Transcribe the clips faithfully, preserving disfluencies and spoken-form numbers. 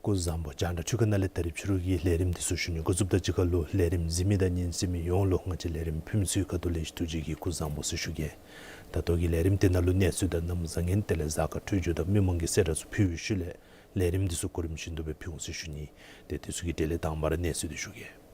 སྐུ་གཟུགས་བཟང་པོ། རྒྱང་བསྒྲགས་འཕྲུལ་ཁང་ནང་ལས་ད་རིས་ཕྱི་རུ་གི་ལས་རིམ་འདི་ཚུ་ཞུ་ནི་འགོ་བཙུགསཔ་དང་གཅིག་ཁར་ལུ་ལས་རིམ་གཟིགས་མི་དང་ཉན་གཟིགས་མི་ཡོངས་ལུ་ང་བཅས་ལས་རིམ་ཕུལ་མི་ཚུ་གི་ཁ་ཐུག་ལས་ཐུགས་རྗེ་གི་སྐུ་གཟུགས་བཟང་པོ་ཟེར་ཞུ་གེ། ད་ལྟོ་གི་ལས་རིམ་དེ་ནང་ལུ་གནས་ཚུལ་དང་གནམ་བཟང་ངན་དེ་ལས་གཟའ་སྐར་འཕྲོད་སྦྱོར་དང་མི་མང་གི་གསལ་བསྒྲགས་ཚུ་ཕུལ་བའི་ཤུལ་ལས་ལས་རིམ་འདི་ཚུ་གོ་རིམ་བཞིན་དུ་སྦེ་ཕུལ་འོང་ཟེར་ཞུ་ནི། ཏེ་དེ་ཚུ་གི་གྲས་ལས་དང་པ་ར་གནས་ཚུལ་འདི་ཞུ་གེ།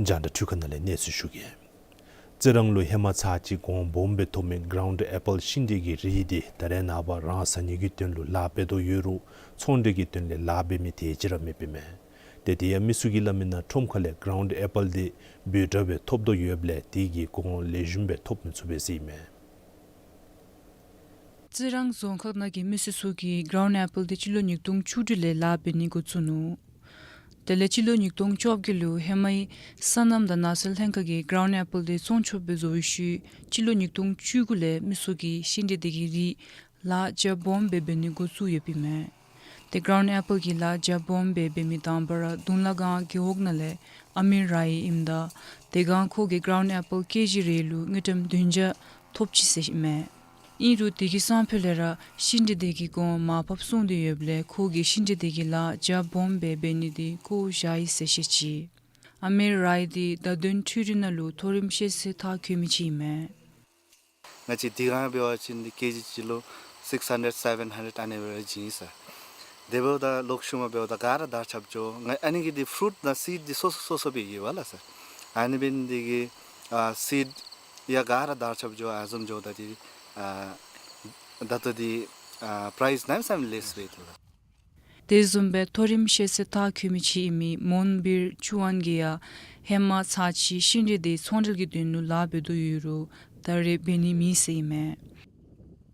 རྒྱང་བསྒྲགས་འཕྲུལ་ཁང་ནང་ལས་གནས་ཚུལ་ཞུ་གེ། རྩི་རང་ལུ་ཧེ་མ་ཚར་གཅིག་གོང་སྦོམ་སྦེ་ཐོབ་མི་གརའུནཌ་ཨེ་པཱལ་ཤིང་འབྲས་ཀྱི་རིགས་འདི་ད་རེས་ནངས་པ་རང་ཟ་ནི་གི་དོན་ལུ་ལཱ་འབད་དོ་ཡོད་རུང་ཚོང་འབྲེལ་གྱི་དོན་ལས་ལཱ་འབད་མི་དེ་ཅིག་ར་མེདཔ་ཨིན་མས། ཏེ་དེ་ཡང་མི་ཚུ་གིས་སླབ་མི་ནང་ཁྲོམ་ཁ་ལས་གརའུནཌ་ཨེ་པཱལ་འདི་འབོར་དྲགས་སྦེ་ཐོབ་དོ་ཡོདཔ་ལས་དེ་གི་གོང་ལེགས་ཤོམ་སྦེ་ཐོབ་མི་ཚུགས་པས་ཟེར་ཨིན་མས། རྩི་རང་རྫོང་ཁག་ནང་གི་མི་སེར་ཚུ་གིས་གརའུནཌ་ཨེ་པཱལ་འདི་སྤྱི་ལོ་ཉིས་སྟོང་བཅུ་དྲུག་ལས་ལཱ་འབད་ནི་འགོ་བཙུགས་ནུག། དེ་ལས་སྤྱི་ལོ་ཉིས་སྟོང་བཅོ་བརྒྱད་ལུ་ཧེ་མའི་སོ་ནམ་དང་ནགས་ཚལ་ལྷན་ཁག་གིས་གརའུནཌ་ཨེ་པཱལ་འདི་བཙོང་ཆོགཔ་སྦེ་བཟོ་བའི་ཤུལ་སྤྱི་ལོ་ཉིས་སྟོང་བཅུ་དགུ་ལས་མི་ཚུ་གིས་ཤིང་འབྲས་འདི་གི་རིགས་ལཱ་རྒྱ་སྦོམ་སྦེ་འབད་ནི་འགོ་བཙུགས་ཡོདཔ་ཨིན་མས། ཏེ་གརའུནཌ་ཨེ་པཱལ་གྱི་ལཱ་རྒྱ་སྦོམ་སྦེ་འབད་མི་དང་པ་ར་གདུང་ལ་སྒང་རྒེད་འོག་ནང་ལས་ཨ་མིར་རའི་ཨིནམ་ད་དེ་སྒང་ཁོ་གིས་གརའུནཌ་ཨེ་པཱལ་ཀེ་ཇི་རེ་ལུ་དངུལ་ཀྲམ་བདུན་བརྒྱ་ཐོབ་ཅི་ཟེར་ཨིན་མས། ཨིན་རུང་དེ་གི་སང་ཕོད་ལས་ར་ཤིང་འབྲས་འདི་གི་གོང་མར་ཕབ་སོང་སྟེ་ཡོདཔ་ལས་ཁོ་གིས་ཤིང་འབྲས་འདི་གི་ལཱ་རྒྱ་སྦོམ་སྦེ་འབད་ནི་འདི་བཀོ་བཞག་ཡི་ཟེར་བཤད་ཅི། ཨ་མིར་རའི་འདི་བརྡ་དོན་འཕྲུལ་རིག་ནང་ལུ་མཐོ་རིམ་ཤེས་ཚད་མཐར་འཁྱོལ་མི་ཅིག་ཨིན་མས། ང་བཅས་འདི་སྒང་འབད་བ་ཅིན་འདི་ཀེ་ཇི་གཅིག་ལུ་six hundred, seven hundred ཨ་ནི་སྦེ་ར་བྱིན་ཡི་ཟེར། དེ་འབདཝ་ད་ལོག་ཤུལ་མ་འབདཝ་ད་ག་ར་དར་ཁྱབ་འགྱོ། ང་ཨ་ནི་གི་འདི་ཕུ་རུཊ་དང་སིཌ་འདི་སོ་སོ་སོ་སོ་སྦེ་ཡོད་པས་ལགས་ཟེར། ཨ་ནི་འབད་ནི་འདི་གིས་ཨ་སིཌ་ཡང་ག་ར་དར་ཁྱབ་འགྱོ། ཨ་བཟུམ་འགྱོཝ་ད་འདི་ཨ་ད་ལྟོ་འདི་ཨ་པ་རའིཛ་གནམ་མེད་ས་མེད་ལེསི་རེཊ་ལགས། དེ་བཟུམ་སྦེ་མཐོ་རིམ་ཤེས་ཚད་མཐར་འཁྱོལ་མི་ཅིག་ཨིན་མི་མོན་བིར་ཅུ་ཝན་གྱིས་ཡང་ཧེ་མ་ཚར་གཅིག་ཤིང་འབྲས་འདི་ཚོང་འབྲེལ་གྱི་དོན་ལུ་ལཱ་འབད་དོ་ཡོད་རུང་ད་རེས་འབད་ནི་མེད་ཟེར་ཨིན་མས།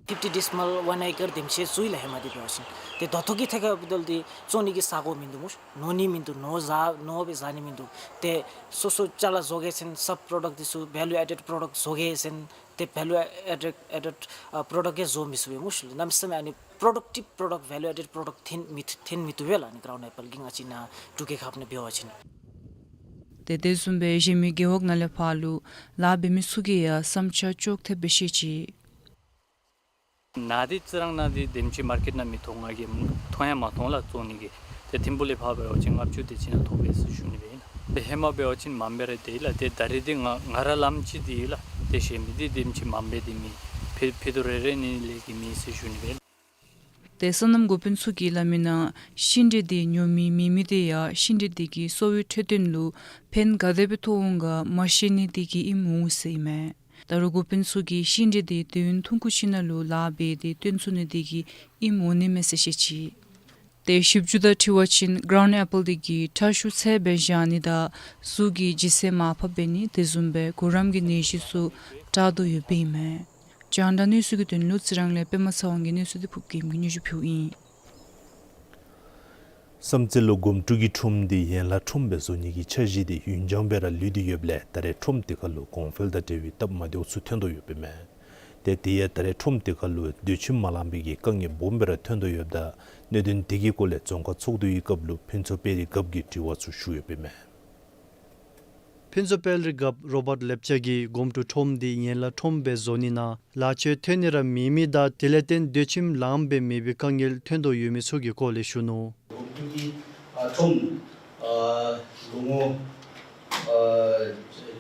fifty decimal one acre དེམ་ཅིག་བཙུགས་ཡི་ལགས་ཧེ་མ་འདི་འབད་བ་ཅིན། ཏེ་ད་ལྟོ་གི་ཐད་ཁར་འབདཝ་ད་འདི་བཙོང་ནི་གི་ས་གོ་མིན་འདུག་སྨོ། ནོར་ནི་མིན་འདུག། ནོར་བཟའ་ནོར་སྦེ་བཟའ་ནི་མིན་འདུག། ཏེ་སོ་སོ་ཅ་ལ་བཟོ་གེ་ཟེར་ན་སབ་པྲོ་ཌཀཊ་འདི་ཚུ་ཝེ་ལུ་ཨེ་ཌེཌ་པྲོ་ཌཀཊ་བཟོ་གེ་ཟེར་ན་ཏེ་ཝེ་ལུ་ཨེ་ཌེཌ་ཨེ་ཌེཌ་ཨ་པྲོ་ཌཀཊ་གིས་བཟོ་མི་ཚུགས་པས་སྨོ་ཤིག་ལགས། གནམ་མེད་ས་མེད་ཨ་ནི་པྲོ་ཌག་ཊིབ་པྲོ་ཌཀཊ་ཝེ་ལུ་ཨེ་ཌེཌ་པྲོ་ཌཀཊ་འཐོན་མི་ཐོན་མི་བཏུབ་པས་ལགས། ཨ་ནི་གརའུནཌ་ཨེ་པཱལ་གྱིས་ང་བཅས་ནཱ་འབྲུག་རྒྱལ་ཁབ་ནང་འབད་བ་ཅིན། ཏེ་དེ་བཟུམ་སྦེ་གཞན་མི་རྒེད་འོག་ནང་ལས་ཕར་ལུ་ལཱ་འབད་མི་ཚུ་གིས་ཡང་བསམ་འཆར་ཅོག་འཐདཔ་སྦེ་བཤད་ཅི། ནཱ་འདི་རྩི་རང་ནང་འདི་དེམ་ཅིག་མར་ཀེཊ་ནང་མི་ཐོབ། ང་གིས་མཐོང་ཡང་མ་མཐོང་ལགས་བཙོང་ནི་གི། ཏེ་ཐིམ་ཕུག་ལས་ཕར་འབད་བ་ཅིན་ལྔ་བཅུ་དེ་ཅིག་ནང་ཐོབ་པས་ཟེར་ཞུ་ནི་སྦེ་ཨིན་ལགས། ཏེ་ཧེ་མ་འབད་བ་ཅིན་མངམ་སྦེ་ར་སྡོད་ཡི་ལགས། ཏེ་ད་རེས་འདི་ང་ང་ར་ལངམ་ཅིག་སྡོད་ཡི་ལགས། ཏེ་གཞན་མི་འདི་དེམ་ཅིག་མངམ་སྦེ་སྡོད་མི་ཕི་ཕི་ཏོ་རེ་རེ་ནི་ལས་ཀྱི་མི་ཟེར་ཞུ་ནི་སྦེ་ཨིན་ལགས། ཏེ་སོ་ནམ་འགོ་དཔོན་ཚུ་གིས་སླབ་མི་ནང་ཤིང་འབྲས་འདི་ཉོ་མི་མེད་མི་དེ་ཡང་ཤིང་འབྲས་འདི་གིས་གསོ་བའི་འཕྲོད་བསྟེན་ལུ་ཕན་ག་དེ་སྦེ་ཐོགས་འོང་ག་མ་ཤེས་ནི་དེ་གིས་ཨིནམ་འོང་ཟེར་ཨིན་མས། ད་རུང་འགོ་དཔོན་ཚུ་གིས་ཤིང་འབྲས་འདི་དུས་ཡུན་ཐུང་ཀུ་ཅིག་ནང་ལུ་ལཱ་འབད་དེ་བཏོན་ཚུགས་ནི་དེ་གིས་ཨིནམ་འོང་ནི་མས་ཟེར་བཤད་ཅི། ཏེ་ཞིབ་འཇུག་དང་འཁྲིལ་བ་ཅིན་གརའུནཌ་ཨེ་པཱལ་འདི་གིས་ཁྲག་ཤུགས་ཚད་སྦེ་བཞག་ནི་དང་གཟུགས་ཀྱི་ལྗིད་ཚད་མར་ཕབ་འབད་ནི་དེ་བཟུམ་སྦེ་གོ་རིམ་གྱི་ནད་གཞི་ཚུ་དྲག་དོ་ཡོདཔ་ཨིན་མས། རྒྱང་བསྒྲགས་གནས་ཚུལ་གྱི་དོན་ལུ་རྩི་རང་ལས་པདྨ་ཚེ་དབང་གི་གནས་ཚུལ་འདི་ཕུརབ་རྒྱལམོ་གིས་སྙན་ཞུ་ཕུལཝ་ཨིན། བསམ་རྩེ་ལུ་སྒོམ་དྲུག་གི་ཁྲོམ་འདི་ཡན་ལག་ཁྲོམ་སྦེ་བཟོ་ནི་གི་འཆར་གཞི་འདི་ཡུན་འགྱངས་སྦེ་ར་ལུས་ཏེ་ཡོདཔ་ལས་ད་རེས་ཁྲོམ་དེ་ཁར་ལུ་གོང་འཕེལ་དང་འབྲེལ་བའི་སྟབས་མ་བདེཝ་ཚུ་ཐོན་དོ་ཡོདཔ་ཨིན་མས། ཏེ་དེ་ཡང་ད་རེས་ཁྲོམ་དེ་ཁར་ལུ་སྡོད་ཁྱིམ་མ་ལང་པའི་གི་དཀའ་ངལ་སྦོམ་སྦེ་ར་ཐོན་དོ་ཡོདཔ་ད་གནད་དོན་དེ་གི་སྐོར་ལས་རྫོང་ཁག་ཚོགས་འདུའི་སྐབས་ལུ་ཕུན་ཚོགས་དཔལ་རི་རྒཔོ་གིས་དྲི་བ་ཚུ་ཞུ་ཡོདཔ་ཨིན་མས། ཕུན་ཚོགས་དཔལ་རི་རྒཔོ་རོ་བཊ་ལེབ་ཅ་གིས་སྒོམ་དྲུག་ཁྲོམ་འདི་ཡན་ལག་ཁྲོམ་སྦེ་བཟོ་ནི་ནང་ལཱ་ཁྱོད་ཐོན་ནི་ར་མེད་མི་དང་དེ་ལས་བརྟེན་སྡོད་ཁྱིམ་ལངམ་སྦེ་མེད་པའི་དཀའ་ངལ་ཐོན་དོ་ཡོད་མི་ཚུ་གི་སྐོར་ལས་ཞུ་ནུག། སྒོམ་དྲུག་གི་ཨ་ཁྲོམ་ཨ་ལོ་ངོ་ཨ་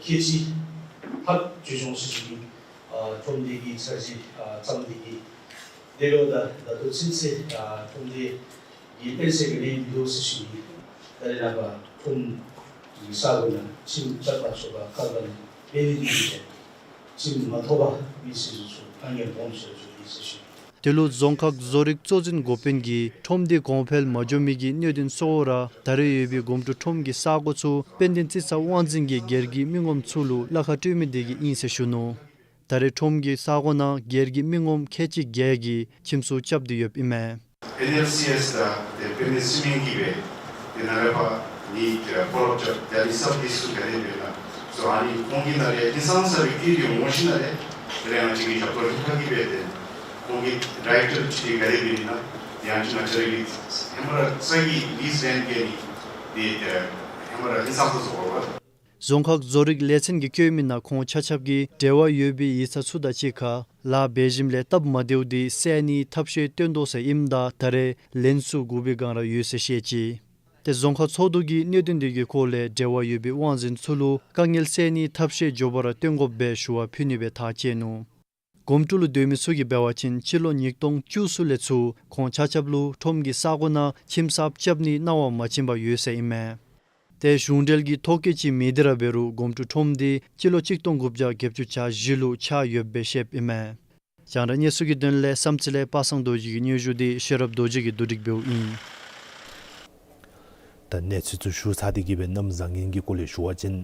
ཁལ་གཅིག་ལྷག་ཅིག་འགྱོ་སོང་ཟེར་ཞུ་ནི། ཨ་ཁྲོམ་འདི་གི་འཆར་གཞི་ཨ་བརྩམས་ཏེ་གི། དེ་འབདཝ་ད་ད་ལྟོ་ཚུན་ཚོད་ཨ་ཁྲོམ་འདི་གི་དཔལ་འབྱོར་གྱི་ལས་མི་འདུག་ཟེར་ཞུ་ནི། ད་རེས་ནངས་པ་ཁྲོམ་ ས་གོ་ནང་ཁྱིམ་རྐྱབ་པར་སོགས་པ་ཁག་ཁག་ལས་དཔེ་ལས་ཀྱི་ཁྱིམ་མ་ཐོབ་པར་མི་སེར་ཚུ་དཀའ་ངལ་སྦོམ་སེལ་ཚུགས་ཡི་ཟེར་ཞུ། དེ་ལུ་རྫོང་ཁག་བཟོ་རིག་གཙོ་འཛིན་འགོ་དཔོན་གྱིས་ཁྲོམ་འདི་གོང་འཕེལ་མ་འགྱོ་མི་གི་གནད་དོན་གཙོ་བོ་ར་ད་རེས་ཡོད་པའི་སྒོམ་སྒྲུབ་ཁྲོམ་གྱི་ས་གོ་ཚུ་དཔལ་ལྡན་རྩི་རྩ་དབང་འཛིན་གྱིས་སྒེར་གྱི་མི་ངོམ་ཚུ་ལུ་གླ་ཁར་སྤྲོད་མི་དེ་གིས་ཨིན་ཟེར་ཞུ་ནུག། ད་རེས་ཁྲོམ་གྱི་ས་གོ་ནང་སྒེར་གྱི་མི་ངོམ་ཁལ་གཅིག་བརྒྱད་ཀྱིས་ཁྱིམ་ཚུ་རྐྱབ་སྟེ་ཡོདཔ་ཨིན་མས། ཨེན་ཨེལ་སི་ཨེས་དང་དེ་དཔལ་ལྡན་སི་མེནཊ་གིས་སྦེ་དེ་ནང་ལས་ཕར་ནི་ཨེ་ཕོ་ལོ་ཨཔ་རྐྱབ། ད་རེས་སབ་ལིསི་ཚུ་ག་དེ་སྦེ་ཨིན་ན་ཚུ་ཨ་ནི་ཁོང་གིས་ནཱ་ལས་ཧིང་སངས་ས་སྦེ་བཀོད་དེ་འོང་ཞིནམ་ལས་དེ་ལས་ང་བཅས་ཀྱིས་ཞབས་ཏོག་རིམ་ཁག་གིས་སྦེ་དེ་ཁོང་གི་ཌའི་རེཀ་ཊར་ཅིག་ག་དེ་སྦེ་ཨིན་ན་དེ་ཡང་ཅིག་ང་བཅས་ར་གིས་ཧེ་མ་ར་རྩ་གི་ལིསི་ལེནཌ་གི་ནི་དེ་ཨེ་ཧེ་མ་ར་ཧིང་སངས་ས་བཟོ་བ་ར། རྫོང་ཁག་བཟོ་རིག་ལས་ཚན་གྱིས་བཀོད་མི་ནང་ཁོང་ཆ་ཁྱབ་ཀྱིས་འབྲེལ་བ་ཡོད་པའི་ཡིག་ཚང་ཚུ་དང་གཅིག་ཁར་ལཱ་འབད་ཞིནམ་ལས་སྟབས་མ་བདེཝ་དེ་སེལ་ནིའི་ཐབས་ཤེས་སྟོན་དོ་ཟེར་ཨིནམ་ད་ད་རེས་ལན་གསུམ་བསྒུག་པའི་བསྒང་ར་ཡོད་ཟེར་བཤད་ཅི། ཏེ་རྫོང་ཁག་ཚོགས་འདུ་གིས་གནད་དོན་དེ་གི་སྐོར་ལས་འབྲེལ་བ་ཡོད་པའི་དབང་འཛིན་ཚུ་ལུ་དཀའ་ངལ་སེལ་ནིའི་ཐབས་ཤེས་མགྱོགས་པ་ར་སྟོན་དགོཔ་སྦེ་ཞུ་བ་ཕུལ་ནི་སྦེ་ཐག་བཅད་ནུག། སྒོམ་སྒྲུབ་ལུ་སྡོད་མི་ཚུ་གིས་འབད་བ་ཅིན་སྤྱི་ལོ་ཉིས་སྟོང་བཅུ་གསུམ་ལས་ཚུར་ཁོང་ཆ་ཁྱབ་ལུ་ཁྲོམ་གྱི་ས་གོ་ནང་ཁྱིམ་གསརཔ་རྐྱབ་ནིའི་གནང་བ་མ་བྱིན་པར་ཡོད་ཟེར་ཨིན་མས། ཏེ་གཞུང་འབྲེལ་གྱི་ཐོ་བཀོད་ཅིག་མེད་དེ་ར་འབད་རུང་སྒོམ་སྒྲུབ་ཁྲོམ་འདི་སྤྱི་ལོ་གཅིག་སྟོང་དགུ་བརྒྱ་བརྒྱད་ཅུ་གྱ་བཞི་ལུ་ཆགས་ཡོདཔ་སྦེ་བཤདཔ་ཨིན་མས། རྒྱང་བསྒྲགས་གནས་ཚུལ་གྱི་དོན་ལས་བསམ་རྩེ་ལས་པ་སངས་རྡོ་རྗེ་གི་སྙན་ཞུ་འདི་ཤེས་རབ་རྡོ་རྗེ་གིས་བསྡུ་སྒྲིག་འབདཝ་ཨིན། ད་གནས་ཚུལ་ཚུ་ཞུ་ཚར་ཏེ་གི་སྦེ་གནམ་བཟང་ངན་གྱི་སྐོར་ལས་ཞུ་བ་ཅིན་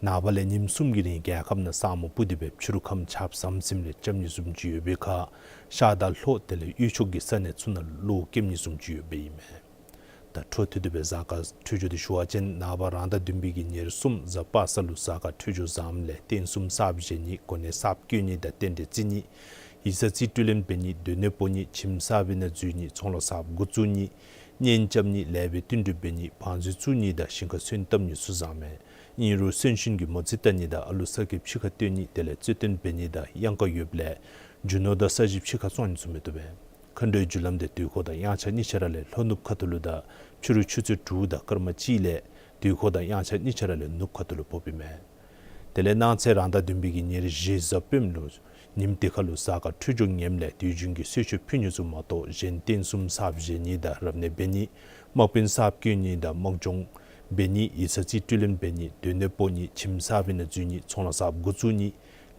ནངས་པ་ལས་ཉིནམ་གསུམ་གྱི་རིང་རྒྱལ་ཁབ་ནང་ས་སྨུག་སྤུབས་ཏེ་སྦེ་ཕྱི་རུ་ཁམས་ཆརཔ་ཟམ་ཟིམ་ལས་རྐྱབ་ནི་བཟུམ་ཅིག་ཡོད་པའི་ཁར་ཤར་དང་ལྷོ་དེ་ལས་དབུས་ཕྱོགས་ཀྱི་ས་གནས་ཚུ་ནང་གློག་ལྐེམ་ནི་བཟུམ་ཅིག་ཡོདཔ་ཨིན་མས། ད་འཕྲོ་མཐུད་དེ་སྦེ་གཟའ་སྐར་འཕྲོད་སྦྱོར་འདི་ཞུ་བ་ཅིན་ནངས་པ་རང་ཟླ་བདུན་པའི་གི་ཉེར་གསུམ་གཟའ་པ་སངས་ལུ་གཟའ་སྐར་འཕྲོད་སྦྱོར་བཟངམ་ལས་རྟེན་གསུམ་གསརཔ་བཞེངས་ནི་གོ་གནས་གསརཔ་བསྐོ་ནི་དང་རྟེན་འབྲེལ་བརྩི་ནི་ཡིག་ཚང་རྩིས་སྤྲོད་ལེན་འབད་ནི་སྡོད་གནས་སྤོ་ནི་ཁྱིམ་གསར་པའི་ནང་འཛུལ་ནི་ཚོང་ལཱ་གསརཔ་འགོ་བཙུགས་ནི་གཉེན་རྐྱབ་ནི་ལེགས་པའི་བསྟུན་གྲོས་འབད་ནི་བང་མཛོད་བཙུགས་ནི་དང་ཞིང་ཁ་སོན་བཏབ་ནི་ཚུ་བཟང་མས། ཨིན་རུང་གསོན་གཤིན་གྱི་མོ་རྩིས་བལྟ་ནི་དང་ཨ་ལུ་ས་ཁེབས་ཕྱི་ཁར་བཏོན་ནི་དེ་ལས་རྩོད་ལྡན་འབད་ནི་དང་གཡང་ཁ་ཡོདཔ་ལས་རྒྱུ་ནོར་དང་ས་གཞི་ཕྱི་ཁར་བཙོང་ནི་ཚུ་མི་བཏུབ་པས། མཁའ་འགྲོའི་རྒྱུ་ལམ་འདི་དུས་འཁོར་དང་དབྱངས་འཆར་གཉིས་ཆ་ར་ལས་ལྷོ་ནུབ་ཁ་ཐུག་ལུ་དང་ཕྱི་རུ་ཆུ་ཚོད་དྲུག་དང་སྐར་མ་གཅིག་ལས་དུས་འཁོར་དང་དབྱངས་འཆར་གཉིས་ཆ་ར་ལས་ནུབ་ཁ་ཐུག་ལུ་ཕོགཔ་ཨིན་མས། དེ་ལས་གནངས་ཚེ་རང་ཟླ་བདུན་པའི་གི་ཉེར་བཞི་གཟའ་སྤེནམ་ལུ་ཉིནམ་དེ་ཁར་ལུ་གཟའ་སྐར་འཕྲོད་སྦྱོར་ངནམ་ལས་དུས་རྒྱུན་གྱི་གསོལ་མཆོད་ཕུལ་ནི་ཚུ་མ་གཏོགས་གཞན་རྟེན་གསུམ་གསརཔ་བཞེངས་ནི་དང་རབ་གནས་འབད་ནི་དམག་དཔོན་གསརཔ་བསྐོ་ནི་དང་དམག་སྦྱོང་འབད་ནི་ཡིག་ཚང་རྩིས་སྤྲོད་ལེན་འབད་ནི་སྡོད་གནས་སྤོ་ནི་ཁྱིམ་གསར་པའི་ནང་འཛུལ་ནི་ཚོང་ལཱ་གསརཔ་འགོ་བཙུགས་ནི་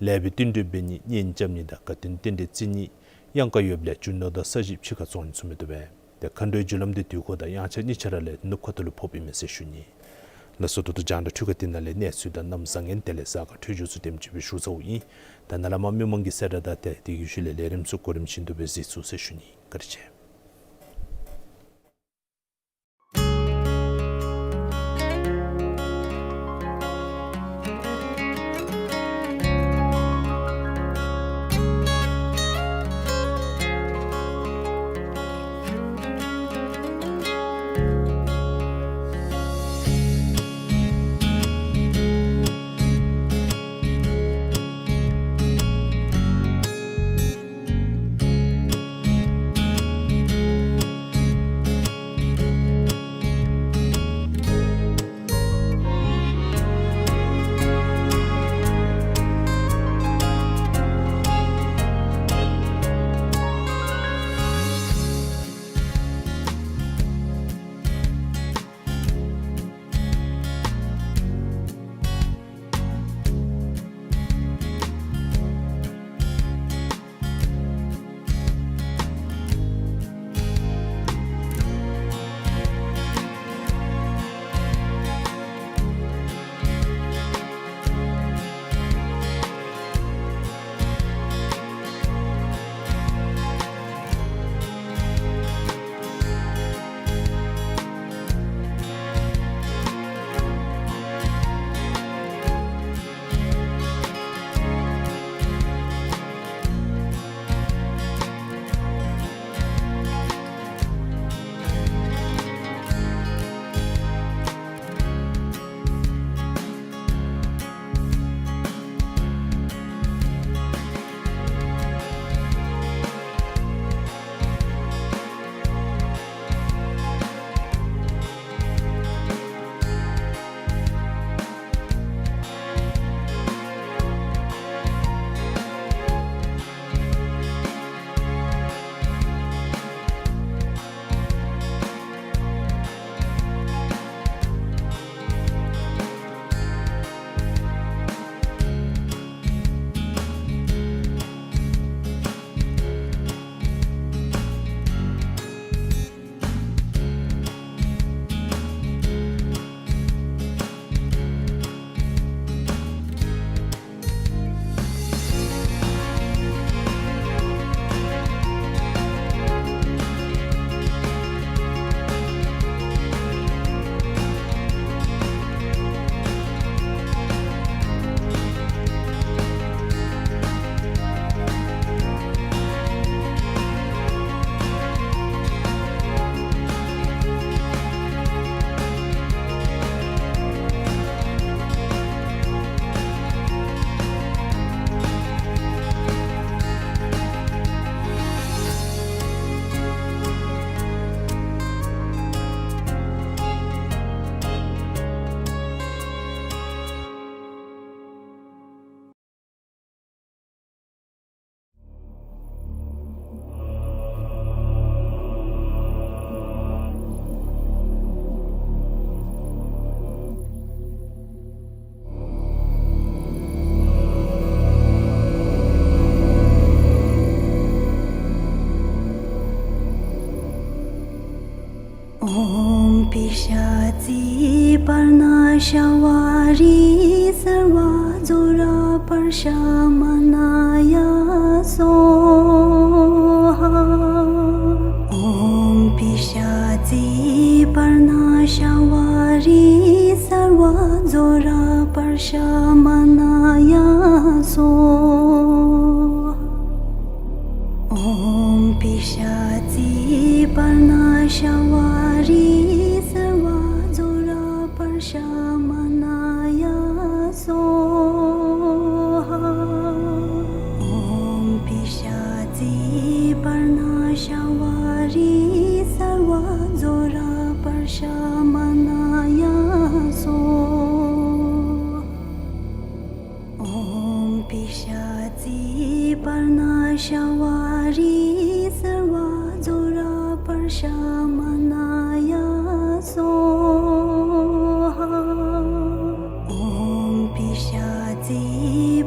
ལེགས་པའི་བསྟུན་གྲོས་འབད་ནི་གཉེན་རྐྱབ་ནི་དང་དགའ་སྟོན་རྟེན་འབྲེལ་བརྩི་ནི་གཡང་ཁ་ཡོདཔ་ལས་རྒྱུ་ནོར་དང་ས་གཞི་ཕྱི་ཁར་བཙོང་ནི་ཚུ་མི་བཏུབ་པས། ཏེ་མཁའ་འགྲོའི་རྒྱུ་ལམ་འདི་དུས་འཁོར་དང་དབྱངས་འཆར་གཉིས་ཆ་ར་ལས་ནུབ་ཁ་ཐུག་ལུ་ཕོགཔ་ཨིན་མས་ཟེར་ཞུ་ནི། ལགས་སོ། ད་ལྟོ་རྒྱང་བསྒྲགས་འཕྲུལ་ཁང་འདི་ནང་ལས་གནས་ཚུལ་དང་གནམ་བཟང་ངན་དེ་ལས་གཟའ་སྐར་འཕྲོད་སྦྱོར་ཚུ་དེམ་ཅིག་སྦེ་ཞུ་ཚརཝ་ཨིན། ད་ནཱ་ལས་མར་མི་མང་གི་གསལ་བསྒྲགས་དང་འབྲེལ་ཏེ་དེ་གི་ཤུལ་ལས་ལས་རིམ་ཚུ་གོ་རིམ་བཞིན་དུ་སྦེ་གཟིགས་ཚུགས་ཟེར་ཞུ་ནི། བཀའ་དྲིན་ཆེ། ཤ་བ་རི་སརྦ་ཛྭ་ར་པྲ་ཤ་མ་ན་ཡ་སྭཱ་ཧཱ། ཨོཾ་པི་ཤ་ཙི་པྲ་ཎ་ཤ་བ་རི་སརྦ་ཛྭ་ར་པྲ་ཤ་མ་ན་ཡ་སྭཱ་ཧཱ། ཨོཾ་པི་ཤ་ཙི་པྲ་ཎ་ཤ་བ་རི་སརྦ་ཛྭ་ར་པྲ་ཤ་མ་ན་ཡ་སྭཱ་ཧཱ། ཨོཾ་པི་ཤ་ཙི་པྲ་ཎ་ཤ་བ་རི་སརྦ་ཛྭ་ར་པྲ་ཤ་མ་ན་ཡ་སྭཱ་ཧཱ། ཨོཾ་པི་ཤ་ཙི་པྲ་ཎ་ཤ་བ་རི་སརྦ་ཛྭ་ར་པྲ་ཤ་མ་ན་ཡ་སྭཱ་ཧཱ། ཨོཾ་པི་ཤ་ཙི་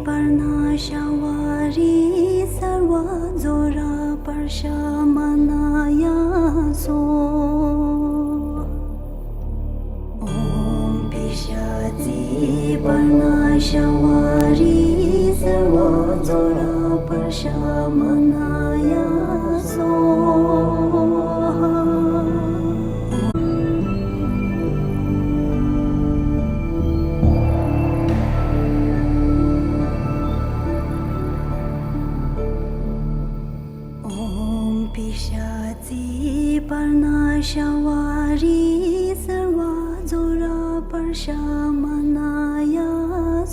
པྲ་ཎ་ཤ་བ་རི་སརྦ་ཛྭ་ར་པྲ་ཤ་མ་ན་ཡ་སྭཱ་ཧཱ། ཨོཾ་པི་ཤ་ཙི་པྲ་ཎ་ཤ་བ་རི་སརྦ་ཛྭ་ར་པྲ་ཤ་མ་ན་ཡ་སྭཱ་ཧཱ། ཨོཾ་པི་ཤ་ཙི་པྲ་ཎ་ཤ་བ་རི་སརྦ་ཛྭ་ར་པྲ་ཤ་མ་ན་ཡ་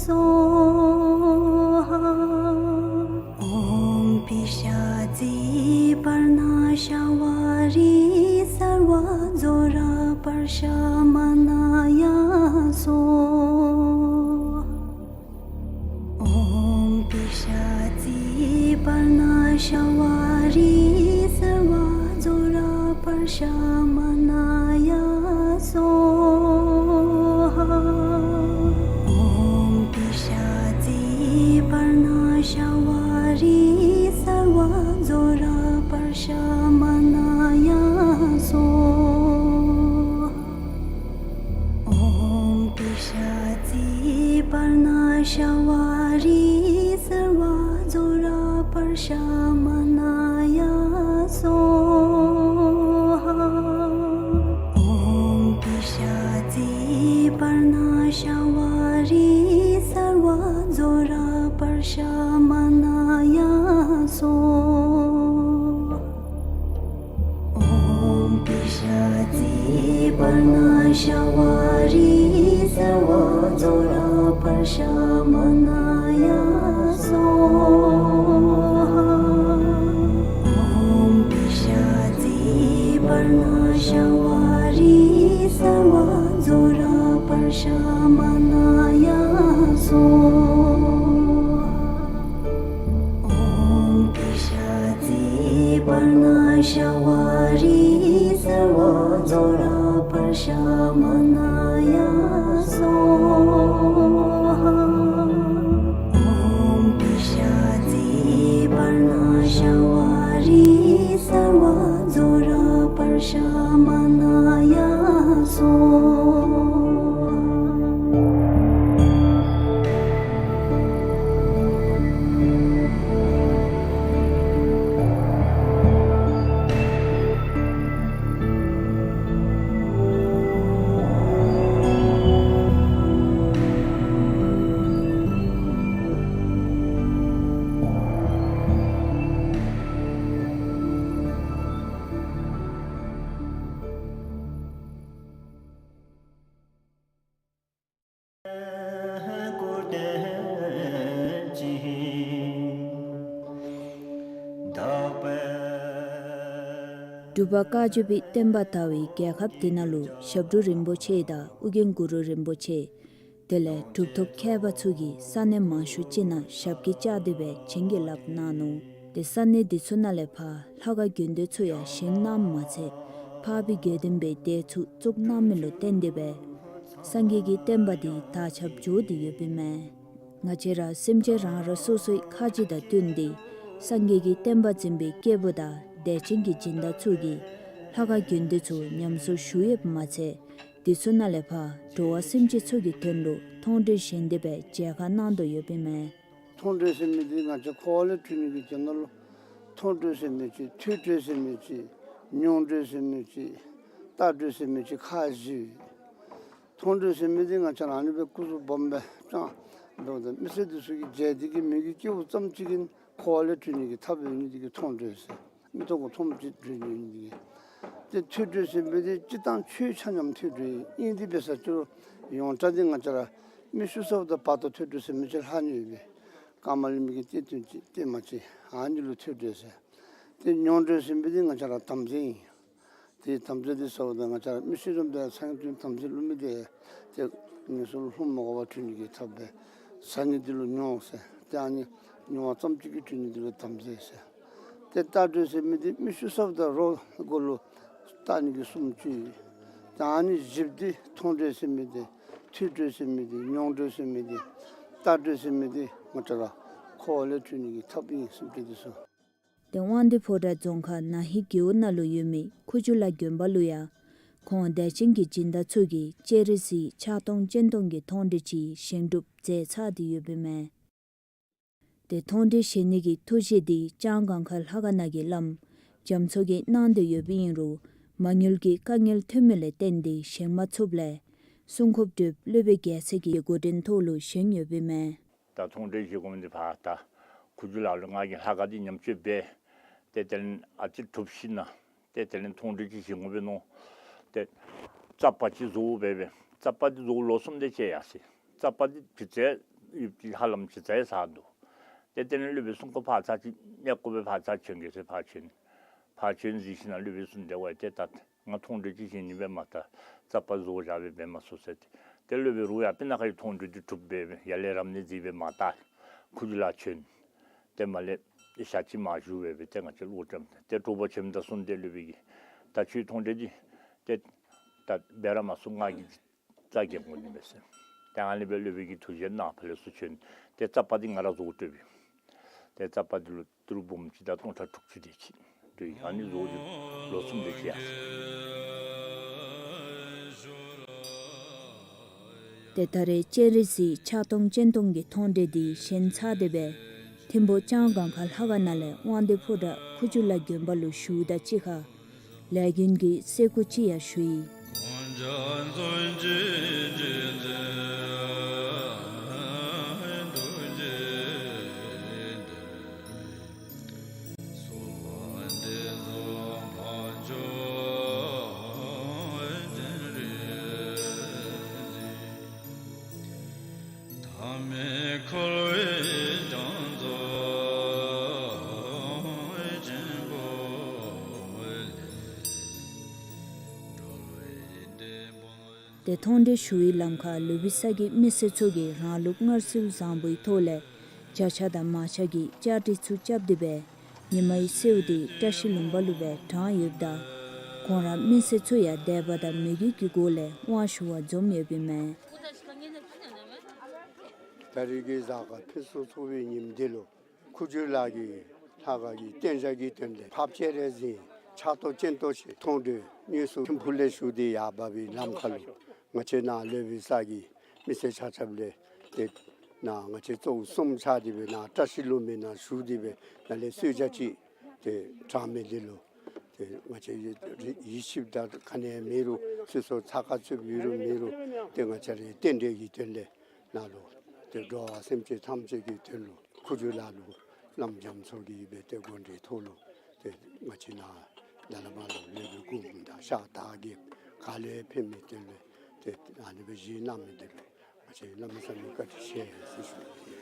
སྭཱ་ཧཱ། ཨོཾ་པི་ཤ་ཙི་པྲ་ཎ་ཤ་བ་རི་སརྦ་ཛྭ་ར་པྲ་ཤ་མ་ན་ཡ་སྭཱ་ཧཱ། ཨོཾ་པི་ཤ་ཙི་པྲ་ཎ་ཤ་བ་རི་སརྦ་ཛྭ་ར་པྲ་ཤ་མ་ན་ཡ་སྭཱ་ཧཱ། ཨོཾ་པི་ཤ་ཙི་པྲ་ཎ་ཤ་བ་རི་སརྦ་ཛྭ་ར་པྲ་ཤ་མ་ན་ཡ་སྭཱ་ཧཱ། ཨོཾ་པི་ཤ་ཙི་པྲ་ཎ་ཤ་བ་རི་སརྦ་ཛྭ་ར་པྲ་ཤ་མ་ན་ཡ་སྭཱ་ཧཱ། ཨོཾ་པི་ཤ་ཙི་པྲ་ཎ་ཤ་བ་རི་སརྦ་ཛྭ་ར་པྲ་ཤ་མ་ན་ཡ་སྭཱ་ཧཱ། ཨོཾ་པི་ཤ་ཙི་པྲ་ཎ་ཤ་བ་རི་སརྦ་ཛྭ་ར་པྲ་ཤ་མ་ན་ཡ་སྭཱ་ཧཱ། ཨོཾ་པི་ཤ་ཙི་པྲ་ཎ་ཤ་བ་རི་སརྦ་ཛྭ་ར་པྲ་ཤ་མ་ན་ཡ་སྭཱ་ཧཱ། ཨོཾ་པི་ཤ་ཙི་པྲ་ཎ་ཤ་བ་རི་སརྦ་ཛྭ་ར་པྲ་ཤ་མ་ན་ཡ་སྭཱ་ཧཱ། ཨོཾ་པི་ཤ་ཙི་པྲ་ཎ་ཤ་བ་རི་སརྦ་ཛྭ་ར་པྲ་ཤ་མ་ན་ཡ་སྭཱ་ཧཱ། འབྲུག་པ་བཀའ་བརྒྱུད་པའི་བསྟན་པ་དར་བའི་རྒྱལ་ཁབ་འདི་ནང་ལུ་ཞབས་དྲུང་རིན་པོ་ཆེ་དང་ཨོ་རྒྱན་གུ་རུ་རིན་པོ་ཆེ། དེ་ལས་གྲུབ་ཐོབ་མཁས་པ་ཚུ་གིས་ས་གནས་མང་ཤོས་ཅིག་ནང་ཞབས་ཀྱིས་བཅགས་ཏེ་སྦེ་བྱིན་གྱིས་བརླབས་གནང་ནུག། ཏེ་ས་གནས་འདི་ཚུ་ནང་ལས་ཕར་ལྷ་ཁང་དགོན་སྡེ་ཚུ་ཡང་བཞེངས་གནངམ་མ་ཚད་འཕགས་པའི་དགེ་འདུན་པའི་སྡེ་ཚུ་བཙུགས་གནང་མི་ལུ་བརྟེན་ཏེ་སྦེ་སངས་རྒྱས་ཀྱི་བསྟན་པ་འདི་དར་ཁྱབ་འགྱོ་སྟེ་ཡོདཔ་ཨིན་མས། ང་བཅས་ར་སེམས་ཅན་རང་རང་སོ་སོའི་ཁ་རྗེ་དང་བསྟུན་ཏེ་སངས་རྒྱས་ཀྱི་བསྟན་པ་འཛིན་པའི་སྐྱེས་བུ་དང་དད་ཅན་གྱི་སྦྱིན་བདག་ཚུ་གིས་ལྷ་ཁང་དགོན་སྡེ་ཚུ་ཉམས་གསོ་ཞུ་ཡོདཔ་མ་ཚད་ འདི་ཚུ་ནང་ལས་ཕར་འགྲོ་བ་སེམས་ཅན་ཚུ་གི་དོན་ལུ་མཐོང་གྲོལ་བཞེངས་ཏེ་སྦེ་མཇལ་ཁ་གནང་དོ་ཡོདཔ་ཨིན་མས། མཐོང་གྲོལ་ཟེར་མི་འདི་ང་བཅས་འཁོར་བ་ལས་གྲོལ་ནི་གི་དོན་ལུ་མཐོང་གྲོལ་ཟེར་མི་ཅིག་ཐོས་གྲོལ་ཟེར་མི་ཅིག་མྱོང་གྲོལ་ཟེར་མི་ཅིག་ལྟ་གྲོལ་ཟེར་མི་ཅིག་ཁག་བཞི། མཐོང་གྲོལ་ཟེར་མི་འདི་ང་བཅས་ར་ཨ་ནི་སྦེ་སྐུ་གཟུགས་སྦོམ་སྦེ་ཅང་འབདཝ་ད་མི་སེར་འདི་ཚུ་གིས་མཇལ་ཏེ་གི་མོས་གུས་སྐྱེཝ་ཙམ་ཅིག་གིས་འཁོར་བ་ལས་གྲོལ་ནི་གི་ཐབས་ཡོད་ནི་འདི་གིས་མཐོང་གྲོལ་ཟེར། མིག་ཏོ་གིས་མཐོངམ་ཅིག་གྲོལ་ནི་འདི་གིས། ཏེ་ཐོས་གྲོལ་ཟེར་མི་འདི་སྤྱིར་བཏང་ཆོས་ཆ་མཉམ་ཐོས་གྲོལ་ཨིན། ཨིན་ཏེ་འབད་ས་ཅིག་རུང་ཡོངས་གྲགས་འདི་ང་བཅས་ར་མི་ཤི་སོངམ་ད་བར་དོ་ཐོས་གྲོལ་ཟེར་མི་ཅིག་ལྷག་ནི་ཡོད་པས། ཀ་མ་ལི་མི་གི་གཏེར་སྟོན་ཅིག་གཏེར་མ་ཅིག་ཨ་ནི་ལུ་ཐོས་གྲོལ་ཟེར། ཏེ་མྱོང་གྲོལ་ཟེར་མི་འདི་ང་བཅས་ར་དམ་རྫས་ཨིན། ཏེ་དམ་རྫས་འདི་ཟེརཝ་ད་ང་བཅས་ར་མི་ཤི་རནམ་ད་ཚངས་དུས་དམ་རྫས་བླུག་མི་འདི་ཏེ་ངན་སོང་ལུ་ལྷུང་མ་དགོ་པར་གྲོལ་ནི་གི་ཐབས་སྦེ་ཟ་ནི་འདི་ལུ་མྱོང་ཟེར། ཏེ་ཨ་ནི་མྱོང་བ་ཙམ་ཅིག་གིས་གྲོལ་ནི་འདི་ལུ་དམ་རྫས་ཟེར། ཏེ་ལྟ་གྲོལ་ཟེར་མི་འདི་མི་ཤི་སོངམ་ད་རོ་གུ་ལུ་བལྟ་ནི་གི་བཟུམ་ཅིག། ཏེ་ཨ་ནི་བཞི་འདི་མཐོང་གྲོལ་ཟེར་མི་འདི་ཐོས་གྲོལ་ཟེར་མི་འདི་མྱོང་གྲོལ་ཟེར་མི་འདི་ལྟ་གྲོལ་ཟེར་མི་འདི་ང་བཅས་ར་འཁོར་བ་ལས་གྲོལ་ནི་གི་ཐབས་ཨིན་ཟེར་མི་འདི་ཚུ། ཏེ་དབང་འདུས་ཕོ་བྲང་རྫོང་ཁག་ན་ཧི་རྒེད་འོག་ནང་ལུ་ཡོད་མི་ཁུ་བྱུག་ལ་དགོན་པ་ལུ་ཡང་ཁོང་དད་ཅན་གྱི་སྦྱིན་བདག་ཚུ་གིས་སྤྱན་རས་གཟིགས་ཕྱག་སྟོང་སྤྱན་སྟོང་གི་མཐོང་གྲོལ་ཅིག་བཞེངས་གྲུབ་མཛད་ཚར་ཏེ་ཡོདཔ་ཨིན་མས། ཏེ་མཐོང་གྲོལ་བཞེངས་ནི་གི་ཐུགས་བཞེད་འདི་ལྕང་སྒང་ཁ་ལྷ་ཁང་ནང་གི་བླམ་རྒྱ་མཚོ་གིས་གནང་སྟེ་ཡོདཔ་ཨིན་རུང་མ་དངུལ་གྱི་དཀའ་ངལ་ཐོན་མི་ལས་བརྟེན་ཏེ་བཞེངས་མ་ཚུགསཔ་ལས་སྲུང་འཁོརཔ་སྒྲུབ་སློབ་དཔོན་རྒྱལ་མཚན་གྱི་འགོ་འདྲེན་ཐོག་ལུ་བཞེངས་ཡོདཔ་ཨིན་མས། ད་མཐོང་གྲོལ་བཞེངས་དགོ་མི་འདི་ཕར་ད་ཁུ་བྱུག་ལ་ལུ་ང་གིས་ལྷ་ཁང་འདི་ཉམས་བཅོས་འབད། ཏེ་དེ་ལས་ཨ་ཙི་གྲུབ་ཞིནམ་ཏེ་དེ་ལས་མཐོང་གྲོལ་ཅིག་བཞེངས་དགོ་པས་མནོ། ཏེ་རྩ་པ་ཅིག་བཟོ་འབད་སྦེ་རྩ་པ་འདི་བཟོ་ལོ་གསུམ་དེ་ཅིག་ཡར་སོ་ཡི། རྩ་པ་འདི་གཞི་རྩ་ཡོདཔ་ཅིག་ཧ་ལམ་གཞི་རྩ་ཡར་སོ་འདུག། ཏེ་དེ་ལས་སློབ་དཔོན་སྲུང་འཁོརཔ་ཕར་ཚུར་ཅིག་གནས་སྐོར་སྦེ་ཕར་ཚུར་བྱོན་གེ་ཟེར་ཕར་བྱོན། ཕར་བྱོན་ཞིནམ་སློབ་དཔོན་གསུངས་ཏེ་ཝའི་ཏེ་ད་ང་མཐོང་གྲོལ་ཅིག་བཞེངས་ནི་སྦེ་མ་ད་རྩ་པ་བཟོ་བཞག་སྦེ་འབད་མ་ཚུགས་ཟེར་ཏེ། ཏེ་སློབ་དཔོན་རུང་ཡང་སྤུ་ན་ཁ་གི་མཐོང་གྲོལ་འདི་གྲུབ་སྦེ་ཡར་ལས་རབ་གནས་མཛད་སྦེ་མ་ད་ཁུ་བྱུག་ལ་བྱོན། ཏེ་མར་ལས་ཞག་གཅིག་མ་བཞུགས་པར་སྦེ་ཏེ་ང་བཅས་ལོག་བྱོནམ་ད་ཏེ་དྲོ་པ་བྱོནམ་ད་གསུངས་ཏེ་སློབ་དཔོན་གྱིས་ད་ཁྱོད་མཐོང་གྲོལ་འདི་ཏེ་ད་འབད་ར་མ་ཚུགས་ང་གིས་རྩ་བཞེངས་དགོ་ནི་མས་ཟེར། ཏེ་ཨ་ནི་སྦེ་སློབ་དཔོན་གྱིས་ཐུགས་བཞེད་གནང་ཕར་ལས་ཚུར་བྱོན། ཏེ་རྩ་པ་འདི་ང་ར་བཟོ་སྟེ་སྦེ། ཏེ་རྩ་པ་འདི་ལུ་ཏི་རུ་འབུམ་གཅིག་དང་སྟོང་ཕྲག་དྲུག་ཅུ་དེ་ཅིག་འདུག། ཨ་ནི་བཟོ་སྟེ་ལོ་གསུམ་དེ་ཅིག་ཡར་སོ་ཡི། ཏེ་ད་རེས་སྤྱན་རས་གཟིགས་ཕྱག་སྟོང་སྤྱན་སྟོང་གི་མཐོང་གྲོལ་འདི་བཞེངས་ཚར་ཏེ་སྦེ་ཐིམ་ཕུ་ལྕང་སྒང་ཁ་ལྷ་ཁང་ནང་ལས་དབང་འདུས་ཕོ་བྲང་ཁུ་བྱུག་ལ་དགོན་པ་ལུ་ཞུཝ་ད་གཅིག་ཁར་ལས་མགོན་གྱི་སེར་སྐུ་ཅིག་ཡང་ཞུ་ཡི། ཏེ་མཐོང་གྲོལ་ཞུ་བའི་ལམ་ཁར་ལུ་བི་ས་གི་མི་སེར་ཚུ་གིས་རང་ལུགས་མངར་ཟེའུ་བཟང་པོའི་ཐོག་ལས་བྱ་ཤ་དང་མ་ཤ་གི་བཅའ་སྒྲིག་ཚུ་རྐྱབ་སྟེ་སྦེ་ཉི་མའི་སེརཝ་འདི་བཀྲ་ཤིས་ལུང་པ་ལུ་སྦེ་དྲངས་ཡོདཔ་ད་ཁོང་ར་མི་སེར་ཚུ་ཡང་དད་པ་དང་མོས་གུས་ཀྱི་སྒོ་ལས་དབང་ཞུ་བར་འཛོམས་ཡོདཔ་ཨིན་མས། ད་རིས་ཀྱི་གཟའ་སྐར་ཕུན་སུམ་ཚོགས་པའི་ཉིནམ་འདི་ལུ་ཁུ་བྱུག་ལ་གི་ལྷ་ཁང་གི་རྟེན་བཞེངས་ཀྱི་དོན་ལས་འཕགས་པ་སྤྱན་རས་གཟིགས་ཕྱག་སྟོང་སྤྱན་སྟོང་ཞིག་མཐོང་གྲོལ་དངོས་སུ་ཐིམ་ཕུ་ལས་ཞུ་སྟེ་ཡར་འབབ་པའི་ལམ་ཁ་ལུ་ང་བཅས་ནཱ་ལུ་བི་ས་གི་མི་སེར་ཆ་ཁྱབ་ལས་ཏེ་ནཱ་ང་བཅས་ཚོགས་གསུམ་ཆ་སྟེ་སྦེ་ནཱ་བཀྲ་ཤིས་ལུང་པའི་ནང་བཞུགས་ཏེ་སྦེ་ནཱ་ལས་གསོལ་ཇ་ཅིག་ཏེ་དྲངས་མི་འདི་ལུ་ཏེ་ང་བཅས་ཡིད་ཆེས་དང་ག་ནི་མེད་རུང་སོ་སོ་ཚ་ཁ་ཚུབ་ཡོད་རུང་མེད་རུང་ཏེ་ང་བཅས་རའི་རྟེན་འབྲེལ་གྱི་དོན་ལས་ནཱ་ལུ་ཏེ་འགྲོ་བ་སེམས་ཅན་ཐམས་ཅད་ཀྱི་དོན་ལུ་ཁུ་བྱུག་ལ་ལུ་བླམ་རྒྱ་མཚོ་གིས་སྦེ་ཏེ་འགོ་འདྲེན་ཐོག་ལུ་ཏེ་ང་བཅས་ནཱ་ད་ལས་མར་ལུ་ལུས་པའི་སྒོམ་དང་ཕྱག་དར་རྒྱས་ག་ལས་ཕན་མི་དོན་ལས་ཏེ་ཨ་ནི་སྦེ་བཞེངས་གནང་མི་འདི་ལུ་ང་བཅས་གནམ་མེད་ས་མེད་བཀའ་དྲིན་ཆེ་ཟེར་ཞུ།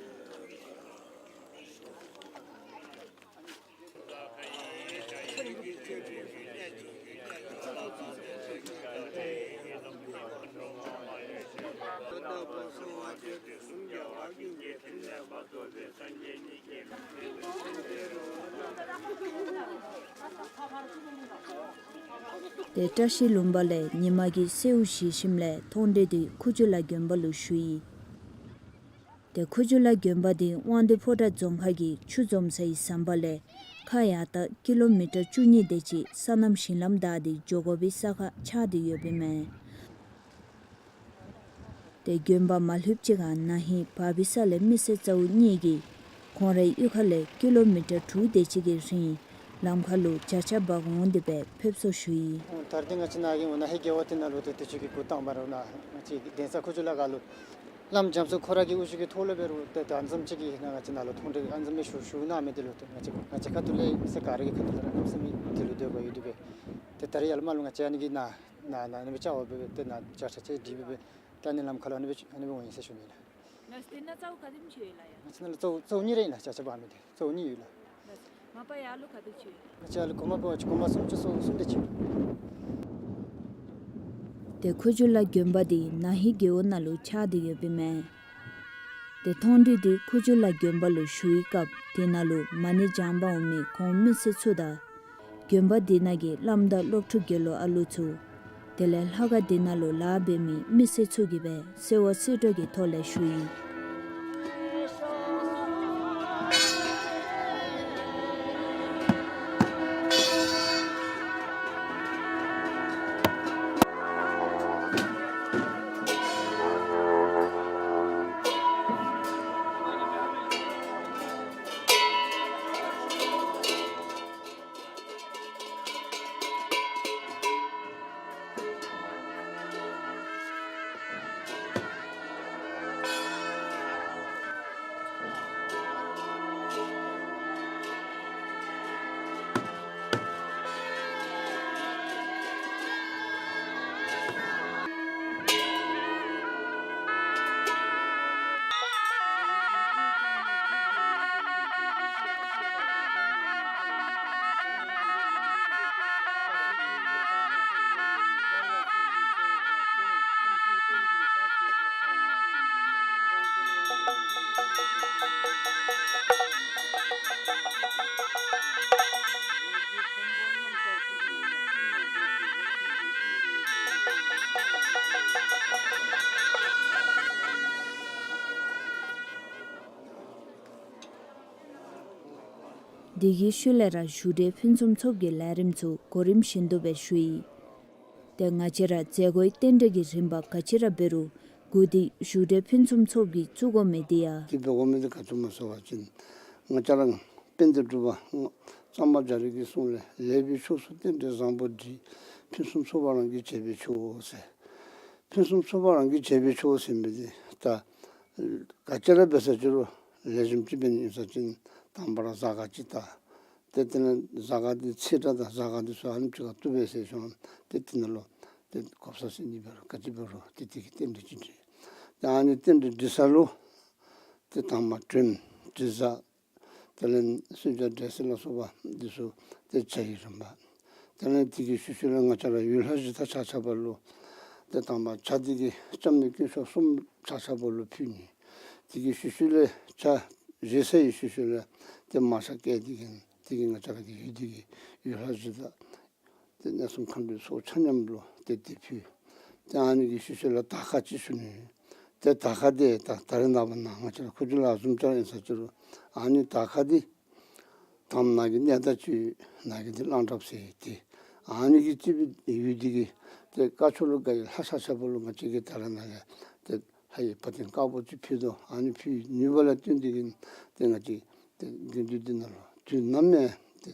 ཏེ་བཀྲ་ཤིས་ལུང་པ་ལས་ཉི་མ་གི་སེརཝ་བཞེས་ཞིནམ་ལས་མཐོང་གྲོལ་འདི་ཁུ་བྱུག་ལ་དགོན་པ་ལུ་ཞུ་ཡི། ཏེ་ཁུ་བྱུག་ལ་དགོན་པ་འདི་དབང་འདུས་ཕོ་བྲང་རྫོང་ཁག་གི་ཆུ་འཛོམས་སའི་ཟམ་པ་ལས་ཁ་ཡར་ལྟ་ཀི་ལོ་མི་ཊར་བཅུ་གཉིས་དེ་ཅིག་སོ་ནམ་ཞིང་ལམ་བདའ་སྟེ་འགྱོ་དགོ་པའི་ས་ཁར་ཆགས་ཏེ་ཡོདཔ་ཨིན་མས། ཏེ་དགོན་པ་མ་ལྷོདཔ་ཅིག་ཁར་ན་ཧིང་བ་བི་ས་ལས་མི་སེར་ཚ་བོ་གཉིས་ཀྱིས་ཁོང་རའི་གཡུས་ཁ་ལས་ཀི་ལོ་མི་ཊར་དྲུག་དེ་ཅིག་གི་རིང་ལམ་ཁ་ལུ་བརྒྱ་ཆ་འབག་འོང་སྟེ་སྦེ་ཕེབས་བསུ་ཞུ་ཡི། ད་རེས་འདི་ང་བཅས་ནཱ་གི་ན་ཧིང་རྒེད་འོག་འདི་ནང་ལུ་ཏེ་དུས་ཅི་གི་འགོ་དང་པ་ར་ན་ང་བཅས་ཀྱི་གདན་ས་ཁུ་བྱུག་ལ་ཁ་ལུ་བླམ་རྒྱ་མཚོ་ཁོ་ར་གི་དབུ་བཞུགས་ཀྱི་ཐོག་ལུ་འབད་རུང་ཏེ་ད་ཨ་ནེམ་ཅིག་གི་ན་ང་བཅས་ནཱ་ལུ་མཐོང་གྲོལ་ཨ་ནེམ་ཅིག་མས་ཞུ་ཞུ་གནང་མི་འདི་ལུ་ཏེ་ང་བཅས་ང་བཅས་ཁ་ཐུག་ལས་ས་ག་ར་གི་ཁ་ཐུག་ལས་ར་གནམ་མེད་ས་མེད་དེ་ལུ་འདོད་པ་ཡོད་དེ་སྦེ། ཏེ་ད་རེས་ཡར་ལས་མར་ལུ་ང་བཅས་ཨ་ནི་གི་ན་ན་ན་ནི་སྦེ་བཅར་བ་འབད་སྦེ་ཏེ་ན་བཅར་ཆ་ཅིག་འདི་འབད་སྦེ་ད་ནི་ལམ་ཁ་ལུ་ཨ་ནི་སྦེ་ཨ་ནི་སྦེ་འོང་ཡི་ཟེར་ཞུ་ནི་ལགས། ལགས་སོ། ཏེ་ནཱ་རྩ་བོ་ག་དེམ་ཅིག་ཡོད་ལགས་ཡ། ང་བཅས་ནཱ་ལུ་རྩ་བོ་རྩ་བོ་གཉིས་ར་ཨིན་ལགས། བཅའ་ཆ་འབག་མི་འདི་རྩ་བོ་གཉིས་ཡོད་ལགས། ལགས་སོ། མ་པ་ཡར་ལུ་ག་དེ་ཅིག་ཡོད། ང་བཅས་ཡར་ལུ་གོང་མ་འབད་བ་ཅིན་གོང་མ་སུམ་ཅུ་སོ་གསུམ་དེ་ཅིག་ཡོད། ཏེ་ཁུ་བྱུག་ལ་དགོན་པ་འདི་ན་ཧིང་རྒེད་འོག་ནང་ལུ་ཆགས་ཏེ་ཡོདཔ་ཨིན་མས། ཏེ་མཐོང་གྲོལ་འདི་ཁུ་བྱུག་ལ་དགོན་པ་ལུ་ཞུ་བའི་སྐབས་དེ་ནང་ལུ་མ་ཎི་བགྱང་པར་འོང་མི་ཁོང་མི་སེར་ཚུ་དང་དགོན་པ་འདི་ནང་གི་བླམ་དང་སློབ་ཕྲུག་དགེ་སློང་ཨ་ལུ་ཚུ་དེ་ལས་ལྷ་ཁང་འདི་ནང་ལུ་ལཱ་འབད་མི་མི་སེར་ཚུ་གིས་སྦེ་གསོལ་བ་གསོལ་སྒྲོག་གི་ཐོག་ལས་ཞུ་ཡི། དེ་གི་ཤུལ་ལས་ར་བཞུགས་གྲལ་ཕུན་སུམ་ཚོགས་ཀྱི་ལས་རིམ་ཚུ་གོ་རིམ་བཞིན་དུ་སྦེ་ཞུ་ཡི། ཏེ་ང་བཅས་ར་མཛད་སྒོའི་རྟེན་འབྲེལ་གྱི་རིམ་པ་ག་ཅི་ར་འབད་རུང་འགོ་འདི་བཞུགས་གྲལ་ཕུན་སུམ་ཚོགས་ཀྱིས་བཙུགས་དགོ་མི་འདི་ཡང་། དེ་འབད་དགོ་མི་འདི་ག་ཅི་སྨོ་ཟེར་བ་ཅིན་ང་བཅས་ར་དཔལ་ལྡན་འབྲུག་པ་གཙང་པ་རྒྱ་རས་ཀྱི་གསུང་ལས་ལེགས་པའི་ཕྱོགས་སུ་རྟེན་འབྲེལ་བཟང་པོ་འདི། ཕུན་སུམ་ཚོགས་པ་རང་གིས་བྱས་པས་ཆོག་ཟེར། ཕུན་སུམ་ཚོགས་པ་རང་གིས་བྱས་པས་ཆོག་ཟེར་མི་འདི་ད་ག་ཅི་ར་འབད་ས་ཅི་རུང་ལེགས་ཤོམ་ཅིག་འབད་ནི་ཨིན་ས་ཅིན་དང་པ་ར་གཟའ་སྐར་ཅིག་བལྟ། ཏེ་དེ་ལས་གཟའ་སྐར་འདི་ཚེས་གྲངས་དང་གཟའ་སྐར་འདི་ཚུ་ཨ་ནེམ་ཅིག་ཁར་བཏུབ་པས་ཟེར་ཞིནམ་ཏེ་དེ་ནང་ལུ་ཏེ་གོ་ས་ཟེར་ནི་འབད་རུང་ག་ཅི་འབད་རུང་ཏེ་དེ་གི་རྟེན་འབྲེལ་ཅིག་འགྲིག། ཏེ་ཨ་ནི་རྟེན་འབྲེལ་འགྲིག་ས་ལུ་ཏེ་དང་པ་སྒྲོལམ་དྲི་བཟང་དེ་ལས་གསོལ་ཇ་འབྲས་སིལ་ལ་སོགས་པ་འདི་ཚུ་ཏེ་ཕྱག་གི་རིམ་པ། དེ་ལས་དེ་གི་ཤུལ་ཤུལ་ལས་ང་བཅས་ར་ཡུལ་ལྷ་གཞི་བདག་ཆ་ཁྱབ་ལུ་ཏེ་དང་པ་ཇ་འདི་གིས་སྐྱབས་གནས་དཀོན་མཆོག་གསུམ་ཆ་ཁྱབ་ལུ་ཕུལ་ནི། དེ་གི་ཤུལ་ཤུལ་ལས་ཇ་བཞེས་ཚར་བའི་ཤུལ་ཤུལ་ལས་ཏེ་མར་ཆ་བཀལ་ཏེ་གིས་དེ་གིས་ང་བཅས་ར་གི་ཡུལ་འདི་གི་ཡུལ་ལྷ་གཞི་བདག་ཏེ་གནས་གསུམ་མཁའ་འགྲོའི་ཚོགས་ཆ་མཉམ་ལུ་ཏེ་འདི་ཕུལ། ཏེ་ཨ་ནི་གི་ཤུལ་ཤུལ་ལས་དར་ཁ་ཅིག་ཞུ་ནི། ཏེ་དར་ཁ་འདི་ད་ད་རེས་ནངས་པ་ནཱ་ང་བཅས་ར་ཁུ་བྱུག་ལ་བཟུམ་ཅིག་ཨིན་ས་ཅི་རུང་ཨ་ནི་དར་ཁ་འདི་དང་པ་ནཱ་གི་གནས་བདག་ཅིག་ནཱ་གི་འདི་གླང་བྲགཔ་ཟེར་ཏེ་ཨ་ནི་གིས་གཙོས་པའི་ཡུལ་འདི་གི་ཏེ་དཀར་ཕྱོགས་ལུ་དགའ་བའི་ལྷ་ཆ་ཁྱབ་ལུ་ང་བཅས་ཀྱིས་ད་རེས་ནཱ་ལས་ཏེ་ལྷ་ཡི་བ་དན་དཀར་པོ་ཅིག་ཕུལ་དོ། ཨ་ནི་ཕུལ་ནུས་པ་ལ་བརྟེན་ཏེ་གིས་ཏེ་ང་བཅས་ཏེ་དགེ་འདུན་འདི་ནང་ལུ་དུས་ནམ་ཡང་ཏེ་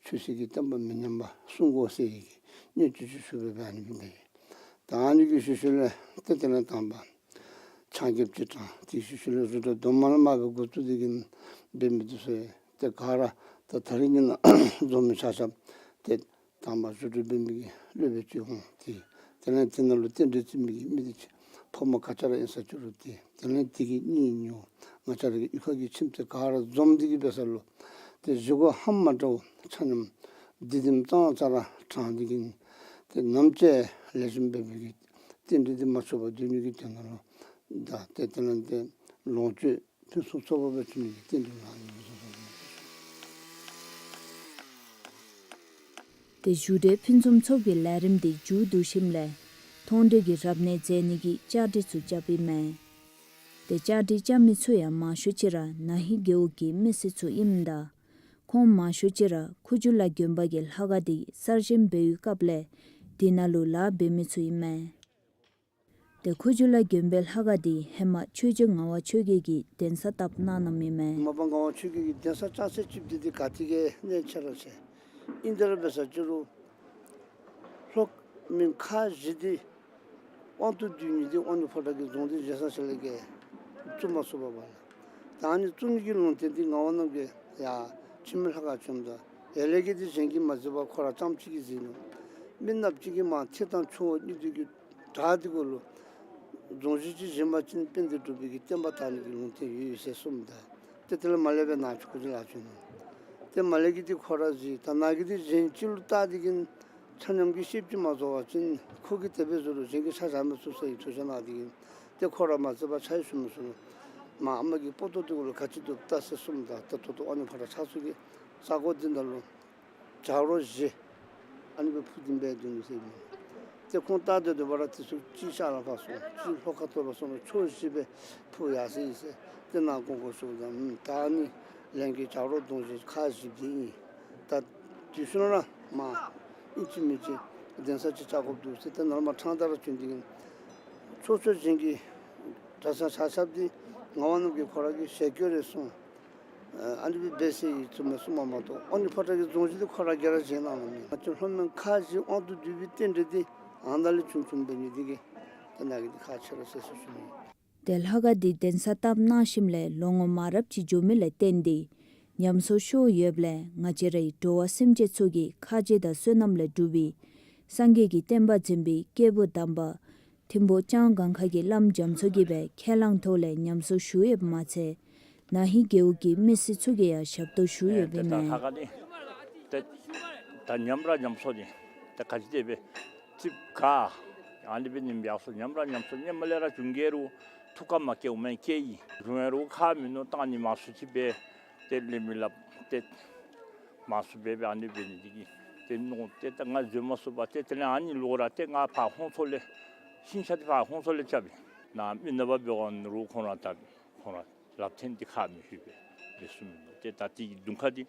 ཆོས་སྲིད་ཀྱི་བསྟན་པ་མི་ཉམས་པ་སྲུང་དགོ་ཟེར་བའི་གི་གནད་བཅུད་ཅིག་ཞུ་སྦེ་ཨ་ནི་སྦེ་འབད་ཡི། ད་ཨ་ནི་གི་ཤུལ་ཤུལ་ལས་ཏེ་དེ་ལས་དང་པ་ཆང་རྐྱབ་ཅིག་དྲངས། དེ་ཤུལ་ཤུལ་ལས་རྫུ་འཕྲུལ་སྡོམ་མ་ལས་མར་སྦེ་འགོ་བཙུགས་ཏེ་གིས་འབད་མི་འདི་ཚུ་ཏེ་ག་ར་ད་ད་རིས་ཀྱི་ནང་འཛོམས་མི་ཆ་ཁྱབ་ཏེ་དང་པ་རྫུ་འཕྲུལ་འབད་མི་གི་སློབ་དཔོན་ཅིག་འོང་སྟེ་དེ་ལས་དེ་ནང་ལུ་རྟེན་འབྲེལ་བརྩི་མི་གི་མི་འདི་ཕོ་མོ་ག་ཅི་ར་ཨིན་ས་ཅི་རུང་ཏེ་དེ་ལས་དེ་གི་གཉེན་ཉེཝ་ང་བཅས་ར་གི་གཡུས་ཁ་གི་ཁྱིམ་མཚེས་ག་ར་འཛོམས་ཏེ་གིས་འབད་ས་ལུ་ཏེ་བཞེས་སྒོ་ཧ་མ་འདྲཝ་ཆ་མཉམ་འདི་དེམ་ཙང་ཙ་ར་དྲངས་ཏེ་གིས་ཏེ་ནམ་ཅིག་ལེགས་ཤོམ་འབད་མི་གི་རྟེན་འབྲེལ་འདི་མ་འཆོར་བར་སྡོད་ནི་གི་དོན་ལུ་ད་ཏེ་དེ་ལས་ཏེ་ལོངས་སྤྱོད་ཕུན་སུམ་ཚོགས་པ་སྦེ་བྱིན་ནི་གི་རྟེན་འབྲེལ་གནང་ནི་ཨིན། ཏེ་བཞུགས་གྲལ་ཕུན་སུམ་ཚོགས་པའི་ལས་རིམ་འདི་མཇུག་བསྡུ་ཞིནམ་ལས་མཐོང་གྲོལ་གྱི་རབ་གནས་མཛད་ནི་གི་བཅའ་སྒྲིག་ཚུ་རྐྱབ་ཨིན་མས། ཏེ་བཅའ་སྒྲིག་རྐྱབ་མི་ཚུ་ཡང་མང་ཤོས་ཅིག་ར་ན་ཧིང་རྒེད་འོག་གི་མི་སེར་ཚུ་ཨིནམ་ད་ཁོང་མང་ཤོས་ཅིག་ར་ཁུ་བྱུག་ལ་དགོན་པ་གི་ལྷ་ཁང་འདི་གསར་བཞེངས་འབད་བའི་སྐབས་ལས་འདི་ནང་ལུ་ལཱ་འབད་མི་ཚུ་ཨིན་མས། ཏེ་ཁུ་བྱུག་ལ་དགོན་པའི་ལྷ་ཁང་འདི་ཧེ་མ་ཆོས་རྗེ་ངག་དབང་ཆོས་རྒྱལ་གྱིས་གདན་ས་བཏབ་གནང་གནངམ་ཨིན་མས། མ་པ་ངག་དབང་ཆོས་རྒྱལ་གྱིས་གདན་ས་བཅགས་ཚད་ཅིག་འདི་འདི་ག་ཏེ་གི་གནས་ཆེ་ར་ཆེ། ཨིན་ཏེ་ར་འབད་ས་ཅིག་རུང་ལྷོ་མོན་ཁག་བཞི་འདི་དབང་དུ་བསྡུ་ནི་འདི་ཨོ་ནི་ཕོ་བྲང་གི་རྫོང་འདི་བཞེངས་ས་ཆེ་ལས་ཀྱི་བཙུགས་མ་ཚུགས་པ་བ་ལ། ད་ཨ་ནི་བཙུགས་ནི་གི་ལུང་བསྟན་འདི་ངག་དབང་རྣམ་རྒྱལ་ཡར་འཆི་མེད་ལྷ་ཁང་བྱོནམ་ད་ཡར་ལས་ཀྱི་འདི་གཞན་གྱིས་མ་མཛད་པར་ཁོ་ར་རྐྱངམ་གཅིག་གིས་མཛད་ནུག། མི་ནགཔ་གཅིག་གིས་མར་ཐིག་དང་ཆུ་བོ་གཉིས་འདི་གི་བྲག་འདི་གུ་ལུ་རྫོང་གཞི་ཅིག་བཞེངས་པ་ཅིན་དཔལ་ལྡན་འབྲུག་པའི་གི་བསྟན་པ་དར་ནི་གི་ལུང་བསྟན་ཡོད་ཡོད་ཟེར་གསུངམ་ད། ཏེ་དེ་ལས་མར་ལས་འབད་ནཱ་ཆུ་ཁུ་ཅིག་ལ་བྱོན་ནུག། ཏེ་མར་ལས་ཀྱི་འདི་ཁོ་ར་གཟིགས་ད་ནཱ་གི་འདི་གཞན་ཅིག་ལུ་བལྟ་སྟེ་གིས་ཆ་མཉམ་གྱིས་ཤེསཔ་ཅིག་མ་བཟོ་བ་ཅིན་ཁོ་གིས་དེ་སྦེ་བཟོ་རུང་གཞན་གྱིས་ཆ་བཞག་མི་ཚུགས་ཟེར་བའི་ཐུགས་བཞེད་གནང་སྟེ་གིས་ཏེ་ཁོ་ར་མ་མཛད་པར་ཆ་ཡང་ཞུ་མི་ཚུགས། མར་ཨ་མ་གི་པོ་ཏོ་འདི་གུ་ལུ་ག་ཅི་འདུག་བལྟ་ཟེར་གསུངམ་ད་ད་ད་ལྟོ་ཨོ་ནི་ཕོ་བྲང་ཆགས་ས་གི་ས་གོ་འདི་ནང་ལུ་བྱ་རོག་བཞི་ཨ་ནི་སྦེ་འཕུར་ཏེ་འབད་འདུག་ཟེར་མས། ཏེ་ཁོང་བལྟ་སྡོད་སྡོད་པ་ར་དེ་ཚུ་གཅིག་ཤར་ལུ་ཕར་སོང་གཅིག་ལྷོ་ཁ་ཐུག་ལུ་སོང་ཕྱོགས་བཞི་སྦེ་འཕུར་ཡར་སོ་ཡི་ཟེར། ཏེ་ནཱ་དགོངས་སྐོར་ཞུཝ་ད་ཨུམ་ད་ཨ་ནི་ལན་གྱི་བྱ་རོག་གདོང་བཞི་ཁག་བཞི་འདི་ཨིན། ད་དུས་གསུམ་ར་མར་ཨིན་ཅི་མིན་ཅི་གདན་ས་ཅིག་བཅགས་དགོཔ་འདུག་ཟེར། ཏེ་ནཱ་ལས་མར་ཕྲང་ད་ར་བྱོན་ཏེ་གིས་ཕྱོགས་ཕྱོགས་གཞན་གྱི་གྲྭ་ཚང་ཆ་ཁྱབ་འདི་ངག་དབང་རྣམ་རྒྱལ་ཁོ་ར་གི་ཞལ་བཀོད་རེ་སོང་། ཨ་ནི་སྦེ་འབད་ཟེར་ཡི་ཚུ་མ་གསུངམ་མ་གཏོགས་ཨོ་ནི་ཕོ་བྲང་གི་རྫོང་གཞི་འདི་ཁོ་ར་གིས་ར་བཞེངས་གནང་ནུག་མས། ང་བཅས་ལྷོ་མོན་ཁག་བཞི་དབང་དུ་བསྡུ་བའི་རྟེན་འབྲེལ་འདི་ཨ་ནཱ་ལས་བྱུང་བྱུངམ་འབད་ནི་འདི་གིས་ཏེ་ནཱ་གི་འདི་ཁག་ཆེ་ར་ཆེ་ཟེར་ཞུ་ནི། ཏེ་ལྷ་ཁང་འདི་གདན་ས་བཏབ་གནང་ཞིནམ་ལས་ལོ་ངོ་མང་རབས་ཅིག་འགྱོ་མི་ལས་བརྟེན་ཏེ་ཉམས་གསོ་ཤོར་ཡོདཔ་ལས་ང་བཅས་རའི་འགྲོ་བ་སེམས་ཅན་ཚུ་གི་ཁ་རྗེ་དང་བསོད་ནམས་ལས་གྲུབ་པའི་སངས་རྒྱས་ཀྱི་བསྟན་པ་འཛིན་པའི་སྐྱེས་བུ་དམ་པ་ཐིམ་ཕུག་ལྕང་སྒང་ཁ་གི་བླམ་རྒྱ་མཚོ་གིས་སྦེ་ཁས་བླངས་ཐོག་ལས་ཉམས་གསོ་ཞུ་ཡོདཔ་མ་ཚད་ན་ཧིང་རྒེད་འོག་གི་མི་སེར་ཚུ་གིས་ཡང་ཞབས་ཏོག་ཞུ་ཡོདཔ་ཨིན་མས། ཏེ་ད་ཉམས་ར་ཉམས་སོ་ནི་ཏེ་ག་ཅི་དེ་སྦེ་ཙིགཔ་ག་ཨ་ནི་སྦེ་ཉམས་ཡར་སོ་ཉམས་ར་ཉམས་སོ་ཧེ་མ་ལས་ར་བྱུང་གེ་རུང་ཐུགས་ཁར་མ་སྐྱེཝ་མེན་སྐྱེ་ཡི། བྱུང་ཡི་རུང་ཁ་མིན་ནུག་བཏང་ནི་མང་སུ་ཅིག་སྦེ་ཏེ་ལེན་མི་སླབ་ཏེ་མང་སུ་སྦེ་སྦེ་ཨ་ནི་འབད་ནི་འདི་གིས་ཏེ་མནོ་སྟེ་ད་ང་འཛོལ་མ་ཚུགས་པར་ཏེ་དེ་ལས་ཨ་ནི་ལོག་ར་ཏེ་ང་ཕར་ཧོང་ཚོ་ལས་ཤིང་ཆ་འདི་ཕར་ཧོང་ཚོ་ལས་རྐྱབ་ཨིན། ནཱ་མི་ནགཔ་འབད་བ་ནི་རུང་ཁོང་ར་ད་ཁོང་ར་ལག་འཐེན་འདི་ཁ་མི་ལྷོད་པས་འབད་ཚུགས་མི་ནུག། ཏེ་ད་དེ་གི་གདོང་ཁ་འདི་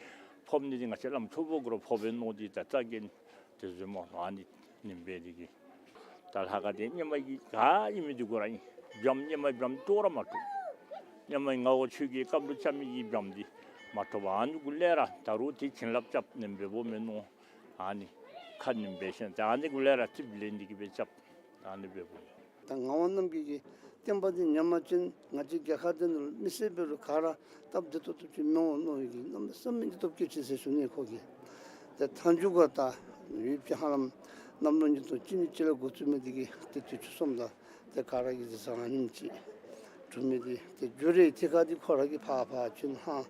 ཕོག་ནི་འདི་ང་བཅས་བླམ་ཆོསཔ་གུ་ར་ཕོག་པས་མནོ་སྟེ་ད་རྩ་འགེངས་ཏེ་འཛོལ་མ་ནུག། ཨ་ནི་ཨ་ནི་སྦེ་འདི་གིས་ད་ལྷ་ཁང་འདི་ཧེ་མ་གི་ག་ཨིན་མི་འདི་གུ་ར་ཨིན། སྦྱངམ་ཧེ་མ་སྦྱངམ་ཏོག་ར་མ་གྲུབ། ཧེ་མ་ངག་དབང་ཆོས་རྒྱལ་སྐབས་ལུ་རྐྱབ་མི་གི་སྦྱངམ་འདི་མ་གྲུབ་པར་ཨ་ནི་གུ་ལས་ར་ད་རུང་དེ་བྱིན་རླབས་རྐྱབ་ནི་འབདཝ་མས་མནོ། ཨ་ནི་ཁ་ནི་འབད་ཞིནམ་ད་ཨ་ནི་གུ་ལས་ར་རྩིགཔ་ལེན་ཏེ་གིས་སྦེ་རྐྱབ། ཨ་ནི་འབདཝ་ད་ངག་དབང་རྣམ་རྒྱལ་གྱི་བསྟན་པ་འདི་ཉམས་པ་ཅིན་ང་བཅས་རྒྱལ་ཁབ་འདི་ནང་ལུ་མི་སེར་འབད་རུང་ག་ར་སྟབས་བདེ་ཏོག་ཏོ་ཅིག་མི་འོང་མནོ་བའི་གི་གནམ་མེད་ས་མེད་ཀྱི་སྟོབས་བསྐྱེད་ཅིག་ཟེར་ཞུ་ནི་ཁོ་གིས། ཏེ་མཐའ་མཇུག་ག་ད་ཡུདཔ་ཅིག་ཧ་ལམ་གནམ་ལོ་ཉིས་སྟོང་བཅུ་གཉིས་ཅིག་ལས་འགོ་བཙུགས་མི་འདི་གིས་ཏེ་དུས་ཚོད་སོངམ་ད་ཏེ་ག་ར་གིས་ཏེ་བཟང་ངན་ཅིག་གྲུབ་མི་འདི་ཏེ་འགྱུར་རེ་ཐད་ཁར་འདི་ཁོ་ར་གིས་ཕར་ཕར་བྱོན་ཧང་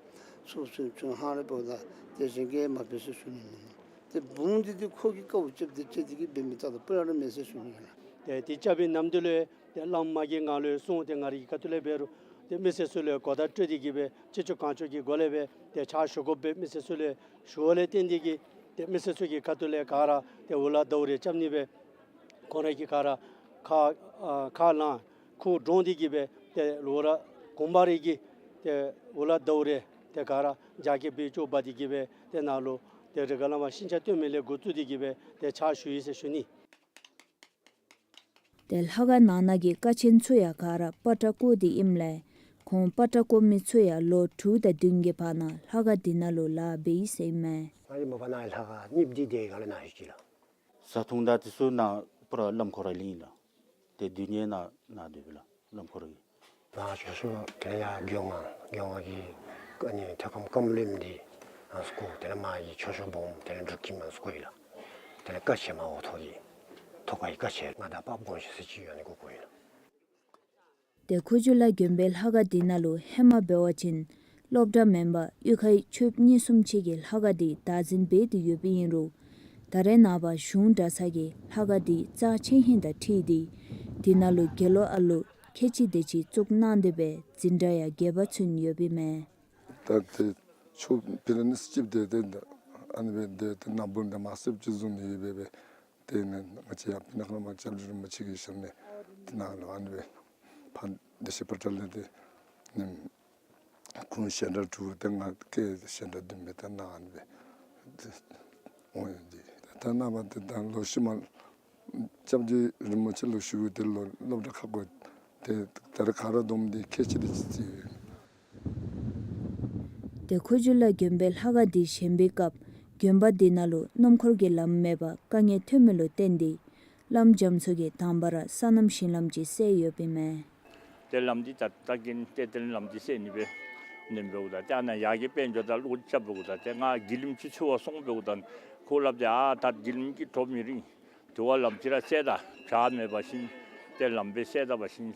ཚུར་ཚུར་བྱོན་ཧང་རེ་འབདཝ་ད་ཏེ་གཞན་གྱིས་མ་འབད་ཟེར་ཞུ་ནི་མེན། ཏེ་བུམོ་འདི་ཏེ་ཁོ་གིས་དཀའཝ་སྤྱད་དེ་སྤྱད་དེ་གིས་འབད་མི་ད་ལྟོ་སྤུ་ལས་ར་མེད་ཟེར་ཞུ་ནི་ལགས། ཏེ་དེ་རྐྱབ་པའི་ནམ་དུས་ལུ་ཏེ་བླམ་མ་གི་ངང་ལུ་སོང་སྟེ་ང་རའི་ཁ་ཐུག་ལས་འབད་རུང་ཏེ་མི་སེར་ཚུ་ལུ་གོ་བརྡ་སྤྲོད་དེ་གིས་སྦེ་ཅི་ལྕོགས་གང་ལྕོགས་ཀྱི་སྒོ་ལས་སྦེ་ཏེ་ཕྱག་ཞུ་དགོ་པའི་མི་སེར་ཚུ་ལུ་ཞུ་བ་ལས་བརྟེན་ཏེ་གིས་ཏེ་མི་སེར་ཚུ་གི་ཁ་ཐུག་ལས་ག་ར་ཏེ་འུ་ལག་ཟླཝ་རེ་རྐྱབ་ནི་སྦེ་ཁོང་ར་གིས་ག་ར་ཁ་ཨ་ཁ་ལང་ཁུ་དྲོང་སྟེ་གིས་སྦེ་ཏེ་ལོ་ར་གུང་པ་རེ་གི་ཏེ་འུ་ལག་ཟླཝ་རེ་ཏེ་ག་ར་རྒྱ་སྐྱེད་སྦེ་ཅོག་འབག་སྟེ་གིས་སྦེ་ཏེ་ནཱ་ལུ་ཏེ་རི་ག་ལ་མ་ཤིང་ཆ་བཏོན་མི་ལས་འགོ་བཙུགས་ཏེ་གིས་སྦེ་ཏེ་ཕྱག་ཞུ་ཡི་ཟེར་ཞུ་ནི། ཏེ་ལྷ་ཁང་ནང་ན་གི་ཀ་ཆེན་ཚུ་ཡང་ག་ར་པ་ཏྲ་བརྐོ་སྟེ་ཨིནམ་ལས་ཁོང་པ་ཏྲ་བརྐོ་མི་ཚུ་ཡང་ལོ་དྲུག་དང་བདུན་གྱི་བར་ན་ལྷ་ཁང་འདི་ནང་ལུ་ལཱ་འབད་ཡི་ཟེར་ཨིན་མས། ང་གིས་མ་པ་ནཱ་ལྷ་ཁང་གཉིས་འདི་དེ་ག་ལས་ནཱ་ཡོད་ཅི་ལགས། བཟའ་འཐུང་དང་དེ་ཚུ་ནཱ་པུ་ར་བླམ་ཁོ་ར་ལེན་ཡི་ལགས། ཏེ་སྡོད་ནི་ནཱ་ནཱ་སྡོད་པས་ལགས་བླམ་ཁོ་ར་གིས། ནཱ་ཆོས་ཤོག་དེ་ཡང་མགོན་ཁང་མགོན་ཁང་གི་ཨ་ནི་ཐེག་དམ་བཀའ་མོལ་ལེན་འདི་ཨ་བརྐོ། དེ་ལས་མར་གྱི་ཆོས་ཤོག་སྦོམ་དེ་ལས་འབྲུག་གི་མར་བརྐོ་ཡི་ལགས། དེ་ལས་ཀ་ཆེན་མར་འོག་ཐོག་གི་ཐོག་ཁའི་ཀ་ཆེན་མངའ་བདག་དཔལ་དགོངས་བཞེད་ཟེར་ཅིག་ཡོད་ནི་གུ་བརྐོ་ཡི་ལགས། ཏེ་ཁུ་བྱུག་ལ་དགོན་པའི་ལྷ་ཁང་འདི་ནང་ལུ་ཧེ་མ་འབད་བ་ཅིན་སློབ་གྲྭ་མེན་པར་གཡུས་ཁའི་ཆོསཔ་གཉིས་གསུམ་ཅིག་གིས་ལྷ་ཁང་འདི་བདག་འཛིན་འབད་དེ་ཡོདཔ་ཨིན་རུང་ད་རེས་ནངས་པ་གཞུང་གྲྭ་ཚང་གིས་ལྷ་ཁང་འདི་རྩ་ཆེ་ཧིང་དང་འཁྲིལ་ཏེ་འདི་ནང་ལུ་དགེ་སློབ་ཨ་ལུ་ཁལ་གཅིག་དེ་ཅིག་བཙུགས་གནང་སྟེ་སྦེ་འཛིན་གྲྭ་ཡང་རྒྱས་པ་ཚུན་ཡོདཔ་ཨིན་མས། ད་ཏེ་ཆོས་ཕི་ལ་ནི་སྐྱིད་དེ་ཏེ་ཨ་ནི་སྦེ་ཏེ་ཏེ་ན་བུན་དེ་མ་སེརཔ་ཅིག་བཟུང་ནི་ཡོད་པས་སྦེ། ཏེ་ནི་ང་བཅས་ཡང་སྤུ་ན་ཁ་ལས་མར་ལྕགས་རི་རིན་པོ་ཆེ་གི་ཞབས་ནས་ཏེ་ནཱ་ལུ་ཨ་ནི་སྦེ་ཕར་བདེ་ཆེན་ཕོ་བྲང་ལས་ཏེ་ནི་ཁོང་ཞལ་གྲངས་དྲུག་ཏེ་ང་བཀལ་ཞལ་གྲངས་བདུན་སྦེ་ད་ནཱ་ཨ་ནི་སྦེ་ཏེ་འོང་ཡོད་དེ། ད་ནངས་པ་ཏེ་ད་ལོག་ཤུལ་མ་ སྐྱབས་རྗེ་རིན་པོ་ཆེ་ལུ་ཞུ་སྟེ་ལོག་སློབ་གྲྭ་ཁ་བསྐོར་ཏེ་ད་རེས་ག་ར་བསྡོམས་ཏེ་ཁལ་གཅིག་དེ་ཅིག་བརྩིས་ཡོད། ཏེ་ཁུ་བྱུག་ལ་དགོན་པའི་ལྷ་ཁང་འདི་བཞེངས་པའི་སྐབས་དགོན་པ་འདི་ནང་ལུ་སྣུམ་འཁོར་གྱི་ལམ་མེད་པར་དཀའ་ངལ་ཐོན་མི་ལུ་བརྟེན་ཏེ་བླམ་རྒྱ་མཚོ་གིས་དང་པ་ར་སོ་ནམ་ཞིང་ལམ་ཅིག་བསལ་ཡོདཔ་ཨིན་མས། ཏེ་ལམ་འདི་ད་ད་གིན་ཏེ་ཏེ་ལམ་འདི་བསལ་ནི་སྦེ་ཨིན་པས་གོ། ད་ཏེ་ཨ་ནཱ་ཡར་གྱི་དཔལ་འབྱོར་དང་གློག་རྐྱབ་པས་གོ། ད་ཏེ་ང་བརྒྱུད་ལམ་ཅིག་འཚོལ་བར་སོང་པས་གོ། ད་ཁོ་སླབ་སྟེ་ཨ་ད་བརྒྱུད་ལམ་གྱི་གྲོགས་མི་རིང་། དེ་བ་ལམ་ཅིག་ར་བསལ་ད་བྱ་མེད་པ་ཅིན་ཏེ་ལམ་སྦེ་བསལ་ད་པ་ཅིན་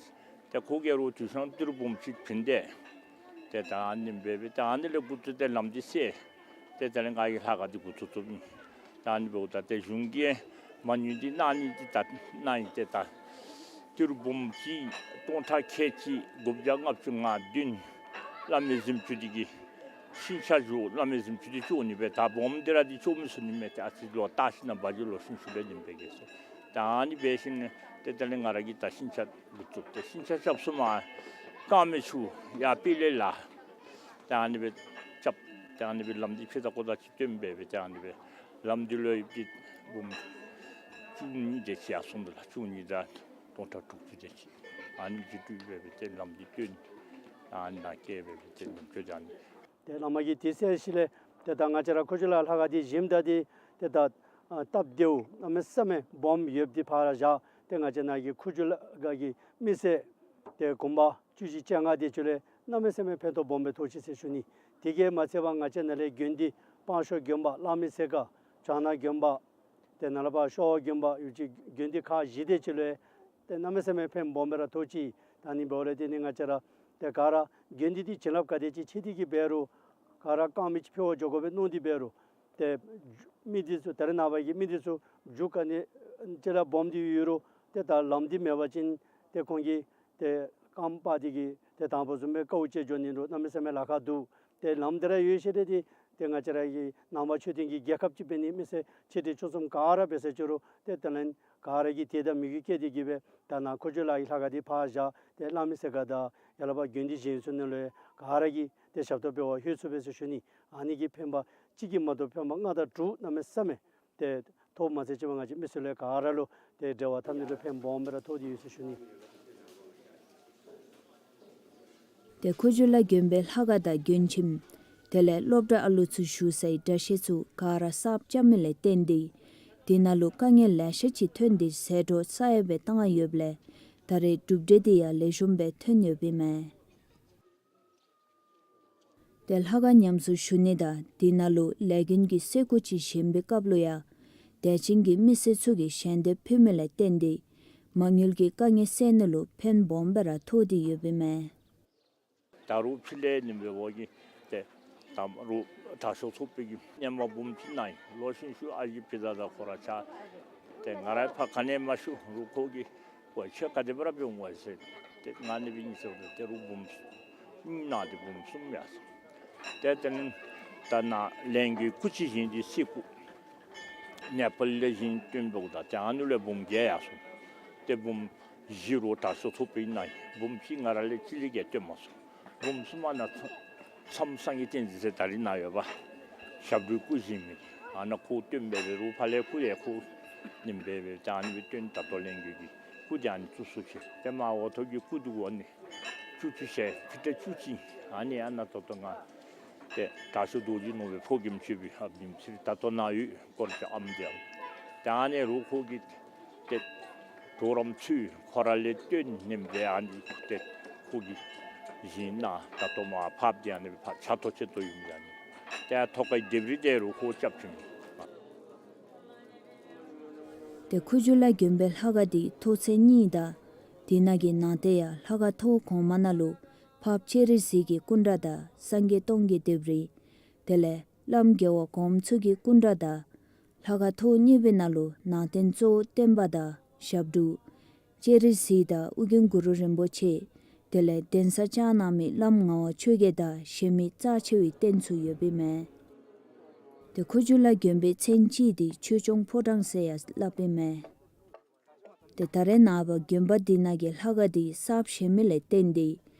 ཏེ་ཁོ་གིས་རོགས་དུས་སང་ཏི་རུ་འབུམ་གཅིག་བྱིན་ཏེ་ཏེ་ད་ཨ་ནི་སྦེ་སྦེ་ད་ཨ་ནི་ལས་འགོ་བཙུགས་ཏེ་ལམ་འདི་བསལ། ཏེ་དེ་ལས་ང་གིས་ལྷ་ཁང་འདི་འགོ་བཙུགས་བཙུགསཔ་ཨིན། ད་ཨ་ནི་འབདཝ་ད་ཏེ་གཞུང་གིས་མ་དངུལ་འདི་གནང་ནི་འདི་ད་གནང་ཡི། ཏེ་ད་ཏི་རུ་འབུམ་གཅིག་སྟོང་ཕྲག་ཁལ་གཅིག་དགུ་བརྒྱ་ལྔ་བཅུ་ང་བདུན་བླ་མའི་གཟིམ་ཅུང་འདི་གི་ཤིང་ཆ་བཞག། བླ་མའི་གཟིམ་ཅུང་འདི་བཅོ་ནི་སྦེ་ད་སྦོམ་འདི་ར་འདི་བཅོ་མི་ཚུགས་ནི་མས། ཏེ་ཨ་ཙི་ལོག་བལྟ་ཞིན་ན་བ་ཇི་ལོག་ཤིང་ཤུ་སྦེ་ནི་སྦེ་གེ་སོ། ད་ཨ་ནི་འབད་ཞིན་ན་ཏེ་དེ་ལས་ང་ར་གིས་ད་ཤིང་ཆ་འགོ་བཙུགས་ཏེ་ཤིང་ཆ་རྐྱབ་ཚུགས་མ་རྐང་མི་ཚུ་ཡར་དཔལ་ལེ་ལ་ད་ཨ་ནི་སྦེ་རྐྱབ། ད་ཨ་ནི་སྦེ་ལམ་འདི་ཕྱེ་ད་ཀོ་ད་ཅིག་བཏོན་སྦེ་སྦེ་ད་ཨ་ནི་སྦེ་ལམ་འདི་ལུ་ཡོདཔ་འདི་འབུམ་བཅུ་གཉིས་དེ་ཅིག་ཡར་སོང་འདུག་ལགས། བཅུ་གཉིས་དང་སྟོང་ཕྲག་དྲུག་ཅུ་དེ་ཅིག་ཨ་ནི་ཅིག་སྤྲོད་སྦེ་སྦེ་ཏེ་ལམ་འདི་བཏོན། ཨ་ནི་ནང་བསྐྱལ་སྦེ་སྦེ་ཏེ་ལམ་བཅོ་ད་ཨ་ནི། ཏེ་བླ་མ་གིས་དེ་བསལ་ཞིནམ་ལས་ཏེ་ད་ང་བཅས་ར་ཁུ་བྱུག་ལ་ལྷ་ཁང་འདི་བཞེངསམ་ད་འདི་ཏེ་ད་ཨ་སྟབས་བདེཝ་གནམ་མེད་ས་མེད་སྦོམ་ཡོདཔ་འདི་ཕར་བཞག། ཏེ་ང་བཅས་ནཱ་གི་ཁུ་བྱུག་ལ་ག་གི་མི་སེར་ཏེ་དགོན་པ་བཅུ་བཞི་བཅོ་ལྔ་དེ་ཚུ་ལུ་གནམ་མེད་ས་མེད་ཕན་ཐོགས་སྦོམ་སྦེ་ཐོགས་ཅི་ཟེར་ཞུ་ནི། དེ་གིས་མ་ཚད་པར་ང་བཅས་ནཱ་ལས་དགོན་སྡེ་སྤང་ཤོ་དགོན་པ་གླང་མའི་སེར་ཁ་བྱང་ན་དགོན་པ་ཏེ་ནཱ་ལས་ཕར་ཤོ་བ་དགོན་པ་ཡོད་ཅི་དགོན་སྡེ་ཁག་བཞི་དེ་ཚུ་ལུ་ཏེ་གནམ་མེད་ས་མེད་ཕན་སྦོམ་སྦེ་ར་ཐོགས་ཅི། ད་ཨ་ནི་འབདཝ་ལས་ཏེ་ནི་ང་བཅས་ར་ཏེ་ག་ར་དགོན་སྡེ་འདི་བྱིན་རླབས་ག་དེ་ཅིག་ཆེ་དེ་གིས་འབད་རུང་ག་ར་རྐང་མི་ཅིག་ཕུལ་བར་འགྱོ་དགོ་པས་མནོ་སྟེ་འབད་རུང་ཏེ་མི་འདི་ཚུ་ད་རེས་ནངས་པ་གི་མི་འདི་ཚུ་རྒྱུ་ག་ནི་ཅིག་ར་སྦོམ་སྟེ་ཡོད་རུང་ཏེ་ད་ལམ་འདི་མེད་པ་ཅིན་ཏེ་ཁོང་གིས་ཏེ་རྐངམ་སྤར་ཏེ་གིས་ཏེ་དང་ཕུ་བཟུམ་སྦེ་དཀའཝ་སྤྱད་འགྱོ་ནི་འདུག། གནམ་མེད་ས་མེད་ལཱ་ཁག་འདུག། ཏེ་ལམ་འདི་ར་ཡོད་ཞིནམ་ལས་ཏེ་ཏེ་ང་བཅས་ར་གི་ནང་པ་ཆོས་ལྡན་གྱི་རྒྱལ་ཁབ་ཅིག་འབད་ནི་མི་སེར་ཆེ་འབྲིང་ཆུང་གསུམ་ག་ར་འབད་ཟེར་ཅི་རུང་ཏེ་ད་ལན་ག་ར་གིས་དད་དང་མོས་གུས་བསྐྱེད་དེ་གིས་སྦེ་ད་ནཱ་ཁུ་བྱུག་ལ་གི་ལྷ་ཁང་འདི་ཕར་བཞག། ཏེ་གླང་མའི་སེར་ཁ་དང་ཡར་ལས་ཕར་དགོན་སྡེ་བཞེངས་ཚུགས་ནི་ལུ་ག་ར་གིས་ཏེ་ཞབས་ཏོག་འབད་བར་ལྷོད་ཚུགས་པས་ཟེར་ཞུ་ནི། ཨ་ནི་གི་ཕན་པ་གཅིག་གིས་མ་གཏོགས་ཕན་པ་ལྔ་དང་དྲུག་གནམ་མེད་ས་མེད་ཏེ་ཐོགས་མ་ཚད་ཅིག་ང་བཅས་མི་སེར་ལུ་ག་ར་ལུ་ཏེ་འབྲེལ་བ་འཐབ་ནི་ལུ་ཕན་སྦོམ་སྦེ་ར་ཐོགས་ཏེ་ཡོད་ཟེར་ཞུ་ནི། ཏེ་ཁུ་བྱུག་ལ་དགོན་པའི་ལྷ་ཁང་དང་མགྲོན་ཁྱིམ་དེ་ལས་སློབ་གྲྭ་ཨ་ལུ་ཚུ་བཞུགས་སའི་གྲྭ་ཤག་ཚུ་ག་ར་གསརཔ་རྐྱབ་མི་ལས་བརྟེན་ཏེ་དེ་ནང་ལུ་དཀའ་ངལ་ལེ་ཤ་ཅིག་ཐོན་ཏེ་ཟད་འགྲོ་ས་ཡ་སྦེ་བཏང་ཡོདཔ་ལས་ད་རེས་གྲུབ་འབྲས་དེ་ཡང་ལེགས་ཤོམ་སྦེ་ཐོན་ཡོདཔ་ཨིན་མས། ཏེ་ལྷ་ཁང་ཉམས་གསོ་ཞུ་ནི་དང་དེ་ནང་ལུ་ལས་མགོན་གྱི་གསེར་སྐུ་ཅིག་བཞེངས་པའི་སྐབས་ལུ་ཡང་དད་ཅན་གྱི་མི་སེར་ཚུ་གིས་ཞལ་འདེབས་ཕུལ་མི་ལས་བརྟེན་ཏེ་མ་དངུལ་གྱི་དཀའ་ངལ་སེལ་ནི་ལུ་ཕན་སྦོམ་སྦེ་ར་ཐོགས་ཏེ་ཡོདཔ་ཨིན་མས། ད་རུང་ཕྱི་ལས་ནི་འབད་བ་གིས་ཏེ་ད་རུང་དྲག་ཤོས་ཚོགས་པའི་གི་སྔོན་མ་འབུམ་གཅིག་གནང་ཡི། ལོག་ཤིང་ཤུལ་ཨ་ཞེ་ཕྱི་ད་ད་ཁོ་ར་ཆ་ཏེ་ང་ར་ཕར་ག་ནི་མ་ཞུ་རུང་ཁོ་གིས་ཁོ་ཁྱོད་ག་དེ་སྦེ་ར་འབད་འོང་ཟེར། ཏེ་ང་ནི་འབད་ནི་ཟེར་ཏེ་ཏེ་རུང་འབུམ་གཉིས་གནང་སྟེ་འབུམ་གསུམ་ཡར་སོང་། ཏེ་དེ་ནི་ད་ནཱ་ལས་མགོན་སྐུ་ཅིག་བཞེངས་ཏེ་གསེར་སྐུ་ནེ་པཱལ་ལས་བཞེངས་བཏོན་འབདཝ་ད་ཏེ་ཨ་ནི་ལས་འབུམ་བརྒྱད་ཡར་སོང་། ཏེ་འབུམ་བཞི་རུང་དྲག་ཤོས་ཚོགས་པའི་གནང་ཡི། འབུམ་གཅིག་ང་ར་ལས་གཅིག་ལས་བརྒལ་བཏོན་མ་སོང་། འབུམ་གསུམ་པ་ནཱ་མཚམས་སངས་རྒྱས་བསྟན་འཛིན་ཟེར་ད་རིས་ནཱ་ཡོད་པ་ཞབས་དྲུང་སྐུ་བཞེངས་མི་ཨ་ནཱ་ཁོ་བཏོན་སྦེ་འབད་རུང་ཕར་ལས་སྐུ་ཡང་ཁོ་ནི་འབད་འབད་ད་ཨ་ནི་སྦེ་བཏོན། ད་ལྟོ་ལས་མགོན་གྱི་སྐུ་དེ་ཨ་ནི་བཙུགས་སོ་ཅི། ཏེ་མར་འོག་ཐོག་གི་སྐུ་འདི་གུ་ཨ་ནི་བཅུ་བཅུ་ཞལ་ཕྱི་ཏེ་བཅུ་གཅིག་ཨ་ནི་ཨ་ནཱ་ད་ལྟོ་ང་ཏེ་དྲག་ཤོས་རྡོ་རྗེ་ནོར་བུའི་ཕོ་རྒནམ་ཅིག་སྦེ་ཨ་བདུན་ཚིག་ད་ལྟོ་ནཱ་ཡོད། སྐོར་ཅིག་ཨམ་དེ་ཨམ་ད་ཨ་ནི་རུང་ཁོ་གིས་ཏེ་གྲོགས་རམ་ཚུ་ཁོ་ར་ལས་བཏོན་ནི་འབད་ཨ་ནི་ཏེ་ཁོ་གིས་བཞེངས་གནང་། ད་ལྟོ་མར་ཕབ་སྟེ་ཨ་ནི་ཕར་ཕྱག་ཐོག་ཅིག་ཏུ་ཡོད་མི་ཨ་ནི་ཏེ་ཐོག་ཁའི་ལྡེབས་རིས་དེ་རུང་ཁོ་རྐྱབ་བྱིན་མི། ཏེ་ཁུ་བྱུག་ལ་དགོན་པའི་ལྷ་ཁང་འདི་ཐོག་ཚད་གཉིས་དང་དེ་ནང་གི་ནང་རྟེན་ཡང་ལྷ་ཁང་ཐོག་གོང་མ་ནང་ལུ་འཕགས་པ་སྤྱན་རས་གཟིགས་ཀྱི་སྐུ་འདྲ་དང་སངས་རྒྱས་སྟོང་གི་ལྡེབས་རིས་དེ་ལས་བླམ་རྒྱལ་བ་གོངམ་ཚུ་གི་སྐུ་འདྲ་དང་ལྷ་ཁང་ཐོག་གཉིས་པའི་ནང་ལུ་ནང་རྟེན་གཙོ་བོ་བསྟན་པ་དང་ཞབས་དྲུང་སྤྱན་རས་གཟིགས་དང་ཨོ་རྒྱན་གུ་རུ་རིན་པོ་ཆེ་དེ་ལས་གདན་ས་བཅགས་གནང་མི་བླམ་ངག་དབང་ཆོས་རྒྱལ་དང་གཞན་མི་རྩ་ཆེ་བའི་རྟེན་ཚུ་ཡོདཔ་ཨིན་མས། ཏེ་ཁུ་བྱུག་ལ་དགོན་པའི་མཚན་ཅིག་འདི་ཆོས་སྐྱོང་ཕོ་བྲང་ཟེར་ཡང་སླབ་ཨིན་མས། ཏེ་ད་རེས་ནངས་པ་དགོན་པ་འདི་ནང་གི་ལྷ་ཁང་འདི་གསརཔ་བཞེངས་མི་ལས་བརྟེན་ཏེ་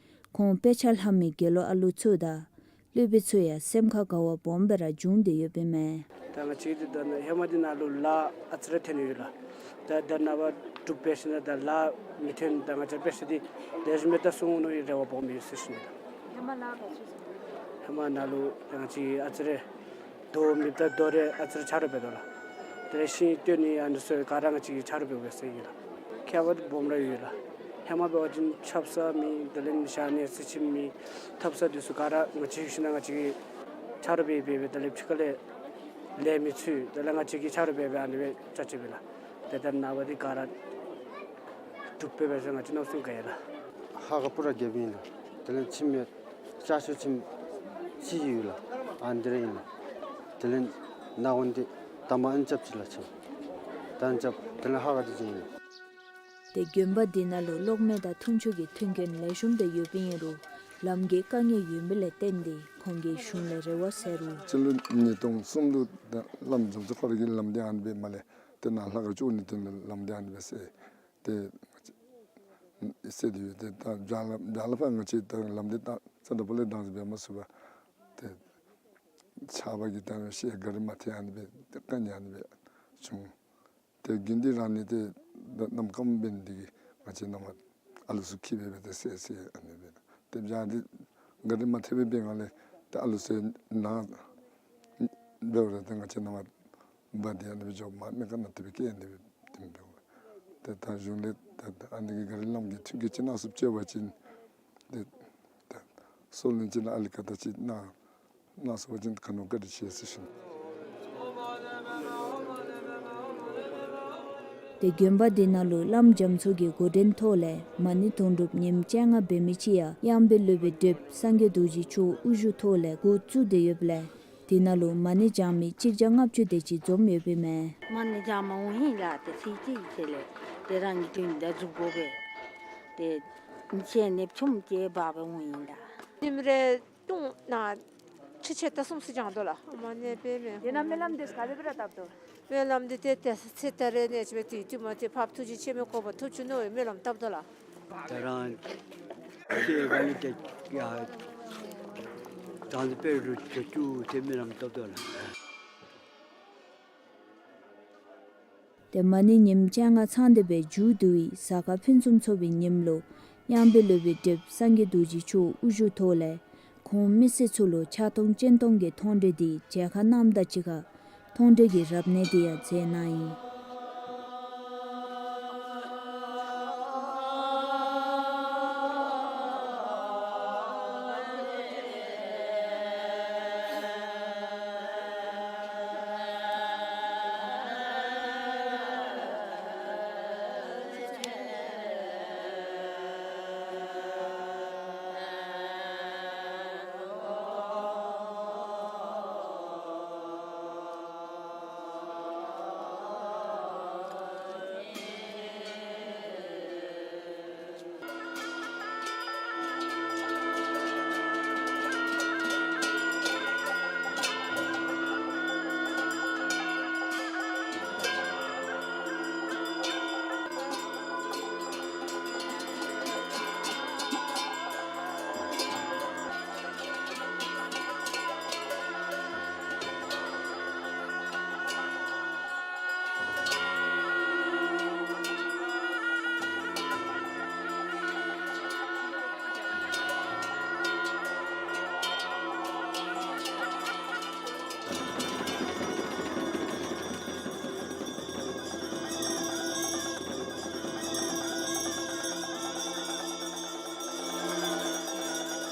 ཁོང་དཔེ་ཆ་ལྷབ་མི་དགེ་སློང་ཨ་ལུ་ཚུ་དང་སློབ་དཔོན་ཚུ་ཡང་སེམས་ཁར་དགའ་བ་སྦོམ་སྦེ་ར་བྱུང་སྟེ་ཡོདཔ་ཨིན་མས། ད་ང་བཅས་འདི་ད་ནཱ་ཧེ་མ་འདི་ནང་ལུ་ལཱ་ཨ་ཙི་རེ་འཐོན་ཡོད་ལགས། ད་ད་ནངས་པ་འགྲུབ་པས་ཟེར་ན་ད་ལཱ་མི་ཐོན། ད་ང་བཅས་དཔེ་ཆ་འདི་ལེགས་ཤོམ་སྦེ་ད་སོང་ནི་རེ་བ་སྦོམ་ཡོད་ཟེར་ཞུ་ནི་ལགས། ཧེ་མ་ལཱ་ག་ཅི་ཚུ་ཧེ་མ་ནཱ་ལུ་ང་བཅས་ཨ་ཙི་རེ་རྡོ་མེདཔ་ད་རྡོ་རེ་ཨ་ཙི་རེ་ཆ་རོགས་འབད་དོ་ལགས། དེ་ལས་ཤིང་བཏོན་ནི་ཨ་ནི་ཚུ་ག་ར་ང་བཅས་ཀྱིས་ཆ་རོགས་འབད་འབད་ཟེར་ཡོད་ལགས། ཁྱད་པར་སྦོམ་ར་ཡོད་ལགས། ཧེ་མ་འབད་བ་ཅིན་ཆབ་གསང་མེད། དེ་ལས་ཞག་ནི་ཚེ་ཆེམ་མེད། ཐབ་ཚང་འདི་ཚུ་ག་ར་ང་བཅས་ཤུལ་ན་ང་བཅས་ཀྱིས་ཆ་རོགས་འབད་འབད་འབད། དེ་ལས་ཕྱི་ཁ་ལས་ལས་མི་ཚུད། དེ་ལས་ང་བཅས་ཀྱིས་ཆ་རོགས་འབད་འབད་ཨ་ནི་སྦེ་ཆ་ཆེ་བས་ལགས། ཏེ་ད་ནངས་པ་འདི་ག་ར་འགྲུབ་པས་སྦེ་ཟེར་ང་བཅས་གནམ་མེད་ས་མེད་དགའ་ཡི་ལགས། ཧ་ག་པུ་ར་རྒྱབ་ཨིན་ལགས། དེ་ལས་ཁྱིམ་ཡང་ཅ་ཆས་ཁྱིམ་ཅིག་ཡོད་ལགས། ཨ་ནི་འདི་ར་ཨིན་ལགས། དེ་ལས་ནཱ་འོང་སྟེ་དང་པ་ཨ་ནི་རྐྱབ་ཅི་ལགས་ཁྱིམ། ད་ཨ་ནི་རྐྱབ་དེ་ལས་ཧ་ག་འདི་ཅིག་ཨིན་ལགས། ཏེ་དགོན་པ་འདི་ནང་ལུ་གློག་མེ་དང་འཐུང་ཆུ་གི་མཐུན་རྐྱེན་ལེགས་ཤོམ་སྦེ་ཡོདཔ་ཨིན་རུང་ལམ་གྱི་དཀའ་ངལ་ཡོད་མི་ལས་བརྟེན་ཏེ་ཁོང་གིས་གཞུང་ལས་རེ་བ་ཟེར་རུང་། སྤྱི་ལོ་ཉིས་སྟོང་གསུམ་ལུ་ད་བླམ་འཇམ་མཚོ་ཁོ་ར་གིས་ལམ་འདི་ཨ་ནི་སྦེ་མ་ལས་ཏེ་ནཱ་ལྷ་ཁང་བཅུག་ནིའི་དོན་ལུ་ལམ་འདི་ཨ་ནི་སྦེ་བསལ་ཏེ་བསལ་ཏེ་ཡོད། ཏེ་ད་བྱང་ལ་བྱང་ལ་ཕར་ང་བཅས་ད་ལམ་འདི་ད་ས་འདྲ་པོ་ལས་དྭངས་སུ་འབད་མ་ཚུགས་པར་ཏེ་ཆརཔ་གིས་ད་ཤེལ་ག་རི་མ་ཐེག་ཨ་ནི་སྦེ་ཏེ་དཀའ་ངལ་ཨ་ནི་སྦེ་བྱུང་། ཏེ་དགེ་འདུན་རང་ནི་ཏེ་ད་གནམ་སྐམ་འབད་ནི་དེ་གིས་ང་བཅས་ནང་མར་ཨ་ལུ་ཚུ་འཁྱིད་སྦེ་སྦེ་ཏེ་བསལ་བསལ་ཨ་ནི་སྦེ། ཏེ་བྱང་འདི་ག་རི་མ་ཐེག་པའི་སྦེ་ང་ལས་ཏེ་ཨ་ལུ་ཚུ་ནཱ་འབདཝ་ད་ཏེ་ང་བཅས་ནང་མར་འབག་སྟེ་ཨ་ནི་སྦེ་འགྱོ། མར་མི་དཀར་ནང་དེ་སྦེ་བསྐྱལ་ཨ་ནི་སྦེ་ཏེ་འབདཝ། ཏེ་ད་གཞུང་ལས་ད་ཨ་ནི་གི་ག་རི་ལམ་གྱི་མཐུན་རྐྱེན་ཅིག་གནང་ཚུགསཔ་ཅིག་འབད་བ་ཅིན་ཏེ་ད་སོ་ལན་ཅིག་ནང་ཨ་ལི་ཀ་ད་ཅིག་གནང་གནང་ཚུགས་པ་ཅིན་ག་ནི་བ་བཀའ་དྲིན་ཆེ་ཟེར་ཞུ་ནི། ཏེ་དགོན་པ་འདི་ནང་ལུ་བླམ་རྒྱ་མཚོ་གི་འགོ་འདྲེན་ཐོག་ལས་མ་ཎི་དུང་སྒྲུབ་ཉིནམ་བཅོ་ལྔ་འབད་མི་ཅིག་ཡང་གཡང་འབུལ་སློབ་དཔོན་བགྲེསཔ་སངས་རྒྱས་རྡོ་རྗེ་མཆོག་དབུ་བཞུགས་ཐོག་ལས་འགོ་བཙུགས་ཏེ་ཡོདཔ་ལས་དེ་ནང་ལུ་མ་ཎི་བགྱང་མི་གཅིག་བརྒྱ་ལྔ་བཅུ་དེ་ཅིག་འཛོམས་ཡོདཔ་ཨིན་མས། མ་ཎི་བགྱང་མ་འོང་ཧིང་ལགས། ཏེ་ཚེས་གཅིག་ཚེས་ལས་ཏེ་རང་གི་དོན་དག་སྒྲུབ་དགོ་པས། ཏེ་ཉིན་ཤས་ནདཔ་ཆུམ་ཅིག་འབག་སྦེ་འོང་ཡི་ལགས། ཉིནམ་རེ་ཏུང་ནང་ཁྲི་ཕྱེད་དང་གསུམ་ཙམ་བགྱང་དོ་ལགས། མ་ཎི་འབད་མི་དེ་ནང་སྨོན་ལམ་འདི་ག་དེ་སྦེ་ར་བཏབ་དོ། སྨོན་ལམ་འདི་ཏེ་ཏེ་ཚེ་ད་རེས་ནས་ཅིག་སྦེ་དུས་དུས་མ་ཏེ་འཕགས་པ་ཐུགས་རྗེ་ཆེན་པོའི་གོ་འཕང་ཐོབ་བཅུག་ནི་སྦེ་སྨོན་ལམ་བཏབ་དོ་ལགས། ད་རང་ཏེ་རང་ཏེ་ཡ་དང་དཔལ་རུ་གྱུར་ཏེ་སྨོན་ལམ་བཏབ་དོ་ལགས། ཏེ་མ་ཎི་ཉིནམ་བཅོ་ལྔ་ཚང་སྟེ་སྦེ་མཇུག་བསྡུ་བའི་གཟའ་སྐར་ཕུན་སུམ་ཚོགས་པའི་ཉིནམ་ལུ་གཡང་འབུལ་སློབ་དཔོན་བགྲེསཔ་སངས་རྒྱས་རྡོ་རྗེ་མཆོག་དབུ་བཞུགས་ཐོག་ལས་ཁོང་མི་སེར་ཚུ་ལུ་ཕྱག་སྟོང་སྤྱན་སྟོང་གི་མཐོང་གྲོལ་འདི་མཇལ་ཁ་གནངམ་དང་གཅིག་ཁར་མཐོང་གྲོལ་གྱི་རབ་གནས་འདི་ཡང་མཛད་གནང་ཡི།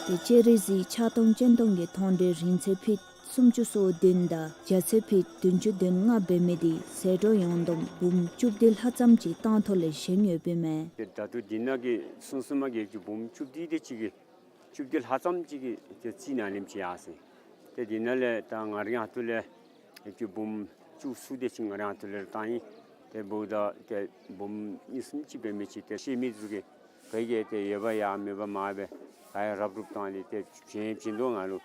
ཏེ་སྤྱན་རས་གཟིགས་ཕྱག་སྟོང་སྤྱན་སྟོང་གི་མཐོང་གྲོལ་རིང་ཚད་ཕིཊ་སུམ་ཅུ་སོ་བདུན་དང་རྒྱ་ཚད་ཕིཊ་བདུན་ཅུ་དོན་ལྔ་འབད་མི་དེ་ཟད་འགྲོ་ཡོངས་བསྡོམས་འབུམ་བཅུ་བདུན་ལྷག་ཙམ་ཅིག་བཏང་ཐོག་ལས་བཞེངས་ཡོདཔ་ཨིན་མས། ཏེ་ད་ལྟོ་འདི་ནང་གི་སོ་སོ་མ་གི་ཡོད་ཀྱི་འབུམ་བཅུ་བདུན་དེ་ཅིག་གིས་བཅུ་བདུན་ལྷག་ཙམ་ཅིག་གིས་ཏེ་རྩིས་ནང་ལེནམ་ཅིག་ཡར་སོང་། ཏེ་འདི་ནང་ལས་ད་ང་རའི་ཨ་ཐུར་ལས་ཡོད་ཀྱི་འབུམ་བཅུ་གསུམ་དེ་ཅིག་ང་རའི་ཨ་ཐུར་ལས་བཏང་ཡི། ཏེ་འབདཝ་ད་ཏེ་འབུམ་གཉིས་གསུམ་ཅིག་འབད་མི་ཅིག་ཏེ་ཤེས་མི་ཚུ་གིས་ག་གིས་ཏེ་ཡོད་པ་ཡང་མེད་པ་མ་འབད་ག་ཡང་རབ་རུབ་བཏང་སྟེ་ཏེ་བྱིན་བྱིན་དོ་ང་ལུ།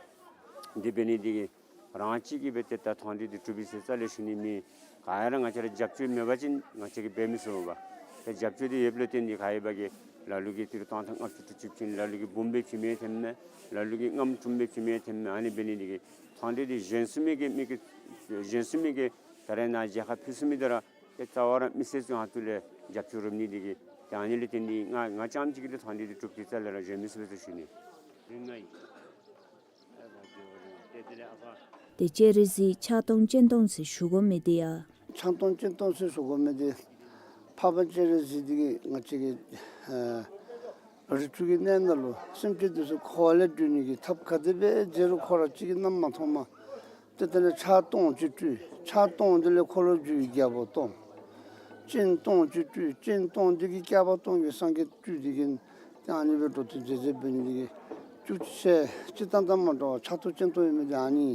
འདི་འབད་ནི་འདི་གིས་རང་གཅིག་གིས་འབད་དེ་ད་མཐོང་གྲོལ་འདི་གྲུབ་པས་ཟེར་རྩ་ལས་ཞུ་ནི་མེད། ག་ཡང་ར་ང་བཅས་ར་རྒྱབ་སྐྱོར་མེད་པ་ཅིན་ང་བཅས་ཀྱིས་འབད་མི་ཚུགས་པས། ཏེ་རྒྱབ་སྐྱོར་འདི་ཡོདཔ་ལུ་བརྟེན་ཏེ་ག་ཡོད་པ་གིས་ལ་ལུ་གིས་ཏི་རུ་སྟོང་ཕྲག་ལྔ་བཅུ་དྲུག་ཅུ་བྱིན། ལ་ལུ་གིས་འབུམ་སྦེ་བྱིན་མི་ཐོནམ་མས། ལ་ལུ་གིས་ལྔའམ་དྲུགམ་སྦེ་བྱིན་མི་ཐོནམ་མས། ཨ་ནི་འབད་ནི་འདི་གིས་མཐོང་གྲོལ་འདི་བཞེངས་ཚུགས་མི་གི་མི་གི་བཞེངས་ཚུགས་མི་གི་ད་རེས་ནཱ་མཇལ་ཁ་ཕུལ་ཚུགས་མི་འདི་ར་ རྩ་བ་ར་མི་སེར་ཚུ་ཨ་ཐུ་ལས་རྒྱབ་སྐྱོར་རོགས་ནི་འདི་གིས་ད་ཨ་ནི་ལས་བརྟེན་ཏེ་ང་ང་རྐྱངམ་གཅིག་གིས་ལས་ཐོན་ཏེ་འདི་གྲུབ་སྟེ་རྩ་ལས་ར་གཞན་མི་ཚུ་ལས་ཚུ་ཞུ་ནི། རིང་ནའི་ཏེ་དེ་ལས་ཨ་ཕ། ཏེ་སྤྱན་རས་གཟིགས་ཕྱག་སྟོང་སྤྱན་སྟོང་ཟེར་ཞུ་དགོ་མི་འདི་ཡང་། ཕྱག་སྟོང་སྤྱན་སྟོང་ཟེར་ཞུ་དགོ་མི་འདི་འཕགས་པ་སྤྱན་རས་གཟིགས་འདི་གིས་ང་བཅས་ཀྱི་ཨ་རི་ཕྱོགས་ཀྱི་གནས་ནང་ལུ་སེམས་ཅན་འདི་ཚུ་འཁོར་བ་ལས་སྒྲོལ་ནི་གི་ཐབས་ག་དེ་སྦེ་མཛད་རུང་ཁོ་ར་གཅིག་གིས་རྣམ་མ་མཐོང་མས། ཏེ་དེ་ལས་ཕྱག་སྟོང་ཅིག་སྤྲུལ། ཕྱག་སྟོང་འདི་ལས་འཁོར་ལོས་སྒྱུར་བའི་རྒྱལ་པོ་སྟོང་། སྤྱན་སྟོང་ཅིག་སྤྲུལ། སྤྱན་སྟོང་འདི་གིས་བསྐལ་པ་སྟོང་གི་སངས་རྒྱས་སྤྲུལ་ཏེ་གིས་ཏེ་ཨ་ནི་སྦེ་འགྲོ་དོན་མཛད་མཛདཔ་འབད་ནི་འདི་གིས་བཅུ་གཅིག་ཞལ་སྤྱིར་བཏང་དང་མ་འདྲ་བར་ཕྱག་སྟོང་སྤྱན་སྟོང་ཡོད་མི་འདི་ཨ་ནི།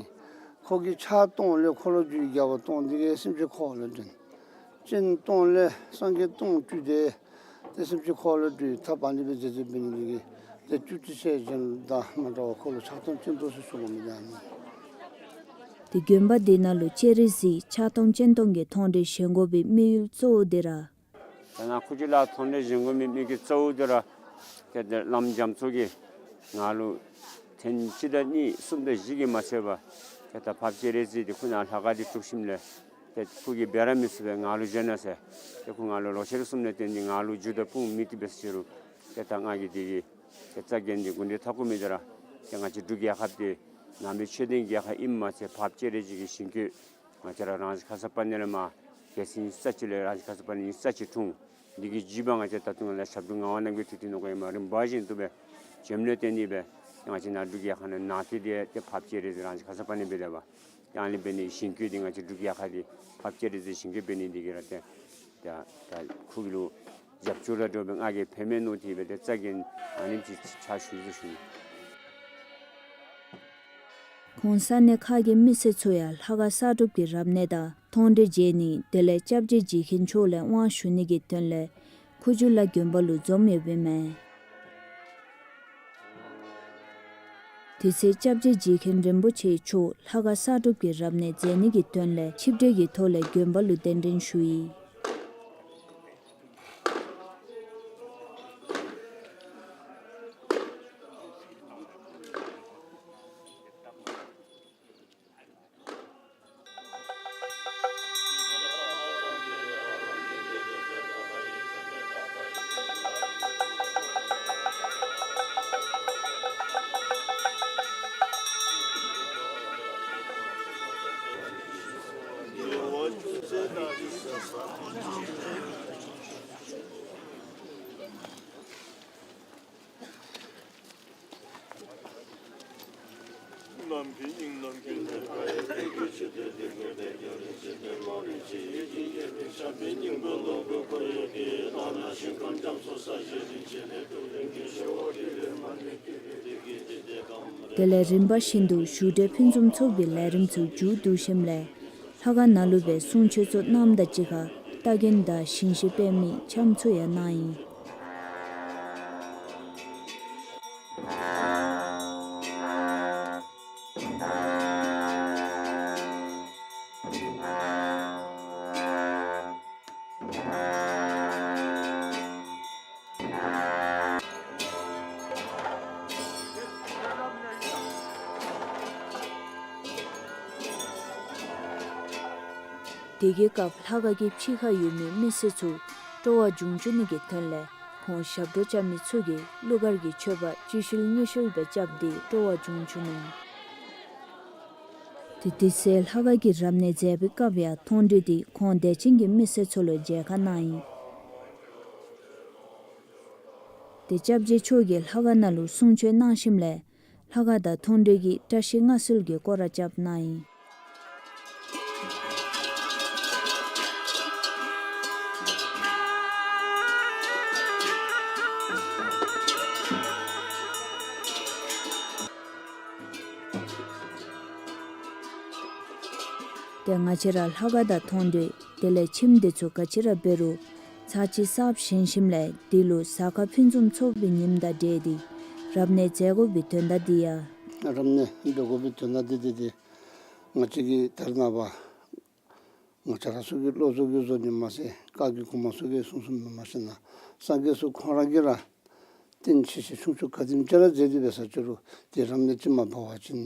ཁོ་གི་ཕྱག་སྟོང་ལས་འཁོར་ལོས་སྒྱུར་བའི་རྒྱལ་པོ་སྟོང་འདི་གིས་སེམས་ཅན་འཁོར་བ་ལས་སྒྲོལ། སྤྱན་སྟོང་ལས་སངས་རྒྱས་སྟོང་སྤྲུལ་ཏེ་ཏེ་སེམས་ཅན་འཁོར་བ་ལས་སྒྲོལ་བའི་ཐབས་ཨ་ནི་སྦེ་མཛད་མཛདཔ་འབད་ནི་འདི་གིས་ཏེ་བཅུ་གཅིག་ཞལ་གཞན་དང་མ་འདྲ་བར་ཁོ་ལུ་ཕྱག་སྟོང་སྤྱན་སྟོང་ཟེར་ཞུ་དགོ་མི་འདི་ཨ་ནི། ཏེ་དགོན་པ་འདི་ནང་ལུ་སྤྱན་རས་གཟིགས་ཕྱག་སྟོང་སྤྱན་སྟོང་གི་མཐོང་གྲོལ་བཞེངས་དགོ་པའི་དམིགས་ཡུལ་གཙོ་བོ་འདི་ར། ད་ནཱ་ཁུ་བྱུག་ལས་མཐོང་གྲོལ་བཞེངས་དགོ་མི་དམིགས་ཡུལ་གཙོ་བོ་འདི་ར་ཏེ་ཏེ་བླམ་རྒྱ་མཚོ་གིས་ང་ལུ་ཐེངས་གཅིག་དང་གཉིས་གསུམ་དང་བཞི་གིས་མ་ཚད་པར་ཏེ་ད་འཕགས་པ་སྤྱན་རས་གཟིགས་འདི་ཁོ་ནཱ་ལྷ་ཁང་འདི་བཙུགས་ཞིནམ་ལས་ཏེ་ཁོ་གིས་འབད་ར་མི་ཚུགས་པས། ང་ལུ་བཞེས་གནང་ཟེར། ཏེ་ཁོ་ང་ལུ་ལོག་ཅི་རུང་གསུངམ་ལས་བརྟེན་ཏེ་ང་ལུ་རྒྱུ་དང་དཔུང་མེད་དེ་འབད་ཟེར་རུང་ཏེ་ད་ང་གིས་འདི་གི་ཏེ་རྩ་འགེངས་ཏེ་དགོངས་འགལ་འཐབ་དགོ་མི་འདི་ར་ཏེ་ང་བཅས་འབྲུག་རྒྱལ་ཁབ་འདི་ནང་པའི་ཆོས་ལྡན་རྒྱལ་ཁབ་ཨིནམ་མ་ཚད་འཕགས་པ་སྤྱན་རས་གཟིགས་ཀྱི་ཞིང་བཀོད་ང་བཅས་ར་རང་བཞིན་ཁ་སར་པ་ཎི་ལས་མར་རྒྱལ་སྲིད་ཉི་ཤུ་རྩ་གཅིག་ལས་རང་བཞིན་ཁ་སར་པ་ཎི་ཉི་ཤུ་རྩ་གཅིག་འཁྲུངས། འདི་གི་བརྒྱུད་པ་ང་བཅས་ད་ལྟོ་ང་ལུ་ཞབས་དྲུང་ངག་དབང་རྣམ་རྒྱལ་མཐུ་ལྡན་ནོར་བུ་ཡང་མ་རིམ་པ་བཞིན་དུ་སྦེ་བྱོནམ་ལས་བརྟེན་ཏེ་སྦེ་ང་བཅས་ནཱ་འབྲུག་རྒྱལ་ཁབ་ནང་ནང་གི་འདི་ཏེ་འཕགས་པ་སྤྱན་རས་གཟིགས་རང་བཞིན་ཁ་སར་པ་ཎི་འབད་དེ་སྦེ་ཡང་ལས་འབད་ནི་ཞིང་བཀོད་འདི་ང་བཅས་འབྲུག་རྒྱལ་ཁབ་འདི་འཕགས་པ་སྤྱན་རས་གཟིགས་ཞིང་བཀོད་འབད་ནི་འདི་གིས་ར་ཏེ་ད་ད་ཁོ་གི་ལུ་རྒྱབ་སྐྱོར་ར་འདྲཝ་སྦེ་ང་གིས་ཕན་མས་མནོ་སྟེ་སྦེ་ཏེ་རྩ་འགེངས་ཨ་ནེམ་ཅིག་ཕྱག་ཞུ་ཟེར་ཞུ་ནི། ཁོང་ས་གནས་ཁག་གི་མི་སེར་ཚུ་ཡང་ལྷ་ཁང་གསར་སྒྲུབ་ཀྱི་རབ་གནས་དང་མཐོང་གྲོལ་མཇལ་ནི་དེ་ལས་སྐྱབས་རྗེ་རྗེ་མཁན་མཆོག་ལས་དབང་ཞུ་ནི་གི་དོན་ལས་ཁུ་བྱུག་ལ་དགོན་པ་ལུ་འཛོམས་ཡོདཔ་ཨིན་མས། དེ་ཚེ་སྐྱབས་རྗེ་རྗེ་མཁན་རིན་པོ་ཆེ་མཆོག་ལྷ་ཁང་གསར་སྒྲུབ་ཀྱི་རབ་གནས་མཛད་ནི་གི་དོན་ལས་ཆིབས་གྲལ་གྱི་ཐོག་ལས་དགོན་པ་ལུ་གདན་འདྲེན་ཞུ་ཡི། དེ་ལས་རིམ་པ་བཞིན་དུ་བཞུགས་གྲལ་ཕུན་སུམ་ཚོགས་པའི་ལས་རིམ་ཚུ་མཇུག་བསྡུ་ཞིནམ་ལས་ལྷ་ཁང་ནང་ལུ་སྦེ་གསུང་ཆོག་ཚུ་གནངམ་དང་གཅིག་ཁར་རྟ་རྒྱུན་དང་ཞིང་གཤེགས་པདྨའི་འཆམ་ཚུ་ཡང་གནང་ཡི། དེ་གི་སྐབས་ལྷ་ཁང་གི་ཕྱི་ཁར་ཡོད་མི་མི་སེར་ཚུ་སྤྲོ་བ་འབྱུང་བཅུག་ནི་གི་དོན་ལས་ཁོང་ཞབས་བྲོ་རྐྱབ་མི་ཚུ་གིས་གླུ་གར་གྱི་མཆོད་པ་གཅིག་ཤུལ་གཉིས་ཤུལ་སྦེ་རྐྱབ་སྟེ་སྤྲོ་བ་འབྱུང་བཅུག་ནུག། དེ་དེ་ཚེ་ལྷ་ཁང་གི་རབ་གནས་མཛད་པའི་སྐབས་ཡང་མཐོང་གྲོལ་འདི་ཁོང་དད་ཅན་གྱི་མི་སེར་ཚུ་ལུ་མཇལ་ཁ་གནང་ཡི། དེ་སྐྱབས་རྗེ་མཆོག་གིས་ལྷ་ཁང་ནང་ལུ་གསུང་ཆོག་གནང་ཞིནམ་ལས་ལྷ་ཁང་དང་མཐོང་གྲོལ་གྱི་བཀྲ་ཤིས་མངའ་གསོལ་གྱི་སྐོར་ར་རྐྱབ་གནང་ཡི། ཏེ་ང་བཅས་ར་ལྷ་ཁང་དང་མཐོང་གྲོལ་དེ་ལས་ཁྱིམ་དེ་ཚུ་ག་ཅི་ར་འབད་རུང་ཚར་གཅིག་གསརཔ་བཞེངས་ཞིནམ་ལས་འདི་ལུ་གཟའ་སྐར་ཕུན་སུམ་ཚོགས་པའི་ཉིནམ་དང་འབྲེལ་ཏེ་རབ་གནས་མཛད་དགོ་པའི་དོན་དག་འདི་ཡང་། རབ་གནས་འབད་དགོ་པའི་དོན་དག་འདི་འདི་འདི་ང་བཅས་ཀྱི་ད་རེས་ནངས་པ་ང་བཅས་ར་ཚུ་གི་བློ་གཟུ་གིས་བཟོ་ནི་མ་ཚད་བཀའ་བརྒྱུད་གོང་མ་ཚུ་གིས་གསུང་གསུངམ་མ་གཞི་ན་སངས་རྒྱས་ཚུ་ཁོང་ར་གིས་ར་རྟེན་ཆེ་ཆེ་ཆུང་ཆུང་ག་དེམ་ཅིག་ར་མཛད་དེ་འབད་ས་ཅི་རུང་དེ་རབ་གནས་ཅིག་མ་འབད་བ་ཅིན་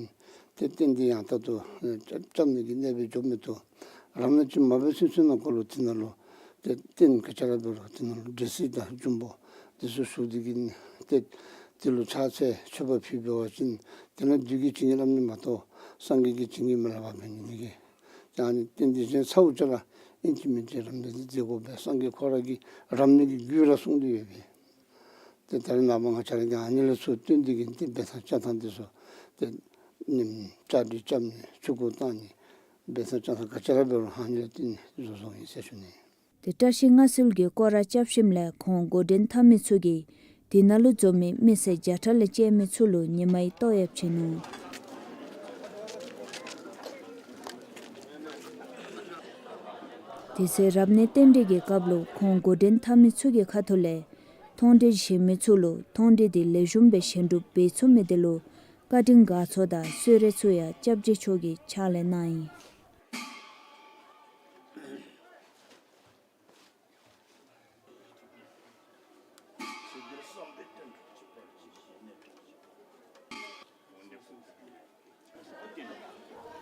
ཏེ་རྟེན་འདི་ཡང་དག་ཏུ་ཨེ་བཅའ་བཅའ་ནི་གི་གནས་སྦེ་འགྱོ་མི་བཏུབ། རབ་གནས་ཅིག་མ་འབད་ཚུན་ཚོད་ནང་འཁོད་ལུ་དེ་ནང་ལུ་ ཏེ་རྟེན་ག་ཅི་ར་འབད་རུང་དེ་ནང་ལུ་འདྲེ་སྲིན་དང་འབྱུང་པོ་དེ་ཚུ་ཞུགས་ཏེ་གིས་ཏེ་དེ་ལུ་ཕྱག་འཚལ་མཆོད་པ་ཕུལ་འབད་བ་ཅིན་དེ་ནང་བདུད་ཀྱི་བྱིན་གྱིས་རློབ་ནི་མ་གཏོགས་སངས་རྒྱས་ཀྱི་བྱིན་གྱིས་མི་རློབ་པ་འབད་ནི་དེ་གིས། ད་ཨ་ནི་རྟེན་འབྲེལ་ཅན་ཚརཝ་ཅིག་ར་ཨིན་ཅི་མིན་ཅི་རབ་གནས་འདི་མཛད་དགོ་པས། སངས་རྒྱས་ཁོ་ར་གིས་རབ་གནས་ཀྱི་རྒྱུད་ར་གསུངས་ཏེ་ཡོད་པས། ཏེ་ད་རེས་ནངས་པ་ང་བཅས་ར་གིས་ཨ་ནི་ལས་ཚུར་བཏོན་ཏེ་གིས་ཏེ་འབད་ཐངས་བཅའ་ཐངས་དེ་ཚུ་ཏེ་ནིམ་བཅའ་སྒྲིག་རྐྱབ་ནི་ཆུ་འགོ་བཏང་ནི་འབད་ཐངས་བཅའ་ཐངས་ག་ཅི་ར་འབད་རུང་ཨ་ནི་ལས་བརྟེན་ནི་བཟོ་བཟོཝ་ཨིན་ཟེར་ཞུ་ནི། ཏེ་བཀྲ་ཤིས་མངའ་གསོལ་གྱི་སྐོར་ར་རྐྱབ་ཞིནམ་ལས་ཁོང་འགོ་འདྲེན་འཐབ་མི་ཚུ་གིས་དེ་ནང་ལུ་འཛོམས་མི་མི་སེར་བརྒྱ་ཕྲག་ལས་བཅད་མི་ཚུ་ལུ་ཉི་མའི་ལྟོ་ཡོདཔ་བྱིན་ནུག། དེ་ཚེ་རབ་གནས་རྟེན་འབྲེལ་གྱི་སྐབས་ལུ་ཁོང་འགོ་འདྲེན་འཐབ་མི་ཚུ་གི་ཁ་ཐུག་ལས་མཐོང་གྲོལ་བཞེས་མི་ཚུ་ལུ་མཐོང་གྲོལ་དེ་ལེགས་ཤོམ་སྦེ་བཞེས་གྲུབ་འབད་ཚུགས་མི་དེ་ལུ་བཀའ་དྲིན་དགའ་ཚོར་དང་གསོལ་རས་ཚུ་ཡང་སྐྱབས་རྗེ་མཆོག་གིས་ཕྱག་ལས་གནང་ཡི།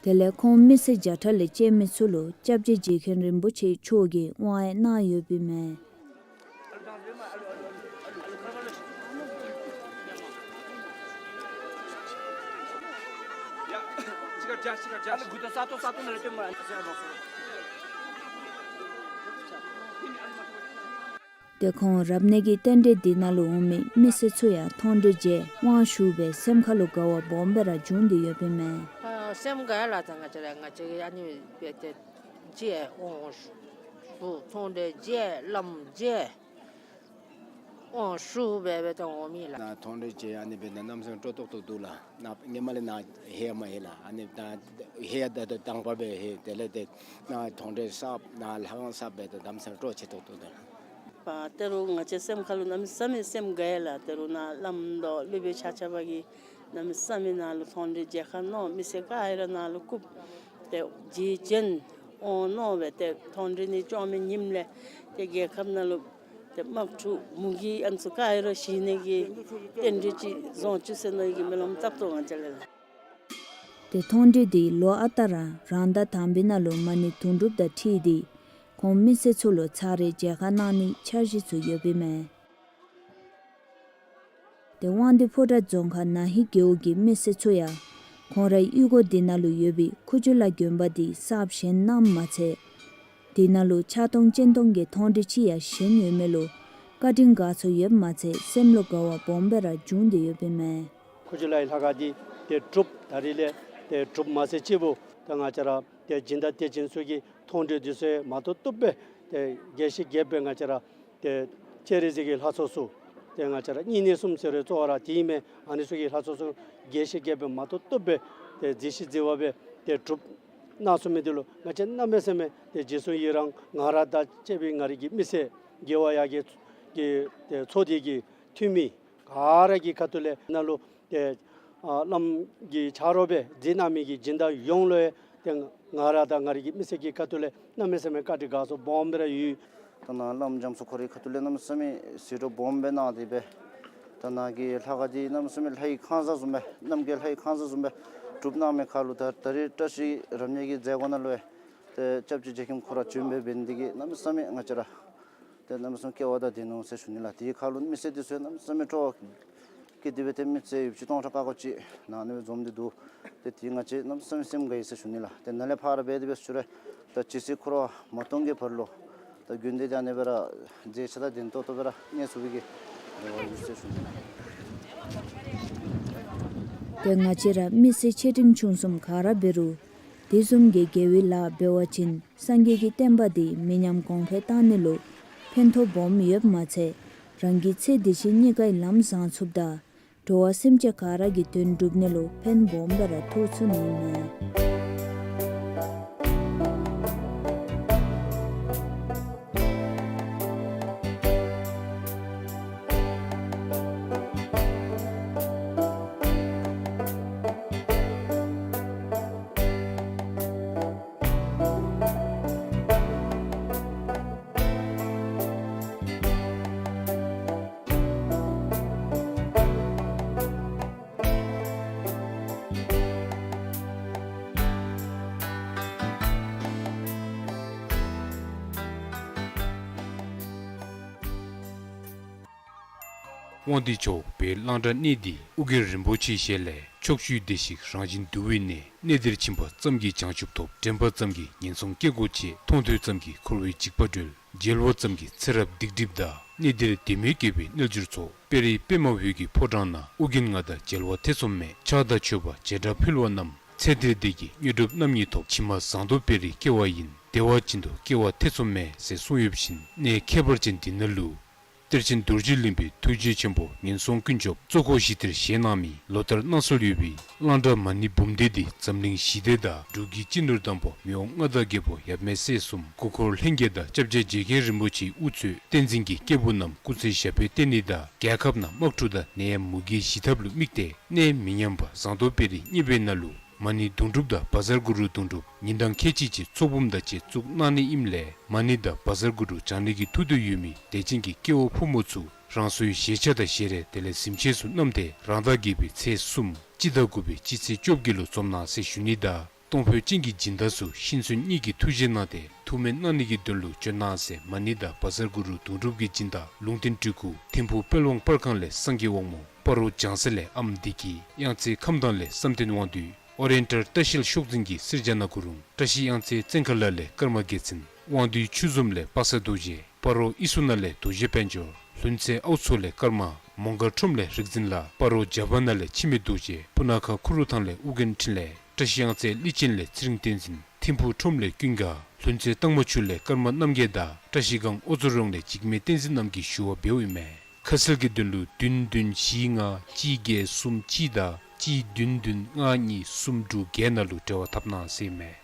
དེ་ལས་ཁོང་མི་སེར་བརྒྱ་ཕྲག་ལས་བཅད་མི་ཚུ་ལུ་སྐྱབས་རྗེ་རྗེ་མཁན་རིན་པོ་ཆེ་མཆོག་གིས་དབང་ཡང་གནང་ཡོདཔ་ཨིན་མས། ཏེ་ཁོང་རབ་གནས་ཀྱི་རྟེན་འབྲེལ་འདི་ནང་ལུ་འོང་མི་མི་སེར་ཚུ་ཡང་མཐོང་གྲོལ་མཇལ་དབང་ཞུ་སྦེ་སེམས་ཁ་ལུ་དགའ་བ་སྦོམ་སྦེ་ར་བྱུང་སྟེ་ཡོདཔ་ཨིན་མས། ཨ་སེམས་དགའ་ཡི་ལགས། ད་ང་བཅས་ར་ང་བཅས་ཀྱིས་ཨ་ནི་སྦེ་ཏེ་མཇལ་དབང་ཞུ་མཐོང་གྲོལ་མཇལ་བླམ་མཇལ་དབང་ཞུ་སྦེ་སྦེ་ཏེ་འོང་མི་ལགས། ནཱ་མཐོང་གྲོལ་མཇལ་ཨ་ནི་སྦེ་ནཱ་གནམ་མེད་ས་མེད་སྤྲོ་ཏོག་ཏོ་འདུག་ལགས། ནཱ་སྔོན་མ་ལས་ནཱ་ལྷོད་མ་ལྷོད་ལགས། ཨ་ནི་ད་ལྷོད་ད་ད་དང་པ་སྦེ་ལྷོད། དེ་ལས་ཏེ་ནཱ་མཐོང་གྲོལ་གསརཔ་ནཱ་ལྷ་ཁང་གསརཔ་སྦེ་ཏེ་གནམ་མེད་ས་མེད་སྤྲོ་ཏོག་ཏོ་འདུག་ལགས། པ་ད་རུང་ང་བཅས་སེམས་ཁ་ལུ་གནམ་མེད་ས་མེད་སེམས་དགའ་ཡི་ལགས། ད་རུང་ནཱ་བླམ་དང་སློབ་དཔོན་ཆ་ཁྱབ་ཀྱིས་གནམ་མེད་ས་མེད་ནཱ་ལུ་མཐོང་གྲོལ་མཇལ་ཁ་གནང་། མི་སེར་ག་ར་ནཱ་ལུ་བཀུག་སྟེ་རྗེས་བཙུན་དབང་གནང་སྦེ་ཏེ་མཐོང་གྲོལ་ནི་བཅོ་ལྔ་པའི་ཉིནམ་ལས་ཏེ་རྒྱལ་ཁབ་ནང་ལུ་ཏེ་དམག་འཁྲུག་མུ་གེ་ཨ་ནི་ཚུ་ག་ར་ཞི་ནི་གི་རྟེན་འབྲེལ་ཅིག་བཟུང་བཅུག་ཟེར་མནོ་ནི་གི་སྨོན་ལམ་བཏབ་དོ་ང་བཅས་ལས། ཏེ་མཐོང་གྲོལ་འདི་ལོ་ཨ་རྟག་ར་རང་ཟླ་དང་པའི་ནང་ལུ་མ་ཎི་དུང་སྒྲུབ་དང་འཁྲིལ་ཏེ་ཁོང་མི་སེར་ཚུ་ལུ་ཚར་རེ་མཇལ་ཁ་གནང་ནི་འཆར་གཞི་ཚུ་ཡོདཔ་ཨིན་མས། ཏེ་དབང་འདུས་ཕོ་བྲང་རྫོང་ཁག་ན་ཧི་རྒེད་འོག་གི་མི་སེར་ཚུ་ཡང་ཁོང་རའི་གཡུས་སྒོ་འདི་ནང་ལུ་ཡོད་པའི་ཁུ་ཆུ་ལ་དགོན་པ་འདི་གསརཔ་བཞེངས་གནངམ་མ་ཚད་དེ་ནང་ལུ་ཕྱག་སྟོང་སྤྱན་སྟོང་གི་མཐོང་གྲོལ་ཅིག་ཡང་བཞེངས་ཡོད་མི་ལུ་བཀའ་དྲིན་དགའ་ཚོར་ཡོདཔ་མ་ཚད་སེམས་ལུ་དགའ་བ་སྦོམ་སྦེ་ར་བྱུང་སྟེ་ཡོདཔ་ཨིན་མས། ཁུ་ཆུ་ལའི་ལྷ་ཁང་འདི་ཏེ་གྲུབ་ད་རིས་ལས་ཏེ་གྲུབ་མ་ཚད་ཅིག་པོ་ད་ང་བཅས་ར་ཏེ་སྦྱིན་བདག་དད་ཅན་ཚུ་གིས་མཐོང་གྲོལ་འདི་ཚུ་མ་ཐོབ་ཐོབ་སྦེ་ཏེ་རྒྱས་ཤིང་རྒྱསཔ་སྦེ་ང་བཅས་ར་ཏེ་སྤྱན་རས་གཟིགས་ཀྱི་ལྷ་ཚོགས་ཚུ་ཏེ་ང་བཅས་ར་བསྙེན་གནས་གསུམ་ཟེར་བའི་གཙོ་བོ་ར་དེ་ཨིན་མས། ཨ་ནི་ཚུ་གི་ལྷ་ཚོགས་ཚུ་རྒྱས་ཤིང་རྒྱསཔ་སྦེ་མ་ཐོབ་ཐོབ་སྦེ་ཏེ་མཛེས་ཤིང་མཛེས་པ་སྦེ་ཏེ་གྲུབ་གནང་ཚུགས་མི་འདི་ལུ་ང་བཅས་གནམ་མེད་ས་མེད་ཏེ་རྗེས་སུ་ཡི་རང་། ང་ར་དང་བཅས་པའི་ང་རའི་གི་མི་སེར་རྒྱལ་བ་ཡར་རྒྱས་ཀྱི་ཏེ་ཚོགས་སྡེ་གི་འཐུས་མི་ག་ར་གི་ཁ་ཐུག་ལས་ནཱ་ལུ་ཏེ་ཨ་བླམ་གི་ཆ་རོགས་སྦེ་མཛད་གནང་མི་གི་སྦྱིན་བདག་ཡོངས་ལུ་ཡང་ཏེ་ང་ར་དང་ང་རའི་གི་མི་སེར་གྱི་ཁ་ཐུག་ལས་གནམ་མེད་ས་མེད་བཀའ་དྲིན་དགའ་ཚོར་སྦོམ་སྦེ་ར་ཡོད། ད་ནཱ་བླམ་རྒྱ་མཚོ་ཁོ་རའི་ཁ་ཐུག་ལས་གནམ་མེད་ས་མེད་ཟད་འགྲོ་སྦོམ་སྦེ་གནང་སྟེ་སྦེ་ད་ནཱ་གི་ལྷ་ཁང་འདི་གནམ་མེད་ས་མེད་ལྷའི་ཁང་བཟང་བཟུམ་སྦེ་གནམ་གྱི་ལྷའི་ཁང་བཟང་བཟུམ་སྦེ་གྲུབ་གནང་མི་ཁར་ལུ་ད་ད་རིས་བཀྲ་ཤིས་རབ་གནས་ཀྱི་མཛད་སྒོ་ནང་ལུ་ཡང་ཏེ་སྐྱབས་རྗེ་རྗེ་མཁན་ཁོ་ར་བྱོན་སྦེ་འབད་ནི་འདི་གིས་གནམ་མེད་ས་མེད་ང་བཅས་ར་ཏེ་གནམ་མེད་ས་མེད་སྐལ་བ་དང་ལྡན་ནུག་ཟེར་ཞུ་ནི་ལགས། དེའི་ཁར་ལུ་མི་སེར་འདི་ཚུ་གནམ་མེད་ས་མེད་སྤྲོ་བ་སྐྱེས་ཏེ་སྦེ་ཏེ་མི་སེར་ཡོདཔ་ཅིག་སྟོང་ཕྲག་ཁ་ཁ་ཅིག་ནཱ་ཨ་ནི་སྦེ་འཛོམས་ཏེ་འདུག། ཏེ་དེ་ང་བཅས་གནམ་མེད་ས་མེད་སེམས་དགའ་ཡི་ཟེར་ཞུ་ནི་ལགས། ཏེ་ནཱ་ལས་ཕར་འབད་དེ་སྦེ་ཞུ་རུང་ད་ཇི་སྲིད་འཁོར་བ་མ་སྟོངས་ཀྱི་བར་ལུ་ད་དགོན་སྡེ་འདི་ཨ་ནི་སྦེ་ར་མཛེས་ཆ་དང་ལྡན་ཏོག་ཏོ་སྦེ་ར་གནས་ཚུགས་པའི་གི་རེ་བ་ཡོད་ཟེར་ཞུ་ནི་ལགས། ཏེ་ང་བཅས་ར་མི་སེར་ཆེ་འབྲིང་ཆུང་གསུམ་ག་ར་འབད་རུང་དེ་བཟུམ་གྱི་དགེ་བའི་ལཱ་འབད་བ་ཅིན་སངས་རྒྱས་ཀྱི་བསྟན་པ་འདི་མི་ཉམས་གོང་འཕེལ་གཏང་ནི་ལུ་ཕན་ཐོགས་སྦོམ་ཡོདཔ་མ་ཚད་རང་གི་ཚེ་འདི་ཕྱི་གཉིས་ཀའི་ལམ་བཟང་ཚུགསཔ་དང་འགྲོ་བ་སེམས་ཅན་ག་ར་གི་དོན་འགྲུབ་ནི་ལུ་ཕན་སྦོམ་སྦེ་ར་ཐོགས་ཚུགས་ནི་ཨིན་མས། དབང་འདུས་ཕྱོགས་བོད་གླང་བྲག་གནས་འདི་ཨོ་རྒྱན་རིན་པོ་ཆེའི་ཞལ་ལས། ཕྱོགས་བཅུའི་བདེ་གཤེགས་རང་བཞིན་འདུ་བའི་གནས། གནས་འདིར་ཕྱིན་པ་ཙམ་གྱིས་བྱང་ཆུབ་ཐོབ། དྲན་པ་ཙམ་གྱིས་ངན་སོང་སྐྱེ་སྒོ་ཆད། མཐོང་ཐོས་ཙམ་གྱིས་འཁོར་བའི་འཇིགས་པ་སྒྲོལ། མཇལ་བ་ཙམ་གྱིས་ཚེ་རབས་སྡིག་སྒྲིབ་འདག། གནས་འདིར་བདེ་མོས་སྐྱེས་པའི་རྣལ་འབྱོར་ཚོགས། དཔལ་རི་པདྨ་འོད་ཀྱི་ཕོ་བྲང་ན། ཨོ་རྒྱན་མངའ་བདག་མཇལ་བར་ཐེ་ཚོམ་མེད། ཕྱག་དང་མཆོད་པ་བྱེ་བྲག་ཕུལ་བ་རྣམས། ཚེ་འདིར་བདེ་སྐྱིད་དངོས་གྲུབ་རྣམ་གཉིས་ཐོབ། ཕྱི་མ་ཟངས་མདོག་དཔལ་རིའི་སྐྱེ་བ་ཡིན། བདེ་བ་ཅན་དུ་སྐྱེ་བར་ཐེ་ཚོམ་མེད། ཟེར་གསུངས་ཡོདཔ་བཞིན་གནས་ཁྱད་པར་ཅན་འདི་ནང་ལུ། གཏེར་ཆེན་རྡོ་རྗེ་གླིང་པའི་ཐུགས་རྗེ་ཆེན་པོ་ངན་སོང་ཀུན་སྐྱོབ་གཙོ་འཁོར་ཞི་བདེར་བཞེངས་གནང་མི་ལོ་ལྟར་གནང་སྲོལ་ཡོད་པའི་གླང་བྲག་མ་ཎི་འབུམ་སྡེ་འདི་འཛམ་གླིང་ཞི་བདེ་དང་འབྲུག་གི་སྤྱི་ནོར་དམ་པ་མི་དབང་མངའ་བདག་རྒྱལ་པོ་ཡབ་མེས་སྲས་གསུམ་སྐུ་འཁོར་ལྷན་རྒྱས་དང་སྐྱབས་རྗེ་རྗེ་མཁན་རིན་པོ་ཆེའི་དབུ་གཙོས་བསྟན་འཛིན་གྱི་སྐྱེས་བུ་རྣམས་སྐུ་ཚེ་ཞབས་པད་བརྟན་ནི་དང་རྒྱལ་ཁབ་ནང་དམག་འཁྲུག་དང་ནད་ཡམས་མུ་གེའི་ཞི་ཐབས་ལུ་དམིགས་ཏེ་གནས་མི་ཉམས་པ་ཟངས་མདོག་དཔལ་རིའི་གཉེར་པའི་ནང་ལུ་མ་ཎི་དུང་སྒྲུབ་དང་བཛྲ་གུ་རུ་དུང་སྒྲུབ་ཉིན་གྲངས་ཁལ་གཅིག་ཅིག་ཚོགས་འབུམ་དང་བཅས་བཙུགས་གནང་ནི་ཨིནམ་ལས་མ་ཎི་དང་བཛྲ་གུ་རུ་བགྱང་ནི་གི་ཐུགས་འདོད་ཡོད་མི་དད་ཅན་གྱི་སྐྱེ་བོ་ཕོ་མོ་ཚུ་རང་སོའི་བཞེས་ཆས་དང་བཞེས་རས་དེ་ལས་གཟིམ་ཆས་ཚུ་བསྣམས་ཏེ་རང་ཟླ་བརྒྱད་པའི་ཚེས་གསུམ་སྤྱི་ཟླ་དགུ་པའི་སྤྱི་ཚེས་བཅོ་བརྒྱད་ལུ་འཛོམས་གནང་ཟེར་ཞུ་ནི་དང་གཏོང་ཕོད་ཅན་གྱི་སྦྱིན་བདག་ཚུ་ཤིང་ཚོན་གཉིས་ཀྱི་ཐུགས་རྗེ་གནང་སྟེ་ཐུགས་སྨོན་གནང་ནི་གི་དོན་ལུ་བྱོན་གནང་ཟེར་མ་ཎི་དང་བཛྲ་གུ་རུ་དུང་སྒྲུབ་ཀྱི་སྦྱིན་བདག་ལུང་བསྟན་སྤྲུལ་སྐུ་ཐིམ་ཕུག་དཔལ་དབང་པར་ཁང་ལས་སངས་རྒྱས་དབང་མོ་སྤ་རོ་བྱང་རྩེ་ལས་ཨམ་བདེ་སྐྱིད་གཡང་རྩེ་ཁམས་དྭངས་ལས་བསམ་གཏན་དབང་འདུས། ཨོ་རི་ཡེན་ཊལ་བཀྲ་ཤིས་ཤོག་འཛིན་གྱི་སིར་ཇ་ན་གུ་རུང་། བཀྲ་ཤིས་གཡང་རྩེ་བཙན་མཁར་ལ་ལས་ཀརྨ་དགེ་མཚན། དབང་འདུས་ཆོས་འཛོམས་ལས་པ་སངས་རྡོ་རྗེ། སྤ་རོ་ཨི་སུ་ན་ལས་རྡོ་རྗེ་དཔལ་འབྱོར། ལྷུན་རྩེ་ཨའུ་མཚོ་ལས་ཀརྨ་མོང་སྒར་ཁྲོམ་ལས་རིག་འཛིན་ལགས། སྤ་རོ་ཇ་པ་ན་ལས་འཆི་མེད་རྡོ་རྗེ། སྤུ་ན་ཁ་ཁུ་རུ་ཐང་ལས་ཨོ་རྒྱན་འཕྲིན་ལས། བཀྲ་ཤིས་གཡང་རྩེ་གླི་ཆེན་ལས་ཚེ་རིང་བསྟན་འཛིན། ཐིམ་ཕུག་ཁྲོམ་ལས་ཀུན་དགའ། ལྷུན་རྩེ་སྟག་མོ་ཆུ་ལས་ཀརྨ་རྣམ་རྒྱལ་དང་བཀྲ་ཤིས་སྒང་ཨོ་མཚོ་རོང་ལས་འཇིགས་མེད་བསྟན་འཛིན་རྣམས་ཀྱིས་ཞུ་བ་འབདཝ་ཨིན་མས། ཁ་གསལ་གྱི་དོན་ལུ་བདུན་བདུན་བཞི་ལྔ་གཅིག་བརྒྱད་གསུམ་གཅིག་དང་གཅིག་བདུན་བདུན་ལྔ་གཉིས་གསུམ་དྲུག་བརྒྱད་ནང་ལུ་འབྲེལ་བ་འཐབ་གནང་ཟེར་ཨིན་མས།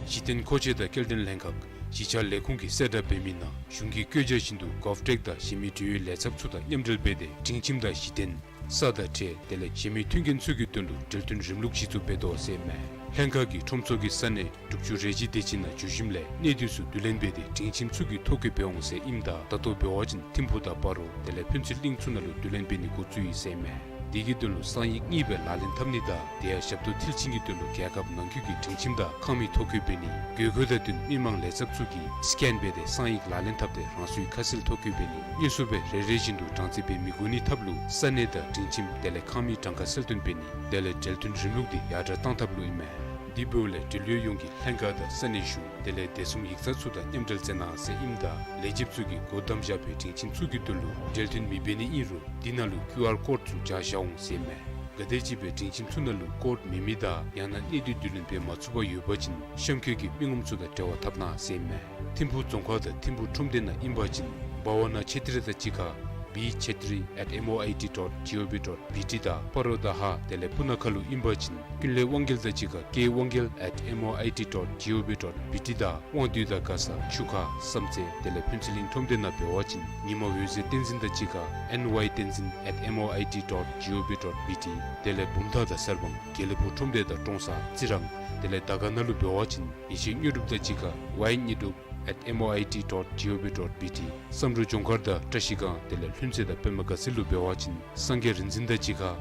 གཞི་རྟེན་མཁོ་ཆས་དང་སྐྱེལ་འདྲེན་ལྷན་ཁག་གཞིས་ཆགས་ལས་ཁུངས་ཀྱིས་གསལ་བསྒྲགས་འབད་མི་ནང་གཞུང་གི་བཀོད་རྒྱ་བཞིན་དུ་GovTech དང་གཞན་མི་འབྲེལ་ཡོད་ལས་ཚབ་ཚུ་དང་མཉམ་འབྲེལ་འབད་དེ་སྒྲིང་ཁྱིམ་དང་གཞི་རྟེན་ས་དང་ཁྲལ་དེ་ལས་གཞན་མི་མཐུན་རྐྱེན་ཚུ་གི་དོན་ལུ་འབྲེལ་མཐུན་རིམ་ལུགས་གཞི་བཙུགས་འབད་དོ་ཟེར་ཨིན་མས། ལྷན་ཁག་གིས་ཁྲོམ་ཚོགས་ཀྱི་ས་གནས་དྲུག་ཅུ་རེ་གཅིག་དེ་ཅིག་ནང་འགྱོ་ཞིནམ་ལས་གནས་དུས་ཚུ་བསྡུ་ལེན་འབད་དེ་སྒྲིང་ཁྱིམ་ཚུ་གི་ཐོ་བཀོད་འབད་འོང་ཟེར་ཨིནམ་ད་ད་ལྟོ་འབད་བ་ཅིན་ཐིམ་ཕུག་དང་སྤ་རོ་དེ་ལས་ཕུན་ཚོགས་གླིང་ཚུ་ནང་ལུ་བསྡུ་ལེན་འབད་ནི་འགོ་བཙུགས་ཡི་ཟེར་ཨིན་མས། དེ་གི་དོན་ལུ་གསང་ཡིག་གཉིས་སྦེ་ལག་ལེན་འཐབ་ནི་དང་དེ་ཡང་ཞབས་ཏོག་མཐིལ་ཕྱིན་གྱི་དོན་ལུ་རྒྱལ་ཁབ་ནང་འཁོད་ཀྱི་སྒྲིང་ཁྱིམ་དང་ཁང་མིག་ཐོ་བཀོད་འབད་ནི་དགོས་མཁོ་དང་བསྟུན་མི་མང་ལས་ཚབ་ཚུ་གིས་སི་ཀེན་འབད་དེ་གསང་ཡིག་ལག་ལེན་འཐབ་སྟེ་རང་སོའི་ཁ་གསལ་ཐོ་བཀོད་འབད་ནི། དངོས་སུ་སྦེ་རེ་རེ་བཞིན་དུ་གྲངས་རྩིས་འབད་མི་དགོ་ནི་ཐབས་ལུ་ས་གནས་དང་སྒྲིང་ཁྱིམ་དེ་ལས་ཁང་མིག་གྲངས་ཀ་གསལ་སྟོན་འབད་ནི་དེ་ལས་འབྲེལ་མཐུན་རིམ་ལུགས་འདི་ཡར་དྲག་བཏང་ཐབས་ལུ་ཨིན་མས། དེ་འབདཝ་ལས་འབྲེལ་ཡོད་ཡོངས་ཀྱིས་ལྷན་ཁག་དང་ས་གནས་གཞུང་དེ་ལས་བདེ་སྲུང་ཡིག་ཚང་ཚུ་དང་མཉམ་འབྲེལ་མཛད་གནང་ཟེར་ཨིནམ་ད་ལས་བྱེདཔ་ཚུ་གིས་སྒོ་བསྡམས་བཞག་པའི་སྒྲིང་ཁྱིམ་ཚུ་གི་དོན་ལུ་འབྲེལ་མཐུན་མི་འབད་ནི་ཨིན་རུང་འདི་ནང་ལུ་ཀིའུ་ཨར་ཀོཌ་ཚུ་བཞག་བཞག་འོང་ཟེར་ཨིན་མས། ག་དེམ་ཅིག་སྦེ་སྒྲིང་ཁྱིམ་ཚུ་ནང་ལུ་ཀོཌ་མེད་མི་དང་ཡང་ན་གནས་དུས་བསྡུ་ལེན་འབད་མ་ཚུགས་པར་ཡོད་པ་ཅིན་གཤམ་འཁོད་ཀྱི་མི་ངོམ་ཚུ་དང་འབྲེལ་བ་འཐབ་གནང་ཟེར་ཨིན་མས། ཐིམ་ཕུག་རྫོང་ཁག་དང་ཐིམ་ཕུག་ཁྲོམ་སྡེ་ནང་ཨིན་པ་ཅིན་བྷ་ཝ་ན་ཆེ་ཏྲི་དང་གཅིག་ཁར་བི་ཆེ་ཏྲི་ཨེཊ་ཨེམ་ཨོ་ཨའི་ཊི་ཌོཊ་ཇི་ཨོ་བི་ཌོཊ་བི་ཊི་དང་སྤ་རོ་དང་ཧཱ་དེ་ལས་སྤུ་ན་ཁ་ལུ་ཨིན་པ་ཅིན་ཀུན་ལེགས་དབང་རྒྱལ་དང་གཅིག་ཁར་ཀེ་དབང་རྒྱལ་ཨེཊ་ཨེམ་ཨོ་ཨའི་ཊི་ཌོཊ་ཇི་ཨོ་བི་ཌོཊ་བི་ཊི་དང་དབང་འདུས་དང་མགར་ས་ཆུ་ཁ་བསམ་རྩེ་དེ་ལས་ཕུན་ཚོགས་གླིང་ཁྲོམ་སྡེ་ནང་འབད་བ་ཅིན་ཉི་མ་འོད་ཟེར་བསྟན་འཛིན་དང་གཅིག་ཁར་ཨེན་ཝའི་བསྟན་འཛིན་ཨེཊ་ཨེམ་ཨོ་ཨའི་ཊི་ཌོཊ་ཇི་ཨོ་བི་ཌོཊ་བི་ཊི་དེ་ལས་བུམ་ཐང་དང་གསར་སྤང་དགེ་ལེགས་ཕུག་ཁྲོམ་སྡེ་དང་ཀྲོང་གསར་རྩི་རང་དེ་ལས་དར་དཀར་ན་ལུ་འབད་བ་ཅིན་ཡེ་ཤེས་དངོས་གྲུབ་དང་གཅིག་ཁར་ཝའི་དངོས་གྲུབ་ཨེཊ་ཨེམ་ཨོ་ཨའི་ཊི་ཌོཊ་ཇི་ཨོ་བི་ཌོཊ་བི་ཊི། བསམ་འགྲུབ་ལྗོངས་མཁར་དང་བཀྲ་ཤིས་སྒང་དེ་ལས་ལྷུན་རྩེ་དང་པདྨ་དགའ་ཚལ་ལུ་འབད་བ་ཅིན་སངས་རྒྱས་རིག་འཛིན་དང་གཅིག་ཁར་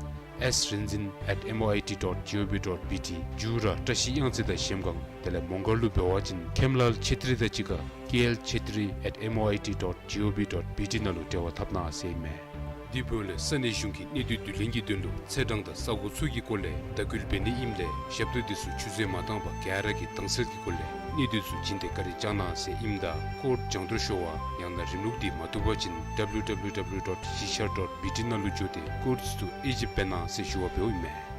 ཨེསི་རིག་འཛིན་ཨེཊ་ཨེམ་ཨོ་ཨའི་ཊི་ཌོཊ་ཇི་ཨོ་བི་ཌོཊ་བི་ཊི། མཇུག་ར་བཀྲ་ཤིས་གཡང་རྩེ་དང་གཞལམ་སྒང་དེ་ལས་མོང་སྒར་ལུ་འབད་བ་ཅིན་ཁེམ་ལཱལ་ཆེ་ཏྲི་དང་གཅིག་ཁར་ཀེ་ཨེལ་ཆེ་ཏྲི་ཨེཊ་ཨེམ་ཨོ་ཨའི་ཊི་ཌོཊ་ཇི་ཨོ་བི་ཌོཊ་བི་ཊི་ནང་ལུ་འབྲེལ་བ་འཐབ་གནང་ཟེར་ཨིན་མས། དེ་འབདཝ་ལས་ས་གནས་གཞུང་གིས་གནས་དུས་བསྡུ་ལེན་གྱི་དོན་ལུ་ཚེས་གྲངས་དང་ས་གོ་ཚུ་གི་སྐོར་ལས་དྭགས་སྐུལ་འབད་ནི་ཨིནམ་ལས་ཞབས་ཏོག་དེ་ཚུ་ཆུད་ཟོས་མ་བཏང་པར་ག་ར་གིས་དྭངས་གསལ་གྱི་སྒོ་ལས་གནས་དུས་ཚུ་བྱིན་ཏེ་བཀའ་དྲིན་བསྐྱང་གནང་ཟེར་ཨིནམ་ད་ཀོཌ་བྱང་འདྲོགས་ཤོར་བ་ཡང་ན་རིམ་ལུགས་འདི་མ་བཏུབ་པ་ཅིན་ཌབ་ལུ་ཌབ་ལུ་ཌབ་ལུ་ཌོཊ་གཞིས་ཆགས་ཌོཊ་བི་ཊི་ནང་ལུ་འགྱོ་སྟེ་ཀོཌ་ཚུ་དབྱེ་ཞིབ་འབད་གནང་ཟེར་ཞུ་བ་འབདཝ་ཨིན་མས།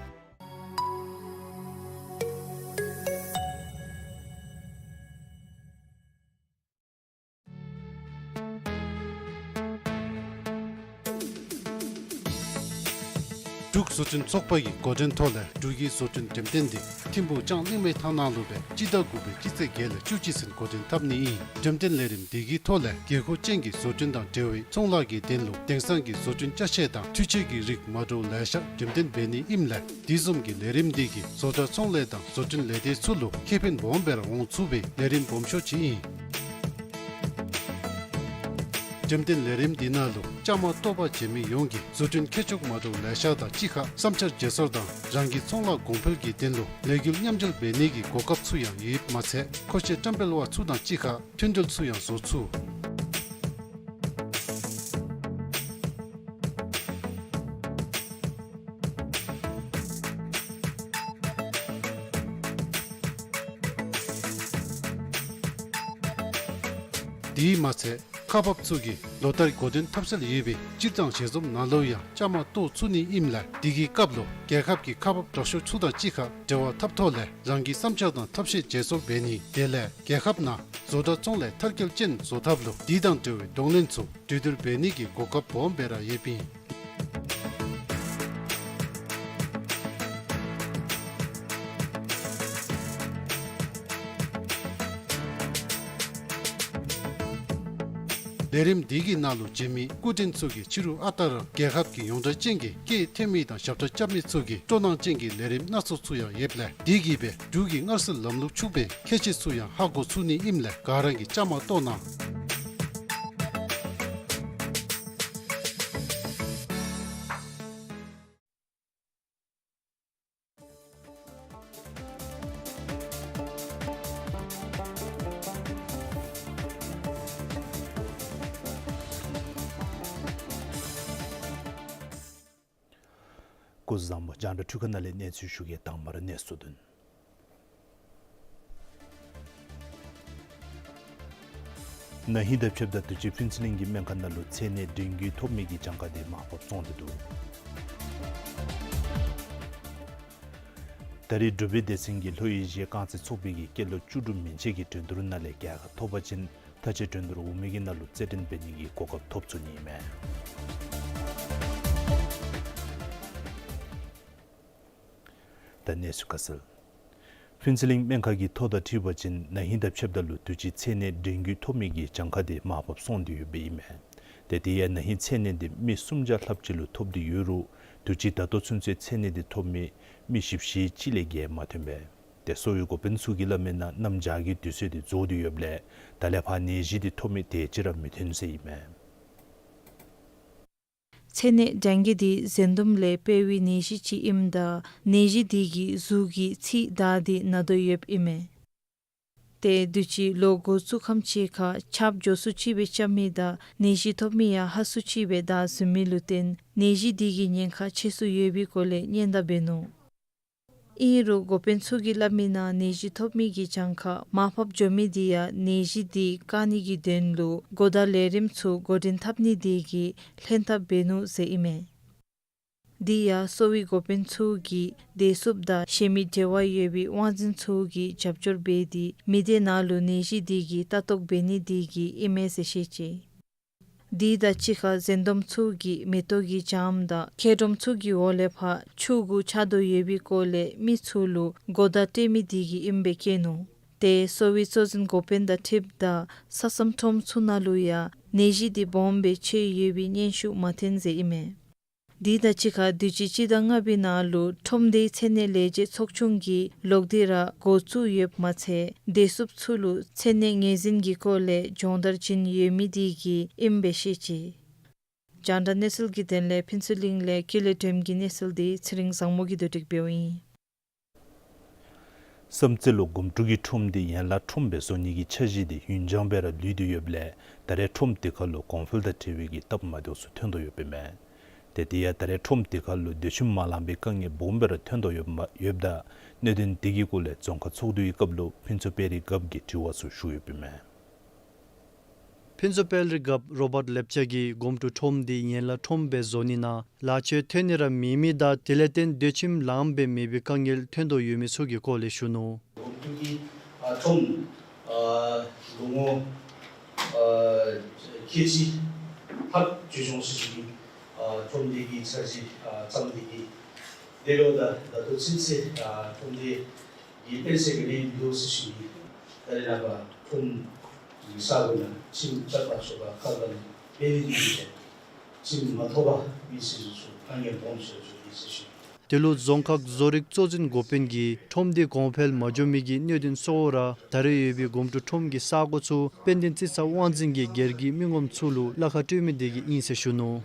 འབྲུག་བཟོ་སྐྲུན་ཚོགས་པ་གི་འགོ་འདྲེན་ཐོག་ལས་འབྲུག་གི་བཟོ་སྐྲུན་འགྲེམས་སྟོན་འདི་ཐིམ་ཕུག་ལྕང་གླིང་མའི་ཐང་ནང་ལུ་སྦེ་སྤྱི་ཟླ་དགུ་པའི་སྤྱི་ཚེས་བརྒྱད་ལས་བཅུ་གཅིག་ཚུན་འགོ་འདྲེན་འཐབ་ནི་ཨིན། འགྲེམས་སྟོན་ལས་རིམ་འདི་གི་ཐོག་ལས་དགོས་མཁོ་ཅན་གྱི་བཟོ་སྐྲུན་དང་འབྲེལ་བའི་ཚོང་ལཱ་གི་དོན་ལུ་དེང་སང་གི་བཟོ་སྐྲུན་ཅ་ཆས་དང་འཕྲུལ་ཆས་ཀྱི་རིགས་མ་འདྲཝ་ལེ་ཤ་འགྲེམས་སྟོན་འབད་ནི་ཨིནམ་ལས་དེ་བཟུམ་གྱི་ལས་རིམ་འདི་གིས་བཟོ་གྲྭ་ཚོང་ལས་དང་བཟོ་སྐྲུན་ལས་སྡེ་ཚུ་ལུ་ཁེ་ཕན་སྦོམ་སྦེ་ར་འོང་ཚུགས་པའི་ལས་རིམ་སྦོམ་ཤོས་ཅིག་ཨིན། འགྲེམས་སྟོན་ལས་རིམ་འདི་ནང་ལུ་བཅའ་མར་གཏོགས་པ་བྱིན་མི་ཡོངས་ཀྱིས་བཟོ་སྐྲུན་མཁས་མཆོག་མ་འདྲཝ་ལེ་ཤ་དང་གཅིག་ཁར་བསམ་འཆར་བརྗེ་སོར་དང་རང་གི་ཚོང་ལཱ་གོང་འཕེལ་གྱི་དོན་ལུ་ལས་འགུལ་མཉམ་འབྲེལ་འབད་ནི་གི་གོ་སྐབས་ཚུ་ཡང་ཡོདཔ་མ་ཚད་མཁོ་ཆས་བཀྲམ་སྤེལ་བ་ཚུ་དང་གཅིག་ཁར་མཐུན་འབྲེལ་ཚུ་ཡང་བཟོ་ཚུགས། དེ་མ་ཚད་ཁག་འབགཔ་ཚུ་གིས་ལོ་ལྟར་འགོ་འདྲེན་འཐབ་སྲོལ་ཡོད་པའི་སྤྱིར་བཏང་ཞལ་འཛོམས་ནང་ལུ་ཡང་བཅའ་མར་གཏོགས་ཚུགས་ནི་ཨིནམ་ལས་དེ་གི་སྐབས་ལུ་རྒྱལ་ཁབ་ཀྱི་ཁག་འབགཔ་དྲག་ཤོས་ཚུ་དང་གཅིག་ཁར་འབྲེལ་བ་འཐབ་ཐོག་ལས་རང་གི་བསམ་འཆར་དང་ཐབས་ཤེས་བརྗེ་སོར་འབད་ནི་དེ་ལས་རྒྱལ་ཁབ་ནང་བཟོ་གྲྭ་བཙོང་ལས་མཐར་སྐྱེལ་ཅན་བཟོ་ཐབས་ལུ་དེ་དང་འབྲེལ་བའི་གདོང་ལེན་ཚུ་གྲོས་བསྡུར་འབད་ནི་གི་གོ་སྐབས་སྦོམ་སྦེ་ར་ཡོདཔ་ཨིན། ལས་རིམ་འདི་གི་ནང་ལུ་འཛུལ་མི་སྐུ་མགྲོན་ཚུ་གིས་ཕྱི་རུ་ཨ་རྟག་ར་རྒྱལ་ཁབ་ཀྱི་ཡོངས་གྲགས་ཅན་གྱི་སྐད་འཐེན་མི་དང་ཞབས་ཁྲ་རྐྱབ་མི་ཚུ་གི་སྤྲོ་སྣང་ཅན་གྱི་ལས་རིམ་སྣ་ཚོགས་ཚུ་ཡང་ཡོདཔ་ལས་དེ་གིས་སྦེ་འབྲུག་གི་སྔར་སྲོལ་ལམ་ལུགས་ཕྱུག་པའི་ཁྱད་ཆོས་ཚུ་ཡང་ཧ་གོ་ཚུགས་ནི་ཨིནམ་ལས་ག་ར་གིས་བཅའ་མར་གཏོགས་གནང་། སྐུ་གཟུགས་བཟང་པོ། རྒྱང་བསྒྲགས་འཕྲུལ་ཁང་ནང་ལས་གནས་ཚུལ་ཞུ་གེ། དང་པ་ར་གནས་ཚུལ་དོན། ན་ཧིང་དང་ཕྱདཔ་ད་དུས་ཅི་ཕུན་ཚོགས་གླིང་གི་སྨན་ཁང་ནང་ལུ་ཚད་ནད་འདྲེན་རྒྱུ་ཐོབ་མི་གི་གྱངས་ཁ་དེ་མར་ཕབ་སོང་སྟེ་འདུག། ད་རེས་འབྲུག་པའི་སྡེ་ཚན་གྱིས་ལྷོ་ཨེ་ཤི་ཡའི་རྐང་རྩེད་ཚོགས་པའི་གི་སྐྱེས་ལོ་བཅུ་དྲུག་མན་ཆད་ཀྱི་འགྲན་བསྡུར་ནང་ལས་རྒྱལ་ཁ་ཐོབ་པ་ཅིན་མཐའ་དཔྱད་འགྲན་བསྡུར་འོག་མའི་གི་ནང་ལུ་རྩེད་འགྲན་འབད་ནི་གི་གོ་སྐབས་ཐོབ་ཚུགས་ནི་ཨིན་མས། ད་གནས་ཚུལ་ཁ་གསལ། ཕུན་ཚོགས་གླིང་སྨན་ཁང་གི་ཐོ་དང་འཁྲིལ་བ་ཅིན་ན་ཧིང་དང་ཕྱདཔ་ད་ལུ་དུས་ཅི་ཚད་ནད་འདྲེན་རྒྱུ་ཐོབ་མི་གི་གྱངས་ཁ་དེ་མར་ཕབ་སོང་སྟེ་ཡོདཔ་ཨིན་མས། ཏེ་དེ་ཡང་ན་ཧིང་ཚད་ནད་དེ་མི་སུམ་བརྒྱ་ལྷགཔ་ཅིག་ལུ་ཐོབ་སྟེ་ཡོད་རུང་དུས་ཅི་ད་ལྟོ་ཚུན་ཚོད་ཚད་ནད་དེ་ཐོབ་མི་མི་བཞི་བཅུ་ཞེ་གཅིག་ལས་བརྒལ་མ་ཐོན་པས། ཏེ་གསོ་བའི་འགོ་དཔོན་ཚུ་གིས་སླབ་མིའི་ནང་གནམ་བྱཱར་གྱི་དུས་ཚོད་དེ་རྫོགས་ཏེ་ཡོདཔ་ལས་ད་ལས་ཕར་ནད་གཞི་དེ་ཐོབ་མི་དེ་ཅིག་ར་མི་ཐོན་ཟེར་ཨིན་མས། ཚད་ནད་ཌེང་གི་དེ་གཟན་དུམ་ལས་འཕེལ་བའི་ནད་གཞི་ཅིག་ཨིནམ་ད་ནད་གཞི་དེ་གིས་གཟུགས་ཀྱི་ཚིགས་བདའ་སྟེ་ན་དོ་ཡོདཔ་ཨིན་མས། ཏེ་དུས་ཅི་ལོ་འགོ་བཙུགས་ཁམས་ཅིག་ཁར་ཆརཔ་མགྱོགས་སུ་ཅིག་སྦེ་རྐྱབ་མི་དང་ནད་གཞི་ཐོབ་མི་ཡང་ཧ་སུ་ཅིག་སྦེ་དར་ཟུན་མི་ལུ་བརྟེན་ནད་གཞི་དེ་གི་ཉེན་ཁ་ཆེ་སུ་ཡོད་པའི་སྐོར་ལས་སྙན་དར་འབད་ནུག། ཨིན་རུང་འགོ་དཔོན་ཚུ་གིས་སླབ་མིའི་ནང་ནད་གཞི་ཐོབ་མི་གི་གྱངས་ཁ་མར་ཕབ་འགྱོ་མི་དེ་ཡང་ནད་གཞི་དེ་བཀག་ནི་གི་དོན་ལུ་གོ་བརྡ་ལས་རིམ་ཚུ་འགོ་འདྲེན་འཐབ་ནི་དེ་གིས་ལྷན་ཐབས་འབད་ནུག་ཟེར་ཨིན་མས། དེ་ཡང་གསོ་བའི་འགོ་དཔོན་ཚུ་གིས་བདེ་སྲུངཔ་དང་གཞན་མི་འབྲེལ་བ་ཡོད་པའི་དབང་འཛིན་ཚུ་གིས་རྒྱབ་སྐྱོར་འབད་དེ་མི་སྡེ་ནང་ལུ་ནད་གཞི་དེ་གི་ལྟ་རྟོག་འབད་ནི་དེ་གིས་ཨིན་མས་ཟེར་བཤད་ཅི། དེ་དང་གཅིག་ཁར་གཟན་དུམ་ཚུ་གིས་མེ་ཏོག་གི་ལྕངམ་དང་མཁལ་འདྲོམ་ཚུ་གི་འོག་ལས་ཕར་ཆུ་གུ་ཆགས་དོ་ཡོད་པའི་སྐོར་ལས་མི་ཚུ་ལུ་གོ་བརྡ་སྤྲོད་མི་དེ་གིས་ཨིནམ་སྦེ་བཀོད་ནུག། ཏེ་གསོ་བའི་གཙོ་འཛིན་འགོ་དཔོན་དང་འཁྲིལཝ་ད་ས་མཚམས་ཁྲོམ་ཚུ་ནང་ལུ་ཡང་ནད་གཞི་དེ་སྦོམ་སྦེ་ཁྱབ་ཡོད་པའི་སྙན་ཞུ་མ་ཐོན་ཟེར་ཨིན་མས། དེ་དང་གཅིག་ཁར་དུས་ཅི་སྤྱི་ཟླ་ལྔ་པའི་ནང་ལུ་ཁྲོམ་སྡེའི་ཚད་ནད་ལས་བྱེད་ཚོགས་ཆུང་གིས་ལོག་སྟེ་ར་འགོ་བཙུགས་ཡོདཔ་མ་ཚད་བདེ་སྲུངཔ་ཚུ་ལུ་ཚད་ནད་ངོས་འཛིན་གྱི་སྐོར་ལས་སྦྱོང་བརྡར་བྱིན་ཡོད་མི་དེ་གིས་ཨིནམ་སྦེ་བཤད་ཅི། རྒྱང་བསྒྲགས་གནས་ཚུལ་གྱི་དོན་ལས་ཕུན་ཚོགས་གླིང་ལས་ཀུན་ལེགས་སྒྲོལམ་གྱི་གནས་ཚུལ་དེ་ཚེ་རིང་བཟང་མོ་གིས་བསྡུ་སྒྲིག་འབདཝ་ཨིན། བསམ་རྩེ་ལུ་སྒོམ་སྒྲུབ་ཀྱི་ཁྲོམ་དེ་ཡན་ལག་ཁྲོམ་སྦེ་བཟོ་ནི་གི་འཆར་གཞི་དེ་ཡུན་འགྱངས་སྦེ་ར་ལུས་ཏེ་ཡོདཔ་ལས་ད་རེས་ཁྲོམ་དེ་ཁར་ལུ་གོང་འཕེལ་དང་འབྲེལ་བའི་གི་སྟབས་མ་བདེཝ་ཚུ་ཐོན་དོ་ཡོདཔ་ཨིན་མས། ཏེ་དེ་ཡང་ད་རེས་ཁྲོམ་དེ་ཁར་ལུ་སྡོད་ཁྱིམ་མ་ལང་པའི་དཀའ་ངལ་སྦོམ་སྦེ་ར་ཐོན་དོ་ཡོདཔ་མ་ཡོདཔ་ད་གནད་དོན་དེ་གི་སྐོར་ལས་རྫོང་ཁག་ཚོགས་འདུའི་སྐབས་ལུ་ཕུན་ཚོགས་དཔལ་རི་རྒཔོ་གིས་དྲི་བ་ཚུ་ཞུ་ཡོདཔ་ཨིན་མས། ཕུན་ཚོགས་དཔལ་རི་རྒཔོ་རོ་བཊ་ལེབ་ཅ་གིས་སྒོམ་སྒྲུབ་ཁྲོམ་དེ་ཡན་ལག་ཁྲོམ་སྦེ་བཟོ་ནི་ནང་ལཱ་ཁྱོད་ཐོན་ནི་ར་མེད་མི་དང་དེ་ལས་བརྟེན་སྡོད་ཁྱིམ་ལང་པའི་མེད་པའི་དཀའ་ངལ་ཐོན་དོ་ཡོད་མི་ཚུ་གི་སྐོར་ལས་ཞུ་ནུག། སྒོམ་སྒྲུབ་ཀྱི་ཨ་ཁྲོམ་ཨ་ལོ་ངོ་ཨ་ཁལ་གཅིག་ལྷག་འགྱོ་སོང་ཟེར་ཞུ་ནི། ཨ་ཁྲོམ་དེ་གི་འཆར་གཞི་ཨ་བརྩམས་ཏེ་གི་དེ་ལུ་ད་ད་ལྟོ་ཚུན་ཚོད་ཨ་ཁྲོམ་དེ་གི་དཔེ་ཚད་ག་ནི་མིན་འདུག་ཟེར་ཞུ་ནི། ད་རེས་ནངས་པ་ཁྲོམ་གྱི་ས་གོ་ནང་ཁྱིམ་རྐྱབ་ད་ཞོར་ལུ་ཁ་ལས་དཔེ་ནི་འདུག་ཟེར། ཁྱིམ་མ་ཐོབ་པར་མི་སེར་ཚུ་དཀའ་ངལ་སྦོམ་ཤོར་བཅུག་ཡི་ཟེར་ཞུ་ནི། དེ་ལུ་རྫོང་ཁག་བཟོ་རིག་གཙོ་འཛིན་འགོ་དཔོན་གྱིས་ཁྲོམ་དེ་གོང་འཕེལ་མ་འགྱོ་མི་གི་གནད་དོན་གཙོ་བོ་ར་ད་རེས་ཡོད་པའི་སྒོམ་སྒྲུབ་ཁྲོམ་གྱི་ས་གོ་ཚུ་དཔལ་ལྡན་རྩིས་ཚང་དབང་འཛིན་གྱིས་སྒེར་གྱི་མི་ངོམ་ཚུ་ལུ་གླ་ཁར་སྤྲོད་མི་དེ་གིས་ཨིན་ཟེར་ཞུ་ནུག།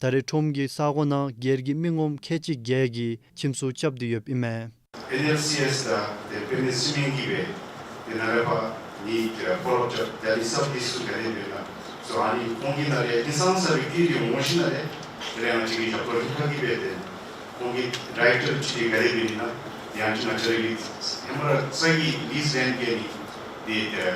ད་རེས་ཁྲོམ་གྱི་ས་གོ་ནང་སྒེར་གྱི་མི་ངོམ་ཁལ་གཅིག་བརྒྱད་ཀྱིས་ཁྱིམ་ཚུ་རྐྱབ་སྟེ་ཡོདཔ་ཨིན་མས། ཨེན་ཨེལ་སི་ཨེས་དང་དེ་དཔལ་ལྡན་སི་མེནཊ་གིས་སྦེ་དེ་ནང་ལས་ཕར་ནི་ཕོ་ལོ་ཨཔ་རྐྱབ་ཏེ་ཨ་ནི་སབ་ལིསི་ཚུ་ག་དེ་སྦེ་ཨིན་ན་ཚུ་ཨ་ནི་ཁོང་གི་ནང་ལས་ཧིང་སངས་ས་སྦེ་བཀོད་དེ་འོང་ཞིནམ་ལས་དེ་ལས་ང་བཅས་ཀྱི་ཞབས་ཏོག་ལྷན་ཁག་གིས་སྦེ་དེ་ཁོང་གི་ཌའི་རེག་ཊར་ཅིག་ག་དེ་སྦེ་ཨིན་ན་དེ་ཡང་ཅིན་ང་བཅས་ར་གིས་ཧེ་མ་ར་རྩ་གི་ལིསི་རེནཊ་བཀལ་ནི་དེ་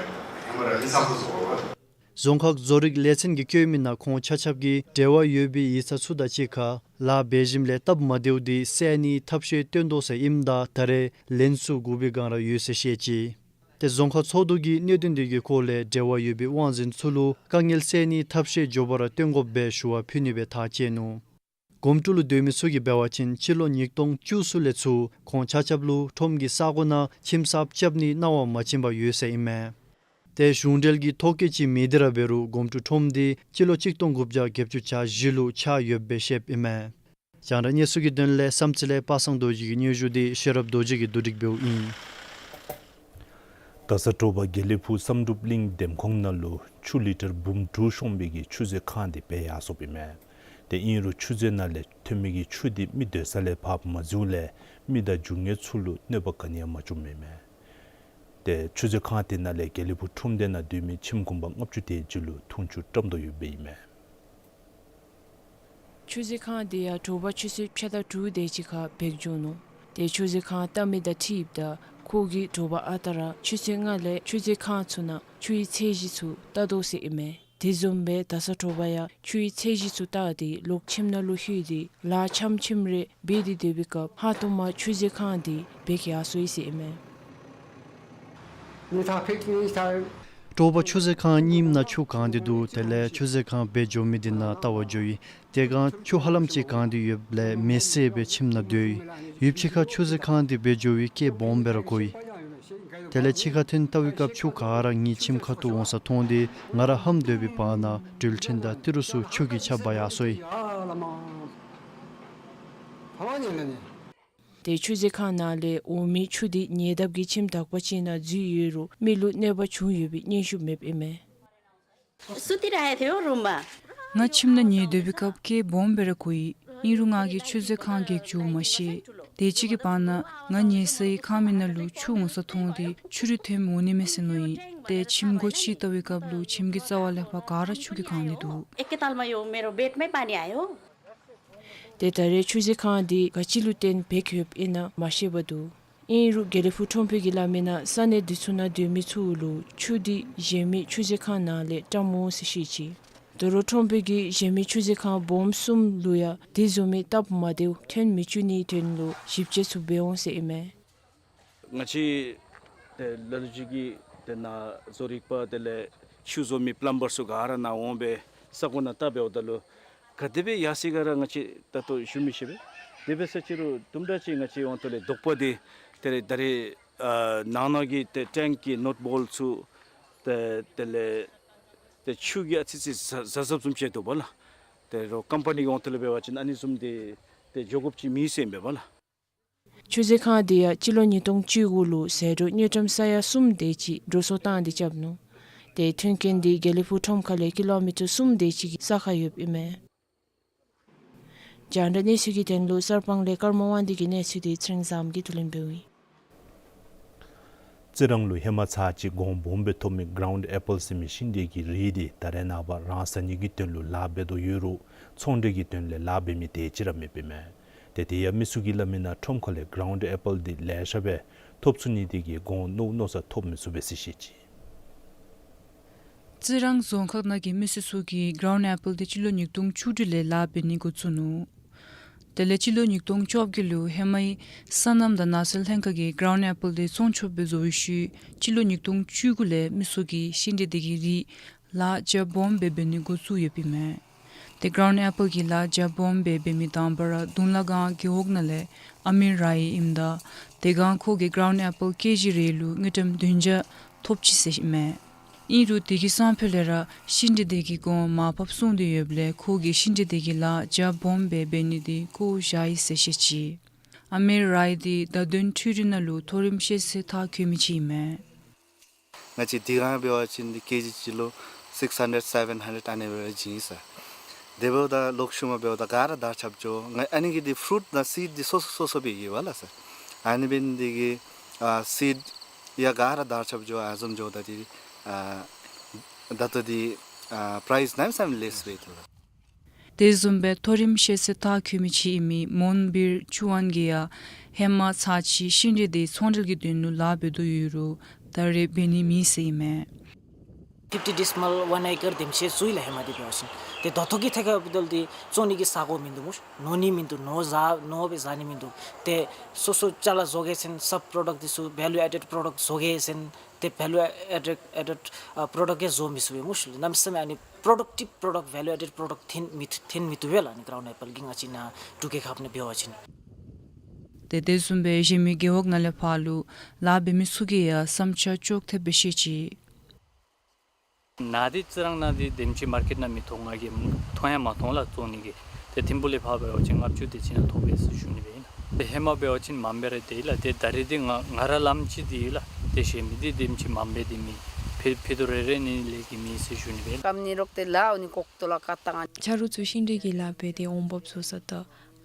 ཧེ་མ་ར་ཧིང་སངས་ས་བཟོ་དགོ་པས། རྫོང་ཁག་བཟོ་རིག་ལས་ཚན་གྱིས་བཀོད་མི་ནང་ཁོང་ཆ་ཁྱབ་ཀྱིས་འབྲེལ་བ་ཡོད་པའི་ཡིག་ཚང་ཚུ་དང་གཅིག་ཁར་ལཱ་འབད་ཞིནམ་ལས་སྟབས་མ་བདེཝ་འདི་སེལ་ནིའི་ཐབས་ཤེས་སྟོན་དོ་ཟེར་ཨིནམ་ད་ད་རེས་ལན་ཚུ་དགུ་པའི་བསྒང་ར་ཡོད་ཟེར་བཤད་ཅི། ཏེ་རྫོང་ཁག་ཚོགས་འདུ་གིས་གནད་དོན་དེ་གི་སྐོར་ལས་འབྲེལ་བ་ཡོད་པའི་དབང་འཛིན་ཚུ་ལུ་དཀའ་ངལ་སེལ་ནིའི་ཐབས་ཤེས་མགྱོགས་པ་ར་སྟོན་དགོཔ་སྦེ་ཞུ་བ་ཕུལ་ནི་སྦེ་ཐག་བཅད་ནུག། གོམ་ཀྲུ་ལུ་སྡོད་མི་ཚུ་གིས་འབད་བ་ཅིན་སྤྱི་ལོ་ཉིས་སྟོང་བཅུ་གསུམ་ལས་ཚུར་ཁོང་ཆ་ཁྱབ་ལུ་ཁྲོམ་གྱི་ས་གོ་ནང་ཁྱིམ་གསརཔ་རྐྱབ་ནིའི་གནང་བ་མ་བྱིན་པར་ཡོད་ཟེར་ཨིན་མས། ཏེ་གཞུང་འབྲེལ་གྱི་ཐོ་བཀོད་ཅིག་མེད་དེ་ར་འབད་རུང་གོམ་ཀྲུ་ཁྲོམ་འདི་སྤྱི་ལོ་གཅིག་སྟོང་དགུ་བརྒྱ་བརྒྱད་ཅུ་གྱ་བཞི་ལུ་ཆགས་ཡོདཔ་སྦེ་བཤདཔ་ཨིན་མས། རྒྱང་བསྒྲགས་གནས་ཚུལ་གྱི་དོན་ལས་བསམ་རྩེ་ལས་པ་སངས་རྡོ་རྗེ་གི་སྙན་ཞུ་འདི་ཤེས་རབ་རྡོ་རྗེ་གིས་བསྡུ་སྒྲིག་འབདཝ་ཨིན། རྡ་ས་དྲོ་པ་དགེ་ལེགས་ཕུག་བསམ་གྲུབ་གླིང་འདེམས་ཁོངས་ནང་ལུ་ཆུ་ལི་ཊར་འབུམ་དྲུག་ཤོང་བའི་གི་ཆུ་མཛོད་ཁང་འདི་འབད་ཡར་སོཔ་ཨིན་མས། ཏེ་ཨིན་རུང་ཆུ་མཛོད་ནང་ལས་ཐོན་མི་གི་ཆུ་འདི་མི་སྡོད་ས་ལས་བབས་མ་འཛུལཝ་ལས་མི་དང་རྒྱུ་དངོས་ཚུ་ལུ་གནོད་པ་ག་ནི་ཡང་མ་བྱུངམ་ཨིན་མས། ཏེ་ཆུ་མཛོད་ཁང་དེ་ནང་ལས་དགེ་ལེགས་ཕུག་ཁྲོམ་སྡེ་ནང་སྡོད་མི་ཁྱིམ་གུང་པ་ལྔ་བཅུ་དེ་ཅིག་ལུ་འཐུང་ཆུ་བཀྲམ་དོ་ཡོདཔ་ཨིན་མས། ཆུ་མཛོད་ཁང་དེ་ཡང་དྲོ་པ་ཆུ་ཚོད་ཕྱེད་དང་དྲུག་དེ་ཅིག་ཁར་འབད་འགྱོ་ནུག། ཏེ་ཆུ་མཛོད་ཁང་བལྟ་མི་དང་འཁྲིལཝ་ད་ཁོ་གིས་དྲོ་པ་ཨ་རྟག་ར་ཆུ་ཚོད་ལྔ་ལས་ཆུ་མཛོད་ཁང་ཚུ་ནང་ཆུའི་ཚད་གཞི་ཚུ་བལྟ་དོ་ཟེར་ཨིན་མས། དེ་བཟུམ་སྦེ་རྡ་ས་དྲོ་པ་ཡང་ཆུའི་ཚད་གཞི་ཚུ་བལྟ་སྟེ་ལོག་ཁྱིམ་ནང་ལུ་ལྷོད་དེ་ལཱ་འཆམ་འཆམ་རེ་འབད་དེ་སྡོད་པའི་སྐབས་ཧ་ཏོག་མ་ཆུ་མཛོད་ཁང་འདི་འབད་ཡར་སོ་ཡི་ཟེར་ཨིན་མས། དྲོ་པ་ཆུ་མཛོད་ཁང་རྙིངམ་ནང་ཆུ་གང་སྟེ་འདུག། དེ་ལས་ཆུ་མཛོད་ཁང་འབད་འགྱོ་མི་འདི་ནང་བལྟ་བར་འགྱོ་ཡི། དེ་སྒང་ཆུ་ཧ་ལམ་ཅིག་གང་སྟེ་ཡོདཔ་ལས་མེ་བསད་སྦེ་ཁྱིམ་ནང་སྡོད་ཡི། ཡུདཔ་ཅིག་ཁར་ཆུ་མཛོད་ཁང་འདི་འབད་འགྱོ་བའི་སྐད་སྦོམ་སྦེ་ར་གོ་ཡི། དེ་ལས་ཕྱི་ཁར་ཐོན་བལྟ་བའི་སྐབས་ཆུ་ག་ར་ངེའི་ཁྱིམ་ཁ་ཐུག་འོང་ས་མཐོང་སྟེ་ང་ར་ཧམ་སྡོད་པའི་བར་ན་འགྲུལ་འཕྲིན་དང་ཏི་རུ་ཚུ་ཆུ་གིས་ཁྱབ་འབག་ཡར་སོ་ཡི། ཏེ་ཆུ་མཛོད་ཁང་ནང་ལས་འོང་མི་ཆུ་འདི་ཉེ་འདབས་ཀྱི་ཁྱིམ་དག་པ་ཅིག་ནང་འཛུལ་ཡོད་རུང་མི་ལུ་གནོད་པ་བྱུང་ཡོད་པའི་སྙན་ཞུ་མེདཔ་ཨིན་མས། सुतिरहेको थियो रुममा। ང་ཁྱིམ་ནང་ཉལ་སྡོད་པའི་སྐབས་སྐད་སྦོམ་སྦེ་ར་གོ་ཡི། ཨིན་རུང་ང་གིས་ཆུ་མཛོད་ཁང་གེགས་བཅུག་མ་ཤེས། དེ་ཅིག་གི་བར་ན་ང་ཉལ་སའི་ཁང་མིག་ནང་ལུ་ཆུ་འོང་ས་མཐོང་སྟེ་ཆུ་རུད་ཐོནམ་འོང་ནི་མས་ཟེར་མནོ་ཡི། ཏེ་ཁྱིམ་སྒོ་ཕྱེ་བལྟ་བའི་སྐབས་ལུ་ཁྱིམ་གྱི་རྩ་བ་ལས་ཕར་ག་ར་ཆུ་གིས་གང་སྟེ་འདུག། एकै तालमा यो मेरो बेडमै पानी आयो। ཏེ་ད་རེས་ཆུ་མཛོད་ཁང་འདི་ག་ཅི་ལུ་བརྟེན་འབད་ཡོདཔ་ཨིན་ན་མ་ཤེས་པར་འདུག། ཨིན་རུང་དགེ་ལེགས་ཕུག་ཁྲོམ་དཔོན་གྱིས་སླབ་མི་ནང་ས་གནས་འདི་ཚུ་ནང་སྡོད་མི་ཚུ་ལུ་ཆུ་འདི་གཞན་མི་ཆུ་མཛོད་ཁང་ནང་ལས་བཀྲམ་འོང་ཟེར་བཤད་ཅི། དོ་རུང་ཁྲོམ་དཔོན་གྱིས་གཞན་མི་ཆུ་མཛོད་ཁང་སྦོམ་གསུམ་ལུ་ཡང་དེ་བཟུམ་མའི་སྟབས་མ་བདེཝ་ཐོན་མི་བཅུག་ནིའི་དོན་ལུ་ཞིབ་དཔྱད་ཚུ་འབད་འོང་ཟེར་ཨིན་མས། ང་བཅས་ཏེ་ལ་ལུ་ཅིག་གིས་ཏེ་ནཱ་བཟོ་རིག་པ་དེ་ལས་ཆུ་བཟོ་མི་པླམ་བར་ཚུ་ག་ར་ནཱ་འོང་སྦེ་ས་གོ་ནང་བལྟ་འབདཝ་ད་ལུ་ག་དེ་སྦེ་ཡར་སོ་ཡི་ག་ར་ང་བཅས་ད་ལྟོ་ཞུ་མི་ཤེས་པས། དེ་འབད་ས་ཅིག་རུང་དུམ་གྲ་ཅིག་ང་བཅས་འོང་ཐོག་ལས་དོགས་པ་འདི་དེ་ལས་ད་རེས་ཨ་ནང་ན་གི་ཏེ་ཊེངཀ་གི་ནཊ་བོལཊ་ཚུ་ཏེ་དེ་ལས་ཏེ་ཆུ་གིས་ཨ་ཙི་ཅིག་ཟ་ཟ་ཟཝ་བཟུམ་ཅིག་འདུག་པ་ལགས། ཏེ་རོགས་ཀམ་པ་ནི་གི་འོང་ཐོག་ལས་འབད་བ་ཅིན་ཨ་ནི་བཟུམ་འདི་ཏེ་འགྱོ་དགོཔ་ཅིག་མེད་ཟེར་ཨིན་པས་པ་ལགས། ཆུ་མཛོད་ཁང་འདི་ཡང་སྤྱི་ལོ་ཉིས་སྟོང་བཅུ་དགུ་ལུ་ཟད་འགྲོ་དངུལ་ཀྲམ་ས་ཡ་གསུམ་དེ་ཅིག་འགྲོ་སོང་བཏང་སྟེ་རྐྱབ་ནུག། ཏེ་མཐུན་རྐྱེན་འདི་དགེ་ལེགས་ཕུག་ཁྲོམ་ཁ་ལས་ཀི་ལོ་མི་ཊར་གསུམ་དེ་ཅིག་གི་ས་ཁར་ཡོདཔ་ཨིན་མས། རྒྱང་བསྒྲགས་གནས་ཚུལ་གྱི་དོན་ལུ་གསར་སྤང་ལས་ཀརྨ་དབང་འདུས་ཀྱི་གནས་ཚུལ་འདི་ཚེ་རིང་བཟངམོ་གིས་བསྡུ་ལེན་འབདཝ་ཨིན། རྩི་རང་ལུ་ཧེ་མ་ཚར་གཅིག་གོང་སྦོམ་སྦེ་ཐོབ་མི་གརའུནཌ་ཨེ་པཱལ་ཟེར་མི་ཤིང་འབྲས་ཀྱི་རིགས་འདི་ད་རེས་ནངས་པ་རང་ཟ་ནི་གི་དོན་ལུ་ལཱ་འབད་དོ་ཡོད་རུང་ཚོང་འབྲེལ་གྱི་དོན་ལས་ལཱ་འབད་མི་དེ་ཅིག་ར་མེདཔ་ཨིན་མས། ཏེ་དེ་ཡང་མི་ཚུ་གིས་སླབ་མི་ནང་ཁྲོམ་ཁ་ལས་གརའུནཌ་ཨེ་པཱལ་འདི་ལེ་ཤ་སྦེ་ཐོབ་ཚུགས་ནི་དེ་གིས་གོང་མནོ་མནོ་ས་ཐོབ་མི་ཚུགས་པས་ཟེར་བཤད་ཅི། རྩི་རང་རྫོང་ཁག་ནང་གི་མི་སེར་ཚུ་གིས་གརའུནཌ་ཨེ་པཱལ་འདི་སྤྱི་ལོ་ཉིས་སྟོང་བཅུ་དྲུག་ལས་ལཱ་འབད་ནི་འགོ་བཙུགས་ནུག། དེ་ལས་སྤྱི་ལོ་ཉིས་སྟོང་བཅོ་བརྒྱད་ལུ་ཧེ་མའི་སོ་ནམ་དང་ནགས་ཚལ་ལྷན་ཁག་གིས་གརའུནཌ་ཨེ་པཱལ་འདི་བཙོང་ཆོགཔ་སྦེ་བཟོ་བའི་ཤུལ་སྤྱི་ལོ་ཉིས་སྟོང་བཅུ་དགུ་ལས་མི་ཚུ་གིས་ཤིང་འབྲས་འདི་གི་རིགས་ལཱ་རྒྱ་སྦོམ་སྦེ་འབད་ནི་འགོ་བཙུགས་ཡོདཔ་ཨིན་མས། ཏེ་གརའུནཌ་ཨེ་པཱལ་གྱི་ལཱ་རྒྱ་སྦོམ་སྦེ་འབད་མི་དང་པ་ར་དུང་ལ་སྒང་རྒེད་འོག་ནང་ལས་ཨ་མིར་རའི་ཨིནམ་ད་དེ་སྒང་ཁོ་གིས་གརའུནཌ་ཨེ་པཱལ་ཀེ་ཇི་རེ་ལུ་དངུལ་ཀྲམ་བདུན་བརྒྱ་ཐོབ་ཅི་ཟེར་ཨིན་མས། ཨིན་རུང་དེ་གི་སང་ཕོད་ལས་ར་ཤིང་འབྲས་འདི་གི་གོང་མར་ཕབ་སོང་སྟེ་ཡོདཔ་ལས་ཁོ་གིས་ཤིང་འབྲས་འདི་གི་ལཱ་རྒྱ་སྦོམ་སྦེ་འབད་ནི་འདི་བཀོ་བཞག་ཡི་ཟེར་བཤད་ཅི། ཨ་མིར་རའི་འདི་བརྡ་དོན་འཕྲུལ་རིག་ནང་ལུ་མཐོ་རིམ་ཤེས་ཚད་མཐར་འཁྱོལ་མི་ཅིག་ཨིན་མས། ང་བཅས་དེ་སྒང་འབད་བ་ཅིན་འདི་ཀེ་ཇི་གཅིག་ལུ་སིགསི་ཧན་ཌེཌ་སེ་བཱན་ཧན་ཌེཌ་ཨ་ནི་སྦེ་ར་བྱིན་ཡི་ཟེར། དེ་འབདཝ་ད་ལོག་ཤུལ་མ་འབདཝ་ད་ག་ར་དར་ཁྱབ་འགྱོ། ང་ཨ་ནི་གི་འདི་ཕུ་རུཊ་དང་སིཌ་འདི་སོ་སོ་སོ་སོ་སྦེ་ཡོད་པ་ལགས་ཟེར། ཨ་ནི་འབད་ནི་འདི་གིས་ཨ་སིཌ་ཡང་ག་ར་དར་ཁྱབ་འགྱོ། ཨ་བཟུམ་འགྱོཝ་ད་འདི་ཨ་ད་ལྟོ་འདི་ཨ་པ་རའིཛ་གནམ་མེད་ས་མེད་ལེསི་སྦེ་འདུག་ལགས། དེ་བཟུམ་སྦེ་མཐོ་རིམ་ཤེས་ཚད་མཐར་འཁྱོལ་མི་ཅིག་ཨིན་མི་མོན་བིར་ཅུ་ཝན་གྱིས་ཡང་ཧེ་མ་ཚར་གཅིག་ཤིང་འབྲས་འདི་ཚོང་འབྲེལ་གྱི་དོན་ལུ་ལཱ་འབད་དོ་ཡོད་རུང་ད་རེས་འབད་ནི་མེད་ཟེར་ཨིན་མས། fifty decimal one acre དེམ་ཅིག་བཙུགས་ཡི་ལགས། ཧེ་མ་འདི་འབད་བ་ཅིན་ཏེ་ད་ལྟོ་གི་ཐད་ཁར་འབདཝ་ད་ལུ་ཏེ་བཙོང་ནི་གི་ས་གོ་མིན་འདུག་སྨོ། ནོར་ནི་མིན་འདུག། ནོར་བཟའ་ནོར་སྦེ་བཟའ་ནི་མིན་འདུག། ཏེ་སོ་སོ་ཅ་ལ་བཟོ་གེ་ཟེར་ན་sub product འདི་ཚུ་value added product བཟོ་གེ་ཟེར་ན་ཏེ་value added, added ཨ་product ག་བཟོ་མི་ཚུགས་པས་སྨོ་ཤིག་ལགས། གནམ་མེད་ས་མེད་ཨ་ནི་productive product, value added product འཐོན་མི་འཐོན་མི་བཏུབ་པས་ལགས། ཨ་ནི་Crown Apple གིས་ང་བཅས་ནཱ་འབྲུག་རྒྱལ་ཁབ་ནང་འབད་བ་ཅིན། ཏེ་དེ་བཟུམ་སྦེ་གཞན་མི་རྒེད་འོག་ནང་ལས་ཕར་ལུ་ལཱ་འབད་མི་ཚུ་གིས་ཡང་བསམ་འཆར་ཅོག་འཐདཔ་སྦེ་བཤད་ཅི། ནཱ་འདི་རྩི་རང་ནཱ་འདི་དེམ་ཅིག་མར་ཀེཊ་ནང་མི་ཐོབ། ང་གིས་མཐོང་ཡང་མ་མཐོང་ལགས་བཙོང་ནི་གི། ཏེ་ཐིམ་ཕུག་ལས་ཕར་འབད་བ་ཅིན་ལྔ་བཅུ་དེ་ཅིག་ནང་ཐོབ་པས་ཟེར་ཞུ་ནི་སྦེ་ཨིན་ལགས། ཏེ་ཧེ་མ་འབད་བ་ཅིན་མངམ་སྦེ་ར་སྡོད་ཡི་ལགས། ཏེ་ད་རེས་འདི་ང་ང་ར་ལངམ་ཅིག་འདི་ཨིན་ལགས། ཏེ་གཞན་མི་འདི་དེམ་ཅིག་མངམ་སྦེ་སྡོད་མི་ཕེ་ཕེ་ཏོ་རེ་རེ་ནི་ལས་ཀྱི་མི་ཟེར་ཞུ་ནི་སྦེ་ཨིན་ལགས། ཀམ་ནི་རོག་ཏེ་ལཱ་འོང་ནི་ལྐོག་ཏོ་ལཱ་ཀ་ཏང་ང་། ཆ་རོགས་ཚུ་ཤིང་འབྲས་ཀྱི་ལཱ་འབད་དེ་འོང་འབབ་བཟོ་ས་ད་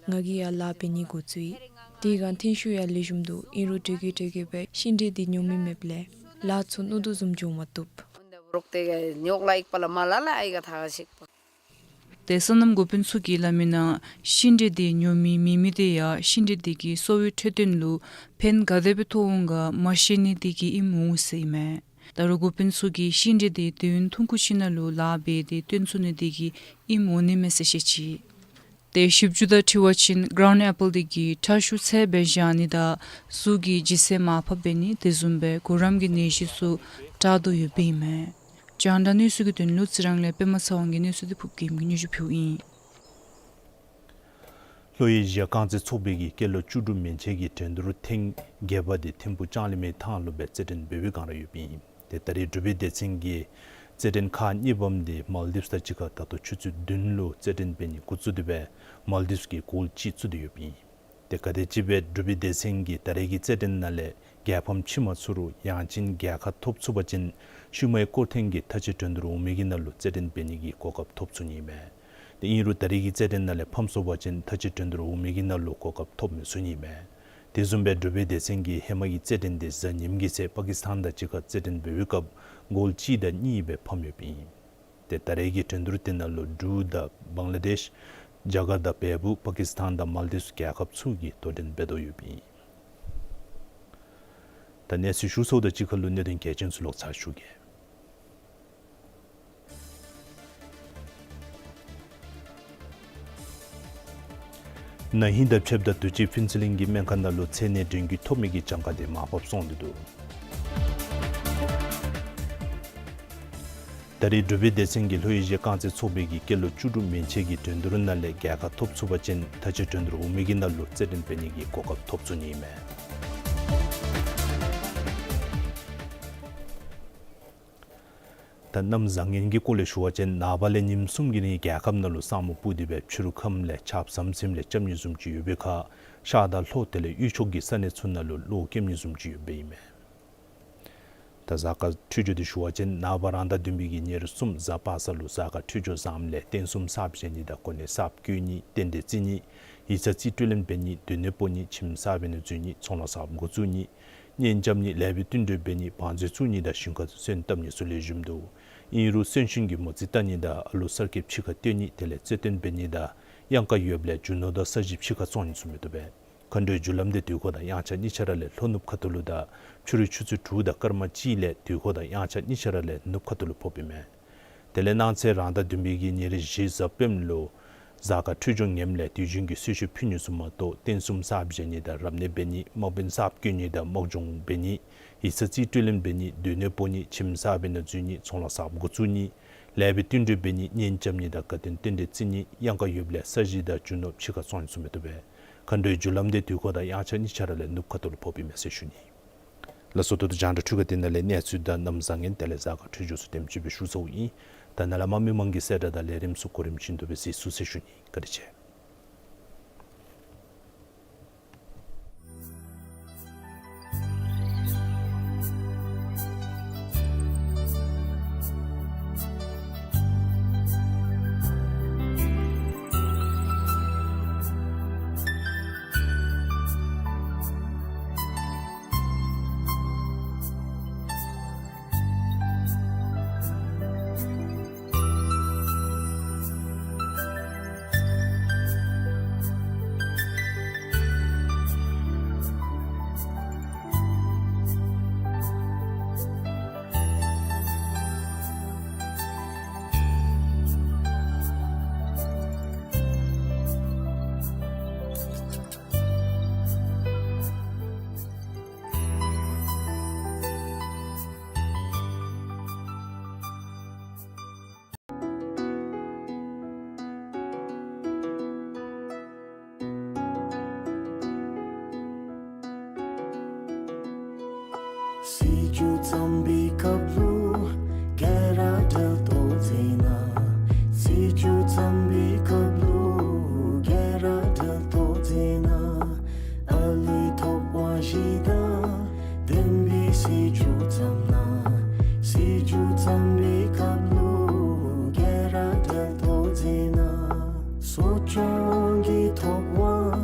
ང་གིས་ཡང་ལཱ་འབད་ནི་འགོ་བཙུགས་ཡི། དེ་སྒང་ཐོན་ཤུགས་ཡང་ལེགས་ཤོམ་འདུག། ཨིན་རུང་དེ་གི་དེ་གི་སྦེ་ཤིང་འབྲས་འདི་ཉོ་མི་མེདཔ་ལས་ལཱ་ཚུ་ནུ་དུ་བཟུམ་འགྱོ་མ་བཏུབ། རོག་ཏེ་ཉོག་ལཱ་ཡོད་པ་ལགས། མ་ལ་ལ་ཨའི་ག་ཐ་ཤིག་པ། ཏེ་སོ་ནམ་འགོ་དཔོན་ཚུ་གིས་སླབ་མི་ནང་ཤིང་འབྲས་འདི་ཉོ་མི་མེད་མི་དེ་ཡང་ཤིང་འབྲས་འདི་གིས་གསོ་བའི་འཕྲོད་བསྟེན་ལུ་ཕན་ག་དེ་སྦེ་ཐོགས་འོང་ག་མ་ཤེས་ནི་དེ་གིས་ཨིནམ་འོང་ཟེར་ཨིན་མས། ད་རུང་འགོ་དཔོན་ཚུ་གིས་ཤིང་འབྲས་འདི་དུས་ཡུན་ཐུང་ཀུ་ཅིག་ནང་ལུ་ལཱ་འབད་དེ་བཏོན་ཚུགས་ནི་དེ་གིས་ཨིནམ་འོང་ནི་མས་ཟེར་བཤད་ཅི། ཏེ་ཞིབ་འཇུག་དང་འཁྲིལ་བ་ཅིན་Crown Apple འདི་གིས་ཁྲག་ཤུགས་ཚད་སྦེ་བཞག་ནི་དང་གཟུགས་ཀྱི་ལྗིད་ཚད་མར་ཕབ་འབད་ནི་དེ་བཟུམ་སྦེ་གུ་རམ་གྱི་ནད་གཞི་ཚུ་དྲག་དོ་ཡོདཔ་ཨིན་མས། རྒྱང་བསྒྲགས་གནས་ཚུལ་གྱི་དོན་ལུ་རྩི་རང་ལས་པདྨ་ཚེ་དབང་གིས་གནས་ཚུལ་འདི་ཕུབ་རྒྱལམོ་གིས་སྙན་ཞུ་ཕུལཝ་ཨིན། ལྷོ་ཨེ་ཤི་ཡ་རྐང་རྩེད་ཚོགས་པའི་གི་སྐྱེས་ལོ་བཅུ་དྲུག་མན་ཆད་ཀྱི་འགྲན་བསྡུར་ཐེངས་བརྒྱད་པ་འདི་ཐིམ་ཕུག་ལྕང་གླིང་མའི་ཐང་ལུ་སྦེ་རྩེད་འགྲན་འབད་བའི་བསྒང་ར་ཡོདཔ་ཨིན། ཏེ་ད་རེས་འབྲུག་པའི་སྡེ་ཚན་གྱི་རྩེད་འགྲན་ཁག་གཉིས་པམ་འདི་མཱལ་དིབས་དང་གཅིག་ཁར་ད་ལྟོ་ཆུ་ཚོད་བདུན་ལུ་རྩེད་འགྲན་འབད་ནི་འགོ་བཙུགས་ཏེ་སྦེ་མཱལ་དིབས་ཀྱིས་གོལ་གཅིག་བཙུགས་ཏེ་ཡོདཔ་ཨིན། ཏེ་ག་དེམ་ཅིག་སྦེ་འབྲུག་པའི་སྡེ་ཚན་གྱིས་ད་རེས་ཀྱི་རྩེད་འགྲན་ནང་ལས་རྒྱལ་ཕམ་ཕྱེ་མ་ཚུགས་རུང་ཡང་ཅིན་རྒྱལ་ཁ་ཐོབ་ཚུགས་པ་ཅིན་ཤུལ་མའི་སྐོར་ཐེངས་ཀྱི་མཐའ་དཔྱད་འགྲན་བསྡུར་འོག་མའི་གི་ནང་ལུ་རྩེད་འགྲན་འབད་ནི་གི་གོ་སྐབས་ཐོབ་ཚུགས་ནི་ཨིན་མས། ཏེ་ཨིན་རུང་ད་རེས་ཀྱི་རྩེད་འགྲན་ནང་ལས་ཕམ་སོང་པ་ཅིན་མཐའ་དཔྱད་འགྲན་བསྡུར་འོག་མའི་གི་ནང་ལུ་གོ་སྐབས་ཐོབ་མི་ཚུགས་ནི་ཨིན་མས། དེ་བཟུམ་སྦེ་འབྲུག་པའི་སྡེ་ཚན་གྱིས་ཧེ་མ་གི་རྩེད་འགྲན་འདི་གཟའ་ཉིམ་གི་ཚེ་པ་ཀི་སི་ཐན་དང་གཅིག་ཁར་རྩེད་འགྲན་འབད་བའི་སྐབས་གོལ་གཅིག་དང་གཉིས་སྦེ་ཕམ་ཡོདཔ་ཨིན། ཏེ་ད་རེས་ཀྱི་འགྲན་བསྡུར་དེ་ནང་ལུ་འབྲུག་དང་བང་ལ་དེཤ་རྒྱ་གར་དང་བལ་པོ་པ་ཀི་སི་ཐན་དང་མཱལ་དིབས་རྒྱལ་ཁབ་ཚུ་གིས་དོ་འགྲན་འབད་དོ་ཡོདཔ་ཨིན། ད་གནས་ཚུལ་ཞུ་ཚརཝ་དང་གཅིག་ཁར་ལུ་གནད་དོན་གལ་ཆེན་ཚུ་ལོག་ཚར་ཞུ་གེ། ན་ཧིང་དང་ཕྱདཔ་ད་དུས་ཅི་ཕུན་ཚོགས་གླིང་གི་སྨན་ཁང་ནང་ལུ་ཚད་ནད་སྒྲོན་བརྒྱུད་ཐོབ་མི་གི་གྱངས་ཁ་དེ་མར་ཕབ་སོང་སྟེ་འདུག། ད་རེས་འབྲུག་པའི་སྡེ་ཚན་གྱིས་ལྷོ་ཨེ་ཤི་ཡ་རྐང་རྩེད་ཚོགས་པའི་གི་སྐྱེས་ལོ་བཅུ་དྲུག་མན་ཆད་ཀྱི་འགྲན་བསྡུར་ནང་ལས་རྒྱལ་ཁ་ཐོབ་ཚུགས་པ་ཅིན་མཐའ་དཔྱད་འགྲན་བསྡུར་འོག་མའི་གི་ནང་ལུ་རྩེད་འགྲན་འབད་ནི་གི་གོ་སྐབས་ཐོབ་ཚུགས་ནི་ཨིན་མས། ད་གནམ་བཟང་ངན་གྱི་སྐོར་ལས་ཞུ་བ་ཅིན་ནངས་པ་ལས་ཉིནམ་གསུམ་གྱི་རིང་རྒྱལ་ཁབ་ནང་ལུ་ས་སྨུག་སྤུབས་ཏེ་སྦེ་ཕྱི་རུ་ཁམས་ལས་ཆརཔ་ཟམ་ཟིམ་ལས་རྐྱབ་ནི་བཟུམ་ཅིག་ཡོད་པའི་ཁར་ཤར་དང་ལྷོ་དེ་ལས་དབུས་ཕྱོགས་ཀྱི་ས་གནས་ཚུ་ནང་ལུ་གློག་རྐྱབ་ནི་བཟུམ་ཅིག་ཡོདཔ་ཨིན་མས། ད་གཟའ་སྐར་འཕྲོད་སྦྱོར་འདི་ཞུ་བ་ཅིན་ནངས་པ་རང་ཟླ་བདུན་པའི་གི་ཉེར་གསུམ་གཟའ་པ་སངས་ལུ་གཟའ་སྐར་འཕྲོད་སྦྱོར་བཟངམ་ལས་རྟེན་གསུམ་གསརཔ་བཞེངས་ནི་དང་གོ་གནས་གསརཔ་བསྐོ་ནི་རྟེན་འབྲེལ་བརྩི་ནི་ཡིག་ཚང་རྩིས་སྤྲོད་ལེན་འབད་ནི་སྡོད་གནས་སྤོ་ནི་ཁྱིམ་གསརཔ་ནང་འཛུལ་ནི་ཚོང་ལཱ་གསརཔ་འགོ་བཙུགས་ནི་གཉེན་རྐྱབ་ནི་ལེགས་པའི་བསྟུན་གྲོས་འབད་ནི་བང་མཛོད་བཙུགས་ནི་དང་ཞིང་ཁ་ཚུ་སོན་བཏབ་ནི་ཚུ་ལེགས་ཤོམ་འདུག། ཨིན་རུང་གསོན་གཤིན་གྱི་མོ་རྩིས་བལྟ་ནི་དང་ཨ་ལུ་གསར་སྐྱེས་ཕྱི་ཁར་བཏོན་ནི་དེ་ལས་རྩེད་འགྲན་འབད་ནི་དང་གཡང་ཁ་ཡོདཔ་ལས་རྒྱུ་ནོར་དང་ས་གཞི་ཕྱི་ཁར་བཙོང་ནི་ཚུ་མི་བཏུབ་པས། མཁའ་འགྲོའི་རྒྱུ་ལམ་འདི་དུས་འཁོར་དང་དབྱངས་འཆར་གཉིས་ཆ་ར་ལས་ལྷོ་ནུབ་ཁ་ཐུག་ལུ་དང་ཕྱི་རུ་ཆུ་ཚོད་དྲུག་དང་སྐར་མ་གཅིག་ལས་དུས་འཁོར་དང་དབྱངས་འཆར་གཉིས་ཆ་ར་ལས་ནུབ་ཁ་ཐུག་ལུ་ཕོགཔ་ཨིན་མས། དེ་ལས་གནངས་ཚེ་རང་ཟླ་བདུན་པའི་གི་ཉེར་བཞི་གཟའ་སྤེནམ་ལུ་གཟའ་སྐར་འཕྲོད་སྦྱོར་ངནམ་ལས་དུས་རྒྱུན་གྱི་གསོལ་མཆོད་ཕུལ་ནི་ཚུ་མ་གཏོགས་རྟེན་གསུམ་གསརཔ་བཞེངས་ནི་དང་རབ་གནས་འབད་ནི་དམག་དཔོན་གསརཔ་བསྐོ་ནི་དང་དམག་སྦྱོང་འབད་ནི་ཡིག་ཚང་རྩིས་སྤྲོད་ལེན་འབད་ནི་སྡོད་གནས་སྤོ་ནི་ཁྱིམ་གསརཔ་ནང་འཛུལ་ནི་ཚོང་ལཱ་གསརཔ་འགོ་བཙུགས་ནི་ལེགས་པའི་བསྟུན་གྲོས་འབད་ནི་གཉེན་རྐྱབ་ནི་དང་དགའ་སྟོན་རྟེན་འབྲེལ་བརྩི་ནི་གཡང་ཁ་ཡོདཔ་ལས་ས་གཞི་དང་རྒྱུ་ནོར་ཕྱི་ཁར་བཙོང་ནི་ཚུ་མི་བཏུབ་པས། མཁའ་འགྲོའི་རྒྱུ་ལམ་འདི་དུས་འཁོར་དང་དབྱངས་འཆར་གཉིས་ཆ་ར་ལས་ནུབ་ཁ་ཐུག་ལུ་ཕོགཔ་ཨིན་མས་ཟེར་ཞུ་ནི། ལགས་སོ། ད་ལྟོ་རྒྱང་བསྒྲགས་འཕྲུལ་ཁང་འདི་ནང་ལས་གནས་ཚུལ་དང་གནམ་བཟང་ངན་དེ་ལས་གཟའ་སྐར་འཕྲོད་སྦྱོར་ཚུ་དེམ་ཅིག་སྦེ་ཞུ་ཚརཝ་ཨིན། ད་ནཱ་ལས་མར་མི་མང་གི་གསལ་བསྒྲགས་དང་ལས་རིམ་ཚུ་གོ་རིམ་བཞིན་དུ་སྦེ་གཟིགས་ཚུགས་ཟེར་ཞུ་ནི། བཀའ་དྲིན་ཆེ། སྲིད་བྱུས་བརྩམས་པའི་སྐབས་ལུ་སྐད་ར་འབྲེལ་ཏོག་ཙེ་ན། སྲིད་བྱུས་བརྩམས་པའི་སྐབས་ལུ་སྐད་ར་འབྲེལ་ཏོག་ཙེ་ན། ཨ་ལུའི་ཐོབ་དབང་བཞི་དང་ལྡན་པའི་སྲིད་བྱུས་བརྩམས་ན། སྲིད་བྱུས་བརྩམས་པའི་སྐབས་ལུ་སྐད་ར་འབྲེལ་ཏོག་ཙེ་ན། གསོ་སྐྱོང་གི་ཐོབ་དབང་།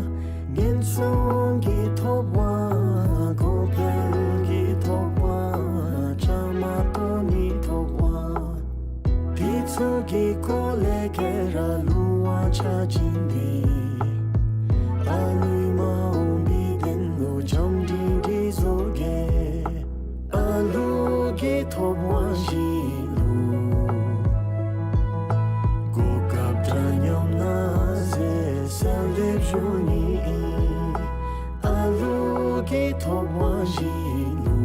ཉེན་སྲུང་གི་ཐོབ་དབང་། གོང་འཕེལ་གྱི་ཐོབ་དབང་། བཅའ་མར་གཏོགས་ནིའི་ཐོབ་དབང་། དེ་ཚུ་གི་སྐོར་ལས་སྐད་ར་ལུང་བ་ཆ་བཞིན་ཏེ། ཨ་ལུའི་མ་འོངས་པའི་དོན་ལུ་བྱམས་སྒྲིང་སྒྲིང་བཟོ་གེ། ཨ་ལུ་གི་ཐོབ་དབང་བཞི་ལུ་གོ་སྐབས་འདྲ་མཉམ་གནང་ཟེར་གསོལ་འདེབས་ཞུ་ནི་ཨིན། ཨ་ལུ་གི་ཐོབ་དབང་བཞི་ལུ་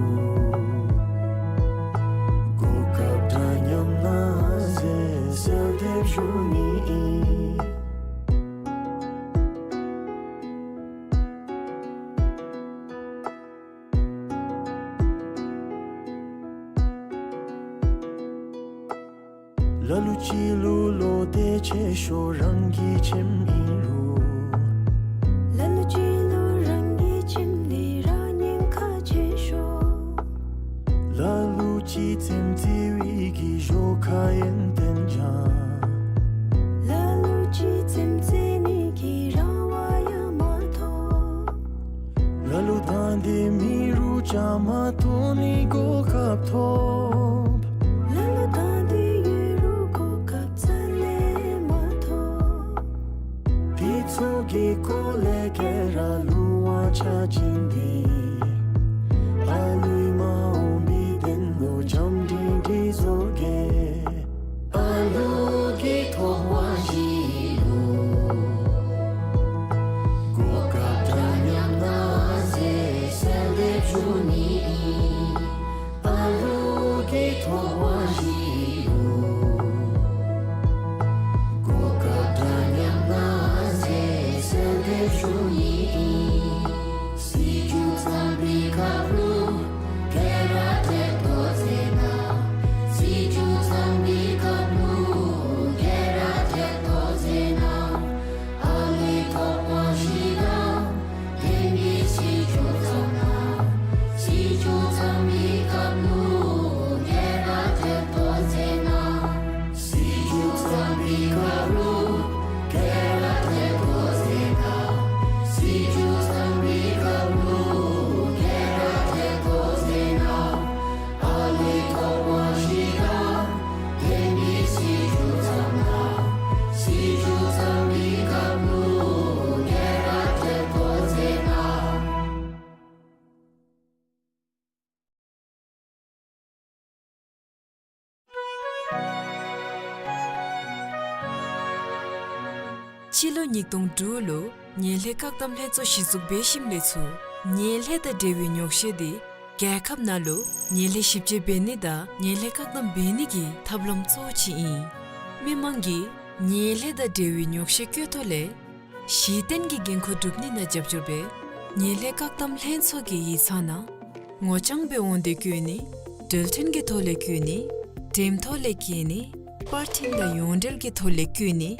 གོ་སྐབས་འདྲ་མཉམ་གནང་ཟེར་གསོལ་འདེབས་ཞུ་ནི་ཨིན། ལ་ལུ་ཅིག་ལུ་བློ་གཏད་ཆེ་ཤོས་རང་གི་ཁྱིམ་ཨིན་རུང་། ལ་ལུ་ཅིག་ལུ་རང་གི་ཁྱིམ་འདི་ར་ཉེན་ཁ་ཆེ་ཤོས། ལ་ལུ་ཅིག་རྩེདམོ་རྩེ་བའི་གི་ཞོར་ཁ་ཡོན་ཏན་ཅན། ལ་ལུ་ཅིག་རྩེདམོ་རྩེ་ནི་གི་རང་དབང་ཡང་མ་ཐོབ། ལ་ལུ་དང་འདོད་མེད་རུང་བཅའ་མར་གཏོགས་ནིའི་གོ་སྐབས་ཐོབ། ལ་ལུ་དང་འདོད་ཡོད་རུང་གོ་སྐབས་རྩ་ལས་མ་ཐོབ། དེ་ཚུ་གི་སྐོར་ལས་སྐད་ར་ལུང་བ་ཆ་བཞིན་ཏེ། ཨ་ལུའི་མ་འོངས་པའི་དོན་ལུ་བྱམས་སྒྲིང་སྒྲིང་བཟོ་གེ། ཨ་ལུ་གི་ཐོབ་དབང་བཞི་ལུ་གོ་སྐབས་འདྲ་མཉམ་གནང་ཟེར་གསོལ་འདེབས་ཞུ་ནི་ཨིན། ཨ་ལུ་གི་ཐོབ་དབང་བཞི་ལུ་གོ་སྐབས་འདྲ་མཉམ་གནང་ཟེར་གསོལ་འདེབས་ཞུ་ནི་ཨིན། སྲིད་བྱུས་བརྩམས་པའི་སྐབས་ལུ་སྐད་ར་འབྲེལ་ཏོག་ཙེ་ན། སྲིད་བྱུས་བརྩམས་པའི་སྐབས་ལུ་སྐད་ར་འབྲེལ་ཏོག་ཙེ་ན། ཨ་ལུའི་ཐོབ་དབང་བཞི་དང་ལྡན་པའི་སྲིད་བྱུས་བརྩམས་ན། སྲིད་བྱུས་བརྩམས་པའི་སྐབས་ལུ་སྐད་ར་འབྲེལ་ཏོག་ཙེ་ན། སྲིད་བྱུས་བརྩམས་པའི་སྐབས་ལུ་སྐད་ར་འབྲེལ་ཏོག་ཙེ་ན། སྲིད་བྱུས་བརྩམས་པའི་སྐབས་ལུ་སྐད་ར་འབྲེལ་ཏོག་ཙེ་ན། ཨ་ལུའི་ཐོབ་དབང་བཞི་དང་ལྡན་པའི་སྲིད་བྱུས་བརྩམས་ན། སྲིད་བྱུས་བརྩམས་པའི་སྐབས་ལུ་སྐད་ར་འབྲེལ་ཏོག་ཙེ་ན། སྤྱི་ལོ་ཉིས་སྟོང་དྲུག་ལུ་ངན་ལྷད་བཀག་སྡོམ་ལྷན་ཚོགས་གཞི་བཙུགས་འབད་ཞིནམ་ལས་ཚུར་ངན་ལྷད་དང་འབྲེལ་བའི་ཉོག་བཤད་འདི་རྒྱལ་ཁབ་ནང་ལུ་ངན་ལྷད་ཞིབ་དཔྱད་འབད་ནི་དང་ངན་ལྷད་བཀག་སྡོམ་འབད་ནི་གི་ཐབས་ལམ་གཙོ་བོ་ཅིག་ཨིན། མི་མང་གིས་ངན་ལྷད་དང་འབྲེལ་བའི་ཉོག་བཤད་བཀོད་ཐོག་ལས་གཞི་རྟེན་གྱི་འགན་ཁུར་སྒྲུབ་ནི་ནང་རྒྱབ་སྐྱོར་འབད། ངན་ལྷད་བཀག་སྡོམ་ལྷན་ཚོགས་ཀྱི་ཡིག་ཚང་ནང་ངོ་རྐྱང་སྦེ་འོང་སྟེ་བཀོད་ནི། འགྲེལ་ཕྲན་གྱི་ཐོག་ལས་བཀོད་ནི། འགྲེམས་ཐོག་ལས་བཀོད་ནི། པར་འཕྲིན་དང་ཡོངས་འབྲེལ་གྱི་ཐོག་ལས་བཀོད་ནི།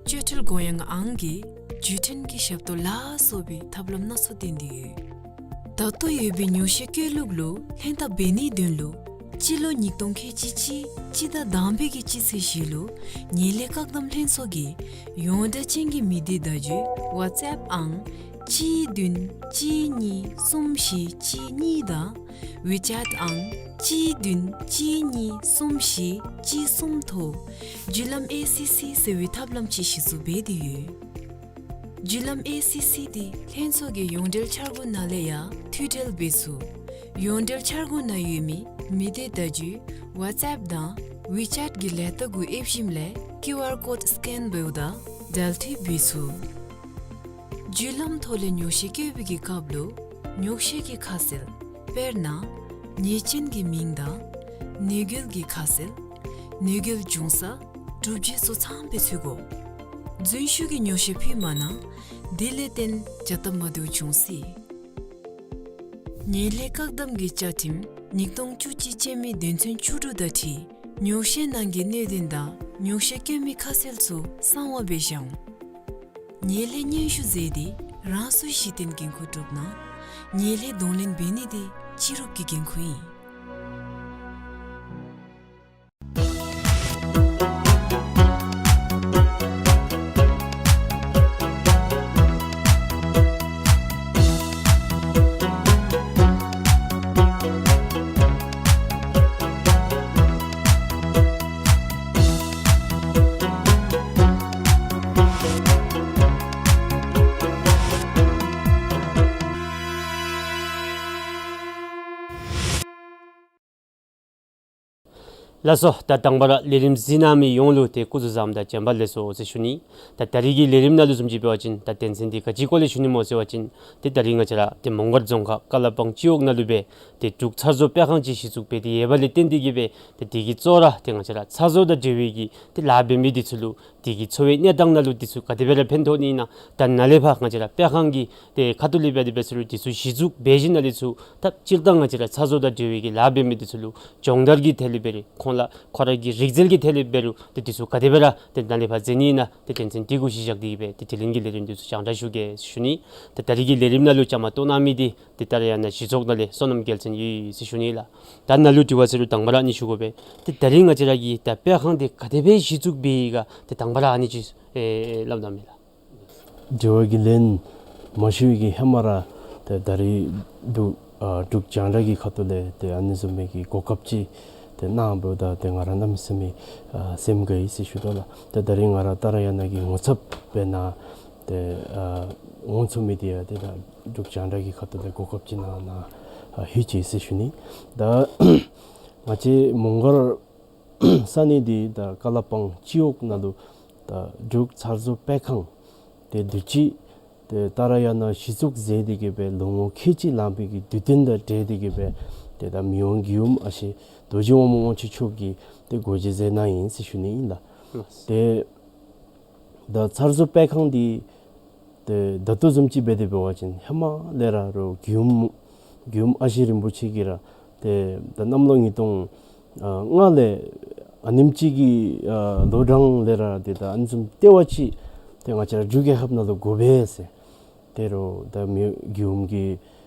སྤྱོད་ཁྲལ་དགོངས་ཡངས་ཨང་གི་བརྒྱུད་འཕྲིན་གྱི་ཞབས་ཏོག་ལ་སོགས་པའི་ཐབས་ལམ་སྣ་ཚོགས་བསྟེན་ཏེ་ཡོད། ད་ལྟོ་ཡོད་པའི་ཉོག་བཤད་བཀོད་ལུགས་ལུ་ལྷན་ཐབས་འབད་ནིའི་དོན་ལུ་སྤྱི་ལོ་ཉིས་སྟོང་ཁལ་གཅིག་གཅིག་སྤྱི་ཟླ་དང་པའི་གི་སྤྱི་ཚེས་བཞི་ལུ་ངན་ལྷད་བཀག་སྡོམ་ལྷན་ཚོགས་ཀྱི་ཡོངས་བསྒྲགས་ཅན་གྱི་མི་སྡེ་བརྡ་བརྒྱུད་ཝཊས་ཨེབ་ཨང་གཅིག་བདུན་གཅིག་གཉིས་གསུམ་བཞི་གཅིག་གཉིས་དང་ཝི་ཅེཊ་ཨང་གཅིག་བདུན་གཅིག་གཉིས་གསུམ་བཞི་གཅིག་གསུམ་ཐོག་བརྒྱུད་ལམ་ཨེ་སི་སི་ཟེར་བའི་ཐབས་ལམ་ཅིག་གཞི་བཙུགས་འབད་དེ་ཡོད། བརྒྱུད་ལམ་ཨེ་སི་སི་འདི་ལྷན་ཚོགས་ཀྱི་ཡོངས་འབྲེལ་འཆར་སྒོ་ནང་ལས་ཡང་མཐུད་འབྲེལ་འབད་ཚུགས། ཡོངས་འབྲེལ་འཆར་སྒོ་ནང་ཡོད་མི་མི་སྡེ་བརྡ་བརྒྱུད་ཝཊས་ཨེབ་དང་ཝི་ཅེཊ་གི་ལས་རྟགས་གུ་ཨེབ་ཞིནམ་ལས་ཀིའུ་ཨར་ཀོཌ་སི་ཀེན་འབདཝ་ད་འབྲེལ་མཐུད་འབད་ཚུགས། བརྒྱུད་ལམ་ཐོག་ལས་ཉོག་བཤད་བཀོད་པའི་གི་སྐབས་ལུ་ཉོག་བཤད་ཀྱི་ཁ་གསལ་དཔེར་ན་ཉེས་ཅན་གྱི་མིང་དང་ནད་འགོས་ཀྱི་ཁ་གསལ་ནད་འགོས་བྱུང་ས་གྲུབ་འབྲས་སོགས་ཚངམ་སྦེ་འཚོལ་དགོ། རྫུན་ཞུ་གི་ཉོག་བཤད་ཕུལ་མ་གནང་། དེ་ལས་བརྟེན་བྱ་སྟབས་མ་བདེཝ་འབྱུང་སྲིད། ཉེ་ལས་བཀག་སྡོམ་གྱི་བཅའ་ཁྲིམས་ཉིས་སྟོང་བཅུ་གཅིག་ཅན་མའི་དོན་ཚན་བཅུ་དྲུག་དང་འཁྲིལ་ཉོག་བཤད་ནང་གི་གནད་དོན་དང་ཉོག་བཤད་བཀོད་མི་ཁ་གསལ་ཚུ་གསང་བ་འབད་བཞག་འོང་། ཉེ་ལས་སྙན་ཞུ་མཛད་དེ་རང་སོའི་གཞི་རྟེན་འགན་ཁུར་གྲུབ་གནང་། ཉེ་ལས་གདོང་ལེན་འབད་ནི་དེ་སྤྱི་རོགས་ཀྱི་འགན་ཁུར་ཨིན། ལགས་སོ། ད་དང་པ་ར་ལས་རིམ་གཟིགས་གནང་མི་ཡོངས་ལུ་ཏེ་སྐུ་གཟུགས་བཟང་དང་བྱོན་པ་ལེགས་སོ་ཟེར་ཞུ་ནི། ད་ད་རིས་ཀྱི་ལས་རིམ་ནང་ལུ་བཟུམ་ཅིག་འབད་བ་ཅིན་ད་དོན་ཚན་འདི་ག་ཅིའི་སྐོར་ལས་ཞུ་ནི་སྨོ་ཟེར་བ་ཅིན་ཏེ་ད་རིས་ང་བཅས་ར་ཏེ་མོང་སྒར་རྫོང་ཁག་ཀ་ལ་པང་སྤྱི་འོག་ནང་ལུ་སྦེ་ཏེ་འབྲུག་ཚར་བཟོ་སྤེལ་ཁང་ཅིག་གཞི་བཙུགས་འབད་དེ་ཡོད་པ་ལས་བརྟེན་ཏེ་གིས་སྦེ་ཏེ་དེ་གི་གཙོ་བོ་ར་ཏེ་ང་བཅས་ར་ཚར་བཟོ་དང་འབྲེལ་བའི་གི་ཏེ་ལཱ་འབད་མི་འདི་ཚུ་ལུ་དེ་གི་འཚོ་བའི་གནས་སྟངས་ནང་ལུ་འདི་ཚུ་ག་དེ་སྦེ་ར་ཕན་ཐོགས་ནི་ཨིན་ན། ད་ནཱ་ལས་ཕར་ང་བཅས་ར་སྤེལ་ཁང་གི་ཏེ་ཁ་ཐུག་ལས་འབད་དེ་འབད་ས་ལུ་འདི་ཚུ་གཞི་བཙུགས་འབད་ཞིནམ་ལས་ཚུར་ད་སྤྱིར་བཏང་ང་བཅས་ར་ཚར་བཟོ་དང་འབྲེལ་བའི་གི་ལཱ་འབད་མི་འདི་ཚུ་ལུ་སྦྱོང་བརྡར་གྱི་ཐད་ལས་འབད་རུང་ཁོང་ལུ་ཁོང་ར་གི་རིག་རྩལ་གྱི་ཐད་ལས་འབད་རུང་ཏེ་འདི་ཚུ་ག་དེ་སྦེ་ར་ཏེ་ནཱ་ལས་ཕར་མཛད་ནི་ཨིན་ན་ཏེ་དོན་ཚན་འདི་གུ་གཞི་བཞག་སྟེ་གིས་སྦེ་ཏེ་དྲི་ལན་གྱི་ལས་རིམ་འདི་ཚུ་སྤྱན་འདྲེན་ཞུ་གེ་ཟེར་ཞུ་ནི། ད་ད་རིས་ཀྱི་ལས་རིམ་ནང་ལུ་བཅའ་མར་གཏོགས་གནང་མི་འདི་ཏེ་ཏཱ་ར་ཡ་ན་གཞི་ཚོགས་ནང་ལས་བསོད་ནམས་རྒྱལ་མཚན་ཡོད་ཟེར་ཞུ་ནི་ལགས། ད་ནཱ་ལུ་དྲི་བ་ཟེར་རུང་དང་པ་ར་ཨ་ནི་ཞུ་དགོ་པས། ཏེ་ད་རིས་ང་བཅས་ར་གི་ད་སྤེལ་ཁང་འདི་ག་དེ་སྦེ་གཞི་བཙུགས་འབད་ཡི་ག་ཏེ་དང་པ་ར་ཨ་ནི་ཅིག་ཨེ་སླབ་གནང་མས་ལགས། དྲི་བ་གི་ལན་མ་ཞུ་བའི་གི་ཧེ་མ་ར་ཏེ་ད་རིས་འབྲུག་ཨ་འབྲུག་རྒྱང་བསྒྲགས་ཀྱི་ཁ་ཐུག་ལས་ཏེ་ཨ་ནི་བཟུམ་མའི་གི་གོ་སྐབས་ཅིག་ཏེ་གནང་འབདཝ་ད་ཏེ་ང་ར་གནམ་མེད་ས་མེད་ཨ་སེམས་དགའ་ཡི་ཟེར་ཞུ་དོ་ལགས། ཏེ་ད་རིས་ང་ར་ཏཱ་ར་ཡ་ན་གི་ངོ་ཚབ་འབད་ནཱ་ཏེ་ཨ་འོང་ཚུགས་མི་འདི་ཡང་ཏེ་ད་འབྲུག་རྒྱང་བསྒྲགས་ཀྱི་ཁ་ཐུག་ལས་གོ་སྐབས་ཅིག་གནང་ནཱ་ཨ་ལྷོད་ཅི་ཟེར་ཞུ་ནི། ད་ང་བཅས་མོང་སྒར་ས་གནས་འདི་ད་ཀ་ལ་པང་སྤྱི་འོག་ནང་ལུ་ད་འབྲུག་ཚར་བཟོ་སྤེལ་ཁང་ཏེ་དུས་ཅི་ཏེ་ཏཱ་ར་ཡ་ན་གཞི་བཙུགས་མཛད་དེ་གིས་སྦེ་ལོ་ངོ་ཁལ་གཅིག་ལང་པའི་གི་དུས་སྟོན་དང་འབྲེལ་ཏེ་གིས་སྦེ་ཏེ་ད་མི་དབང་མགྱོནམ་ཨ་ཞེ་རྡོ་རྗེ་དབང་མོ་དབང་ཕྱུག་མཆོག་གིས་ཏེ་སྒོ་འབྱེད་མཛད་གནང་ཡི་ཟེར་ཞུ་ནི་ཨིན་ལགས། ལགས། ཏེ་ད་ཚར་བཟོ་སྤེལ་ཁང་འདི་ཏེ་ད་ལྟོ་བཟུམ་ཅིག་འབད་དེ་འབད་བ་ཅིན་ཧེ་མ་ལས་ར་རུང་མགྱོནམ་མགྱོནམ་ཨ་ཞེ་རིན་པོ་ཆེ་གིས་ར་ཏེ་ད་གནམ་ལོ་ཉིས་སྟོང་ཨ་ལྔ་ལས་ཨ་ནེམ་ཅིག་གི་ཨ་ལོ་གྲངས་ལས་ར་ཏེ་ད་ཨ་ནི་བཟུམ་ལྟེ་བ་ཅིག་ཏེ་ང་བཅས་ར་འབྲུག་རྒྱལ་ཁབ་ནང་ལུ་དགོ་པས་ཟེར། ཏེ་རུང་ད་མི་དབང་མགྱོནམ་གིས་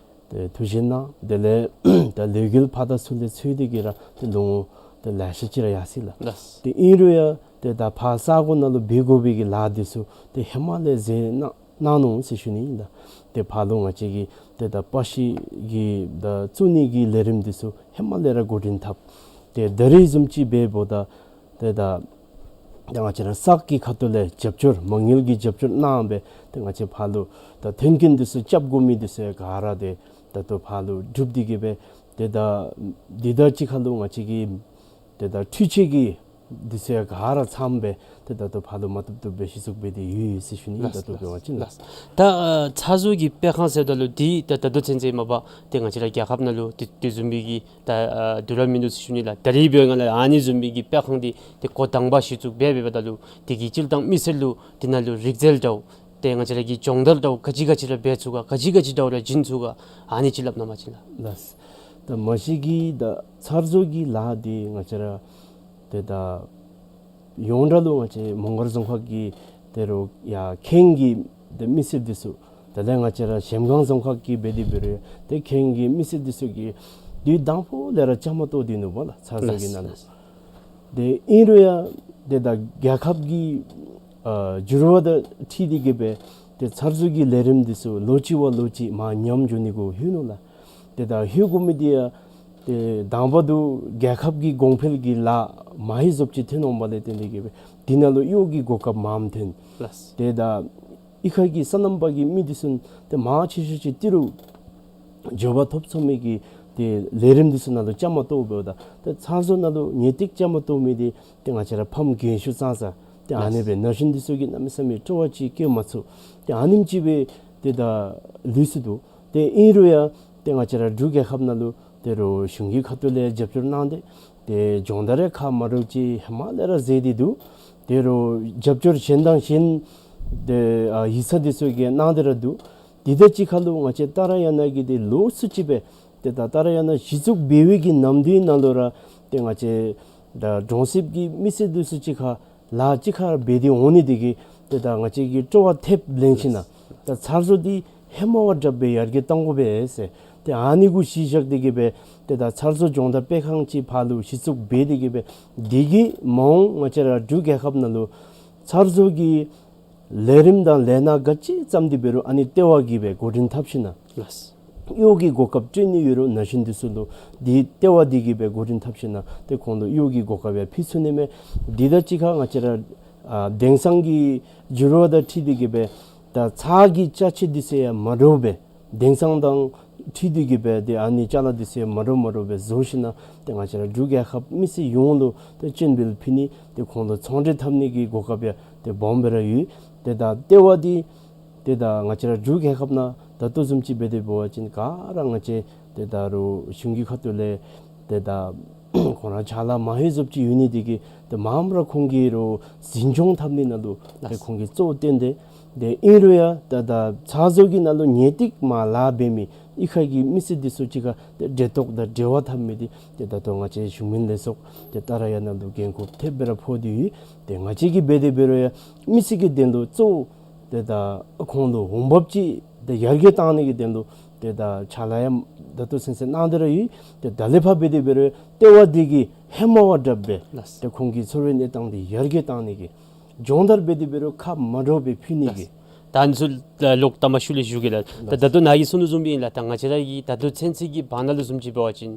ཏེ་ཐུགས་བཞེད་གནང་། དེ་ལས་ད་ལས་འགུལ་ཕར་དང་ཚུར་ལས་འཚོལ་ཏེ་གིས་ར་ཏེ་ལོ་ངོ་ཏེ་ལེ་ཤ་ཅིག་ར་ཡར་སོ་ཡི་ལགས། ལགས། ཏེ་ཨིན་རུང་ཡང་ཏེ་ད་ཕར་ས་གོ་ནང་ལུ་འབད་དགོ་པའི་གི་ལཱ་འདི་ཚུ་ཏེ་ཧེ་མ་ལས་མཛད་གནང་གནང་ནུག་ཟེར་ཞུ་ནི་ཨིན་ལགས། ཏེ་ཕར་ལུ་ང་བཅས་ཀྱི་ཏེ་ད་པར་ཤིང་གི་ད་བཙུགས་ནི་གི་ལས་རིམ་འདི་ཚུ་ཧེ་མ་ལས་ར་འགོ་འདྲེན་འཐབ། ཏེ་ད་རིས་བཟུམ་ཅིག་འབདཝ་ད་ཏེ་ད་ད་ང་བཅས་ར་སག་གི་ཁ་ཐུག་ལས་རྒྱབ་སྐྱོར་མ་དངུལ་གྱི་རྒྱབ་སྐྱོར་གནང་སྦེ་ཏེ་ང་བཅས་ཕར་ལུ་ད་མཐུན་རྐྱེན་འདི་ཚུ་རྐྱབ་དགོ་མི་འདི་ཚུ་ག་ར་ཏེ་ད་ལྟོ་ཕར་ལུ་གྲུབ་སྟེ་གིས་སྦེ་ཏེ་ད་འདི་དང་གཅིག་ཁར་ལུ་ང་བཅས་ཀྱི་ཏེ་ད་འཕྲུལ་ཆས་ཀྱི་འདི་ཚུ་ཡང་ག་ར་ཚངམ་སྦེ་ཏེ་ད་ལྟོ་ཕར་ལུ་མ་བཏུབ་བཏུབ་སྦེ་གཞི་བཙུགས་འབད་དེ་ཡོད་ཡོད་ཟེར་ཞུ་ནི། ལགས། ད་ལྟོ་འབད་བ་ཅིན་ལགས། ད་ཨ་ཚར་བཟོ་གི་སྤེལ་ཁང་ཟེརཝ་ད་ལུ་འདི་ད་ད་ལྟོ་ཚུན་ཚོད་མ་པ་ཏེ་ང་བཅས་ར་རྒྱལ་ཁབ་ནང་ལུ་དེ་དེ་བཟུམ་མའི་གི་ད་ཨ་དུས་རབས་མིན་འདུག་ཟེར་ཞུ་ནི་ལགས། ད་རིས་འབདཝ་ད་ལུ་ཨ་ནི་བཟུམ་མའི་གི་སྤེལ་ཁང་འདི་ཏེ་འགོ་དང་པ་གཞི་བཙུགས་འབད་འབདཝ་ད་ལུ་དེ་གི་སྤྱིར་བཏང་མི་སེར་ལུ་དེ་ནང་ལུ་རིག་རྩལ་འདྲཝ་ཏེ་ང་བཅས་ར་གི་སྦྱོང་བརྡར་འདྲཝ་ག་ཅི་ག་ཅི་ར་འབད་ཚུགས་ག་ག་ཅི་ག་ཅི་འདྲཝ་ར་བྱིན་ཚུགས་ག་ཨ་ནི་ཅིག་སླབ་གནང་པ་ཅིན་ལགས། ལགས། ད་མ་གཞི་གི་ད་ཚར་བཟོ་གི་ལཱ་འདི་ང་བཅས་ར་ཏེ་ད་ཡོངས་གྲགས་ལུ་ང་བཅས་མོང་སྒར་རྫོང་ཁག་གི་ཏེ་རུང་ཡར་ཁེངས་ཀྱི་ཏེ་མི་སེར་འདི་ཚུ་དེ་ལས་ང་བཅས་ར་གཞལམ་སྒང་རྫོང་ཁག་གི་འབད་དེ་འབད་རུང་ཏེ་ཁེངས་ཀྱི་མི་སེར་འདི་ཚུ་གིས་དུས་དང་པོ་ལས་ར་བཅའ་མར་གཏོགས་ཏེ་ནུག་པ་ལགས། ཚར་བཟོ་གི་ནང་ལུ། ལགས། ཏེ་ཨིན་རུང་ཡང་ཏེ་ད་རྒྱལ་ཁབ་ཀྱི་ཨ་འགྱུར་བ་དང་འཁྲིལ་ཏེ་གིས་སྦེ་ཏེ་ཚར་བཟོ་གི་ལས་རིམ་འདི་ཚུ་ལོ་གཅིག་བ་ལོ་གཅིག་མར་ཉམས་འགྱོ་ནི་གུ་ལྷོད་ནུག་ལགས། ཏེ་ད་ལྷོད་དགོ་མི་འདི་ཡང་ཏེ་དང་པ་འདི་རྒྱལ་ཁབ་ཀྱི་གོང་འཕེལ་གྱི་ལཱ་མ་ཧེ་བཟོཔ་ཅིག་ཐོན་འོང་བ་ལས་བརྟེན་ཏེ་གིས་སྦེ་དེ་ནང་ལུ་གཡོག་གི་གོ་སྐབས་མངམ་ཐོན། ལགས། ཏེ་ད་གཡུས་ཁ་གི་སོ་ནམ་པ་གི་མི་འདི་ཚུ་ཏེ་མང་ཆེ་ཤོས་ཅིག་ཏི་རུ་འགྱོ་བ་ཐོབ་ཚུགས་མི་གི་ཏེ་ལས་རིམ་འདི་ཚུ་ནང་ལུ་བཅའ་མར་གཏོགས་འབདཝ་ད་ཏེ་ཚར་བཟོ་ནང་ལུ་ངེས་ཏིག་བཅའ་མར་གཏོགས་མི་འདི་ཏེ་ང་བཅས་ར་ཕམ་རྒན་ཤོས་ཙང་ཙ་ཏེ་ཨ་ནི་སྦེ་ན་གཞོན་འདི་ཚུ་གིས་གནམ་མེད་ས་མེད་སྤྲོ་བ་ཅིག་བསྐྱེད་མ་ཚུགས། ཏེ་ཨ་ནེམ་ཅིག་སྦེ་ཏེ་ད་ལུས་སོ་ནུག། ཏེ་ཨིན་རུང་ཡང་ཏེ་ང་བཅས་ར་འབྲུག་རྒྱལ་ཁབ་ནང་ལུ་ཏེ་རུང་གཞུང་གི་ཁ་ཐུག་ལས་རྒྱབ་སྐྱོར་གནང་སྟེ་ཏེ་སྦྱོང་བརྡར་རེ་ཁག་མ་འདྲཝ་ཅིག་ཧེ་མ་ལས་ར་མཛད་དེ་འདུག། ཏེ་རུང་རྒྱབ་སྐྱོར་གཞན་དང་གཞན་ཏེ་ཨ་ཡིག་ཚང་འདི་ཚུ་གིས་གནང་སྟེ་ར་འདུག། དེ་དང་གཅིག་ཁར་ལུ་ང་བཅས་ཏཱ་ར་ཡ་ན་གི་ཏེ་ལོགས་སུ་ཅིག་སྦེ་ ཏེ་ད་ད་ར་ཡང་ན་གཞི་བཙུགས་འབད་བའི་གི་ནམ་དུས་ནང་ལུ་ར་ཏེ་ང་བཅས་ད་གྲོང་གསེབ་ཀྱི་མི་སེར་འདི་ཚུ་གཅིག་ཁར་ལཱ་གཅིག་ཁར་འབད་དེ་འོང་ནི་འདི་གིས་ཏེ་ད་ང་བཅས་ཀྱི་སྤྲོ་བ་ཐེབས་ལེན་ཞིན་ན་ད་ཚར་བཟོ་འདི་ཧེ་མ་བ་དྲགཔ་སྦེ་ཡར་རྒྱས་གཏང་དགོ་པས་ཟེར། ཏེ་ཨ་ནི་གུ་གཞི་བཞག་སྟེ་གི་སྦེ་ཏེ་ད་ཚར་བཟོ་སྦྱོང་བརྡར་སྤེལ་ཁང་ཅིག་ཕར་ལུ་གཞི་བཙུགས་འབད་དེ་གི་སྦེ་འདི་གིས་མ་འོངས་ང་བཅས་ར་འབྲུག་རྒྱལ་ཁབ་ནང་ལུ་ཚར་བཟོ་གི་ལས་རིམ་དང་ལས་སྣ་ག་ཅི་བརྩམས་ཏེ་འབད་རུང་ཨ་ནི་ལྟེ་བ་གིས་སྦེ་འགོ་འདྲེན་འཐབ་ཞིན་ན་ལགས། གཡོག་གི་གོ་སྐབས་སྤྲོད་ནི་ཡོད་རུང་ན་གཞོན་འདི་ཚུ་ལུ་འདི་ལྟེ་བ་འདི་གིས་སྦེ་འགོ་འདྲེན་འཐབ་ཞིན་ན་ཏེ་ཁོང་ལུ་གཡོག་གི་གོ་སྐབས་ཡང་ཕུལ་ཚུགས་ནི་མས། འདི་དང་གཅིག་ཁར་ང་བཅས་ར་ཨ་དེང་སང་གི་འགྱུར་བ་དང་འཁྲིལ་ཏེ་གི་སྦེ་ད་ཚྭ་གི་ཅ་ཆས་འདི་ཚུ་ཡང་མ་འདྲཝ་སྦེ་དེང་སང་དང་འཁྲིལ་ཏེ་གི་སྦེ་ཏེ་ཨ་ནི་ཅ་ལ་འདི་ཚུ་ཡང་མ་འདྲཝ་མ་འདྲཝ་སྦེ་བཟོ་ཞིན་ན་ཏེ་ང་བཅས་ར་འབྲུག་རྒྱལ་ཁབ་མི་སེར་ཡོངས་ལུ་ཏེ་སྤྱན་འབུལ་ཕུལ་ནི་ཏེ་ཁོང་ལུ་ཚོང་འབྲེལ་འཐབ་ནི་གི་གོ་སྐབས་ཡང་ཏེ་སྦོམ་སྦེ་ར་ཡོད། ཏེ་ད་ལྟེ་བ་འདི་ཏེ་ད་ང་བཅས་ར་འབྲུག་རྒྱལ་ཁབ་ནང་ད་ལྟོ་བཟུམ་ཅིག་འབད་དེ་འབད་བ་ཅིན་ག་ར་ང་བཅས་ཏེ་ད་རུང་གཞུང་གི་ཁ་ཐུག་ལས་ཏེ་ད་ཁོང་ར་ཕྱག་ལཱ་མང་ཧེང་བཟུམ་ཅིག་ཡོད་ནི་འདི་གིས་ཏེ་མངམ་ར་ཁོང་གིས་རུང་འཛིན་སྐྱོང་འཐབ་ནི་ནང་ལུ་ཏེ་ལགས། ཁོང་གིས་གཙོ་བོ་བཏོན་ཏེ་ཏེ་ཨིན་རུང་ཡང་ད་ད་ཚྭ་བཟོ་གི་ནང་ལུ་ངེས་ཏིག་མ་ལཱ་འབད་མི་གཡུས་ཁ་གི་མི་སེར་འདི་ཚུ་གཅིག་ཁར་ཏེ་འབྲེལ་གཏོགས་དང་འབྲེལ་བ་འཐབ་མི་འདི་ཏེ་ད་ལྟོ་ང་བཅས་གཞུང་མིན་ལས་ཚོགས་ཏེ་ཏཱ་ར་ཡ་ནང་ལུ་འགན་ཁུར་ཐེབས་སྦེ་ར་ཕོག་སྟེ་ཡོད། ཏེ་ང་བཅས་ཀྱིས་འབད་དེ་འབད་རུང་ཡང་མི་སེར་གྱི་དོན་ལུ་གཙོ་བོ་ཏེ་ད་ཁོང་ལུ་འོང་འབབ་ཅིག་ཏེ་ཡར་རྒྱས་གཏང་ནི་གི་དོན་ལུ་ཏེ་ད་ཕྱག་ལཱ་ཡང་ད་ལྟོ་ཚུན་ཚོད་གནང་སྟེ་ར་ཡོད། ཏེ་ད་ལས་ཕར་འབད་དེ་འབད་རུང་ལྟེ་བ་འདི་གིས་ཧེ་མ་བ་དྲགཔ་སྦེ་ལགས། ཏེ་ཁོང་གི་འཚོ་བའི་གནས་སྟངས་འདི་ཡར་རྒྱས་གཏང་ནི་གི་སྦྱོང་བརྡར་འབད་དེ་འབད་རུང་ཁ་མ་འདྲཝ་སྦེ་ཕུལ་ནི་གི། ད་ཨ་ནི་ཚུ་ལོག་ལྟ་མ་ཤུལ་ལས་ཞུ་གེ་ལགས། ད་ད་ལྟོ་ནཱ་གིས་གསུངས་དོ་བཟུམ་སྦེ་ཨིན་ལགས། ད་ང་བཅས་ར་གི་ད་ལྟོ་ཚུན་ཚོད་ཀྱི་བར་ན་ལུ་བཟུམ་ཅིག་འབད་བ་ཅིན་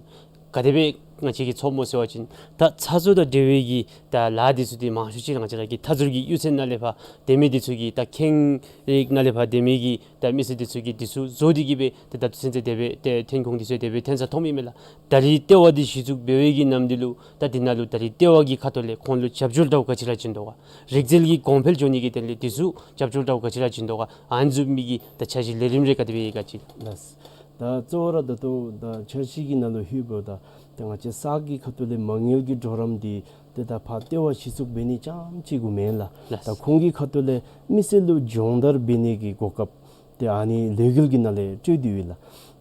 ག་དེ་སྦེ་ང་བཅས་ཀྱིས་ཚོརཝ་སྨོ་ཟེར་བ་ཅིན་ད་ཚྭ་བཟོ་དང་འབྲེལ་བའི་གི་ད་ལཱ་འདི་ཚུ་འདི་མང་ཤོས་ཅིག་ང་བཅས་ར་གི་མཐའ་ཟུར་གྱི་གཡུས་ཚན་ནང་ལས་ཕར་སྡོད་མི་འདི་ཚུ་གིས་ད་ཁེངས་ནང་ལས་ཕར་སྡོད་མི་གི་ད་མི་སེར་འདི་ཚུ་གིས་འདི་ཚུ་བཟོ་སྟེ་གི་སྦེ་ཏེ་ད་ལྟོ་ཚུན་ཚོད་དེ་སྦེ་ཏེ་ཐོན་ཁུངས་འདི་ཚུ་དེ་སྦེ་ཐོན་ས་མཐོངམ་ཨིན་མས་ལགས། ད་རིས་ལྟེ་བ་འདི་གཞི་བཙུགས་འབད་བའི་གི་ནམ་འདི་ལུ་ད་འདི་ནང་ལུ་ད་རིས་ལྟེ་བ་གི་ཁ་ཐུག་ལས་ཁོང་ལུ་རྒྱབ་སྐྱོར་འདྲཝ་ག་ཅི་ར་བྱིན་དོ་ག། རིག་རྩལ་གྱི་གོང་འཕེལ་འགྱོ་ནི་གི་དོན་ལས་འདི་ཚུ་རྒྱབ་སྐྱོར་འདྲཝ་ག་ཅི་ར་བྱིན་དོ་ག། ཨ་ནི་བཟུམ་མའི་གི་ད་འཆར་གཞི་ལས་རིམ་རེ་ག་དེ་སྦེ་ཡོད་ག་ཅིག། ལགས། ད་གཙོ་བོ་ར་ད་ལྟོ་ད་འཆར་གཞི་གི་ནང་ལུ་ལྷོདཔ་ད་ད་ང་བཅས་ས་གི་ཁ་ཐུག་ལས་མ་དངུལ་གྱི་གྲོགས་རམ་འདི་ཏེ་ད་ཕར་ལྟེ་བ་གཞི་བཙུགས་འབད་ནི་རྐྱངམ་ཅིག་གུ་མེན་ལགས། ལགས། ད་ཁོང་གི་ཁ་ཐུག་ལས་མི་སེར་ལུ་སྦྱོང་བརྡར་འབད་ནི་གི་གོ་སྐབས་ཏེ་ཨ་ནི་ལས་འགུལ་གྱི་ནང་ལས་སྤྲོད་དེ་ཡོད་ལགས།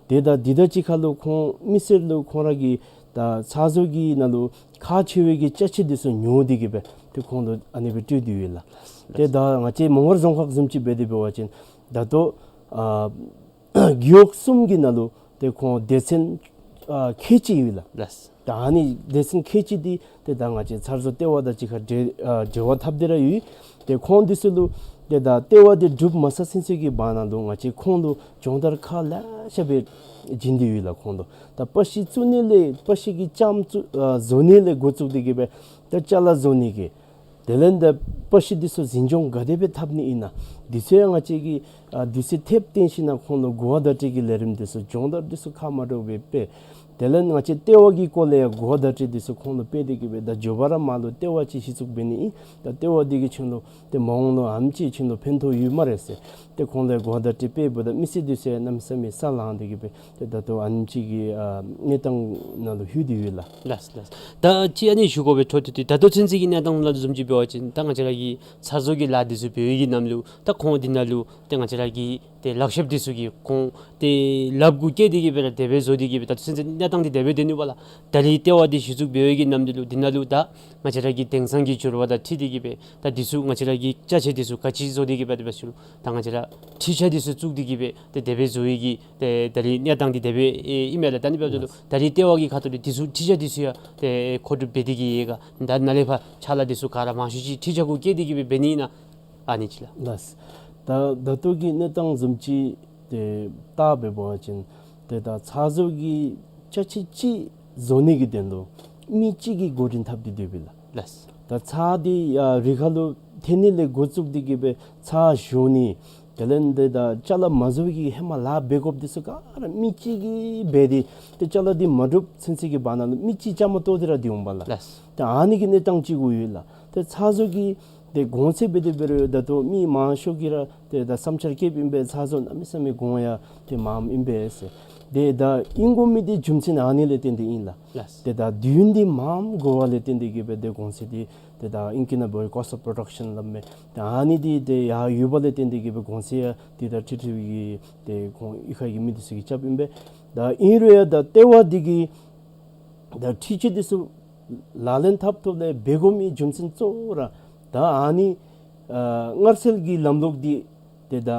ཏེ་ད་འདི་དང་གཅིག་ཁར་ལུ་ཁོང་མི་སེར་ལུ་ཁོང་ར་གི་ད་ཚྭ་བཟོ་གི་ནང་ལུ་ཁག་ཆེ་བའི་གི་ཅ་ཆས་འདི་ཚུ་ཉོ་སྟེ་གི་སྦེ་ཏེ་ཁོང་ལུ་ཨ་ནི་སྦེ་སྤྲོད་དེ་ཡོད་ལགས། ཏེ་ད་ང་བཅས་མོང་སྒར་རྫོང་ཁག་བཟུམ་ཅིག་འབད་དེ་འབད་བ་ཅིན་ད་ལྟོ་ཨ་རྒེད་འོག་གསུམ་གྱི་ནང་ལུ་ཏེ་ཁོང་སྡེ་ཚན་ཨ་ཁལ་གཅིག་ཡོད་ལགས། ལགས། ད་ཨ་ནི་སྡེ་ཚན་ཁལ་གཅིག་འདི་ཏེ་ད་ང་བཅས་ཚྭ་བཟོ་ལྟེ་བ་དང་གཅིག་ཁར་འབྲེལ་ཨ་འབྲེལ་བ་འཐབ་སྟེ་ར་ཡོད། ཏེ་ཁོང་འདི་ཚུ་ལུ་ཏེ་ད་ལྟེ་བ་འདི་གྲུབ་མ་ཚར་ཚུན་ཚོད་ཀྱི་བར་ན་ལུ་ང་བཅས་ཁོང་ལུ་སྦྱོང་བརྡར་ཁག་ལེ་ཤ་སྦེ་བྱིན་ཏེ་ཡོད་ལགས། ཁོང་ལུ་ད་པག་ཤི་བཙུགས་ནི་ལས་པག་ཤི་གི་ལྕངམ་བཙུགས་ཨ་བཟོ་ནི་ལས་འགོ་བཙུགས་ཏེ་གི་སྦེ་ད་ཅ་ལ་བཟོ་ནི་གི་དེ་ལས་ད་པག་ཤི་འདི་ཚུ་འཛིན་སྐྱོང་ག་དེ་སྦེ་འཐབ་ནི་ཨིན་ན་འདི་ཚུ་ཡང་ང་བཅས་ཀྱིས་ཨ་འདི་ཚུ་ཐེབས་བཏོན་ཞིན་ན་ཁོང་ལུ་གོ་བ་བརྡ་སྤྲོད་ཀྱི་ལས་རིམ་འདི་ཚུ་སྦྱོང་བརྡར་འདི་ཚུ་ཁག་མ་འདྲཝ་སྦེ་སྤེལ། དེ་ལས་ང་བཅས་ལྟེ་བ་གི་སྐོར་ལས་ཡང་གོ་བ་བརྡ་སྤྲོད་འདི་ཚུ་ཁོང་ལུ་སྤེལ་ཏེ་གི་སྦེ་ད་མགྱོགས་པ་ར་མར་ལུ་ལྟེ་བ་ཅིག་གཞི་བཙུགས་འབད་ནི་ཨིན། ད་ལྟེ་བ་འདི་གིས་ཁྱོད་ལུ་ཏེ་མ་འོངས་ལུ་ཨ་ནེམ་ཅིག་ཁྱོད་ལུ་ཕན་ཐོགས་ཡོད་སྨ་རེ་ཟེར། ཏེ་ཁོང་ལུ་གོ་བ་བརྡ་སྤྲོད་འབདཝ་ད་མི་སེར་འདི་ཚུ་ཡང་གནམ་མེད་ས་མེད་ས་ལངས་ཏེ་གི་སྦེ་ཏེ་ད་ལྟོ་ཨ་ནེམ་ཅིག་གི་ཨ་གནས་སྟངས་ནང་ལུ་ལྷོད་དེ་ཡོད་ལགས། ལགས་ལགས། ད་ཅི་ཨ་ནི་ཞུ་དགོ་པའི་འཕྲོ་མཐུད་དེ་ད་ལྟོ་ཚུན་ཚོད་ཀྱི་གནས་སྟངས་ལུ་བཟུམ་ཅིག་འབད་བ་ཅིན་ད་ང་བཅས་ར་གི་ཚྭ་བཟོ་གི་ལཱ་འདི་ཚུ་འབད་བའི་གི་ནམ་ལུ་ད་ཁོང་འདི་ནང་ལུ་ཏེ་ང་བཅས་ར་གི་ཏེ་ལག་ཤེསཔ་འདི་ཚུ་གིས་ཁོང་ཏེ་ལགཔ་གུ་བཀལ་ཏེ་གི་སྦེ་ར་དེ་སྦེ་བཟོ་སྟེ་གི་སྦེ་ད་ལྟོ་ཚུན་ཚོད་གནས་སྟངས་འདི་དེ་སྦེ་སྡོད་ནུག་པ་ལགས། ད་རིས་ལྟེ་བ་འདི་གཞི་བཙུགས་འབད་བའི་གི་ནམ་འདི་ལུ་འདི་ནང་ལུ་ད་ང་བཅས་ར་གི་དེང་སང་གི་འགྱུར་བ་དང་འཁྲིལ་ཏེ་གི་སྦེ་ད་འདི་ཚུ་ང་བཅས་ར་གི་ཅ་ཆས་འདི་ཚུ་ག་ཅི་བཟོ་སྟེ་གི་སྦེ་དེ་སྦེ་ཞུ་རུང་ད་ང་བཅས་ར་འཕྲུལ་ཆས་འདི་ཚུ་བཙུགས་ཏེ་གི་སྦེ་ཏེ་དེ་སྦེ་བཟོ་བའི་གི་ཏེ་ད་རིས་གནས་སྟངས་འདི་དེ་སྦེ་ཨེ་ཨིན་མས་ལགས། ད་ཨ་ནི་འབདཝ་ད་ལུ་ད་རིས་ལྟེ་བ་གི་ཁ་ཐུག་ལས་འདི་ཚུ་འཕྲུལ་ཆས་འདི་ཚུ་ཡང་ཏེ་མཁོ་སྒྲུབ་འབད་དེ་གི་ཡོད་ག། ད་ནཱ་ལས་ཕར་ཕྱག་ལཱ་འདི་ཚུ་ག་ར་མང་ཤོས་ཅིག་འཕྲུལ་ཆས་གུ་བཀལ་ཏེ་གི་སྦེ་འབད་ནི་ཨིན་ན། ཨ་ནི་ཅིག་ལགས། ལགས། ད་ད་ལྟོ་གི་གནས་སྟངས་བཟུམ་ཅིག་ཏེ་བལྟ་འབད་བ་ཅིན་ཏེ་ད་ཚྭ་བཟོ་གི་ཅ་ཆས་ཅིག་བཟོ་ནི་གི་དོན་ལུ་མི་གཅིག་གིས་འགོ་འདྲེན་འཐབ་སྟེ་སྡོདཔ་ཨིན་ལགས། ལགས། ད་ཚྭ་འདི་ཡར་རི་ཁ་ལུ་ཐོན་ནི་ལས་འགོ་བཙུགས་ཏེ་གི་སྦེ་ཚྭ་བཞོ་ནི་དེ་ལས་ཏེ་ད་ཅ་ལ་མ་བཟོ་བའི་གི་ཧེ་མ་ལཱ་འབད་དགོཔ་འདི་ཚུ་ག་ར་མི་གཅིག་གིས་འབད་དེ་ཏེ་ཅ་ལ་འདི་མ་གྲུབ་ཚུན་ཚོད་ཀྱི་བར་ན་ལུ་མི་གཅིག་བཅའ་མར་གཏོགས་ཏེ་ར་སྡོད་འོང་པ་ལགས། ལགས། ཏེ་ཨ་ནི་གི་གནས་སྟངས་ཅིག་གུ་ཡོད་ལགས། ཏེ་ཚྭ་བཟོ་གི་ ཏེ་གོང་ཚད་འབད་དེ་འབད་རུང་ད་ལྟོ་མི་མང་ཤོས་ཀྱིས་ར་ཏེ་ད་བསམ་འཆར་བསྐྱེདཔ་ཨིན་པས། ཚ་ཟོ་གནམ་མེད་ས་མེད་གོང་ཡང་ཏེ་མངམ་ཨིན་པས་ཟེར། ཏེ་ད་ཨིན་དགོ་མི་འདི་རྒྱུ་མཚན་ཨ་ནི་ལས་བརྟེན་ཏེ་ཨིན་ལགས། ལགས། ཏེ་ད་དུས་ཡུན་འདི་མངམ་དགོ་བ་ལས་བརྟེན་ཏེ་གིས་སྦེ་ཏེ་གོང་ཚད་འདི་ཏེ་ད་ཨིང་སྐད་ནང་འབད་བ་ཅིན་cost of production སླབ་མས། ཏེ་ཨ་ནི་འདི་ཏེ་ཡར་ཡོད་པ་ལས་བརྟེན་ཏེ་གིས་སྦེ་གོང་ཚད་ཡང་འདི་ད་ཁྲི་ཁྲི་གི་ཏེ་ཁོང་གཡུས་ཁ་གི་མི་འདི་ཚུ་གིས་རྐྱབ་ཨིན་པས། ད་ཨིན་རུང་ཡང་ད་ལྟེ་བ་འདི་གིས་ད་འཕྲུལ་ཆས་འདི་ཚུ་ལག་ལེན་འཐབ་ཐོག་ལས་འབད་དགོ་མི་རྒྱུ་མཚན་གཙོ་བོ་ར་ད་ཨ་ནི་ཨ་མངར་ཚིལ་གྱི་ལམ་ལུགས་འདི་ཏེ་ད་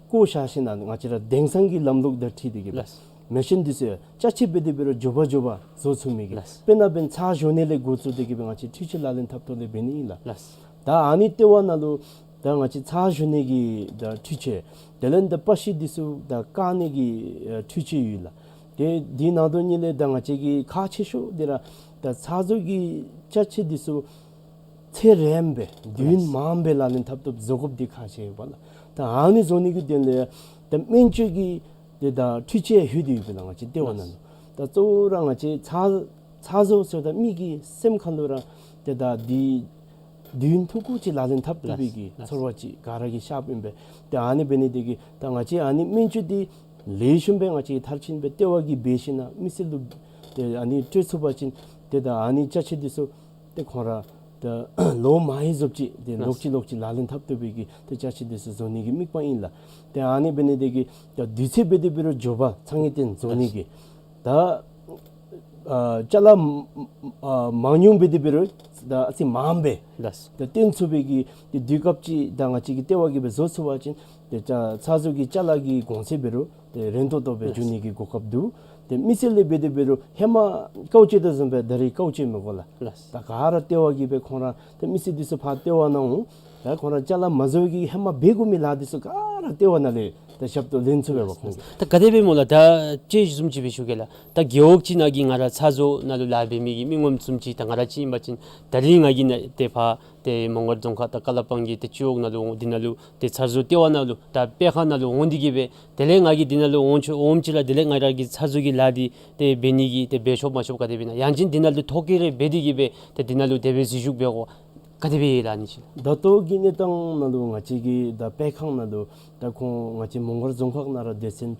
བཀོ་བཞག་ཞིནམ་ལས་ང་བཅས་ར་དེང་སང་གི་ལམ་ལུགས་དང་འཁྲིལ་ཏེ་གིས་སྦེ། ལགས། མེ་ཤིན་འདི་ཚུ་ཡང་ཅ་ཆས་འབད་དེ་འབད་རུང་མགྱོགས་པ་མགྱོགས་པ་བཟོ་ཚུགས་མི་གི། ལགས། དཔེར་ན་འབདན་ཚར་བཞོ་ནི་ལས་འགོ་བཙུགས་ཏེ་གིས་སྦེ་ང་བཅས་འཕྲུལ་ཆས་ལག་ལེན་འཐབ་ཐོག་ལས་འབད་ནི་ཨིན་ལགས། ལགས། ད་ཨ་ནི་ལྟེ་བ་ནང་ལུ་ད་ང་བཅས་ཚར་བཞོ་ནི་གི་ད་འཕྲུལ་ཆས་དེ་ལས་ད་པ་ཤི་འདི་ཚུ་ད་བཀག་ནི་གི་ཨ་འཕྲུལ་ཆས་ཡོད་ལགས། ཏེ་འདི་ནང་དོན་ཉིད་ལས་ད་ང་བཅས་ཀྱི་ཁག་ཆེ་ཤོས་འདི་ར་ད་ཚ་ཟོ་གི་ཅ་ཆས་འདི་ཚུ་ཚེ་རིངམོ་སྦེ་དུས་ཡུན་ལགས། མངམ་སྦེ་ལག་ལེན་འཐབ་ཐོག་བཟོ་དགོཔ་འདི་ཁག་ཆེ་བས་ལགས། ད་ཨ་ནི་བཟོ་ནི་གི་དོན་ལས་ད་སྨན་བཅོས་ཀྱི་ཏེ་ད་འཕྲུལ་ཆས་ལྷོད་དེ་ཡོད་པས་ལགས། ང་བཅས་ལྟེ་བ་ནང་ལུ། ད་གཙོ་བོ་ར་ང་བཅས་ཚ་ཚ་ཟོ་ཟེརཝ་ད་མི་གི་སེམས་ཁ་ལུ་ར་ཏེ་ད་འདི་དུས་ཡུན་ཐུང་ཀུ་ཅིག་ལག་ལེན་འཐབ་བཏུབ་པའི་གི་ལགས། ཚོར་བ་ཅིག་ག་ར་གིས་ཤརཝ་ཨིན་པས། ཏེ་ཨ་ནི་འབད་ནི་དེ་གིས་ད་ང་བཅས་ཨ་ནི་སྨན་བཅོས་འདི་ལེགས་ཤོམ་སྦེ་ང་བཅས་མཐར་ཕྱིན་སྦེ་ལྟེ་བ་གིས་འབད་ཞིནམ་ལས་མི་སེར་ལུ་ཏེ་ཨ་ནི་སྤྲོད་ཚུགས་པ་ཅིན་ཏེ་ད་ཨ་ནི་ཅ་ཆས་འདི་ཚུ་ཏེ་ཁོང་ར་ད་ལོ་མང་ཡི་བཟུམ་ཅིག་ཏེ་ལགས། ལོག་ཅི་ལོག་ཅི་ལག་ལེན་འཐབ་བཏུབ་པའི་གི་ཏེ་ཅ་ཆས་འདི་ཚུ་བཟོ་ནི་གི་དམིགས་པ་ཨིན་ལགས། ཏེ་ཨ་ནི་འབད་ནི་དེ་གིས་ད་དུས་ཚོད་འབད་དེ་འབད་རུང་མགྱོགས་པ་ཚ་ངེས་བརྟན་བཟོ་ནི་གི། ད་ཨ་ཅ་ལ་ཨ་མང་ཉུང་འབད་དེ་འབད་རུང་ད་ཨ་ཙི་མངམ་སྦེ་ལགས། ད་བཏོན་ཚུགས་པའི་གི་ཏེ་དུས་སྐབས་ཅིག་ད་ང་བཅས་ཀྱི་ལྟེ་བ་གིས་སྦེ་བཟོ་ཚུགས་པ་ཅིན་ཏེ་ཅ་ཚ་ཟོ་གི་ཅ་ལ་གི་གོང་ཚད་འབད་རུང་ཏེ་རན་ཏོག་ཏོ་སྦེ་ལགས། འགྱོ་ནི་གི་གོ་སྐབས་འདུག། ཏེ་མི་སེར་ལས་འབད་དེ་འབད་རུང་ཧེ་མ་དཀའཝ་སྤྱད་དོ་བཟུམ་སྦེ་ད་རིས་དཀའཝ་སྤྱད་མི་དགོ་ལགས། ལགས། ད་ག་ར་ལྟེ་བ་གིས་སྦེ་ཁོང་ར་ཏེ་མི་སེར་འདི་ཚུ་ཕར་ལྟེ་བ་ནང་འོང་། ད་ཁོང་ར་ཅ་ལ་མ་བཟོ་གི་ཧེ་མ་འབད་དགོ་མི་ལཱ་འདི་ཚུ་ག་ར་ལྟེ་བ་ནང་ལས་ད་ཞབས་ཏོག་ལེན་ཚུགས་པས་ཁོང་གིས། ད་ག་དེ་སྦེ་སྨོ་ལགས། ད་ཅི་བཟུམ་ཅིག་སྦེ་ཞུ་གེ་ལགས། ད་རྒེད་འོག་ཅིག་ནང་གི་ང་ར་ཚ་ཟོ་ནང་ལུ་ལཱ་འབད་མི་གི་མི་ངོམ་བཟུམ་ཅིག་ད་ང་ར་ཅིག་ཨིན་པ་ཅིན་ད་རིས་ང་གིས་ནཱ་ཏེ་ཕར་ཏེ་མོང་སྒར་རྫོང་ཁག་ད་ཀ་ལ་པང་གི་ཏེ་སྤྱི་འོག་ནང་ལུ་འོང་འདི་ནང་ལུ་ཏེ་ཚ་ཟོ་ལྟེ་བ་ནང་ལུ་ད་སྤེལ་ཁང་ནང་ལུ་འོང་འདི་གིས་སྦེ་དེ་ལས་ང་གིས་འདི་ནང་ལུ་འོང་ཆོག་འོངམ་ཅིག་ལགས། དེ་ལས་ང་ར་གི་ཚ་ཟོ་གི་ལཱ་འདི་ཏེ་འབད་ནི་གི་ཏེ་འབད་ཆོགཔ་མ་ཆོགཔ་ག་དེ་སྦེ་ཨིན་ན། ཡང་ཅིན་འདི་ནང་ལུ་ཐོ་བཀོད་རེ་འབད་དེ་གིས་སྦེ་ཏེ་འདི་ནང་ལུ་དེ་སྦེ་འཛུལ་ཞུགས་འབད་དགོ་ག་དེ་སྦེ་ཨིན་ལགས་ཨ་ནི་ཅིག། ད་ལྟོ་གི་གནས་སྟངས་ནང་ལུ་ང་བཅས་ཀྱི་ད་སྤེལ་ཁང་ནང་ལུ་ད་ཁོང་ང་བཅས་མོང་སྒར་རྫོང་ཁག་ནང་ར་སྡེ་ཚན་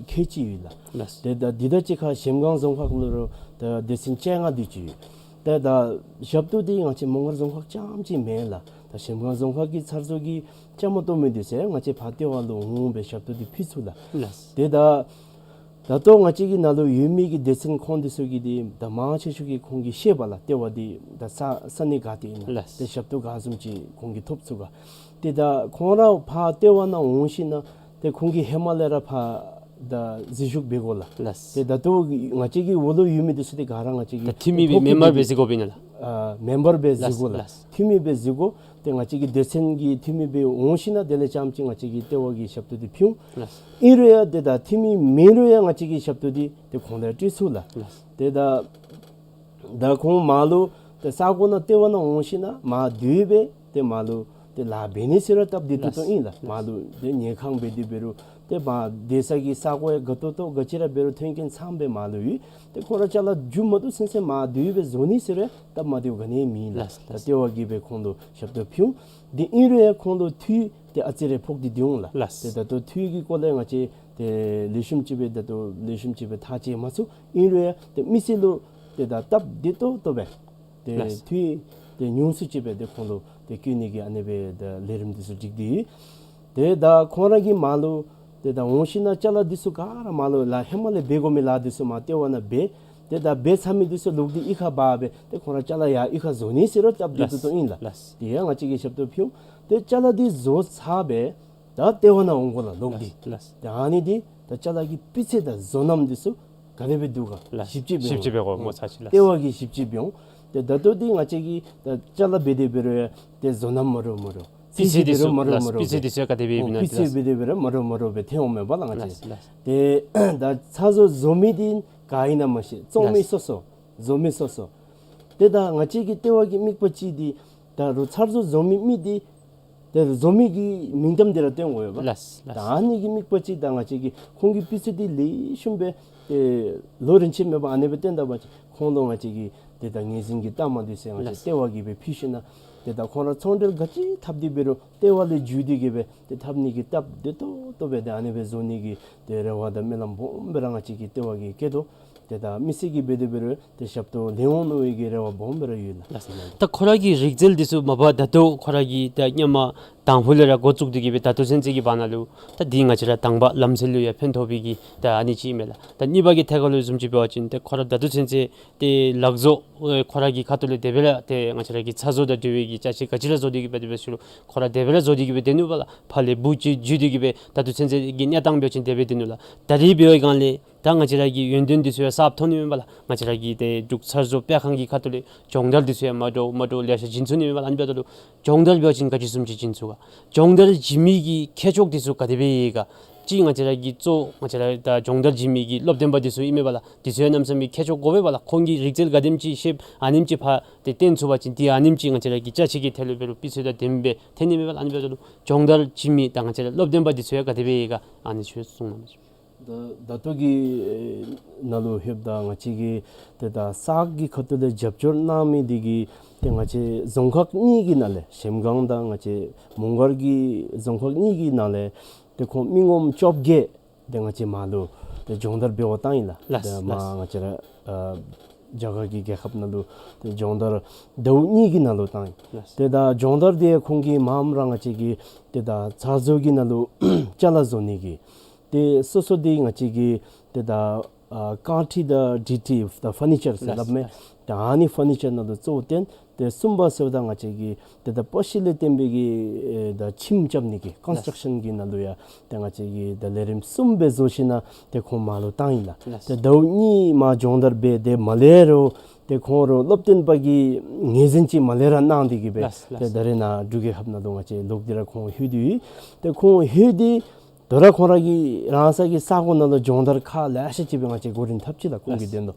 ཁལ་གཅིག་ཡོད་ལགས། ལགས། ཏེ་ད་འདི་དང་གཅིག་ཁར་གཞལམ་སྒང་རྫོང་ཁག་ལུ་རུང་ད་སྡེ་ཚན་བཅོ་ལྔ་དེ་ཅིག་ཡོད། ཏེ་ད་ཞབས་ཏོག་འདི་ང་བཅས་མོང་སྒར་རྫོང་ཁག་རྐྱངམ་ཅིག་མེན་ལགས། ད་གཞལམ་སྒང་རྫོང་ཁག་གི་ཚ་ཟོ་གི་ཅ་མ་གཏོགས་མི་འདི་ཚུ་ཡང་ང་བཅས་ཕར་ལྟེ་བ་ལུ་འོང་སྦེ་ཞབས་ཏོག་འདི་ཕུལ་ཚུགས་ལགས། ལགས། ཏེ་ད་ད་ལྟོ་ང་བཅས་ཀྱི་ནང་ལུ་ཡོད་མི་གི་སྡེ་ཚན་ཁོང་འདི་ཚུ་གིས་འདི་ད་མང་ཆེ་ཤོས་ཀྱིས་ཁོང་གིས་ཤེས་པས་ལགས། ལྟེ་བ་འདི་ད་ས་ས་གནས་ག་ཏེ་ཨིན་ན། ལགས། ཏེ་ཞབས་ཏོག་ག་བཟུམ་ཅིག་ཁོང་གིས་ཐོབ་ཚུགས་ག། ཏེ་ད་ཁོང་ར་ཕར་ལྟེ་བ་ནང་འོང་ཞིནམ་ལས་ཏེ་ཁོང་གིས་ཧེ་མ་ལས་ར་ཕར་ད་འཛུལ་ཞུགས་འབད་དགོ་ལགས། ལགས། ཏེ་ད་ལྟོ་ང་བཅས་ཀྱི་འོག་ལུ་ཡོད་མི་འདི་ཚུ་ཏེ་ག་ར་ང་བཅས་ཀྱི་ད་འཐུས་མི་སྦེ་མེམ་བར་སྦེ་འཛུལ་དགོཔ་ཨིན་ན་ལགས། ཨ་མེམ་བར་སྦེ་འཛུལ་དགོ་ལགས། ལགས། འཐུས་མི་སྦེ་འཛུལ་དགོ། ཏེ་ང་བཅས་ཀྱི་སྡེ་ཚན་གྱི་འཐུས་མི་སྦེ་འོང་ཞིནམ་ལས་དེ་ལས་རྐྱངམ་ཅིག་ང་བཅས་ཀྱི་ལྟེ་བ་གིས་ཞབས་ཏོག་འདི་ཕུལ་འོང་། ལགས། ཨིན་རུང་ཡང་ཏེ་ད་འཐུས་མི་མེད་རུང་ཡང་ང་བཅས་ཀྱིས་ཞབས་ཏོག་འདི་ཏེ་ཁོང་ལུ་སྤྲོད་ཚུགས་ལགས། ལགས། ཏེ་ད་ད་ཁོང་མར་ལུ་ཏེ་ས་གོ་ནང་ལྟེ་བ་ནང་འོང་ཞིནམ་ལས་མར་དེ་སྦེ་ཏེ་མར་ལུ་ཏེ་ལཱ་འབད་ནི་ཟེར་རུང་སྟབས་བདེ་ཏོག་ཏོ་ཨིན་ལགས། ལགས། མར་ལུ་ཏེ་ཉལ་ཁང་འབད་དེ་འབད་རུང་ཏེ་མར་སྡོད་ས་གི་ས་གོ་ཡང་དགའ་ཏོག་ཏོ་ག་ཅི་ར་འབད་རུང་མཐུན་རྐྱེན་ཚངམ་སྦེ་མར་ལུ་ཡོད། ཏེ་ཁོང་ར་ཅ་ལ་མཇུག་མ་བསྡུ་ཚུན་ཚོད་མར་དེ་སྦེ་བཟོ་ནི་ཟེར་རུང་སྟབས་མ་བདེཝ་ག་ནི་ཡང་མེད་ལགས། ལགས། ད་ལྟེ་བ་གིས་སྦེ་ཁོང་ལུ་ཞབས་ཏོག་ཕུལ་འོང་། དེ་ཨིན་རུང་ཡང་ཁོང་ལུ་འཐུས་ཏེ་ཨ་ཙི་རེ་ཕོག་སྟེ་སྡོད་འོང་ལགས། ལགས། ཏེ་ད་ལྟོ་འཐུས་ཀྱི་སྐོར་ལས་ང་བཅས་ཏེ་ལེགས་ཤོམ་ཅིག་སྦེ་ད་ལྟོ་ལེགས་ཤོམ་ཅིག་སྦེ་ཐག་བཅད་མ་ཚུགས། ཨིན་རུང་ཡང་ཏེ་མི་སེར་ལུ་ཏེ་ད་སྟབས་བདེ་ཏོག་ཏོ་སྦེ་ཏེ་ལགས། འཐུས་ཏེ་ཉུང་སུ་ཅིག་སྦེ་ཏེ་ཁོང་ལུ་ཏེ་བསྐྱོན་ནི་གི་ཨ་ནི་སྦེ་ད་ལས་རིམ་འདི་ཚུ་སྒྲིག་སྟེ་ཡོད། ཏེ་ད་ཁོང་ར་གིས་མར་ལུ་ཏེ་ད་འོང་ཞིནམ་ལས་ཅ་ལ་འདི་ཚུ་ག་ར་མར་ལུ་ལཱ་ཧེ་མ་ལས་འབད་དགོ་མི་ལཱ་འདི་ཚུ་མར་ལྟེ་བ་ནང་འབད། ཏེ་ད་འབད་ཚར་མི་འདི་ཚུ་ལོག་སྟེ་གཡུས་ཁར་འབག་སྦེ་ཏེ་ཁོང་ར་ཅ་ལ་ཡར་གཡུས་ཁར་བཟོ་ནི་ཟེར་རུང་སྟབས་བདེ་ཏོག་ཏོ་ཨིན་ལགས། ལགས། ཏེ་ཡང་ང་བཅས་ཀྱིས་ཞབས་ཏོག་ཕུལ་འོང་། ཏེ་ཅ་ལ་འདི་བཟོ་ཚར་སྦེ་ད་ལྟེ་བ་ནང་འོང་དགོ་ལགས་ལོག་སྟེ། ལགས། ལགས། ཏེ་ཨ་ནི་འདི་ད་ཅ་ལ་གི་སྤུས་ཚད་དང་བཟོ་རྣམ་འདི་ཚུ་ག་དེ་སྦེ་འདུག་ག། ལགས། ཞིབ་དཔྱད་འབད་འོང་། ཞིབ་དཔྱད་འབད་དགོ་སྨོ། ཚར་ཅིག་ལགས། ལྟེ་བ་གིས་ཞིབ་དཔྱད་འབད་འོང་། ཏེ་ད་ལྟོ་འདི་ང་བཅས་ཀྱིས་ད་ཅ་ལ་འབད་དེ་འབད་རུང་ཡང་ཏེ་བཟོ་རྣམ་མ་འདྲཝ་མ་འདྲཝ། སྤུས་ཚད་འདི་ཚུ་སྤུས་ཚད་འདི་ཚུ་ཡང་ག་དེ་སྦེ་ཨིན་ན་སྤུས་ཚད་འདི་ཚུ་ཡང་མ་འདྲཝ་མ་འདྲཝ་སྦེ་ཐོན་འོང་མས་པ་ལགས་ང་བཅས། ལགས། ལགས། ཏེ་ད་ཚ་ཟོ་བཟོ་མི་འདི་ག་ཨིན་ན་མ་ཤེས། བཙོང་མི་ལགས། སོ་སོ་བཟོ་མི་སོ་སོ། ཏེ་ད་ང་བཅས་ཀྱི་ལྟེ་བ་གི་དམིགས་པ་ཅིག་འདི་ད་རུང་ཚ་ཟོ་བཟོ་མི་མི་འདི་ཏེ་བཟོ་མི་གི་མིང་གཏམ་འདི་ར་སྟོན་དགོ་པས་པ། ལགས། ལགས། ད་ཨ་ནི་གི་དམིགས་པ་ཅིག་ད་ང་བཅས་ཀྱིས་ཁོང་གི་སྤུས་ཚད་འདི་ལེགས་ཤོམ་སྦེ་ཏེ་ལོ་རིམ་བཞིན་མེད་པར་ཨ་ནི་སྦེ་བཏོན་ད་པ་ཅིན་ཁོང་ལུ་ང་བཅས་ཀྱིས་ ཏེ་ད་ངོས་འཛིན་གྱི་རྟགས་མ་འདི་ཚུ་ང་བཅས་ལགས། ལྟེ་བ་གིས་སྦེ་ཕུལ་ཞིནམ་ལས་ཏེ་ད་ཁོང་ར་ཚོང་འབྲེལ་ག་ཅི་འཐབ་སྟེ་འབད་རུང་ལྟེ་བ་ལས་བརྒྱུད་དེ་གིས་སྦེ་ཏེ་འཐབ་ནི་གི་སྟབས་བདེ་ཏོག་ཏོ་སྦེ་ཏེ་ཨ་ནི་སྦེ་བཟོ་ནི་གི་ཏེ་རེ་བ་དང་སྨོན་ལམ་སྦོམ་སྦེ་ར་ང་བཅས་ཀྱིས་ལྟེ་བ་གིས་བསྐྱེད་དོ། ཏེ་ད་མི་སེར་གྱིས་འབད་དེ་འབད་རུང་ཏེ་ཞབས་ཏོག་ལེན་འོང་མནོ་བའི་གི་རེ་བ་སྦོམ་སྦེ་ར་ཡོད་ལགས། ལགས་སོ་ལགས། ད་ཁོ་ར་གི་རིག་རྩལ་འདི་ཚུ་མ་པ་ད་ལྟོ་ཁོ་ར་གིས་ད་སྔོན་མ་དང་ཕུ་ལས་ར་འགོ་བཙུགས་ཏེ་གིས་སྦེ་ད་ལྟོ་ཚུན་ཚོད་ཀྱི་བར་ན་ལུ་ད་འདི་ང་བཅས་ར་དང་པ་ལམ་སྲོལ་ལུ་ཡང་ཕན་ཐོགས་པའི་གི་ད་ཨ་ནི་ཅིག་ཨིན་མས་ལགས། ད་གཉིས་པ་གི་ཐད་ཁར་ལུ་བཟུམ་ཅིག་འབད་བ་ཅིན་ཏེ་ཁོ་ར་ད་ལྟོ་ཚུན་ཚོད་ཏེ་ལག་བཟོ་ཨེ་ཁོ་ར་གི་ཁ་ཐུག་ལས་དེ་སྦེ་ར་ཏེ་ང་བཅས་ར་གི་ཚ་བཟོ་དང་འབྲེལ་བའི་གི་ཅ་ཆས་ག་ཅི་ར་བཟོ་སྟེ་གིས་སྦེ་དེ་སྦེ་ཞུ་རུང་ཁོ་ར་དེ་སྦེ་ར་བཟོ་སྟེ་གིས་སྦེ་སྡོད་ནུག་པ་ལགས། ཕར་ལས་འབུཔ་ཅིག་བརྒྱུད་དེ་གིས་སྦེ་ད་ལྟོ་ཚུན་ཚོད་ཀྱི་གནས་སྟངས་འབད་བ་ཅིན་དེ་སྦེ་སྡོད་ནུག་ལགས། ད་རིས་འབད་བའི་སྒང་ལས་ད་ང་བཅས་ར་གི་ཡོན་ཏན་འདི་ཚུ་ཡང་གསརཔ་ཐོན་ནི་མས་པ་ལགས། ང་བཅས་ར་གི་ཏེ་འབྲུག་ཚ་བཟོ་སྤེལ་ཁང་གི་ཁ་ཐུག་ལས་སྦྱོང་བརྡར་འདི་ཚུ་ཡང་མ་འདྲཝ་མ་འདྲཝ་ལེ་ཤ་བྱིན་ཚུགས་ནི་མས་པ་ལགས། ཨ་ནི་འབདཝ་ད་ལུ་སྦྱོང་བརྡར་འབད་བ་ཅིན་ག་ཅི་བཟུམ་ཅིག་བྱིན་ཚུགས་ག། སྦྱོང་བརྡར་བྱིན་མི་གི་ཁྱད་ཆོས་འདི་ཚུ་ག་དེ་སྦེ་ཡོད་ག། ཅིག་ང་བཅས་ར་གི་གཙོ་ང་བཅས་ར་ད་སྦྱོང་བརྡར་བྱིན་མི་གི་སློབ་སྟོན་པ་འདི་ཚུ་ཨིན་མས་པ་ལགས། འདི་ཚུ་ཡང་གནམ་མེད་ས་མེད་ཁྱད་ཆོས་དགོ་པས་པ་ལགས། ཁོང་གིས་རིག་རྩལ་ག་དེམ་ཅིག་ཤེསཔ་ཨ་ནེམ་ཅིག་ཕར་ཏེ་སྟོན་ཚུགས་པ་ཅིན་ཏེ་ཨ་ནེམ་ཅིག་ང་བཅས་ར་གི་ཅ་ཆས་ཀྱི་ཐད་ལུ་འབད་རུང་སྤུས་ཚད་དང་ལྡནམ་སྦེ་ཐོན་ནི་མས་པ་ལགས། ཨ་ནི་འབདཝ་ད་ལུ་སྦྱོང་བརྡར་བྱིན་མི་དང་ང་བཅས་ར་སློབ་སྟོན་པ་འདི་ཚུ་ཡང་ག་དེ་སྦེ་ཡོད་ག། ཨ་ནི་ཚུ་གསུངས་གནང་། ད་ད་ལྟོ་གི་ཨེ་ནང་ལུ་ལྷོདཔ་ད་ང་བཅས་ཀྱིས་ཏེ་ད་གསར་གྱི་ཁ་ཐུག་ལས་རྒྱབ་སྐྱོར་གནང་མི་འདི་གིས་ཏེ་ང་བཅས་རྫོང་ཁག་གཉིས་ཀྱི་ནང་ལས་གཞལམ་སྒང་དང་ང་བཅས་མོང་སྒར་གྱི་རྫོང་ཁག་གཉིས་ཀྱི་ནང་ལས་ཏེ་ཁོང་མི་ངོམ་བཅོ་བརྒྱད་ཏེ་ང་བཅས་མར་ལུ་ཏེ་སྦྱོང་བརྡར་འབད་བར་བཏང་ཡི་ལགས། ལགས། ཏེ་མར་ལགས། ང་བཅས་ར་ཨ་རྒྱ་གར་གྱི་རྒྱལ་ཁབ་ནང་ལུ་ཏེ་སྦྱོང་བརྡར་ཟླཝ་གཉིས་ཀྱི་ནང་ལུ་བཏང་ཡི། ལགས། ཏེ་ད་སྦྱོང་བརྡར་འདི་ཁོང་གིས་མངམ་ར་ང་བཅས་ཀྱི་ཏེ་ད་ཚ་བཟོ་གི་ནང་ལུ་ཅ་ལ་བཟོ་ནི་གི་ཏེ་སོ་སོ་འདི་ང་བཅས་ཀྱི་ཏེ་ད་ཨ་རྐང་ཁྲི་དང་སྒྲིག་ཁྲི་ད་ཕར་ནི་ཅར་ཟེར་ལགས། སླབ་མས། ལགས། ད་ཨ་ནི་ཕར་ནི་ཅར་ནང་ལུ་གཙོ་བོ་བཏོན། ཏེ་གསུམ་པ་ཟེརཝ་ད་ང་བཅས་ཀྱི་ཏེ་ད་པ་ཤི་ལས་བརྟེན་པའི་གི་ཨེ་ད་ཁྱིམ་རྐྱབ་ནི་གི་ཀོན་སི་ཊྲག་ཤཱན་གྱི་ནང་ལུ་ཡང་ཏེ་ང་བཅས་ཀྱིས་ད་ལས་རིམ་གསུམ་སྦེ་བཟོ་ཞིནམ་ལས་ཏེ་ཁོང་མར་ལུ་བཏང་ཡི་ལགས། ལགས། ཏེ་ཟླཝ་གཉིས་མར་སྦྱོང་བརྡར་འབད་དེ་མ་ལས་རུང་ཏེ་ཁོང་ར་སློབ་སྟོན་པ་གིས་ངོས་འཛིན་ཅིག་མ་ལས་ར་གནང་སྟེ་གིས་སྦེ། ལགས། ཏེ་ལགས། ད་རེས་ནཱ་འབྲུག་རྒྱལ་ཁབ་ནང་ལུ་ང་བཅས་ལོག་སྟེ་ར་ཁོང་ལྷོད་དེ་ཡོད། ཏེ་ཁོང་ལྷོད་དེ་དོ་རུང་ཁོང་ར་གི་རང་སོའི་གི་ས་གོ་ནང་ལུ་སྦྱོང་བརྡར་ཁག་ལེ་ཤ་ཅིག་སྦེ་ང་བཅས་འགོ་འདྲེན་འཐབ་ཅི་ལགས། ཁོང་གི། ལགས། དོན་དུ་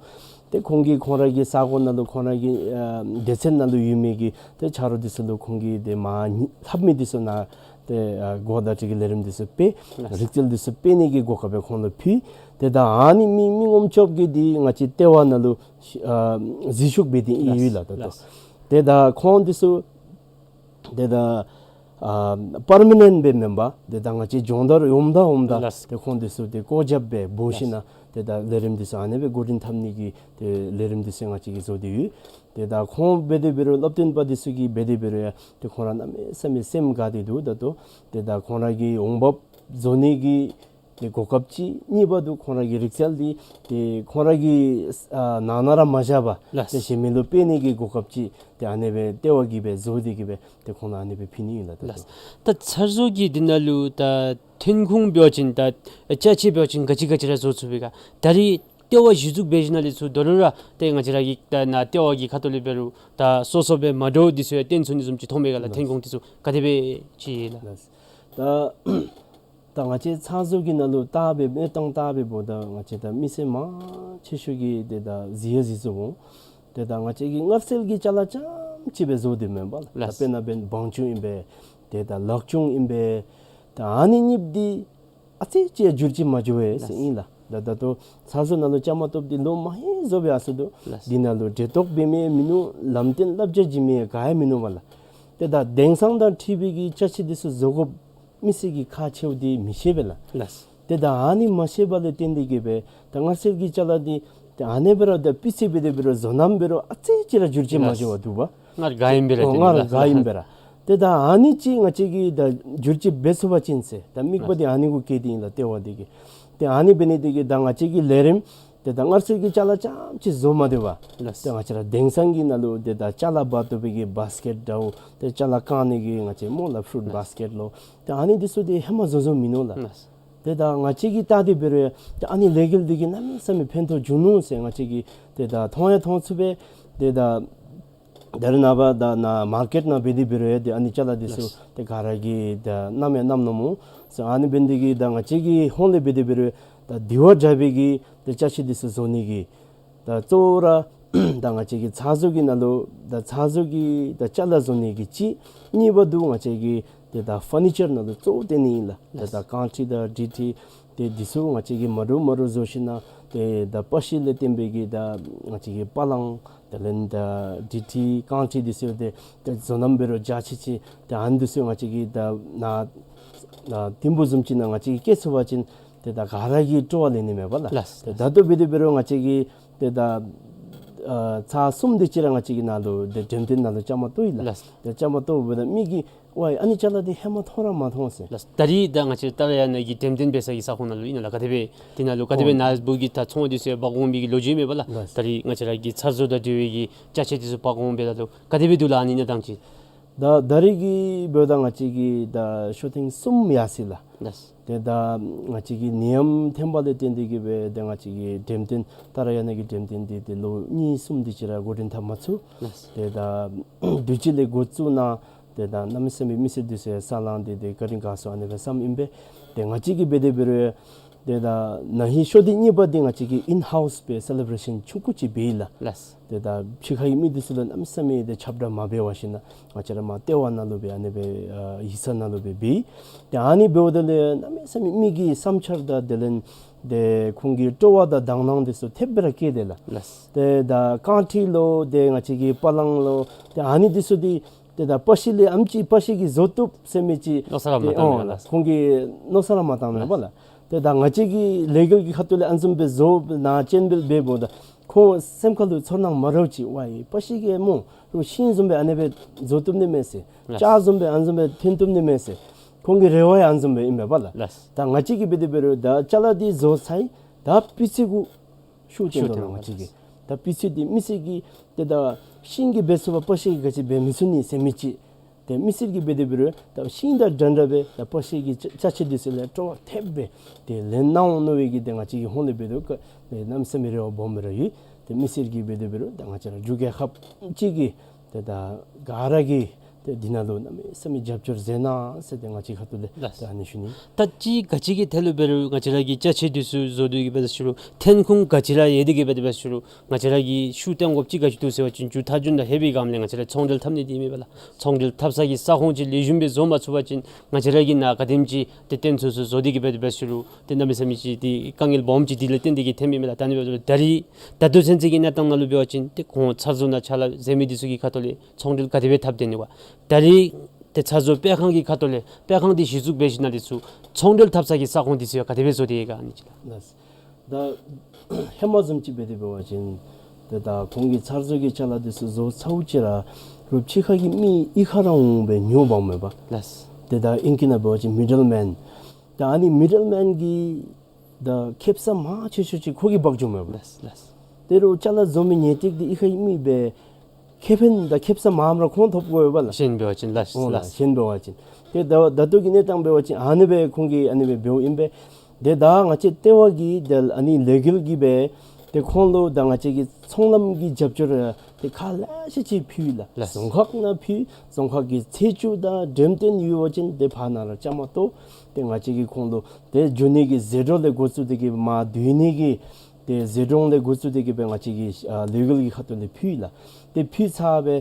ཏེ་ཁོང་གིས་ཁོང་ར་གི་ས་གོ་ནང་ལུ་ཁོང་ར་གི་ཨ་སྡེ་ཚན་ནང་ལུ་ཡོད་མི་གི་ཏེ་ཆ་རོགས་འདི་ཚུ་ལུ་ཁོང་གིས་ཏེ་མར་ལྷབ་མི་འདི་ཚུ་ནང་ཏེ་ཨ་གོ་བརྡ་སྤྲོད་ཀྱི་ལས་རིམ་འདི་ཚུ་སྤེལ། ལགས། རིག་རྩལ་འདི་ཚུ་སྤེལ་ནི་གི་གོ་སྐབས་སྦེ་ཁོང་ལུ་ཕུལ། ཏེ་ད་ཨ་ནི་མི་མི་ངོམ་བཅོ་བརྒྱད་འདི་ང་བཅས་ལྟེ་བ་ནང་ལུ་ཨ་འཛུལ་ཞུགས་འབད་དེ་ཨིན་ཡོད་ལགས། ད་ལྟོ། ལགས། ཏེ་ད་ཁོང་འདི་ཚུ་ཏེ་ད་ཨ་པར་མ་ནེནཊ་སྦེ་མེན་པར་ཏེ་ད་ང་བཅས་སྦྱོང་བརྡར་འོངམ་ད་འོངམ་ད། ལགས། ཏེ་ཁོང་འདི་ཚུ་ཏེ་བཀོད་ཁྱབ་སྦེ་འབོ། ལགས། ཞིནམ་ལས་ཏེ་ད་ལས་རིམ་འདི་ཚུ་ཨ་ནེ་སྦེ་འགོ་འདྲེན་འཐབ་ནི་གི་ཏེ་ལས་རིམ་འདི་ཚུ་ང་བཅས་ཀྱིས་བཟོ་སྟེ་ཡོད། ཏེ་ད་ཁོང་འབད་དེ་འབད་རུང་སློབ་སྟོན་པ་འདི་ཚུ་གིས་འབད་དེ་འབད་རུང་ཡང་ཏེ་ཁོང་ར་གནམ་མེད་ས་མེད་སེམས་དགའ་སྟེ་འདུག། ད་ལྟོ་ཏེ་ད་ཁོང་ར་གི་འོང་འབབ་བཟོ་ནི་གི་ཏེ་གོ་སྐབས་ཅིག། གཉིས་པ་འདི་ཁོང་ར་གི་རིག་རྩལ་འདི་ཏེ་ཁོང་ར་གི་ཨ་ནང་ན་ར་མ་བཞག་པར། ལགས། ཏེ་གཞན་མི་ལུ་སྤེལ་ནི་གི་གོ་སྐབས་ཅིག། ཏེ་ཨ་ནེ་སྦེ་ལྟེ་བ་གིས་སྦེ་བཟོ་སྟེ་གིས་སྦེ་ཏེ་ཁོང་ལུ་ཨ་ནེ་སྦེ་ཕུལ་ནི་ཨིན་ལགས། ད་ལགས། ད་ཚ་བཟོ་གི་འདི་ནང་ལུ་ད་ཐོན་ཁུངས་འབད་བ་ཅིན་ད་ཅ་ཆས་འབད་བ་ཅིན་ག་ཅི་ག་ཅི་ར་བཟོ་ཚུགས་པས་ག། ད་རིས་ལྟེ་བ་གཞི་བཙུགས་འབད་ཞིནམ་ལས་ཚུར་དོ་རུང་ར་ཏེ་ང་བཅས་ར་གི་ད་ནཱ་ལྟེ་བ་གི་ཁ་ཐུག་ལས་འབད་རུང་ད་སོ་སོ་སྦེ་མ་འདྲཝ་འདི་ཚུ་ཡང་སྟོན་ཚུགས་ནི་བཟུམ་ཅིག་མཐོང་མས་ག་ལགས། ལགས། ཐོན་ཁུངས་འདི་ཚུ་ག་དེ་སྦེ་ཅིག་ལགས། ལགས། ད་ད་ང་བཅས་ཚ་བཟོ་གི་ནང་ལུ་བལྟ་སྦེ་མི་སྟེང་བལྟ་སྦེ་འབདཝ་ད་ང་བཅས་ད་མི་སེར་མང་ཆེ་ཤོས་ཀྱིས་ཏེ་ད་གཟིགས་ཡང་གཟིགས་ཚུགས་འོང་། ཏེ་ད་ང་བཅས་ཀྱིས་མངར་ཟས་ཀྱི་ཅ་ལ་རྐྱངམ་ཅིག་སྦེ་བཟོ་སྟེ་མེན་པ་ལགས། ལགས། ད་དཔེར་ན་འབདན་བང་ཅུང་ཨིན་པས། ཏེ་ད་ལག་ཅུང་ཨིན་པས། ད་ཨ་ནི་གཉིས་འདི་ཨ་ཙི་ཅིག་ཡང་འགྱུར་བཅོས་མ་འགྱོ་བས་ཟེར་ཨིན་ལགས། ད་ད་ལྟོ་ཚ་བཟོ་ནང་ལུ་བཅའ་མར་གཏོགསཔ་འདི་ལོ་མ་ཧེ་བཟོ་སྦེ་ཨ་ཟེར་འདུག། ལགས། འདི་ནང་ལུ་འདྲེ་ལྟོགས་འབད་མི་མིན་ནུག། ལམ་སྟོན་བསླབ་བྱ་བྱིན་མི་ག་ཡང་མིན་ནུག་པ་ལགས། ཏེ་ད་དེང་སང་དང་འཁྲིལ་བའི་གི་ཅ་ཆས་འདི་ཚུ་བཟོ་དགོཔ་མི་སེར་གྱི་ཁག་ཆེཝ་འདི་མི་ཤེས་པས་ལགས། ལགས། ཏེ་ད་ཨ་ནི་མ་ཤེས་པ་ལས་བརྟེན་ཏེ་གིས་སྦེ་ད་མངར་ཟས་ཀྱི་ཅ་ལ་འདི་ཏེ་ཨ་ནེ་སྦེ་ར་ད་སྤུས་ཚད་འབད་དེ་འབད་རུང་བཟོ་རྣམ་འབད་རུང་ཨ་ཙི་ཅིག་ར་འགྱུར་བཅོས་མ་འགྱོ་བར་འདུག་པ། སྔར་ག་ཨིནམ་སྦེ་ར། ཨོ་སྟེ་སྔར་ལགས། ག་ཨིནམ་སྦེ་ར། ཏེ་ད་ཨ་ནི་ཅིག་ང་བཅས་ཀྱིས་ད་འགྱུར་བཅོས་འབད་ཚུགས་པ་ཅིན་ཟེར་ད་དམིགས་པ་འདི་ཨ་ནི་གུ་བསྐྱེད་དེ་ཨིན་ལགས། ལྟེ་བ་འདི་གིས་ཏེ་ཨ་ནི་འབད་ནི་འདི་གིས་ད་ང་བཅས་ཀྱི་ལས་རིམ་ཏེ་ད་མངར་ཟས་ཀྱི་ཅ་ལ་རྐྱངམ་ཅིག་བཟོ་མ་སྡོད་པར། ལགས། ཏེ་ང་བཅས་ར་དེང་སང་གི་ནང་ལུ་ཏེ་ད་ཅ་ལ་འབག་བཏུབ་པའི་གི་བཱས་ཀེཊ་འདྲཝ་ཏེ་ཅ་ལ་བཀང་ནི་གི་ང་བཅས་སྨོ་ལགས་ཕུ་རུཊ། ལགས། བཱས་ཀེཊ་ལོ། ཏེ་ཨ་ནི་འདི་ཚུ་ཏེ་ཧེ་མ་བཟོ་བཟོཝ་མིན་ནུག་ལགས། ལགས། ཏེ་ད་ང་བཅས་ཀྱིས་བལྟ་སྟེ་འབད་རུང་ཏེ་ཨ་ནི་ལས་འགུལ་འདི་གིས་གནམ་མེད་ས་མེད་ཕན་ཐོགས་བྱུང་ནུག་ཟེར་ང་བཅས་ཀྱིས་ཏེ་ད་མཐོང་ཡང་མཐོང་ཚུགས་པས། ཏེ་ད་ད་རེས་ནངས་པ་ད་ནཱ་མར་ཀེཊ་ནང་འབད་དེ་འབད་རུང་ཡང་ཏེ་ཨ་ནི་ཅ་ལ་འདི་ཚུ། ལགས། ཏེ་ག་ར་གིས་ད་བསྣམས་ཡང་བསྣམས་ནུག་སྨོ། ཨ་ནི་འབད་ནི་འདི་གིས་ད་ང་བཅས་ཀྱི་ཧོངས་ལས་འབད་དེ་འབད་རུང་ད་དེ་བ་འདྲ་བའི་གི་ཏེ་ཅ་ཆས་འདི་ཚུ་བཟོ་ནི་གི་ད་གཙོ་བོ་ར་ད་ང་བཅས་ཀྱི་ཚ་བཟོ་གི་ནང་ལུ་ད་ཚ་བཟོ་གི་ད་ཅ་ལ་བཟོ་ནི་གི་གཅིག། གཉིས་པ་འདི་ང་བཅས་ཀྱིས་ཏེ་ད་ཕར་ནི་ཅར་ནང་ལུ་གཙོ་བོ་བཏོན་ནི་ཨིན་ལགས། ཏེ་ད་རྐང་ཁྲི་དང་སྒྲིག་ཁྲི་ ཏེ་འདི་ཚུ་ང་བཅས་ཀྱིས་མ་འདྲཝ་མ་འདྲཝ་བཟོ་ཞིནམ་ལས་ཏེ་ད་པ་ཤི་ལས་བརྟེན་པའི་གི་ད་ང་བཅས་ཀྱི་པ་ལང་དེ་ལས་ད་དྲི་ཏི་རྐང་དྲི་འདི་ཚུ་ཏེ་ད་བཟོ་རྣམ་འབད་རུང་འཇའ་ཆི་ཆི་ཏེ་ཨ་ནི་འདི་ཚུ་ང་བཅས་ཀྱིས་ད་ནཱ་ནཱ་ཐིམ་ཕུག་བཟུམ་ཅིག་ནང་ང་བཅས་ཀྱིས་བཀལ་ཚུགས་པ་ཅིན་ཏེ་ད་ག་ར་གིས་སྤྲོ་བ་ལེན་ནི་མས་པ་ལགས། ལགས། ཏེ་ད་ལྟོ་འབད་དེ་འབད་རུང་ང་བཅས་ཀྱིས་ཏེ་ད་ཨ་ཚར་གསུམ་དེ་ཅིག་ར་ང་བཅས་ཀྱིས་ནཱ་ལུ་ཏེ་འགྲེམས་སྟོན་ནང་ལུ་བཅའ་མར་གཏོགས་ཡི་ལགས། ལགས། ཏེ་བཅའ་མར་གཏོགསཔ་ད་མི་གིས་ཝའི་ཨ་ནི་ཅ་ལ་འདི་ཧེ་མ་མཐོང་ར་མ་མཐོང་ཟེར། ལགས། ད་རིས་ད་ང་བཅས་ཏཱ་ར་ཡ་ན་གི་འགྲེམས་སྟོན་འབད་ས་གི་ས་ཁོངས་ནང་ལུ་ཨིན་ན་ལགས། ག་དེ་སྦེ་དེ་ནང་ལུ་ག་དེ་སྦེ་ཨོ་ནཱ་བུ་གི་ད་ཚོང་འདི་ཚུ་འབག་འོང་མི་གི་ལོ་རྒྱུས་མེད་པ་ལགས། ལགས། ད་རིས་ང་བཅས་ར་གི་ཚར་བཟོ་དང་འབྲེལ་བའི་གི་ཅ་ཆས་འདི་ཚུ་འབག་འོང་འབདཝ་ད་ལུ་ག་དེ་སྦེ་འདུག་ལགས་ཨ་ནི་གནས་སྟངས་ཅིག། ད་ད་རིས་ཀྱི་འབདཝ་ད་ང་བཅས་ཀྱི་ད་ཤོ་ཐེངས་གསུམ་ཡར་སོ་ཡི་ལགས། ལགས། ཏེ་ད་ང་བཅས་ཀྱི་ནད་ཡམས་ཐོན་པ་ལས་བརྟེན་ཏེ་གིས་སྦེ་ཏེ་ང་བཅས་ཀྱི་འགྲེམས་སྟོན་ཏཱ་ར་ཡ་ན་གི་འགྲེམས་སྟོན་འདི་ཏེ་ལོ་གཉིས་གསུམ་དེ་ཅིག་ར་འགོ་འདྲེན་འཐབ་མ་ཚུགས། ལགས། ཏེ་ད་དུས་ཅི་ལས་འགོ་བཙུགས་ནཱ་ཏེ་ད་གནམ་མེད་ས་མེད་མི་སེར་འདི་ཚུ་ཡང་ས་ལང་སྟེ་ཏེ་བཀའ་དྲིན་དགའ་ཚོར་ཨ་ནི་སྦེ་བསམ་ཨིན་པས། ཏེ་ང་བཅས་ཀྱིས་འབད་དེ་འབད་རུང་ཏེ་ད་ན་ཧིང་ཤོ་ལྡབ་གཉིས་པ་འདི་ང་བཅས་ཀྱིས་ཨིན་ཧའུསི་སྦེ་སེ་ལེ་བྲེ་ཤཱན་ཆུང་ཀུ་ཅིག་འབད་ཡི་ལགས། ལགས། ཏེ་ད་ཕྱི་ཁའི་མི་འདི་ཚུ་ལུ་གནམ་མེད་ས་མེད་ཏེ་ཁྱབ་བསྒྲགས་མ་འབད་བར་ཞིནམ་ལས་ང་བཅས་ར་མར་ལྟེ་བ་ནང་ལུ་སྦེ་ཨ་ནི་སྦེ་ཨ་ཡིག་ཚང་ནང་ལུ་སྦེ་འབད་ཡི། ཏེ་ཨ་ནི་འབདཝ་ད་ལས་གནམ་མེད་ས་མེད་མི་གི་བསམ་འཆར་དང་དེ་ལས་ཏེ་ཁོང་གི་སྤྲོ་བ་དང་དང་སྣང་འདི་ཚུ་ཐེབས་སྦེ་ར་བསྐྱེད་དེ་ལགས། ལགས། ཏེ་ད་རྐང་དྲི་ལོ་ཏེ་ང་བཅས་ཀྱི་པ་ལང་ལོ་ཏེ་ཨ་ནི་འདི་ཚུ་འདི་ཏེ་ད་པ་ཤི་ལས་ཨེམ་ཅིག་པ་ཤི་གིས་བཟོ་བཏུབ་ཟེར་མི་ཅིག་མནོ་བསམ་ར་མ་ཏེ་བཏང་ཨོ་མས་ལགས། ཁོང་གིས་མནོ་བསམ་ར་མ་བཏང་མས་པ་ལགས། ཏེ་ད་ང་བཅས་ཀྱིས་ལེ་གལ་གྱི་ཁ་ཐུག་ལས་ཨ་ནི་བཟུམ་སྦེ་བཟོ་ནཱ་སྤྱན་འབུལ་འབདཝ་ད་ཁོང་སེམས་ཁ་ལུ་ཚོར་སྣང་མ་འདྲཝ་ཅིག་ཝའི་པ་ཤི་གིས་སྨོ་རུང་ཤིང་བཟུམ་སྦེ་ཨ་ནི་སྦེ་བཟོ་བཏུབ་ནི་མས་ཟེར། ལགས། ལྕགས་བཟུམ་སྦེ་ཨ་ནི་བཟུམ་སྦེ་ཐོན་བཏུབ་ནི་མས་ཟེར། ཁོང་གི་རེ་བ་ཡང་ཨ་ནི་བཟུམ་སྦེ་ཨིན་པས་པ་ལགས། ལགས། ད་ང་བཅས་ཀྱིས་འབད་དེ་འབད་རུང་ད་ཅ་ལ་འདི་བཟོ་ཚར་ཡི། ད་སྤུས་ཚད་གུ་ཤུགས་བཏོན་དོ་ལགས། ཤུགས་བཏོན་ང་བཅས་ཀྱིས་ད་སྤུས་ཚད་འདི་མི་སེར་གྱིས་ཏེ་ད་ཤིང་གིས་འབད་ཚུགས་པ་པ་ཤི་གིས་ག་ཅི་འབད་མི་ཚུགས་ནི་ཟེར་མི་ཅིག་ཏེ་མི་སེར་གྱིས་འབད་དེ་འབད་རུང་ད་ཤིང་དང་འདྲ་འདྲ་སྦེ་ད་པ་ཤི་གི་ཅ་ཅ་ཆས་འདི་ཚུ་ལུ་སྤྲོ་བ་ཐེབས་སྦེ་ཏེ་ལེན་གནང་འོང་མནོ་བའི་གི་ཏེ་ང་བཅས་ཀྱི་ཧོངས་ལས་འབད་དོ་ཏེ་གནམ་མེད་ས་མེད་རེ་བ་སྦོམ་སྦེ་ར་ཡོད། ཏེ་མི་སེར་གྱིས་འབད་དེ་འབད་རུང་ད་ང་བཅས་ར་རྒྱུད་རྒྱལ་ཁབ་ཅིག་གི་ཏེ་ད་ག་ར་གིས་ཏེ་འདི་ནང་ལུ་གནམ་མེད་ས་མེད་རྒྱབ་སྐྱོར་མཛད་གནང་ཟེར་ཏེ་ང་བཅས་ཁ་ཐུག་ལས་ལགས། ཏེ་ཨ་ནི་ཞུ་ནི། ད་ཅི་ག་ཅི་གི་ཐད་ལུ་འབད་རུང་ང་བཅས་ར་གི་ཅ་ཆས་འདི་ཚུ་བཟོ་སྟེ་གིས་འབད་ད་ཞུ་རུང་ཐོན་ཁུངས་ག་ཅི་ར་ཡོད་དེ་གིས་འབད་དེ་འབད་ཞུ་རུང་ང་བཅས་ར་གིས་ཤུགས་བཏོན་དགོཔ་ཅིག་ག་ཅི་འདུག་ཟེར་བ་ཅིན་མཇུག་མཐའ་མཇུག་ནང་ལྷོད་པའི་སྒང་ལས་ང་བཅས་ར་ཚོང་འབྲེལ་འཐབ་ནི་འདི་མས་པ་ལགས། ཚོང་འབྲེལ་འཐབ་ས་གི་ས་ཁོངས་ཅིག་ལེགས་ཤོམ་སྦེ་བཟོ་མ་ཚུགས་པ་ཅིན་ང་བཅས་ར་གིས་ནཱ་ག་དེམ་ཅིག་ཏེ་བཏོན་ཚུགས་ཚུགས་བཟོ་སྟེ་གིས་འབད་དེ་འབད་ཞུ་རུང་ཏེ་གནམ་མེད་ས་མེད་ཅིག་ཏེ་དཀའ་ངལ་སྦོམ་ཅིག་འདི་ལས་བརྟེན་ཏེ་གིས་ཐོནམ་ཨིན་མས་ལགས། ད་ཨ་ནི་འབདཝ་ད་ད་རིས་ད་ལྟོ་ཚུན་ཚོད་ཀྱི་གནས་སྟངས་ནང་ལུ་འབད་བ་ཅིན་ཏེ་ཁོང་ཚར་བཟོ་ནང་ཅ་ལ་འཛེགས་མི་འདི་ཚུ་གི་ཁ་ཐུག་ལས་ཚོང་འབྲེལ་ག་དེ་སྦེ་འཐབ་སྡོད་ནི་ག། ད་རིས་ཏེ་ཚར་བཟོ་སྤེལ་ཁང་གི་ཁ་ཐུག་ལས་སྤེལ་ཁང་འདི་གཞི་བཙུགས་འབད་ཞིནམ་ལས་འདི་ཚུ་ཚོང་འབྲེལ་འཐབ་ས་གི་ས་ཁོངས་འདི་ཚུ་ཡང་ག་དེ་སྦེ་བཟོ་སྟེ་ཡོད་ག་ཨ་ནི་ཅིག་ལགས། ལགས། ད་ཧེ་མ་བཟུམ་ཅིག་འབད་དེ་འབད་བ་ཅིན་ཏེ་ད་ཁོང་གིས་ཚར་བཟོ་གི་ཅ་ལ་འདི་ཚུ་བཟོ་ཚརཝ་ཅིག་ར་རོགས་ཕྱི་ཁ་གི་མི་གཡུས་ཁར་ར་འོང་སྦེ་ཉོ་འབག་མས་པ། ལགས། ཏེ་ད་ཨིང་སྐད་ནང་འབད་བ་ཅིན་མི་ཌལ་མེན། ད་ཨ་ནི་མི་ཌལ་མེན་གྱི་ད་ཁེབ་ས་མང་ཆེ་ཤོས་ཅིག་ཁོ་གིས་འབག་འགྱོཝ་མས་པ། ལགས་ལགས། དེ་རུང་ཅ་ལ་བཟོ་མི་ཉོ་སྟེ་འདི་གཡུས་ཁའི་མི་སྦེ་ཁེ་ཕན་དང་ཁེབ་ས་མངམ་ར་ཁོང་ཐོབ་དགོ་པས་ལགས། གཞན་འབད་བ་ཅིན་ལགས། ཨོ་ལགས། ལགས། གཞན་འབད་བ་ཅིན་ཏེ་ད་ད་ལྟོ་གི་གནས་སྟངས་འབད་བ་ཅིན་ཨ་ནི་སྦེ་ཁོང་གིས་ཨ་ནི་སྦེ་འབདཝ་ཨིན་པས། ཏེ་ད་ང་བཅས་ལྟེ་བ་གིས་ཏེ་ཨ་ནི་ལེ་གལ་གྱིས་སྦེ་ཏེ་ཁོང་ལུ་ད་ང་བཅས་ཀྱི་ཚོང་ལམ་གྱི་རྒྱབ་སྐྱོར་ཏེ་ཁག་ལེ་ཤ་ཅིག་ཕུལ་ལགས། ལགས། རྫོང་ཁག་ནང་ཕུལ། རྫོང་ཁག་གི་ཚེས་བཅུ་དང་འགྲེམས་སྟོན་ཡོད་པ་ཅིན་ཏེ་ཕར་ནང་ར་བཅའ་མར་གཏོགས། ཏེ་ང་བཅས་ཀྱིས་ཁོང་ལུ་ཏེ་འགྱོ་ནི་གི་ཟད་འགྲོ་ལས་འགོ་བཙུགས་ཏེ་གིས་མར་སྡོད་ནི་གི་ཏེ་ཟད་འགྲོ་ལས་འགོ་བཙུགས་ཏེ་གིས་སྦེ་ང་བཅས་ཀྱིས་ཨ་ལེ་གལ་གྱི་ཁ་ཐུག་ལས་ཕུལ་ལགས། ཏེ་ཕུལ་ཚར་སྦེ་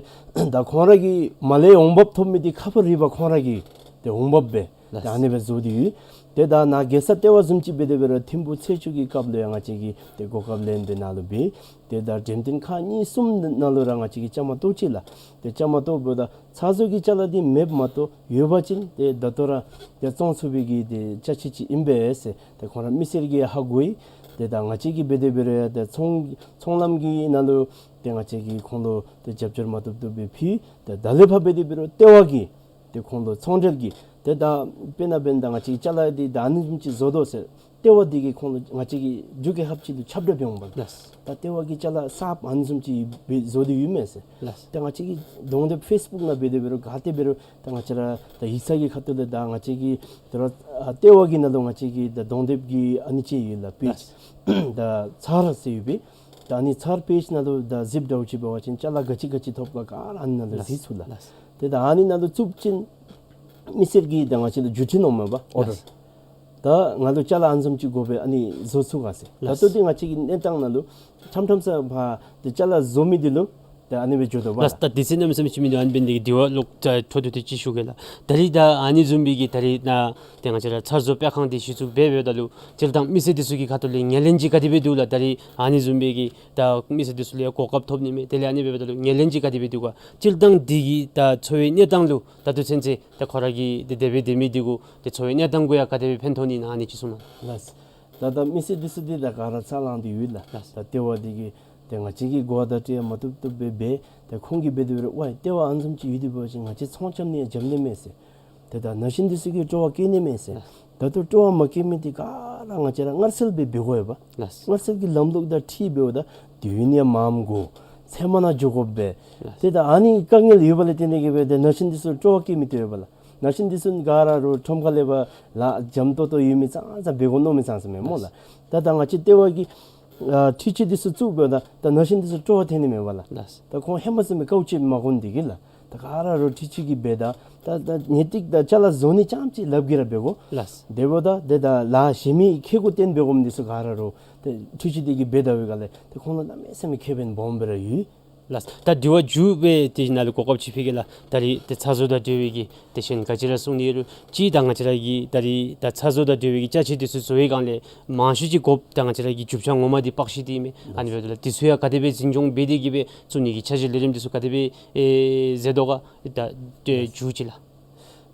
ད་ཁོང་ར་གིས་མར་ལས་འོང་འབབ་ཐོབ་མི་འདི་ཁ་ཕར་རི་བར་ཁོང་ར་གིས་ཏེ་འོང་འབབ་སྦེ་ལགས། ད་ཨ་ནི་སྦེ་བཟོ་སྟེ་ཡོད། ཏེ་ད་ནཱ་རྒྱལ་ས་ལྟེ་བ་བཟུམ་ཅིག་འབད་དེ་འབད་རུང་ཐིམ་ཕུག་ཚེས་བཅུ་གི་སྐབས་ལུ་ཡང་ང་བཅས་ཀྱིས་ཏེ་གོ་སྐབས་ལེན་སྦེ་ནཱ་ལུ་འབད། ཏེ་ད་འགྲེམས་སྟོན་ཁག་གཉིས་གསུམ་ནང་ལུ་ར་ང་བཅས་ཀྱིས་བཅའ་མར་གཏོགས་ཅི་ལགས། ཏེ་བཅའ་མར་གཏོགསཔ་ད་ཚར་བཟོ་གི་ཅ་ལ་འདི་མེདཔ་མ་གཏོགས་ཡོད་པ་ཅིན་ཏེ་ད་ལྟོ་ར་ཏེ་བཙོང་ཚུགས་པའི་གི་ཏེ་ཅ་ཆས་ཅིག་ཨིན་པས་ཟེར་ཏེ་ཁོང་ར་མི་སེར་གྱིས་ཧ་གོ་ཡི། ཏེ་ད་ང་བཅས་ཀྱིས་འབད་དེ་འབད་རུང་ཡང་ཏེ་ཚོང་ཚོང་ལམ་གྱི་ནང་ལུ་ཏེ་ང་བཅས་ཀྱིས་ཁོང་ལུ་ཏེ་རྒྱབ་སྐྱོར་མ་བཏུབ་བཏུབ་སྦེ་ཕུལ། ཏེ་ད་ལས་ཕར་འབད་དེ་འབད་རུང་ལྟེ་བ་གིས་ཏེ་ཁོང་ལུ་ཚོང་འབྲེལ་གྱི་ཏེ་ད་དཔེར་ན་འབདན་ད་ང་བཅས་ཀྱིས་ཅ་ལ་འདི་ད་ཨ་ནི་བཟུམ་ཅིག་བཟོ་དོ་ཟེར་ལྟེ་བ་འདི་གིས་ཁོང་ལུ་ང་བཅས་ཀྱི་རྒྱུད་རྒྱལ་ཁབ་ཅིག་ལུ་ཁྱབ་བསྒྲགས་འབད་འོང་པ། ལགས། ད་ལྟེ་བ་གིས་ཅ་ལ་གསརཔ་ཨ་ནི་བཟུམ་ཅིག་སྦེ་བཟོ་སྟེ་ཡོད་མས་ཟེར། ལགས། ད་ང་བཅས་ཀྱིས་གདོང་དེབ་ཕེསི་བུཀ་ནང་འབད་དེ་འབད་རུང་ག་ཏེ་འབད་རུང་ད་ང་བཅས་ར་ད་ཡིག་ཚང་གི་ཁ་ཐུག་ལས་ད་ང་བཅས་ཀྱིས་ད་ར་ཨ་ལྟེ་བ་གི་ནང་ལུ་ང་བཅས་ཀྱིས་ད་གདོང་དེབ་ཀྱི་ཨ་ནི་ཅིག་ཡོད་ལགས་པེཇ། ལགས། ད་ཚར་ཟེར་ཡོད་པས། ད་ཨ་ནི་ཚར་པེཇ་ནང་ལུ་ད་གཟིགསཔ་འདྲཝ་ཅིག་འབད་བ་ཅིན་ཅ་ལ་ག་ཅི་ག་ཅི་ཐོབ་ག་ག་ར་ཨ་ནི་ནང་ལུ་ལགས། གཟིགས་ཚུགས་ལགས། ལགས། ཏེ་ད་ཨ་ནི་ནང་ལུ་བཙུགས་ཅིན་མི་སེར་གྱིས་ད་ང་བཅས་ལུ་བརྒྱུད་འཕྲིན་འོང་མས་པ་ཨོར་ཌར། ལགས། ད་ང་ལུ་ཅ་ལ་ཨ་ནི་བཟུམ་ཅིག་དགོ་པས་ཨ་ནི་བཟོ་ཚུགས་ག་ཟེར། ལགས། ད་ལྟོ་འདི་ང་བཅས་ཀྱི་གནས་སྟངས་ནང་ལུ་ཕྲང་ཕྲང་ས་ཕར་ཏེ་ཅ་ལ་བཟོ་མི་འདི་ལུ་ ད་ཨ་ནི་སྦེ་འགྱོ་དོ་བ་ལགས། ད་དེ་ཚེ་གནམ་མེད་ས་མེད་ཅིག་མིན་འདུག། ཨ་ནི་འབད་ནི་དེ་གིས་དེ་བ་ལོག་ད་འཕྲོ་མཐུད་དེ་ཅིག་ཞུ་གེ་ལགས། ད་རིས་ད་ཨ་ནི་བཟུམ་སྦེ་གི་ད་རིས་ནཱ་ཏེ་ང་བཅས་ར་ཚར་བཟོ་སྤེལ་ཁང་འདི་གཞི་བཙུགས་འབད་འབདཝ་ད་ལུ་སྤྱིར་བཏང་མི་སེར་འདི་ཚུ་གི་ཁ་ཐུག་ལས་ངོས་ལེན་ཅིག་ག་དེ་སྦེ་འདུག་ལགས། ད་རིས་ཨ་ནི་བཟུམ་སྦེ་གི་ད་མི་སེར་འདི་ཚུ་ལུ་ཡང་གོ་སྐབས་ཐོབ་ནི་མས། དེ་ལས་ཨ་ནི་འབདཝ་ད་ལུ་ངོས་ལེན་ཅིག་ག་དེ་སྦེ་འདུག་ག། སྤྱིར་བཏང་འདི་གི་ད་འཚོ་བའི་གནས་སྟངས་ལུ་ད་ལྟོ་ཚུན་ཚོད་ད་ཁོ་ར་གི་ཏེ་དེ་སྦེ་སྡོད་མི་འདི་གུ་ཏེ་འཚོ་བའི་གནས་སྟངས་གུ་ཡང་ག་དེ་སྦེ་ཕན་ཐོགས་ནི་ཨིན་ན་ཨ་ནི་ཅིག་གསུང་གནང་། ལགས། ད་ད་མི་སེར་འདི་ཚུ་འདི་ད་ག་ར་ཚ་ལང་སྟེ་ཡོད་ལགས། ལགས། ད་ལྟེ་བ་འདི་གིས་ཏེ་ང་བཅས་ཀྱིས་གོ་བརྡ་སྤྲོད་ཡང་མ་བཏུབ་བཏུབ་སྦེ་འབད། ཏེ་ཁོང་གིས་འབད་དེ་འབད་རུང་ཝའི་ལྟེ་བ་ཨ་ནི་བཟུམ་ཅིག་ཡོད་དེ་འབད་བ་ཅིན་ང་བཅས་ཚོང་རྐྱབ་ནི་ཡང་འཇམ་ནི་མས་ཟེར། ཏེ་ད་ནང་བཞིན་འདི་ཚུ་གིས་སྤྲོ་བ་བསྐྱེད་ནི་མས་ཟེར། ད་ལྟོ་སྤྲོ་བ་མ་བསྐྱེད་མི་འདི་ག་ར་ང་བཅས་ར་སྔར་སྲོལ་སྦེ་འབད་དགོ་ཡོདཔ། ལགས། སྔར་སྲོལ་གྱི་ལམ་ལུགས་དང་འཁྲིལ་འབདཝ་ད་དུས་ཡུན་ཡང་མངམ་འགོར། མཚན་མོ་ནང་འགྱོ་དགོཔ་སྦེ། ལགས། ཏེ་ད་ཨ་ནི་དཀའ་ངལ་ཡོདཔ་ལས་བརྟེན་ཏེ་གིས་སྦེ་ཏེ་ནང་བཞིན་འདི་ཚུ་སྤྲོ་བ་བསྐྱེད་མི་བཏུབ་པས་ལགས། ནང་བཞིན་འདི་ཚུ་ག་ར་རུང་ཁྲོམ་ཁ་ལས་ཕར་ལཱ་འཇམ་ཏོང་ཏོ་ཡོད་མི་ཙང་ཙང་འབད་དགོ་མནོ་མི་ཙང་ཙང་མས་སྨོ་ལགས། ད་ད་ང་བཅས་ལྟེ་བ་གི་ཨ་འཕྲུལ་ཆས་འདི་ཚུ་བཙུགས་འབདཝ་ད་ད་ནང་བཞིན་འདི་ཚུ་སྤྲོ་བ་ཐོན་ནི་མས་པ་ལགས། ལགས། ད་ཁོང་ཧེ་མ་བཟུམ་སྦེ་དཀའཝ་སྤྱད་མ་དགོ་ནི་འདི་གིས་ལགས། ད་ག་ར་རུང་འཕྲུལ་ཆས་ཀྱིས་འབད་ད་ད་ད་ངེས་ཏིག་ད་ཅ་ལ་བཟོ་ནི་རྐྱངམ་ཅིག་ལགཔ་གིས་ར་འབད་དགོ། ལགས། དེ་འབདཝ་ད་ཏེ་ད་ལཱ་གཞན་མི་ཁེ་གུ་བརྟེན་འབད་དགོ་མི་འདི་ཚུ་ག་ར་རུང་ཏེ་འཕྲུལ་ཆས་འདི་གིས་འབད་ད་པའི་སྒང་ལས་ཏེ་ཁོང་ལུ་གནམ་མེད་ས་མེད་ཁེ་ཕན་སྦོམ་སྦེ་ར་ཡོད། ལགས། ད་དེ་བ་མཇུག་སྦེ་དེ་ནང་ལུ་གོ་སྐབས་ཅིག་ཕུལ་གེ་ལགས། ད་རིས་ཏེ་ཚ་བཟོ་དང་འབྲེལ་བའི་གི་ཏེ་གཞན་ག་ཅི་ར་གསུང་ནི་ཡོད་རུང་ཅིག་ད་ང་བཅས་ར་གི་ད་རིས་ད་ཚ་བཟོ་དང་འབྲེལ་བའི་གི་ཅ་ཆས་འདི་ཚུ་བཟོ་བའི་སྒང་ལས་མང་ཤོས་ཅིག་དགོཔ་ད་ང་བཅས་ར་གི་རྒྱུ་ཆ་ངོ་མ་འདི་པགས་ཤིང་འདི་ཨིན་མས། ཨ་ནི་འབདཝ་ད་ལུ་འདི་ཚུ་ཡང་ག་དེ་སྦེ་འཛིན་སྐྱོང་འབད་དེ་གིས་སྦེ་བཙུགས་ནི་གི་འཆར་གཞི་ལས་རིམ་འདི་ཚུ་ག་དེ་སྦེ་ཨེ་མཛད་དོ་ག། ད་ཏེ་མཇུག་ཅིག་ལགས།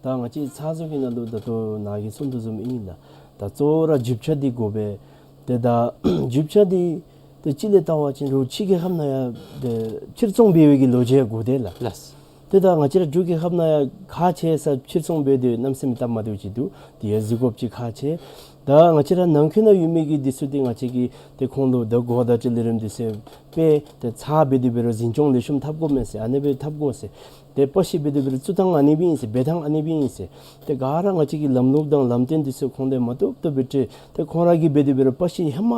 ད་ང་བཅས་ཚ་བཟོ་གི་ནང་ལུ་ད་ལྟོ་ནཱ་གིས་གསུང་དོ་བཟུམ་ཨིན་ལགས། ད་གཙོ་བོ་ར་རྒྱུ་ཆ་འདི་དགོ་པས། ཏེ་ད་རྒྱུ་ཆ་འདི་ཏེ་སྤྱི་ལས་བལྟ་བ་ཅིན་རུང་ཕྱི་རྒྱལ་ཁབ་ནང་ཡང་ཏེ་ཕྱིར་ཚོང་འབད་བའི་གི་ལོ་རྒྱུས་ཡང་དགོ་དེ་ལགས། ལགས། ཏེ་ད་ང་བཅས་ར་འབྲུག་རྒྱལ་ཁབ་ནང་ཡང་ཁག་ཆེ་ས་ཕྱིར་ཚོང་འབད་དེ་གནམ་མེད་ས་མེད་སྟབས་མ་བདེཝ་ཅིག་འདུག། དེ་ཡང་གཟིགས་དགོཔ་ཅིག་ཁག་ཆེ། ད་ང་བཅས་ར་ནང་འཁོད་ནང་ཡོད་མི་གི་འདི་ཚུ་འདི་ང་བཅས་ཀྱིས་ཏེ་ཁོང་ལུ་ད་གོ་བརྡ་སྤྲོད་ལས་རིམ་འདི་ཚུ་སྤེལ་ཏེ་ཚར་འབད་དེ་འབད་རུང་འཛིན་སྐྱོང་ལེགས་ཤོམ་འཐབ་དགོ་མས་ཟེར། ཨ་ནི་སྦེ་འཐབ་དགོ་ཟེར། ཏེ་པགས་ཤིང་འབད་དེ་འབད་རུང་བཙུགས་ཐངས་ཨ་ནི་སྦེ་ཨིན་ཟེར། འབད་ཐངས་ཨ་ནི་སྦེ་ཨིན་ཟེར། ཏེ་ག་ར་ང་བཅས་ཀྱིས་ལམ་ལུགས་དང་ལམ་སྟོན་འདི་ཚུ་ཁོང་ལུ་མ་བཏུབ་བཏུབ་སྦེ་སྤྲོད། ཏེ་ཁོང་ར་གིས་འབད་དེ་འབད་རུང་པགས་ཤིང་ཧེ་མ་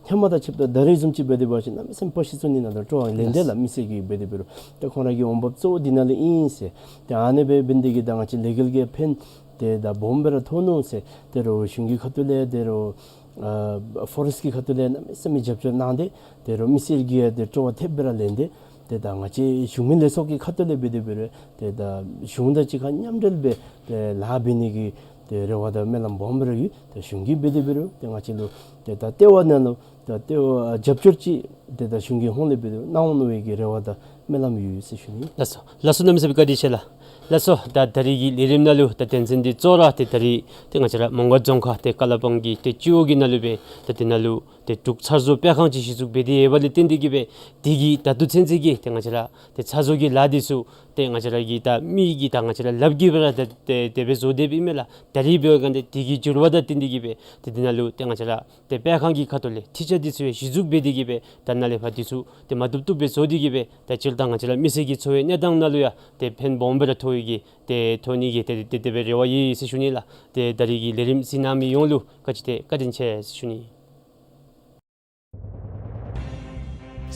ཧེ་མ་དང་ཕྱདཔ་ད་ད་རེས་བཟུམ་ཅིག་འབད་དེ་འབད་བ་ཅིན་གནམ་མེད་ས་མེད་པགས་ཤིང་བཙུགས་ནི་ནང་ལུ་སྤྲོ་བ་ལེན་ཏེ་ལགས། ལགས་མི་སེར་གྱིས་འབད་དེ་འབད་རུང་ཏེ་ཁོང་ར་གི་འོང་འབབ་གཙོ་བོ་འདི་ནང་ལས་ཨིན་ཟེར། ཏེ་ཨ་ནི་སྦེ་འབད་ནི་འདི་གིས་ད་ང་བཅས་ལས་འགུལ་གྱི་ཕན་ཏེ་ད་སྦོམ་སྦེ་ར་ཐོགས་ནུག་ཟེར། ཏེ་རོགས་གཞུང་གི་ཁ་ཐུག་ལས་ཏེ་རོགས་ཨ་ཕོ་རེསཊ་ཀྱི་ཁ་ཐུག་ལས་གནམ་མེད་ས་མེད་རྒྱབ་སྐྱོར་གནང་སྟེ་ཏེ་རོགས་མི་སེར་གྱིས་ཡང་ཏེ་སྤྲོ་བ་ཐེབས་སྦེ་ར་ལེན་ཏེ་ཏེ་ད་ང་བཅས་གཞུང་མིན་ལས་ཚོགས་ཀྱི་ཁ་ཐུག་ལས་འབད་དེ་འབད་རུང་ཏེ་ད་གཞུང་དང་གཅིག་ཁར་མཉམ་འབྲེལ་སྦེ་ཏེ་ལཱ་འབད་ནི་གི་ཏེ་རེ་བ་དང་སྨོན་ལམ་སྦོམ་སྦེ་ར་ཡོད། ཏེ་གཞུང་གིས་འབད་དེ་འབད་རུང་ཏེ་ང་བཅས་ལུ་ཏེ་ད་ལྟེ་བ་ནང་ལུ་ད་ལྟེ་བ་རྒྱབ་སྐྱོར་ཅིག་ཏེ་ད་གཞུང་གི་ཧོངས་ལས་འབད་དེ་གནང་འོང་མནོ་བའི་གི་རེ་བ་དང་སྨོན་ལམ་ཡོད་ཟེར་ཞུ་ནི། ལགས་སོ། ལགས་སོ། གནམ་མེད་ས་མེད་བཀའ་དྲིན་ཆེ་ལགས། ལགས་སོ། ད་ད་རིས་ཀྱི་ལས་རིམ་ནང་ལུ་ད་དོན་ཚན་འདི་གཙོ་བོ་ར་ཏེ་ད་རིས་ཏེ་ང་བཅས་ར་མོང་སྒར་རྫོང་ཁག་ཏེ་ཀ་ལ་པང་གི་ཏེ་སྤྱི་འོག་གི་ནང་ལུ་སྦེ་ད་དེ་ནང་ལུ་ཏེ་འབྲུག་ཚར་བཟོ་སྤེལ་ཁང་ཅིག་གཞི་བཙུགས་འབད་དེ་ཡོདཔ་ལས་བརྟེན་ཏེ་གིས་སྦེ་དེ་གིས་ད་ལྟོ་ཚུན་ཚོད་ཀྱི་ཏེ་ང་བཅས་ར་ཏེ་ཚར་བཟོ་གི་ལཱ་འདི་ཚུ་ཏེ་ང་བཅས་ར་གི་ད་མི་གིས་ད་ང་བཅས་ར་ལགཔ་གིས་སྦེ་ར་ཏེ་ཏེ་དེ་སྦེ་བཟོ་སྡོདཔ་ཨིན་མས་ལགས། ད་རིས་འབད་བའི་སྒང་ཏེ་དེ་གི་འགྱུར་བ་དང་བསྟུན་ཏེ་གིས་སྦེ་ཏེ་དེ་ནང་ལུ་ཏེ་ང་བཅས་ར་ཏེ་སྤེལ་ཁང་གི་ཁ་ཐུག་ལས་འཕྲུལ་ཆས་འདི་ཚུ་ཡང་གཞི་བཙུགས་འབད་དེ་གིས་སྦེ་ད་ནཱ་ལས་ཕར་འདི་ཚུ་ཏེ་མ་བཏུབ་བཏུབ་སྦེ་བཟོ་སྟེ་གིས་སྦེ་ད་སྤྱིར་བཏང་ང་བཅས་ར་མི་སེར་གྱི་འཚོ་བའི་གནས་སྟངས་ནང་ལུ་ཡང་ཏེ་ཕན་སྦོམ་སྦེ་ར་ཐོགས་ཡི་གི་ཏེ་ཐོགས་ནི་གི་ཏེ་ཏེ་དེ་སྦེ་རེ་བ་ཡོད་ཟེར་ཞུ་ནི་ལགས། ཏེ་ད་རིས་ཀྱི་ལས་རིམ་གཟིགས་གནང་མི་ཡོངས་ལུ་བཀའ་དྲིན་ཆེ་བཀའ་དྲིན་ཆེ་ཟེར་ཞུ་ནི།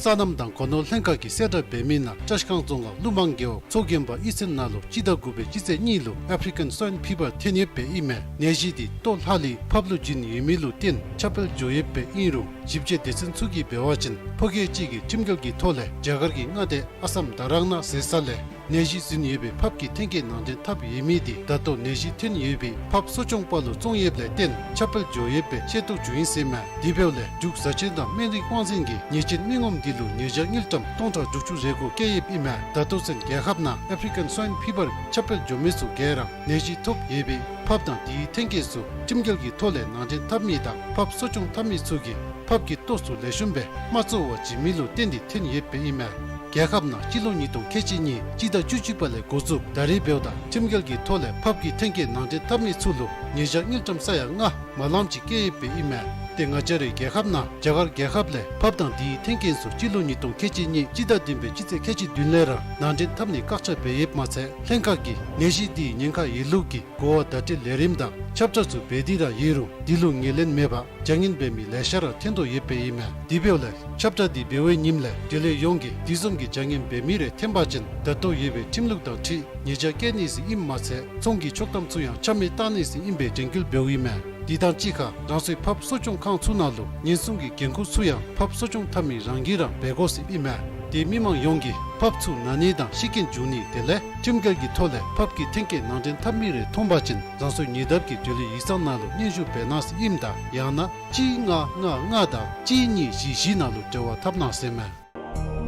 སོ་ནམ་དང་སྒོ་ནོར་ལྷན་ཁག་གིས་གསལ་བསྒྲགས་འབད་མི་ནང་བཀྲིས་སྒང་རྫོང་ཁག་ཀླུ་མང་རྒེད་འོག་མཚོ་རྒན་པ་ཨི་སན་ནང་ལུ་སྤྱི་ཟླ་དགུ་པའི་སྤྱི་ཚེས་གཉིས་ལུ་ཨེཕ་རི་ཀན་སྭའིན་ཕི་བར་ཐོན་ཡོདཔ་ཨིན་མས། ནད་གཞི་འདི་ལྟོ་ལྷག་ལུས་ཕགཔ་ལུ་བྱིན་ཡོད་མི་ལུ་བརྟེན་ཁྱབ་སྤེལ་འགྱོ་ཡོདཔ་ཨིན་རུང་ཞིབ་དཔྱད་སྡེ་ཚན་ཚུ་གིས་འབད་བ་ཅིན་ཕོ་སྐྱེས་ཅིག་གིས་ཁྲིམས་འགལ་གྱི་ཐོག་ལས་རྒྱ་གར་གྱི་མངའ་སྡེ་ཨ་སམ་རྡ་རག་ན་ཟེར་ས་ལས་ནད་གཞི་ཟིན་ཡོད་པའི་ཕགཔ་གི་ཐོན་སྐྱེད་ནང་འདྲེན་འཐབ་ཡོད་མི་འདི་ད་ལྟོ་ནད་གཞི་ཐོན་ཡོད་པའི་ཕགཔ་གསོ་སྐྱོང་པ་ལུ་བཙོང་ཡོདཔ་ལས་བརྟེན་ཁྱབ་སྤེལ་འགྱོ་ཡོདཔ་སྦེ་ཤེས་རྟོགས་འགྱོ་ཡི་ཟེར་མས། དེ་འབདཝ་ལས་འབྲུག་བཟའ་ཆས་དང་སྨན་རིགས་དབང་འཛིན་གྱིས་ཉེས་ཅན་མི་ངོམ་འདི་ལུ་ཉེས་བྱ་དངུལ་ཀྲམ་སྟོང་ཕྲག་དྲུག་ཅུ་རེ་དགུ་བཀལ་ཡོདཔ་ཨིན་མས། ད་ལྟོ་ཚུན་རྒྱལ་ཁབ་ནང་ཨེཕ་རི་ཀན་སྭའིན་ཕི་བར་ཁྱབ་སྤེལ་འགྱོ་མི་ཚུ་ག་ར་ནད་གཞི་ཐོབ་ཡོད་པའི་ཕགཔ་དང་དེའི་ཐོན་སྐྱེད་ཚུ་ཁྲིམས་འགལ་གྱི་ཐོག་ལས་ནང་འདྲེན་འཐབ་མི་དང་ཕགཔ་གསོ་སྐྱོང་འཐབ་མི་ཚུ་གིས་ཕགཔ་གི་ལྟོ་ཚུ་ལེགས་ཤོམ་སྦེ་མ་བཙོ་བར་བྱིན་མི་ལུ་བརྟེན་ཏེ་ཐོན་ཡོདཔ་ཨིན་མས། རྒྱལ་ཁབ་ནང་སྤྱི་ལོ་ཉིས་སྟོང་ཁལ་གཅིག་གཉིས་སྤྱི་ཟླ་བཅུ་གཅིག་པ་ལས་འགོ་བཙུགས་ད་རེས་འབདཝ་ད་ཁྲིམས་འགལ་གྱི་ཐོག་ལས་ཕགཔ་གི་ཐོན་སྐྱེད་ནང་འདྲེན་འཐབ་མི་ཚུ་ལུ་ཉེས་བྱ་དངུལ་ཀྲམ་ས་ཡ་ལྔ་མ་ལངམ་ཅིག་བཀལ་ཡོདཔ་ཨིན་མས། ཏེ་ང་བཅས་རའི་རྒྱལ་ཁབ་ནང་རྒྱ་གར་རྒྱལ་ཁབ་ལས་ཕགཔ་དང་དེའི་ཐོན་སྐྱེད་ཚུ་སྤྱི་ལོ་ཉིས་སྟོང་ཁལ་གཅིག་གཉིས་སྤྱི་ཟླ་བདུན་པའི་སྤྱི་ཚེས་ཁལ་གཅིག་བདུན་ལས་ར་ནང་འདྲེན་འཐབ་ནི་བཀག་ཆ་འབད་ཡོདཔ་མ་ཚད་ལྷན་ཁག་གིས་ནད་གཞི་འདིའི་ཉེན་ཁ་ཡོད་ལུགས་ཀྱི་གོ་བ་བརྡ་སྤྲོད་ལས་རིམ་དང་ཁྱབ་བསྒྲགས་ཚུ་འབད་དེ་ར་ཡོད་རུང་འདི་ལུ་ངོས་ལེན་མེད་པར་བྱ་ངན་འབད་མི་ལེ་ཤ་ར་ཐོན་དོ་ཡོདཔ་ཨིན་མས། དེ་འབདཝ་ལས་ཁྱབ་བསྒྲགས་འདི་འབད་བའི་ཉིནམ་ལས་འབྲེལ་ཡོད་ཡོངས་ཀྱིས་དེ་བཟུམ་གྱི་བྱ་ངན་འབད་མི་རེ་ཐོན་པ་ཅིན་ད་ལྟོ་ཡོད་པའི་ཁྲིམས་ལུགས་དང་འཁྲིལ་ཉེས་བྱ་བཀལ་ནི་ཟེར་ཨིནམ་མ་ཚད་ཚོང་གི་ཆོག་ཐམ་ཚུ་ཡང་ཆ་མེད་བཏང་ནི་ཟེར་ཨིན་པའི་དྲན་སྐུལ་འབདཝ་ཨིན་མས། དེ་དང་གཅིག་ཁར་རང་སོའི་ཕགཔ་གསོ་སྐྱོང་ཁང་ཚུ་ནང་ལུ་ཉེན་སྲུང་གི་འགན་ཁུར་ཚུ་ཡང་ཕགཔ་གསོ་སྐྱོང་འཐབ་མི་རང་གིས་ར་འབད་དགོ་ཟེར་ཨིན་མས། དེ་མི་མང་ཡོངས་ཀྱིས་ཕགཔ་ཚུ་ན་ནི་དང་ཤི་རྐྱེན་འབྱུང་ནི་དེ་ལས་ཁྲིམས་འགལ་གྱི་ཐོག་ལས་ཕགཔ་གི་འཐེན་འཁྱེར་ནང་འདྲེན་འཐབ་མི་རེ་མཐོང་པ་ཅིན་རང་སོའི་ཉེ་འདབས་ཀྱི་འབྲེལ་ཡོད་ཡིག་ཚང་ནང་ལུ་སྙན་ཞུ་འབད་གནང་ཟེར་ཨིནམ་ད་ཡང་ན་གཅིག་ལྔ་ལྔ་ལྔ་དང་གཅིག་གཉིས་བཞི་བཞི་ནང་ལུ་འབྲེལ་བ་འཐབ་གནང་ཟེར་མས།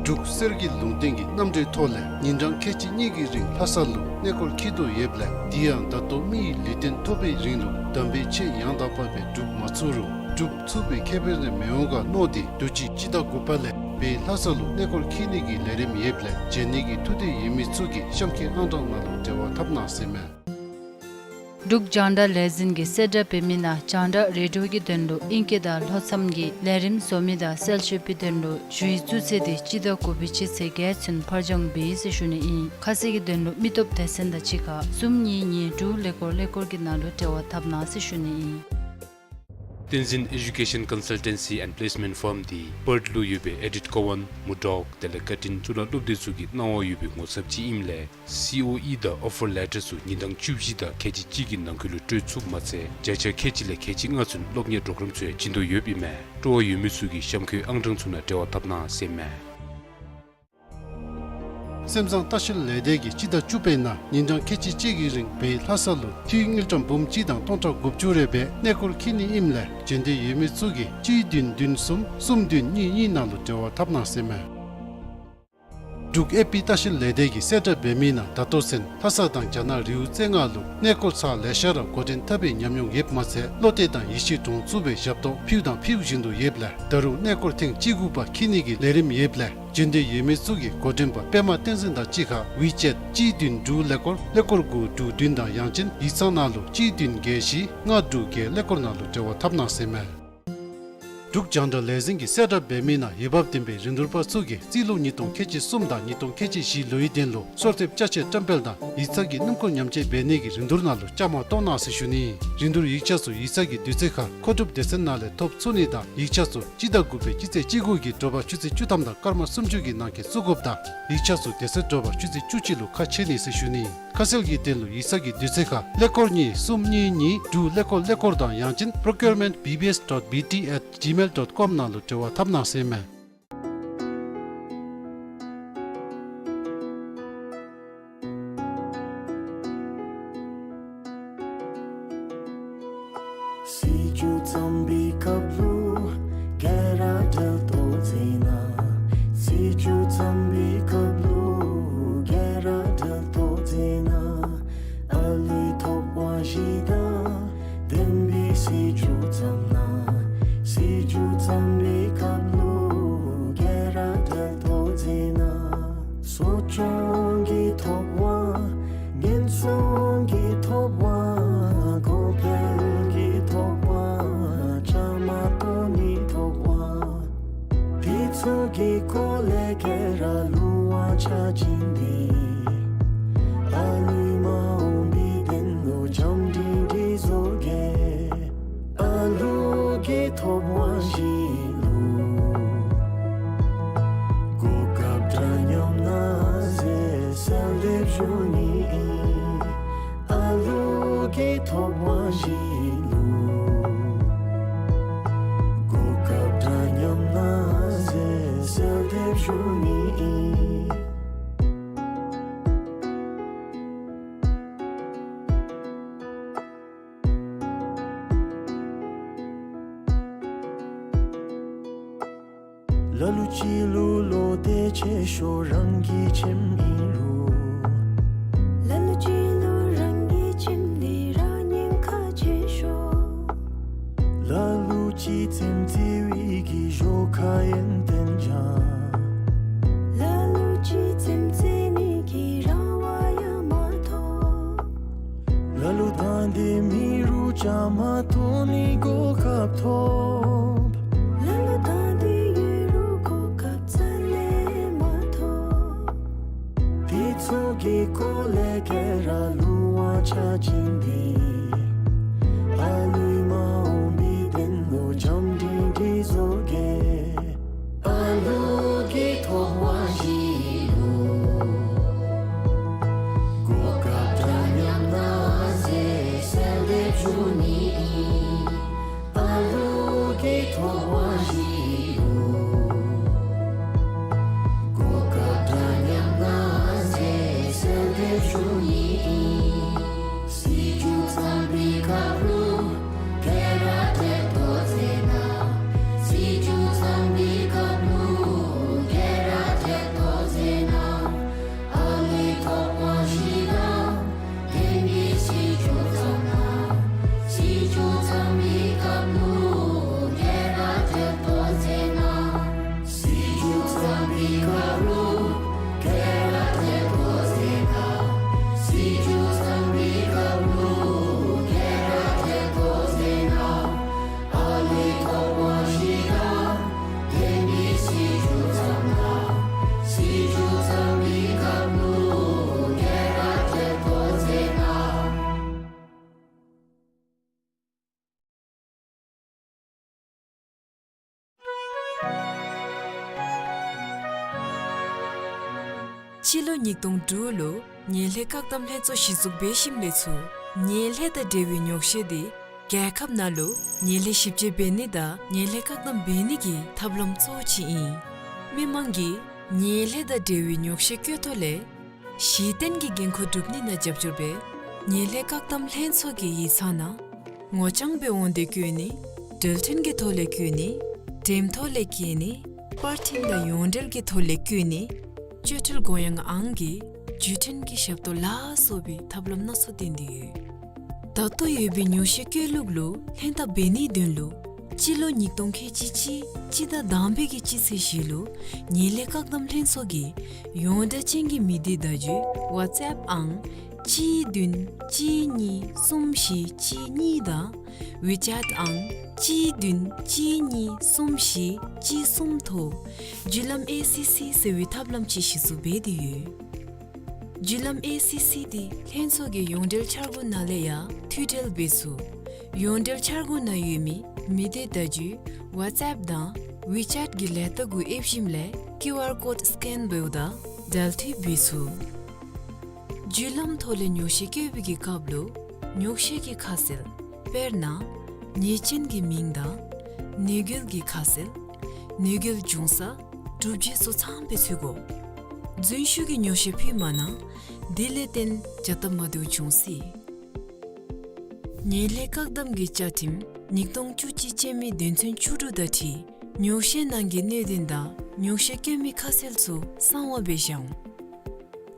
འབྲུག་གསེར་གྱི་ལུང་བསྟན་གྱི་རྣམ་འགྲེལ་ཐོག་ལས་ཉིན་གྲངས་ཁལ་གཅིག་གཉིས་ཀྱི་རིང་ལྷ་ས་ལུ་གནས་སྐོར་འཁྱིད་དོ་ཡོདཔ་ལས་དེ་ཡང་ད་ལྟོ་མི་ཡི་ལུས་རྟེན་ཐོབ་པའི་རིང་ལུ་དམ་པའི་ཆོས་ཡང་དག་པ་སྦེ་སྒྲུབ་མ་ཚུགས་རུང་སྒྲུབ་ཚུགས་པའི་ཁེ་ཕན་རེ་མི་འོང་ག་མནོ་སྟེ་དུས་ཅི་སྤྱི་ཟླ་དགུ་པ་ལས་བོད་ལྷ་ས་ལུ་གནས་སྐོར་འཁྱིད་ནི་གི་ལས་རིམ་ཡོདཔ་ལས་བྱོན་ནི་གི་ཐུགས་འདོད་ཡོད་མི་ཚུ་གིས་གཤམ་འཁོད་ཨང་གྲངས་ནང་ལུ་འབྲེལ་བ་འཐབ་གནང་ཟེར་མས། འབྲུག་རྒྱང་བསྒྲགས་ལས་འཛིན་གྱིས་གསལ་བསྒྲགས་འབད་མི་ནང་རྒྱང་བསྒྲགས་རེ་ཌི་ཡོ་གི་དོན་ལུ་ཨིང་སྐད་དང་ལྷོ་མཚམས་ཀྱི་ལས་རིམ་བཟོ་མི་དང་གསལ་བཤད་པའི་དོན་ལུ་ཞུ་ཡིག་བཙུགས་ཚེས་དེ་སྤྱི་ཟླ་དགུ་པའི་སྤྱི་ཚེས་བརྒྱད་ཚུན་ཕར་འགྱངས་འབད་ཡི་ཟེར་ཞུ་ནི་ཨིན། ཁ་གསལ་གྱི་དོན་ལུ་མི་སྟོབས་སྡེ་ཚན་དང་གཅིག་ཁར་གསུམ་གཉིས་གཉིས་དྲུག་ཀླད་ཀོར་ཀླད་ཀོར་གྱི་ནང་ལུ་འབྲེལ་བ་འཐབ་གནང་ཟེར་ཞུ་ནི་ཨིན། བསྟན་འཛིན་ཨེ་ཌུ་ཀེ་ཤན་ཀོན་སལ་ཊེན་སི་ཨེནཌ་པེ་ལེསི་མེནཊ་ཕརམ་དེ་པརཐ་ལུ་ཡོད་པའི་ཨེ་ཌིཐ་ཀོ་ཝཱན་མུར་ཌོག་དེ་ལས་ཀར་ཊིན་གཙུག་ལག་སློབ་སྡེ་ཚུ་གི་གནང་བ་ཡོད་པའི་ངོ་ཚབ་ཅིག་ཨིནམ་ལས་སི་ཨོ་ཨི་དང་ཨོ་ཕར་ལེ་ཊར་ཚུ་ཉིན་གྲངས་བཅུ་བཞི་དང་ཁལ་གཅིག་གཅིག་གི་ནང་འཁོད་ལུ་སྤྲོད་ཚུགས་མ་ཚད་བརྒྱ་ཆ་ཁལ་གཅིག་ལས་ཁལ་གཅིག་ལྔ་ཚུན་སློབ་གཉེར་པྲོ་གརམ་ཚུ་ཡང་བྱིན་དོ་ཡོདཔ་ཨིན་མས། སྤྲོ་བ་ཡོད་མི་ཚུ་གིས་གཤམ་འཁོད་ཨང་གྲངས་ཚུ་ནང་འབྲེལ་བ་འཐབ་གནང་ཟེར་མས། སེམས་བཟང་ལྟ་བཤལ་ལས་སྡེ་གིས་སྤྱི་ཟླ་བཅུ་པའི་ནང་ཉིན་གྲངས་ཁལ་གཅིག་གཅིག་གི་རིང་བོད་ལྷ་ས་ལུ་འཐུས་དངུལ་ཀྲམ་འབུམ་གཅིག་དང་སྟོང་ཕྲག་དགུ་བཅུ་རེ་སྦེ་གནས་སྐོར་འཁྱིད་ནི་ཨིནམ་ལས་བྱོན་འདོད་ཡོད་མི་ཚུ་གིས་གཅིག་བདུན་བདུན་གསུམ་གསུམ་བདུན་གཉིས་གཉིས་ནང་ལུ་འབྲེལ་བ་འཐབ་གནང་ཟེར་མས། འབྲུག་ཨེཕ་པི་ལྟ་བཤལ་ལས་སྡེ་གིས་གསལ་བསྒྲགས་འབད་མི་ནང་ད་ལྟོ་ཚུན་ལྷ་ས་དང་རྒྱ་ནག་རི་བོ་རྩེ་ལྔ་ལུ་གནས་སྐོར་ཚར་ལེ་ཤ་ར་འགོ་འདྲེན་འཐབ་པའི་ཉམས་མྱོང་ཡོདཔ་མ་ཚད་བློ་གཏད་དང་ཡིད་ཆེས་གྲོང་བཙུགས་པའི་ཞབས་ཏོག་ཕུལ་དང་ཕུལ་བཞིན་དུ་ཡོདཔ་ལས་ད་རུང་གནས་སྐོར་ཐེངས་བཅུ་དགུ་པ་འཁྱིད་ནི་གི་ལས་རིམ་ཡོདཔ་ལས་བྱོན་འདོད་ཡོད་མི་ཚུ་གིས་འགོ་འདྲེན་པ་པདྨ་བསྟན་འཛིན་དང་གཅིག་ཁར་ཝི་ཅེཊ་གཅིག་བདུན་དྲུག་ཀླད་ཀོར་ཀླད་ཀོར་དགུ་དྲུག་བདུན་དང་ཡང་ཅིན་ཡིག་ཚང་ནང་ལུ་གཅིག་བདུན་བརྒྱད་བཞི་ལྔ་དྲུག་བརྒྱད་ཀླད་ཀོར་ནང་ལུ་འབྲེལ་བ་འཐབ་གནང་ཟེར་མས། འབྲུག་རྒྱང་བསྒྲགས་ལས་འཛིན་གྱིས་གསལ་བསྒྲགས་འབད་མི་ནང་འོས་འབབ་ལྡན་པའི་རིན་བསྡུར་པ་ཚུ་གིས་རྩིས་ལོ་ཉིས་སྟོང་ཁལ་གཅིག་གསུམ་དང་ཉིས་སྟོང་ཁལ་གཅིག་བཞི་ལོའི་དོན་ལུ་གསོལ་འདེབས་ཅ་ཆས་བཀྲམ་སྤེལ་དང་ཡིག་ཚང་གི་སྣུམ་འཁོར་ཉམས་བཅོས་འབད་ནི་གི་རིན་བསྡུར་ནང་ལུ་བཅའ་མར་གཏོགས་གནང་ཟེར་ཞུ་ནི། རིན་བསྡུར་ཡིག་ཆ་ཚུ་ཡིག་ཚང་གི་དུས་ཚོད་ཁར་མཁོ་སྒྲུབ་སྡེ་ཚན་ནང་ལས་ཐོབ་ཚུགས་ནི་དང་ཡིག་ཆ་ཚུ་སྤྱི་ཟླ་དགུ་པའི་སྤྱི་ཚེས་བཅུ་དགུ་གི་དྲོ་པ་ཆུ་ཚོད་བཅུ་ཐམ་དང་སྐར་མ་སུམ་ཅུ་གི་ནང་འཁོད་བཙུགས་དགོཔ་དང་ཡིག་ཆ་ཚུ་དེ་ཚེ་དྲོ་པ་ཆུ་ཚོད་བཅུ་གཅིག་ལུ་ཁ་ཕྱེ་ནི་ཟེར་ཞུ་ནི། ཁ་གསལ་གྱི་དོན་ལུ་ཡིག་ཚང་གི་དུས་ཚོད་ཁར་ཀླད་ཀོར་གཉིས་གསུམ་གཉིས་གཉིས་དྲུག་ཀླད་ཀོར་ཀླད་ཀོར་དང་ཡང་ཅིན་procurement B B S dot B T at gmail dot com ནང་ལུ་འབྲེལ་བ་འཐབ་གནང་ཟེར་མས། སྲིད་བྱུས་བརྩམས་པའི་སྐབས་ལུ་ག་ར་འབྲེལ་གཏོགས་མཛད་གནང་། སྲིད་བྱུས་བརྩམས་པའི་སྐབས་ལུ་ག་ར་འབྲེལ་གཏོགས་མཛད་གནང་། ཨ་ལུའི་ཐོབ་དབང་བཞི་དང་ལྡན་པའི་སྲིད་བྱུས་བརྩམས་གནང་། སྲིད་བྱུས་བརྩམས་པའི་སྐབས་ལུ་ག་ར་འབྲེལ་གཏོགས་མཛད་གནང་། གསོ་སྐྱོང་གི་ཐོབ་དབང་། ཉེན་སྲུང་གི་ཐོབ་དབང་། གོང་འཕེལ་གྱི་ཐོབ་དབང་། བཅའ་མར་གཏོགས་ནིའི་ཐོབ་དབང་། དེ་ཚུ་གི་སྐོར་ལས་ག་ར་ལུང་དབང་ཆ་བྱིན་ཏེ་ཨ་ལུའི་མ་འོངས་པའི་དོན་ལུ་བྱམས་སྒྲིང་སྒྲིང་བཟོ་གེ། ཨ་ལུ་གི་ཐོབ་དབང་བཞི་ལུ་གོ་སྐབས་འདྲ་མཉམ་གནང་ཟེར་གསོལ་འདེབས་ཞུ་ནི་ཨིན། ཨ་ལུ་གི་ཐོབ་དབང་བཞི་ལུ་གོ་སྐབས་འདྲ་མཉམ་གནང་ཟེར་གསོལ་འདེབས་ཞུ་ནི་ཨིན། ལ་ལུ་ཅིག་ལུ་བློ་གཏད་ཆེ་ཤོས་རང་གི་ཁྱིམ་ཨིན་རུང་། ལ་ལུ་ཅིག་ལུ་རང་གི་ཁྱིམ་འདི་ར་ཉེན་ཁ་ཆེ་ཤོས། ལ་ལུ་ཅིག་རྩེདམོ་རྩེ་བའི་གི་གཞོགས་ཁར་ཡོན་ཏན་སྦྱང་། ལ་ལུ་ཅིག་རྩེདམོ་རྩེ་ནི་གི་རང་དབང་ཡང་མ་ཐོབ། ལ་ལུ་དང་འདོད་མེད་རུང་བཅའ་མར་གཏོགས་ནི་གོ་སྐབས་ཐོབ། ལ་ལུ་དང་འདོད་ཡོད་རུང་གོ་སྐབས་རྩ་ལས་མ་ཐོབ། དེ་ཚུ་གི་སྐོར་ལས་ག་ར་ལུང་དབང་ཆ་བྱིན་ཏེ་ཨ་ལུའི་མ་འོངས་པའི་དོན་ལུ་བྱམས་སྒྲིང་སྒྲིང་བཟོ་གེ། ཨ་ལུ་གི་ཐོབ་དབང་བཞི་ལུ་གོ་སྐབས་འདྲ་མཉམ་གནང་ཟེར་གསོལ་འདེབས་ཞུ་ནི་ཨིན། ཨ་ལུ་གི་ཐོབ་དབང་བཞི་ལུ་གོ་ སྤྱི་ལོ་ཉིས་སྟོང་དྲུག་ལུ་ངན་ལྷད་བཀག་སྡོམ་ལྷན་ཚོགས་གཞི་བཙུགས་འབད་ཞིནམ་ལས་ཚུར་ངན་ལྷད་དང་འབྲེལ་བའི་ཉོག་བཤད་འདི་རྒྱལ་ཁབ་ནང་ལུ་ངན་ལྷད་ཞིབ་དཔྱད་འབད་ནི་དང་ངན་ལྷད་བཀག་སྡོམ་འབད་ནི་གི་ཐབས་ལམ་གཙོ་བོ་ཅིག་ཨིན། མི་མང་གིས་ངན་ལྷད་དང་འབྲེལ་བའི་ཉོག་བཤད་བཀོད་ཐོག་ལས་གཞི་རྟེན་གྱི་འགན་ཁུར་སྒྲུབ་ནི་ནང་རྒྱབ་སྐྱོར་འབད་ངན་ལྷད་བཀག་སྡོམ་ལྷན་ཚོགས་ཀྱི་ཡིག་ཚང་ནང་ངོ་རྐྱང་སྦེ་འོང་སྟེ་བཀོད་ནི། འགྲུལ་འཕྲིན་གྱི་ཐོག་ལས་བཀོད་ནི། འགྲེམས་ཐོག་ལས་བཀོད་ནི། པར་འཕྲིན་དང་ཡོངས་འབྲེལ་གྱི་ཐོག་ལས་བཀོད་ནི། བཅོས་སྒྲིག་དགོངས་ཡངས་ཨང་གི་བརྒྱུད་འཕྲིན་གྱི་ཞབས་ཏོག་ལ་སོགས་པའི་ཐབས་ལམ་སྣ་ཚོགས་བསྟེན་ཏེ་ཡོད། ད་ལྟོ་ཡོད་པའི་ཉོག་བཤད་བཀོད་ལུགས་ལུ་ལྷན་ཐབས་འབད་ནིའི་དོན་ལུ་སྤྱི་ལོ་ཉིས་སྟོང་ཁལ་གཅིག་གཅིག་སྤྱི་ཟླ་དང་པའི་གི་སྤྱི་ཚེས་བཞི་ལུ་ངན་ལྷད་བཀག་སྡོམ་ལྷན་ཚོགས་ཀྱི་ཡོངས་བསྒྲགས་ཅན་གྱི་མི་སྡེ་བརྡ་བརྒྱུད་ཝཊས་ཨེཔ་ཨང་གཅིག་བདུན་གཅིག་གཉིས་གསུམ་བཞི་གཅིག་གཉིས་དང་ཝི་ཅེཊ་ཨང་གཅིག་བདུན་གཅིག་གཉིས་གསུམ་བཞི་གཅིག་གསུམ་ཐོག་བརྒྱུད་ལམ་ཨེ་སི་སི་ཟེར་བའི་ཐབས་ལམ་ཅིག་གཞི་བཙུགས་འབད་དེ་ཡོད། བརྒྱུད་ལམ་ཨེ་སི་སི་འདི་ལྷན་ཚོགས་ཀྱི་ཡོངས་འབྲེལ་འཆར་སྒོ་ནང་ལས་ཡང་མཐུད་འབྲེལ་འབད་ཚུགས། ཡོངས་འབྲེལ་འཆར་སྒོ་ནང་ཡོད་མི་མི་སྡེ་བརྡ་བརྒྱུད་ཝཊས་ཨེཔ་དང་ཝི་ཅེཊ་གི་ལས་རྟགས་གུ་ཨེབ་ཞིནམ་ལས་ཀིའུ་ཨར་ཀོཌ་སི་ཀེན་འབདཝ་ད་འབྲེལ་མཐུད་འབད་ཚུགས། བརྒྱུད་ལམ་ཐོག་ལས་ཉོག་བཤད་བཀོད་པའི་གི་སྐབས་ལུ་ཉོག་བཤད་ཀྱི་ཁ་གསལ་དཔེར་ན་ཉེས་ཅན་གྱི་མིང་དང་ནུས་རྒྱུ་གི་ཁ་གསལ་ནུས་རྒྱུ་འབྱུང་ས་གྲུབ་རྗེས་སོགས་ཚངམ་སྦེ་ཚུད་དགོ། རྫུན་ཤོས་ཀྱི་ཉོག་བཤད་ཕུལ་མ་གནང་། དེ་ལས་བརྟེན་བྱ་ཐབས་མ་བདེཝ་འབྱུང་སྲིད། ངན་ལྷད་བཀག་སྡོམ་གྱི་བཅའ་ཁྲིམས་ཉིས་སྟོང་བཅུ་གཅིག་ཅན་མའི་དོན་ཚན་བཅུ་དྲུག་དང་འཁྲིལ་ཉོག་བཤད་ནང་གི་གནད་དོན་དང་ཉོག་བཤད་བཀོད་མི་ཁ་གསལ་ཚུ་གསང་བ་སྦེ་བཞག་འོང་།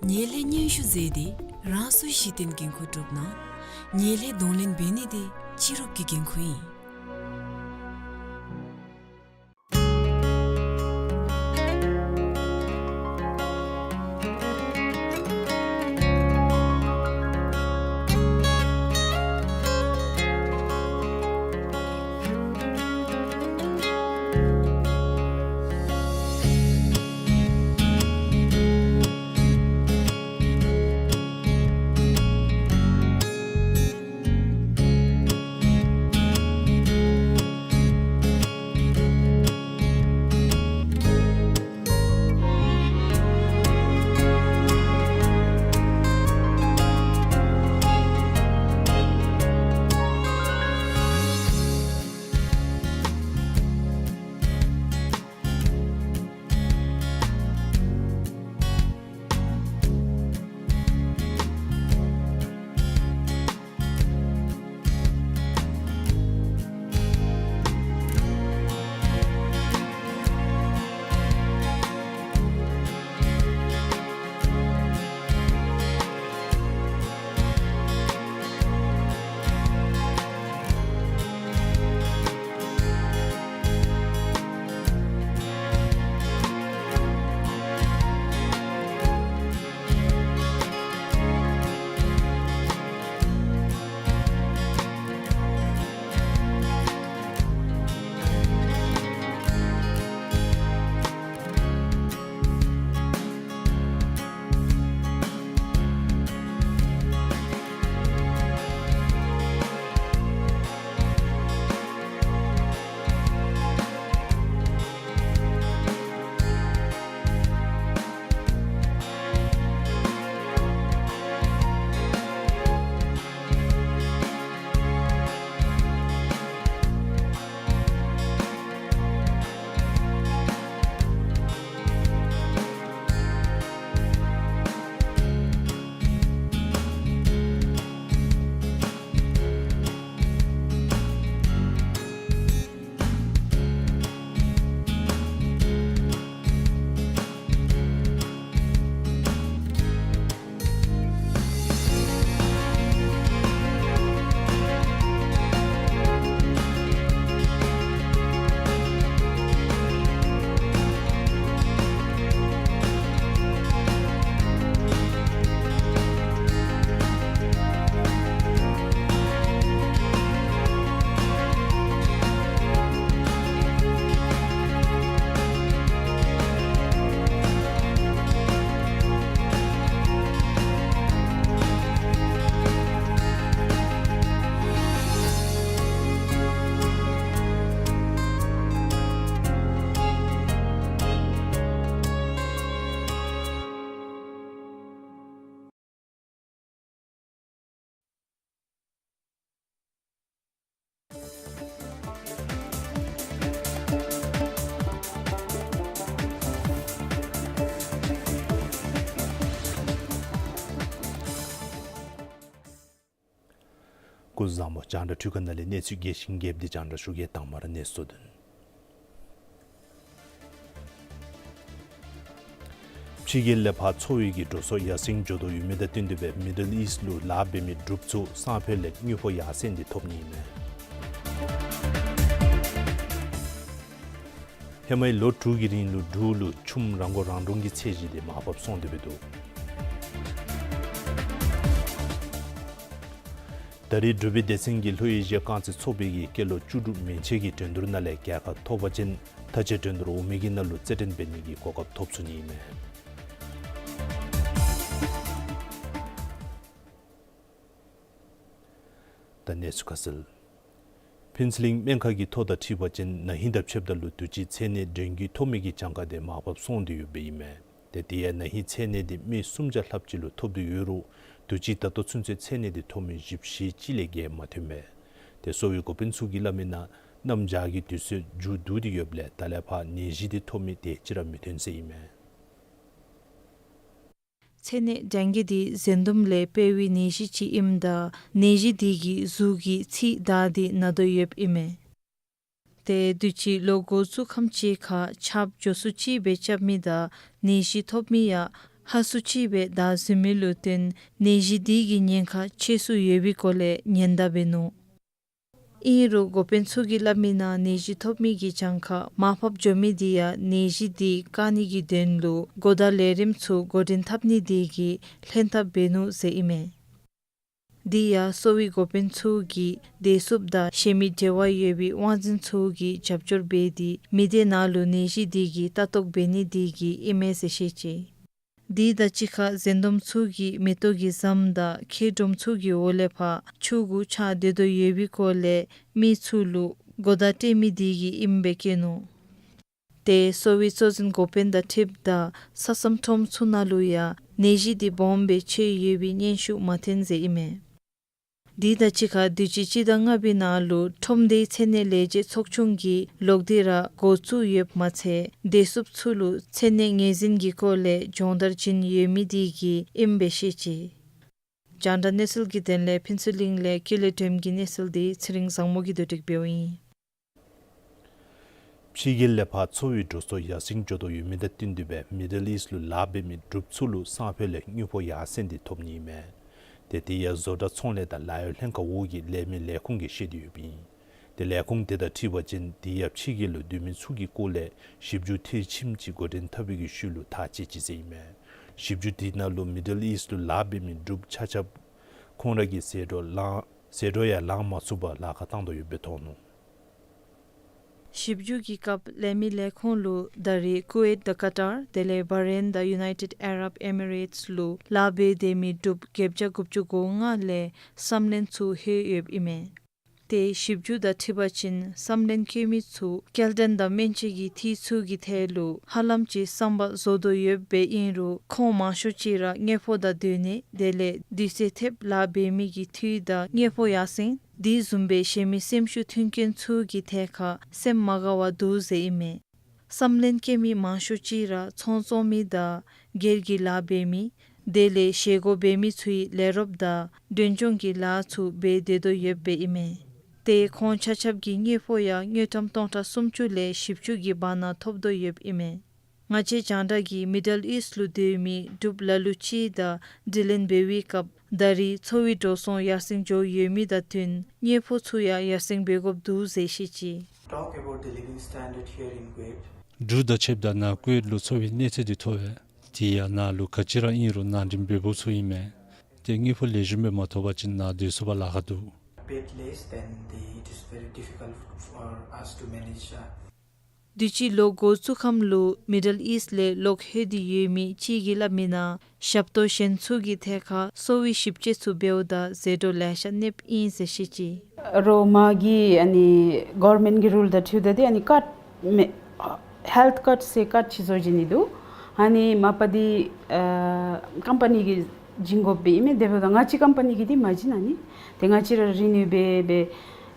ངན་ལྷད་སྙན་ཞུ་མཛད་དེ་རང་སོའི་གཞི་རྟེན་འགན་ཁུར་སྒྲུབ་གནང་། ངན་ལྷད་གདོང་ལེན་འབད་ནི་དེ་སྤྱི་རུབ་ཀྱི་འགན་ཁུར་ཨིན། བཟང་པོ། རྒྱང་བསྒྲགས་འཕྲུལ་ཁང་ནང་ལས་གནས་ཚུལ་རྒྱས་ཤིང་རྒྱསཔ་འདི་རྒྱང་བསྒྲགས་ཞུ་གེ། དང་པ་ར་གནས་ཚུལ་དོན། ཕྱི་རྒྱལ་ལས་ཕར་འཚོ་བའི་གི་འགྲོ་སོང་ཡར་སེང་འགྱོ་དོ་ཡོད་མི་དང་བསྟུན་ཏེ་སྦེ་མི་ཌལ་ཨིསཊ་ལུ་ལཱ་འབད་མི་འབྲུགཔ་ཚུ་སང་ཕོད་ལས་དངུལ་ཕོགས་ཡར་སེང་འདི་ཐོབ་ནི་ཨིན་མས། ཧེ་མའི་ལོ་དྲུག་གི་རིང་ལུ་འབྲུག་ལུ་ཆུམ་རང་མགོ་རང་འདྲོངས་ཀྱི་ཚད་གཞི་འདི་མར་ཕབ་སོང་སྟེ་སྦེ་འདུག། ད་རེས་འབྲུག་པའི་སྡེ་ཚན་གྱིས་ལྷོ་ཨེ་ཤི་ཡ་རྐང་རྩེད་ཚོགས་པའི་གི་སྐྱེས་ལོ་བཅུ་དྲུག་མན་ཆད་ཀྱི་འགྲན་བསྡུར་ནང་ལས་རྒྱལ་ཁ་ཐོབ་པ་ཅིན་མཐའ་དཔྱད་འགྲན་བསྡུར་འོག་མའི་གི་ནང་ལུ་རྩེད་འགྲན་འབད་ནི་གི་གོ་སྐབས་ཐོབ་ཚུགས་ནི་ཨིན་མས། ད་གནས་ཚུལ་ཁ་གསལ། ཕུན་ཚོགས་གླིང་སྨན་ཁང་གི་ཐོ་དང་འཁྲིལ་བ་ཅིན་ན་ཧིང་དང་ཕྱདཔ་ད་ལུ་དུས་ཅི་ཚད་ནད་ཌེང་གི་ཐོབ་མི་གི་གྱངས་ཁ་དེ་མར་ཕབ་སོང་སྟེ་ཡོདཔ་ཨིན་མས། ཏེ་དེ་ཡང་ན་ཧིང་ཚད་ནད་དེ་མི་སུམ་བརྒྱ་ལྷགཔ་ཅིག་ལུ་ཐོབ་སྟེ་ཡོད་རུང་དུས་ཅི་ད་ལྟོ་ཚུན་ཚོད་ཚད་ནད་དེ་ཐོབ་མི་བཞི་བཅུ་ཞེ་གཅིག་ལས་བརྒལ་མ་ཐོན་པས། ཏེ་གསོ་བའི་འགོ་དཔོན་ཚུ་གིས་སླབ་མི་ནང་གནམ་བྱཱར་གྱི་དུས་ཚོད་མཇུག་བསྡུ་སྟེ་ཡོདཔ་ལས་ད་ལས་ཕར་ནད་གཞི་དེ་ཐོབ་མི་དེ་ཅིག་ར་མི་ཐོན་ཟེར་ཨིན་མས། ཚད་ནད་ཌེང་གི་དེ་བཟའ་འཐུང་ལས་འཕེལ་བའི་ནད་གཞི་ཅིག་ཨིནམ་ད་ནད་གཞི་དེ་གིས་གཟུགས་ཀྱི་ཚིགས་དར་ཏེ་ན་དོ་ཡོདཔ་ཨིན་མས། ཏེ་དུས་ཅི་ལོ་འགོ་བཙུགས་ཁམས་ཅིག་ཁར་ཆརཔ་མགྱོགས་སུ་ཅིག་སྦེ་རྐྱབ་མི་དང་ནད་གཞི་ཐོབ་མི་ཡང་ཧ་སུ་ཅིག་སྦེ་དར་ཟུན་མི་ལུ་བརྟེན་ནད་གཞི་དེ་གི་ཉེན་ཁ་ཆེ་སུ་ཡོད་པའི་སྐོར་ལས་ཉེན་བརྡ་འབད་ནུག། ཨིན་རུང་འགོ་དཔོན་ཚུ་གིས་སླབ་མི་ནང་ནད་གཞི་ཐོབ་མི་གི་གྱངས་ཁ་མར་ཕབ་འགྱོ་མི་དེ་ཡང་ནད་གཞི་དེ་བཀག་ནི་གི་དོན་ལུ་གོ་བརྡ་ལས་རིམ་ཚུ་འགོ་འདྲེན་འཐབ་ནི་དེ་གིས་ལྷན་ཐབས་འབད་ནུག་ཟེར་ཨིན་མས། དེ་ཡང་གསོ་བའི་འགོ་དཔོན་ཚུ་གིས་བདེ་སྲུངཔ་དང་གཞན་མི་འབྲེལ་བ་ཡོད་པའི་དབང་འཛིན་ཚུ་གིས་རྒྱབ་སྐྱོར་འབད་དེ་མི་སྡེ་ནང་ལུ་ནད་གཞི་དེ་གི་ལྟ་རྟོག་འབད་ནི་དེ་གིས་ཨིན་མས་ཟེར་བཤད་ཅི། དེ་དང་གཅིག་ཁར་བཟའ་འཐུང་ཚུ་གི་མེ་ཏོག་གི་ཟམ་དང་ཁེ་སྒྲོམ་ཚུ་གི་འོག་ལས་ཕར་ཆུ་གུ་ཆགས་སྡོད་དོ་ཡོད་པའི་སྐོར་ལས་མི་ཚུ་ལུ་གོ་བརྡ་སྤྲོད་མི་དེ་གིས་ཨིནམ་སྦེ་བཀོད་ནུག། ཏེ་གསོ་བའི་གཙོ་འཛིན་འགོ་དཔོན་དང་འཁྲིལཝ་ད་ས་མཚམས་ཁྲོམ་ཚུ་ནང་ལུ་ཡང་ནད་གཞི་དེ་སྦོམ་སྦེ་ཆགས་ཡོད་པའི་སྙན་ཞུ་མ་ཐོན་ཟེར་ཨིན་མས། དེ་དང་གཅིག་ཁར་དུས་ཅི་སྤྱི་ཟླ་ལྔ་པའི་ནང་ལུ་ཁྲོམ་སྡེའི་ཚད་ནད་ལས་བྱེད་ཚོགས་ཆུང་གིས་ལོག་སྟེ་ར་འགོ་བཙུགས་ཡོདཔ་མ་ཚད་བདེ་སྲུངཔ་ཚུ་ལུ་ཚད་ནད་ངོས་འཛིན་གྱི་སྐོར་ལས་སྦྱོང་བརྡར་བྱིན་ཡོད་མི་དེ་གིས་ཨིནམ་སྦེ་བཤད་ཅི། རྒྱང་བསྒྲགས་གནས་ཚུལ་གྱི་དོན་ལས་ཕུན་ཚོགས་གླིང་ལས་ཀུན་ལེགས་སྒྲོལམ་གྱི་གནས་ཚུལ་དེ་ཚེ་རིང་བཟང་མོ་གིས་བསྡུ་སྒྲིག་འབདཝ་ཨིན། ཕྱི་རྒྱལ་ལས་ཕར་འཚོ་བའི་འགྲོ་སོང་ཡར་སེང་འགྱོ་དོ་ཡོད་མི་དང་བསྟུན་ཏེ་སྦེ་མི་ཌལ་ཨིསཊ་ལུ་ལཱ་འབད་མི་འབྲུགཔ་ཚུ་ལུ་སང་ཕོད་ལས་དངུལ་ཕོགས་ཡར་སེང་འདི་ཐོབ་ནི་ཨིན་མས། ཏེ་དེ་ཡང་བཟོ་གྲྭ་ཚོང་ལས་དང་ལཱ་གཡོག་ལྷན་ཁག་འོག་གི་ལས་མི་ལས་ཁུངས་ཀྱིས་བཤད་དེ་ཡོདཔ་ཨིན། ཏེ་ལས་ཁུངས་དེ་དང་འཁྲིལ་བ་ཅིན་དེ་ཡང་ཕྱི་རྒྱལ་ལུ་སྡོད་མི་ཚུ་གི་སྐོར་ལས་ཞིབ་འཇུག་མཐིལ་ཕྱིནམ་ཅིག་འགོ་འདྲེན་འཐབ་པའི་གི་ཤུལ་ལུ་ཐག་བཅད་ཅི་ཟེར་ཨིན་མས། ཞིབ་འཇུག་དེ་ནང་ལུ་མི་ཌལ་ཨིསཊ་ལུ་ལཱ་འབད་མི་འབྲུགཔ་ཆ་ཁྱབ་ཁོང་ར་གི་ཟད་འགྲོ་ལང་ཟད་འགྲོ་ཡང་ལང་མ་ཚུགས་པར་ལཱ་ཁག་བཏང་དོ་ཡོདཔ་སྦེ་མཐོང་ནུག། ཞིབ་འཇུག་གི་སྐབས་ལས་མི་ལས་ཁུངས་ལུ་ད་རེས་ཀུ་ཝེཊ་དང་ཀ་ཊར་དེ་ལས་བྷ་རེན་དང་ཡུ་ནའི་ཊེཌ་ཨ་རབ་ཨེ་མི་རེཊསི་ལུ་ལཱ་འབད་སྡོད་མི་འབྲུགཔ་བརྒྱད་བརྒྱ་དགུ་བཅུ་གོ་ལྔ་ལས་བསམ་ལན་ཚུ་ལྷོད་ཡོདཔ་ཨིན་མས། ཏེ་ཞིབ་འཇུག་དང་འཁྲིལ་བ་ཅིན་བསམ་ལན་བཀོད་མི་ཚུ་སྐྱེལ་འདྲེན་དང་སྨན་བཅོས་ཀྱི་འཐུས་ཚུ་གི་ཐད་ལུ་ཧ་ལམ་ཅིག་བསམ་པ་རྫོགས་དོ་ཡོདཔ་སྦེ་ཨིན་རུང་ཁོང་མང་ཤོས་ཅིག་ར་དངུལ་ཕོགས་དང་སྡོད་གནས་དེ་ལས་དུས་ཚོད་ཐེབས་ལཱ་འབད་མི་གི་འཐུས་དང་དངུལ་ཕོགས་ཡར་སེང་དེ་བཟུམ་སྦེ་གཞན་མི་སེམས་ཤུགས་མཐུན་རྐྱེན་ཚུ་གི་ཐད་ཁར་སེམས་མ་དགའ་བར་འདུག་ཟེར་ཨིན་མས། བསམ་ལན་བཀོད་མི་མང་ཤོས་ཅིག་ར་ཚོང་བཙོང་མི་དང་སྒེར་གྱི་ལཱ་འབད་མི་དེ་ལས་བཞེས་སྒོ་འབད་མི་ཚུའི་ལས་རོགསཔ་དང་མགྲོན་སྐྱོང་གི་ལཱ་ཚུ་འབད་སྡོད་དོ་ཡོདཔ་སྦེ་ཨིན་མས། ཏེ་ཁོང་ཆ་ཁྱབ་ཀྱི་དངུལ་ཕོགས་ཡང་དངུལ་ཀྲམ་སྟོང་ཕྲག་སུམ་ཅུ་ལས་བཞི་བཅུ་གི་བར་ན་ཐོབ་དོ་ཡོདཔ་ཨིན་མས། ང་བཅས་རྒྱང་བསྒྲགས་ཀྱིས་མི་ཌལ་ཨིསཊ་ལུ་སྡོད་མི་འབྲུགཔ་ལ་ལུ་ཅིག་དང་དྲི་ལན་འབད་བའི་སྐབས་ད་རེས་འཚོ་བའི་འགྲོ་སོང་ཡར་སེང་འགྱོ་ཡོད་མི་དང་བསྟུན་དངུལ་ཕོགས་ཚུ་ཡང་ཡར་སེང་འབད་དགོཔ་འདུག་ཟེར་བཤད་ཅི། Talk about the living standard here in Kuwait. འབྲུག་དང་ཕྱདཔ་ད་ནཱ་ཀུ་ཝེཊ་ལུ་འཚོ་བའི་གནས་ཚད་འདི་མཐོ་བས། དེ་ཡང་ནཱ་ལུ་ག་ཅི་ར་ཨིན་རུང་ནང་འགྲིམ་འབད་དགོཔ་ཚུ་ཨིན་མས། ཏེ་དངུལ་ཕོགས་ལེགས་ཤོམ་སྦེ་མ་ཐོབ་པ་ཅིན་ནཱ་སྡོད་ཚུགས་པར་ལཱ་ཁག་འདུག། Bit less, then the, it is very difficult for us to manage, uh, དུས་ཅི་ལོ་འགོ་བཙུགས་ཁམས་ལུ་མི་ཌལ་ཨིསཊ་ལས་ལོག་ལྷོད་དེ་ཡོད་མི་ཅིག་གིས་སླབ་མི་ནང་ཞབས་ཏོག་གཞན་ཚུ་གི་ཐད་ཁར་གསོ་བའི་ཞིབ་དཔྱད་ཚུ་འབདཝ་ད་ཟད་འགྲོ་ལེ་ཤ་གནསཔ་ཨིན་ཟེར་བཤད་ཅི། རོགས་མ་གི་ཨ་ནི་གོ་ཝར་མེནཊ་གི་རུལ་དང་འཁྲིལཝ་ད་འདི་ཨ་ནི་ཀཊ་མེ་ཧེལཐ་ཀཊ་ཟེར་ཀཊ་ཅིག་བཟོ་བྱིན་ནི་འདུག། ཨ་ནི་མ་པ་འདི་ཨ་ཀམ་པ་ནི་གིས་བྱིན་དགོཔ་སྦེ་ཨིན་མས། དེ་འབདཝ་ད་ང་བཅས་ཀམ་པ་ནི་གིས་འདི་མ་བྱིན། ཨ་ནི་ཏེ་ང་བཅས་ར་རི་ནིའུ་འབད་འབད་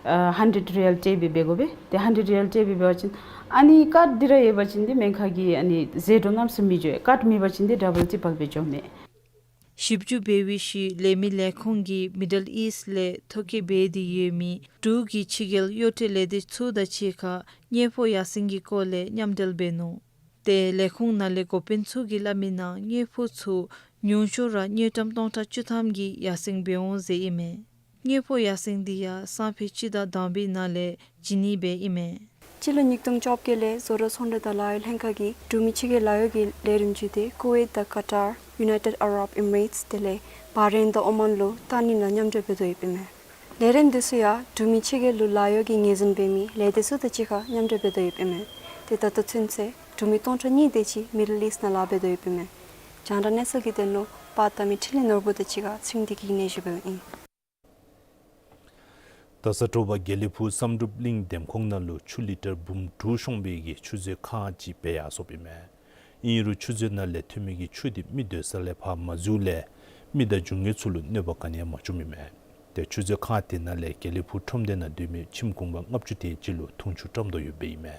ཨ་ཧན་ཌེཌ་ཌོ་ལར་སྤྲོད་སྦེ་འབད་དགོ་པས། ཏེ་ཧན་ཌེཌ་ཌོ་ལར་སྤྲོད་སྦེ་འབད་བ་ཅིན་ཨ་ནི་ཀཊ་འདི་ར་ཡོད་པ་ཅིན་འདི་སྨན་ཁང་གི་ཨ་ནི་ཟད་འགྲོ་གནམ་མེད་ས་མེད་མི་འགྱོ། ཀཊ་མེད་པ་ཅིན་འདི་ཌབ་བཱལ་ཊི་རི་པཱལ་སྦེ་འགྱོཝ་མས། ཞིབ་འཇུག་འབད་བའི་ཤུལ་ལས་མི་ལས་ཁུངས་ཀྱིས་མི་ཌལ་ཨིསཊ་ལས་ཐོ་བཀོད་འབད་དེ་ཡོད་མི་འབྲུག་གི་ཕྱི་རྒྱལ་གཡོག་བྲལ་ལས་སྡེ་ཚུ་དང་གཅིག་ཁར་དངུལ་ཕོགས་ཡར་སེང་གི་སྐོར་ལས་མཉམ་འབྲེལ་འབད་ནུག། ཏེ་ལས་ཁུངས་ནང་ལས་འགོ་དཔོན་ཚུ་གིས་སླབ་མི་ནང་དངུལ་ཕོགས་ཚུ་ཉུང་ཤོས་ར་དངུལ་ཀྲམ་སྟོང་ཕྲག་བཅུ་ཐམ་གྱིས་ཡར་སེང་འབད་འོང་ཟེར་ཨིན་མས། དངུལ་ཕོགས་ཡར་སེང་འདི་ཡང་སང་ཕོད་སྤྱི་ཟླ་དང་པའི་ནང་ལས་བྱིན་ནི་སྦེ་ཨིན་མས། སྤྱི་ལོ་ཉིས་སྟོང་བཅོ་བརྒྱད་ལས་བཟོ་གྲྭ་ཚོང་འབྲེལ་དང་ལཱ་གཡོག་ལྷན་ཁག་གིས་འབྲུག་མི་ཕྱི་རྒྱལ་ལཱ་གཡོག་གི་ལས་རིམ་བརྒྱུད་དེ་ཀུ་ཝེཊ་དང་ཀ་ཊར་ཡུ་ནའི་ཊེཌ་ཨ་རབ་ཨི་མི་རེཊསི་དེ་ལས་བྷ་རེན་དང་ཨོ་མཱན་ལུ་བཏང་ནི་ནང་མཉམ་འབྲེལ་འབད་དོ་ཡོདཔ་ཨིན་མས། ལས་རིམ་འདི་ཚུ་ཡང་འབྲུག་མི་ཕྱི་རྒྱལ་ལུ་ལཱ་གཡོག་གི་ངོས་འཛིན་འབད་མི་ལས་སྡེ་ཚུ་དང་གཅིག་ཁར་མཉམ་འབྲེལ་འབད་དོ་ཡོདཔ་ཨིན་མས། ཏེ་ད་ལྟོ་ཚུན་ཚོད་འབྲུག་མི་སྟོང་ཕྲག་གཉིས་དེ་ཅིག་མི་ཌལ་ཨིསཊ་ནང་ལཱ་འབད་དོ་ཡོདཔ་ཨིན་མས། རྒྱང་བསྒྲགས་གནས་ཚུལ་གྱི་དོན་ལུ་པར་བཏབ་མི་འཕྲིན་ལས་ནོར་བུ་དང་གཅིག་ཁར་ཚེ་རིང་བདེ་སྐྱིད་ཀྱིས་སྙན་ཞུ་འབདཝ་ཨིན། རྡ་ས་དྲོ་པ་དགེ་ལེགས་ཕུག་བསམ་གྲུབ་གླིང་འདེམས་ཁོངས་ནང་ལུ་ཆུ་ལི་ཊར་འབུམ་དྲུག་ཤོང་པའི་གི་ཆུ་མཛོད་ཁང་ཅིག་འབད་ཡར་སོཔ་ཨིན་མས། ཨིན་རུང་ཆུ་མཛོད་ནང་ལས་ཐོན་མི་གི་ཆུ་དེ་མི་སྡོད་ས་ལས་ཕར་མ་འཛུལཝ་ལས་མི་དང་རྒྱུ་དངོས་ཚུ་ལུ་གནོད་པ་ག་ནི་ཡང་མ་བྱུངམ་ཨིན་མས། ཏེ་ཆུ་མཛོད་ཁང་དེ་ནང་ལས་དགེ་ལེགས་ཕུག་ཁྲོམ་སྡེ་ནང་སྡོད་མི་ཁྱིམ་གུང་པ་ལྔ་བཅུ་དེ་ཅིག་ལུ་འཐུང་ཆུ་བཀྲམ་དོ་ཡོདཔ་ཨིན་མས།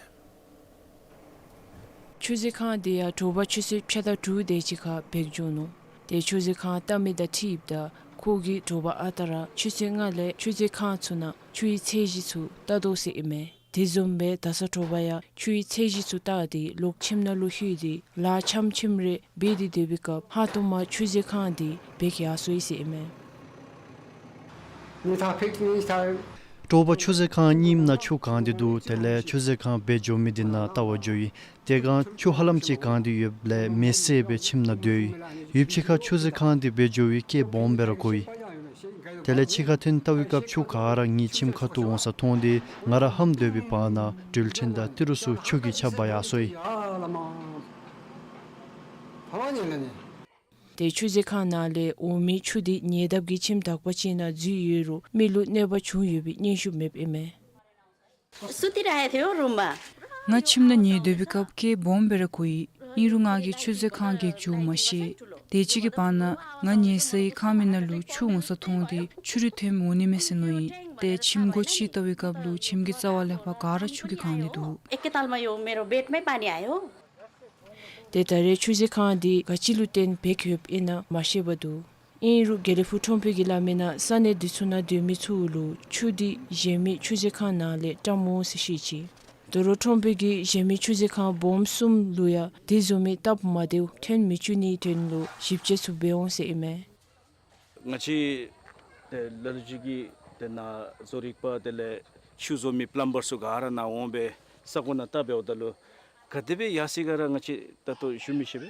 ཆུ་མཛོད་ཁང་དེ་ཡང་དྲོ་པ་ཆུ་ཚོད་ཕྱེད་དང་དྲུག་དེ་ཅིག་ཁར་འབད་འགྱོ་ནུག། ཏེ་ཆུ་མཛོད་ཁང་བལྟ་མི་དང་འཁྲིལཝ་ད་ཁོ་གིས་དྲོ་པ་ཨ་རྟག་ར་ཆུ་ཚོད་ལྔ་ལས་ཆུ་མཛོད་ཁང་ཚུ་ནང་ཆུའི་ཚད་གཞི་ཚུ་བལྟ་དོ་ཟེར་ཨིན་མས། དེ་བཟུམ་སྦེ་ད་ས་དྲོ་པ་ཡང་ཆུའི་ཚད་གཞི་ཚུ་བལྟ་སྟེ་ལོག་ཁྱིམ་ནང་ལུ་ལྷོད་དེ་ལཱ་ཆམ་ཆིམ་རེ་འབད་དེ་སྡོད་པའི་སྐབས་ཧ་ཏོག་མ་ཆུ་མཛོད་ཁང་དེ་འབག་ཡར་སོ་ཡི་ཟེར་ཨིན་མས། དྲོ་པ་ཆུ་མཛོད་ཁང་རྙིངམ་ནང་ཆུ་གང་སྟེ་འདུག། དེ་ལས་ཆུ་མཛོད་ཁང་འབད་འགྱོ་མི་དེ་ནང་བལྟ་བར་འགྱོ་ཡི། དེ་སྒང་ཆུ་ཧ་ལམ་ཅིག་གང་སྟེ་ཡོདཔ་ལས་མེ་བསད་སྦེ་ཁྱིམ་ནང་སྡོད་ཡི། ཡུདཔ་ཅིག་ཁར་ཆུ་མཛོད་ཁང་དེ་འབད་འགྱོ་བའི་སྐད་སྦོམ་སྦེ་ར་གོ་ཡི། དེ་ལས་ཕྱི་ཁར་ཐོན་བལྟ་བའི་སྐབས་ཆུ་ག་ར་ངེའི་ཁྱིམ་ཁ་ཐུག་འོང་ས་མཐོང་སྟེ་ང་ར་ཧམ་སྡོད་པའི་བར་ན་འགྲུལ་འཕྲིན་དང་ཏི་རུ་ཚུ་ཆུ་གིས་ཁྱབ་འབག་ཡར་སོ་ཡི། ཏེ་ཆུ་མཛོད་ཁང་ནང་ལས་འོང་མི་ཆུ་དེ་ཉེ་འདབས་ཀྱི་ཁྱིམ་དག་པ་ཅིག་ནང་འཛུལ་ཡོད་རུང་མི་ལུ་གནོད་པ་བྱུང་ཡོད་པའི་སྙན་ཞུ་མེདཔ་ཨིན་མས། ང་ཁྱིམ་ནང་ཉལ་སྡོད་པའི་སྐབས་སྐད་སྦོམ་སྦེ་ར་གོ་ཡི། ཨིན་རུང་ང་གིས་ཆུ་མཛོད་ཁང་གེགས་བཅུག་མ་ཤེས། དེ་ཅིག་གི་བར་ན་ང་ཉལ་སའི་ཁང་མིག་ནང་ལུ་ཆུ་འོང་ས་མཐོང་སྟེ་ཆུ་རུད་ཐོནམ་འོང་ནི་མས་ཟེར་མནོ་ཡི། ཏེ་ཁྱིམ་སྒོ་ཕྱེ་བལྟ་བའི་སྐབས་ལུ་ཁྱིམ་གྱི་རྩ་བ་ལས་ཕར་ག་ར་ཆུ་གིས་གང་སྟེ་འདུག། एक के तालमा यो मेरो बेडमै पानी आयो। ཏེ་ད་རེས་ཆུ་མཛོད་ཁང་འདི་ག་ཅི་ལུ་བརྟེན་འབག་ཡོདཔ་འདུག། ཨིན་རུང་དགེ་ལེགས་ཕུག་ཁྲོམ་དཔོན་གྱིས་སླབ་མི་ནང་ས་གནས་འདི་ཚུ་ནང་སྡོད་མི་ཚུ་ལུ་ཆུ་འདི་གཞན་མི་ཆུ་མཛོད་ཁང་ནང་ལས་བཀྲམ་འོང་ཟེར་བཤད་ཅི། དོ་རུང་ཁྲོམ་དཔོན་གྱིས་གཞན་མི་ཆུ་མཛོད་ཁང་སྦོམ་གསུམ་ལུ་ཡང་དེ་བཟུམ་མའི་སྟབས་མ་བདེཝ་ཐོན་མི་བཅུག་ནིའི་དོན་ལུ་ཞིབ་དཔྱད་ཚུ་འབད་འོང་ཟེར་ཨིན་མས། ང་བཅས་ཏེ་ལ་ལུ་ཅིག་གིས་ཏེ་ནཱ་བཟོ་རིག་པ་དེ་ལས་ཆུ་བཟོ་མི་པླམ་བར་ཚུ་ག་ར་ནཱ་འོང་སྦེ་ས་གོ་ནང་བལྟ་འབདཝ་ད་ལུ་ག་དེ་སྦེ་ཡར་སོ་ཡི་ག་ར་ང་བཅས་ད་ལྟོ་ཞུ་མི་ཤེས་པས།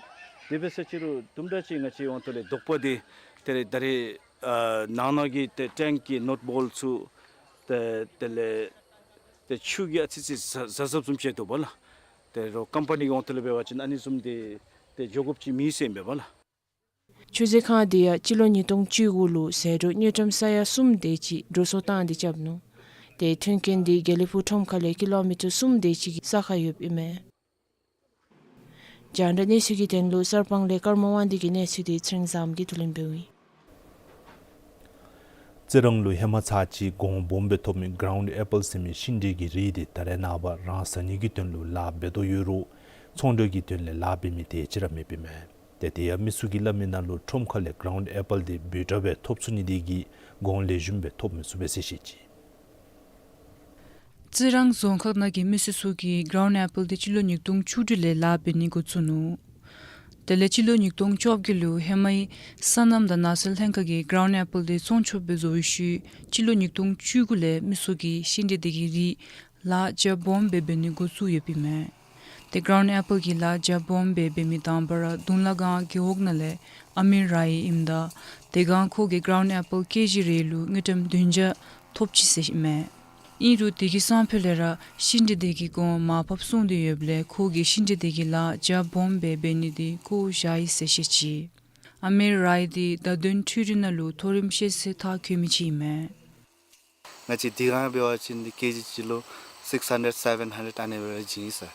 དེ་འབད་ས་ཅི་རུང་དུམ་གྲ་ཅིག་ང་བཅས་འོང་ཐོག་ལས་དོགས་པ་འདི་ཏེ་ད་རེས་ཨ་ནང་ན་གི་ཏེ་ཊེངཀ་གི་ནཊ་བོལཊ་ཚུ་ཏེ་དེ་ལས་ཏེ་ཆུ་གིས་ཨ་ཙི་ཙི་ཟ་ཟ་ཟཝ་བཟུམ་ཅིག་འདུག་པ་ལགས། ཏེ་རོགས་ཀམ་པ་ནི་གི་འོང་ཐོག་ལས་འབད་བ་ཅིན་ཨ་ནི་བཟུམ་འདི་ཏེ་འགྱོ་དགོཔ་ཅིག་མེད་ཟེར་ཨིན་པས་པ་ལགས། ཆུ་མཛོད་ཁང་འདི་ཡང་སྤྱི་ལོ་ཉིས་སྟོང་བཅུ་དགུ་ལུ་ཟད་འགྲོ་དངུལ་ཀྲམ་ས་ཡ་གསུམ་དེ་ཅིག་འགྲོ་སོང་བཏང་སྟེ་རྐྱབ་ནུག། ཏེ་མཐུན་རྐྱེན་འདི་དགེ་ལེགས་ཕུག་ཁྲོམ་ཁ་ལས་ཀི་ལོ་མི་ཊར་གསུམ་དེ་ཅིག་གི་ས་ཁར་ཡོདཔ་ཨིན་མས། རྒྱང་བསྒྲགས་གནས་ཚུལ་གྱི་དོན་ལུ་གསར་སྤང་ལས་ཀརྨ་དབང་འདུས་ཀྱི་གནས་ཚུལ་འདི་ཚེ་རིང་བཟངམོ་གིས་བསྡུ་ལེན་འབདཝ་ཨིན། རྩི་རང་ལུ་ཧེ་མ་ཚར་གཅིག་གོང་སྦོམ་སྦེ་ཐོབ་མི་གརའུནཌ་ཨེ་པཱལ་ཟེར་མི་ཤིང་འབྲས་ཀྱི་རིགས་འདི་ད་རེས་ནངས་པ་རང་ཟ་ནི་གི་དོན་ལུ་ལཱ་འབད་དོ་ཡོད་རུང་ཚོང་འབྲེལ་གྱི་དོན་ལས་ལཱ་འབད་མི་དེ་ཅིག་ར་མེདཔ་ཨིན་མས། ཏེ་དེ་ཡང་མི་ཚུ་གིས་སླབ་མི་ནང་ལུ་ཁྲོམ་ཁ་ལས་གརའུནཌ་ཨེ་པཱལ་འདི་འབོལ་དྲགས་སྦེ་ཐོབ་ཚུགས་ནི་དེ་གིས་གོང་ལེགས་ཤོམ་སྦེ་ཐོབ་མི་ཚུགས་པས་ཟེར་བཤད་ཅི། རྩི་རང་རྫོང་ཁག་ནང་གི་མི་སེར་ཚུ་གིས་གརའུནཌ་ཨེ་པཱལ་འདི་སྤྱི་ལོ་ཉིས་སྟོང་བཅུ་དྲུག་ལས་ལཱ་འབད་ནི་འགོ་བཙུགས་ནུག། དེ་ལས་སྤྱི་ལོ་ཉིས་སྟོང་བཅོ་བརྒྱད་ལུ་ཧེ་མའི་སོ་ནམ་དང་ནགས་ཚལ་ལྷན་ཁག་གིས་གརའུནཌ་ཨེ་པཱལ་འདི་བཙོང་ཆོགཔ་སྦེ་བཟོ་བའི་ཤུལ་སྤྱི་ལོ་ཉིས་སྟོང་བཅུ་དགུ་ལས་མི་ཚུ་གིས་ཤིང་འབྲས་འདི་གི་རིགས་ལཱ་རྒྱ་སྦོམ་སྦེ་འབད་ནི་འགོ་བཙུགས་ཡོདཔ་ཨིན་མས། ཏེ་གརའུནཌ་ཨེ་པཱལ་གྱི་ལཱ་རྒྱ་སྦོམ་སྦེ་འབད་མི་དང་པ་ར་དུང་ལ་སྒང་རྒེད་འོག་ནང་ལས་ཨ་མིར་རའི་ཨིནམ་ད་དེ་སྒང་ཁོ་གིས་གརའུནཌ་ཨེ་པཱལ་ཀེ་ཇི་རེ་ལུ་དངུལ་ཀྲམ་བདུན་བརྒྱ་ཐོབ་ཅི་ཟེར་ཨིན་མས། ཨིན་རུང་དེ་གི་སང་ཕོད་ལས་ར་ཤིང་འབྲས་འདི་གི་གོང་མར་ཕབ་སོང་སྟེ་ཡོདཔ་ལས་ཁོ་གིས་ཤིང་འབྲས་འདི་གི་ལཱ་རྒྱ་སྦོམ་སྦེ་འབད་ནི་འདི་བཀོ་བཞག་ཡི་ཟེར་བཤད་ཅི། ཨ་མིར་རའི་འདི་བརྡ་དོན་འཕྲུལ་རིག་ནང་ལུ་མཐོ་རིམ་ཤེས་ཚད་མཐར་འཁྱོལ་མི་ཅིག་ཨིན་མས། ང་བཅས་དེ་སྒང་འབད་བ་ཅིན་འདི་ཀེ་ཇི་གཅིག་ལུ་སིགསི་ཧན་ཌེཌ་སེ་བེན་ཧན་ཌེཌ་ཨ་ནི་སྦེ་ར་བྱིན་ཡི་ཟེར།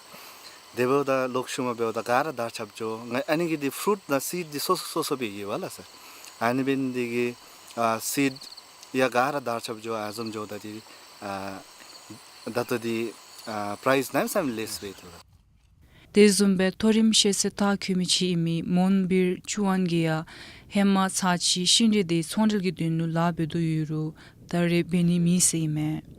དེ་འབདཝ་ད་ལོག་ཤུལ་མ་འབདཝ་ད་ག་ར་དར་ཁྱབ་འགྱོ། ང་ཨ་ནི་གི་འདི་ཕུ་རུཊ་དང་སིཌ་འདི་སོ་སོ་སོ་སོ་སྦེ་ཡོད་པ་ལགས་ཟེར། ཨ་ནི་འབད་ནི་འདི་གིས་ཨ་སིཌ་ཡང་ག་ར་དར་ཁྱབ་འགྱོ། ཨ་བཟུམ་འགྱོཝ་ད་འདི་ཨ་ད་ལྟོ་འདི་ཨ་པ་རའིཛ་གནམ་མེད་ས་མེད་ལེསི་སྦེ་འདུག། དེ་བཟུམ་སྦེ་མཐོ་རིམ་ཤེས་ཚད་མཐར་འཁྱོལ་མི་ཅིག་ཨིན་མི་མོན་བིར་ཅུ་ཝན་གྱིས་ཡང་ཧེ་མ་ཚར་གཅིག་ཤིང་འབྲས་དེ་ཚོང་འབྲེལ་གྱི་དོན་ལུ་ལཱ་འབད་དོ་ཡོད་རུང་ད་རེས་འབད་ནི་མེད་ཟེར་ཨིན་མས།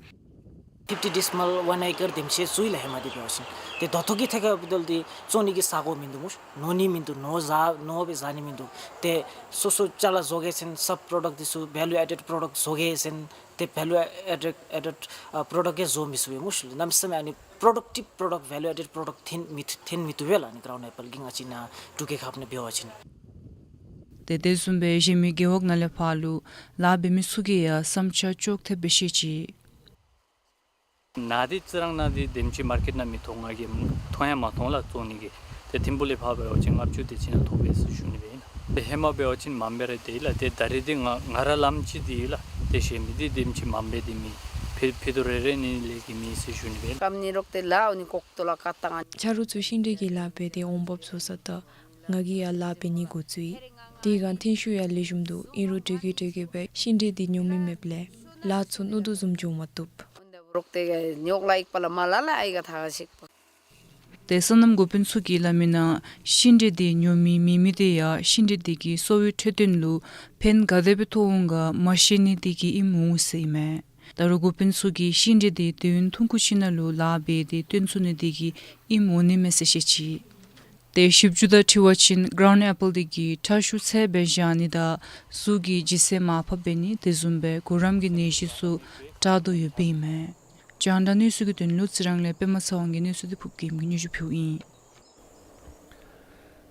fifty decimal one acre དེམ་ཅིག་བཙུགས་ཡི་ལགས། ཧེ་མ་འདི་འབད་བ་ཅིན་ཏེ་ད་ལྟོ་གི་ཐད་ཁར་འབདཝ་ད་ལུ་ཏེ་བཙོང་ནི་གི་ས་གོ་མིན་འདུག་སྨོ། ཉོ་ནི་མིན་འདུག། ཉོ་བཟའ་ཉོ་སྦེ་བཟའ་ནི་མིན་འདུག། ཏེ་སོ་སོ་ཅ་ལ་བཟོ་གེ་ཟེར་ན་sub product འདི་ཚུ་value added product བཟོ་གེ་ཟེར་ན་ཏེ་value added, added ཨ་product ག་བཟོ་མི་ཚུགས་པས་སྨོ་ཤིག་ལགས། གནམ་མེད་ས་མེད་ཨ་ནི་productive product, value added product འཐོན་མི་ཐོན་མི་བཏུབ་པས་ལགས། ཨ་ནི་ཀ་ཝུན་ཨེ་པཱལ་གྱི་ང་བཅས་ནཱ་འབྲུག་རྒྱལ་ཁབ་ནང་འབད་བ་ཅིན། ཏེ་དེ་བཟུམ་སྦེ་གཞན་མི་རྒེད་འོག་ནང་ལས་ཕར་ལུ་ལཱ་འབད་མི་ཚུ་གིས་ཡང་བསམ་འཆར་ཅོག་འཐདཔ་སྦེ་བཤད་ཅི། ནཱ་འདི་རྩི་རང་ནཱ་འདི་དེམ་ཅིག་མར་ཀེཊ་ནང་མི་ཐོག། ང་གིས་མཐོང་ཡང་མ་མཐོང་ལགས་བཙོང་ནི་གི། ཏེ་ཐིམ་ཕུག་ལས་ཕར་འབད་བ་ཅིན་ལྔ་བཅུ་དེ་ཅིག་ནང་ཐོག་པས་ཟེར་ཞུ་ནི་སྦེ་ཨིན། ཏེ་ཧེ་མ་འབད་བ་ཅིན་མངམ་སྦེ་ར་སྡོད་ཡི་ལགས། ཏེ་ད་རེས་འདི་ང་ང་ར་ལངམ་ཅིག་སྡོད་ཡི་ལགས། ཏེ་གཞན་མི་འདི་དེམ་ཅིག་མངམ་སྦེ་སྡོད་མི་ཕི་ཕི་ཏོ་རེ་རེ་ནི་ལས་ཀྱི་མི་ཟེར་ཞུ་ནི་སྦེ་ཨིན། ཆ་རོགས་ཚུ་ཤིང་འབྲས་ཀྱི་ལཱ་འབད་དེ་འོང་འབབ་བཟོ་ས་ད་ང་གིས་ཡང་ལཱ་འབད་ནི་འགོ་བཙུགས་ཡི། དེ་སྒང་ཐོན་ཤུགས་ཡང་ལེགས་ཤོམ་འདུག། ཨིན་རུང་དྲོ་གི་དྲོ་གི་སྦེ་ཤིང་འབྲས་འདི་ཉོ་མི་མེདཔ་ལས་ལཱ་ཚུ་ནུ་དུ་བཟུམ་འགྱོ་མ་བཏུབ། ཏེ་སོ་ནམ་འགོ་དཔོན་ཚུ་གིས་སླབ་མི་ནང་ཤིང་འབྲས་འདི་ཉོ་མི་མེད་མི་དེ་ཡང་ཤིང་འབྲས་འདི་གི་གསོ་བའི་འཕྲོད་བསྟེན་ལུ་ཕན་ག་དེ་སྦེ་ཐོགས་འོང་ག་མ་ཤེས་ནི་དེ་གིས་ཨིནམ་འོང་ཟེར་ཨིན་མས། ད་རུང་འགོ་དཔོན་ཚུ་གིས་ཤིང་འབྲས་འདི་དུས་ཡུན་ཐུང་ཀུ་ཅིག་ནང་ལུ་ལཱ་འབད་དེ་བཏོན་ཚུགས་ནི་དེ་གིས་ཨིནམ་འོང་ནི་མས་ཟེར་བཤད་ཅི། ཏེ་ཞིབ་འཇུག་དང་འཁྲིལ་བ་ཅིན་ཀ་ཝུན་ཨེ་པཱལ་འདི་གིས་ཁྲག་ཤུགས་ཚད་སྦེ་བཞག་ནི་དང་གཟུགས་ཀྱི་ལྗིད་ཚད་མར་ཕབ་འབད་ནི་དེ་བཟུམ་སྦེ་གུ་རམ་གྱི་ནད་གཞི་ཚུ་དྲག་དོ་ཡོདཔ་ཨིན་མས། རྒྱང་བསྒྲགས་གནས་ཚུལ་གྱི་དོན་ལུ་རྩི་རང་ལས་པདྨ་ཚེ་དབང་གི་གནས་ཚུལ་འདི་ཕུབ་རྒྱལམོ་གིས་སྙན་ཞུ་ཕུལཝ་ཨིན།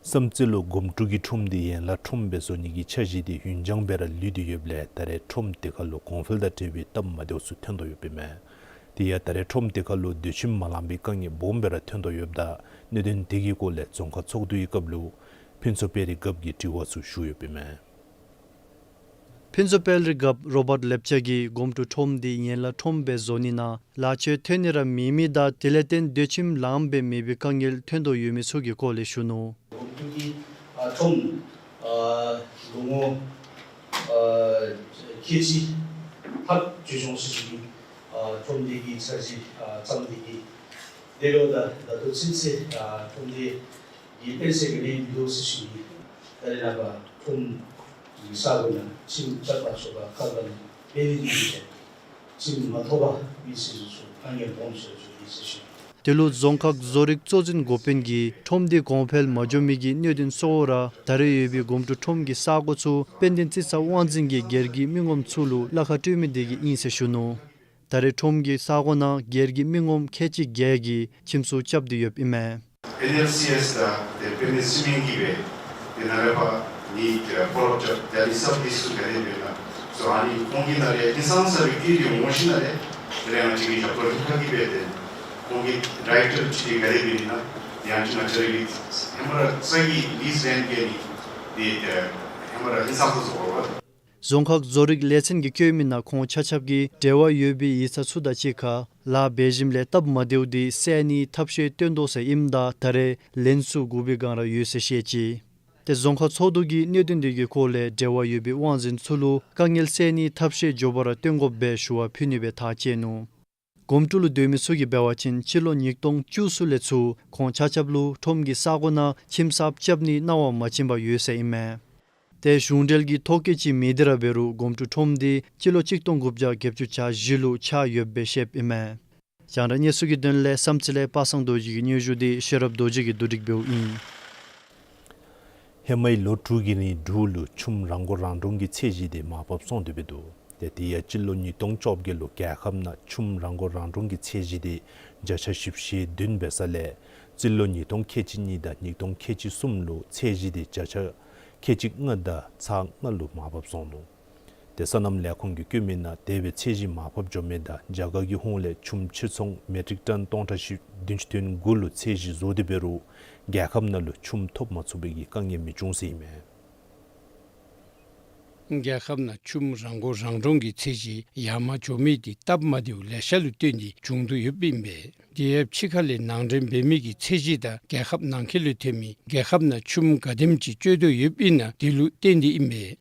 བསམ་རྩེ་ལུ་སྒོམ་ཕྲུག་གི་ཁྲོམ་འདི་ཡན་ལག་ཁྲོམ་སྦེ་བཟོ་ནི་གི་འཆར་གཞི་འདི་ཡུན་འགྱངས་སྦེ་ར་ལུས་ཏེ་ཡོདཔ་ལས་ད་རེས་ཁྲོམ་དེ་ཁར་ལུ་གོང་འཕེལ་དང་འབྲེལ་བའི་སྟབས་མ་བདེཝ་ཚུ་ཐོན་དོ་ཡོདཔ་ཨིན་མས། དེ་ཡང་ད་རེས་ཁྲོམ་དེ་ཁར་ལུ་སྡོད་ཁྱིམ་མ་ལང་པའི་དཀའ་ངལ་སྦོམ་སྦེ་ར་ཐོན་དོ་ཡོདཔ་ད་གནད་དོན་དེ་གི་སྐོར་ལས་རྫོང་ཁག་ཚོགས་འདུའི་སྐབས་ལུ་ཕུན་ཚོགས་དཔལ་རི་རྒཔོ་གིས་དྲི་བ་ཚུ་ཞུ་ཡོདཔ་ཨིན་མས། ཕུན་ཚོགས་དཔལ་རི་རྒཔོ་རོ་བཊ་ལེབ་ཅ་གིས་སྒོམ་ཕྲུག་ཁྲོམ་འདི་ཡན་ལག་ཁྲོམ་སྦེ་བཟོ་ནི་ནང་ལག་ཆས་ཐོན་ནི་ར་མེད་མི་དང་དེ་ལས་བརྟེན་སྡོད་ཁྱིམ་ལང་པའི་མེད་པའི་དཀའ་ངལ་ཐོན་དོ་ཡོད་མི་ཚུ་གི་སྐོར་ལས་ཞུ་ནུག། སྒོམ་ཕྲུག་གི་ཨ་ཁྲོམ་ཨ་ལོ་ངོ་ཨ་ཁལ་གཅིག་ལྷག་འགྱོ་སོང་ཟེར་ཞུ་ནི། ཨ་ཁྲོམ་འདི་གི་འཆར་གཞི་ཨ་བརྩམས་ཏེ་གི་དེ་ལུ་ད་ད་ལྟོ་ཚུན་ཚོད་ཨ་ཁྲོམ་འདི་གི་དཔེ་ཆ་ག་ནི་མིན་འདུག་ཟེར་ཞུ་ནི། ད་རེས་ནངས་པ་ཁྲོམ་གྱི་ས་གོ་ནང་ཁྱིམ་རྐྱབ་པར་ཤོག་པ་ཁ་པར་ནང་འབད་ནི་འདི་ཁྱིམ་མ་ཐོབ་པར་མི་སེར་ཚུ་དཀའ་ངལ་སྦོམ་ཤོས་ཡོད་ཟེར་ཞུ་ནི། དེ་ལུ་རྫོང་ཁག་བཟོ་རིག་གཙོ་འཛིན་འགོ་དཔོན་གྱིས་ཁྲོམ་འདི་གོང་འཕེལ་མ་འགྱོ་མི་གི་གནད་དོན་གཙོ་བོ་ར་ད་རེས་ཡོད་པའི་སྒོམ་ཕྲུག་ཁྲོམ་གྱི་ས་གོ་ཚུ་དཔལ་ལྡན་རྩིག་ཚང་དབང་འཛིན་གྱིས་སྒེར་གྱི་མི་ངོམ་ཚུ་ལུ་གླ་ཁར་སྤྲོད་མི་དེ་གིས་ཨིན་ཟེར་ཞུ་ནུག། ད་རེས་ཁྲོམ་གྱི་ས་གོ་ནང་སྒེར་གྱི་མི་ངོམ་ཁལ་གཅིག་བརྒྱད་ཀྱིས་ཁྱིམ་ཚུ་རྐྱབ་སྟེ་ཡོདཔ་ཨིན་མས། ཨེན་ཨེལ་སི་ཨེས་དང་ཏེ་པེ་མེནཊ་སི་མེནཊ་གིས་སྦེ་ཏེ་ནཱ་ལས་ཕར་ནི་ཏེ་ཕོ་ལོ་ཨཔ་རྐྱབ་ཏེ་ཨ་ནི་སབ་ལིསི་ཚུ་ག་དེ་སྦེ་ཨིན་ན་ཚུ་ཨ་ནི་ཁོང་གིས་ནཱ་ལས་ཧིང་སངས་ས་སྦེ་བཀོད་དེ་འོང་ཞིནམ་ལས་དེ་ལས་ང་བཅས་ཀྱི་རྒྱབ་སྐྱོར་ཁག་གིས་སྦེ་ཏེ་ཁོང་གི་ཌི་རེག་ཊར་ཅིག་ག་དེ་སྦེ་ཨིན་ན་ཏེ་ཡང་ཅིན་ང་བཅས་ར་གིས་ཧེ་མ་ར་ས་གི་ལིསི་རེནཊ་བཀལ་ནི་ཏེ་ཧེ་མ་ར་ཧིང་སངས་ས་བཟོ་དགོ་པས། རྫོང་ཁག་བཟོ་རིག་ལས་ཚན་གྱིས་བཀོད་མི་ནང་ཁོང་ཆ་ཁྱབ་ཀྱིས་འབྲེལ་བ་ཡོད་པའི་ཡིག་ཚང་ཚུ་དང་གཅིག་ཁར་ལཱ་འབད་ཞིནམ་ལས་སྟབས་མ་བདེཝ་འདི་སེལ་ནིའི་ཐབས་ཤེས་སྟོན་དོ་ཟེར་ཨིནམ་ད་ད་རེས་ལན་ཚུ་བསྒུག་པའི་བསྒང་ར་ཡོད་ཟེར་བཤད་ཅི། ཏེ་རྫོང་ཁག་ཚོགས་འདུ་གིས་གནད་དོན་དེ་གི་སྐོར་ལས་འབྲེལ་བ་ཡོད་པའི་དབང་འཛིན་ཚུ་ལུ་དཀའ་ངལ་སེལ་ནིའི་ཐབས་ཤེས་མགྱོགས་པ་ར་སྟོན་དགོཔ་སྦེ་ཞུ་བ་ཕུལ་ནི་སྦེ་ཐག་བཅད་ནུག། སྒོམ་ཕྲུག་ལུ་སྡོད་མི་ཚུ་གིས་འབད་བ་ཅིན་སྤྱི་ལོ་ཉིས་སྟོང་བཅུ་གསུམ་ལས་ཚུར་ཁོང་ཆ་ཁྱབ་ལུ་ཁྲོམ་གྱི་ས་གོ་ནང་ཁྱིམ་གསརཔ་རྐྱབ་ནིའི་གནང་བ་མ་བྱིན་པར་ཡོད་ཟེར་ཨིན་མས། ཏེ་གཞུང་འབྲེལ་གྱི་ཐོ་བཀོད་ཅིག་མེད་དེ་ར་འབད་རུང་སྒོམ་ཕྲུག་ཁྲོམ་འདི་སྤྱི་ལོ་གཅིག་སྟོང་དགུ་བརྒྱ་བརྒྱད་ཅུ་གྱ་བཞི་ལུ་ཆགས་ཡོདཔ་སྦེ་བཤདཔ་ཨིན་མས། རྒྱང་བསྒྲགས་གནས་ཚུལ་གྱི་དོན་ལས་བསམ་རྩེ་ལས་པ་སངས་རྡོ་རྗེ་གི་སྙན་ཞུ་འདི་ཤེས་རབ་རྡོ་རྗེ་གིས་བསྡུ་སྒྲིག་འབདཝ་ཨིན། ཧེ་མའི་ལོ་དྲུག་གི་རིང་འབྲུག་ལུ་ཁྱུམ་རང་མགོ་རང་འདྲོངས་ཀྱི་ཚད་གཞི་དེ་མར་ཕབ་སོང་སྟེ་འབད་འདུག། ཏེ་དེ་ཡང་སྤྱི་ལོ་ཉིས་སྟོང་བཅོ་བརྒྱད་ལུ་རྒྱལ་ཁབ་ནང་ཁྱུམ་རང་མགོ་རང་འདྲོངས་ཀྱི་ཚད་གཞི་དེ་བརྒྱ་ཆ་བཞི་བཅུ་ཞེ་བདུན་འབད་ས་ལས་སྤྱི་ལོ་ཉིས་སྟོང་ཁལ་གཅིག་གཉིས་དང་ཉིས་སྟོང་ཁལ་གཅིག་གསུམ་ལུ་ཚད་གཞི་དེ་བརྒྱ་ཆ་ཁལ་གཅིག་ལྔ་དང་ཚག་ལྔ་ལུ་མར་ཕབ་སོང་ནུག། ཏེ་སོ་ནམ་ལས་ཁུངས་ཀྱིས་བཀོད་མི་ནང་དེ་སྦེ་ཚད་གཞི་མར་ཕབ་འགྱོ་མི་དང་རྒྱ་གར་གྱི་ཧོངས་ལས་ཁྱུམ་ཕྱིར་ཚོང་མེ་ཊིག་ཊཱན་སྟོང་ཕྲག་བཞི་བདུན་ཅུ་དོན་དགུ་ལུ་ཚད་གཞི་བཟོ་སྟེ་འབད་རུང་རྒྱལ་ཁབ་ནང་ལུ་ཁྱུམ་ཐོབ་མ་ཚུགས་པའི་གི་དཀའ་ངལ་མི་འབྱུང་ཟེར་ཨིན་མས། རྒྱལ་ཁབ་ནང་ཁྱུམ་རང་མགོ་རང་འདྲོངས་ཀྱི་ཚད་གཞི་ཡར་མར་འགྱོ་མི་དེ་སྟབས་མ་བདེཝ་ལེ་ཤ་ལུ་བརྟེན་ཏེ་འབྱུང་དོ་ཡོདཔ་ཨིན་པས། དེ་ཡང་ཕྱི་ཁ་ལས་ནང་འདྲེན་འབད་མི་གི་ཚད་གཞི་དང་རྒྱལ་ཁབ་ནང་འཁོད་ལུ་ཐོན་མི་རྒྱལ་ཁབ་ནང་ཁྱུམ་ག་དེམ་ཅིག་སྤྱོད་དོ་ཡོདཔ་ཨིན་ན་དེ་ལུ་བརྟེན་ཏེ་ཨིན་པས།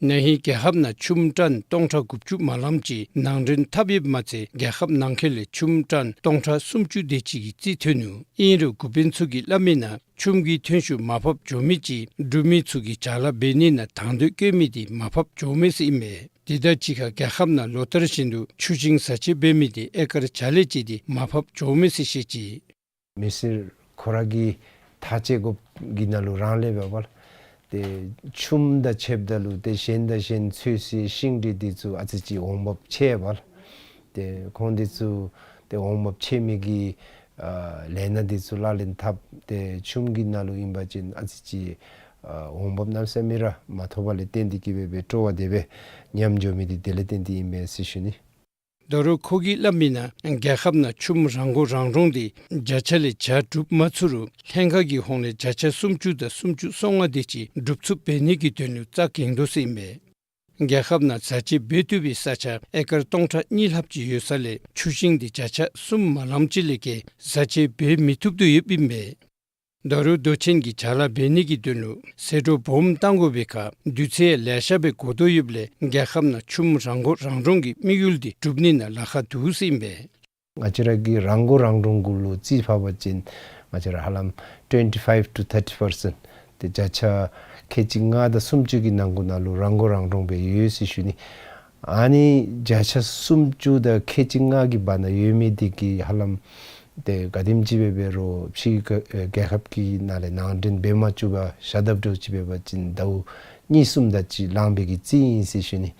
ན་ཧིང་རྒྱལ་ཁབ་ནང་ཆུམ་ཊཱན་སྟོང་ཕྲག་དགུ་བཅུ་མ་ལམ་ཅིག་ནང་འདྲེན་འཐབ་ཡོདཔ་མ་ཚད་རྒྱལ་ཁབ་ནང་འཁོད་ལས་ཆུམ་ཊཱན་སྟོང་ཕྲག་སུམ་ཅུ་དེ་ཅིག་གི་རྩིས་ཐོན་ནུག། ཨིན་རུང་འགོ་དཔོན་ཚུ་གིས་སླབ་མི་ནང་ཆུམ་གྱི་ཐོན་ཤུགས་མར་ཕབ་འགྱོ་མི་ཅིག་འབྲུག་མི་ཚུ་གིས་ཇ་ལཱ་འབད་ནི་ནང་དང་འདོད་བསྐྱེད་མི་དེ་མར་ཕབ་འགྱོ་མས་ཟེར་ཨིན་མས། དེ་དང་གཅིག་ཁར་རྒྱལ་ཁབ་ནང་ལོ་ལྟར་བཞིན་དུ་ཆུ་ཤིང་བཟའ་ཆས་འབད་མི་དེ་ཨེ་ཀར་བརྒྱ་ལས་བཅད་དེ་མར་ཕབ་འགྱོ་མས་ཟེར་བཤད་ཅི། མི་སེར་ཁོ་ར་གིས་ཐག་བཅད་དགོཔ་གི་ནང་ལུ་རང་ལས་འབད་བ་ལགས། ཏེ་ཆུམ་དང་ཕྱདཔ་ད་ལུ་ཏེ་གཞན་དང་གཞན་ཚོད་བསྲེ་ཤིང་འབྲས་དེ་ཚུ་ཨ་ཙི་ཅིག་འོང་འབབ་ཆེ་བ་ལགས། ཏེ་ཁོང་དེ་ཚུ་ཏེ་འོང་འབབ་ཆེ་མི་གི་ཨ་ལས་སྣ་དེ་ཚུ་ལག་ལེན་འཐབ་སྟེ་ཆུམ་གྱི་ནང་ལུ་ཨིན་པ་ཅིན་ཨ་ཙི་ཅིག་ཨ་འོང་འབབ་གནམ་ས་མེད་ར་མ་ཐོབ་པ་ལས་བརྟེན་ཏེ་གིས་འབད་བའི་སྤྲོ་བ་དེ་སྦེ་ཉམས་འགྱོ་མི་དེ་དེ་ལས་བརྟེན་ཏེ་ཨིན་པས་ཟེར་ཞུ་ནི། ད་རུང་ཁོ་གིས་སླབ་མི་ནང་རྒྱལ་ཁབ་ནང་ཆུམ་རང་མགོ་རང་འདྲོངས་དེ་བརྒྱ་ཆ་ལས་བརྒྱ་འགྲུབ་མ་ཚུགས་རུང་ལྷན་ཁག་གི་ཧོངས་ལས་བརྒྱ་ཆ་སུམ་ཅུ་དང་སུམ་ཅུ་སོ་ལྔ་དེ་ཅིག་འགྲུབ་ཚུགསཔ་འབད་ནི་གི་དོན་ལུ་རྩ་འགེངས་དོ་ཟེར་ཨིན་མས། རྒྱལ་ཁབ་ནང་བཟའ་ཆས་འབད་བཏུབ་པའི་ས་ཆ་ཨེ་ཀར་སྟོང་ཕྲག་གཉིས་ལྷགཔ་ཅིག་ཡོད་ས་ལས་ཆུ་ཤིང་དེ་བརྒྱ་ཆ་གསུམ་མ་ལམ་ཅིག་ལས་བརྒལ་བཟའ་ཆས་འབད་མི་བཏུབ་དོ་ཡོདཔ་ཨིན་མས། ད་རུང་མདོ་ཆེན་གྱི་ཇ་ལཱ་འབད་ནི་གི་དོན་ལུ་ཟད་འགྲོ་སྦོམ་བཏང་དགོ་པའི་ཁར་དུས་ཚོད་ལེ་ཤ་སྦེ་འགོར་དོ་ཡོདཔ་ལས་རྒྱལ་ཁབ་ནང་ཆུམ་རང་མགོ་རང་འདྲོངས་ཀྱི་དམིགས་ཡུལ་དེ་འགྲུབ་ནི་ནང་ལཱ་ཁག་འདུག་ཟེར་ཨིན་པས། ང་བཅས་ར་གི་རང་མགོ་རང་འདྲོངས་གུ་ལུ་རྩིས་ཕབ་པ་ཅིན་ང་བཅས་ར་ཧ་ལམ་twenty five to thirty percent ཏེ་བརྒྱ་ཆ་ཁལ་གཅིག་ལྔ་དང་སུམ་ཅུ་གི་ནང་འཁོད་ནང་ལུ་རང་མགོ་རང་འདྲོངས་སྦེ་ཡོད་ཟེར་ཞུ་ནི། ཨ་ནི་བརྒྱ་ཆ་སུམ་ཅུ་དང་ཁལ་གཅིག་ལྔ་གི་བར་ན་ཡོད་མི་དེ་གིས་ཧ་ལམ་ཏེ་ག་དེམ་ཅིག་སྦེ་འབད་རུང་ཕྱི་ག་ཨེ་རྒྱལ་ཁབ་ཀྱི་ནང་ལས་ནང་འདྲེན་འབད་མ་བཅུག་པར་བཞག་དཔ་འདྲཝ་ཅིག་འབད་བ་ཅིན་ཟླཝ་གཉིས་གསུམ་དེ་ཅིག་ལང་པའི་གི་རྩིས་ཨིན་ཟེར་ཞུ་ནི།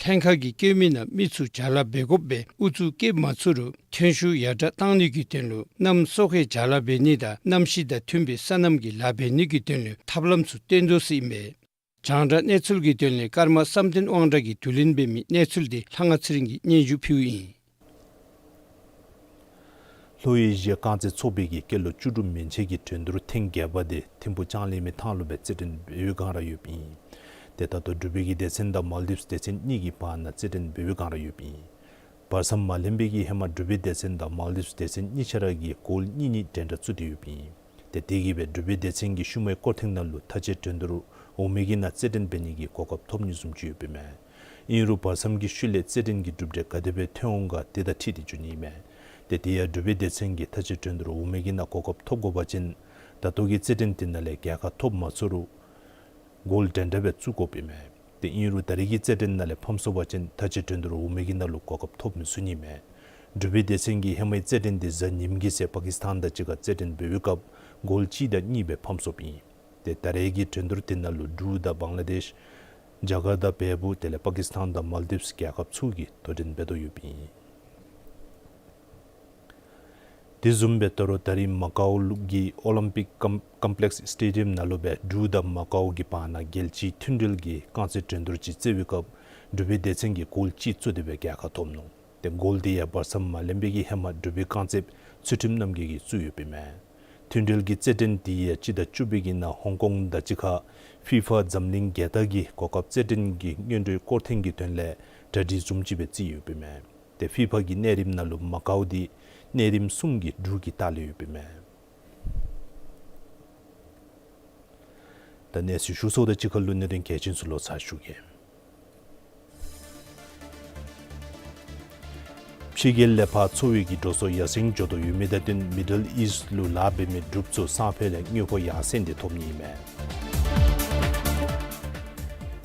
ལྷན་ཁག་གིས་བཀོད་མི་ནང་མི་ཚུ་ཇ་ལཱ་འབད་དགོཔ་སྦེ་ཨུ་ཚུགས་བསྐྱེད་མ་ཚུགས་རུང་ཐོན་ཤུགས་ཡར་དྲག་བཏང་ནི་གི་དོན་ལུ་གནམ་སོ་ཁའི་ཇ་ལཱ་འབད་ནི་དང་གནམ་གཤིས་དང་མཐུན་པའི་སོ་ནམ་གྱི་ལཱ་འབད་ནི་གི་དོན་ལུ་ཐབས་ལམ་ཚུ་བཏོན་དོ་ཟེར་ཨིན་མས། རྒྱང་བསྒྲགས་གནས་ཚུལ་གྱི་དོན་ལས་ཀརྨ་བསམ་གཏན་དབང་གྲགས་ཀྱིས་དུས་ལེན་འབད་མི་གནས་ཚུལ་དེ་ལྷ་དབང་ཚེ་རིང་གིས་སྙན་ཞུ་ཕུལཝ་ཨིན། ལྷོ་ཨེ་ཤི་ཡ་རྐང་རྩེད་ཚོགས་པའི་གི་སྐྱེས་ལོ་བཅུ་དྲུག་མན་ཆད་ཀྱི་འགྲན་བསྡུར་ཐེངས་བརྒྱད་པ་དེ་ཐིམ་ཕུག་ལྕང་གླིང་མའི་ཐང་ལུ་སྦེ་རྩེད་འགྲན་འབད་བའི་བསྒང་ར་ཡོདཔ་ཨིན། ཏེ་ད་ལྟོ་འབྲུག་པའི་གི་སྡེ་ཚན་དང་མཱལ་ཌིབས་སྡེ་ཚན་གཉིས་ཀྱི་བར་ན་རྩེད་འགྲན་འབད་བའི་བསྒང་ར་ཡོདཔ་ཨིན། བར་མཚམས་མ་ལྷོད་པའི་གི་ཧེ་མ་འབྲུག་པའི་སྡེ་ཚན་དང་མཱལ་ཌིབས་སྡེ་ཚན་གཉིས་ཆ་ར་གིས་གོལ་གཉིས་གཉིས་འགྲན་ཟླ་བཙུགས་ཏེ་ཡོདཔ་ཨིན། ཏེ་དེ་གིས་སྦེ་འབྲུག་པའི་སྡེ་ཚན་གྱིས་ཤུལ་མའི་སྐོར་ཐེངས་ནང་ལུ་མཐའ་དཔྱད་འགྲན་བསྡུར་འོག་མའི་གི་ནང་རྩེད་འགྲན་འབད་ནི་གི་གོ་སྐབས་ཐོབ་ནི་བཟུམ་ཅིག་ཡོདཔ་ཨིན་མས། ཨིན་རུང་བར་མཚམས་ཀྱི་ཤུལ་ལས་རྩེད་འགྲན་གྱི་གྲུབ་འབྲས་ག་དེ་སྦེ་ཐོན་འོང་ག་དེ་དང་འཁྲིལ་ཏེ་འགྱོ་ནི་ཨིན་མས། ཏེ་དེ་ཡང་འབྲུག་པའི་སྡེ་ཚན་གྱིས་མཐའ་དཔྱད་འགྲན་བསྡུར་འོག་མའི་གི་ནང་གོ་སྐབས་ཐོབ་དགོ་པ་ཅིན་ད་ལྟོ་གི་རྩེད་འགྲན་དེ་ནང་ལས་རྒྱལ་ཁ་ཐོབ་མ་ཚུགས་རུང་གོལ་འགྲན་ཟླ་སྦེ་བཙུགས་དགོཔ་ཨིན་མས། ཏེ་ཨིན་རུང་ད་རེས་ཀྱི་རྩེད་འགྲན་ནང་ལས་ཕམ་སོང་པ་ཅིན་མཐའ་དཔྱད་འགྲན་བསྡུར་འོག་མའི་གི་ནང་ལུ་གོ་སྐབས་ཐོབ་མི་ཚུགས་ནི་མས། འབྲུག་པའི་སྡེ་ཚན་གྱིས་ཧེ་མའི་རྩེད་འགྲན་དེ་གཟའ་ཉིམ་གི་ཚེ་པ་ཀིས་ཐན་དང་གཅིག་ཁར་རྩེད་འགྲན་འབད་བའི་སྐབས་གོལ་གཅིག་དང་གཉིས་སྦེ་ཕམ་སོངམ་ཨིན། ཏེ་ད་རེས་ཀྱི་འགྲན་བསྡུར་དེ་ནང་ལུ་འབྲུག་དང་བང་ལ་དེཤ་རྒྱ་གར་དང་བལ་པོ་དེ་ལས་པ་ཀིས་ཐན་དང་མཱལ་ཌིབས་རྒྱལ་ཁབ་ཚུ་གིས་དོ་འགྲན་འབད་དོ་ཡོདཔ་ཨིན། དེ་བཟུམ་སྦེ་ད་རུང་ད་རིས་མ་ཀའོ་གི་ཨོ་ལིམ་པིག་ཀམ་ཀམ་པི་ལེགས་སི་ཊེ་ཌི་ཡམ་ནང་ལུ་སྦེ་འབྲུག་དང་མ་ཀའོ་གི་བར་ན་རྒྱལ་སྤྱིའི་མཐུན་འབྲེལ་གྱི་རྐང་རྩེད་འགྲན་བསྡུར་ཅིག་རྩེ་བའི་སྐབས་འབྲུག་པའི་སྡེ་ཚན་གྱིས་གོལ་གཅིག་བཙུགས་ཏེ་སྦེ་རྒྱལ་ཁ་ཐོབ་ནུག། ཏེ་གོལ་དེ་ཡང་བར་མཚམས་མ་ལྷོད་པའི་གི་ཧེ་མ་འབྲུག་པའི་རྐང་རྩེདཔ་ཚུལ་ཁྲིམས་རྣམ་རྒྱལ་གྱིས་བཙུགས་ཡོདཔ་ཨིན་མས། མཐུན་འབྲེལ་གྱི་རྩེད་འགྲན་དེ་ཡང་སྤྱི་ཟླ་བཅུ་པའི་གི་ནང་ཧོང་ཀོང་དང་གཅིག་ཁར་ཕི་ཕ་འཛམ་གླིང་རྒྱལ་དར་གྱི་གོ་སྐབས་རྩེད་འགྲན་གྱི་སྔོན་འགྲོའི་སྐོར་ཐེངས་ཀྱི་དོན་ལས་གྲ་སྒྲིག་བཟུམ་ཅིག་སྦེ་རྩིས་ཡོདཔ་ཨིན་མས། ཏེ་ཕི་ཕ་གི་གནས་རིམ་ནང་ལུ་མ་ཀའོ་དེ་གནས་རིམ་གསུམ་གྱི་དྲུག་གི་ལྟག་ལས་ཡོདཔ་ཨིན་མས། ད་གནས་ཚུལ་ཞུ་ཚརཝ་དང་གཅིག་ཁར་ལུ་གནད་དོན་གལ་ཆེན་ཚུ་ལོག་ཚར་ཞུ་གེ། ཕྱི་རྒྱལ་ལས་ཕར་འཚོ་བའི་གི་འགྲོ་སོང་ཡར་སེང་འགྱོ་དོ་ཡོད་མི་དང་བསྟུན་མི་ཌལ་ཨིསཊ་ལུ་ལཱ་འབད་མི་འབྲུགཔ་ཚུ་སང་ཕོད་ལས་དངུལ་ཕོགས་ཡར་སེང་དེ་ཐོབ་ནི་ཨིན་མས།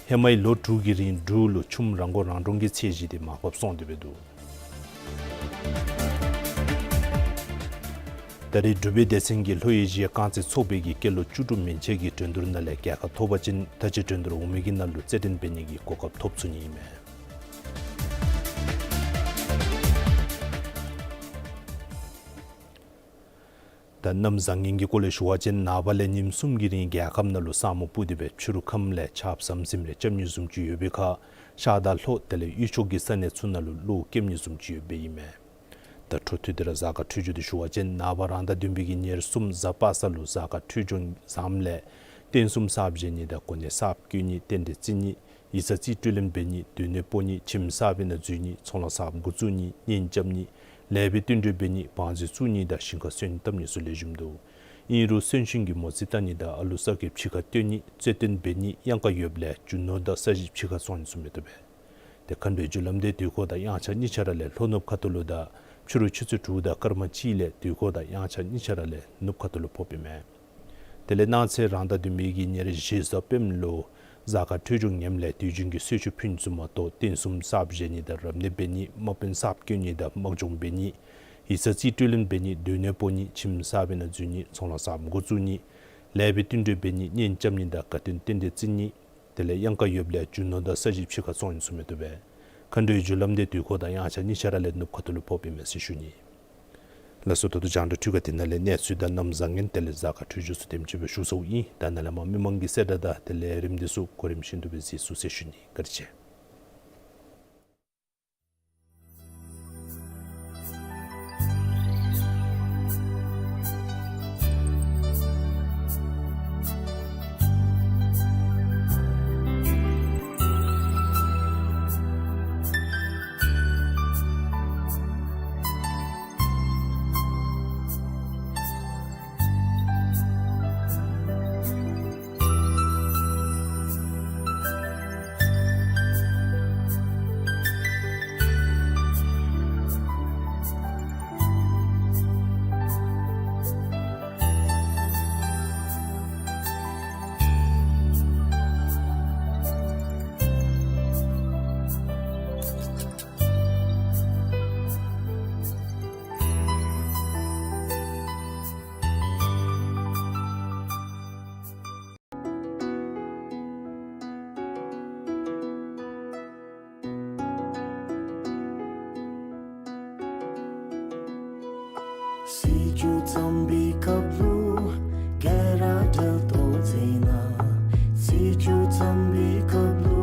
ཧེ་མའི་ལོ་དྲུག་གི་རིང་འབྲུག་ལུ་ཆུམ་རང་མགོ་རང་འདྲོངས་ཀྱི་ཚད་གཞི་དེ་མར་ཕབ་སོང་སྟེ་སྦེ་འདུག། ད་རེས་འབྲུག་པའི་སྡེ་ཚན་གྱིས་ལྷོ་ཨེ་ཤི་ཡ་རྐང་རྩེད་ཚོགས་པའི་གི་སྐྱེས་ལོ་བཅུ་དྲུག་མན་ཆད་ཀྱི་འགྲན་བསྡུར་ནང་ལས་རྒྱལ་ཁ་ཐོབ་པ་ཅིན་མཐའ་དཔྱད་འགྲན་བསྡུར་འོག་མའི་གི་ནང་ལུ་རྩེད་འགྲན་འབད་ནི་གི་གོ་སྐབས་ཐོབ་ཚུགས་ནི་ཨིན་མས། ད་གནམ་བཟང་ངན་གྱི་སྐོར་ལས་ཞུ་བ་ཅིན་ནངས་པ་ལས་ཉིནམ་གསུམ་གྱི་རིང་རྒྱལ་ཁབ་ནང་ལུ་ས་སྨུག་སྤུབས་ཏེ་སྦེ་ཕྱི་རུ་ཁམས་ལས་ཆརཔ་ཟམ་ཟིམ་རེ་རྐྱབ་ནི་བཟུམ་ཅིག་ཡོད་པའི་ཁར་ཤར་དང་ལྷོ་དེ་ལས་དབུས་ཕྱོགས་ཀྱི་ས་གནས་ཚུ་ནང་ལུ་གློག་རྐྱབ་ནི་བཟུམ་ཅིག་ཡོདཔ་ཨིན་མས། ད་འཕྲོ་མཐུད་དེ་ར་གཟའ་སྐར་འཕྲོད་སྦྱོར་དེ་ཞུ་བ་ཅིན་ནངས་པ་རང་ཟླ་བདུན་པའི་གི་ཉེར་གསུམ་གཟའ་པ་སངས་ལུ་གཟའ་སྐར་འཕྲོད་སྦྱོར་བཟངམ་ལས་རྟེན་གསུམ་གསརཔ་བཞེངས་ནི་དང་གོ་གནས་གསརཔ་བསྐོ་ནི་རྟེན་འབྲེལ་བརྩི་ནི་ཡིག་ཚང་རྩིས་སྤྲོད་ལེན་འབད་ནི་སྡོད་གནས་སྤོ་ནི་ཁྱིམ་གསརཔ་ནང་འཛུལ་ནི་ཚོང་ལཱ་གསརཔ་འགོ་བཙུགས་ནི་གཉེན་རྐྱབ་ནི་ལེགས་པའི་བསྟུན་གྲོས་འབད་ནི་བང་མཛོད་བཙུགས་ནི་དང་ཞིང་ཁ་སོན་བཏབ་ནི་ཚུ་ལེགས་ཤོམ་འདུག། ཨིན་རུང་གསོན་གཤིན་གྱི་མོ་རྩིས་བལྟ་ནི་དང་ཨ་ལུ་ས་གི་ཕྱི་ཁར་སྟོན་ནི་རྩོད་བསྟུན་འབད་ནི་གཡང་ཁ་ཡོདཔ་ལས་རྒྱུ་ནོར་དང་ས་གཞི་ཕྱི་ཁར་བཙོང་ནི་ཚུ་མི་བཏུབ་པས། ཏེ་མཁའ་འགྲོའི་རྒྱུ་ལམ་འདི་དུས་འཁོར་དང་དབྱངས་འཆར་གཉིས་ཆ་ར་ལས་ལྷོ་ནུབ་ཁ་ཐུག་ལུ་དང་ཕྱི་རུ་ཆུ་ཚོད་དྲུག་དང་སྐར་མ་གཅིག་ལས་དུས་འཁོར་དང་དབྱངས་འཆར་གཉིས་ཆ་ར་ལས་ནུབ་ཁ་ཐུག་ལུ་ཕོགཔ་ཨིན་མས། དེ་ལས་གནངས་ཚེ་རང་ཟླ་བདུན་པའི་གི་ཉེར་བཞི་གཟའ་སྤེནམ་ལུ་གཟའ་སྐར་འཕྲོད་སྦྱོར་ངནམ་ལས་དུས་རྒྱུན་གྱི་གསོལ་མཆོད་ཕུལ་ནི་ཚུ་མ་གཏོགས་རྟེན་གསུམ་གསརཔ་བཞེངས་ནི་དང་རབ་གནས་འབད་ནི་དམག་དཔོན་གསརཔ་བསྐོ་ནི་དང་དམག་སྦྱོང་འབད་ནི་ཡིག་ཚང་རྩིས་སྤྲོད་ལེན་འབད་ནི་སྡོད་གནས་སྤོ་ནི་ཁྱིམ་གསརཔ་ནང་འཛུལ་ནི་ཚོང་ལཱ་གསརཔ་འགོ་བཙུགས་ནི་ལེགས་པའི་བསྟུན་གྲོས་འབད་ནི་གཉེན་རྐྱབ་ནི་དང་དགའ་སྟོན་རྟེན་འབྲེལ་བརྩི་ནི་དེ་ལས་གཡང་ཁ་ཡོདཔ་ལས་རྒྱུ་ནོར་དང་ས་གཞི་ཕྱི་ཁར་བཙོང་ནི་ཚུ་མི་བཏུབ་པས། མཁའ་འགྲོའི་རྒྱུ་ལམ་འདི་དུས་འཁོར་དང་དབྱངས་འཆར་གཉིས་ཆ་ར་ལས་ནུབ་ཁ་ཐུག་ལུ་ཕོགཔ་ཨིན་མས་ཟེར་ཞུ་ནི། ལགས་སོ། ད་ལྟོ་རྒྱང་བསྒྲགས་འཕྲུལ་ཁང་འདི་ནང་ལས་གནས་ཚུལ་དང་གནམ་བཟང་ངན་དེ་ལས་གཟའ་སྐར་འཕྲོད་སྦྱོར་ཚུ་དེམ་ཅིག་སྦེ་ཞུ་ཚརཝ་ཨིན། ད་ནཱ་ལས་མར་མི་མང་གི་གསལ་བསྒྲགས་དང་དེ་ལས་རིམ་འདི་ཚུ་གོ་རིམ་བཞིན་དུ་སྦེ་གཟིགས་ཚུགས་ཟེར་ཞུ་ནི། བཀའ་དྲིན་ཆེ། སྲིད་སྐྱོང་བརྩམས་པའི་སྐབས་ལུ་རྒྱལ་ར་བྲལ་ཏོ་ཟེར་ན། སྲིད་སྐྱོང་བརྩམས་པའི་སྐབས་ལུ་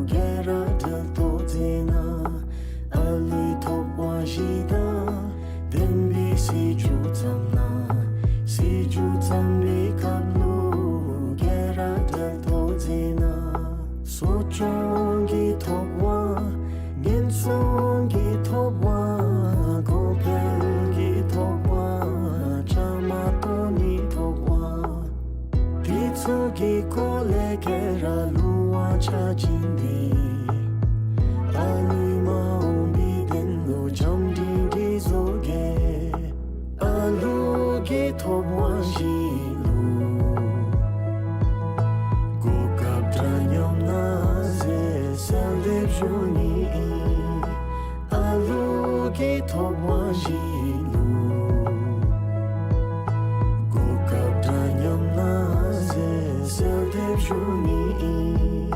རྒྱལ་ར་བྲལ་ཏོ་ཟེར་ན། ཨ་ལུའི་ཐོབ་དབང་བཞི་དང་ལྡན་པའི་སྲིད་སྐྱོང་བརྩམས་ན། སྲིད་སྐྱོང་བརྩམས་པའི་སྐབས་ལུ་རྒྱལ་ར་བྲལ་ཏོ་ཟེར་ན། གསོ་སྐྱོང་གི་ཐོབ་དབང་ངན་སོང་གི་ཐོབ་དབང་གོང་འཕེལ་གྱི་ཐོབ་དབང་བཅའ་མར་གཏོགས་ནི་ཐོབ་དབང་དེ་ཚུ་གི་སྐོར་ལས་ག་ར་ལུང་བ་ཆ་བཞིན་དེ་ཨ་ལུའི་མ་འོངས་པའི་དོན་ལུ་འཆམ་མཐུན་འདི་བཟོ་གེ། ཨ་ལུ་གི་ཐོབ་དབང་བཞི་ལུ་གོ་སྐབས་འདྲ་མཉམ་གནང་ཟེར་གསོལ་འདེབས་ཞུ་ནི་ཨིན། ཨ་ལུ་གི་ཐོབ་དབང་བཞི་ལུ་གོ་སྐབས་འདྲ་མཉམ་གནང་ཟེར་གསོལ་འདེབས་ཞུ་ནི་ཨིན།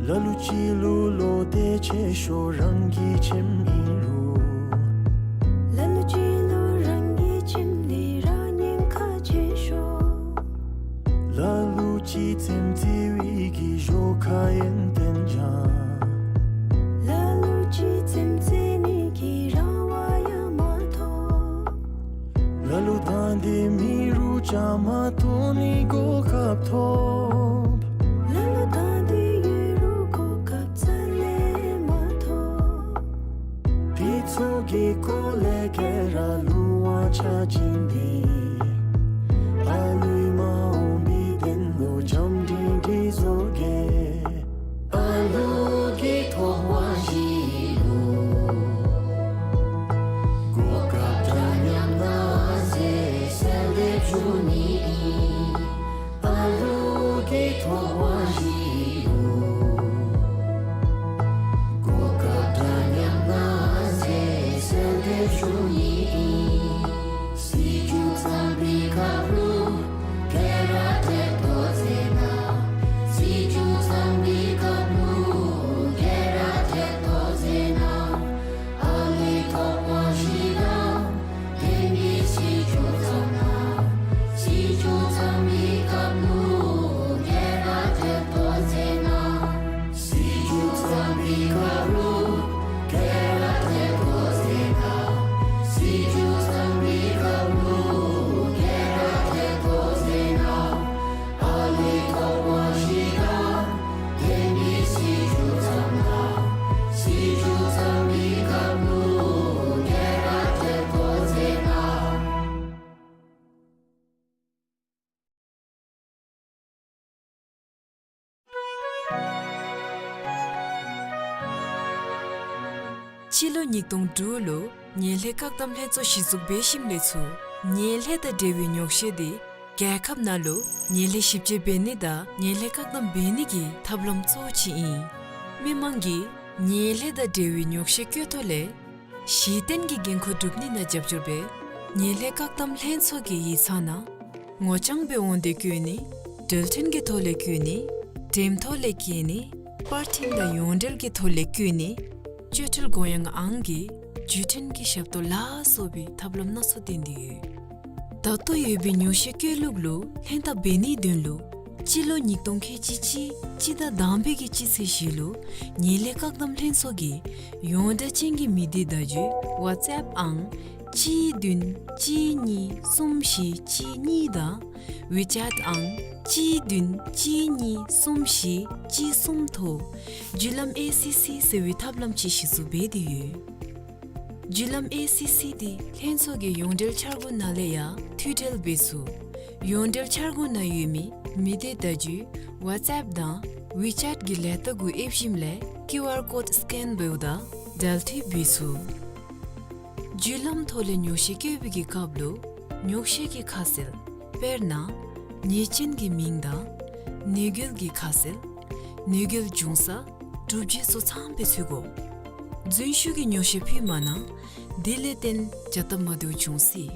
ལ་ལུ་ཅིག་ལུ་བློ་གཏད་ཆེ་ཤོས་རང་གི་ཁྱིམ་ཨིན་རུང་། ལ་ལུ་ཅིག་ལུ་རང་གི་ཁྱིམ་འདི་ར་ཉེན་ཁ་ཆེ་ཤོས། ལ་ལུ་ཅིག་ཚོད་བཙེམ་བའི་གི་གཞོགས་ཁར་ཡོན་ཏན་སྦྱང་། ལ་ལུ་ཅིག་ཚོད་བཙེམ་ནི་གི་རང་དབང་ཡང་མ་ཐོབ། ལ་ལུ་དང་འདོད་མེད་རུང་བཅའ་མར་གཏོགས་ནི་གོ་སྐབས་ཐོབ། ལ་ལུ་དང་འདོད་ཡོད་རུང་གོ་སྐབས་རྩ་ལས་མ་ཐོབ། དེ་ཚུ་གི་སྐོར་ལས་ག་ར་ལུང་བ་ཆ་བཞིན་དེ་ཨ་ལུའི་མ་འོངས་པའི་དོན་ལུ་འཆམ་མཐུན་འདི་བཟོ་གེ། ཨ་ལུ་གི་ཐོབ་དབང་བཞི་ལུ་གོ་སྐབས་འདྲ་མཉམ་གནང་ཟེར་གསོལ་འདེབས་ཞུ་ནི་ཨིན། ཨ་ལུ་གི་ཐོབ་དབང་བཞི་ལུ་གོ་སྐབས་འདྲ་མཉམ་གནང་ཟེར་གསོལ་འདེབས་ཞུ་ནི་ཨིན། སྲིད་སྐྱོང་བརྩམས་པའི་སྐབས་ལུ་རྒྱལ་ར་བྲལ་ཏོ་ཟེར་ན། སྲིད་སྐྱོང་བརྩམས་པའི་སྐབས་ལུ་རྒྱལ་ར་བྲལ་ཏོ་ཟེར་ན། ཨ་ལུའི་ཐོབ་དབང་བཞི་དང་ལྡན་པའི་སྲིད་སྐྱོང་བརྩམས་ན། སྲིད་སྐྱོང་བརྩམས་པའི་སྐབས་ལུ་རྒྱལ་ར་བྲལ་ སྤྱི་ལོ་ཉིས་སྟོང་དྲུག་ལུ་ངན་ལྷད་བཀག་སྡོམ་ལྷན་ཚོགས་གཞི་བཙུགས་འབད་ཞིནམ་ལས་ཚུར་ངན་ལྷད་དང་འབྲེལ་བའི་ཉོག་བཤད་འདི་རྒྱལ་ཁབ་ནང་ལུ་ངན་ལྷད་ཞིབ་དཔྱད་འབད་ནི་དང་ངན་ལྷད་བཀག་སྡོམ་འབད་ནི་གི་ཐབས་ལམ་གཙོ་བོ་ཅིག་ཨིན། མི་མང་གིས་ངན་ལྷད་དང་འབྲེལ་བའི་ཉོག་བཤད་བཀོད་ཐོག་ལས་གཞི་རྟེན་གྱི་འགན་ཁུར་སྒྲུབ་ནི་ནང་རྒྱབ་སྐྱོར་འབད་ངན་ལྷད་བཀག་སྡོམ་ལྷན་ཚོགས་ཀྱི་ཡིག་ཚང་ནང་ངོ་རྐྱང་སྦེ་འོང་སྟེ་བཀོད་ནི། འགྲུལ་འཕྲིན་གྱི་ཐོག་ལས་བཀོད་ནི། འགྲེམས་ཐོག་ལས་བཀོད་ནི། པར་འཕྲིན་དང་ཡོངས་འབྲེལ་གྱི་ཐོག་ལས་བཀོད་ནི། སྤྱོད་ཁྲལ་དགོངས་ཡངས་ཨང་གི་བརྒྱུད་འཕྲིན་གྱི་ཞབས་ཏོག་ལ་སོགས་པའི་ཐབས་ལམ་སྣ་ཚོགས་བསྟེན་ཏེ་ཡོད། ད་ལྟོ་ཡོད་པའི་ཉོག་བཤད་བཀོད་ལུགས་ལུ་ལྷན་ཐབས་འབད་ནིའི་དོན་ལུ་སྤྱི་ལོ་ཉིས་སྟོང་ཁལ་གཅིག་གཅིག་སྤྱི་ཟླ་དང་པའི་གི་སྤྱི་ཚེས་བཞི་ལུ་ངན་ལྷད་བཀག་སྡོམ་ལྷན་ཚོགས་ཀྱི་ཡོངས་བསྡུས་ཅན་གྱི་མི་སྡེ་བརྡ་བརྒྱུད་ཝཊས་ཨེབ་ཨང་གཅིག་བདུན་གཅིག་གཉིས་གསུམ་བཞི་གཅིག་གཉིས་དང་ཝི་ཅེཊ་ཨང་གཅིག་བདུན་གཅིག་གཉིས་གསུམ་བཞི་གཅིག་གསུམ་ཐོག་བརྒྱུད་ལམ་ཨེ་སི་སི་ཟེར་བའི་ཐབས་ལམ་ཅིག་གཞི་བཙུགས་འབད་དེ་ཡོད། བརྒྱུད་ལམ་ཨེ་སི་སི་འདི་ལྷན་ཚོགས་ཀྱི་ཡོངས་འབྲེལ་འཆར་སྒོ་ནང་ལས་ཡང་མཐུད་འབྲེལ་འབད་ཚུགས། ཡོངས་འབྲེལ་འཆར་སྒོ་ནང་ཡོད་མི་མི་སྡེ་བརྡ་བརྒྱུད་ཝཊས་ཨེབ་དང་ཝི་ཅེཊ་གི་ལས་རྟགས་གུ་ཨེབ་ཞིནམ་ལས་ཀིའུ་ཨར་ཀོཌ་སི་ཀེན་འབདཝ་ད་འབྲེལ་མཐུད་འབད་ཚུགས། བརྒྱུད་ལམ་ཐོག་ལས་ཉོག་བཤད་བཀོད་པའི་གི་སྐབས་ལུ་ཉོག་བཤད་ཀྱི་ཁ་གསལ་དཔེར་ན་ཉེས་ཅན་གྱི་མིང་དང་ནད་འགོས་ཀྱི་ཁ་གསལ་ནད་འགོས་བྱུང་ས་གྲུབ་རྗེས་སོགས་ཚངམ་སྦེ་འཚོལ་དགོ། རྫུན་ཤོས་ཀྱི་ཉོག་བཤད་ཕུལ་མ་གནང་། དེ་ལས་བརྟེན་བྱ་སྟབས་མ་བདེཝ་འབྱུང་སྲིད།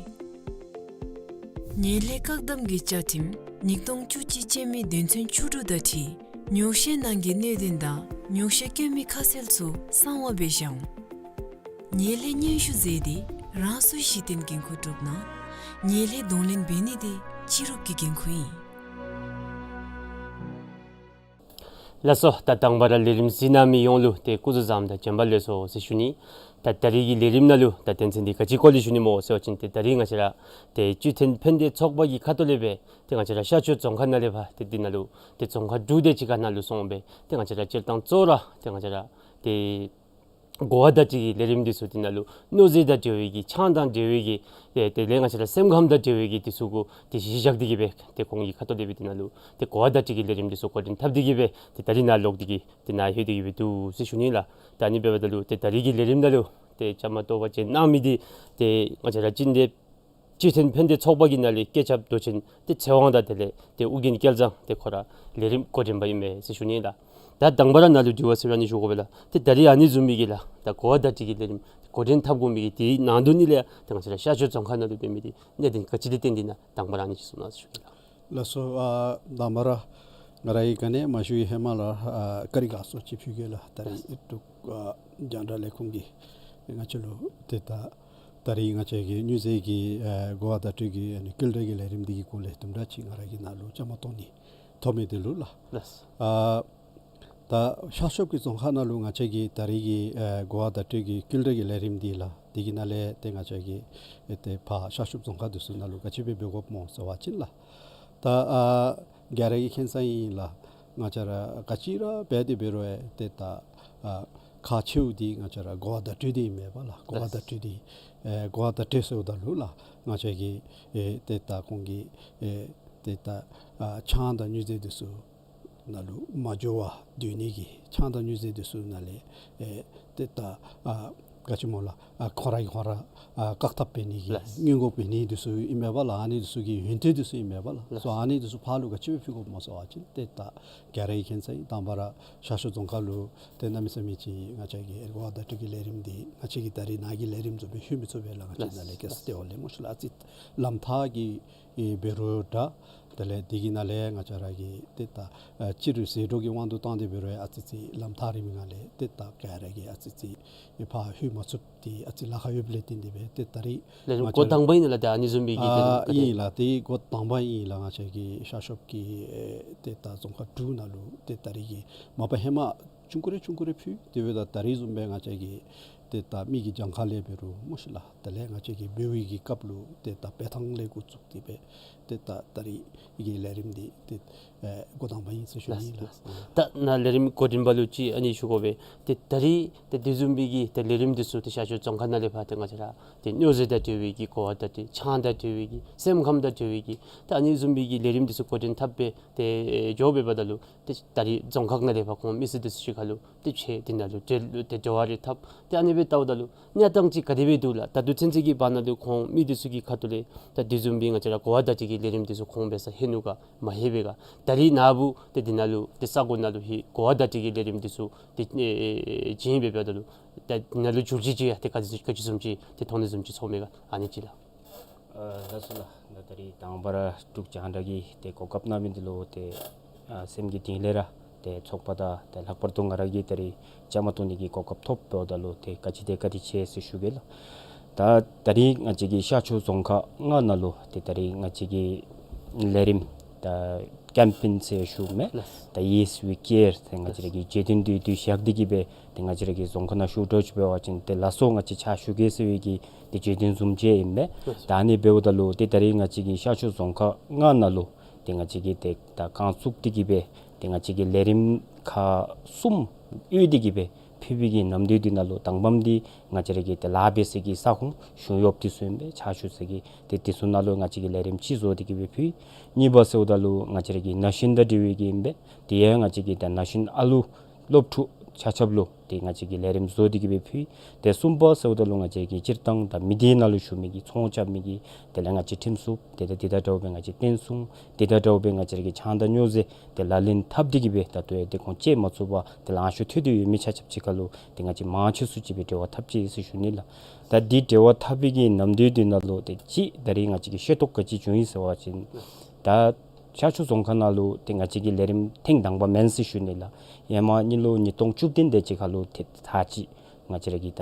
ངན་ལྷད་བཀག་སྡོམ་གྱི་བཅའ་ཁྲིམས་ཉིས་སྟོང་བཅུ་གཅིག་ཅན་མའི་དོན་ཚན་བཅུ་དྲུག་དང་འཁྲིལ་ཉོག་བཤད་ནང་གི་གནད་དོན་དང་ཉོག་བཤད་བཀོད་མི་ཁ་གསལ་ཚུ་གསང་བ་སྦེ་བཞག་འོང་། ངན་ལྷད་སྙན་ཞུ་མཛད་དེ་རང་སོའི་གཞི་རྟེན་འགན་ཁུར་སྒྲུབ་གནང་། ངན་ལྷད་གདོང་ལེན་འབད་ནི་དེ་སྤྱི་རོགས་ཀྱི་འགན་ཁུར་ཨིན། ལགས་སོ། ད་དང་པ་ར་ལས་རིམ་གཟིགས་གནང་མི་ཡོངས་ལུ་ཏེ་སྐུ་གཟུགས་བཟང་དང་བྱོན་པ་ལེགས་སོ་ཟེར་ཞུ་ནི། ད་ད་རིས་ཀྱི་ལས་རིམ་ནང་ལུ་ད་དོན་ཚན་འདི་ག་ཅི་སྐོར་ལས་ཞུ་ནི་སྨོ་ཟེར་བ་ཅིན་ཏེ་ད་རིས་ང་བཅས་ར་ཏེ་སྤྱི་མཐུན་ཕན་བདེ་ཚོགས་པ་གི་ཁ་ཐུག་ལས་སྦེ་ཏེ་ང་བཅས་ར་ཤར་ཕྱོགས་རྫོང་ཁག་ནང་ལས་ཕར་ཏེ་འདི་ནང་ལུ་ཏེ་རྫོང་ཁག་དྲུག་དེ་ཅིག་ཁ་ནང་ལུ་སོང་སྦེ་ཏེ་ང་བཅས་ར་སྤྱིར་བཏང་གཙོ་བོ་ར་ཏེ་ང་བཅས་ར་ཏེ་གོ་བ་བརྡ་སྤྲོད་ཀྱི་ལས་རིམ་འདི་ཚུ་འདི་ནང་ལུ་མྱོས་རྫས་དང་འབྲེལ་བའི་གི་ཆང་དང་འབྲེལ་བའི་གི་ཏེ་དེ་ལས་ང་བཅས་ར་སེམས་ཁམས་དང་འབྲེལ་བའི་གི་འདི་ཚུ་གུ་ཏེ་གཞི་བཞག་སྟེ་གི་སྦེ་ཏེ་ཁོང་གི་ཁ་ཐུག་ལས་སྦེ་འདི་ནང་ལུ་ཏེ་གོ་བ་བརྡ་སྤྲོད་ཀྱི་ལས་རིམ་འདི་ཚུ་འགོ་འདྲེན་འཐབ་སྟེ་གི་སྦེ་ཏེ་ད་རིས་ནཱ་ལོག་སྟེ་གི་ཏེ་ནཱ་ལྷོད་དེ་གི་སྦེ་འདུག་ཟེར་ཞུ་ནི་ལགས། ད་ཨ་ནི་འབདཝ་ད་ལུ་ཏེ་ད་རིས་ཀྱི་ལས་རིམ་ནང་ལུ་ཏེ་བཅའ་མར་གཏོགས་པར་བྱོན་གནང་མི་འདི་ཏེ་ང་བཅས་ར་དཔྱིད་ལྡན་སྤྱི་མཐུན་ཕན་བདེ་ཚོགས་པ་གི་ནང་ལས་བཀོད་ཁྱབ་མདོ་ཆེན་ཏེ་ཚེ་དབང་དང་དེ་ལས་ཏེ་ཨོ་རྒྱན་སྐལ་བཟང་ཏེ་ཁོ་ར་ལས་རིམ་འགོ་འདྲེན་པ་ཨིན་མས་ཟེར་ཞུ་ནི་ལགས། ད་དང་པ་ར་ནཱ་ལུ་དྲི་བ་ཟེར་ར་ཨ་ནི་ཞུ་དགོ་པས་ལགས། ཏེ་ད་རིས་ཨ་ནི་བཟུམ་མའི་གི་ལགས་ད་གོ་བ་བརྡ་སྤྲོད་ཀྱི་ལས་རིམ་འགོ་འདྲེན་འཐབ་དགོ་མི་གི་དེའི་ནང་དོན་ནི་ལས་ཏེ་ང་བཅས་ར་ཤར་ཕྱོགས་རྫོང་ཁག་ནང་ལུ་འབད་མི་འདི་གནད་དོན་ག་ཅི་ལས་བརྟེན་ཏེ་ཨིན་ན་དང་པ་ར་ཨ་ནི་ཅིག་གསུང་གནང་ཟེར་ཞུ་ནི་ལགས། ལགས་སོ། ཨ་དང་པ་ར་ང་ར་གིས་ག་ནི་མ་ཞུ་བའི་ཧེ་མ་ལུ་ཨ་བཀྲིས་དགའ་ཚོར་ཅིག་ཕུལ་གེ་ལགས། ད་རིས་ལགས། འབྲུག་ཨ་རྒྱང་བསྒྲགས་ལས་ཁུངས་ཀྱིས་ང་བཅས་ལུ་ཏེ་ད་ད་རིས་ང་བཅས་ཀྱི་མྱོས་རྫས་ཀྱི་ཨ་གོ་བ་བརྡ་སྤྲོད་ཀྱི་ཨ་ནི་བསྐུལ་བསྒྲགས་ཀྱི་ལས་རིམ་འདི་གི་སྐོར་ལས་དུམ་གྲ་ཅིག་ང་ར་གིས་ནཱ་ལུ་བཅའ་མར་གཏོགས་ནི་ཐོབ་མི་འདི་ལུ་ལགས། ལགས། ཨ་ད་ཤར་ཕྱོགས་ཀྱི་རྫོང་ཁག་ནང་ལུ་ང་བཅས་ཀྱི་ད་རིས་ཀྱི་ཨ་གོ་བ་བརྡ་སྤྲོད་ཀྱི་བསྐུལ་བསྒྲགས་ཀྱི་ལས་རིམ་འདི་ལགས། དེ་གི་ནང་ལས་ཏེ་ང་བཅས་ཀྱི་ཨེ་ཏེ་ཕར་ཤར་ཕྱོགས་རྫོང་ཁག་འདི་ཚུ་ནང་ལུ་ག་ཅི་སྦེ་འབད་དགོཔ་སྨོ་ཟེར་བ་ཅིན་ལགས། ད་ཨ་ག་ར་གིས་མཁྱེན་ས་ཨིན་ལགས། ང་བཅས་ར་ག་ཅི་ར་འབད་དེ་འབད་རུང་ཨེ་ཏེ་ད་ཨ་ཁག་ཆེཝ་འདི་ང་བཅས་ར་གོ་བ་བརྡ་སྤྲོད་འདི་ཨིན་མས་པ་ལགས། གོ་བ་བརྡ་སྤྲོད་འདི་ཨེ་གོ་བ་བརྡ་སྤྲོད་ཟེརཝ་ད་ལུ་ལགས་ང་བཅས་ཀྱི་ཨེ་ཏེ་ད་ཁོང་གི་ཨེ་ཏེ་ད་ཨ་ཆང་དང་མྱོས་རྫས་འདི་ཚུ་ནང་ལུ་མ་འགྱོ་བར་སྡོད་ནི་གི་ཆང་དང་མྱོས་རྫས་འདི་ཚུ་ནང་ལས་ཨེ་ཏེ་ད་ཨ་ག་ཅི་སྨོ་ལགས་ཨ་ཁོང་ར་གིས་ཁོང་ར་ཨ་བཀག་ཐབས་འབད་ནི་གི་ལགས། སྔོན་འགོག་འབད་ནི་འདི་ཚུ་ཨིན་མས་པ་ལགས། ཨ་ནི་འདི་ཚུ་གི་ཡོན་ཏན་འདི་ཚུ་ཨིན་མས་པ་ལགས། ལགས། སོ་ཨ་ནི་འདི་ཚུ་ཕར་ལུ་ག་ཅི་སྦེ་ཕུལ་དགོཔ་སྨོ་ཟེར་བ་ཅིན་ཏེ་ད་ག་ར་གིས་མཁྱེན་ས་ཨིན། དང་པ་ར་ཤར་ཕྱོགས་རྫོང་ཁག་ལུ་ཏེ་གནམ་མེད་ས་མེད་ཅིག་ང་བཅས་ཀྱི་ཨེ་གོ་བ་བརྡ་སྤྲོད་ཀྱི་ལས་རིམ་འདི་ང་བཅས་ཀྱི་ད་རིས་ནཱ་གི་ལས་རིམ་བཟུམ་སྦེ་ལྷོད་མི་ཚུགས་པས་ལགས། ང་བཅས་ལགས། ནཱ་ལས་ཀྱི་ལགས། ཏེ་འོ་ལས་མ་ཤེས་ལགས། ཨ་ཙི་ལམ་ཐག་གི་ཨེ་འབད་རུང་འདྲ། དེ་ལས་དེ་གི་ནང་ལས་ང་བཅས་ར་གིས་ཏེ་ད་ཨ་སྤྱིར་ཟད་འགྲོ་གི་དབང་དུ་བཏང་སྟེ་འབད་རུང་ཨ་ཙི་ཅིག་ལམ་ཐག་རིང་མི་ནང་ལས་ཏེ་ད་ག་ར་གིས་ཨ་ཙི་ཅིག་ཨེ་ཕར་ལྷོད་མ་ཚུགསཔ་འདི་ཨ་ཙི་ལཱ་ཁག་ཡོདཔ་ལས་བརྟེན་ཏེ་སྦེ་ཏེ་ད་རིས་ལས་རིམ་ང་བཅས་འགོ་དང་པ་ཨིན་ན་ལགས། ད་ཨ་ནི་བཟུམ་མའི་གི་ལས་རིམ་ཨ་ག་དེ་ཨིན་ལགས། ཏེ་འགོ་དང་པ་ཨིན་ལགས། ང་བཅས་ཀྱི་ཤར་ཕྱོགས་ཀྱི་ཨེ་ཏེ་ད་རྫོང་ཁག་དྲུག་ནང་ལུ་ཏེ་ད་རིས་ཀྱི་མ་པ་ཧེ་མ་ཆུང་ཀུ་རེ་ཆུང་ཀུ་རེ་ཕུལ། དེ་འབདཝ་ད་ད་རིས་བཟུམ་སྦེ་ང་བཅས་ཀྱིས་ཏེ་ད་མི་གི་གྱངས་ཁ་ལས་འབད་རུང་མ་ཤེས་ལགས། དེ་ལས་ང་བཅས་ཀྱིས་འབད་བའི་གི་སྐབས་ལུ་ཏེ་ད་འབད་ཐངས་ལས་འགོ་བཙུགས་ཏེ་སྦེ་ཏེ་ད་ད་རིས་ཀྱི་ལས་རིམ་འདི་ཏེ་ཨེ་འགོ་དང་པ་ཨིན་ཟེར་ཞུ་ནི་ལགས། ལགས། ད་ནཱ་ལས་རིམ་འགོ་འདྲེན་པ་ལུ་ཅིག་ཨ་ནི་ཞུ་དགོ་པས། ཏེ་ད་རིས་ཏེ་དེ་བཟུམ་མའི་གི་ཏེ་ལས་རིམ་འདི་ཚུ་ཏེ་ཤར་ཕྱོགས་རྫོང་ཁག་ནང་ལས་ཕར་ཏེ་ང་བཅས་ར་ཏེ་མྱོས་རྫས་དང་འབྲེལ་བའི་གི་གོ་བ་བརྡ་སྤྲོད་ཆང་དང་འབྲེལ་བའི་གི་སེམས་ཁམས་དང་འབྲེལ་བའི་གི་ཏེ་ཨ་ནི་བཟུམ་མའི་གི་ལས་རིམ་འདི་ཚུ་འགོ་འདྲེན་འཐབ་སྦེ་ཏེ་འགྱོ་འབདཝ་ད་ལུ་ཏེ་ད་རིས་རྫོང་ཁག་ནང་ལས་ཕར་ཁོང་མི་སེར་འདི་ཚུ་ཅིག་ཁར་ལུ་ཏེ་ཕྱད་དེ་ནང་ལུ་འབྲེལ་ཏེ་འབྲེལ་བ་རེ་འཐབ། ཏེ་ཨ་ནི་ ལྟཝ་ད་ལུ་གནས་སྟངས་ཅིག་ག་དེ་སྦེ་འདུག་ལགས། ད་ལྟོ་ཚུན་ཚོད་ཀྱི་བར་ན་ལུ་ཁོང་མི་འདི་ཚུ་གི་ཁ་ཐུག་ལས་ད་དེ་བཟུམ་སྦེ་ང་བཅས་ར་གོ་བ་བརྡ་སྤྲོད་ཀྱི་ལས་རིམ་འདི་ཚུ་ཁོང་འབད་ས་ལྷོད་ནུག་ག་མ་ལྷོད་པས་ག། ད་རིས་ནངས་པ་ཏེ་འདི་ནང་ལུ་ཏེ་ས་གོ་ནང་ལུ་ཧེ་གོ་བ་བརྡ་སྤྲོད་ཀྱི་ལས་རིམ་འདི་ཚུ་ཏེ་ཨེ་ཨེ་བྱིན་འབད་འབདཝ་ད་ལུ་ད་འདི་ནང་ལུ་འགྱུར་བཅོས་ཅིག་ཡང་ཏེ་ག་ཅི་ག་ཅི་བཟུམ་ཅིག་ཏེ་མཐོང་ནི་བཟུམ་ཅིག་ཚོར་མས་ག། ཨ་ནི་ཅིག་ལགས། ཨ་ལགས་སོ་ལགས། ད་ད་རིས་དང་པ་ར་འབྲུག་རྒྱང་བསྒྲགས་ཀྱིས་ཏེ་གོ་སྐབས་གནང་མི་འདི་ལུ་ཏེ་ཨ་སེམས་ཀྱི་གཏིང་ལས་ར་ཏེ་ཚོགས་པ་དང་ཏེ་ལྷག་པར་དུ་ང་ར་གིས་ད་རིས་བཅའ་མར་གཏོགས་ནི་གི་གོ་སྐབས་ཐོབ་འབདཝ་ད་ལུ་ཏེ་བཀའ་དྲིན་ཏེ་བཀའ་དྲིན་ཆེ་ཟེར་ཞུ་གེ་ལགས། ད་ད་རིས་ང་བཅས་ཀྱི་ཤར་ཕྱོགས་རྫོང་ཁག་ལྔ་ནང་ལུ་ཏེ་ད་རིས་ང་བཅས་ཀྱི་ལས་རིམ་ད་ཀེམ་པེན་ཟེར་ཞུཝ་མས། ལགས། ད་Yes We Care ཟེར་ང་བཅས་ར་གི་བརྗོད་དོན་འདི་འདི་བཞག་སྟེ་གི་སྦེ་ཏེ་ང་བཅས་ར་གི་རྫོང་ཁག་ནང་ཞུ་འགྱོ་ཅིག་འབད་བ་ཅིན་ཏེ་ལགས་སོ་ང་བཅས་ཕྱག་ཞུ་གེ་ཟེར་བའི་གི་ཏེ་བརྗོད་དོན་བཟུམ་ཅིག་ཨིན་མས། ལགས། ད་ཨ་ནི་འབདཝ་ད་ལུ་ཏེ་ད་རིས་ང་བཅས་ཀྱི་ཤར་ཕྱོགས་རྫོང་ཁག་ལྔ་ནང་ལུ་ཏེ་ང་བཅས་ཀྱིས་ཏེ་ད་རྐང་བཙུགས་ཏེ་གི་སྦེ་ཏེ་ང་བཅས་ཀྱིས་ལས་རིམ་ཁག་གསུམ་གཡོགས་ཏེ་གི་སྦེ་ཕུལ་བའི་གི་ནམ་དུས་འདི་ནང་ལུ་དང་པམ་འདི་ང་བཅས་ར་གི་ཏེ་ལཱ་འབད་ས་གི་ས་ཁོངས་གཞུང་གཡོགཔ་འདི་ཚུ་ཨིན་པས། ཕྱག་ཞུ་ས་གི་ཏེ་འདི་ཚུ་ནང་ལུ་ང་བཅས་ཀྱིས་ལས་རིམ་ཅིག་བཟོ་སྟེ་གི་སྦེ་ཕུལ། གཉིས་པ་ཟེརཝ་ད་ལུ་ང་བཅས་ར་གི་ན་གཞོན་དང་འབྲེལ་བའི་གི་ཨིན་པས། དེ་ཡང་ང་བཅས་ཀྱིས་ད་ན་གཞོན་ཨ་ལུ་སློབ་ཕྲུག་ཆ་ཁྱབ་ལུ་ཏེ་ང་བཅས་ཀྱིས་ལས་རིམ་བཟོ་སྟེ་གི་སྦེ་ཕུལ། ཏེ་གསུམ་པ་ཟེརཝ་ད་ལུ་ང་བཅས་ཀྱི་སྤྱིར་བཏང་ད་མི་སྡེ་ནང་ལུ་བཞུགས་མི་གི་ཚོང་རྐྱབ་མི་གི་དེ་ལས་ང་བཅས་ཁྲིམས་སྲུང་དེ་དང་དེ་དང་འདྲཝ་སྦེ་ང་བཅས་བརྟན་སྲུང་དེ་དང་འདྲཝ་སྦེ་ང་བཅས་ར་གི་ཆང་དང་སྨྱོ་རྫས་དེ་ལག་ལེན་འཐབ་སྟེ་གི་སྦེ་ད་ལྟོ་ཡང་ཏེ་ཁོང་བཅད་མ་ཚུགས་པར་ཏེ་ལང་ཤོར་ཐལ་ཏེ་ཡོད་མི་ཆ་ཁྱབ་ཅིག་ཁར་ལུ་ཏེ་ང་བཅས་མང་ཆེ་སུ་ཅིག་སྦེ་འབྲེལ་བ་འཐབ་ཅི་ཟེར་ཞུ་ནི་ལགས། ད་འདི་འབྲེལ་བ་འཐབ་པའི་གི་ནམ་དུས་འདི་ནང་ལུ་ཏེ་ཅིག་ད་རིས་ང་བཅས་ཀྱིས་ཤེས་རྟོགས་ག་ཅི་བྱུང་ཡི་ཟེར་བ་ཅིན་ད་ཤར་ཕྱོགས་རྫོང་ཁག་ནང་ལུ་ཏེ་ང་བཅས་ཀྱི་ལས་རིམ་ཐེངས་དང་པ་མེན་ཟེར་ཞུ་ནི་ལགས། ཧེ་མ་གཉིས་ལོ་ཉིས་སྟོང་བཅུ་བདུན་དེ་ཅིག་ཁར་ལུ་ཏེ་ཚར་གཅིག་ང་བཅས་ར་གི་ད་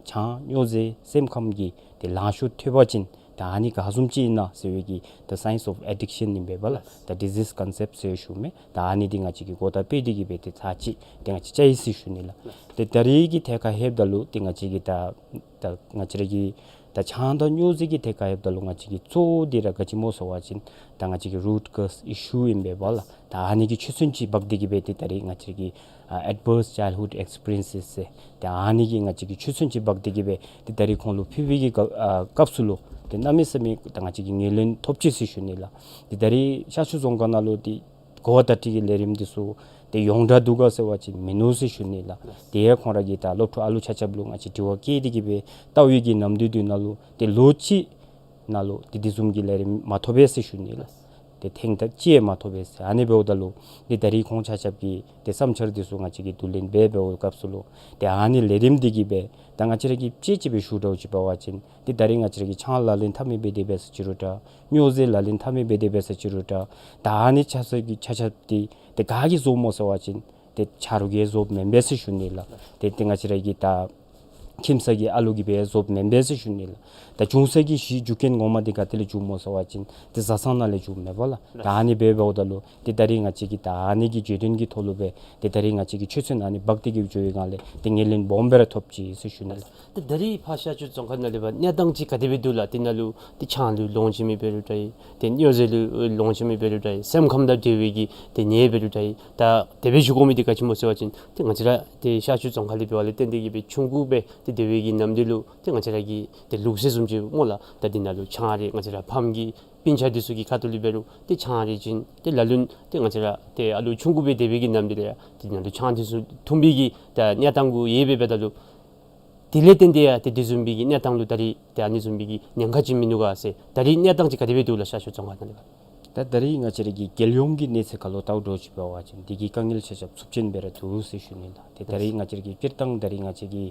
ཆང་སྨྱོ་རྫས་སེམས་ཁམས་ཀྱི་ཏེ་ལང་ཤོར་ཐལ་བ་ཅིན་ད་ཨ་ནི་ག་བཟུམ་ཅིག་ཨིན་ན་ཟེར་བའི་གི་ད་Science of Addiction ཨིན་པས་ལགས། ད་Disease Concept ཟེར་ཞུཝ་མས། ད་ཨ་ནི་འདི་ང་བཅས་ཀྱིས་གོ་བརྡ་སྤེལ་ཏེ་གི་སྦེ་ཏེ་ཚར་གཅིག་ཏེ་ང་བཅས་བཅར་ཡི་ཟེར་ཞུ་ནི་ལགས། ཏེ་ད་རིས་ཀྱི་ཐད་ཁར་ལྷོདཔ་ད་ལུ་ཏེ་ང་བཅས་ཀྱིས་ད་ད་ང་བཅས་ར་གི་ད་ཆང་དང་སྨྱོ་རྫས་ཀྱི་ཐད་ཁར་ལྷོདཔ་ད་ལུ་ང་བཅས་ཀྱི་གཙོ་བོ་འདི་ར་ག་ཅི་སྨོ་ཟེར་བ་ཅིན་ད་ང་བཅས་ཀྱི་root cause issue ཨིན་པས་ལགས། ད་ཨ་ནི་གི་ཆོས་ཚན་ཅིག་འབག་སྟེ་གི་སྦེ་ཏེ་ད་རིས་ང་བཅས་ཀྱི་ཨ་Adverse Childhood Experiences ཟེར་ད་ཨ་ནི་གི་ང་བཅས་ཀྱི་ཆོས་ཚན་ཅིག་འབག་སྟེ་གི་སྦེ་ཏེ་ད་རིས་ཁོང་ལུ་ཕུལ་བའི་གི་སྐབས་ཨ་སྐབས་སུ་ལུ་ཏེ་གནམ་མེད་ས་མེད་ད་ང་བཅས་ཀྱིས་ངོས་ལེན་ཐོབ་ཅི་ཟེར་ཞུ་ནི་ལགས། ཏེ་ད་རིས་ཤར་ཕྱོགས་རྫོང་ཁག་ནང་ལུ་ཏེ་གོ་བ་བརྡ་སྤྲོད་ཀྱི་ལས་རིམ་འདི་ཚུ་ཏེ་ཡོངས་གྲགས་འདུག་ག་ཟེར་བ་ཅིན་མིན་ནུག་ཟེར་ཞུ་ནི་ལགས། ཏེ་ཡང་ཁོང་ར་གི་ད་སློབ་ཕྲུག་ཨ་ལུ་ཆ་ཁྱབ་ལུ་ང་བཅས་དྲི་བ་བཀོད་དེ་གི་སྦེ་བལྟ་བའི་གི་ནམ་དུས་འདི་ནང་ལུ་ཏེ་ལོ་གཅིག་ནང་ལུ་ཏེ་དེ་བཟུམ་གྱི་ལས་རིམ་མ་ཐོབ་པས་ཟེར་ཞུ་ནི་ལགས། ཏེ་ཐེངས་ད་གཅིག་མ་ཐོབ་པས་ཟེར། ཨ་ནི་འབདཝ་ད་ལུ་ཏེ་ད་རིས་ཁོང་ཆ་ཁྱབ་ཀྱི་ཏེ་བསམ་འཆར་འདི་ཚུ་ང་བཅས་ཀྱིས་བསྡུ་ལེན་འབད་འབདཝ་སྐབས་སུ་ལུ་ཏེ་ཨ་ནི་ལས་རིམ་འདི་གིས་སྦེ་ད་ང་བཅས་ར་གི་དཔྱེ་ཅིག་སྦེ་ཞུ་འདྲཝ་ཅིག་འབད་བ་ཅིན་ཏེ་ད་རིས་ང་བཅས་ར་གི་ཆང་ལག་ལེན་འཐབ་མི་འབད་དེ་འབད་ས་ཅིག་རུང་འདྲ། སྨྱོ་རྫས་ལག་ལེན་འཐབ་མི་འབད་དེ་འབད་ས་ཅིག་རུང་འདྲ། ད་ཨ་ནི་ཆ་ས་གི་ཆ་ཁྱབ་འདི་ཏེ་ག་གིས་བཟོཝ་སྨོ་ཟེར་བ་ཅིན་ཏེ་ཆ་རོགས་ཀྱིས་བཟོཝ་མེན་པས་ཟེར་ཞུ་ནི་ལགས། ཏེ་ཏེ་ང་བཅས་ར་གི་ད་ཁྱིམ་ས་གི་ཨ་ལུ་གིས་སྦེ་བཟོཝ་མེན་པས་ཟེར་ཞུ་ནི་ལགས། ད་འབྱུང་ས་གི་གཞི་རྒྱུ་རྐྱེན་ངོ་མ་འདི་ག་ཏེ་ལས་འབྱུངམ་སྨོ་ཟེར་བ་ཅིན་ཏེ་བཟའ་ཚང་ནང་ལས་འབྱུངམ་མས་ལགས། ད་ཨ་ནི་འབད་འབདཝ་ད་ལུ་ཏེ་ད་རིས་ང་བཅས་ཀྱིས་ད་ཨ་ནི་གི་བརྗོད་དོན་གྱི་ཐོག་ལུ་སྦེ་ཏེ་ད་རིས་ང་བཅས་ཀྱིས་ཆོས་ཚན་ཨ་ནི་འབག་སྟེ་གི་འགྱོ་བའི་སྒང་ལས་ཏེ་ངོས་ལེན་སྦོམ་སྦེ་ར་ཐོབ་ཅི་ཟེར་ཞུ་ནི་ལགས། ཏེ་ད་རིས་ཕར་ཤར་ཕྱོགས་རྫོང་ཁག་ནང་ལས་འབད་གནས་སྟངས་ཅིག་ག་དེ་སྦེ་འདུག་ལགས། དེ་ནང་ལུ་ཏེ་ཆང་ལུ་ལོངས་སྤྱོད་མི་འབད་རུང་འདྲ་ཡི། ཏེ་སྨྱོ་རྫས་ལུ་ལོངས་སྤྱོད་མི་འབད་རུང་འདྲ་ཡི། སེམས་ཁམས་དང་འབྲེལ་བའི་གི་ཏེ་ནད་འབད་རུང་འདྲ་ཡི། ད་དེ་སྦེ་ཞུ་དགོ་མི་འདི་ག་ཅི་སྨོ་ཟེར་བ་ཅིན་ཏེ་ང་བཅས་ར་ཏེ་ཤར་ཕྱོགས་རྫོང་ཁག་ལས་འབད་བ་ལས་བརྟེན་ཏེ་གི་སྦེ་ཆུང་ཀུ་སྦེ་ཏེ་སྡོད་པའི་གི་ནམ་དུས་ལུ་ཏེ་ང་བཅས་ར་གི་ཏེ་ལུགས་སྲོལ་བཟུམ་ཅིག་སྨོ་ལགས། ད་དེ་ནང་ལུ་ཆང་རེ་ང་བཅས་ར་ཕམ་གི་སྤུན་ཆ་འདི་ཚུ་གི་ཁ་ཐུག་ལས་འབད་རུང་ཏེ་ཆང་རེ་བྱིན། ཏེ་ལ་ལུ་ཏེ་ང་བཅས་ར་ཏེ་ཨ་ལུ་ཆུང་ཀུ་སྦེ་སྡོད་པའི་གི་ནམ་དུས་ལུ་ཡང་ཏེ་དེ་ནང་ལུ་ཆང་འདི་ཚུ་འཐུང་པའི་གི་ད་གནས་སྟངས་གུ་ཡོད་པས། འབདཝ་ད་ལུ་དེ་ལས་བརྟེན་ཏེ་ཡང་ཏེ་དེ་བཟུམ་སྦེ་གི་གནས་སྟངས་ལུ་ད་རིས་ཏེ་ཨ་ནི་བཟུམ་སྦེ་གི་ཉེན་ཁ་ཅིག་མིན་ནུག་ག་ཟེར། ད་རིས་གནས་སྟངས་ཅིག་ག་དེ་སྦེ་འདུག་ལགས་ཤར་ཕྱོགས་རྫོང་ཁག་ནང་ལས་འབད། ད་ད་རིས་ང་བཅས་ར་གི་རྒྱལ་ཡོངས་ཀྱི་གནས་ཚད་ཁར་ལུ་བལྟཝ་འདྲཝ་ཅིག་འབད་བ་ཅིན་དེ་གི་དཀའ་ངལ་ཆ་ཁྱབ་ཚབས་ཆེན་སྦེ་ར་འདུག་ཟེར་ཞུ་ནི་ལགས། ཏེ་ད་རིས་ང་བཅས་ར་གི་སྤྱིར་བཏང་ད་རིས་ང་བཅས་ཀྱི་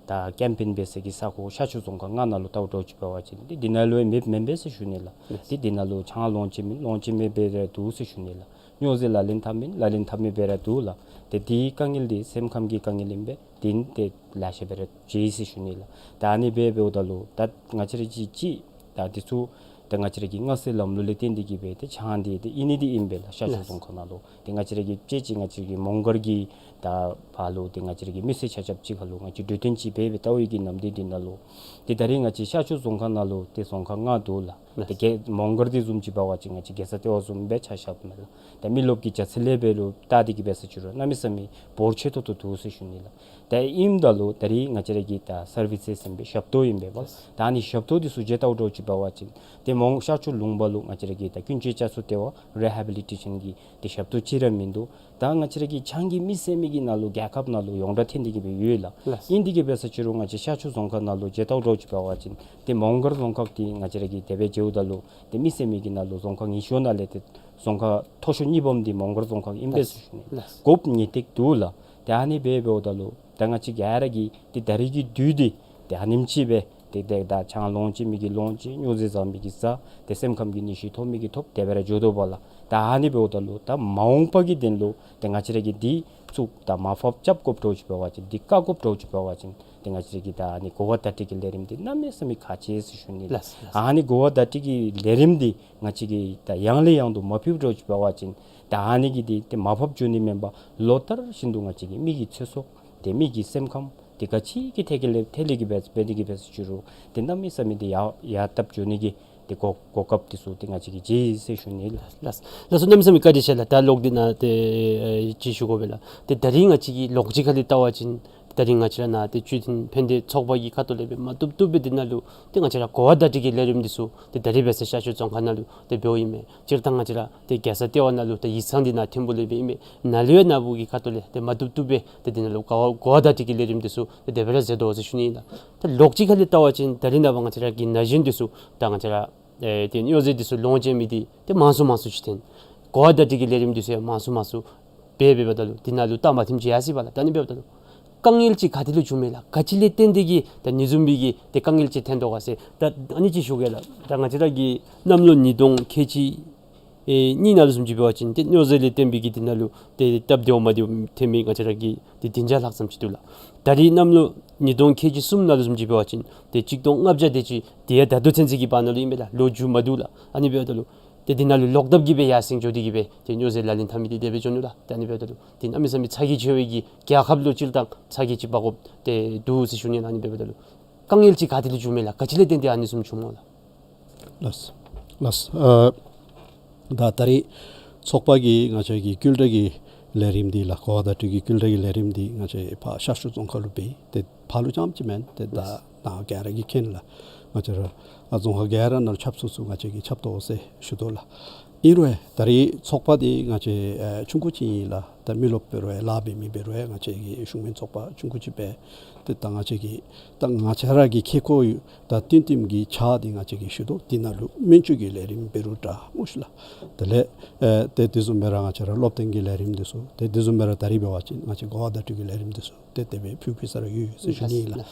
ད་ཀེམ་པེན་འབད་ས་གི་ས་ཁོངས་ཤར་ཕྱོགས་རྫོང་ཁག་ལྔ་ནང་ལུ་བལྟཝ་འདྲཝ་ཅིག་འབད་བ་ཅིན་ཏེ་དེ་ནང་ལུ་ཡང་མེདཔ་མེན་པས་ཟེར་ཞུ་ནི་ལགས། ཏེ་དེ་ནང་ལུ་ཆང་ལོངས་སྤྱོད་མི་ལོངས་སྤྱོད་མི་འབད་ར་འདུག་ཟེར་ཞུ་ནི་ལགས། སྨྱོ་རྫས་ལག་ལེན་འཐབ་མི་ལག་ལེན་འཐབ་མི་འབད་ར་འདུག་ལགས། ཏེ་དེའི་དཀའ་ངལ་འདི་སེམས་ཁམས་ཀྱི་དཀའ་ངལ་ཨིན་པས། དེ་ནི་ཏེ་ལེ་ཤ་སྦེ་ར་ཡོད་ཟེར་ཞུ་ནི་ལགས། ད་ཨ་ནི་སྦེ་འབདཝ་ད་ལུ་ད་ང་བཅས་ར་གཅིག་གཅིག་ད་འདི་ཚུ་ད་ང་བཅས་ར་གི་མངའ་སའི་ལམ་ལུགས་ལས་བརྟེན་ཏེ་གི་སྦེ་ཏེ་ཆང་འདི་ཏེ་ཨིན་ནི་འདི་ཨིན་པས་ལགས། ཤར་ཕྱོགས་རྫོང་ཁག་ནང་ལུ་ཏེ་ང་བཅས་ར་གི་དཔྱེ་ཅིག་ང་བཅས་ར་གི་མོང་སྒར་གྱི་ད་ཕར་ལུ་ཏེ་ང་བཅས་ར་གི་མི་སེར་ཆ་ཁྱབ་ཅིག་ཁར་ལུ་ང་བཅས་གྲོས་བསྟུན་ཅིག་འབད་སྦེ་བལྟ་བའི་གི་ནམ་དུས་འདི་ནང་ལུ་ཏེ་ད་རིས་ང་བཅས་ཤར་ཕྱོགས་རྫོང་ཁག་ནང་ལུ་ཏེ་རྫོང་ཁག་ལྔ་འདུག་ལགས། ཏེ་གེ་མོང་སྒར་འདི་བཟུམ་ཅིག་འབད་བ་ཅིན་ང་བཅས་རྒྱལ་ས་ལྟེ་བ་བཟུམ་སྦེ་ཆ་བཞགཔ་མས་ལགས། ཏེ་མི་རློབས་ཀྱི་རྒྱ་ཚད་ལས་འབད་རུང་བལྟ་སྟེ་གི་འབད་ས་ཅིག་རུང་གནམ་མེད་ས་མེད་འབོར་ཆེ་ཏོག་ཏོ་འདུག་ཟེར་ཞུ་ནི་ལགས། ཏེ་ཨིནམ་ད་ལུ་ད་རིས་ང་བཅས་ར་གི་ད་སར་བི་སེས་ཨིན་པས། ཞབས་ཏོག་ཨིན་པས་པ། ད་ཨ་ནི་ཞབས་ཏོག་འདི་ཚུ་བྱིན་བལྟཝ་འདྲཝ་ཅིག་འབད་བ་ཅིན་ཏེ་མོང་ཤར་ཕྱོགས་ལུང་པ་ལུ་ང་བཅས་ར་གི་ད་ཀུན་སྤྱོད་བསྐྱར་གསོ་ལྟེ་བ་རི་ཧེ་བི་ལི་ཊེ་ཤཱན་གྱི་ཏེ་ཞབས་ཏོག་ཅིག་ར་མིན་འདུག། ད་ང་བཅས་ར་གི་ཆང་གི་མི་ཟེར་མི་གི་ནང་ལུ་རྒྱལ་ཁབ་ནང་ལུ་ཡོངས་གྲགས་ཐོན་ཏེ་གི་སྦེ་ཡོད་ལགས། ལགས། ཨིན་ཏེ་གི་སྦེ་ཟེར་ཅི་རུང་ང་བཅས་ཤར་ཕྱོགས་རྫོང་ཁག་ནང་ལུ་མཇལ་ཏེ་འདྲཝ་ཅིག་འབད་བ་ཅིན་ཏེ་མོང་སྒར་རྫོང་ཁག་འདི་ང་བཅས་ར་གིས་དེ་སྦེ་མཇལཝ་ད་ལུ་ཏེ་མི་ཟེར་མི་གི་ནང་ལུ་རྫོང་ཁག་ཉི་ཤུ་ནང་ལས་ཏེ་རྫོང་ཁག་མཐོ་ཤོས་གཉིས་པམ་འདི་མོང་སྒར་རྫོང་ཁག་ཨིན་པས་ཟེར་ཞུ་ནི། ལགས། དགོཔ་ངེས་ཏིག་འདུག་ལགས། ཏེ་ཨ་ནི་སྦེ་འབདཝ་ད་ལུ་ད་ང་བཅས་ག་ར་གིས་ཏེ་ད་རིས་ཀྱི་དུས་འདི་ཏེ་ཨ་ནེམ་ཅིག་སྦེ་ཏེ་ཏེ་ད་ཆང་ལོངས་སྤྱོད་མི་གིས་ལོངས་སྤྱོད། སྨྱོ་རྫས་བཟའ་མི་གིས་བཟའ། ཏེ་སེམས་ཁམས་ཀྱི་ནད་གཞི་ཐོབ་མི་གིས་ཐོབ། དེ་སྦེ་ར་འགྱོ་དོ་བ་ལགས། ད་ཨ་ནི་འབདཝ་ད་ལུ་ད་མ་འོངས་པ་གི་དོན་ལུ་ཏེ་ང་བཅས་ར་གིས་འདི་ཚུ་ད་མར་ཕབ་རྐྱབ་དགོཔ་འདྲཝ་ཅིག་འབད་བ་ཅིན་འདི་བཀག་དགོཔ་འདྲཝ་ཅིག་འབད་བ་ཅིན་ཏེ་ང་བཅས་ར་གི་ད་ཨ་ནི་གོ་བ་བརྡ་སྤྲོད་ཀྱི་ལས་རིམ་འདི་གནམ་མེད་ས་མེད་ཁག་ཆེ་ཟེར་ཞུ་ནི་ལགས། ལགས། ཨ་ནི་གོ་བ་བརྡ་སྤྲོད་ཀྱི་ལས་རིམ་འདི་ང་བཅས་ཀྱིས་ད་ཡང་ལས་ཡང་དུ་མ་ཕུལཝ་འདྲཝ་ཅིག་འབད་བ་ཅིན་ད་ཨ་ནི་གིས་འདི་ཏེ་མར་ཕབ་འགྱོ་ནི་མེན་པར་ལོ་ལྟར་བཞིན་དུ་ང་བཅས་ཀྱི་མི་གི་ཚེ་སྲོག་ཏེ་མི་གི་སེམས་ཁམས་ཏེ་ག་ཅི་གི་ཐད་ཀྱི་ལས་ཐད་ལས་ཀྱི་འབད་འབད་ནི་གི་འབད་ཟེར་ཅི་རུང་ཏེ་གནམ་མེད་ས་མེད་ཏེ་ཡར་ཡར་བཏབ་འགྱོ་ནི་གི་ཏེ་གོ་གོ་སྐབས་འདི་ཚུ་ཏེ་ང་བཅས་ཀྱིས་བརྗེད་ཟེར་ཞུ་ནི་ལགས། ལགས། ལགས་སོ། གནམ་མེད་ས་མེད་བཀའ་དྲིན་ཆེ་ལགས། ད་ལོག་སྟེ་ན་ཏེ་ཨེ་ཅིག་ཞུ་དགོ་པས་ལགས། ཏེ་ད་རིས་ང་བཅས་ཀྱི་ལོགས་ཅིག་ཁ་ལས་བལྟ་བ་ཅིན་ད་རིས་ང་བཅས་ར་ནཱ་ཏེ་འཕྲོད་བསྟེན་ཕན་བདེ་ཚོགས་པ་གི་ཁ་ཐུག་ལས་སྦེ་མ་བཏུབ་བཏུབ་སྦེ་འདི་ནང་ལུ་ཏེ་ང་བཅས་ར་གོ་བ་བརྡ་སྤྲོད་ཀྱི་ལས་རིམ་འདི་ཚུ་ཏེ་ད་རིས་འབད་ས་ཤར་ཕྱོགས་རྫོང་ཁག་ནང་ལུ་ཏེ་འབདཝ་ཨིན་མས། སྤྱིར་བཏང་ང་བཅས་ར་ཏེ་རྒྱལ་ས་ལྟེ་བ་ནང་ལུ་ཏེ་ཡིག་ཚང་འདི་ནཱ་ཐིམ་ཕུག་ལས་སྦེ་ཨིན་མས། ནཱ་ལུ་ཡང་ནཱ་བུ་གི་ཁ་ཐུག་ལས་ཏེ་མ་བཏུབ་བཏུབ་སྦེ་ཏེ་འདི་ནང་ལུ་གོ་བ་གོ་བ་བརྡ་སྤྲོད་ཀྱི་ལས་རིམ་འདི་ཚུ་ཏེ་དེ་སྦེ་ར་མཛད་དོ་ཟེར་ཞུ་ནི་ཨིན་ལགས། ད་ལོགས་ཅིག་ཁ་ལས་བལྟ་བ་ཅིན་ད་རིས་ནངས་པ་ང་བཅས་ར་གི་ན་གཞོན་འདི་ཚུ་ད་ང་བཅས་ར་ཨེ་ཏེ་སྨྱོ་རྫས་འདི་ཚུ་ལོངས་སྤྱོད་མི་འདི་ཏེ་མང་སུ་མང་སུ་ཅིག་ཐོན། གོ་བ་བརྡ་སྤྲོད་ཀྱི་ལས་རིམ་འདི་ཚུ་ཡང་མང་སུ་མང་སུ་འབད་འབདཝ་ད་ལུ་འདི་ནང་ལུ་ད་མ་ཐིམ་ཅིག་ཡར་སོ་ཡི་པ་ལགས། ད་ཨ་ནི་འབདཝ་ད་ལུ་དཀའ་ངལ་ཅིག་ག་ཏེ་ལུ་བྱུངམ་མས་ལགས། ག་ཅི་ལས་བརྟེན་ཏེ་གིས་ད་ཨ་ནི་བཟུམ་སྦེ་གི་ཏེ་དཀའ་ངལ་ཅིག་ཐོན་དོ་ག་ཟེར། ད་ཨ་ནི་ཅིག་ཞུ་གེ་ལགས། ད་ང་བཅས་ར་གི་གནམ་ལོ་ཉིས་སྟོང་ཁལ་གཅིག་ཨེ་གཉིས་ནང་ལུ་བཟུམ་ཅིག་འབད་བ་ཅིན་ཏེ་སྨྱོ་རྫས་ལས་བརྟེན་པའི་གི་འདི་ནང་ལུ་ཏེ་སྟབས་བདེཝ་མ་བདེཝ་ཐོན་མི་ང་བཅས་ར་གི་ཏེ་བདུན་བརྒྱ་ལྷག་ཙམ་ཅིག་འདུག་ལགས། ད་རིས་གནམ་ལོ་ཉིས་སྟོང་ཁལ་གཅིག་གསུམ་ནང་ལུ་བཟུམ་ཅིག་འབད་བ་ཅིན་ཏེ་གཅིག་སྟོང་ལྔ་བརྒྱ་དེ་ཅིག་དེ་ཡང་ད་ལྟོ་ཚུན་ཚོད་ཀྱི་བར་ན་ལུ་ཨིན་པས་ལགས། ལོ་མཇུག་མ་བསྡུ་ལགས། ཨ་ནི་འབདཝ་ད་ལུ་ཏེ་འདི་ནང་ལུ་ལོག་ལྟབ་ཀྱིས་སྦེ་ཡར་སེང་འགྱོ་སྟེ་གིས་སྦེ་ཏེ་སྨྱོ་རྫས་ལག་ལེན་འཐབ་མི་འདི་དེ་སྦེ་འགྱོ་ནུག་ལགས། ཏེ་ཨ་ནི་འབདཝ་ད་ལུ་ཏེ་གནམ་མེད་ས་མེད་ཚ་གྱང་ཆེ་བའི་གི་རྒྱལ་ཁབ་ལུ་སྤྱིར་བཏང་ཚ་གྱང་ཅིག་འབག་དགོཔ་ཏེ་འདུག་ཟེར་ཞུ་ནི་ལགས། ཨ་ནི་འབདཝ་ད་ལུ་དཀའ་ངལ་ཅིག་ག་ཏེ་ལུ་བྱུངམ་མས་ལགས། ག་ཅི་ལས་བརྟེན་ཏེ་ཨ་ནི་བཟུམ་བྱུངམ་སྨོ་ལགས། ལགས། ལགས། ཨ་ད་ད་རིས་ཚོགས་པ་གིས་ང་བཅས་ཀྱི་སྐུལ་ལྕག་གི་ལས་རིམ་འདི་ལགས། གོ་བ་བརྡ་སྤྲོད་ཀྱི་སྐུལ་ལྕག་གི་ལས་རིམ་འདི་ང་བཅས་ཕར་ཤར་ཕྱོགས་རྫོང་ཁག་ལུ་འབད་དེ་ཕར་ལུ་རྐྱངམ་ཅིག་མེན། ཏེ་ད་ལགས། ནཱ་ག་ར་གིས་མཁྱེན་ལགས། ང་བཅས་ར་ཨ་རྫོང་ཁག་ག་ར་ནང་ལུ་ཁྱབ་ཚུགས་ཚུགས་ང་བཅས་ཀྱིས་ཁྱབ་དོ་ཟེར་ཞུ་དོ་ལགས། ཨིན་རུང་ད་རིས་ཚོགས་པ་འདི་ང་བཅས་ཨེ་ཆུང་ཀུ་ཅིག་ཨིན་ལགས། ད་མི་རློབས་འབད་རུང་ལཱ་འབད་མི་འབད་རུང་ང་བཅས་ཀྱི་གཞུང་མིན་ཚོགས་པ་ཆུང་ཀུ་ཅིག་འབད་དེ་ད་ང་བཅས་ཀྱི་ད་ང་བཅས་ར་གི་ཁེ་ཀོ་ཡོད། ད་བསྟུན་གཏམ་གྱི་ཆ་འདི་ང་བཅས་ཀྱིས་ཞུ་དོ། འདི་ནང་ལུ་སྨན་བཅོས་ཀྱི་ལས་རིམ་འབད་རུང་འདྲ་སྨོ་ཤིག་ལགས། དེ་ལས་ཨེ་ཏེ་དེ་བཟུམ་སྦེ་ར་ང་བཅས་ར་སློབ་སྟོན་གྱི་ལས་རིམ་འདི་ཚུ་ཏེ་དེ་བཟུམ་སྦེ་ར་ད་རིས་འབད་བ་ཅིན་ང་བཅས་གོ་བ་བརྡ་སྤྲོད་ཀྱི་ལས་རིམ་འདི་ཚུ་ཏེ་དེ་སྦེ་ཕུལ་ཕུལ་ས་ར་ཡོད་ཟེར་ཞུ་ནི་ཨིན་ལགས། ལགས།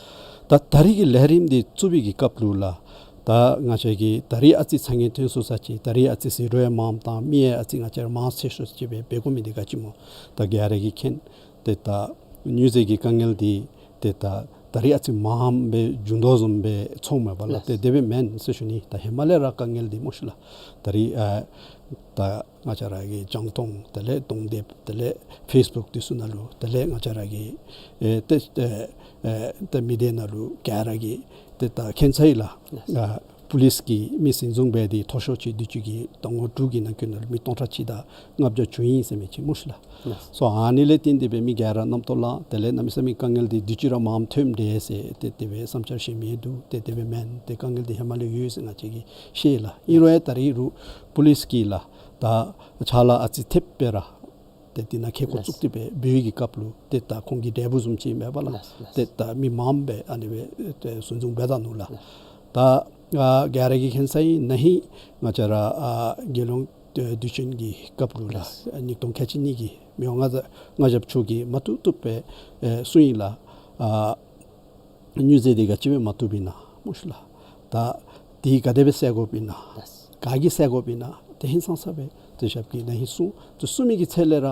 ད་ད་རིས་ཀྱི་ལས་རིམ་འདི་བཙུགས་པའི་གི་སྐབས་ལུ་ལགས། ད་ང་བཅས་ཀྱིས་ད་རིས་ཨ་ཙི་ཚ་ངན་ཐོན་སོང་ས་ཅིག། ད་རིས་ཨ་ཙི་ཟད་འགྲོ་ཡང་མངམ་བཏང་མི་ཡང་ཨ་ཙི་ང་བཅས་ར་མང་ཆེ་ཤོས་ཅིག་སྦེ་འབད་དགོ་མི་འདི་ག་ཅི་སྨོ། ད་ག་ར་གིས་མཁྱེན། ཏེ་ད་སྨྱོ་རྫས་ཀྱི་དཀའ་ངལ་འདི་ཏེ་ད་ད་རིས་ཨ་ཙི་མངམ་སྦེ་བྱུང་དོ་བཟུམ་སྦེ་ཚོརཝ་མས་པ་ལགས། ལགས། ཏེ་དེ་སྦེ་མེན་ཟེར་ཞུ་ནི། ད་ཧེ་མ་ལས་ར་དཀའ་ངལ་འདི་སྨོ་ཤིག་ལགས། ད་རིས་ཨ་ད་ང་བཅས་ར་གི་རྒྱང་མཐོང་དེ་ལས་གདོང་དེབ་དེ་ལས་ཕེསི་བུཀ་འདི་ཚུ་ནང་ལུ་དེ་ལས་ང་བཅས་ར་གི་ཨེ་ཏེ་ཨེ་ཨེ་ཏེ་མི་སྡེ་ནང་ལུ་ག་ར་གིས་ཏེ་ད་མཁྱེན་ཚར་ཡི་ལགས། ལགས། ཨ་པུ་ལིསི་གིས་མི་སྲིད་བཟུང་འབད་དེ་མཐོ་ཤོས་ཅིག་དུས་ཅི་གི་ཟླ་ངོ་དྲུག་གི་ནང་འཁོད་ནང་ལུ་མི་སྟོང་ཕྲག་གཅིག་དང་ལྔ་བརྒྱ་བཅུ་ཨིན་ཟེར་མི་ཅིག་སྨོ་ཤིག་ལགས། ལགས། སོ་ཨ་ནི་ལས་བརྟེན་ཏེ་སྦེ་མི་ག་ར་རྣམ་རྟོག་ལངས། དེ་ལས་གནམ་མེད་ས་མེད་དཀའ་ངལ་འདི་དུས་ཅི་ར་མངམ་ཐོནམ་འདྲས་ཟེར་ཏེ་དེ་སྦེ་བསམ་འཆར་བཤད་མི་འདུག། ཏེ་དེ་སྦེ་མེན། ཏེ་དཀའ་ངལ་འདི་ཧེ་མ་ལས་ཡོད་ཟེར་ང་བཅས་ཀྱིས་ཤེས་ལགས། ཨིན་རུང་ཡང་ད་རིས་རུང་པུ་ལིསི་གིས་ལགས་ད་ཕྱག་ལཱ་ཨ་ཙི་ཐེབས་སྦེ་ར་ཏེ་འདི་ནང་ཁེ་ཀོ་ལགས། བཙུགས་ཏེ་སྦེ་འབད་བའི་གི་སྐབས་ལུ་ཏེ་ད་ཁོང་གི་འབྲས་བུ་བཟུམ་ཅིག་མས་པ་ལགས། ལགས། ལགས། ཏེ་ད་མི་མངམ་སྦེ་ཨ་ནི་སྦེ་ཏེ་སྲུང་སྐྱོབ་འབད་ད་ནུག་ལགས། ལགས། ད་ཨ་ག་ར་གིས་མཁྱེན་ས་ཨིན། ན་ཧིང་ང་བཅས་ར་ཨ་རྒྱལ་ཡོངས་ཨེ་དུས་ཆེན་གྱི་སྐབས་ལུ་ལགས། ལགས། ཉིས་སྟོང་ཁལ་གཅིག་གཉིས་ཀྱི་མི་དབང་མངའ་བདག་མངའ་ཞབས་མཆོག་གིས་མ་བཏུབ་བཏུབ་སྦེ་ཨེ་གསུངས་ཡི་ལགས། ཨ་སྨྱོ་རྫས་འདི་ག་ཅི་སྦེ་མ་བཏུབ་ཨིན་ན་སྨོ་ཤིག་ལགས། ད་འདི་ག་དེ་སྦེ་བསལ་དགོཔ་ཨིན་ན། ལགས། ག་གིས་བསལ་དགོཔ་ཨིན་ན། ཏེ་ཧིང་སང་ས་སྦེ་ཏེ་ཞབས་ཀྱིས་ན་ཧིང་གསུངས། ཏེ་གསུངས་མི་གི་ཚེ་ལས་ར་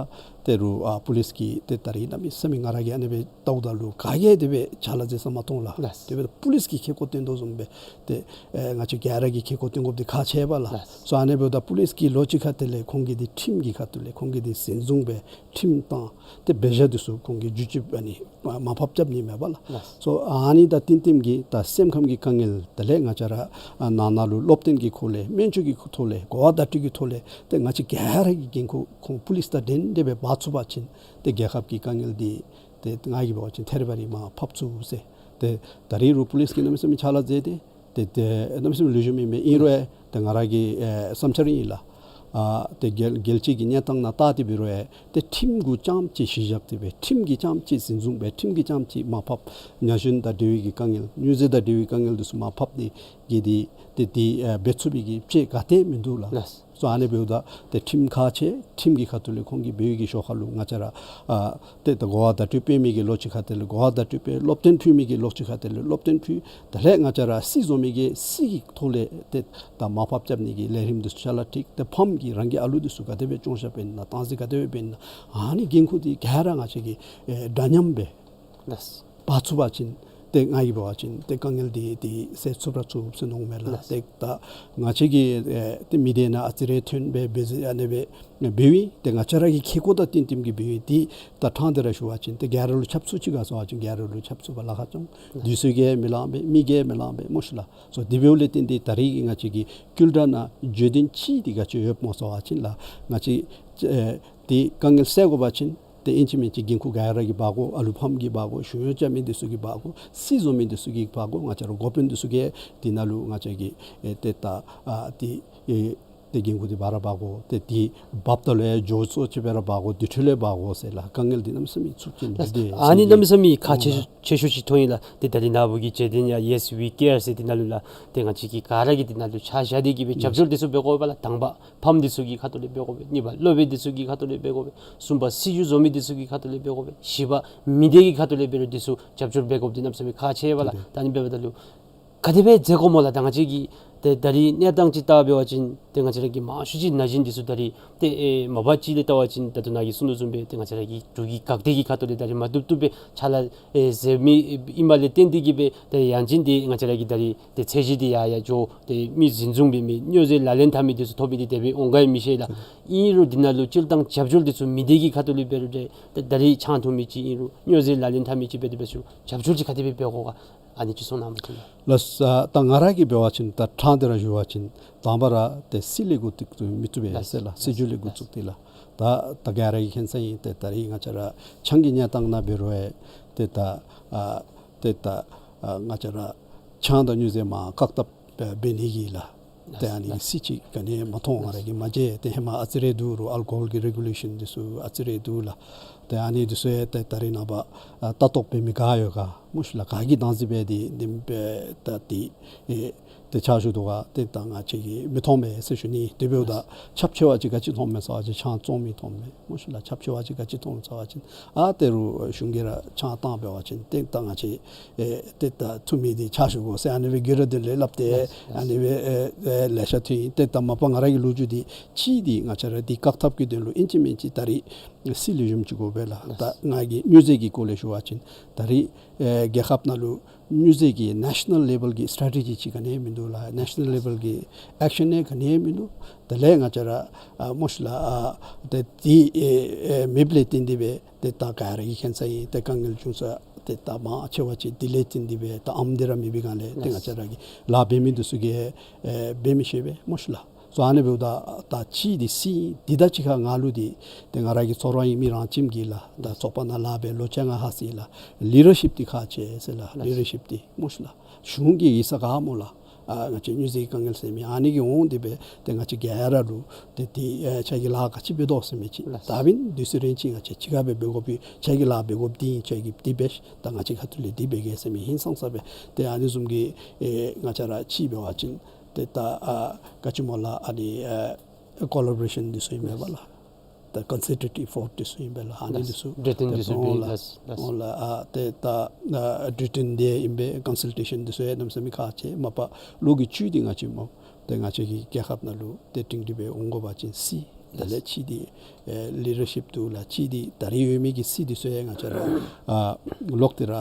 ཏེ་རུང་ཨ་པུ་ལིསི་གིས་ཏེ་ད་རིས་གནམ་མེད་ས་མེད་ང་ར་གིས་ཨ་ནི་སྦེ་བལྟཝ་ད་ལུ་ག་གིས་དེ་སྦེ་ཕྱག་ལཱ་མཛད་ས་མ་མཐོང་ལགས། ལགས། དེ་སྦེ་པུ་ལིསི་གིས་ཁེ་ཀོ་བཏོན་དོ་བཟུམ་སྦེ་ཏེ་ཨེ་ང་བཅས་ག་ར་གིས་ཁེ་ཀོ་བཏོན་དགོཔ་འདི་ཁག་ཆེ་བས་ལགས། ལགས། སོ་ཨ་ནི་འབདཝ་ད་པུ་ལིསི་གིས་ལོགས་ཅིག་ཁ་ཐུག་ལས་ཁོང་གིས་འདི་ཁྲིམས་ཀྱི་ཁ་ཐུག་ལས་ཁོང་གིས་འདི་སྲིད་བཟུང་སྦེ་ཁྲིམས་བཏང་སྟེ་འབད་བཞག་འདི་ཚུ་ཁོང་གིས་བསྒྱུར་བཅོས་ཨ་ནི་མར་ཕབ་རྐྱབ་ནི་མས་པ་ལགས། ལགས། སོ་ཨ་ནི་དང་བསྟུན་བསྟུནམ་གྱིས་ད་སེམས་ཁམས་ཀྱི་དཀའ་ངལ་དེ་ལས་ང་བཅས་ར་ཨ་ནང་ན་ལུ་སློབ་སྟོན་གྱི་ཁོ་ལས་སྨན་བཅོས་ཀྱི་ཐོག་ལས་གོ་བ་བརྡ་སྤྲོད་ཀྱི་ཐོག་ལས་ཏེ་ང་བཅས་ག་ར་གིས་འགན་ཁུར་ཁོང་པུ་ལིསི་དང་འབྲེལ་ཏེ་སྦེ་འབག་ཚུགས་པ་ཅིན་ཏེ་རྒྱལ་ཁབ་ཀྱི་དཀའ་ངལ་འདི་ཏེ་ང་གིས་འབད་བ་ཅིན་ཐེ་རི་བ་རི་མར་ཕབ་ཚུགས་ཟེར། ཏེ་ད་རིས་རུང་པུ་ལིསི་གིས་གནམ་མེད་ས་མེད་ཕྱག་ལཱ་མཛད་དེ་ཏེ་ཏེ་གནམ་མེད་ས་མེད་ལེགས་ཤོམ་ཨིན་པས། ཨིན་རུང་ཏེ་ང་ར་གི་ཨེ་བསམ་འཆར་ཨིན་ལགས། ཨ་ཏེ་རྒྱལ་རྒྱལ་སྤྱི་གི་གནས་སྟངས་ནང་བལྟ་སྟེ་འབད་རུང་ཡང་ཏེ་ཁྲིམས་གུ་རྐྱངམ་ཅིག་གཞི་བཞག་སྟེ་སྦེ་ཁྲིམས་ཀྱིས་རྐྱངམ་ཅིག་འཛིན་བཟུང་འབད་ཁྲིམས་ཀྱིས་རྐྱངམ་ཅིག་མར་ཕབ་ཉ་གཞོན་དང་འབྲེལ་བའི་གི་དཀའ་ངལ་མྱུར་མཛད་དང་འབྲེལ་བའི་དཀའ་ངལ་འདི་ཚུ་མར་ཕབ་ནི་གི་འདི་ཏེ་འདི་ཨ་འབད་ཚུགས་པའི་གི་དཔྱད་ག་ཏེ་མིན་འདུག་ལགས། ལགས། སོ་ཨ་ནི་འབདཝ་ད་ཏེ་ཁྲིམས་ཁག་ཆེ་ཁྲིམས་ཀྱི་ཁ་ཐུག་ལས་ཁོང་གིས་འབད་བའི་གི་ཤོག་ཁ་ལུ་ང་བཅས་ར་ཨ་ཏེ་ད་གོ་བ་བརྡ་སྤྲོད་སྤེལ་མི་གི་ལོགས་ཅིག་ཁ་ཐུག་ལས་གོ་བ་བརྡ་སྤྲོད་སྤེལ། སློབ་སྟོན་ཕུལ་མི་གི་ལོགས་ཅིག་ཁ་ཐུག་ལས་སློབ་སྟོན་ཕུལ། དེ་ལས་ང་བཅས་ར་སྲིད་བཟོ་མི་གིས་སྲིད་ཀྱི་ཐོག་ལས་ཏེ་ད་མར་ཕབ་རྐྱབ་ནི་གི་ལས་རིམ་འདི་ཚུ་ཅ་ལ་སྒྲིག། ཏེ་ཕམ་གྱིས་རང་གི་ཨ་ལུ་འདི་ཚུ་ག་དེ་སྦེ་སྐྱོང་བཞག་པས་ན་བཏང་ཟེར་ག་དེ་སྦེ་འབད་ན་ཨ་ནི་འགན་ཁུར་འདི་ག་ར་ང་བཅས་ཀྱིས་ཨེ་འདྲ་མཉམ་སྦེ་ལགས། འབག་ཚུགས་པ་ཅིན་ཏེ་ང་གིས་འབད་བ་ཅིན་ཏེ་དཀའ་ངལ་འདི་འདི་སེལ་ཚུགས་ར་ཚུགས་ཟེར་མནོཝ་མས་ལགས། ལགས། ཏེ་ད་ང་བཅས་ཀྱིས་ཨེ་ཏེ་མི་སྡེ་ནང་ཨ་ཙི་རེ་ཐོན་སྦེ་འབད་ཟེར་ཨ་ནི་སྦེ་འབདཝ་ཨིན། ཏེ་ང་བཅས་ར་གི་ཁེ་ཀོ་དང་བསྟུན་བསྟུནམ་གིས་འབདཝ་ཨིན། ཏེ་ད་ཕྲང་སྟེ་ར་ཞུ་བ་ཅིན་ཏེ་ག་ར་ལུ་ཁྱབ་ཚུགས་ཅི་ག་ཟེར་བ་ཅིན་ག་ར་ལུ་ཁྱབ་ཚུགས་པར་ལཱ་ཁག་བྱུང་། དུས་ཚོད་ཀྱིས་མི་ལང་པས་མི་གིས་མི་ལང་པས་སྨོ་ཤི་ལགས། སོ་དེ་འབདཝ་ལས་བརྟེན་ཏེ་ད་རེས་ཀྱི་ང་བཅས་ཀྱི་ཀུལ་ཊ་ནང་བརྗོད་དོན་ཅིག་འདི་ག་ཅི་ཡོདཔ་སྨོ་ཟེར་བ་ཅིན་ལགས། ང་བཅས་ཨེ་ཏེ་དཀའ་ངལ་སེལ་དགོ་པ་ཅིན་ཏེ་ཨིན་ཅི་མིན་ཅི་འགན་ཁུར་ག་ར་གིས་འབག་དགོ། ཨ་ལུ་ཕམ་གིས་འབག་དགོ། གཞུང་གཡོག་རྐྱབ་མི་འདི་ཚུ་གིས་འབག་དགོ། སྲིད་བཟོ་མི་འདི་ཚུ་གིས་འབག་དགོ། ང་བཅས་ར་འགོ་དཔོན་འདི་ཚུ་གིས་འདི་ནང་ལུ་ང་བཅས་ཀྱིས་ཨེ་ཏེ་ད་ཨ་ཏེ་ཨེ་ཏེ་འགན་ཁུར་འདི་འབག་ར་འབག་དགོ། ཏེ་འདི་འབགཔ་ད་ལུ་ཡང་མགྱོགས་སུ་ཅིག་སྦེ་ར་འབག་དགོ། དེ་འཕྲོ་ལས་འབག་དགོ་ཟེར་ལགས། དཀའ་ངལ་འདི་གནམ་མེད་ས་མེད་ཚབས་ཆེན་ལགས། འདི་ཨ་ནི་གནམ་མེད་ས་མེད་ཁག་ཆེ་ཤོས་ཆེ་ཤོས་ཅིག་མཐོང་ཡི་ལགས། ཏེ་ད་རེས་ནངས་པ་གི་བརྗོད་དོན་ཡ་Yes We Care ཟེར་འདི་ནང་ལུ་ལགས། ཏེ་ང་བཅས་ཀྱིས་ག་ར་གིས་འདི་ནང་ལུ་ཆ་བཞག་སྟེ་གིས་སྦེ་རྒྱབ་སྐྱོར་འདི་ཚུ་འབད་དགོ་པས་ལགས། དང་པ་ཕམ་འདི་ཚུ་གི་ཁ་ཐུག་ལས་འབད་དགོ་པས། གཉིས་པ་སློབ་དཔོན་འདི་ཚུ་གི་ཁ་ཐུག་ལས་འབད་དགོ་པས། གསུམ་པ་སྲིད་བྱུས་བཟོ་མི་འདི་ཚུ་གི་ཁ་ཐུག་ལས་འབད་དགོ་པས། བཞི་པ་མི་སྡེ་གི་ཁ་ཐུག་ལས་འབད་རུང་འདི་ཚུ་རྒྱབ་སྐྱོར་འབད་དགོཔ་འདི་གནམ་མེད་ས་མེད་ཁག་ཆེ་བས་ལགས། ཏེ་ད་ཨ་ནི་འབདཝ་ད་ལུ་ག་དེ་སྦེ་མཛད་དགོཔ་སྨོ་ལགས། ད་ང་བཅས་ཀྱི་ཏེ་ད་རེས་གནས་སྟངས་ཅིག་བལྟ་འབད་བ་ཅིན་ཏེ་ང་བཅས་ར་གི་མང་ཤོས་ཅིག་ན་གཞོན་འདི་ཚུ་ད་རེས་ཏེ་ཨེ་མ་པ་ཅིག་ལས་བལྟ་བ་ཅིན་ད་ལྟོ་ནཱ་གིས་གསུངས་དོ་བཟུམ་སྦེ་ཏེ་ང་བཅས་ར་གི་འབྲུག་གི་འགག་སྡེ་གི་ཁ་ཐུག་ལས་ད་རེས་མ་བཏུབ་བཏུབ་སྦེ་ཕྱག་ལཱ་ཨེ་མཛད་མི་ཨིནམ་ལས་བརྟེན་ཏེ་གིས་སྦེ་ཏེ་ཡང་ཅིན་ཏེ་ང་བཅས་ར་གི་ད་རེས་ཏེ་ཚད་གཞི་འདི་ཡར་ཡར་འགྱོ། ཏེ་མི་འཛིན་བཟུང་འབད་མི་སྨྱོ་རྫས་ལག་ལེན་འཐབ་མི་འདི་ཚུ་ཐོབ་མི་འདི་དེ་སྦེ་འོང་ག་ཡང་མི་ཤེས་ལགས། ཨིན་རུང་འདི་ནང་ལུ་སྤྱིར་བཏང་རྒྱབ་སྐྱོར་འདི་ཚུ་མི་སྡེ་གི་ཁ་ཐུག་ལས་འབད་རུང་ཏེ་ད་རེས་ཆང་འཐུང་མི་ཅིག་ཨིན་རུང་སྨྱོ་རྫས་ལག་ལེན་འཐབ་མི་ཅིག་འབད་དེ་འབད་ཚུ་རྒྱབ་སྐྱོར་ཅིག་ག་དེ་སྦེ་འབད་དགོ་ག་ཨ་ནི་ཅིག་གསུང་གནང་མི་ཅིག་ལགས། ལགས། ད་ང་ར་གིས་འབད་བ་ཅིན་ད་ཕྲང་སྟེ་ར་ཞུ་བ་ཅིན་དང་པ་ར་ཏེ་སྲིད་ལས་འགོ་བཙུགས་མི་བཏུབ་པས་ཟེར་ལགས། སྲིད་བྱུས་ལས་འགོ་བཙུགས་ཏེ་ལགས། ད་ད་ག་ར་གིས་མཁྱེན་ས་ཨིན། ཏེ་ད་རེས་ང་བཅས་ར་ཆང་གི་གནས་སྟངས་ནང་འབད་རུང་ཡང་ཏེ་ད་ཨ་ཏེ་ད་ཨ་ང་བཅས་ར་ཆང་དང་སྨྱོ་རྫས་མར་བཀག་ཐབས་འབད་ནི་གི་ལགས། ཏེ་ཨ་ནི་སྲིད་ཅིག་ག་ནི་མ་མཐོང་། ང་ར་གིས་མ་མཇལ། ཏེ་ཧེ་མ་ཨ་ཙི་རེ་འདུག་རུང་ཨལ་ཀོ་ཧོལ་གྱི་རེ་གུ་ལེ་ཤཱན་འདི་ཚུ་ཨ་ཙི་རེ་འདུག་ལགས། ཏེ་ཨ་ནི་འདི་ཚུ་ཡང་ཏེ་ད་རེས་ནངས་པ་ཨ་ལྟ་རྟོག་འབད་མི་ག་ཡོད་ག་སྨོ་ཤི་ལགས། ག་གིས་བདག་འཛིན་འབད་དེ་འདི་འབད་ད་འདི་ཨེ་ཏེ་ཕྱག་ཞུ་དོ་ག་ཏེ་ད་ང་བཅས་ཀྱིས་མི་མཐོང་མས་ཟེར་ཞུ་ནི། དེ་འབདཝ་ད་ཁྱབ་ཆེ་བ་ཅིག་ག་ཅི་མཐོངམ་མས་ཟེར་བ་ཅིན་ཆང་བཙོང་མི་མཐོངམ་མས་སྨོ་ཤི་ལགས། ཁྱབ་ཆེ་བ་ཅིག་ག་ཅི་མཐོངམ་ཟེར་བ་ཅིན་ཨ་ཏེ་རུང་གཞུང་གིས་ར་ཆང་བཏང་འབད་བ་ཅིན་ཏེ་ད་ང་བཅས་ཨེ་ཏེ་ད་འཐུང་མི་འདི་ཕྱག་ཞུ་དགོ་ཟེར་ཨ་ནི་སྦེ་གི་ར་དེ་ལས་སླབ་སྟེ་ཨ་ནི་སྦེ་ཨེ་ཨེ་ལེ་ཤ་ཐོན་ཡི། ཏེ་ད་མ་པ་ང་ར་གི་ལོ་རྒྱུས་འདི་ཅིག་འདི་ང་བཅས་ར་འདི་བཀག་ཐབས་ཀྱི་དོན་ལུ་ཨིན་ཅི་མིན་ཅི་ད་རེས་སྲིད་ལས་ཞུཝ་ཅིག་དགོ་པས་ལགས། ད་ང་གིས་སྨྱོ་རྫས་ཀྱི་སྐོར་ལས་ཞུ་བ་ཅིན་ད་རེས་ཨེ་རྒྱལ་ཁབ་ནང་ལུ་སྨྱོ་རྫས་ཀྱི་ནེ་ཤ་ནཱལ་ལེ་བཱལ་གྱི་སི་ཊེ་རེ་ཊི་ཇི་ཅིག་ག་ནི་ཡང་མིན་འདུག་ལགས། ནེ་ཤ་ནཱལ་ལེ་བཱལ་གྱི་ཨེག་ཤཱན་ཡང་ག་ནི་ཡང་མིན་འདུག། དེ་ལས་ང་བཅས་ར་ཨ་སྨོ་ཤི་ལགས་ཨ་ཏེ་འདི་ཨེ་ཨེ་མེདཔ་ལས་བརྟེན་ཏེ་སྦེ་ཏེ་ད་ག་ར་གིས་མཁྱེན་ས་ཨིན། ཏེ་དཀའ་ངལ་བྱུང་ས་ཏེ་ད་མང་ཆེ་བ་ཅིག་འདི་ལས་བརྟེན་ཏེ་སྦེ་ད་ཨམ་འདི་ར་མེད་པའི་སྒང་ལས་ཏེ་ང་བཅས་ར་གི་ལཱ་འབད་མི་འདི་ཚུ་གིས་ཨེ་འབད་མི་ཤེས་པས་སྨོ་ཤི་ལགས། སོ་ཨ་ནི་འབདཝ་ད་ད་ཅིག་འདི་སྲིད་འདི་ད་ཅི་ཁ་ང་ལུ་འདི་ཏེ་ང་ར་གི་ཚོར་བ་ཨིན། མི་རང་ཁྱིམ་གྱི་ལགས། ད་ཚོགས་པ་ནང་ལཱ་འབད་ལོ་བཅོ་ལྔ་ལྷག་ཅི་ལགས། ལི་ཌར་ཤིཔ་འདི་ཁག་ཆེ་ཟེར་ལགས། ལི་ཌར་ཤིཔ་འདི་སྨོ་ཤི་ལགས། གཞུང་གིས་ཡིག་ཚང་ག་སྨོ་ལགས། ཨ་ང་བཅས་སྨྱོ་རྫས་ཀྱི་དཀའ་ངལ་སེལ་མི་ཨ་ནི་གི་འོང་སྟེ་སྦེ་ཏེ་ང་བཅས་ག་ར་ལུ་ཏེ་འདི་ཨེ་ཁྱེད་ཀྱིས་ལཱ་ག་ཅི་འབད་དོ་ཟེར་མི་ཅིག། ད་འབདན་དུས་ཚོད་རན་ཅིག་ང་བཅས་ཅིག་ཁར་སྦེ་འབད་དགོ་པས། ཁྱེད་ཀྱིས་ལཱ་འབད་དགོཔ་འདི་ཁྱེད་ཀྱིས་འདི་འབད་ཤིག། ད་ང་བཅས་ཁ་ཐུག་ལས་འདི་འབད་གེ་ཟེར་མི་ཧིང་སངས་ས་སྦེ་ཏེ་ཨ་ནི་བཟུམ་གྱི་ཨེ་ང་བཅས་ར་ཅིག་འབད་བ་ཅིན་ཏེ་ད་ཨ་ག་ཅི་སྨོ་ལགས་ཨ་ནི་ཨེ་ཀོ་ལ་བོ་རེ་ཤཱན་འདི་ཚུ་ཨིན་པས་ལགས། ད་ཀོན་སར་ཊེཊིབ་ཨི་ཕོརཊ་འདི་ཚུ་ཨིན་པས་ལགས། ཨ་ནི་འདི་ཚུ་འབྲེལ་མཐུན་འདི་ཚུ་ཏེ་འབད་འོང་ལགས། ལགས་ལགས། འོང་ལགས། ཨ་ཏེ་ད་ཨ་འབྲེལ་མཐུན་འདི་ཨིན་པས། ཀོན་སལ་ཊེ་ཤཱན་འདི་ཚུ་ཡང་གནམ་མེད་ས་མེད་ཁག་ཆེ། མ་པ་ལོ་གི་བཅུད་འདི་ང་བཅས་སྨོ་ཏེ་ང་བཅས་ཀྱི་རྒྱལ་ཁབ་ནང་ལུ་ཏེ་སྒྲིང་སྒྲི་སྦེ་འོང་དགོ་པ་ཅིན་སྲིད་དེ་ལས་ཅིག་འདི་ཨེ་ལི་ཌར་ཤིཔ་འདུག་ལགས། ཅིག་འདི་ད་རེས་ཡོད་མི་གི་སྲིད་འདི་ཚུ་ཡང་ང་བཅས་ར་ཨ་ལོག་སྟེ་ར་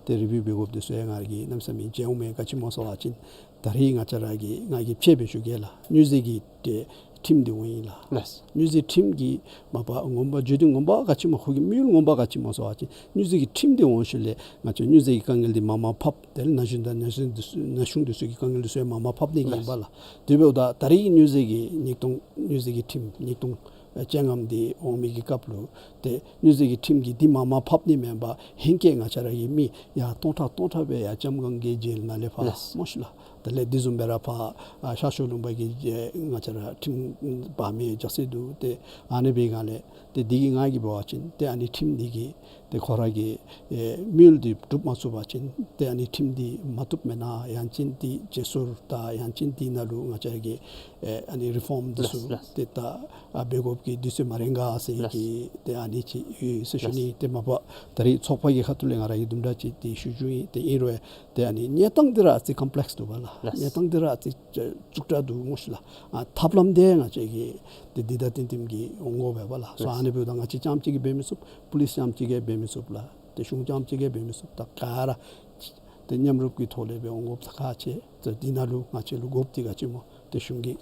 ཏེ་རི་བིའུ་འབད་དགོཔ་འདི་ཚུ་ཡང་ང་ར་གིས་གནམ་མེད་ས་མེད་མཇལ་འོང་མས། ག་ཅི་སྨོ་ཟེར་བ་ཅིན་ད་རེས་ང་བཅས་ར་གི་ང་གིས་དཔྱེ་སྦེ་ཞུ་གེ་ལགས། སྨྱོ་རྫས་ཀྱི་ཏེ་ཁྲིམས་འདི་འོང་ཡི་ལགས། ལགས། སྨྱོ་རྫས་ཁྲིམས་ཀྱི་མ་པ་ངོ་མ་བརྗོད་དོན་ངོ་མ་ག་ཅི་སྨོ་ཁོ་གི་དམིགས་ཡུལ་ངོ་མ་ག་ཅི་སྨོ་ཟེར་བ་ཅིན་སྨྱོ་རྫས་ཀྱི་ཁྲིམས་འདི་འོང་ཞིནམ་ལས་ང་བཅས་སྨྱོ་རྫས་ཀྱི་དཀའ་ངལ་འདི་མར་མར་ཕབ། དེ་ལས་ན་གཞོན་དང་ན་གཞོན་འདི་ཚུ་ན་གཞོན་འདི་ཚུ་གི་དཀའ་ངལ་འདི་ཚུ་ཡང་མར་མར་ཕབ་ནི་གི་ཨིན་པས་ལགས། དེ་འབདཝ་ད་ད་རེས་ཀྱི་སྨྱོ་རྫས་ཀྱི་ཉིས་སྟོང་སྨྱོ་རྫས་ཀྱི་ཁྲིམས་ཉིས་སྟོང་ཅན་ངམ་འདི་འོང་མི་གི་སྐབས་ལུ་ཏེ་སྨྱོ་རྫས་ཀྱི་ཁྲིམས་ཀྱི་འདི་མར་མར་ཕབ་ནི་མེན་པར་ཧེང་སྐལ་ང་བཅས་ར་གི་མི་ཡར་སྟོང་ཕྲག་སྟོང་ཕྲག་སྦེ་ཡར་ལྕམ་སྒང་གི་ཇེལ་ནང་ལས་ཕར་ལགས། སྨོ་ཤི་ལགས། དེ་ལས་དེ་བཟུམ་སྦེ་ར་ཕར་ཨ་ཤར་ཕྱོགས་ལུང་པ་གི་ཨེ་ང་བཅས་ར་ཁྲིམས་འབག་མི་རྒྱགས་སྲོལ་འདུག། ཏེ་ཨ་ནི་འབད་བའི་སྒང་ལས་ཏེ་འདི་གི་ང་གིས་འབད་བ་ཅིན་ཏེ་ཨ་ནི་ཁྲིམས་འདི་གིས་ཏེ་ཁོ་ར་གི་ཨེ་དམིགས་ཡུལ་འདི་འགྲུབ་མ་ཚུགས་པ་ཅིན་ཏེ་ཨ་ནི་ཁྲིམས་འདི་མ་བཏུབ་མེན་ན། ཡང་ཅིན་འདི་བརྗེ་སོར་དང་ཡང་ཅིན་འདི་ནང་ལུ་ང་བཅས་ཀྱི་ཨེ་ཨ་ནི་རི་ཕོམ་འདི་ཚུ་ལགས་ལགས། ཏེ་ད་ཨ་འབད་དགོཔ་གི་དུས་ཚོད་མ་རན་ག་ཟེར་ལགས། གི་ཏེ་ཨ་ནི་ཅིག་ཡོད་ཟེར་ཞུ་ནི། ལགས། ཏེ་མ་པ་ད་རིས་ཚོགས་པ་གི་ཁ་ཐུག་ལས་ང་ར་གིས་དུམ་གྲ་ཅིག་ཏེ་ཞུ་ཞུཝ་ཨིན། ཏེ་ཨིན་རུང་ཏེ་ཨ་ནི་གནས་སྟངས་འདི་ར་ཨ་ཙི་ཀམ་པི་ལེགསི་འདུག་པ་ལགས། ལགས། གནས་སྟངས་འདི་ར་ཨ་ཙི་ཙ་ཙུག་དྲགས་འདུག་སྨོ་ཤི་ལགས། ཨ་ཐབས་ལམ་འདི་ང་བཅས་ཀྱིས་ཏེ་འདི་དང་བསྟུན་བསྟུནམ་གི་འོང་དགོ་པས་པ་ལགས། སོ་ལགས། ཨ་ནི་འབདཝ་ད་ང་བཅས་རྐྱངམ་གཅིག་གིས་འབད་མི་ཚུགས། པུ་ལིསི་རྐྱངམ་གཅིག་གིས་འབད་མི་ཚུགས་ལགས། ཏེ་གཞུང་རྐྱངམ་གཅིག་གིས་འབད་མི་ཚུགས། ད་ག་ར་ཏེ་མཉམ་རུབ་ཀྱི་ཐོག་ལས་སྦེ་འོང་དགོཔ་ད་ཁག་ཆེ། ཏེ་འདི་ནང་ལུ་ང་བཅས་ལུ་དགོཔ་འདི་ག་ཅི་སྨོ། ཏེ་གཞུང་གི་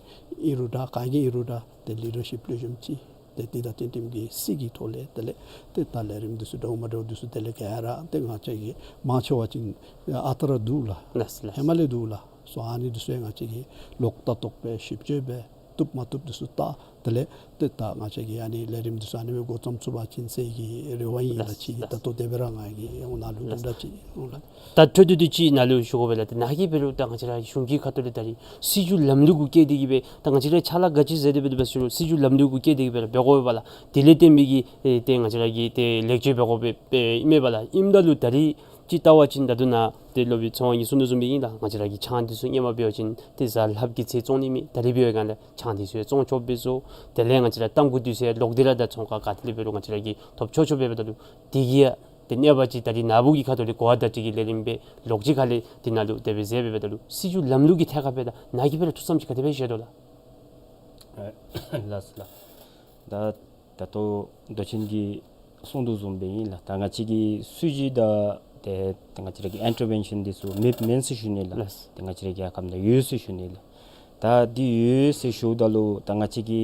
ཨིན་རུང་འདྲ་ག་གི་ཨིན་རུང་འདྲ་ཏེ་ལི་ཌར་ཤིཔ་ལེགས་ཤོམ་ཅིག། ཏེ་འདི་དང་བསྟུན་བསྟུནམ་གི་སྲིད་ཀྱི་ཐོག་ལས་དེ་ལས་ཏེ་ད་ལས་རིམ་འདི་ཚུ་འདྲཝ་མ་འདྲཝ་འདི་ཚུ་དེ་ལས་ག་ར་ཏེ་ང་བཅས་ཀྱིས་མང་ཆེ་བ་ཅིག་ཨ་རྟག་ར་འདུག་ལགས། ལགས་ལགས། ཧེ་མ་ལས་འདུག་ལགས། སོ་ཨ་ནི་འདི་ཚུ་ཡང་ང་བཅས་ཀྱིས་ལོག་ལྟ་རྟོག་སྦེ་ཞིབ་དཔྱད་འབད་བཏུབ་མ་བཏུབ་འདི་ཚུ་བལྟ། དེ་ལས་ཏེ་ད་ང་བཅས་ཀྱིས་ཨ་ནི་ལས་རིམ་འདི་ཚུ་ཨ་ནི་སྦེ་འགོ་བརྩམ་ཚུགས་པ་ཅིན་ཟེར་གྱི་རེ་བ་ཨིན་ལགས། ལགས་ཅི། ལགས། ད་ལྟོ་དེ་སྦེ་ར་ང་གིས་ཡང་ནཱ་ལུ་ལགས། དུམ་གྲ་ཅིག་ལགས། ད་འཕྲོ་མཐུད་དེ་ཅིག་ནཱ་ལུ་ཞུ་དགོ་པས་ལགས། ཏེ་ནཱ་གིས་འབད་རུང་ད་ང་བཅས་ར་གཞུང་གི་ཁ་ཐུག་ལས་ད་རིས་སྲིད་བྱུས་ལམ་ལུགས་གུ་བཀལ་ཏེ་གིས་སྦེ་ད་ང་བཅས་ར་ཕྱག་ལཱ་ག་ཅི་མཛད་དེ་འབད་དེ་འབད་ཟེར་རུང་སྲིད་བྱུས་ལམ་ལུགས་གུ་བཀལ་ཏེ་གིས་སྦེ་ར་འབད་དགོ་པས་པ་ལགས། དེ་ལས་བརྟེན་པའི་གི་ཨེ་ཏེ་ང་བཅས་ར་གིས་ཏེ་ལེགས་བཅོས་འབད་དགོ་པས་ཨེ་ཨིན་མས་པ་ལགས། ཨིནམ་ད་ལུ་ད་རིས་ཅིག་བལྟ་བ་ཅིན་ད་ལྟོ་ནཱ་ཏེ་སློབ་དཔོན་ཚེ་དབང་གིས་གསུང་དོ་བཟུམ་སྦེ་ཨིན་ལགས། ང་བཅས་ར་གི་ཆང་འདི་ཚུ་སྔོན་མ་འབད་བ་ཅིན་ཏེ་གཟའ་ལྷགཔ་གི་ཚེ་བཙོང་ནི་མེད། ད་རིས་འབད་བའི་སྒང་ལས་ཆང་འདི་ཚུ་ཡང་བཙོང་ཆོགཔ་སྦེ་བཟོ། དེ་ལས་ང་བཅས་ར་ཏམ་ཁུ་འདི་ཚུ་ཡང་ལོག་སྟེ་ར་ད་ཚོང་ཁང་ག་ཏེ་ལས་འབད་རུང་ང་བཅས་ར་གིས་ཐོབ་ཆོག་ཆོགཔ་འབདཝ་ད་ལུ་དེ་གིས་ཡང་ཏེ་གནས་པ་ཅིག་ད་རིས་ནཱ་བུ་གི་ཁ་ཐུག་ལས་གོ་བ་བརྡ་སྤྲོད་ཀྱི་ལས་རིམ་སྦེ་ལོག་ཅིག་ཁ་ལས་འདི་ནང་ལུ་དེ་སྦེ་མཛད་འབདཝ་ད་ལུ་སྲིད་བྱུས་ལམ་ལུགས་ཀྱི་ཐད་ཁར་འབདཝ་ད་ནཱ་གིས་འབད་རུང་ཐུགས་བསམ་ཅིག་ག་དེ་སྦེ་བཞེས་དོ་ལགས། ཨ་ལགས་སོ་ལགས། ད་ད་ལྟོ་མདོ་ཆེན་གྱིས་གསུང་དོ་བཟུམ་སྦེ་ཨིན་ལགས། ད་ང་བཅས་ཀྱི་སྲིད་བྱུས་དང་ཏེ་ཏེ་ང་བཅས་ར་གི་ཨིན་ཊར་བེན་ཤཱན་འདི་ཚུ་མེདཔ་མེན་ཟེར་ཞུ་ནི་ལགས། ལགས། ཏེ་ང་བཅས་ར་གི་རྒྱལ་ཁབ་ནང་ཡོད་ཟེར་ཞུ་ནི་ལགས། ད་འདི་ཡོད་ཟེར་ཞུཝ་ད་ལུ་ད་ང་བཅས་ཀྱི་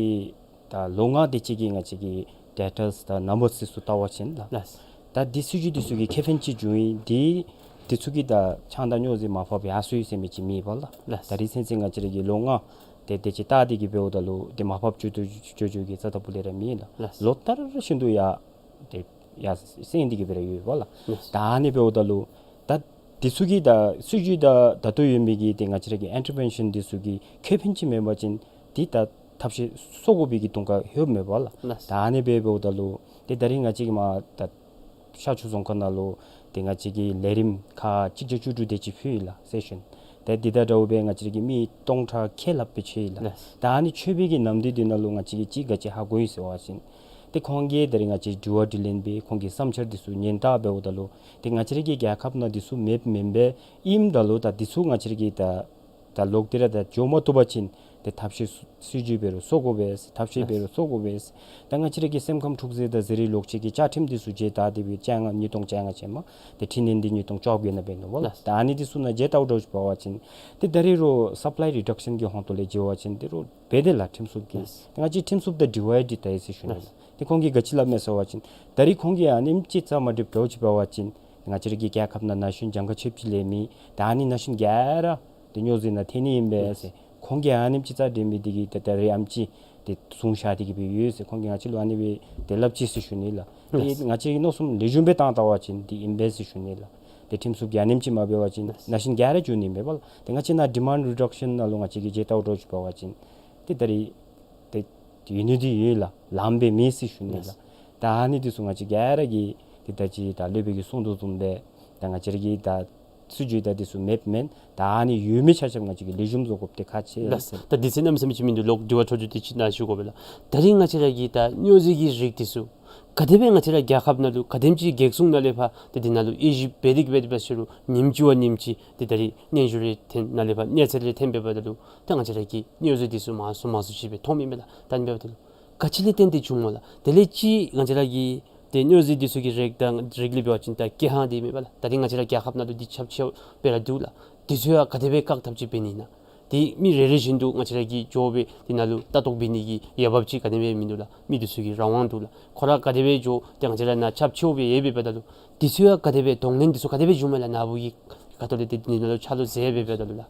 ད་ལོ་ལྔ་དེ་ཅིག་གི་ང་བཅས་ཀྱི་ཌེ་ཊཱས་དང་ནམ་བར་འདི་ཚུ་བལྟ་བ་ཅིན་ལགས། ལགས། ད་འདི་སྲིད་བྱུས་འདི་ཚུ་གིས་ཁེ་ཕན་ཅིག་བྱུང་ཡི། འདི་འདི་ཚུ་གིས་ད་ཆང་དང་སྨྱོ་རྫས་མར་ཕབ་ཡར་སོང་ཡི་ཟེར་མི་ཅིག་མེད་པ་ལགས། ལགས། ད་རིས་ཚུན་ཚོད་ང་བཅས་ར་གིས་ལོ་ལྔ་དེ་དེ་ཅིག་བལྟ་སྟེ་གིས་འབདཝ་ད་ལུ་ཏེ་མར་ཕབ་འགྱོ་དོ་འགྱོ་འགྱོ་གི་རྩ་ལྟ་བུ་ལས་ར་མེད་ལགས། ལགས། ལོ་ལྟར་བཞིན་དུ་ཡར་ཏེ་ཡར་སེང་སྟེ་གིས་སྦེ་ར་ཡོད་པ་ལགས། ལགས། ད་ཨ་ནི་འབདཝ་ད་ལུ་ད་འདི་ཚུ་གིས་ད་སྲིད་བྱུས་ད་ད་ལྟོ་ཡོད་མི་གི་ཏེ་ང་བཅས་ར་གི་ཨིན་ཊར་བེན་ཤཱན་འདི་ཚུ་གིས་ཁེ་ཕན་ཅིག་མེད་པ་ཅིན་འདི་ད་ཐབས་ཤེས་བཟོ་དགོ་པའི་གི་དོན་ཁ་ཡོདཔ་མས་པ་ལགས། ལགས། ད་ཨ་ནི་སྦེ་འབདཝ་ད་ལུ་ཏེ་ད་རིས་ང་བཅས་ཀྱིས་མར་ད་ཤར་ཕྱོགས་རྫོང་ཁག་ནང་ལུ་ཏེ་ང་བཅས་ཀྱིས་ལས་རིམ་ཁག་གཅིག་བརྒྱ་བཅུ་དྲུག་དེ་ཅིག་ཕུལ་ཡི་ལགས་སེ་ཤཱན། ཏེ་འདི་དང་འདྲཝ་སྦེ་ང་བཅས་ར་གིས་མི་སྟོང་ཕྲག་ཁལ་ལྷགཔ་སྦེ་ཕྱེ་ཡི་ལགས། ལགས། ད་ཨ་ནི་ཕྱེ་བའི་གི་ནམ་དུས་འདི་ནང་ལུ་ང་བཅས་ཀྱིས་ཅིག་ག་ཅི་ཧ་གོ་ཡི་ཟེར་བ་ཅིན་ཏེ་ཁོང་གིས་ད་རིས་ང་བཅས་དྲི་བ་དྲིས་ལན་འབད་ཁོང་གི་བསམ་འཆར་འདི་ཚུ་ཉན་བལྟ་འབདཝ་ད་ལུ་ཏེ་ང་བཅས་ར་གི་རྒྱལ་ཁབ་ནང་འདི་ཚུ་མེདཔ་མེན་པས། ཨིནམ་ད་ལུ་ད་འདི་ཚུ་ང་བཅས་ར་གིས་ད་ད་ལོག་སྟེ་ར་ད་འགྱོ་མ་བཏུབ་པ་ཅིན་ཏེ་ཐབས་ཤེས་སྲིད་བྱུས་འབད་རུང་བཟོ་དགོ་པས། ཐབས་ཤེས་འབད་རུང་བཟོ་དགོ་པས། ད་ང་བཅས་ར་གི་སེམས་ཁམས་འཁྲུག་རྩོད་དང་ཟས་རིགས་ལོག་སྤྱོད་ཀྱི་བཅའ་ཁྲིམས་འདི་ཚུ་བརྗེ་བལྟ་སྟེ་སྦེ་བཅོ་ལྔ་ཉིས་སྟོང་བཅོ་ལྔ་ཅན་མ་ཏེ་འཕྲི་སྣོན་འདི་ཉིས་སྟོང་བཅོ་བརྒྱད་ནང་འབད་ནུག་པ་ལགས། ལགས། ད་ཨ་ནི་འདི་ཚུ་ནང་བརྗེ་བལྟཝ་འདྲཝ་ཅིག་འབད་བ་ཅིན་ཏེ་ད་རིས་རོགས་སབ་ལའི་རི་ཌག་ཤཱན་གྱི་ཧོང་ཏོ་ལས་འབད་བ་ཅིན་ཏེ་རོགས་འབད་དེ་ལགས་ཁྲིམས་སྲུང་གིས། ལགས། ཏེ་ང་བཅས་ཁྲིམས་སྲུང་དང་དྲི་བ་ཡང་དྲིས་བལྟ་ཡི་ཟེར་ཞུ་ནི་ལགས། ལགས། ཏེ་ཁོང་གིས་ག་ཅི་སླབ་མས་ཟེར་བ་ཅིན་ད་རིས་ཁོང་གིས་ཨ་ནེམ་ཅིག་རྩ་མ་འགྲིགཔ་འདྲཝ་ཅིག་འབད་བ་ཅིན་ང་བཅས་ར་གི་རྒྱལ་ཁབ་ནང་ན་གཞོན་གྱངས་ཁ་ཆེཝ་ཅིག་ལས་མེད། ད་ཨ་ནི་ན་གཞོན་ག་ར་ཏེ་སྨྱོ་རྫས་ནང་ཐལ་ནི་ཨིན་པས་ཟེར། ཁོང་གིས་ཨ་ནེམ་ཅིག་རྩ་འགྲིག་མི་འདི་གིས་ཏེ་ད་རིས་ཨ་ནེམ་ཅིག་ཏེ་བཟུང་བཞག་སྟེ་གིས་སྦེ་ཡོད་ཟེར་ཁོང་གིས་ང་བཅས་ལུ་ཨ་ནི་སྦེ་ཏེ་སླབ་ཅི་ཟེར་ཞུ་ནི་ལགས། ཏེ་ལགས། ང་བཅས་ཀྱིས་མནོ་བསམ་ལེགས་ཤོམ་སྦེ་བཏང་བལྟ་བ་ཅིན་འདི་ཨིན་པས་ཟེར་ཞུ་ནི་ལགས། ཏེ་ཁྲིམས་སྲུང་གིས་ཨ་ནེམ་ཅིག་མ་འབད་བ་ཅིན་ལགས། ན་གཞོན་ག་ར་འགྱོ་ནི་མས་པ་ལགས། ཏེ་ང་བཅས་ནཱ་ཌི་མཱནཌ་རི་ཌག་ཤཱན་ནང་ལུ་ང་བཅས་ཀྱིས་བརྗེ་བལྟཝ་འདྲཝ་ཅིག་འབད་བ་ཅིན་ཏེ་ད་རིས་ཏེ་ཡོད་ནི་འདི་ཡོད་ལགས། ལངམ་སྦེ་མེད་ཟེར་ཞུ་ནི་ལགས། ལགས། ད་ཨ་ནི་འདི་ཚུ་ང་བཅས་ག་ར་གིས་ཏེ་ད་ཅི་ད་སློབ་དཔོན་གྱིས་གསུང་དོ་བཟུམ་སྦེ་ད་ང་བཅས་ར་གི་ད་སྲིད་བྱུས་ད་འདི་ཚུ་མེདཔ་མེན། ད་ཨ་ནི་ཡོད་མི་ཆ་ཁྱབ་ང་བཅས་ཀྱིས་ལེགས་ཤོམ་བཟོ་དགོཔ་འདི་ཁག་ཆེ་ལགས། ཟེར། ད་དུས་ཚོད་གནམ་མེད་ས་མེད་ཅིག་མིན་འདུག། ལོག་དྲི་བ་འཕྲོ་མཐུད་དེ་ཅིག་ནཱ་ཞུ་དགོ་པས་ལགས། ད་རིས་ང་བཅས་ར་གི་ད་སྨྱོ་རྫས་ཀྱི་རིགས་འདི་ཚུ་ག་དེ་སྦེ་ང་བཅས་ར་རྒྱལ་ཁབ་ནང་ལུ་ག་དེམ་ཅིག་གི་འགག་སྲུང་ནང་ལས་ཕར་ཏེ་འདི་ནང་ལུ་དབྱེ་ཞིབ་འབད་དེ་གིས་སྦེ་འབད་དེ་འབད་ཟེར་རུང་ཉིནམ་གཅིག་བ་ཉིནམ་གཅིག་ཏེ་ད་རིས་སྙན་ཞུ་རེ་ཐོན་ནཱ་ལས་ཕར་གནས་ཚུལ་རེ་ཐོན་འབདཝ་ད་ལུ་ཏེ་ང་བཅས་ར་གི་སྨྱོ་རྫས་འདི་ཚུ་མང་སུ་མང་སུ་ཅིག་སྦེ་མཐོངམ་ཨིན་པས་ལགས། ད་ཨ་ནི་འབདཝ་ད་ལུ་ག་ཅི་ལས་བརྟེན་ཏེ་བྱུངམ་སྨོ་ལགས། དེ་ལས་ཅིག་ང་བཅས་ར་གི་ཏེ་སྨྱོ་རྫས་འདི་ཚུ་གི་རིགས་དང་རིགས་ལས་འབད་བ་ཅིན་ད་ཀེ་ཧང་འདི་མས་པ་ལགས། ད་རིས་ང་བཅས་ར་རྒྱལ་ཁབ་ནང་ལུ་འདི་ཁྱབ་ཆེཝ་སྦེ་ར་འདུག་ལགས། འདི་ཚུ་ཡང་ག་དེ་སྦེ་བཀག་ཐབས་ཅིག་འབད་ནི་ཨིན་ན། ཏེ་མི་རེ་རེ་བཞིན་དུ་ང་བཅས་ར་གིས་འགྱོ་སྦེ་འདི་ནང་ལུ་ལྟ་རྟོག་འབད་ནི་གི་འོས་འབབ་ཅིག་ག་དེ་སྦེ་མིན་འདུག་ལགས། མི་འདི་ཚུ་གི་རང་དབང་འདུག་ལགས། ཁོ་ར་ག་དེ་སྦེ་འགྱོ་ཏེ་ང་བཅས་ར་ནཱ་ཁྱབ་ཆེཝ་སྦེ་ཡོདཔ་འབདཝ་ད་ལུ་འདི་ཚུ་ཡང་ག་དེ་སྦེ་གདོང་ལེན་འདི་ཚུ་ག་དེ་སྦེ་བྱུངམ་མས་ལགས། ནཱ་བུ་གི་ཁ་ཐུག་ལས་ཏེ་འདི་ནང་ལུ་ཆ་ལུ་འཛུལ་སྦེ་འབདཝ་ད་ལུ་ལགས།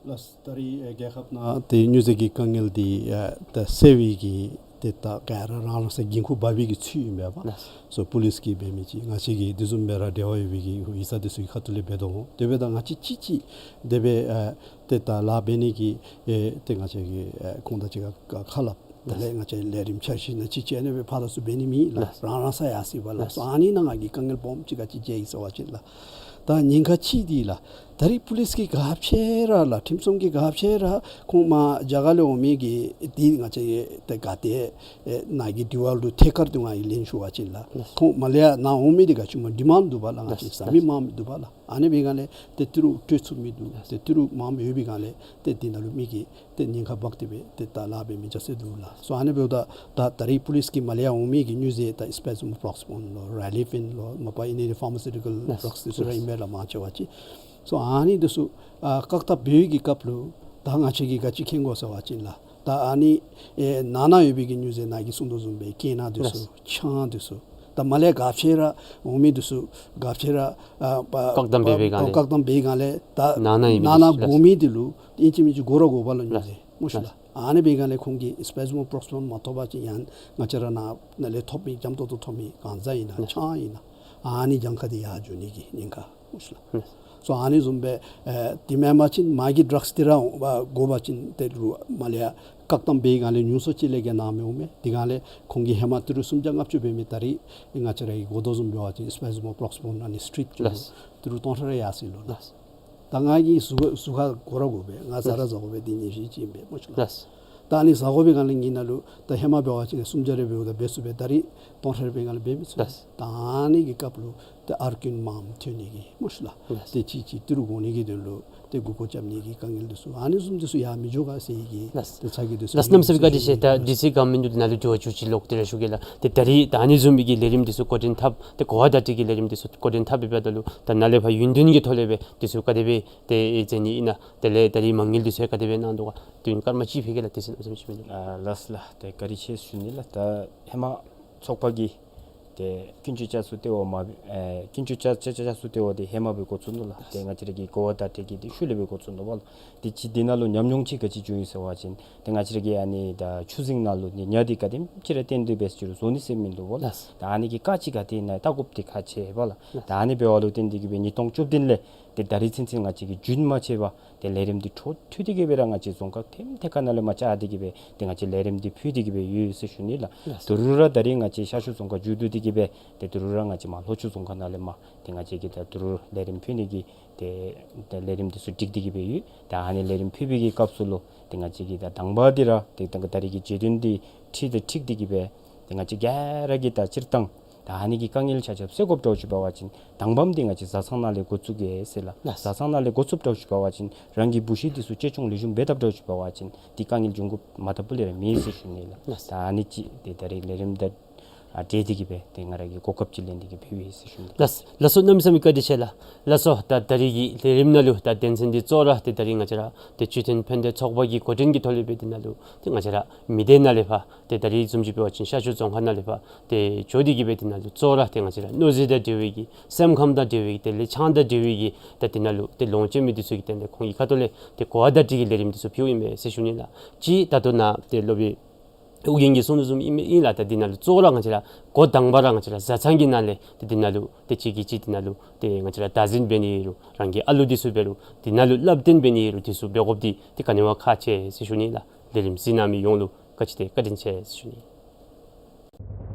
ལགས། ད་རིས་ཨེ་རྒྱལ་ཁབ་ནང་ཏེ་སྨྱོ་རྫས་ཀྱི་དཀའ་ངལ་འདི་ཨེ་ད་སེལ་བའི་གི་ ཏེ་ད་ག་ར་རང་རང་སོའི་འགན་ཁུར་འབག་པའི་གི་ཚུལ་ཨིན་པས་པ། ལགས། སོ་པུ་ལིསི་གིས་འབད་མི་ཅིག་ང་བཅས་ཀྱིས་དེ་བཟུམ་སྦེ་ར་འབྲེལ་བ་ཡོད་པའི་གི་ཡིག་ཚང་དེ་ཚུ་གི་ཁ་ཐུག་ལས་འབད་དོ་འོང་། དེ་འབདཝ་ད་ང་བཅས་གཅིག་གཅིག་དེ་སྦེ་ཨ་ཏེ་ད་ལཱ་འབད་ནི་གི་ཨེ་ཏེ་ང་བཅས་ཀྱིས་ཨེ་ཁོང་དང་གཅིག་ཁར་ཁ་སླབ། དེ་ལས་ང་བཅས་ལས་རིམ་འཆར་གཞི་ནང་གཅིག་གཅིག་ཨ་ནི་སྦེ་ཕར་ལས་ཚུར་འབད་ནི་མེད་ལགས། ལགས། རང་རང་སོ་ཡར་སོ་ཡི་པ་ལགས། ལགས། སོ་ཨ་ནི་ནང་ང་གི་དཀའ་ངལ་སྦོམ་ཅིག་ག་ཅི་འཕྱད་ཡི་ཟེར་བ་ཅིན་ལགས། ད་ཉེན་ཁ་ཅིག་འདི་ལགས། ད་རིས་པུ་ལིསི་གིས་ག་ཅི་ར་ལགས། ཁྲིམས་སྲུང་གིས་ག་ཅི་ར་ཁོང་མར་རྒྱ་གར་ལས་འོང་མི་གི་འདི་ང་བཅས་ཀྱིས་ཏེ་ག་ཏེ་ཨེ་ནཱ་གི་དྲི་བ་ལུ་ཐད་ཀར་དུ་ང་གིས་ལན་ཞུ་བ་ཅིན་ལགས། ལགས། ཁོང་མར་ལས་ཡར་ནཱ་འོང་མི་འདི་ག་ཅི་སྨོ་ཌི་མཱནཌ་འདུག་པ་ལགས། ང་བཅས་ལགས། བཟའ་མི་མངམ་འདུག་པ་ལགས། ཨ་ནི་འབད་སྒང་ལས་ཏེ་ཏི་རུ་སྤྲོད་ཚུགས་མི་འདུག། ལགས། ཏེ་ཏི་རུ་མངམ་ཡོད་པའི་སྒང་ལས་ཏེ་འདི་ནང་ལུ་མི་གིས་ཏེ་ཉེན་ཁ་འབག་སྟེ་སྦེ་ཏེ་ད་ལཱ་འབད་མི་རྐྱབ་སྲོལ་འདུག་ལགས། སོ་ཨ་ནི་འབདཝ་ད་ད་ད་རིས་པུ་ལིསི་གིས་མར་ལས་ཡར་འོང་མི་གི་དངོས་རྫས་ད་སི་པེ་སི་མོ་པྲོག་སི་པོན་ལོ་རེ་ལི་ཕིན་ལོ་མ་པ་ཨ་ནི་ཕཱར་མ་སིའུ་ཊི་ཀཱལ་ལགས། ཌྲགསི་དེ་ཚུ་ར་ཨིན་པས་ལགས། མང་ཆེ་བ་ཅིག། སོ་ཨ་ནི་དེ་ཚུ་ཨ་བཀག་ཐབས་འབད་བའི་གི་སྐབས་ལུ་ད་ང་བཅས་ཀྱིས་ག་ཅི་མཁྱེན་དགོ་ཟེར་བ་ཅིན་ལགས། ད་ཨ་ནི་ཨེ་ནང་ན་ཡོད་པའི་གི་དངོས་རྫས་ནཱ་གིས་གསུང་དོ་བཟུམ་སྦེ་སྐེ་ནག་དེ་ཚུ། ལགས། ཆང་དེ་ཚུ། ད་མར་ལས་ག་ཅི་ར་འོང་མི་དེ་ཚུ་ག་ཅི་ར་ཨ་པ་བཀག་དམ་འབད་བའི་སྒང་ལས། བཀག་དམ་འབད་བའི་སྒང་ལས་ད་ནང་ན་ཡོད་མི་ནང་ན་དེ་ཚུ་དགོ་མི་དེ་ལུ་ཨིན་ཅི་མིན་ཅི་དགོ་ར་དགོ་པ་ལགས། ལགས། དངོས་གཞི་ལགས། ལགས། ཨ་ནི་འབད་སྒང་ལས་ཁོང་གིས་སི་པེ་སི་མོ་པྲོག་སི་པོན་མ་ཐོབ་པ་ཅིན་ཡང་ང་བཅས་ར་ནཱ་ནཱ་ལས་ཐོབ་མི་འཇམ་ཏོང་ཏོ་ཐོབ་མི་གང་ཟག་ཨིན་ན། ལགས། ཆང་ཨིན་ན། ཨ་ནི་གྱངས་ཁ་དེ་ཡར་འགྱོ་ནི་གི་ཉེན་ཁ། དངོས་གཞི་ལགས། ལགས། སོ་ཨ་ནི་བཟུམ་སྦེ་ཨེ་དེ་མེན་པ་ཅིན་མ་གི་ཌྲགསི་དེ་ར་འོང་བ་དགོ་པ་ཅིན་དེ་ལུ་མར་ལས་ཡར་བཀག་དམ་འབད་སྒང་ལས་ཉུང་སུ་ཅིག་ལས་བརྒལ་གནང་མི་འོང་མས། དེ་སྒང་ལས་ཁོང་གིས་ཧེ་མ་ཏི་རུ་སུམ་བརྒྱ་ལྔ་བཅུ་འབད་མི་ད་རིས་ང་བཅས་ར་གིས་གོ་དོ་བཟུམ་འབད་བ་ཅིན་སི་པེ་སི་མོ་པྲོག་སི་པོན་ཨ་ནི་སི་ཊིག་ཅིག་ལུ། ལགས། ཏི་རུ་སྟོང་ཕྲག་རེ་ཡར་སོ་ཡི་ལོ་ལགས། ལགས། ད་ང་གིས་ཟུར་ཟུར་ཁར་གོ་ར་གོ་པས། ང་ཟ་ར་ལགས། ཟ་དགོ་པས། འདི་ཉེས་གཞི་ཅིག་ཨིན་པས། དངོས་གཞི་ལགས། ལགས། ད་ཨ་ནི་ཟ་དགོ་པའི་སྒང་ལས་ངེའི་ནང་ལུ་ད་ཧེ་མ་འབད་བ་ཅིན་སུམ་བརྒྱ་རེ་འབདཝ་ད་འབད་ཚུགས་པས། ད་རིས་སྟོང་ཕྲག་རེ་འབད་སྒང་ལས་འབད་མི་ཚུགས། ལགས། ད་ཨ་ནི་གི་སྐབས་ལུ་ད་ཨར་ཀུན་མངམ་ཐོན་ནི་གི་དངོས་གཞི་ལགས། ལགས། ཏེ་ཅིག་ཅིག་ཏི་རུ་དགོ་ནི་གི་དོན་ལུ་ཏེ་མགུ་སྐོར་རྐྱབ་ནི་གི་དཀའ་ངལ་དེ་ཚུ་ཨ་ནི་བཟུམ་དེ་ཚུ་ཡར་མི་འགྱོ་ག་ཟེར་གི། ལགས། ཏེ་ཚ་གྱང་དེ་ཚུ། ལགས། གནམ་མེད་ས་མེད་བཀའ་དྲིན་ཆེ། ད་ཌི་སི་གོ་ཝར་མེནཊ་འདི་ནང་ལུ་དྲི་བ་མཇུག་ཅིག་ལོག་སྟེ་ར་ཞུ་གེ་ལགས། ཏེ་ད་རིས་ད་ཨ་ནི་བཟུམ་མའི་གི་ལས་རིམ་དེ་ཚུ་འགོ་འདྲེན་འཐབ་སྟེ་གོ་བ་བརྡ་སྤྲོད་ཀྱི་ལས་རིམ་དེ་ཚུ་འགོ་འདྲེན་འཐབ་འབདཝ་ད་ལུ་ད་ནཱ་ལས་ཕར་ཡུན་བདུན་གྱི་ཐོག་ལས་སྦེ་དེ་ཚུ་ག་དེ་སྦེ་ཏེ་མཛད་ནི་ཨིན་ན། དེ་ལས་ད་རིས་མ་དངུལ་དེ་ཚུ་ག་དེ་སྦེ་གནང་དོ་ག། དུས་ཡུན་སྐར་མ་གཅིག་ཕུལ་གེ་ལགས། དེ་ཚུ་གནམ་མེད་ས་མེད་བཀའ་དྲིན་ཆེ། ཨ་ལགས་ལགས། ཏེ་བཀའ་དྲིན་ཆེ་ཞུ་ནི་ལགས། ད་ཧེ་མ་ཚོགས་པ་གིས་ཏེ་ཀུན་སྤྱོད་བསྐྱར་གསོ་ལྟེ་བ་མ་ཨེ་ཀུན་སྤྱོད་བསྐྱར་བསྐྱར་བསྐྱར་གསོ་ལྟེ་བ་འདི་ཧེ་མ་སྦེ་འགོ་བཙུགས་ནུག་ལགས། ཏེ་ང་བཅས་ར་གི་གོ་བ་བརྡ་སྤྲོད་ཀྱི་འདི་ཤུལ་ལས་སྦེ་འགོ་བཙུགས་ནུག་པ་ལགས། ཏེ་ཅིག་འདི་ནང་ལུ་ཉམས་མྱོང་ཅིག་ག་ཅི་བྱུང་ཡི་ཟེར་བ་ཅིན་ཏེ་ང་བཅས་ར་གི་ཨ་ནི་ད་ཆུ་རྫིང་ནང་ལུ་ནི་ཉ་འདི་ག་དེམ་ཅིག་ར་བཏོན་ཏེ་འབད་ཅི་རུང་བཟོ་ནི་ཟེར་མིན་འདུག་པ་ལགས། ལགས། ད་ཨ་ནི་གི་བཀག་ཅིག་ག་ཏེ་ནཱ་བལྟ་དགོཔ་འདི་ཁག་ཆེ་བས་ལགས། ལགས། ད་ཨ་ནི་འབདཝ་ལུ་བརྟེན་ཏེ་གི་སྦེ་ཉིས་སྟོང་བཅུ་བདུན་ལས་ཏེ་ད་རིས་ཚུན་ཚོད་ང་བཅས་ཀྱིས་རྒྱུན་མ་ཆད་པར་ཏེ་ལས་རིམ་འདི་འཕྲོ་མཐུད་དེ་གི་སྦེ་ར་ང་བཅས་རྫོང་ཁག་ཐེམ་ཐད་ཁར་ནང་ལས་མར་བཅར་ཏེ་གི་སྦེ་ཏེ་ང་བཅས་ལས་རིམ་འདི་ཕུལ་ཏེ་གི་སྦེ་ཡོད་ཟེར་ཞུ་ནི་ལགས། ལགས། ད་རུང་ར་ད་རིས་ང་བཅས་ཤར་ཕྱོགས་རྫོང་ཁག་མཇུག་བསྡུ་སྟེ་གི་སྦེ་ཏེ་ད་རུང་ར་ང་བཅས་མར་ལྷོ་ཕྱོགས་རྫོང་ཁག་ནང་ལས་མར་ཏེ་ང་བཅས་ཀྱིས་ད་ད་རུང་ལས་རིམ་ཕུལ་ནི་གི་ཏེ་ཏེ་ལས་རིམ་འདི་ཚུ་སྒྲིག་སྟེ་གི་སྦེ་ཡོད། ད་ཨ་ནི་ལས་རིམ་ཕུལ་བའི་གི་སྐབས་སུ་ལུ་ཏེ་ང་བཅས་ཀྱིས་ད་དང་པ་འདི་ར་ཏེ་ད་ད་རིས་ཀྱི་རྗེས་དྲན་འདི་འཁྲིལ་ཏེ་འཁྲིལ་ཏེ་གི་སྦེ་ཏེ་ང་བཅས་ག་ར་གིས་ད་སྤྱིར་བཏང་ད་ཨ་ནི་གི་དཀའ་ངལ་ཆ་ཁྱབ་སེལ་དགོཔ་འདྲཝ་ཅིག་འབད་བ་ཅིན་དང་པམ་འདི་ང་བཅས་བཟའ་ཚང་ནང་ལས་འགོ་བཙུགས་གེ་ཟེར་ལགས། ལགས། བཟའ་ཚང་ནང་ལས་འགོ་བཙུགསཔ་འདྲཝ་ཅིག་འབད་བ་ཅིན་རང་གི་བུ་གཞི་འདི་ཚུ་གཅེས་སྐྱོང་ལེགས་ཤོམ་འབད་དཔ་འདྲཝ་ཅིག་འབད་བ་ཅིན་ཏེ་དཀའ་ངལ་འབྱུང་དགོཔ་མ་ཐག་པུ་ལས་ར་མེད་ཟེར་ཞུ་ནི་ལགས། ལགས། ད་ཨ་ནི་ཅིག་ཏེ་ད་རིས་ལས་རིམ་དང་ཨ་འབྲེལ་ཏེ་གི་སྦེ་ཏེ་ང་ར་གིས་གོ་སྐབས་ཅིག་ལེན་ཏེ་གི་ཕུལ་བས་ཟེར་ཞུ་ནི། ལགས། ལགས་སོ། གནམ་མེད་ས་མེད་བཀའ་དྲིན་ཆེ་ལགས། ལགས་སོ། ད་ད་རིས་ཀྱི་ལས་རིམ་ནང་ལུ་ད་དོན་ཚན་འདི་གཙོ་བོ་ར་ཏེ་ད་རིས་ང་བཅས་ར་ཏེ་སྤྱི་མཐུན་ཕན་བདེ་ཚོགས་པ་གི་འགོ་འདྲེན་གྱི་ཐོག་ལས་སྦེ་འདི་ནང་ལུ་ཏེ་ང་བཅས་ར་མི་སྡེ་ནང་ལས་ཕར་ཏེ་ད་རིས་བཟུམ་ཅིག་འབད་བ་ཅིན་ཤར་ཕྱོགས་རྫོང་ཁག་ནང་ལས་ཕར་ཏེ་འགྱོ་སྟེ་གི་སྦེ་འདི་ནང་ལུ་གཙོ་བོ་ར་ཏེ་ང་བཅས་ར་མནོ་ཟད་དང་འབྲེལ་བའི་གི་སེམས་ཁམས་དང་འབྲེལ་བའི་གི་ཏེ་ལས་ཆང་དང་འབྲེལ་བའི་གི་ད་འདི་ནང་ལུ་ཏེ་ལོངས་སྤྱོད་མི་འདི་ཚུ་གི་དོན་ལས་ཁོང་གི་ཁ་ཐུག་ལས་ཏེ་གོ་བ་བརྡ་སྤྲོད་ཀྱི་ལས་རིམ་འདི་ཚུ་ཕུལཝ་ཨིན་པས་ཟེར་ཞུ་ནི་ལགས། ཅིག་ད་ལྟོ་ནཱ་ཏེ་སློབ་དཔོན་ཨོ་རྒྱན་གྱིས་གསུངས་དོ་བཟུམ་ཨིན་མས་ཨིན་ལགས། ད་འདི་ནང་ལུ་གཙོ་བོ་ར་ང་བཅས་ར་འགོ་དང་པ་ར་ང་བཅས་ར་བཟའ་ཚང་གི་ནང་ལས་ཏེ་འདི་ནང་ལུ་ཏེ་གཅིག་གིས་གཅིག་འདི་ནང་ལུ་ཏེ་ང་བཅས་ར་བདག་འཛིན་འབད་ནི་ཨིན་རུང་རང་གི་ཨ་ལུ་འདི་ཚུ་འབད་རུང་འདི་ནང་ལུ་བསླབ་སྟོན་འབད་ནི་ཨིན་རུང་འདི་ཚུ་འབད་དགོཔ་འདི་ཏེ་ག་ནི་བ་ཁག་ཆེ་ཟེར་ཞུ་ནི་ལགས། ལས་རིམ་གཟིགས་གནང་མི་ཡོངས་ལུ་བཀའ་དྲིན་ཆེ་བཀའ་དྲིན་ཆེ་ཟེར་ཞུ་ནི།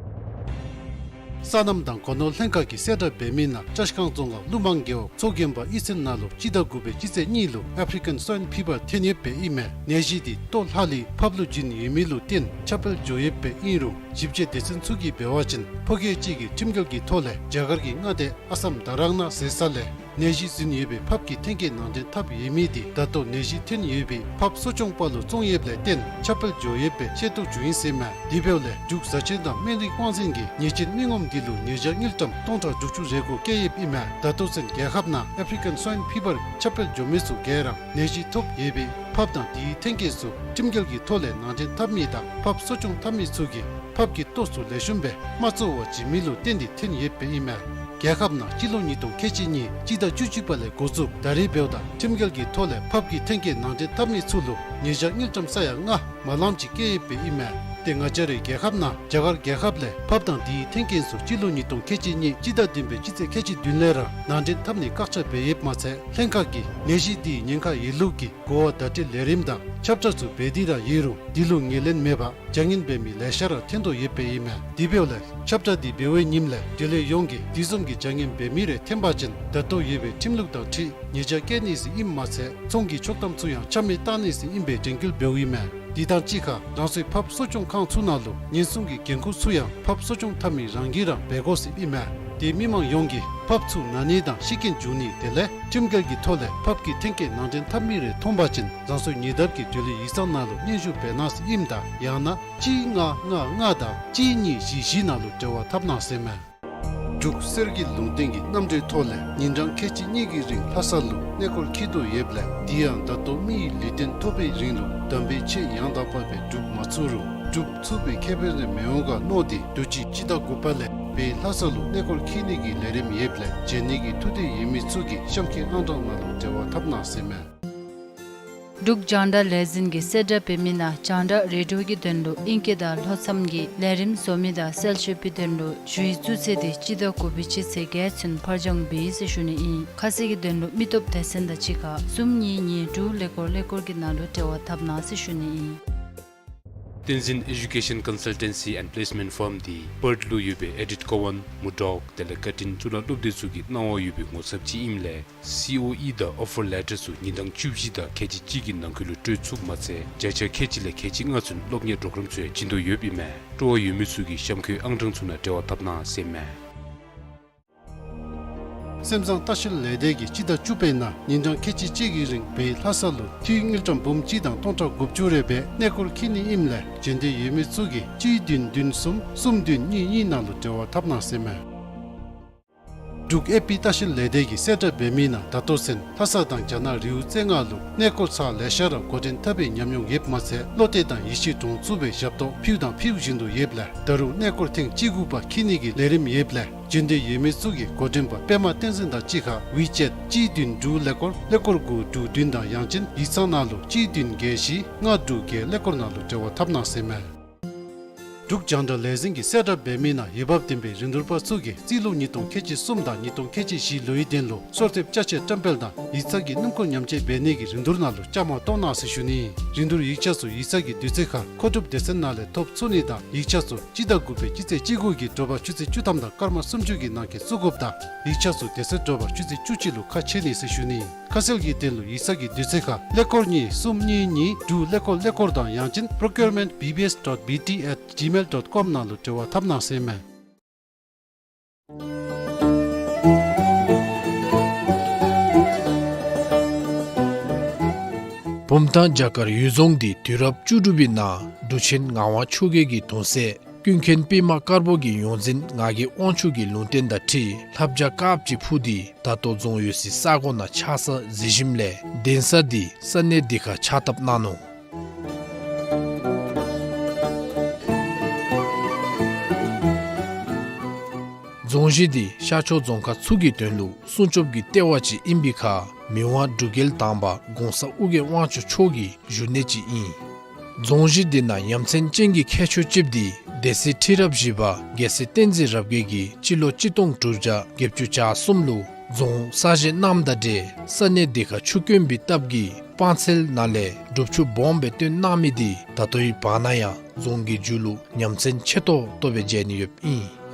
སོ་ནམ་དང་སྒོ་ནོར་ལྷན་ཁག་གིས་གསལ་བསྒྲགས་འབད་མི་ནང་བཀྲིས་སྒང་རྫོང་ཁག་ཀླུ་མང་རྒེད་འོག་མཚོ་རྒན་པ་ཨི་ཙེན་ནང་ལུ་སྤྱི་ཟླ་དགུ་པའི་སྤྱི་ཚེས་གཉིས་ལུ་ཨཕ་རི་ཀན་སྭའིན་ཕི་བར་ཐོན་ཡོདཔ་སྦེ་ཨིན་མས། ནད་གཞི་འདི་ལྟོ་ལྷག་ལུས་ཕགཔ་ལུ་བྱིན་ཡོད་མི་ལུ་བརྟེན་ཁྱབ་སྤེལ་འགྱོ་ཡོདཔ་སྦེ་ཨིན་རུང་ཞིབ་དཔྱད་སྡེ་ཚན་ཚུ་གིས་འབད་བ་ཅིན་ཕོ་སྐྱེས་ཅིག་གིས་ཁྲིམས་འགལ་གྱི་ཐོག་ལས་རྒྱ་གར་གྱི་མངའ་སྡེ་ཨ་སམ་དྷ་རམ་ན་ཟེར་ས་ལས་ནད་གཞི་ཟིན་ཡོད་པའི་ཕགཔ་གི་ཐོན་སྐྱེད་ནང་འདྲེན་འཐབ་ཡོད་མི་འདི་ད་ལྟོ་ནད་གཞི་ཐོན་ཡོད་པའི་ཕགཔ་གསོ་སྐྱོང་པ་ལུ་བཙོང་ཡོདཔ་ལས་བརྟེན་ཁྱབ་སྤེལ་འགྱོ་ཡོདཔ་སྦེ་ཤེས་རྟོགས་བྱུང་ཡི་ཟེར་མས། དེ་འབདཝ་ལས་འབྲུག་བཟའ་ཆས་དང་སྨན་རིགས་དབང་འཛིན་གྱིས་ཉེས་ཅན་མི་ངོམ་འདི་ལུ་ཉེས་བྱ་དངུལ་ཀྲམ་སྟོང་ཕྲག་དྲུག་ཅུ་རེ་དགུ་བཀལ་ཡོདཔ་ཨིན་མས། ད་ལྟོ་ཚུན་རྒྱལ་ཁབ་ནང་ཨཕ་རི་ཀན་སྭའིན་ཕི་བར་ཁྱབ་སྤེལ་འགྱོ་མི་ཚུ་ག་ར་ནད་གཞི་ཐོབ་ཡོད་པའི་ཕགཔ་དང་དེའི་ཐོན་སྐྱེད་ཚུ་ཁྲིམས་འགལ་གྱི་ཐོག་ལས་ནང་འདྲེན་འཐབ་མི་དང་ཕགཔ་གསོ་སྐྱོང་འཐབ་མི་ཚུ་གིས་ཕགཔ་གི་ལྟོ་ཚུ་ལེགས་ཤོམ་སྦེ་མ་བཙོ་བར་བྱིན་མི་ལུ་བརྟེན་ཏེ་ཐོན་ཡོདཔ་སྦེ་ཨིན་མས། རྒྱལ་ཁབ་ནང་སྤྱི་ལོ་ཉིས་སྟོང་ཁལ་གཅིག་གཉིས་སྤྱི་ཟླ་བཅུ་གཅིག་པ་ལས་འགོ་བཙུགས་ད་རེས་འབདཝ་ད་ཁྲིམས་འགལ་གྱི་ཐོག་ལས་ཕགཔ་གི་ཐོན་སྐྱེད་ནང་འདྲེན་འཐབ་མི་ཚུ་ལུ་ཉེས་བྱ་དངུལ་ཀྲམ་ས་ཡ་ལྔ་ མ་ལངམ་ཅིག་བཀལ་ཡོདཔ་ཨིན་མས། ཏེ་ང་བཅས་རའི་རྒྱལ་ཁབ་ནང་རྒྱ་གར་རྒྱལ་ཁབ་ལས་ཕབ་དང་དེའི་ཐོན་སྐྱེད་ཚུ་སྤྱི་ལོ་ཉིས་སྟོང་ཁལ་གཅིག་གཉིས་སྤྱི་ཟླ་བདུན་པའི་སྤྱི་ཚེས་ཁལ་གཅིག་བདུན་ལས་ར་ནང་འདྲེན་འཐབ་ནིའི་བཀག་ཆ་འབད་ཡོདཔ་མ་ཚད་ལྷན་ཁག་གིས་ནད་གཞི་དེའི་ཉེན་ཁ་ཡོད་ལུགས་ཀྱི་གོ་བ་བརྡ་སྤྲོད་ལས་རིམ་དང་ཁྱབ་བསྒྲགས་ཚུ་འབད་དེ་ར་ཡོད་རུང་དེ་ལུ་ངོས་ལེན་མེད་པར་བྱ་ངན་འབད་མི་ལེ་ཤ་ར་ཐོན་དོ་ཡོདཔ་ཨིན་མས། དེ་འབདཝ་ལས་ཁྱབ་བསྒྲགས་དེ་འབད་བའི་ཉིནམ་ལས་འབྲེལ་ཡོད་ཡོངས་ཀྱིས་དེ་བཟུམ་གྱི་བྱ་ངན་འབད་མི་རེ་ཐོན་པ་ཅིན་ད་ལྟོ་ཡོད་པའི་ཁྲིམས་ལུགས་དང་འཁྲིལ་ཉེས་བྱ་བཀལ་ནི་ཟེར་ཨིནམ་མ་ཚད་ཚོང་གི་ཆོག་ཐམ་ཚུ་ཡང་ཆ་མེད་བཏང་ནི་ཟེར་ཨིན་པའི་དྲན་སྐུལ་འབདཝ་ཨིན་མས། དེ་དང་གཅིག་ཁར་རང་སོའི་ཕབ་གསོ་སྐྱོང་ཁང་ཚུ་ནང་ལུ་ཉེན་སྲུང་གི་འགན་ཁུར་ཚུ་ཡང་ཕབ་གསོ་སྐྱོང་འཐབ་མི་རང་གིས་ར་འབད་དགོ་ཟེར་ཨིན་མས། དེ་མི་མང་ཡོངས་ཀྱིས་ཕབ་ཚུ་ན་ནི་དང་ཤི་རྐྱེན་འབྱུང་ནི་དེ་ལས་ཁྲིམས་འགལ་གྱི་ཐོག་ལས་ཕབ་ཀྱི་ཐོན་སྐྱེད་ནང་འདྲེན་འཐབ་མི་རེ་མཐོང་པ་ཅིན་རང་སོའི་ཉེ་འདབས་ཀྱི་འབྲེལ་ཡོད་ཡིག་ཚང་ནང་ལུ་སྙན་ཞུ་འབད་གནང་ཟེར་ཨིནམ་ད་ཡང་ན་གཅིག་ལྔ་ལྔ་ལྔ་དང་གཅིག་གཉིས་བཞི་བཞི་ནང་ལུ་འབྲེལ་བ་འཐབ་གནང་ཟེར་མས། འབྲུག་གསེར་གྱི་ལུང་བསྟན་གྱི་རྣམ་འགྲེལ་ཐོག་ལས་ཉིན་གྲངས་ཁལ་གཅིག་གཉིས་ཀྱི་རིང་ལྷ་ས་ལུ་གནས་སྐོར་འཁྱིད་དོ་ཡོདཔ་ལས་དེ་ཡང་ད་ལྟོ་མི་ཡི་ལུས་རྟེན་ཐོབ་པའི་རིང་ལུ་དམ་པའི་ཆོས་ཡང་དག་པ་སྦེ་སྒྲུབ་མ་ཚུགས་རུང་སྒྲུབ་ཚུགས་པའི་ཁེ་ཕན་རེ་མི་འོང་ག་མནོ་སྟེ་དུས་ཅི་སྤྱི་ཟླ་དགུ་པ་ལས་བོད་ལྷ་ས་ལུ་གནས་སྐོར་འཁྱིད་ནི་གི་ལས་རིམ་ཡོདཔ་ལས་བྱོན་ནི་གི་ཐུགས་འདོད་ཡོད་མི་ཚུ་གིས་གཤམ་འཁོད་ཨང་གྲངས་ནང་ལུ་འབྲེལ་བ་འཐབ་གནང་ཟེར་མས། འབྲུག་རྒྱང་བསྒྲགས་ལས་འཛིན་གྱིས་གསལ་བསྒྲགས་འབད་མི་ནང་རྒྱང་བསྒྲགས་རེ་ཌི་ཡོ་གི་དོན་ལུ་ཨིང་སྐད་དང་ལྷོ་མཚམས་ཀྱི་ལས་རིམ་བཟོ་མི་དང་གསལ་བཤད་པའི་དོན་ལུ་ཞུ་ཡིག་བཙུགས་ཚེས་དེ་སྤྱི་ཟླ་དགུ་པའི་སྤྱི་ཚེས་བརྒྱད་ཚུན་ཕར་འགྱངས་འབད་ཡི་ཟེར་ཞུ་ནི་ཨིན། ཁ་གསལ་གྱི་དོན་ལུ་མི་སྟོབས་སྡེ་ཚན་དང་གཅིག་ཁར་གསུམ་གཉིས་གཉིས་དྲུག་ཀླད་ཀོར་ཀླད་ཀོར་གྱི་ནང་ལུ་འབྲེལ་བ་འཐབ་གནང་ཟེར་ཞུ་ནི་ཨིན། བསྟན་འཛིན་Education Consultancy and Placement Firm འདི་པརཐ་ལུ་ཡོད་པའི་ཨེ་ཌིཐ་ཀོ་ཝན་མུར་ཌོག་དེ་ལས་ཀར་ཊིན་གཙུག་ལག་སློབ་སྡེ་ཚུ་གི་གནང་བ་ཡོད་པའི་ངོ་ཚབ་ཅིག་ཨིནམ་ལས་སི་ཨོ་ཨི་དང་ཨོ་ཕར་ལེ་ཊར་ཚུ་ཉིན་གྲངས་བཅུ་བཞི་དང་ཁལ་གཅིག་གཅིག་གི་ནང་འཁོད་ལུ་སྤྲོད་ཚུགསཔ་མ་ཚད་བརྒྱ་ཆ་ཁལ་གཅིག་ལས་ཁལ་གཅིག་ལྔ་ཚུན་སློབ་གཉེར་གྲོགས་རམ་ཚུ་ཡང་བྱིན་དོ་ཡོདཔ་ཨིན་མས། སྤྲོ་བ་ཡོད་མི་ཚུ་གིས་གཤམ་འཁོད་ཨང་གྲངས་ཚུ་ནང་འབྲེལ་བ་འཐབ་གནང་ཟེར་མས། སེམས་བཟང་ལྟ་བཤལ་ལས་སྡེ་གིས་སྤྱི་ཟླ་བཅུ་པའི་ནང་ཉིན་གྲངས་ཁལ་གཅིག་གཅིག་གི་རིང་བོད་ལྷ་ས་ལུ་འཐུས་དངུལ་ཀྲམ་འབུམ་གཅིག་དང་སྟོང་ཕྲག་དགུ་བཅུ་རེ་སྦེ་གནས་སྐོར་འཁྱིད་ནི་ཨིནམ་ལས་བྱོན་འདོད་ཡོད་མི་ཚུ་གིས་གཅིག་བདུན་བདུན་གསུམ་གསུམ་བདུན་གཉིས་གཉིས་ནང་ལུ་འབྲེལ་བ་འཐབ་གནང་ཟེར་མས། འབྲུག་ཨེ་པི་ལྟ་བཤལ་ལས་སྡེ་གིས་གསལ་བསྒྲགས་འབད་མི་ནང་ད་ལྟོ་ཚུན་ལྷ་ས་དང་རྒྱ་ནག་རི་བོ་རྩེ་ལྔ་ལུ་གནས་སྐོར་ཚར་ལེ་ཤ་ར་འགོ་འདྲེན་འཐབ་པའི་ཉམས་མྱོང་ཡོདཔ་མ་ཚད་བློ་གཏད་དང་ཡིད་ཆེས་འདྲོངས་ཚུགས་པའི་ཞབས་ཏོག་ཕུལ་དང་ཕུལ་བཞིན་དུ་ཡོདཔ་ལས་ད་རུང་གནས་སྐོར་ཐེངས་བཅུ་དགུ་པ་འཁྱིད་ནི་གི་ལས་རིམ་ཡོདཔ་ལས་བྱོན་འདོད་ཡོད་མི་ཚུ་གིས་འགོ་འདྲེན་པ་པདྨ་བསྟན་འཛིན་དང་གཅིག་ཁར་ཝི་ཅེཊ་གཅིག་བདུན་དྲུག་ཀླད་ཀོར་ཀླད་ཀོར་དགུ་དྲུག་བདུན་དང་ཡང་ཅིན་ཡིག་ཚང་ནང་ལུ་གཅིག་བདུན་བརྒྱད་བཞི་ལྔ་དྲུག་བརྒྱད་ཀླད་ཀོར་ནང་ལུ་འབྲེལ་བ་འཐབ་གནང་ཟེར་མས། འབྲུག་རྒྱང་བསྒྲགས་ལས་འཛིན་གྱིས་གསལ་བསྒྲགས་འབད་མི་ནང་འོས་འབབ་ལྡན་པའི་རིན་བསྡུར་པ་ཚུ་གིས་རྩིས་ལོ་ཉིས་སྟོང་ཁལ་གཅིག་གསུམ་དང་ཉིས་སྟོང་ཁལ་གཅིག་བཞི་ལོའི་དོན་ལུ་གསོལ་འདེབས་ཅ་ཆས་བཀྲམ་སྤེལ་དང་ཡིག་ཚང་གི་སྣུམ་འཁོར་ཉམས་བཅོས་འབད་ནི་གི་རིན་བསྡུར་ནང་ལུ་བཅའ་མར་གཏོགས་གནང་ཟེར་ཞུ་ནི། རིན་བསྡུར་ཡིག་ཆ་ཚུ་ཡིག་ཚང་གི་དུས་ཚོད་ཁར་མཁོ་སྒྲུབ་སྡེ་ཚན་ནང་ལས་ཐོབ་ཚུགས་ནི་དང་ཡིག་ཆ་ཚུ་སྤྱི་ཟླ་དགུ་པའི་སྤྱི་ཚེས་བཅུ་དགུ་གི་དྲོ་པ་ཆུ་ཚོད་བཅུ་ཐམ་དང་སྐར་མ་སུམ་ཅུ་གི་ནང་འཁོད་བཙུགས་དགོཔ་དང་ཡིག་ཆ་ཚུ་དེ་ཚེ་དྲོ་པ་ཆུ་ཚོད་བཅུ་གཅིག་ལུ་ཁ་ཕྱེ་ནི་ཟེར་ཞུ་ནི། ཁ་གསལ་གྱི་དོན་ལུ་ཡིག་ཚང་གི་དུས་ཚོད་ཁར་ཀླད་ཀོར་གཉིས་གསུམ་གཉིས་གཉིས་དྲུག་ཀླད་ཀོར་ཀླད་ཀོར་དང་ཡང་ཅིན་procurement B B S dot B T at gmail dot com ནང་ལུ་འབྲེལ་བ་འཐབ་གནང་ཟེར་མས། བུམ་ཐང་བྱ་དཀར་གཡུལ་རྫོང་འདི་དུས་རབས་བཅུ་དྲུག་པའི་ནང་འབྲུག་ཆེན་ངག་དབང་ཆོས་རྒྱལ་གྱི་གདུང་སྲས་ཀུན་མཁྱེན་པདྨ་དཀར་པོ་གི་ཡོངས་འཛིན་ངག་གི་དབང་ཕྱུག་གི་ལུང་བསྟན་དང་འཁྲིལ་ལྷ་བྱ་དཀརཔོ་ཅིག་འཕུར་ཏེ་ད་ལྟོ་རྫོང་ཡོད་སའི་ས་གོ་ནང་ཆགས་ས་གཟིགས་ཞིནམ་ལས་གདན་ས་འདི་ས་གནས་འདི་ཁར་ཕྱག་བཏབ་གནང་ནུག། རྫོང་གཞི་འདི་ཤར་ཕྱོགས་རྫོང་ཁག་ཚུ་གི་དོན་ལུ་སྲུང་སྐྱོབ་ཀྱི་ལྟེ་བ་ཅིག་ཨིན་པའི་ཁར་མི་དབང་འབྲུག་རྒྱལ་དང་པ་གོང་ས་ཨོ་རྒྱན་དབང་ཕྱུག་མཆོག་གི་བཞུགས་གནས་ཅིག་ཨིན། རྫོང་གཞི་འདི་ནང་ཡ་མཚན་ཅན་གྱི་ཁྱད་ཆོས་ཅིག་འདི་སྡེ་སྲིད་ཁྲི་རབས་བཞི་པ་རྒྱལ་སྲས་བསྟན་འཛིན་རབ་རྒྱས་ཀྱིས་སྤྱི་ལོ་གཅིག་སྟོང་དྲུག་བརྒྱ་བརྒྱད་ཅུ་གྱ་གསུམ་ལུ་རྫོང་གསར་བཞེངས་གནངམ་དང་འབྲེལ་ས་གནས་འདི་ཁར་ཆུ་དཀོན་པའི་སྟབས་ཀྱིས་སྤང་ཚལ་ནང་ལས་སྒྲུབ་ཆུ་སྦོམ་སྦེ་བཏོན་གནང་མི་འདི་ད་ལྟོའི་བར་ན་ཡང་རྫོང་གི་མཇུག་ལུ་ཉམས་མཚར་ཆེ་ཏོག་ཏོ་སྦེ་མཇལ་ནི་ཡོདཔ་ཨིན།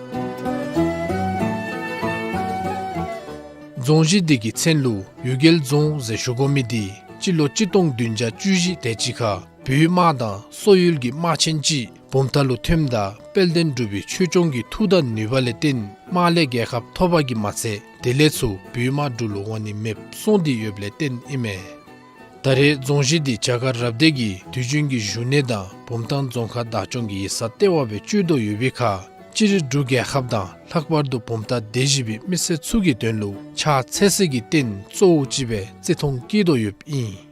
རྫོང་གཞི་འདི་གི་མཚན་ལུ་གཡུལ་རྒྱལ་རྫོང་ཟེར་ཞུ་དགོ་མི་འདི་སྤྱི་ལོ་གཅིག་སྟོང་བདུན་བརྒྱ་བཅུ་བཞི་དེ་ཅིག་ཁར་བོད་དམག་དང་སོག་ཡུལ་གྱི་དམག་ཆེན་ཅིག་བུམ་ཐང་ལུ་ཐོནམ་ད་དཔལ་ལྡན་འབྲུག་པའི་ཆོས་སྐྱོང་གི་མཐུ་དང་ནུས་པ་ལས་བརྟེན་དམག་ལས་རྒྱལ་ཁ་ཐོབ་པ་གིས་མ་ཚད་དེ་ལས་ཚུར་བོད་དམག་འབྲུག་ལུ་འོང་ནི་མེདཔ་སོང་སྟེ་ཡོདཔ་ལས་བརྟེན་ཨིན་མས། ད་རེས་རྫོང་གཞི་འདི་བྱ་དཀར་རབ་སྡེ་གི་དུས་རྒྱུན་གྱི་བཞུགས་གནས་དང་བུམ་ཐང་རྫོང་ཁག་བདག་སྐྱོང་གི་ཡིག་ཚང་ལྟེ་བ་སྦེ་སྤྱོད་དོ་ཡོད་པའི་ཁར་སྤྱིར་འབྲུག་རྒྱལ་ཁབ་དང་ལྷག་པར་དུ་བུམ་ཐང་སྡེ་བཞི་པའི་མི་སེར་ཚུ་གི་དོན་ལུ་ཕྱག་འཚལ་སའི་གི་རྟེན་གཙོ་བོ་ཅིག་སྦེ་བརྩི་མཐོང་བསྐྱེད་དོ་ཡོདཔ་ཨིན།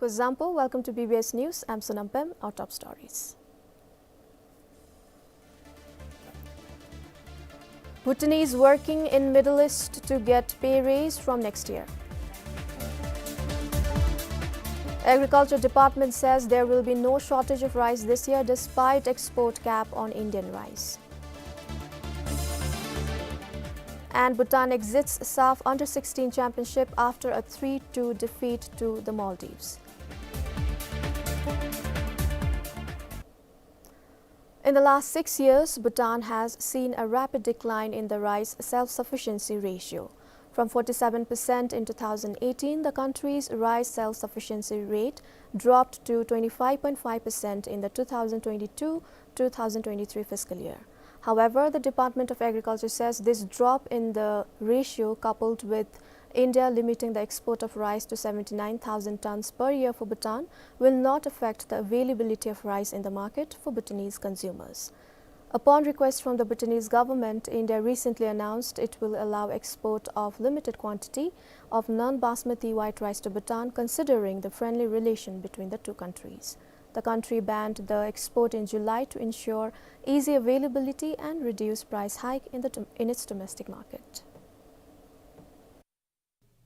Zampo, welcome to B B S News. I'm Sonam Pem. Our top stories. Bhutanese working in Middle East to get pay raise from next year. Agriculture Department says there will be no shortage of rice this year despite export cap on Indian rice. And Bhutan exits SAFF Under sixteen Championship after a three two defeat to the Maldives. In the last six years, Bhutan has seen a rapid decline in the rice self-sufficiency ratio. From forty-seven percent in two thousand eighteen, the country's rice self-sufficiency rate dropped to twenty-five point five percent in the two thousand twenty-two two thousand twenty-three fiscal year. However, the Department of Agriculture says this drop in the ratio, coupled with India limiting the export of rice to seventy-nine thousand tons per year for Bhutan, will not affect the availability of rice in the market for Bhutanese consumers. Upon request from the Bhutanese government, India recently announced it will allow export of limited quantity of non-basmati white rice to Bhutan, considering the friendly relation between the two countries. The country banned the export in July to ensure easy availability and reduce price hike in the dom-, in its domestic market.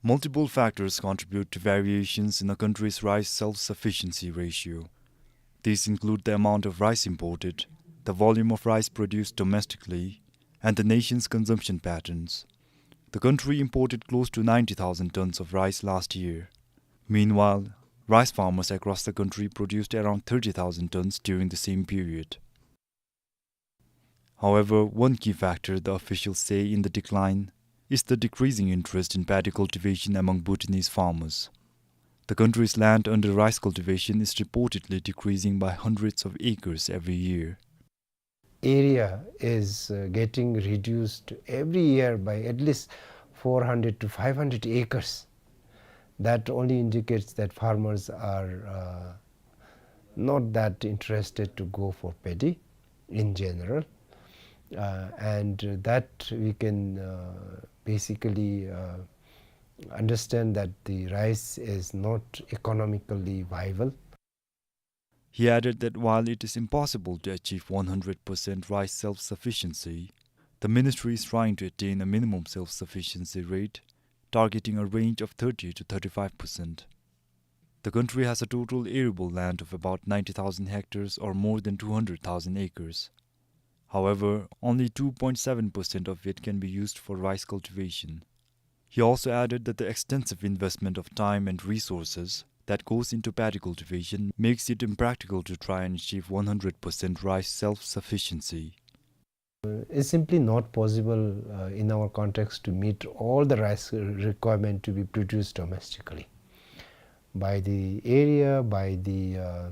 Multiple factors contribute to variations in a country's rice self-sufficiency ratio. These include the amount of rice imported, the volume of rice produced domestically, and the nation's consumption patterns. The country imported close to ninety thousand tons of rice last year. Meanwhile, rice farmers across the country produced around thirty thousand tons during the same period. However, one key factor the officials say in the decline is the decreasing interest in paddy cultivation among Bhutanese farmers. The country's land under rice cultivation is reportedly decreasing by hundreds of acres every year. Area is, uh, getting reduced every year by at least four hundred to five hundred acres. That only indicates that farmers are, uh, not that interested to go for paddy in general. Uh, and that we can, uh, basically, uh, understand that the rice is not economically viable. He added that while it is impossible to achieve one hundred percent rice self-sufficiency, the ministry is trying to attain a minimum self-sufficiency rate, targeting a range of thirty to thirty-five percent. The country has a total arable land of about ninety thousand hectares, or more than two hundred thousand acres. However, only two point seven percent of it can be used for rice cultivation. He also added that the extensive investment of time and resources that goes into paddy cultivation makes it impractical to try and achieve one hundred percent rice self-sufficiency. Uh, it's simply not possible, uh, in our context to meet all the rice requirement to be produced domestically. By the area, by the, uh,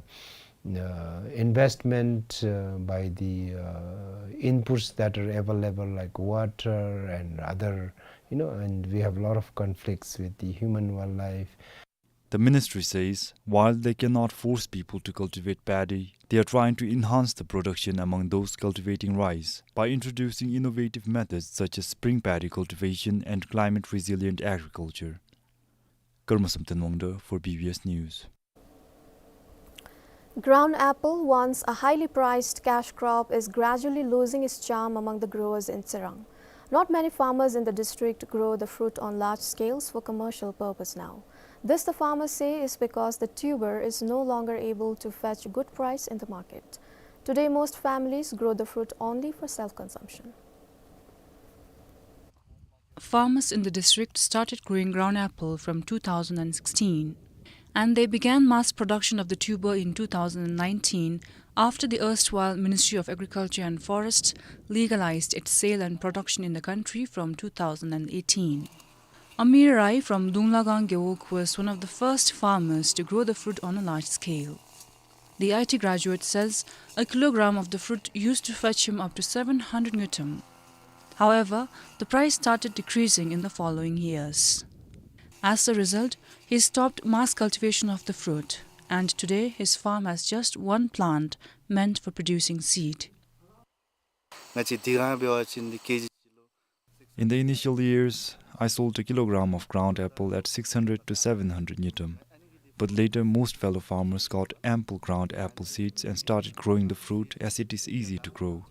uh, investment, uh, by the, uh, inputs that are available, like water and other, you know, and we have a lot of conflicts with the human wildlife. The ministry says, while they cannot force people to cultivate paddy, they are trying to enhance the production among those cultivating rice by introducing innovative methods such as spring paddy cultivation and climate-resilient agriculture. Karma Samten Wangda for B B S News. Ground apple, once a highly priced cash crop, is gradually losing its charm among the growers in Tsirang. Not many farmers in the district grow the fruit on large scales for commercial purpose now. This, the farmers say, is because the tuber is no longer able to fetch good price in the market. Today, most families grow the fruit only for self-consumption. Farmers in the district started growing ground apple from two thousand and sixteen, and they began mass production of the tuber in two thousand and nineteen after the erstwhile Ministry of Agriculture and Forests legalized its sale and production in the country from two thousand and eighteen. Amir Rai from Dunglagang Gewog was one of the first farmers to grow the fruit on a large scale. The I T graduate says a kilogram of the fruit used to fetch him up to seven hundred ngultrum. However, the price started decreasing in the following years. As a result, he stopped mass cultivation of the fruit, and today his farm has just one plant meant for producing seed. In the initial years, I sold a kilogram of ground apple at six hundred to seven hundred ngultrum. But later, most fellow farmers got ample ground apple seeds and started growing the fruit, as it is easy to grow.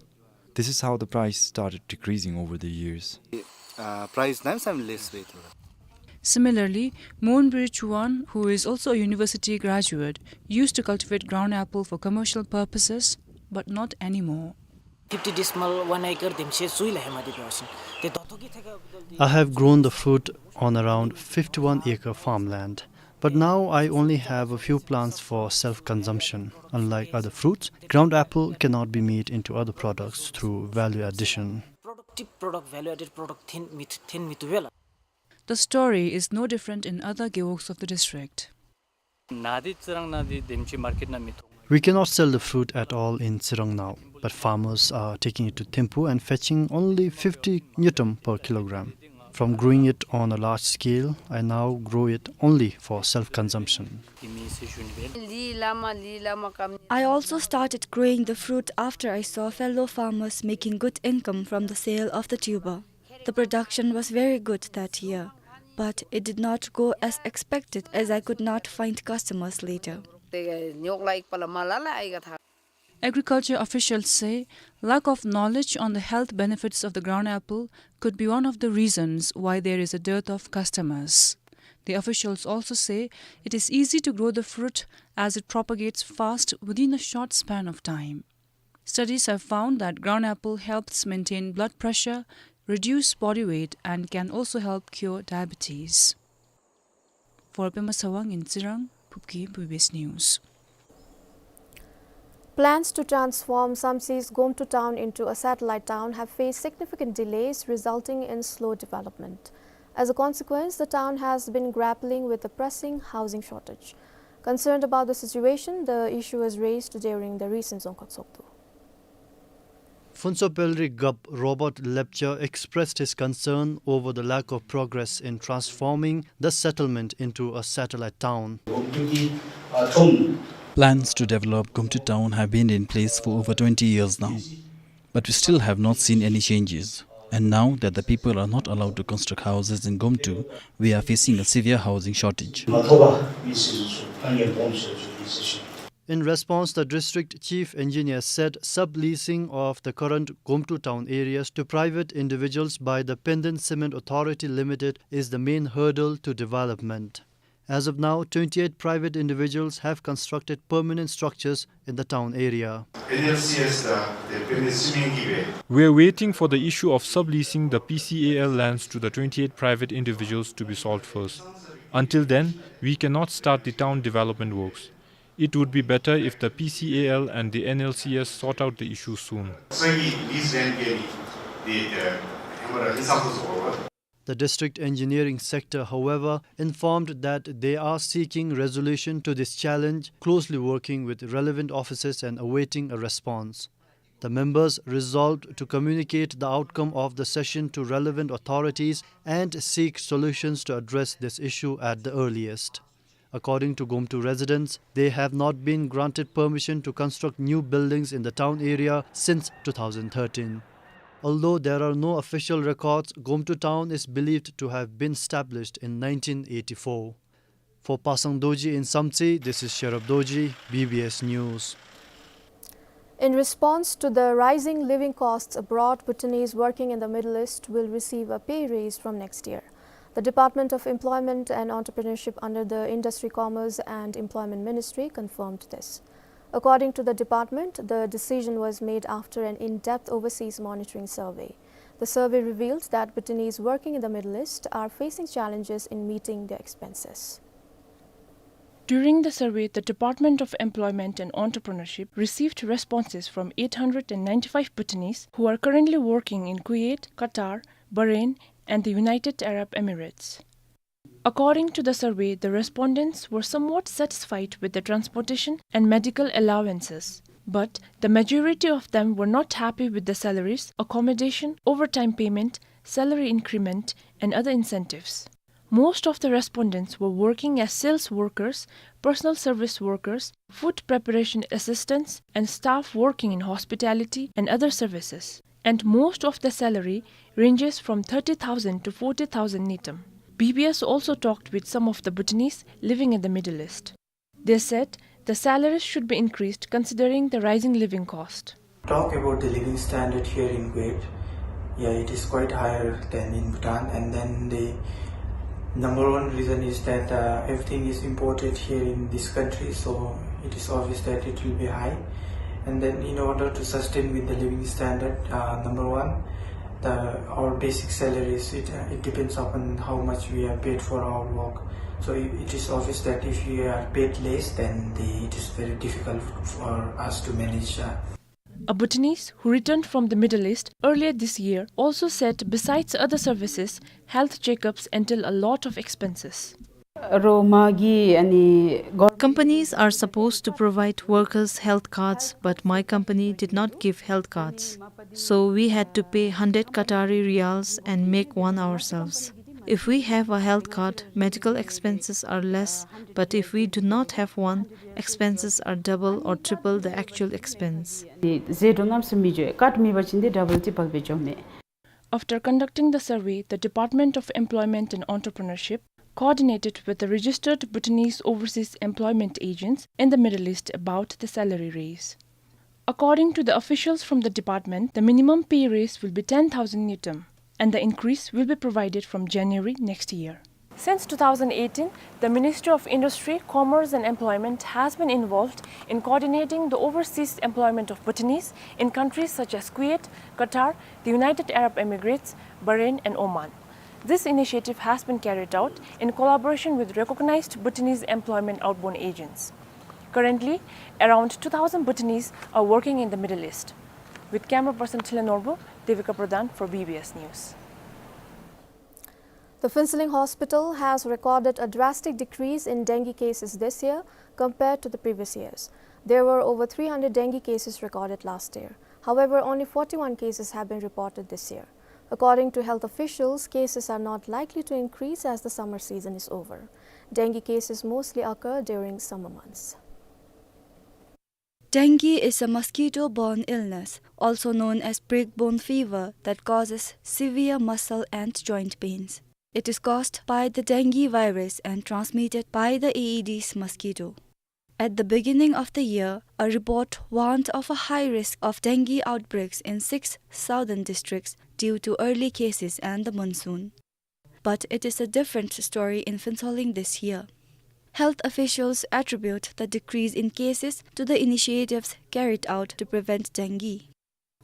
This is how the price started decreasing over the years. Uh, price nine seven less rate. Similarly, Moon Bridge One, who is also a university graduate, used to cultivate ground apple for commercial purposes, but not anymore. Fifty decimal one acre dem she zui la hema di byaosin. Te doto ki theka. I have grown the fruit on around fifty-one acre farmland, but now I only have a few plants for self-consumption. Unlike other fruits, ground apple cannot be made into other products through value addition. Productive product, value added product thin mit, thin mit vela. The story is no different in other gewogs of the district. Nadi Tsirang nadi demchi market na mitho. We cannot sell the fruit at all in Tsirang now, but farmers are taking it to Thimphu and fetching only fifty ngultrum per kilogram. From growing it on a large scale, I now grow it only for self-consumption. I also started growing the fruit after I saw fellow farmers making good income from the sale of the tuber. The production was very good that year, but it did not go as expected as I could not find customers later. Agriculture officials say lack of knowledge on the health benefits of the ground apple could be one of the reasons why there is a dearth of customers. The officials also say it is easy to grow the fruit as it propagates fast within a short span of time. Studies have found that ground apple helps maintain blood pressure, reduce body weight, and can also help cure diabetes. For Pema Sawang in Tsirang, Phupki, B B S News. Plans to transform Samtse's Gomtu town into a satellite town have faced significant delays, resulting in slow development. As a consequence, the town has been grappling with a pressing housing shortage. Concerned about the situation, the issue was raised during the recent Dzongkhag Tshogdu. Phuntsho Pelri Gap Robert Lepcha expressed his concern over the lack of progress in transforming the settlement into a satellite town. Plans to develop Gomtu town have been in place for over twenty years now, but we still have not seen any changes. And now that the people are not allowed to construct houses in Gomtu, we are facing a severe housing shortage. In response, the district chief engineer said subleasing of the current Gomtu town areas to private individuals by the Penden Cement Authority Limited is the main hurdle to development. As of now, twenty-eight private individuals have constructed permanent structures in the town area. We are waiting for the issue of subleasing the P C A L lands to the twenty-eight private individuals to be solved first. Until then, we cannot start the town development works. It would be better if the P C A L and the N L C S sort out the issue soon. The district engineering sector, however, informed that they are seeking resolution to this challenge, closely working with relevant officers and awaiting a response. The members resolved to communicate the outcome of the session to relevant authorities and seek solutions to address this issue at the earliest. According to Gomtu residents, they have not been granted permission to construct new buildings in the town area since two thousand thirteen. Although there are no official records, Gomtu town is believed to have been established in nineteen eighty-four. For Pasang Dorji in Samtse, this is Sherab Dorji, B B S News. In response to the rising living costs abroad, Bhutanese working in the Middle East will receive a pay raise from next year. The Department of Employment and Entrepreneurship under the Industry, Commerce and Employment Ministry confirmed this. According to the department, the decision was made after an in-depth overseas monitoring survey. The survey revealed that Bhutanese working in the Middle East are facing challenges in meeting their expenses. During the survey, the Department of Employment and Entrepreneurship received responses from eight hundred and ninety-five Bhutanese who are currently working in Kuwait, Qatar, Bahrain, and the United Arab Emirates. According to the survey, the respondents were somewhat satisfied with the transportation and medical allowances, but the majority of them were not happy with the salaries, accommodation, overtime payment, salary increment, and other incentives. Most of the respondents were working as sales workers, personal service workers, food preparation assistants, and staff working in hospitality and other services. And most of the salary ranges from thirty thousand to forty thousand ngultrum. B B S also talked with some of the Bhutanese living in the Middle East. They said the salaries should be increased considering the rising living cost. Talk about the living standard here in Kuwait. Yeah, it is quite higher than in Bhutan. And then the number one reason is that, uh, everything is imported here in this country, so it is obvious that it will be high. And then in order to sustain with the living standard, uh, number one, the, our basic salaries, it, uh, it depends upon how much we are paid for our work. So it, it is obvious that if we are paid less, then the, it is very difficult for us to manage, uh, A Bhutanese who returned from the Middle East earlier this year also said, besides other services, health checkups entail a lot of expenses. Ro magi ani gor- Companies are supposed to provide workers health cards, but my company did not give health cards. So we had to pay hundred Qatari riyals and make one ourselves. If we have a health card, medical expenses are less, but if we do not have one, expenses are double or triple the actual expense. Ze dongam sumi jo, card mi bachin de double ti pakbe jo me. After conducting the survey, the Department of Employment and Entrepreneurship coordinated with the registered Bhutanese overseas employment agents in the Middle East about the salary raise. According to the officials from the department, the minimum pay raise will be ten thousand ngultrum, and the increase will be provided from January next year. Since two thousand eighteen, the Ministry of Industry, Commerce and Employment has been involved in coordinating the overseas employment of Bhutanese in countries such as Kuwait, Qatar, the United Arab Emirates, Bahrain, and Oman. This initiative has been carried out in collaboration with recognized Bhutanese employment outbound agents. Currently, around two thousand Bhutanese are working in the Middle East. With camera person Thile Norbu, Devika Pradhan for B B S News. The Phuentsholing Hospital has recorded a drastic decrease in dengue cases this year compared to the previous years. There were over three hundred dengue cases recorded last year. However, only forty-one cases have been reported this year. According to health officials, cases are not likely to increase as the summer season is over. Dengue cases mostly occur during summer months. Dengue is a mosquito-borne illness, also known as break-bone fever, that causes severe muscle and joint pains. It is caused by the dengue virus and transmitted by the Aedes mosquito. At the beginning of the year, a report warned of a high risk of dengue outbreaks in six southern districts due to early cases and the monsoon. But it is a different story in Phuentsholing this year. Health officials attribute the decrease in cases to the initiatives carried out to prevent dengue.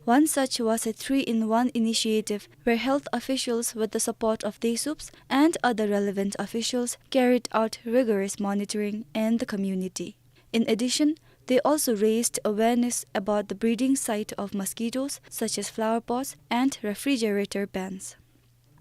One such was a three-in-one initiative where health officials, with the support of DESUPS and other relevant officials, carried out rigorous monitoring in the community. In addition, they also raised awareness about the breeding site of mosquitoes, such as flower pots and refrigerator bans.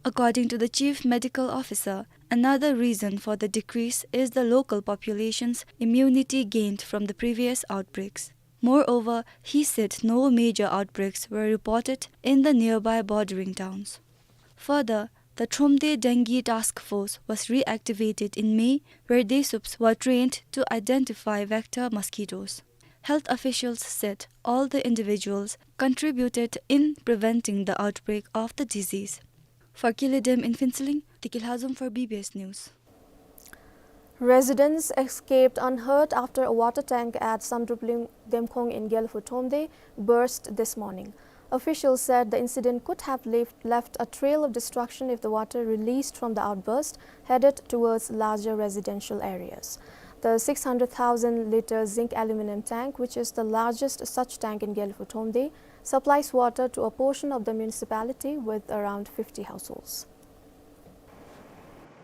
According to the chief medical officer, another reason for the decrease is the local population's immunity gained from the previous outbreaks. Moreover, he said no major outbreaks were reported in the nearby bordering towns. Further, the Thromde Dengue Task Force was reactivated in May, where DESUPS were trained to identify vector mosquitoes. Health officials said all the individuals contributed in preventing the outbreak of the disease. For Kile Dem in Phuentsholing, Tiki Lhazom for B B S News. Residents escaped unhurt after a water tank at Samdrupling Demkhong in Gelephu Thromde burst this morning. Officials said the incident could have left, left a trail of destruction if the water released from the outburst headed towards larger residential areas. The six hundred thousand litre zinc aluminium tank, which is the largest such tank in Gelephu Thromde, supplies water to a portion of the municipality with around fifty households.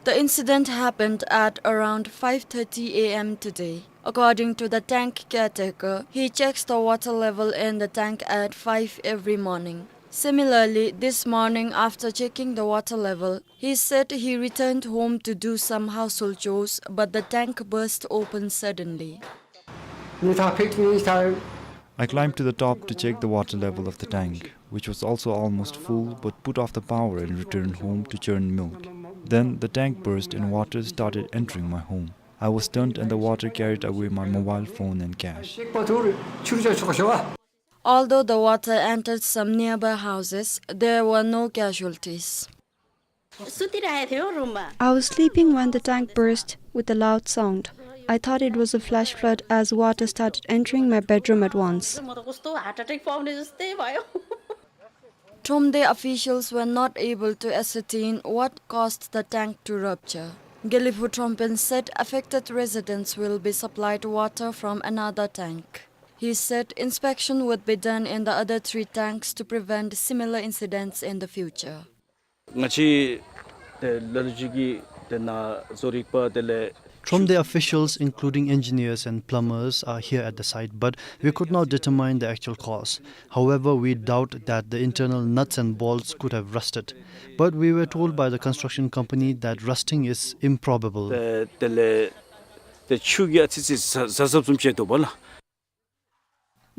The incident happened at around five thirty A M today. According to the tank caretaker, he checks the water level in the tank at five every morning. Similarly, this morning, after checking the water level, he said he returned home to do some household chores, but the tank burst open suddenly. I climbed to the top to check the water level of the tank, which was also almost full, but put off the power and returned home to churn milk. Then the tank burst and water started entering my home. I was stunned and the water carried away my mobile phone and cash. Although the water entered some nearby houses, there were no casualties. I was sleeping when the tank burst with a loud sound. I thought it was a flash flood as water started entering my bedroom at once. म त कस्तो heart attack पाउने जस्तै भयो। Thromde officials were not able to ascertain what caused the tank to rupture. Gelephu Thrompen said affected residents will be supplied water from another tank. He said inspection would be done in the other three tanks to prevent similar incidents in the future. ང་བཅས་ཏེ་ལ་ལུ་ཅིག་གིས་ཏེ་ནཱ་བཟོ་རིག་པ་དེ་ལས། Thromde officials, including engineers and plumbers, are here at the site, but we could not determine the actual cause. However, we doubt that the internal nuts and bolts could have rusted. But we were told by the construction company that rusting is improbable. ཏེ་དེ་ལས་ཏེ་ཆུ་གིས་ཨ་ཙི་ཙི་ཟ་ཟ་ཟབ་ཙུམ་བྱས་འདུག་པ་ལགས།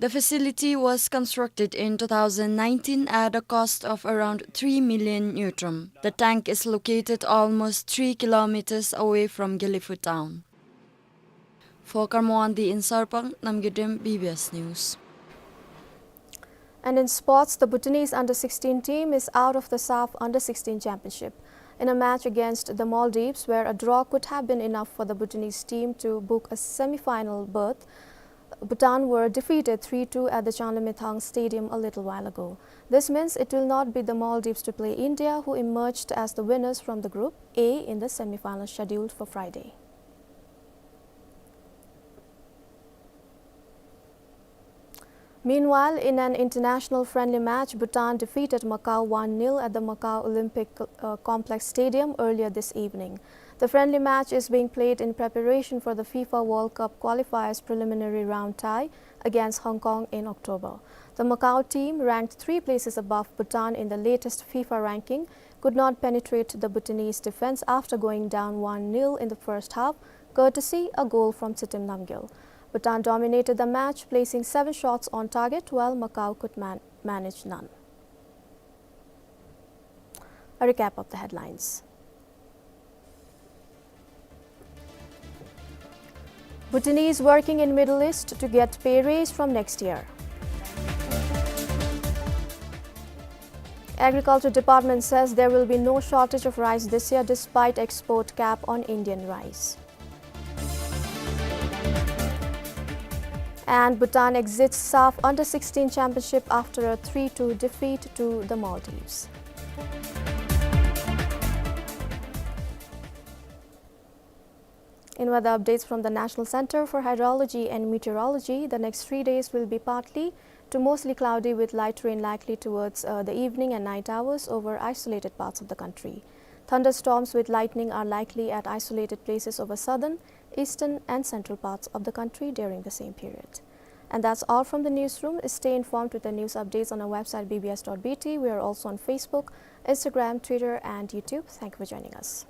The facility was constructed in two thousand nineteen at a cost of around three million ngultrum. The tank is located almost three kilometers away from Gelephu town. For Karma Wangdi in Sarpang, Namgay Dem, B B S News. And in sports, the Bhutanese under sixteen team is out of the SAFF under sixteen championship. In a match against the Maldives, where a draw could have been enough for the Bhutanese team to book a semi-final berth, Bhutan were defeated three two at the Changlimithang Stadium a little while ago. This means it will not be the Maldives to play India, who emerged as the winners from the Group A in the semi-final scheduled for Friday. Meanwhile, in an international friendly match, Bhutan defeated Macau one nil at the Macau Olympic, uh, Complex Stadium earlier this evening. The friendly match is being played in preparation for the FIFA World Cup qualifiers preliminary round tie against Hong Kong in October. The Macau team, ranked three places above Bhutan in the latest FIFA ranking, could not penetrate the Bhutanese defense after going down one nil in the first half, courtesy a goal from Tsetem Namgyel. Bhutan dominated the match, placing seven shots on target, while Macau could man-, manage none. A recap of the headlines. Bhutanese working in Middle East to get pay raise from next year. Agriculture Department says there will be no shortage of rice this year despite export cap on Indian rice. And Bhutan exits SAFF under sixteen championship after a three two defeat to the Maldives. In weather updates from the National Center for Hydrology and Meteorology, the next three days will be partly to mostly cloudy with light rain likely towards, uh, the evening and night hours over isolated parts of the country. Thunderstorms with lightning are likely at isolated places over southern, eastern and central parts of the country during the same period. And that's all from the newsroom. Stay informed with the news updates on our website B B S dot B T. We are also on Facebook, Instagram, Twitter and YouTube. Thank you for joining us.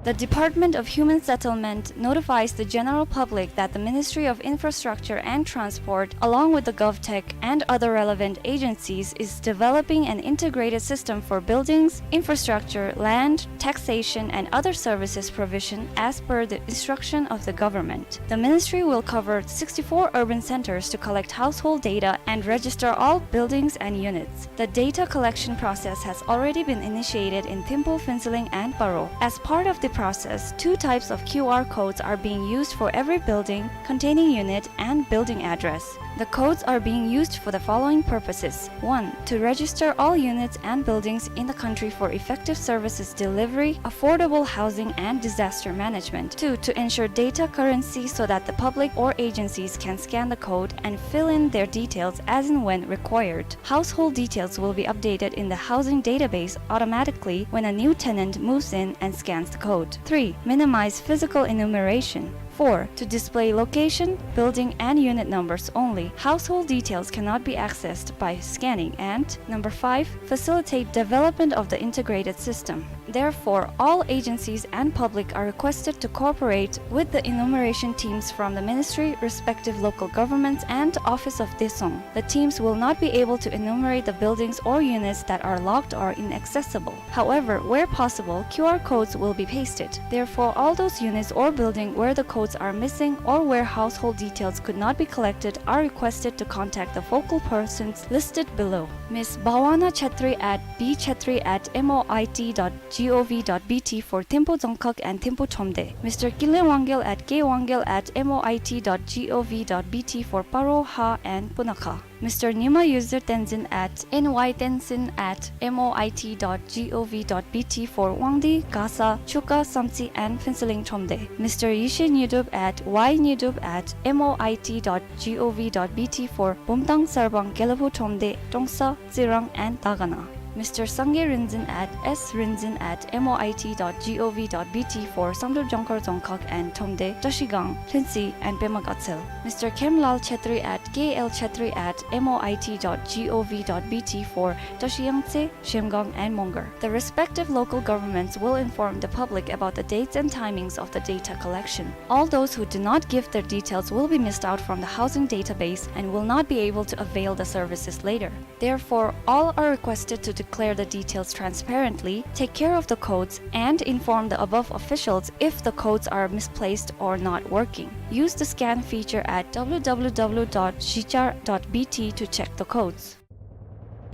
The Department of Human Settlement notifies the general public that the Ministry of Infrastructure and Transport, along with the GovTech and other relevant agencies, is developing an integrated system for buildings, infrastructure, land, taxation, and other services provision as per the instruction of the government. The ministry will cover sixty-four urban centers to collect household data and register all buildings and units. The data collection process has already been initiated in Thimphu, Phuentsholing, and Paro. As part of the process, two types of Q R codes are being used for every building containing unit and building address. The codes are being used for the following purposes. One, to register all units and buildings in the country for effective services delivery, affordable housing, and disaster management. Two, to ensure data currency so that the public or agencies can scan the code and fill in their details as and when required. Household details will be updated in the housing database automatically when a new tenant moves in and scans the code. Three, minimize physical enumeration. Four, to display location, building, and unit numbers only. Household details cannot be accessed by scanning. And number five, facilitate development of the integrated system. Therefore, all agencies and public are requested to cooperate with the enumeration teams from the ministry, respective local governments, and Office of Daesung. The teams will not be able to enumerate the buildings or units that are locked or inaccessible. However, where possible, Q R codes will be pasted. Therefore, all those units or building where the codes are missing or where household details could not be collected are requested to contact the focal persons listed below. Miss Bhawana Chetri at B Chetri at M O I T dot gov dot B T for Thimphu Dzongkhag and Thimphu Thromde. Mister Kinley Wangyal at K Wangyal at M O I T dot gov dot B T for Paro, Ha, and Punakha. Mister Nyima Yuzir Tenzin at N Y Tenzin at M O I T dot gov dot B T for Wangdue, Gasa, Chuka, Samtse, and Phuentsholing Thromde. Mister Yeshe Nyidup at Y Nyidup at M O I T dot gov dot B T for Bumthang, Sarbang, Gelephu Thromde, Trongsa, Tsirang, and Dagana. Mister Sangay Rinzin at S Rinzin at M O I T dot gov dot B T for Samdrup, Jongkhar, Dzongkhag, and Thromde, Trashigang, Lhuentse, and Pema Gatshel. Mister Khemlal Chetri at K L Chetri at M O I T dot gov dot B T for Trashi, Yangtse, Zhemgang, and Mongar. The respective local governments will inform the public about the dates and timings of the data collection. All those who do not give their details will be missed out from the housing database and will not be able to avail the services later. Therefore, all are requested to declare the details transparently, take care of the codes, and inform the above officials if the codes are misplaced or not working. Use the scan feature at W W W dot zhichar dot B T to check the codes.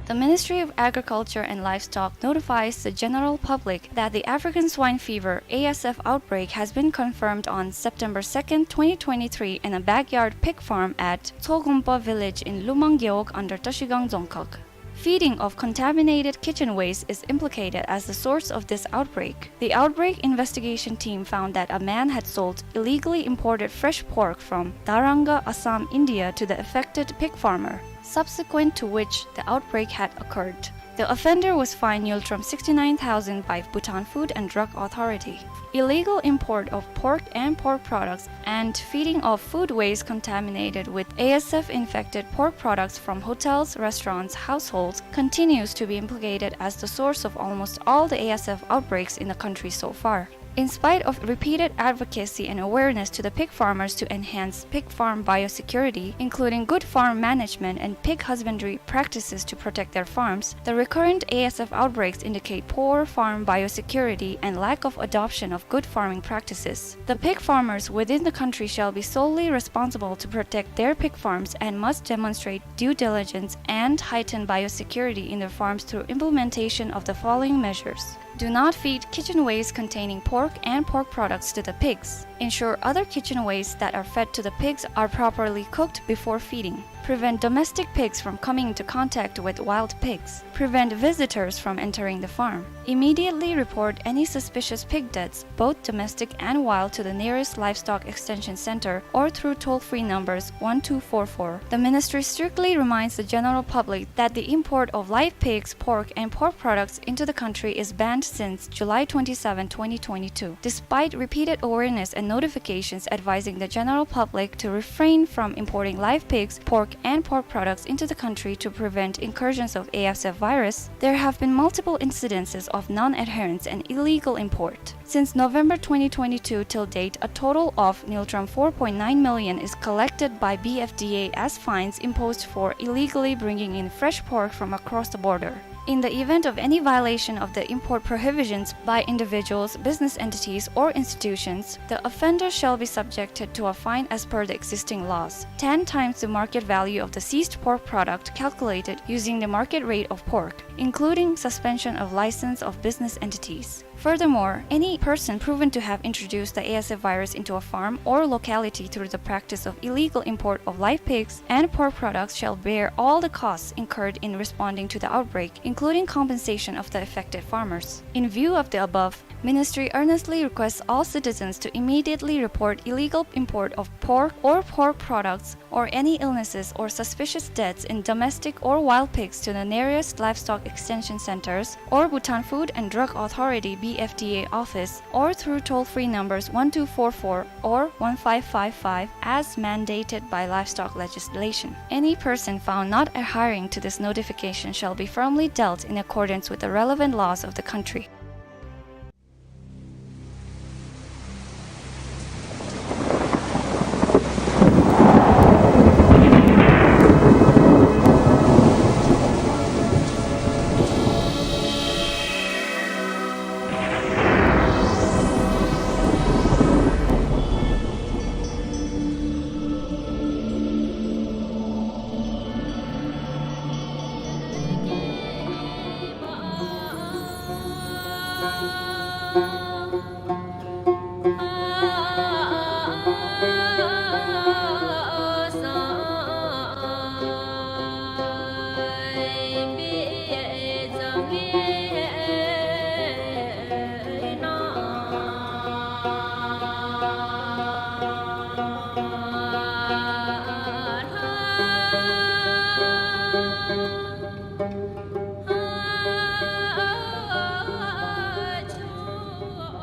The Ministry of Agriculture and Livestock notifies the general public that the African swine fever, A S F, outbreak has been confirmed on September second, twenty twenty-three, in a backyard pig farm at Tsogumpa village in Lumang Gewog under Trashigang Dzongkhag. Feeding of contaminated kitchen waste is implicated as the source of this outbreak. The outbreak investigation team found that a man had sold illegally imported fresh pork from Daranga, Assam, India, to the affected pig farmer, subsequent to which the outbreak had occurred. The offender was fined Ngultrum sixty-nine thousand by Bhutan Food and Drug Authority. Illegal import of pork and pork products and feeding of food waste contaminated with A S F infected pork products from hotels, restaurants, households continues to be implicated as the source of almost all the A S F outbreaks in the country so far. In spite of repeated advocacy and awareness to the pig farmers to enhance pig farm biosecurity, including good farm management and pig husbandry practices to protect their farms, the recurrent A S F outbreaks indicate poor farm biosecurity and lack of adoption of good farming practices. The pig farmers within the country shall be solely responsible to protect their pig farms and must demonstrate due diligence and heighten biosecurity in their farms through implementation of the following measures. Do not feed kitchen waste containing pork and pork products to the pigs. Ensure other kitchen waste that are fed to the pigs are properly cooked before feeding. Prevent domestic pigs from coming into contact with wild pigs. Prevent visitors from entering the farm. Immediately report any suspicious pig deaths, both domestic and wild, to the nearest Livestock Extension Center or through toll-free numbers one two four four. The ministry strictly reminds the general public that the import of live pigs, pork, and pork products into the country is banned since July twenty-seven, twenty twenty-two. Despite repeated awareness and notifications advising the general public to refrain from importing live pigs, pork, and pork products into the country to prevent incursions of A S F virus, there have been multiple incidences of non-adherence and illegal import. Since November twenty twenty-two till date, a total of Ngultrum four point nine million is collected by B F D A as fines imposed for illegally bringing in fresh pork from across the border. In the event of any violation of the import prohibitions by individuals, business entities, or institutions, the offender shall be subjected to a fine as per the existing laws, ten times the market value of the seized pork product calculated using the market rate of pork, including suspension of license of business entities. Furthermore, any person proven to have introduced the A S F virus into a farm or locality through the practice of illegal import of live pigs and pork products shall bear all the costs incurred in responding to the outbreak, including compensation of the affected farmers. In view of the above, Ministry earnestly requests all citizens to immediately report illegal import of pork or pork products or any illnesses or suspicious deaths in domestic or wild pigs to the nearest livestock extension centers or Bhutan Food and Drug Authority, B F D A, office or through toll-free numbers one two four four or one five five five as mandated by livestock legislation. Any person found not adhering to this notification shall be firmly dealt in accordance with the relevant laws of the country.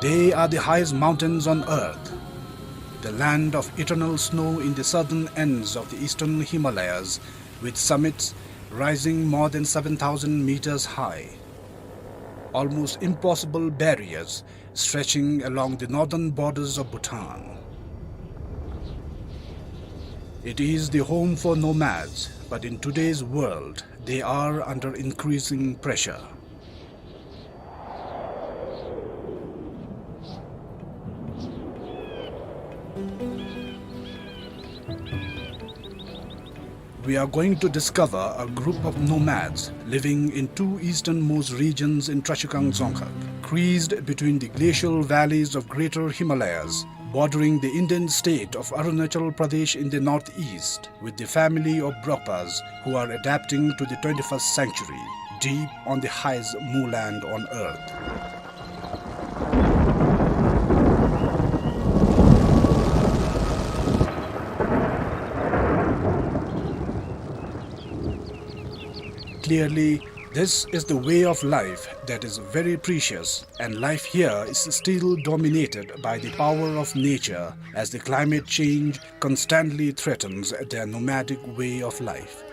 They are the highest mountains on earth, the land of eternal snow in the southern ends of the eastern Himalayas, with summits rising more than seven thousand meters high. Almost impossible barriers stretching along the northern borders of Bhutan. It is the home for nomads, but in today's world, they are under increasing pressure. We are going to discover a group of nomads living in two easternmost regions in Trashigang Dzongkhag, creased between the glacial valleys of Greater Himalayas, bordering the Indian state of Arunachal Pradesh in the northeast, with the family of Brokpas who are adapting to the twenty-first century, deep on the highest moorland on earth. Clearly, this is the way of life that is very precious, and life here is still dominated by the power of nature, as the climate change constantly threatens their nomadic way of life.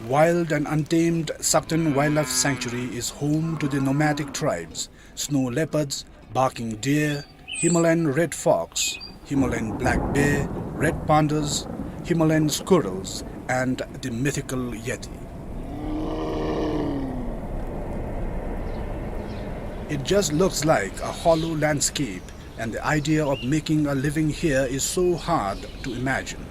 Wild and untamed Sakten Wildlife Sanctuary is home to the nomadic tribes, snow leopards, barking deer, Himalayan red fox, Himalayan black bear, red pandas, Himalayan squirrels, and the mythical yeti. It just looks like a hollow landscape, and the idea of making a living here is so hard to imagine.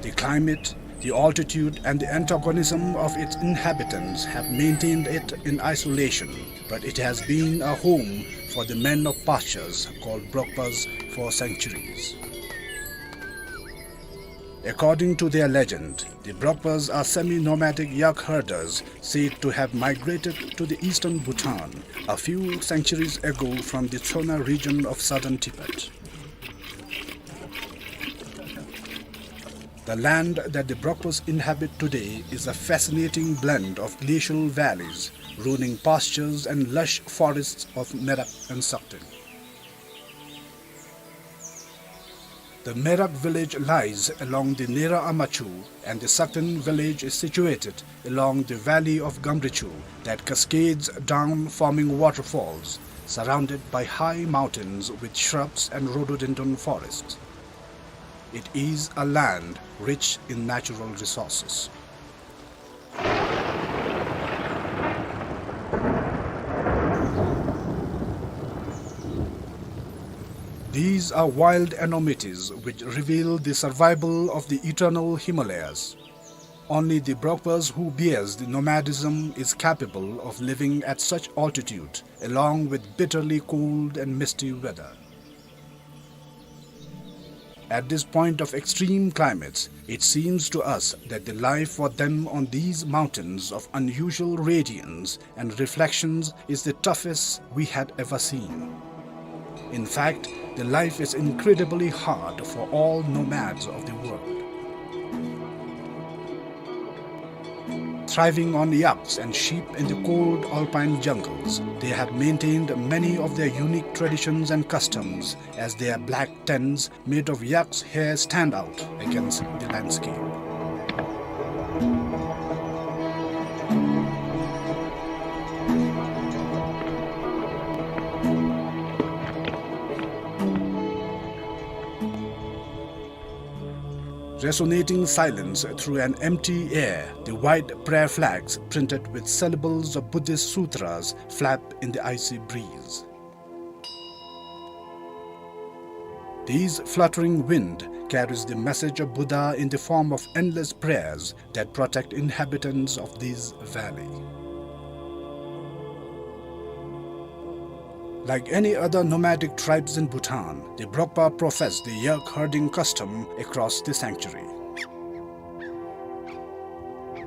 The climate, the altitude, and the antagonism of its inhabitants have maintained it in isolation, but it has been a home for the men of pastures called Brokpas for centuries. According to their legend, the Brokpas are semi-nomadic yak herders said to have migrated to the eastern Bhutan a few centuries ago from the Tsona region of southern Tibet. The land that the Brokpas inhabit today is a fascinating blend of glacial valleys, rolling pastures and lush forests of Merak and Sakten. The Merak village lies along the Nera Amachu, and the Sakten village is situated along the valley of Gamrichu that cascades down, forming waterfalls, surrounded by high mountains with shrubs and rhododendron forests. It is a land rich in natural resources. These are wild enormities which reveal the survival of the eternal Himalayas. Only the Brokpas who bears the nomadism is capable of living at such altitude, along with bitterly cold and misty weather. At this point of extreme climates, it seems to us that the life for them on these mountains of unusual radiance and reflections is the toughest we had ever seen. In fact, the life is incredibly hard for all nomads of the world. Thriving on yaks and sheep in the cold alpine jungles, they have maintained many of their unique traditions and customs, as their black tents made of yak's hair stand out against the landscape. Resonating silence through an empty air, the white prayer flags printed with syllables of Buddhist sutras flap in the icy breeze. This fluttering wind carries the message of Buddha in the form of endless prayers that protect inhabitants of this valley. Like any other nomadic tribes in Bhutan, the Brokpa profess the yak herding custom across the sanctuary.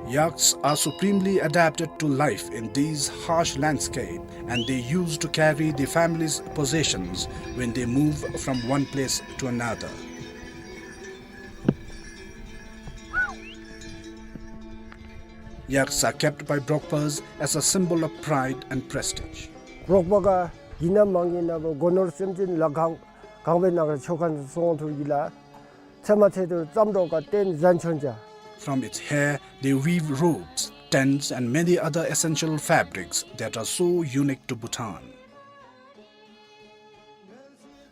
Yaks are supremely adapted to life in these harsh landscape, and they use to carry the family's possessions when they move from one place to another. Yaks are kept by Brokpas as a symbol of pride and prestige. རོགས་པ་ག་གི་ན་མང་གི་ན་བོ་སྒོ་ནོར་སེམས་ཅན་ལ་གང་གང་བའི་ནང་གི་ཆོ་ག་སོང་ཐུག་གི་ལ། ཚེ་མ་ཚེ་དུ་ཙམ་རོགས་ཀ་བརྟེན་བཟན་ཆོན་ཅ། From its hair, they weave robes, tents, and many other essential fabrics that are so unique to Bhutan.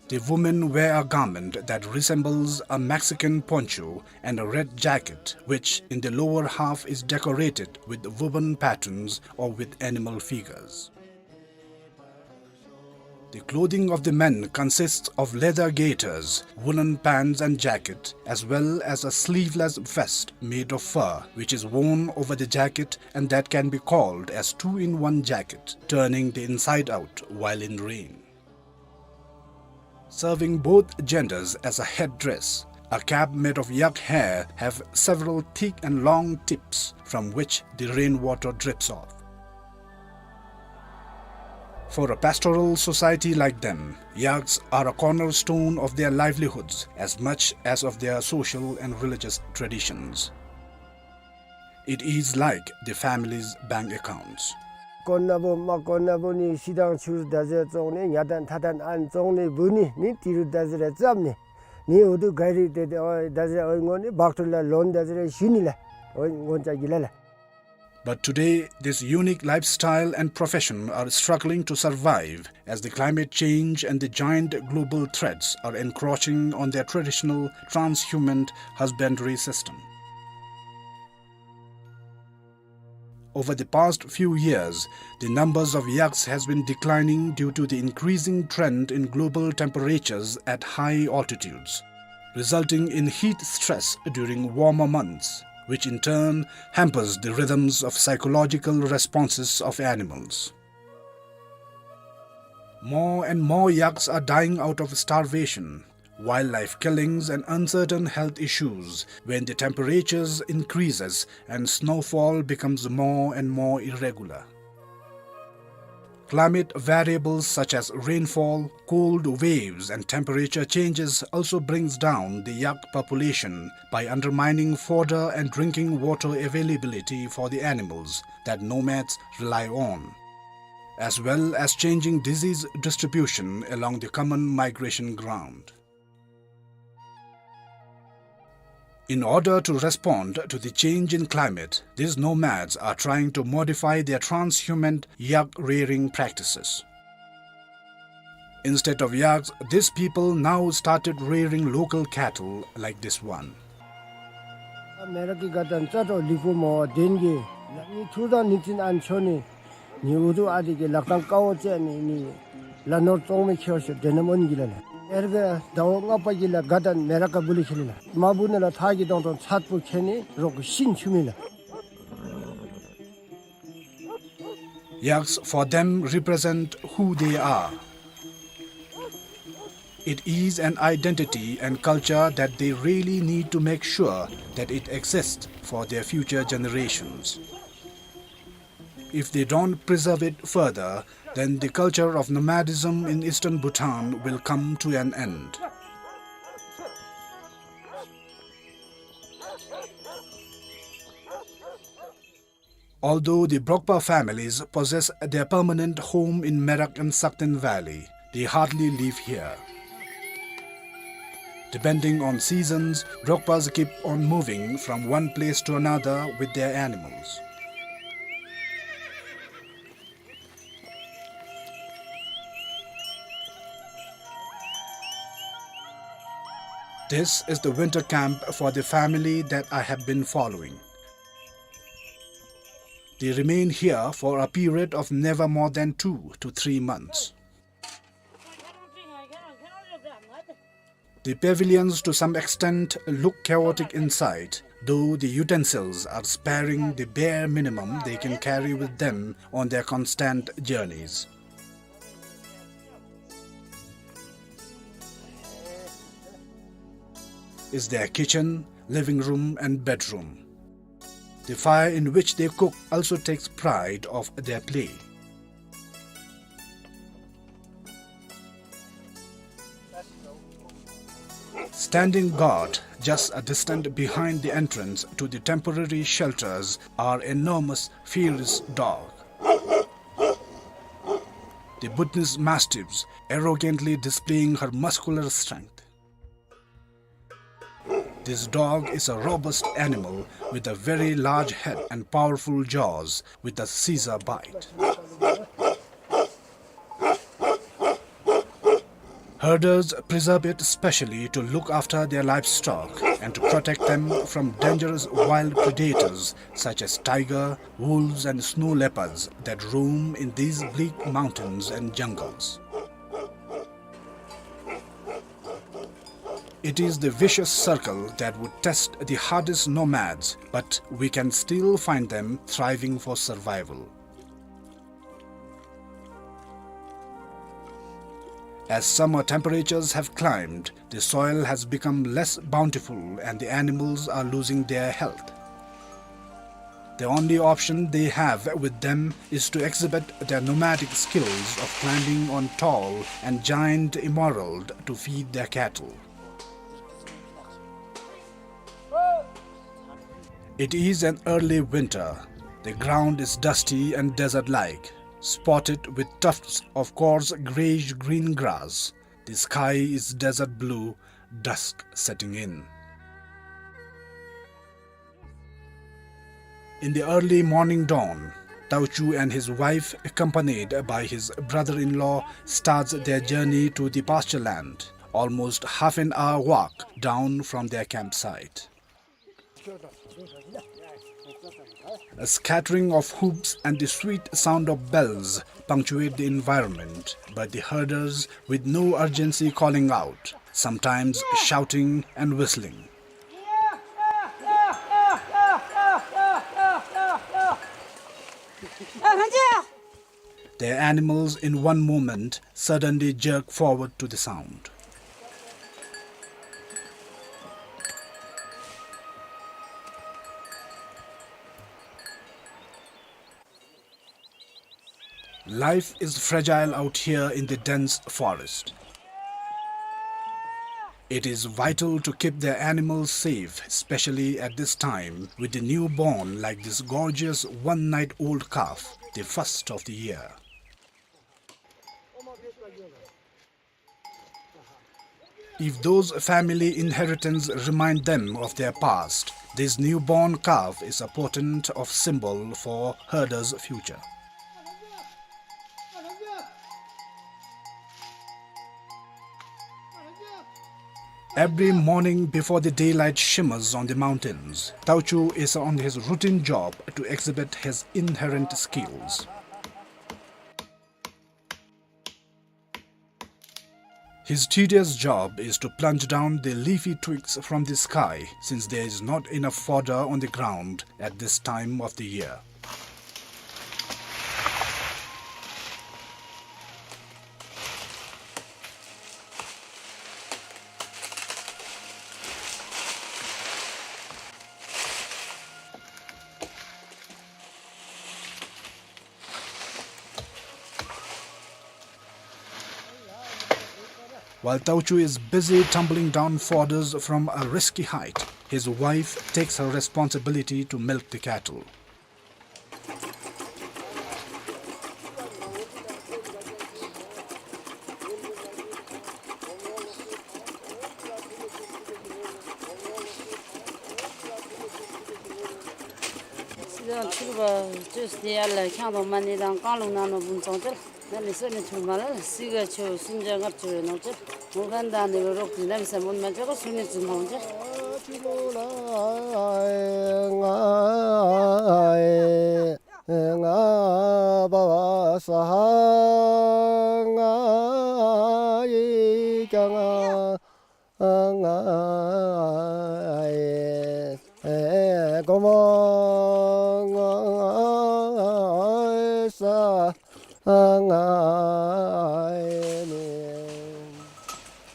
The women wear a garment that resembles a Mexican poncho and a red jacket, which in the lower half is decorated with woven patterns or with animal figures. The clothing of the men consists of leather gaiters, woolen pants and jacket, as well as a sleeveless vest made of fur, which is worn over the jacket and that can be called as two-in-one jacket, turning the inside out while in rain. Serving both genders as a headdress, a cap made of yak hair have several thick and long tips from which the rainwater drips off. For a pastoral society like them, yaks are a cornerstone of their livelihoods as much as of their social and religious traditions. It is like the family's bank accounts. དཀོན་ན་བུ་མ་དཀོན་ན་བུ་ནི་ཤི་དང་ཆུར་ད་ཟེར་བཙོང་ནི་ཉ་དང་ཐ་དང་ཨན་བཙོང་ནི་བུ་ནི་ནི་ཏི་རུ་ད་ཟེར་རེ་ཙམ་ནི་ནི་འུ་དུ་ག་རི་ཏེ་ཏེ་ཨོ་ད་ཟེར་ཨོ་ངོ་ནི་བག་ཏུ་ལ་ལོན་ད་ཟེར་རེ་ཞུ་ནི་ལ་ཨོ་ངོ་ཅ་གི་ལ་ལ། But today, this unique lifestyle and profession are struggling to survive as the climate change and the giant global threats are encroaching on their traditional transhumant husbandry system. Over the past few years, the numbers of yaks has been declining due to the increasing trend in global temperatures at high altitudes, resulting in heat stress during warmer months, which in turn hampers the rhythms of psychological responses of animals. More and more yaks are dying out of starvation, wildlife killings and uncertain health issues when the temperatures increases and snowfall becomes more and more irregular. Climate variables such as rainfall, cold waves, and temperature changes also brings down the yak population by undermining fodder and drinking water availability for the animals that nomads rely on, as well as changing disease distribution along the common migration ground. In order to respond to the change in climate, these nomads are trying to modify their transhumant yak rearing practices. Instead of yaks, these people now started rearing local cattle like this one. མེ་རག་གི་དགའ་སྟོན་རྩ་དྲོ་ལི་ཀུ་མོ་བ་དེན་གི་ལ་ནི་ཐུར་དང་ནི་ཙིན་ཨན་ཆོ་ནི་ནི་འུ་དུ་ཨ་དི་གི་ལག་ཐང་ཀ་བོ་ཙེ་ནི་ནི་ལ་ནོར་ཙོང་མི་ཁྱེར་ཤོ་དེ་ནམ་འོན་གི་ལ་ལ། ཨེར་གི་ཟླ་བ་ལྔ་པ་གི་ལ་དགའ་སྟོན་མེ་རག་ག་བུ་ལི་ཁྱེར་ལ་ལ། མ་བུ་ནི་ལ་ཐག་གི་དོང་དོང་ཚད་པོ་ཁྱེར་ནི་རོག་གི་ཤིང་ཆུ་མི་ལ། Yaks for them represent who they are. It is an identity and culture that they really need to make sure that it exists for their future generations. If they don't preserve it further, then the culture of nomadism in eastern Bhutan will come to an end. Although the Brokpa families possess their permanent home in Merak and Sakten Valley, they hardly live here. Depending on seasons, Brokpas keep on moving from one place to another with their animals. This is the winter camp for the family that I have been following. They remain here for a period of never more than two to three months. The pavilions to some extent look chaotic inside, though the utensils are sparing, the bare minimum they can carry with them on their constant journeys. Is their kitchen, living room and bedroom. The fire in which they cook also takes pride of their play. Standing guard just a distance behind the entrance to the temporary shelters are enormous, fierce dogs. The Bhutanese mastiffs arrogantly displaying her muscular strength. This dog is a robust animal with a very large head and powerful jaws with a scissor bite. Herders preserve it specially to look after their livestock and to protect them from dangerous wild predators such as tiger, wolves, and snow leopards that roam in these bleak mountains and jungles. It is the vicious circle that would test the hardest nomads, but we can still find them thriving for survival. As summer temperatures have climbed, the soil has become less bountiful and the animals are losing their health. The only option they have with them is to exhibit their nomadic skills of climbing on tall and giant emerald to feed their cattle. It is an early winter. The ground is dusty and desert-like, spotted with tufts of coarse grayish-green grass. The sky is desert blue, dusk setting in. In the early morning dawn, Tauchu and his wife, accompanied by his brother-in-law, starts their journey to the pasture land, almost half an hour walk down from their campsite. A scattering of hoofs and the sweet sound of bells punctuate the environment, but the herders, with no urgency, calling out, sometimes shouting and whistling. Their animals, in one moment, suddenly jerk forward to the sound. Life is fragile out here in the dense forest. It is vital to keep their animals safe, especially at this time, with the newborn like this gorgeous one-night-old calf, the first of the year. If those family inheritance remind them of their past, this newborn calf is a potent of symbol for herders' future. Every morning before the daylight shimmers on the mountains, Tauchu is on his routine job to exhibit his inherent skills. His tedious job is to plunge down the leafy twigs from the sky, since there is not enough fodder on the ground at this time of the year. While Tauchu is busy tumbling down fodders from a risky height, his wife takes her responsibility to milk the cattle.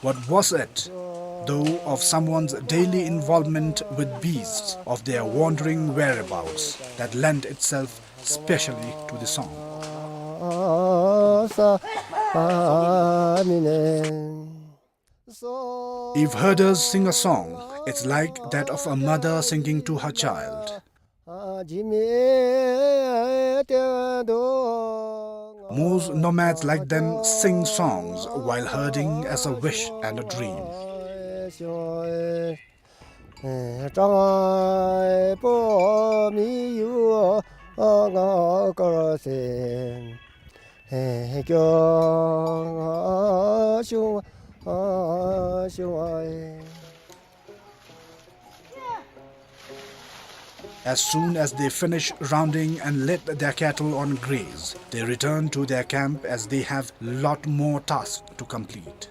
What was it, though, of someone's daily involvement with beasts, of their wandering whereabouts, that lent itself specially to the song? If herders sing a song, it's like that of a mother singing to her child. Most nomads like them sing songs while herding as a wish and a dream. As soon as they finish rounding and let their cattle on graze, they return to their camp as they have lot more tasks to complete.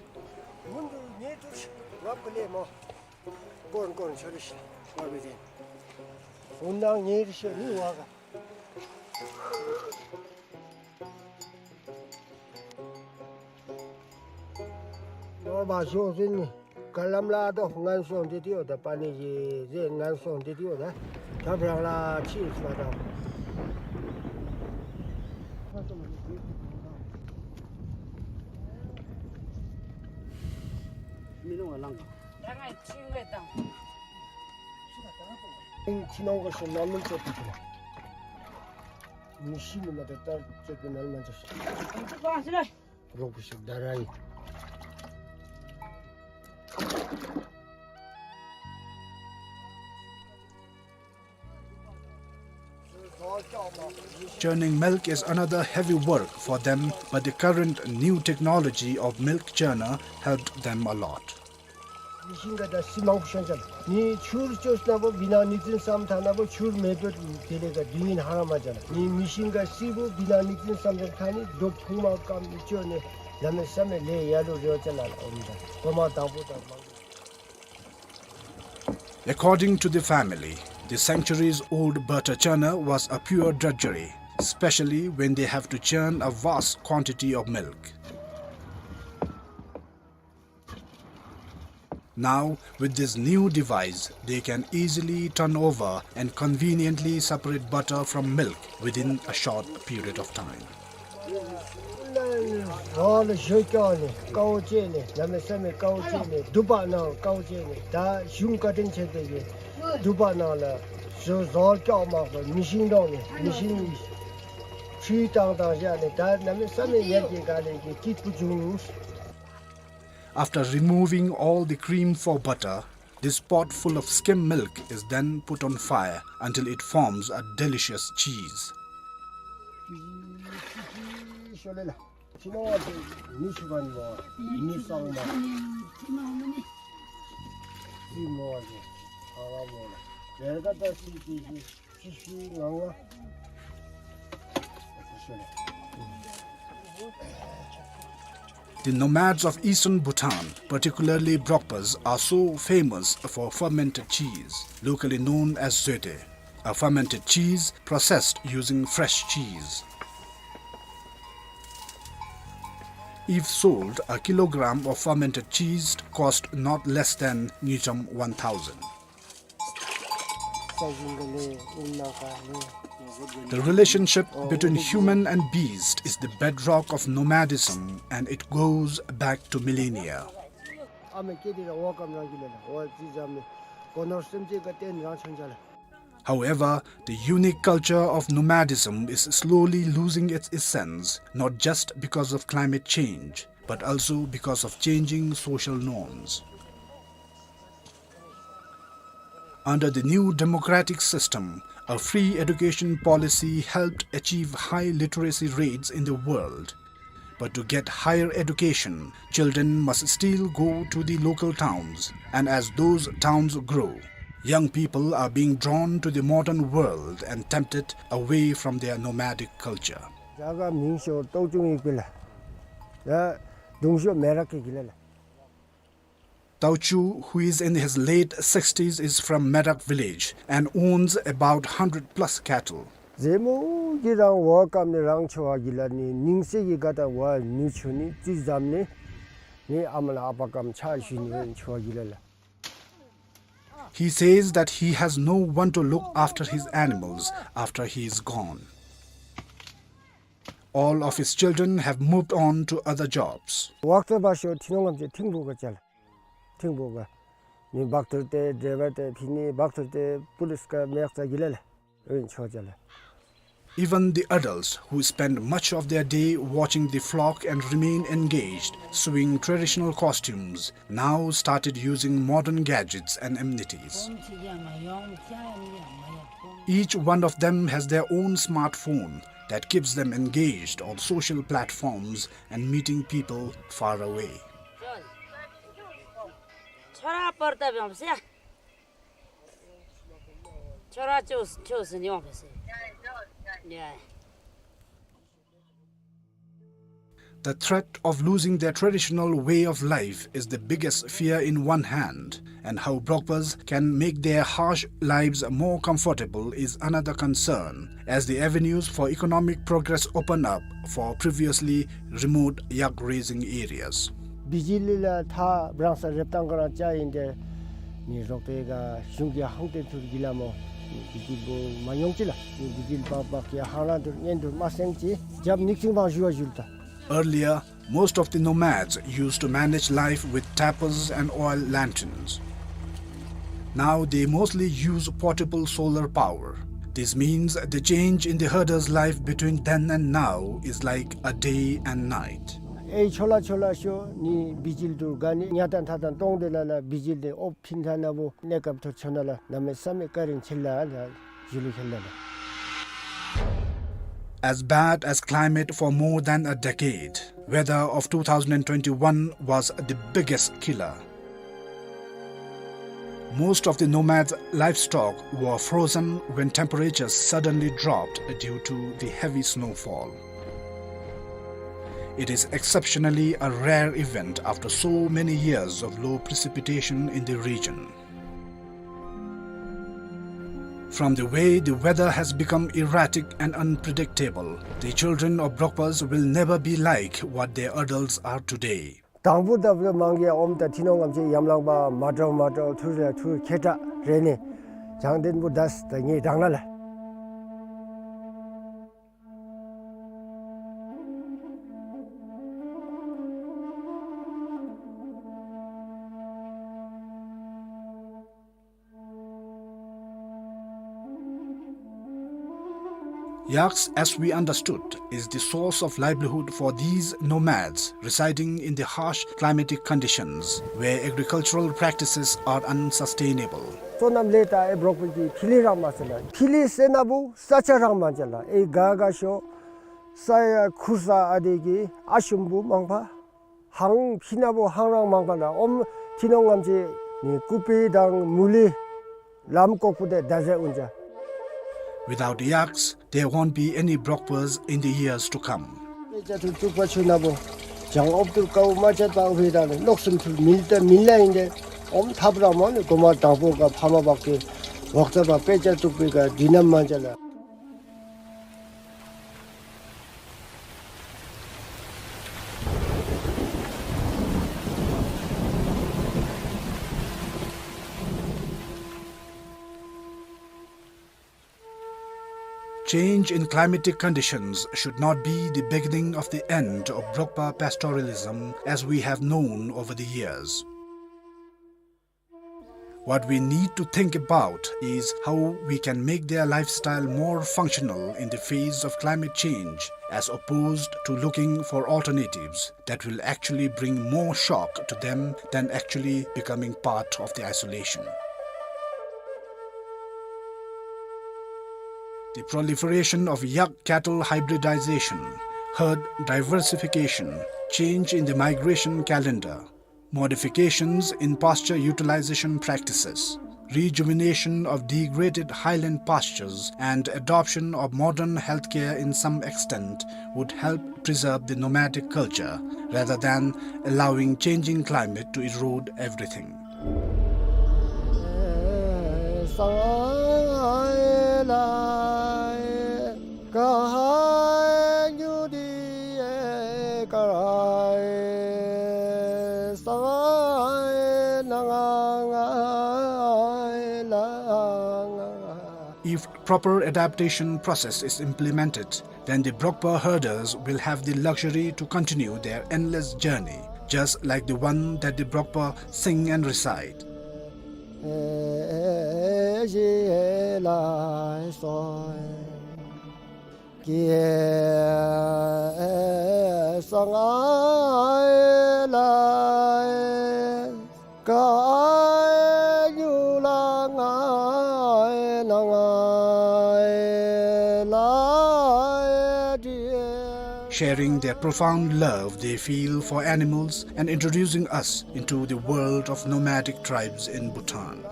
Churning milk is another heavy work for them, but the current new technology of milk churner helped them a lot. མེ་ཤིན་ག་ད་སི་མང་པོ་ཤོང་ཅ་ལ། མེ་ཆུར་ཅོས་ན་བོ་བི་ནང་ནིག་ཙིན་སམ་ཐ་ན་བོ་ཆུར་མེ་བོ་དེ་ལས་ག་དུས་ཡུན་ཧ་ར་མ་ཅ་ལ། མེ་མེ་ཤིན་ག་སི་བོ་བི་ནང་ནིག་ཙིན་སམ་ཐ་ནི་རྡོ་ཕུང་མ་ཀམ་ཅོ་ནི་ལ་མེ་ས་མེ་ལས་ཡ་ལུ་རེ་བ་ཅ་ལ་ལ་འོ་མི་ད་གོ་མ་དང་པོ་དང་མང་པོ། According to the family, the centuries-old butter churner was a pure drudgery, especially when they have to churn a vast quantity of milk. Now, with this new device, they can easily turn over and conveniently separate butter from milk within a short period of time. རོགས་ལུ་ཞོ་བཀྱགས་ནི་དཀའཝ་སྤྱད་ནི་གནམ་མེད་ས་མེད་དཀའཝ་སྤྱད་ནི་དུ་པ་ནང་དཀའཝ་སྤྱད་ནི་ད་གཞུང་བཀའ་དྲིན་ཆེ་དེ་གིས་དུ་པ་ནང་ལུ་ཞོ་བཟོ་བཀྱགས་མ་པ་མི་ཤིང་དོང་ནི་མི་ཤིང་ཁྲུས་བཏང་བཏང་བཞག་ནི་ད་གནམ་མེད་ས་མེད་ཡར་རྒྱས་ག་ལས་ཀྱི་སྐྱིད་པོ་བྱུང་། After removing all the cream for butter, this pot full of skim milk is then put on fire until it forms a delicious cheese. The nomads of eastern Bhutan, particularly Brokpas, are so famous for fermented cheese, locally known as zoete, a fermented cheese processed using fresh cheese. If sold, a kilogram of fermented cheese cost not less than ngultrum one thousand. The relationship between human and beast is the bedrock of nomadism, and it goes back to millennia. However, the unique culture of nomadism is slowly losing its essence, not just because of climate change, but also because of changing social norms. Under the new democratic system, a free education policy helped achieve high literacy rates in the world. But to get higher education, children must still go to the local towns, and as those towns grow, young people are being drawn to the modern world and tempted away from their nomadic culture. རྒྱ་གར་མིང་ཤོ་ཏོའུ་ཅུང་ཡིག་པི་ལ། ཡ་དུང་ཤོ་མེ་རག་གི་གི་ལ་ལ། Tauchu, who is in his late sixties, is from Merak village and owns about hundred plus cattle. ཟེ་མོ་གི་རང་བ་ཀམ་ནི་རང་ཆོ་བ་གི་ལ་ནི་ནིང་སེ་གི་ག་ད་བ་ནུ་ཆུ་ནི་ཙི་ཛམ་ནི་ནི་ཨ་མ་ལ་ཨ་པ་ཀམ་ཆ་ཞུ་ནི་ཆོ་བ་གི་ལ་ལ། He says that he has no one to look after his animals after he is gone. All of his children have moved on to other jobs. ཝག་ཏོ་བ་ཤོ་ཐི་ནོང་ངམ་ཅེ་ཐིང་བུ་ག་ཅལ། ཐིང་བུ་ག། ནི་བག་ཐུར་ཏེ་ཌྲའི་བར་ཏེ་ཕི་ནི་བག་ཐུར་ཏེ་པུ་ལིས་ཀ་མེག་ཙ་གི་ལ་ལ། ཨོན་ཆོ་ཅལ། Even the adults who spend much of their day watching the flock and remain engaged, sewing traditional costumes, now started using modern gadgets and amenities. Each one of them has their own smartphone that keeps them engaged on social platforms and meeting people far away. The threat of losing their traditional way of life is the biggest fear in one hand, and how Brokpas can make their harsh lives more comfortable is another concern, as the avenues for economic progress open up for previously remote yak raising areas. བི་ཇི་ལི་ལ་ཐ་བྲང་ས་རེབ་ཏང་ག་རང་ཅ་ཡིན་ཏེ། ནི་རོགས་ཏེ་ག་གཞུང་གི་ཧང་ཏེ་ཐུར་གི་ལ་མོ། ནི་བི་ཇི་ལི་བོ་མ་ཉོང་ཅི་ལ། ནི་བི་ཇི་ལི་བག་བག་གི་ཧང་རང་ཐུར་ཉན་ཐུར་མ་སེང་ཅི། ཇབ་ནིག་ཅིང་བང་ཞུ་བ་ཞུལ་ཏ། Earlier, most of the nomads used to manage life with tapers and oil lanterns. Now they mostly use portable solar power. This means the change in the herder's life between then and now is like a day and night. ཨེ་ཆོ་ལ་ཆོ་ལ་ཤོ་ནི་བི་ཇི་ལི་ཐུར་ག་ནི་ཉ་ཏན་ཐ་ཏན་ཏོང་ཏེ་ལ་ལ་བི་ཇི་ལི་ཨོ་ཕིན་ཐ་ན་བོ་གནས་སྐབས་ཐུར་ཆོ་ན་ལ་གནམ་མེད་ས་མེད་བཀའ་དྲིན་ཆེ་ལ་ལ། As bad as climate for more than a decade, weather of two thousand twenty-one was the biggest killer. Most of the nomads' livestock were frozen when temperatures suddenly dropped due to the heavy snowfall. It is exceptionally a rare event after so many years of low precipitation in the region. From the way the weather has become erratic and unpredictable, the children of Brokpas will never be like what their adults are today. དང་པོ་ད་བུ་མང་གི་ཨོམ་ད་ཐི་ནོང་ངམ་ཅེ་ཡམ་ལང་པ་མ་དྲོ་མ་དྲོ་ཐུར་ལ་ཐུར་ཁེ་ཏ་རེ་ནི། ཇང་དེན་བུ་དས་ད་ངེ་དྲང་ན་ལ། Yaks, as we understood, is the source of livelihood for these nomads residing in the harsh climatic conditions where agricultural practices are unsustainable. སོ་ནམ་ལས་ད་ཨེ་འབྲོག་པའི་གི་ཕི་ལི་རང་མ་ཟེར་ལ། ཕི་ལི་ཟེར་ན་བུ་ས་ཆ་རང་མ་ཅ་ལ། ཨེ་ག་ག་ཤོ་ས་ཡ་ཁུར་ས་ཨ་དེ་གི་ཨ་ཤུམ་བུ་མང་པ། ཧང་ཕི་ན་བུ་ཧང་རང་མང་པ་ལ། ཨོམ་ཐི་ནོང་ངམ་ཅི་ནི་ཀུ་པི་དང་མུ་ལི་ལམ་ཀོག་པུ་དེ་ད་ཟེར་འུན་ཅ། Without yaks, there won't be any Brokpas in the years to come. དཔེ་ཆ་ཐུར་བཙུགས་པ་ཆུ་ན་བུ་ཅང་ཨོབ་ཐུར་ཀའུ་མ་ཆད་པ་ཨོ་བེ་ད་ནི་ལོག་སུམ་ཐུར་མིལ་ཏེ་མིལ་ལ་ཨིན་ཏེ། ཨོམ་ཐབ་རང་མ་ནི་གོ་མ་དང་པོ་ག་ཕ་མ་བག་གི་ཝག་ཙ་བ་དཔེ་ཆ་བཙུགས་པའི་ག་དུས་ནམ་མ་ཅ་ལ། Change in climatic conditions should not be the beginning of the end of Brokpa pastoralism as we have known over the years. What we need to think about is how we can make their lifestyle more functional in the face of climate change, as opposed to looking for alternatives that will actually bring more shock to them than actually becoming part of the isolation. The proliferation of yak cattle hybridization, herd diversification, change in the migration calendar, modifications in pasture utilization practices, rejuvenation of degraded highland pastures, and adoption of modern healthcare in some extent would help preserve the nomadic culture rather than allowing changing climate to erode everything. If proper adaptation process is implemented, then the Brokpa herders will have the luxury to continue their endless journey, just like the one that the Brokpa sing and recite. Sharing their profound love they feel for animals and introducing us into the world of nomadic tribes in Bhutan.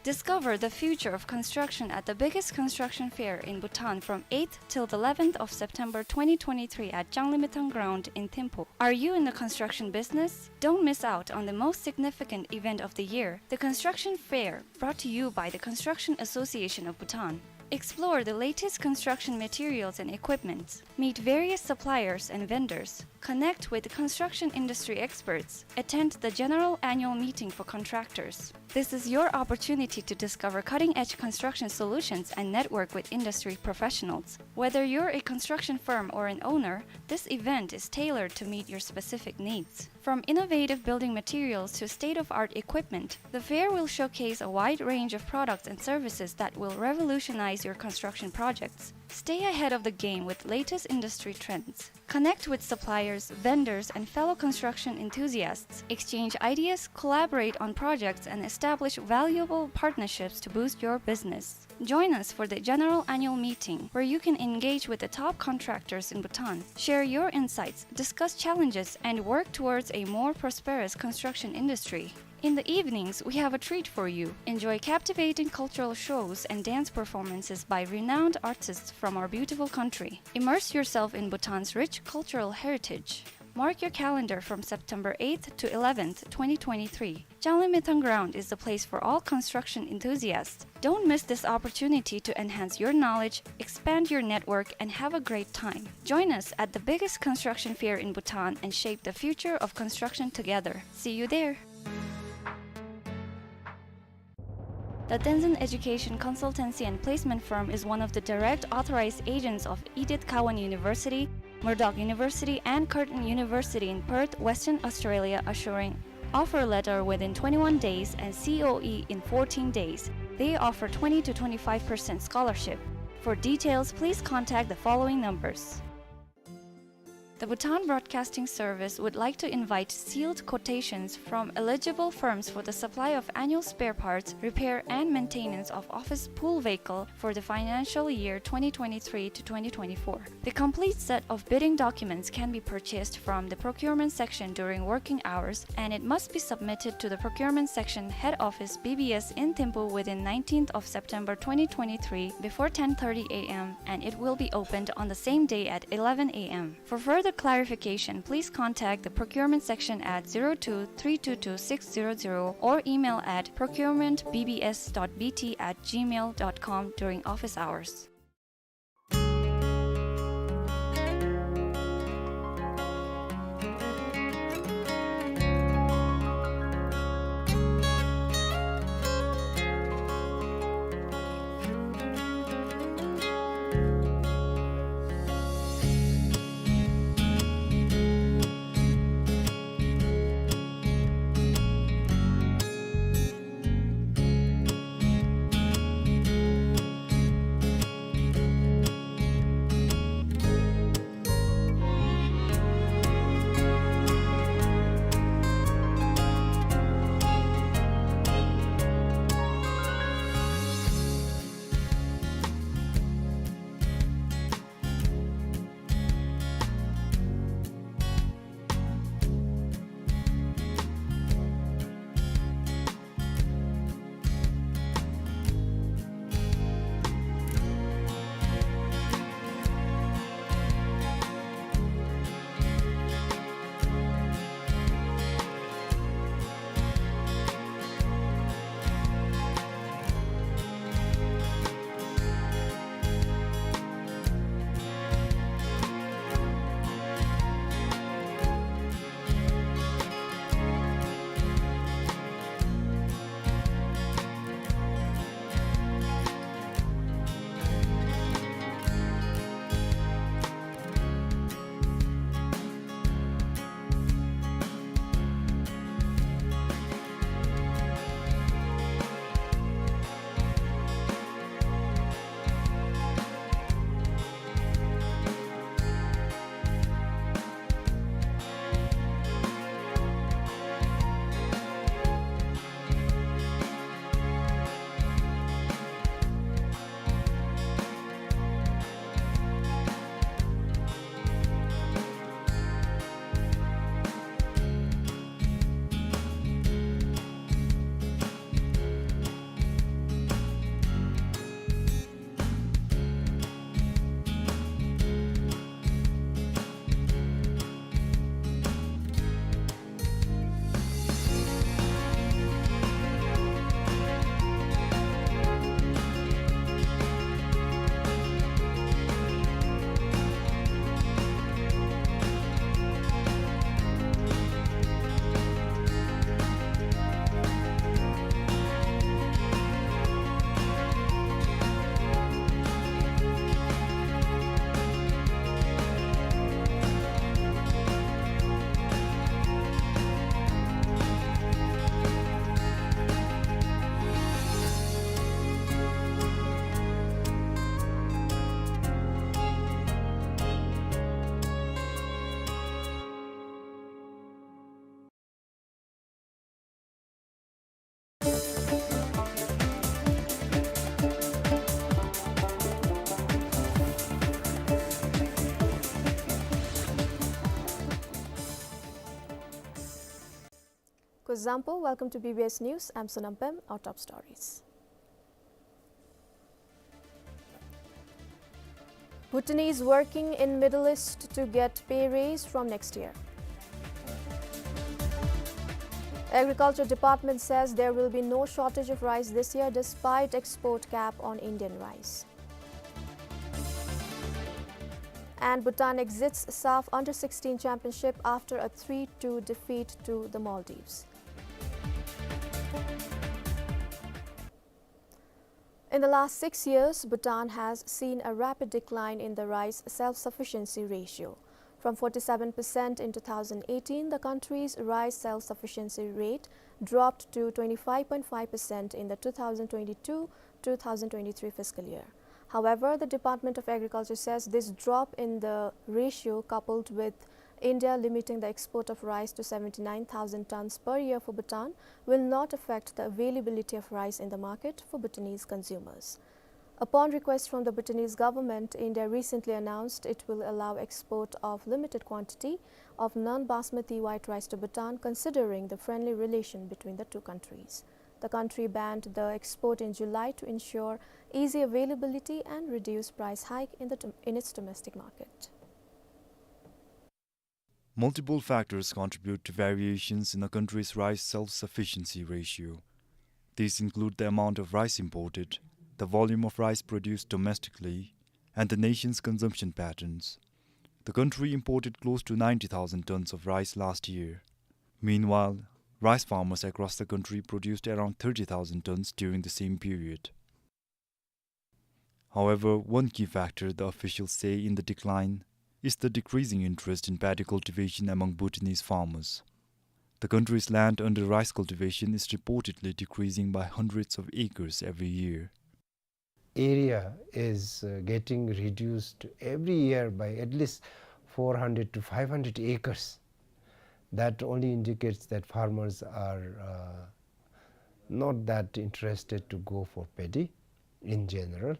Discover the future of construction at the biggest construction fair in Bhutan from eighth till the eleventh of September twenty twenty-three at Changlimithang Ground in Thimphu. Are you in the construction business? Don't miss out on the most significant event of the year, the Construction Fair, brought to you by the Construction Association of Bhutan. Explore the latest construction materials and equipment. Meet various suppliers and vendors. Connect with construction industry experts. Attend the general annual meeting for contractors. This is your opportunity to discover cutting-edge construction solutions and network with industry professionals. Whether you're a construction firm or an owner, this event is tailored to meet your specific needs. From innovative building materials to state-of-art equipment, the fair will showcase a wide range of products and services that will revolutionize your construction projects. Stay ahead of the game with latest industry trends. Connect with suppliers, vendors, and fellow construction enthusiasts. Exchange ideas, collaborate on projects, and establish valuable partnerships to boost your business. Join us for the general annual meeting, where you can engage with the top contractors in Bhutan, share your insights, discuss challenges, and work towards a more prosperous construction industry. In the evenings, we have a treat for you. Enjoy captivating cultural shows and dance performances by renowned artists from our beautiful country. Immerse yourself in Bhutan's rich cultural heritage. Mark your calendar from September eighth to eleventh, twenty twenty-three. Changlimithang Ground is the place for all construction enthusiasts. Don't miss this opportunity to enhance your knowledge, expand your network, and have a great time. Join us at the biggest construction fair in Bhutan and shape the future of construction together. See you there. The Tenzin Education Consultancy and Placement Firm is one of the direct authorized agents of Edith Cowan University, Murdoch University, and Curtin University in Perth, Western Australia, assuring offer letter within twenty-one days and C O E in fourteen days. They offer twenty to twenty-five percent scholarship. For details, please contact the following numbers. The Bhutan Broadcasting Service would like to invite sealed quotations from eligible firms for the supply of annual spare parts, repair and maintenance of office pool vehicle for the financial year twenty twenty-three to twenty twenty-four. The complete set of bidding documents can be purchased from the procurement section during working hours, and it must be submitted to the procurement section head office B B S in Thimphu within nineteenth of September twenty twenty-three before ten thirty A M, and it will be opened on the same day at eleven A M. For further clarification, please contact the procurement section at zero two three two two six zero zero or email at procurement B B S dot B T at gmail dot com during office hours. Example, welcome to B B S News. I'm Sonam Pem. Our top stories. Bhutanese working in Middle East to get pay raise from next year. Agriculture Department says there will be no shortage of rice this year despite export cap on Indian rice. And Bhutan exits SAFF Under sixteen Championship after a three two defeat to the Maldives. In the last six years, Bhutan has seen a rapid decline in the rice self-sufficiency ratio. From forty-seven percent in two thousand eighteen, the country's rice self-sufficiency rate dropped to twenty-five point five percent in the two thousand twenty-two two thousand twenty-three fiscal year. However, the Department of Agriculture says this drop in the ratio, coupled with India limiting the export of rice to seventy-nine thousand tons per year for Bhutan, will not affect the availability of rice in the market for Bhutanese consumers. Upon request from the Bhutanese government, India recently announced it will allow export of limited quantity of non-basmati white rice to Bhutan, considering the friendly relation between the two countries. The country banned the export in July to ensure easy availability and reduce price hike in the dom-, in its domestic market. Multiple factors contribute to variations in a country's rice self-sufficiency ratio. These include the amount of rice imported, the volume of rice produced domestically, and the nation's consumption patterns. The country imported close to ninety thousand tons of rice last year. Meanwhile, rice farmers across the country produced around thirty thousand tons during the same period. However, one key factor the officials say in the decline is the decreasing interest in paddy cultivation among Bhutanese farmers. The country's land under rice cultivation is reportedly decreasing by hundreds of acres every year. Area is, uh, getting reduced every year by at least four hundred to five hundred acres. That only indicates that farmers are, uh, not that interested to go for paddy in general.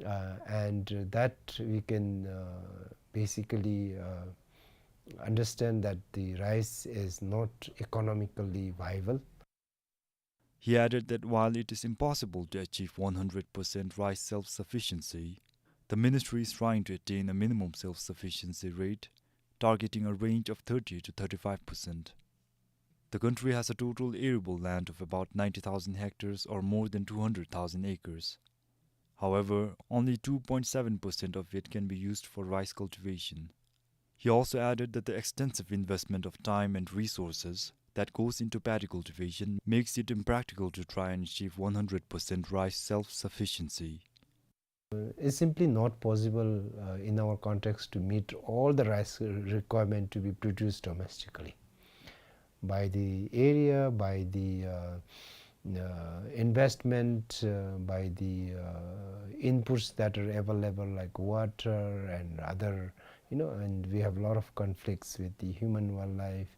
Uh, and that we can, uh, basically, uh, understand that the rice is not economically viable. He added that while it is impossible to achieve one hundred percent rice self-sufficiency, the ministry is trying to attain a minimum self-sufficiency rate, targeting a range of thirty to thirty-five percent. The country has a total arable land of about ninety thousand hectares, or more than two hundred thousand acres. However, only two point seven percent of it can be used for rice cultivation. He also added that the extensive investment of time and resources that goes into paddy cultivation makes it impractical to try and achieve one hundred percent rice self-sufficiency. Uh, it's simply not possible, uh, in our context to meet all the rice requirement to be produced domestically. By the area, by the, uh, uh, investment, uh, by the, uh, inputs that are available, like water and other, you know, and we have a lot of conflicts with the human wildlife.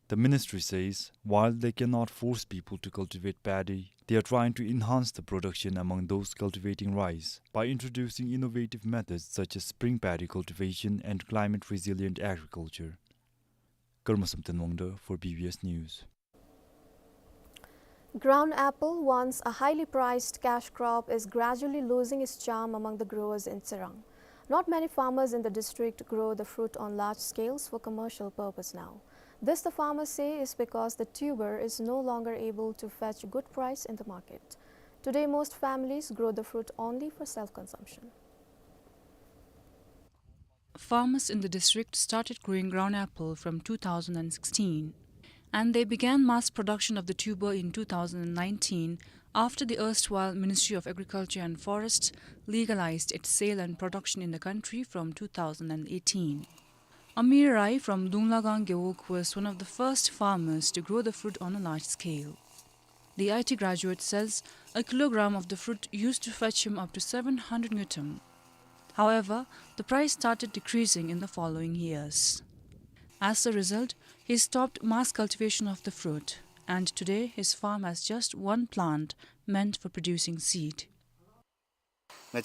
The ministry says, while they cannot force people to cultivate paddy, they are trying to enhance the production among those cultivating rice by introducing innovative methods such as spring paddy cultivation and climate-resilient agriculture. Karmasam Tenwangde for B B S News. Ground apple, once a highly priced cash crop, is gradually losing its charm among the growers in Tsirang. Not many farmers in the district grow the fruit on large scales for commercial purpose now. This, the farmers say, is because the tuber is no longer able to fetch good price in the market. Today, most families grow the fruit only for self-consumption. Farmers in the district started growing ground apple from two thousand and sixteen, and they began mass production of the tuber in two thousand and nineteen after the erstwhile Ministry of Agriculture and Forests legalized its sale and production in the country from two thousand and eighteen. Amir Rai from Dunglagang Gewog was one of the first farmers to grow the fruit on a large scale. The I T graduate says a kilogram of the fruit used to fetch him up to seven hundred ngultrum. However, the price started decreasing in the following years. As a result, he stopped mass cultivation of the fruit, and today his farm has just one plant meant for producing seed. In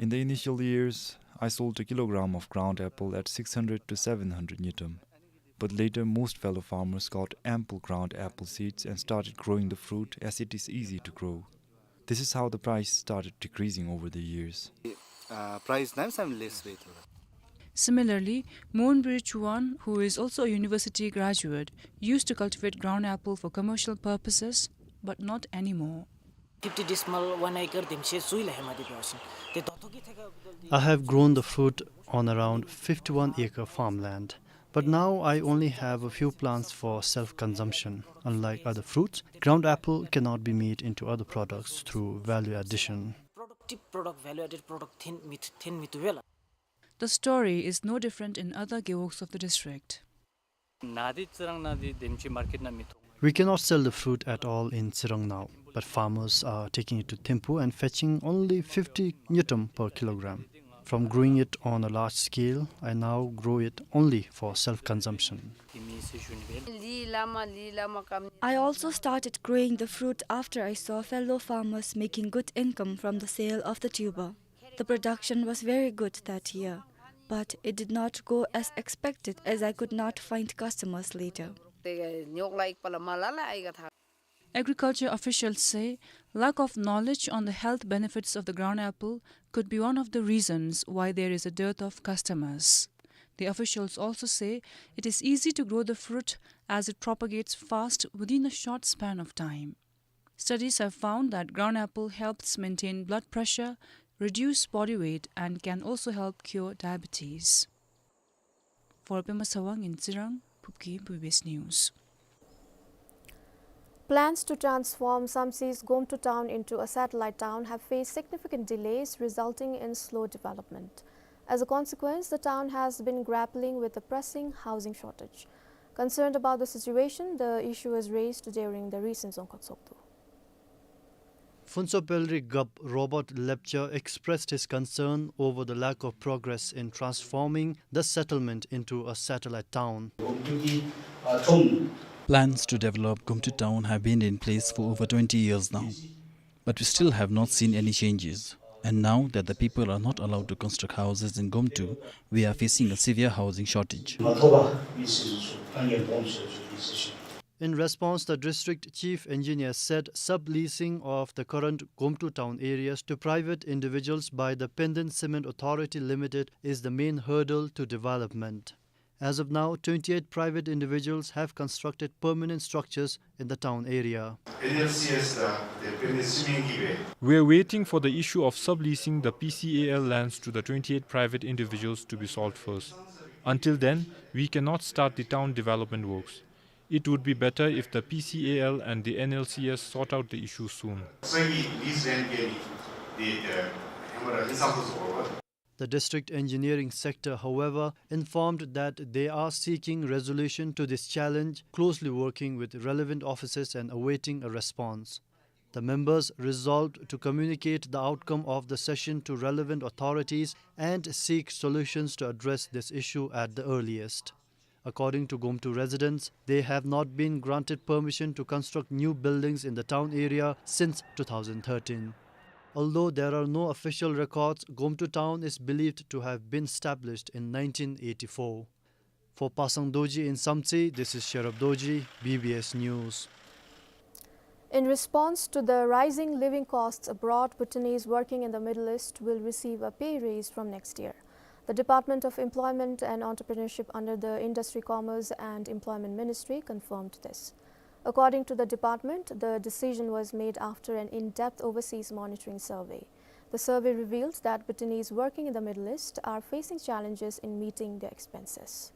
the initial years, I sold a kilogram of ground apple at six hundred to seven hundred ngultrum. But later, most fellow farmers got ample ground apple seeds and started growing the fruit, as it is easy to grow. This is how the price started decreasing over the years. Uh, price nine time less rate. Similarly, Moon Bridge One, who is also a university graduate, used to cultivate ground apple for commercial purposes, but not anymore. Fifty decimal one acre dem she zui la hema de byaosin. De doto ki theka I have grown the fruit on around fifty-one acre farmland, but now I only have a few plants for self-consumption. Unlike other fruits, ground apple cannot be made into other products through value addition. Productive product, value added product thin mit, thin mit vela. The story is no different in other gewogs of the district. ནཱ་འདི་ཙི་རང་ནཱ་འདི་དེམ་ཅིག་མར་ཀེཊ་ནང་མི་ཐོགས། We cannot sell the fruit at all in Tsirang now, but farmers are taking it to Thimphu and fetching only fifty ngultrum per kilogram. From growing it on a large scale, I now grow it only for self-consumption. I also started growing the fruit after I saw fellow farmers making good income from the sale of the tuber. The production was very good that year, but it did not go as expected as I could not find customers later. Agriculture officials say lack of knowledge on the health benefits of the ground apple could be one of the reasons why there is a dearth of customers. The officials also say it is easy to grow the fruit as it propagates fast within a short span of time. Studies have found that ground apple helps maintain blood pressure, reduce body weight, and can also help cure diabetes. For Pema Sawang in Tsirang, Phubki, B B S News. Plans to transform Samtse's Gomtu town into a satellite town have faced significant delays, resulting in slow development. As a consequence, the town has been grappling with a pressing housing shortage. Concerned about the situation, the issue was raised during the recent Dzongkhag Tshogdu. Phuntsho Pelriagap Robert Lepcha expressed his concern over the lack of progress in transforming the settlement into a satellite town. Plans to develop Gomtu town have been in place for over twenty years now, but we still have not seen any changes. And now that the people are not allowed to construct houses in Gomtu, we are facing a severe housing shortage. In response, the district chief engineer said subleasing of the current Gomtu town areas to private individuals by the Penden Cement Authority Limited is the main hurdle to development. As of now, twenty-eight private individuals have constructed permanent structures in the town area. N L C S the, the Penden Cement ki be. We are waiting for the issue of subleasing the P C A L lands to the twenty-eight private individuals to be solved first. Until then, we cannot start the town development works. It would be better if the P C A L and the N L C S sort out the issue soon. The district engineering sector, however, informed that they are seeking resolution to this challenge, closely working with relevant officers and awaiting a response. The members resolved to communicate the outcome of the session to relevant authorities and seek solutions to address this issue at the earliest. According to Gomtu residents, they have not been granted permission to construct new buildings in the town area since two thousand thirteen. Although there are no official records, Gomtu town is believed to have been established in nineteen eighty-four. For Pasang Dorji in Samtse, this is Sherab Dorji, B B S News. In response to the rising living costs abroad, Bhutanese working in the Middle East will receive a pay raise from next year. The Department of Employment and Entrepreneurship under the Industry, Commerce and Employment Ministry confirmed this. According to the department, the decision was made after an in-depth overseas monitoring survey. The survey revealed that Bhutanese working in the Middle East are facing challenges in meeting their expenses.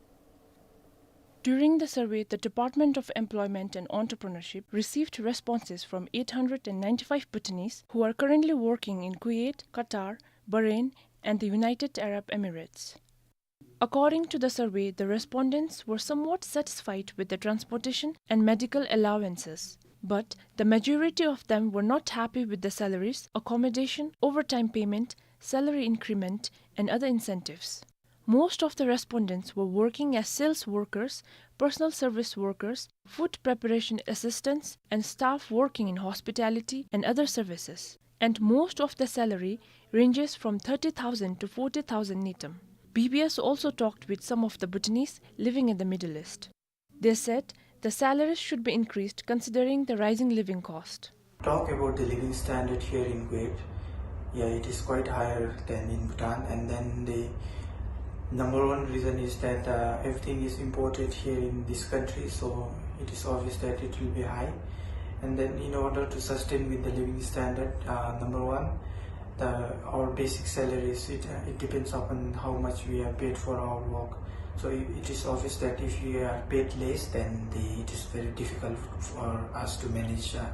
During the survey, the Department of Employment and Entrepreneurship received responses from eight hundred and ninety-five Bhutanese who are currently working in Kuwait, Qatar, Bahrain, and the United Arab Emirates. According to the survey, the respondents were somewhat satisfied with the transportation and medical allowances, but the majority of them were not happy with the salaries, accommodation, overtime payment, salary increment, and other incentives. Most of the respondents were working as sales workers, personal service workers, food preparation assistants, and staff working in hospitality and other services. And most of the salary ranges from thirty thousand to forty thousand ngultrum. B B S also talked with some of the Bhutanese living in the Middle East. They said the salaries should be increased considering the rising living cost. Talk about the living standard here in Kuwait. Yeah, it is quite higher than in Bhutan. And then the number one reason is that, uh, everything is imported here in this country, so it is obvious that it will be high. And then in order to sustain with the living standard, uh, number one, the, our basic salaries, it, uh, it depends upon how much we are paid for our work. So it, it is obvious that if we are paid less, then the, it is very difficult for us to manage, uh,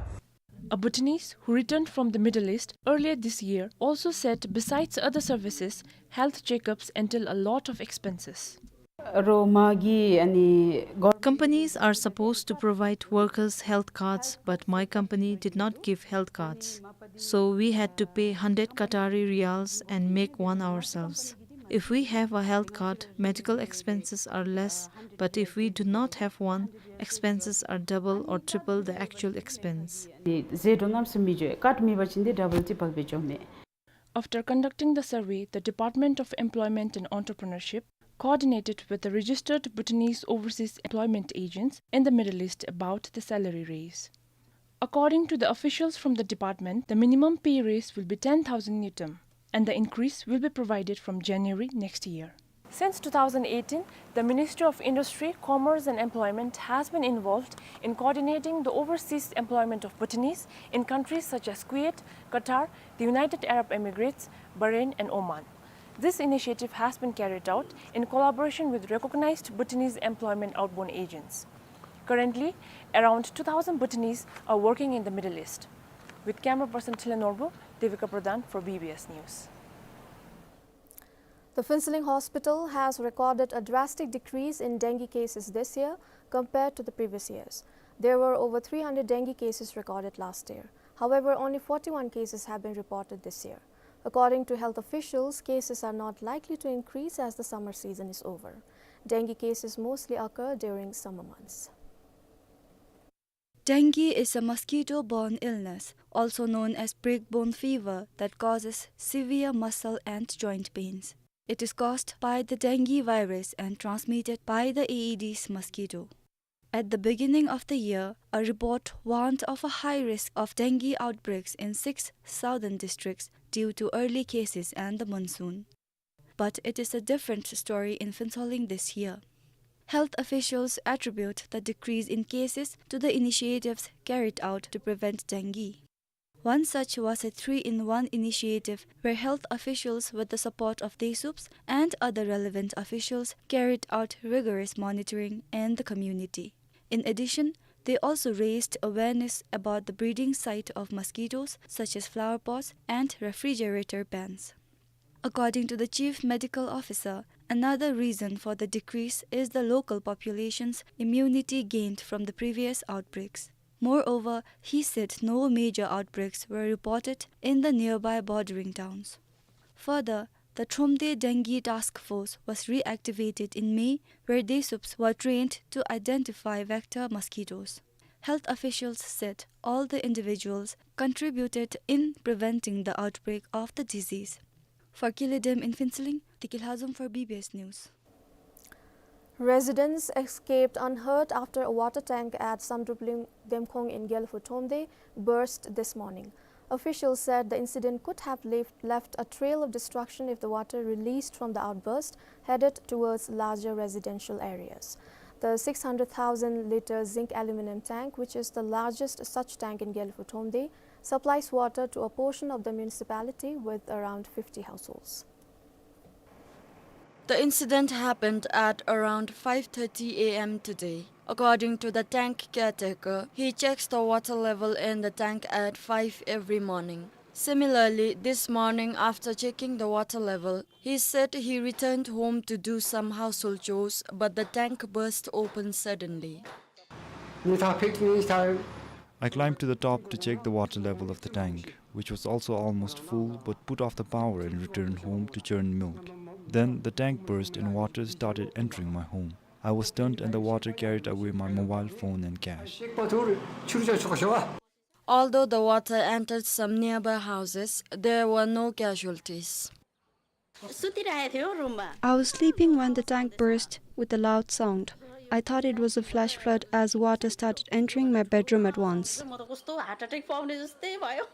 A Bhutanese who returned from the Middle East earlier this year also said besides other services, health checkups entail a lot of expenses. Ro magi ani gor- Companies are supposed to provide workers health cards, but my company did not give health cards. So we had to pay hundred Qatari riyals and make one ourselves. If we have a health card, medical expenses are less, but if we do not have one, expenses are double or triple the actual expense. Ze donam sumi jo, card mi bachinde double triple be jo me. After conducting the survey, the Department of Employment and Entrepreneurship coordinated with the registered Bhutanese overseas employment agents in the Middle East about the salary raise. According to the officials from the department, the minimum pay raise will be ten thousand ngultrum, and the increase will be provided from January next year. Since two thousand eighteen, the Ministry of Industry, Commerce and Employment has been involved in coordinating the overseas employment of Bhutanese in countries such as Kuwait, Qatar, the United Arab Emirates, Bahrain and Oman. This initiative has been carried out in collaboration with recognized Bhutanese employment outbound agents. Currently, around two thousand Bhutanese are working in the Middle East. With camera person Thila Norbu, Devika Pradhan for B B S News. The Phuentsholing Hospital has recorded a drastic decrease in dengue cases this year compared to the previous years. There were over three hundred dengue cases recorded last year. However, only forty-one cases have been reported this year. According to health officials, cases are not likely to increase as the summer season is over. Dengue cases mostly occur during summer months. Dengue is a mosquito-borne illness, also known as prig-borne fever, that causes severe muscle and joint pains. It is caused by the dengue virus and transmitted by the Aedes mosquito. At the beginning of the year, a report warned of a high risk of dengue outbreaks in six southern districts due to early cases and the monsoon. But it is a different story in Phuentsholing this year. Health officials attribute the decrease in cases to the initiatives carried out to prevent dengue. One such was a three-in-one initiative where health officials, with the support of DESUPS and other relevant officials, carried out rigorous monitoring in the community. In addition, they also raised awareness about the breeding site of mosquitoes, such as flower pots and refrigerator bans. According to the chief medical officer, another reason for the decrease is the local population's immunity gained from the previous outbreaks. Moreover, he said no major outbreaks were reported in the nearby bordering towns. Further, the Thromde Dengue Task Force was reactivated in May, where DESUPS were trained to identify vector mosquitoes. Health officials said all the individuals contributed in preventing the outbreak of the disease. For Kile Dem in Phuentsholing, Tiki Lhazom for B B S News. Residents escaped unhurt after a water tank at Samdrup Lim-, Demkhong in Gelephu Thromde burst this morning. Officials said the incident could have left, left a trail of destruction if the water released from the outburst headed towards larger residential areas. The six hundred thousand litre zinc aluminum tank, which is the largest such tank in Gelephu Thromde, supplies water to a portion of the municipality with around fifty households. The incident happened at around five thirty A M today. According to the tank caretaker, he checks the water level in the tank at five every morning. Similarly, this morning after checking the water level, he said he returned home to do some household chores, but the tank burst open suddenly. I climbed to the top to check the water level of the tank, which was also almost full, but put off the power and returned home to churn milk. Then the tank burst and water started entering my home. I was stunned and the water carried away my mobile phone and cash. Although the water entered some nearby houses, there were no casualties. सुतिरहेको थियो रुममा। I was sleeping when the tank burst with a loud sound. I thought it was a flash flood as water started entering my bedroom at once. म त कस्तो heart attack पाउने जस्तै भयो।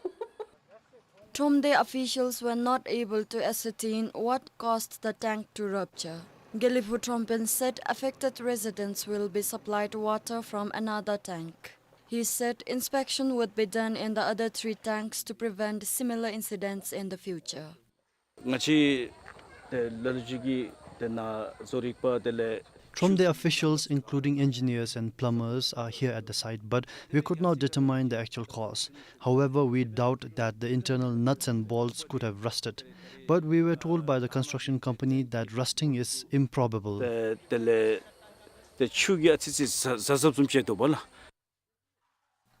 Thromde officials were not able to ascertain what caused the tank to rupture. Gelephu Thrompen said affected residents will be supplied water from another tank. He said inspection would be done in the other three tanks to prevent similar incidents in the future. ང་བཅས་ཏེ་ལ་ལུ་ཅིག་གིས་ཏེ་ནཱ་བཟོ་རིག་པ་དེ་ལས། Thromde officials, including engineers and plumbers, are here at the site, but we could not determine the actual cause. However, we doubt that the internal nuts and bolts could have rusted. But we were told by the construction company that rusting is improbable. ཏེ་དེ་ལས་ཏེ་ཆུ་གིས་ཨ་ཙི་ཙི་ཟ་ཟ་ཟབ་ཙམ་བྱས་འདུག་པ་ལགས།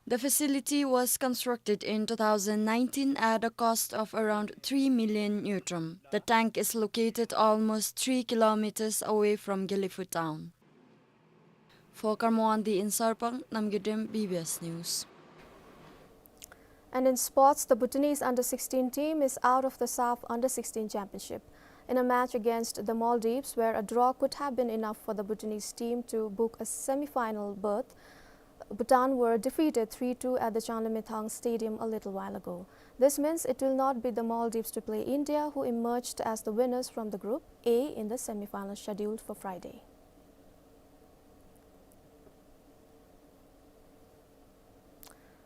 The facility was constructed in two thousand nineteen at a cost of around three million ngultrum. The tank is located almost three kilometers away from Gelephu town. For Karma Wangdi in Sarpang, Namgay Dem, B B S News. And in sports, the Bhutanese under sixteen team is out of the SAFF under sixteen championship. In a match against the Maldives, where a draw could have been enough for the Bhutanese team to book a semi-final berth, Bhutan were defeated three two at the Changlimithang Stadium a little while ago. This means it will not be the Maldives to play India, who emerged as the winners from the Group A in the semi-final scheduled for Friday.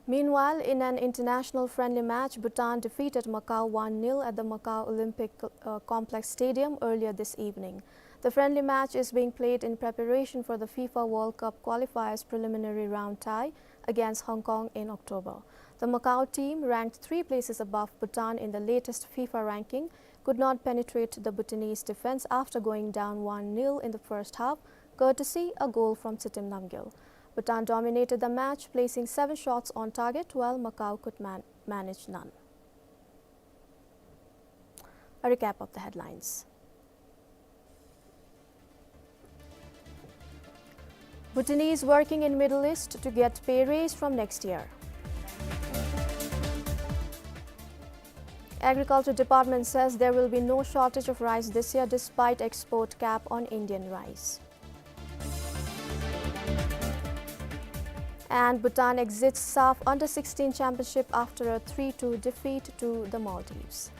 Meanwhile, in an international friendly match, Bhutan defeated Macau one nil at the Macau Olympic, uh, Complex Stadium earlier this evening. The friendly match is being played in preparation for the FIFA World Cup qualifiers preliminary round tie against Hong Kong in October. The Macau team, ranked three places above Bhutan in the latest FIFA ranking, could not penetrate the Bhutanese defense after going down one nil in the first half, courtesy a goal from Sitim Namgyel. Bhutan dominated the match, placing seven shots on target, while Macau could man-, manage none. A recap of the headlines. Bhutanese working in Middle East to get pay raise from next year. Agriculture Department says there will be no shortage of rice this year despite export cap on Indian rice. And Bhutan exits SAFF under sixteen championship after a three two defeat to the Maldives.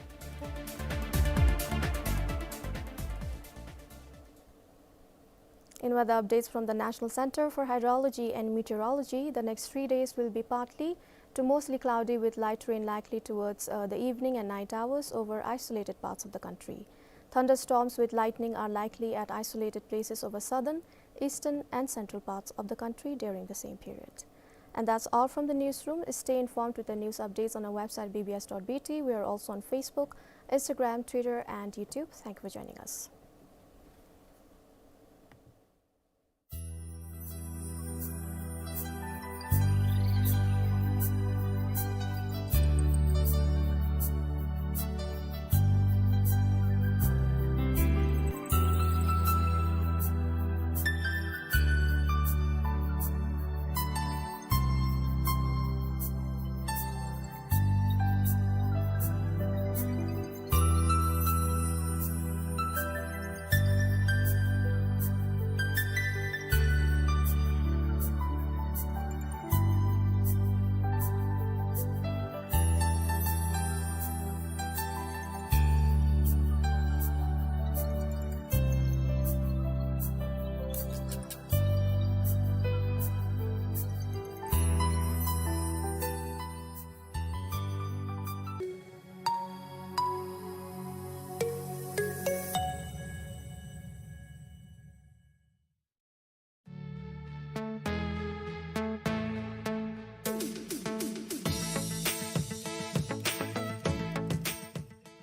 In weather updates from the National Center for Hydrology and Meteorology, the next three days will be partly to mostly cloudy with light rain likely towards, uh, the evening and night hours over isolated parts of the country. Thunderstorms with lightning are likely at isolated places over southern, eastern and central parts of the country during the same period. And that's all from the newsroom. Stay informed with the news updates on our website B B S dot B T. We are also on Facebook, Instagram, Twitter and YouTube. Thank you for joining us.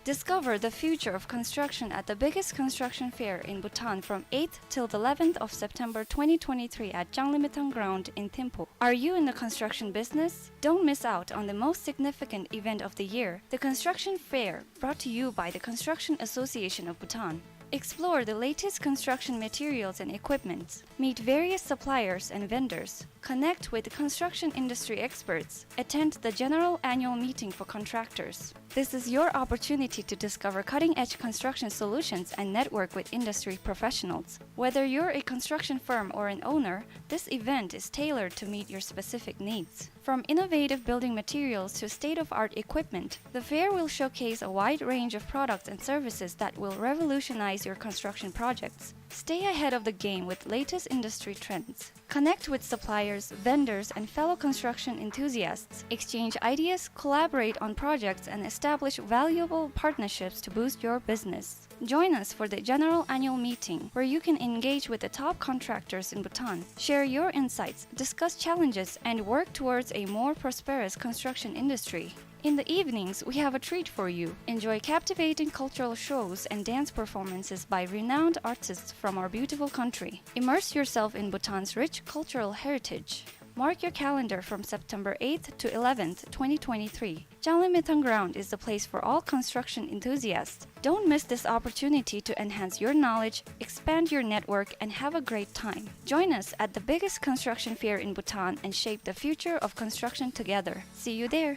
Discover the future of construction at the biggest construction fair in Bhutan from eighth till the eleventh of September twenty twenty-three at Changlimithang Ground in Thimphu. Are you in the construction business? Don't miss out on the most significant event of the year, the Construction Fair, brought to you by the Construction Association of Bhutan. Explore the latest construction materials and equipment. Meet various suppliers and vendors. Connect with construction industry experts. Attend the general annual meeting for contractors. This is your opportunity to discover cutting-edge construction solutions and network with industry professionals. Whether you're a construction firm or an owner, this event is tailored to meet your specific needs. From innovative building materials to state-of-art equipment, the fair will showcase a wide range of products and services that will revolutionize your construction projects. Stay ahead of the game with latest industry trends. Connect with suppliers, vendors, and fellow construction enthusiasts. Exchange ideas, collaborate on projects, and establish valuable partnerships to boost your business. Join us for the General Annual Meeting, where you can engage with the top contractors in Bhutan, share your insights, discuss challenges, and work towards a more prosperous construction industry. In the evenings, we have a treat for you. Enjoy captivating cultural shows and dance performances by renowned artists from our beautiful country. Immerse yourself in Bhutan's rich cultural heritage. Mark your calendar from September eighth to eleventh, twenty twenty-three. Changlimithang Ground is the place for all construction enthusiasts. Don't miss this opportunity to enhance your knowledge, expand your network, and have a great time. Join us at the biggest construction fair in Bhutan and shape the future of construction together. See you there.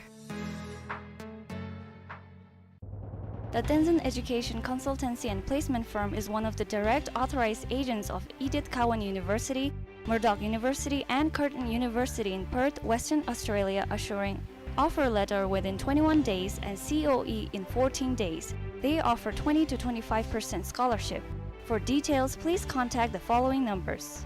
The Tenzin Education Consultancy and Placement Firm is one of the direct authorized agents of Edith Cowan University, Murdoch University, and Curtin University in Perth, Western Australia, assuring offer letter within twenty-one days and C O E in fourteen days. They offer twenty to twenty-five percent scholarship. For details, please contact the following numbers.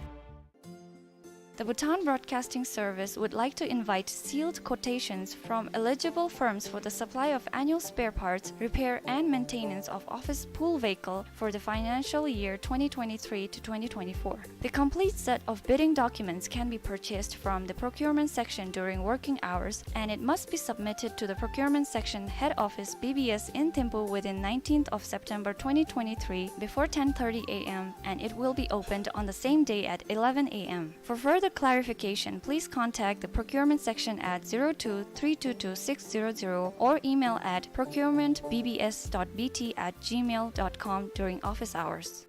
The Bhutan Broadcasting Service would like to invite sealed quotations from eligible firms for the supply of annual spare parts, repair and maintenance of office pool vehicle for the financial year twenty twenty-three to twenty twenty-four. The complete set of bidding documents can be purchased from the procurement section during working hours, and it must be submitted to the procurement section head office B B S in Thimphu within nineteenth of September twenty twenty-three before ten thirty A M, and it will be opened on the same day at eleven A M. For further clarification, please contact the procurement section at zero two three two two six zero zero or email at procurement B B S dot B T at gmail dot com during office hours.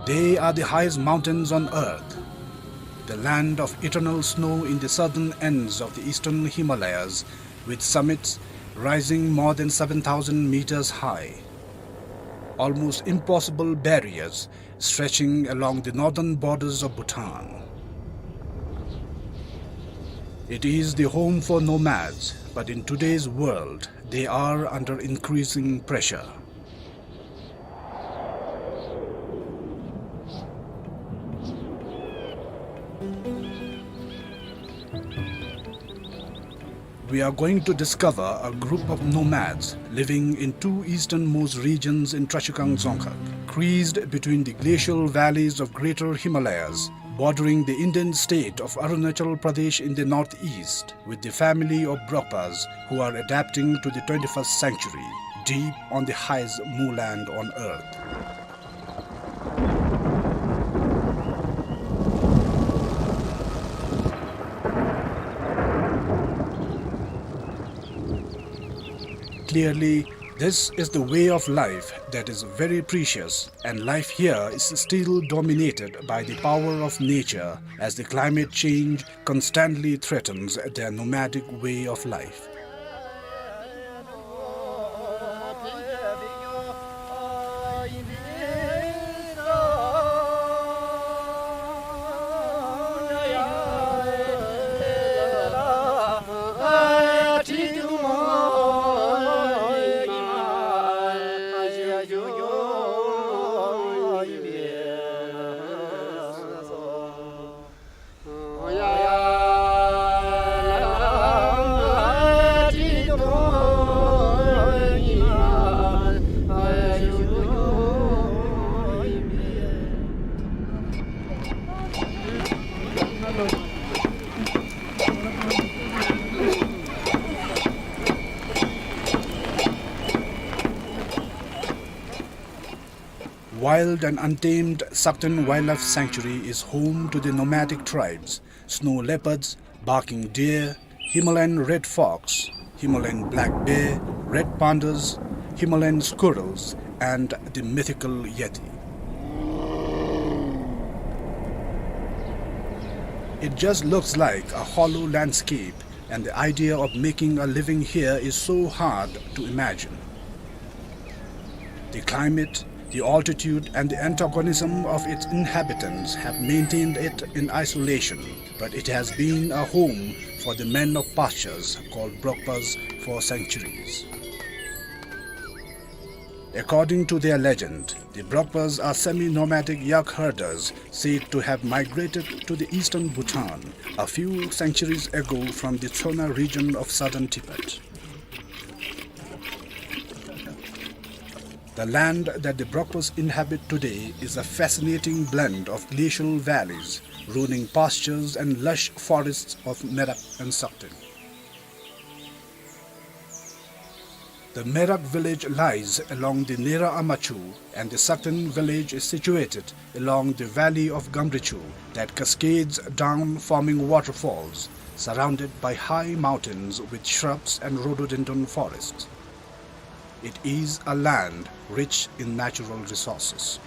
They are the highest mountains on earth, the land of eternal snow in the southern ends of the eastern Himalayas, with summits rising more than seven thousand meters high. Almost impossible barriers stretching along the northern borders of Bhutan. It is the home for nomads, but in today's world, they are under increasing pressure. We are going to discover a group of nomads living in two easternmost regions in Trashigang Dzongkhag, creased between the glacial valleys of Greater Himalayas, bordering the Indian state of Arunachal Pradesh in the northeast, with the family of Brokpas, who are adapting to the twenty-first century, deep on the highest moorland on earth. Clearly, this is the way of life that is very precious, and life here is still dominated by the power of nature, as the climate change constantly threatens their nomadic way of life. Wild and untamed Sakten Wildlife Sanctuary is home to the nomadic tribes, snow leopards, barking deer, Himalayan red fox, Himalayan black bear, red pandas, Himalayan squirrels, and the mythical yeti. It just looks like a hollow landscape, and the idea of making a living here is so hard to imagine. The climate, the altitude, and the antagonism of its inhabitants have maintained it in isolation, but it has been a home for the men of pastures called Brokpas for centuries. According to their legend, the Brokpas are semi-nomadic yak herders said to have migrated to the eastern Bhutan a few centuries ago from the Tsona region of southern Tibet. The land that the Brokpas inhabit today is a fascinating blend of glacial valleys, rolling pastures, and lush forests of Merak and Sakten. The Merak village lies along the Nera Amachu, and the Sakten village is situated along the valley of Gamrichu that cascades down, forming waterfalls, surrounded by high mountains with shrubs and rhododendron forests. It is a land rich in natural resources.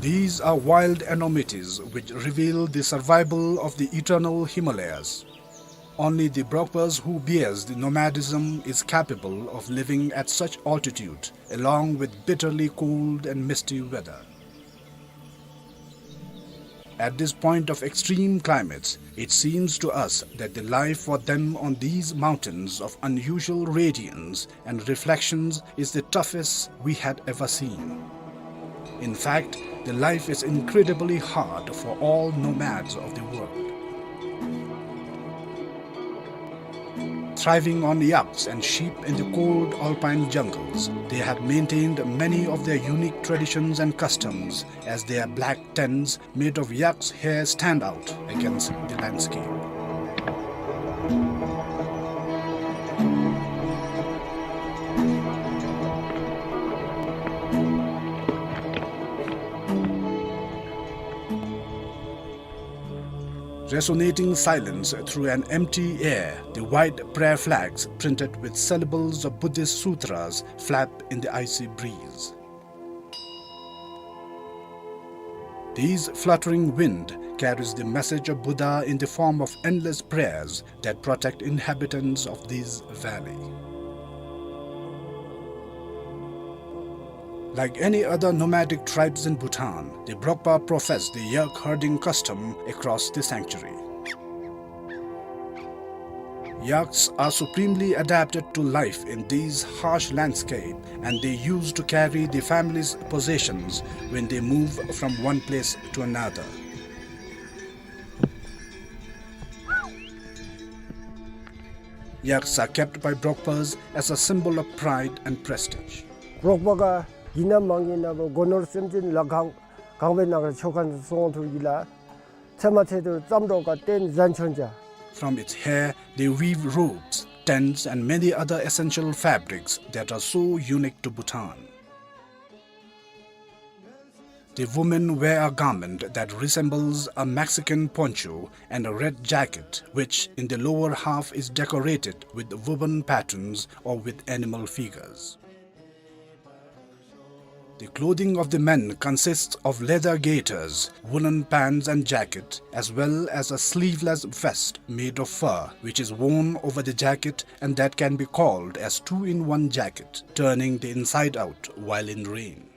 These are wild enormities which reveal the survival of the eternal Himalayas. Only the Brokpas who bears the nomadism is capable of living at such altitude, along with bitterly cold and misty weather. At this point of extreme climates, it seems to us that the life for them on these mountains of unusual radiance and reflections is the toughest we had ever seen. In fact, the life is incredibly hard for all nomads of the world. Thriving on yaks and sheep in the cold alpine jungles, they have maintained many of their unique traditions and customs, as their black tents made of yak's hair stand out against the landscape. Resonating silence through an empty air, the white prayer flags printed with syllables of Buddhist sutras flap in the icy breeze. These fluttering wind carries the message of Buddha in the form of endless prayers that protect inhabitants of this valley. Like any other nomadic tribes in Bhutan, the Brokpa profess the yak herding custom across the sanctuary. Yaks are supremely adapted to life in these harsh landscape, and they use to carry the family's possessions when they move from one place to another. Yaks are kept by Brokpas as a symbol of pride and prestige. རོགས་པ་ག་གི་ན་མང་གི་ན་བོ་སྒོ་ནོར་སེམས་ཅན་ལ་གང་གང་བའི་ནང་ག་ཆོ་ཁན་སོང་ཐུར་གི་ལ་ཚེ་མ་ཚེ་ཐུར་ཙམ་རོགས་ག་ཏེན་ཟན་ཆོན་ཅ། From its hair, they weave robes, tents, and many other essential fabrics that are so unique to Bhutan. The women wear a garment that resembles a Mexican poncho and a red jacket, which in the lower half is decorated with woven patterns or with animal figures. The clothing of the men consists of leather gaiters, woolen pants and jacket, as well as a sleeveless vest made of fur, which is worn over the jacket and that can be called as two-in-one jacket, turning the inside out while in rain.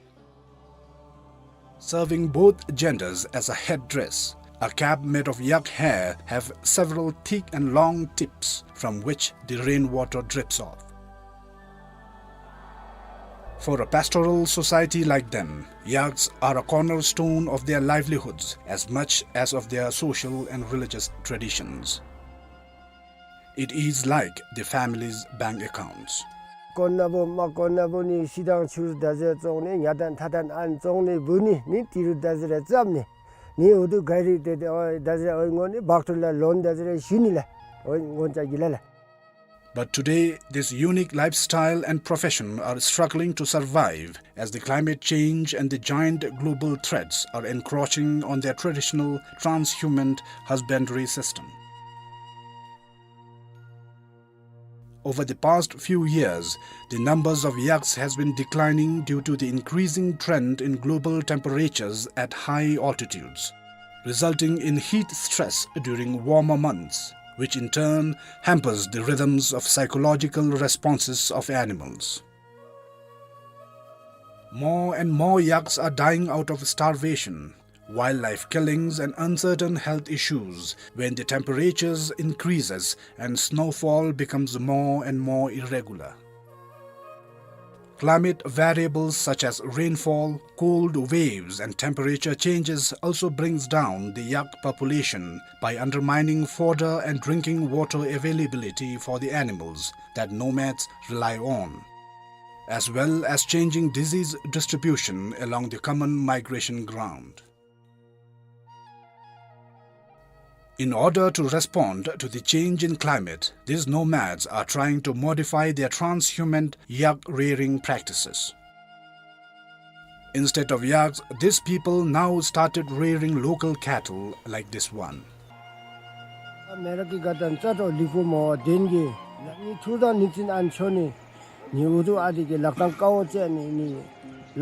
Serving both genders as a headdress, a cap made of yak hair have several thick and long tips from which the rainwater drips off. For a pastoral society like them, yaks are a cornerstone of their livelihoods as much as of their social and religious traditions. It is like the family's bank accounts. དཀོན་ན་བོ་མ་དཀོན་ན་བོ་ནི་ཤི་དང་ཆུར་ད་ཟེར་བཙོང་ནི་ཉ་དང་ཐ་དང་ཨན་བཙོང་ནི་བུ་ནི་ནི་ཏི་རུ་ད་ཟེར་རེ་ཙམ་ནི་ནི་འུ་དུ་ག་རི་ཏེ་ཏེ་ཨོ་ད་ཟེར་ཨོ་ངོ་ནི་བག་ཏུ་ལ་ལོན་ད་ཟེར་རེ་ཞུ་ནི་ལ། འོ་ངོ་ཅ་གི་ལ་ལ། But today, this unique lifestyle and profession are struggling to survive as the climate change and the giant global threats are encroaching on their traditional transhumant husbandry system. Over the past few years, the numbers of yaks has been declining due to the increasing trend in global temperatures at high altitudes, resulting in heat stress during warmer months, which in turn hampers the rhythms of psychological responses of animals. More and more yaks are dying out of starvation, wildlife killings and uncertain health issues when the temperatures increases and snowfall becomes more and more irregular. Climate variables such as rainfall, cold waves and temperature changes also brings down the yak population by undermining fodder and drinking water availability for the animals that nomads rely on, as well as changing disease distribution along the common migration ground. In order to respond to the change in climate, these nomads are trying to modify their transhumant yak rearing practices. Instead of yaks, these people now started rearing local cattle like this one. མེ་རག་གི་དགའ་སྟོན་རྩ་དྲོ་ལི་ཀུ་མོ་དེན་གི་ལ་ནི་ཐུར་དང་ནི་ཙིན་ཨན་ཆོ་ནི་ནི་འུ་དུ་ཨ་དི་གི་ལག་ཏང་ཀའོ་ཙེ་ནི་ནི་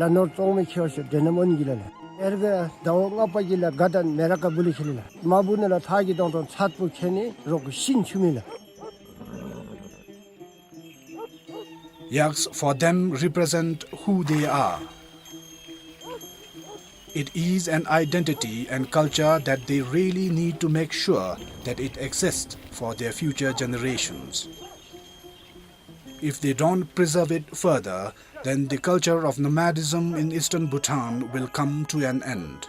ལ་ནོར་ཙོང་མི་ཁྱེར་ཤོ་དེ་ནམ་འོན་གི་ལ་ལ། ཨེར་གི་ཟླ་བ་ལྔ་པ་གི་ལ་དགའ་སྟོན་མེ་རག་ག་བུ་ལི་ཁྱེར་ལ་ལ། མ་བུ་ནི་ལ་ཐག་གི་དོང་དོང་ཚད་པོ་ཁྱེར་ནི་རོག་གི་ཤིན་ཆུ་མི་ལ། Yaks for them represent who they are. It is an identity and culture that they really need to make sure that it exists for their future generations. If they don't preserve it further, then the culture of nomadism in eastern Bhutan will come to an end.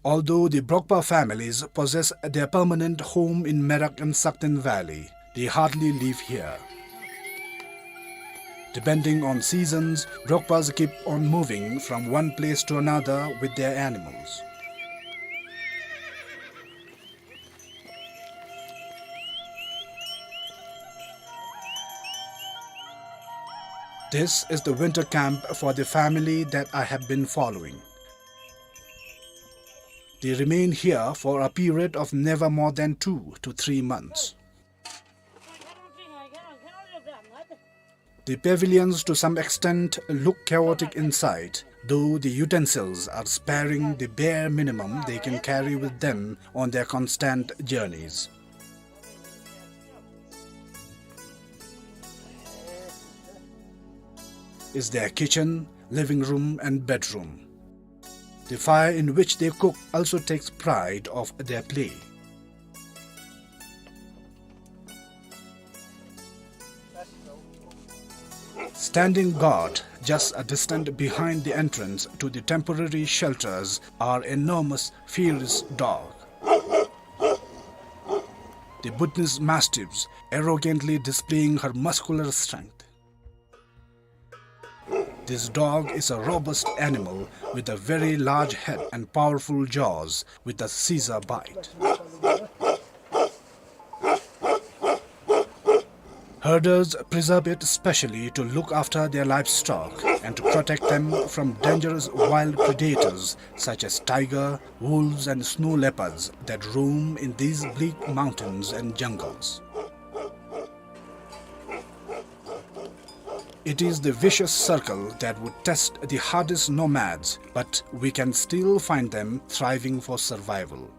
Although the Brokpa families possess their permanent home in Merak and Sakten Valley, they hardly live here. Depending on seasons, Brokpas keep on moving from one place to another with their animals. This is the winter camp for the family that I have been following. They remain here for a period of never more than two to three months. The pavilions to some extent look chaotic inside, though the utensils are sparing the bare minimum they can carry with them on their constant journeys. Is their kitchen, living room and bedroom. The fire in which they cook also takes pride of their play. Standing guard just a distance behind the entrance to the temporary shelters are enormous, fierce dog. The Bhutanese mastiffs arrogantly displaying her muscular strength. This dog is a robust animal with a very large head and powerful jaws with a scissor bite. Herders preserve it specially to look after their livestock and to protect them from dangerous wild predators such as tiger, wolves and snow leopards that roam in these bleak mountains and jungles. It is the vicious circle that would test the hardest nomads, but we can still find them thriving for survival.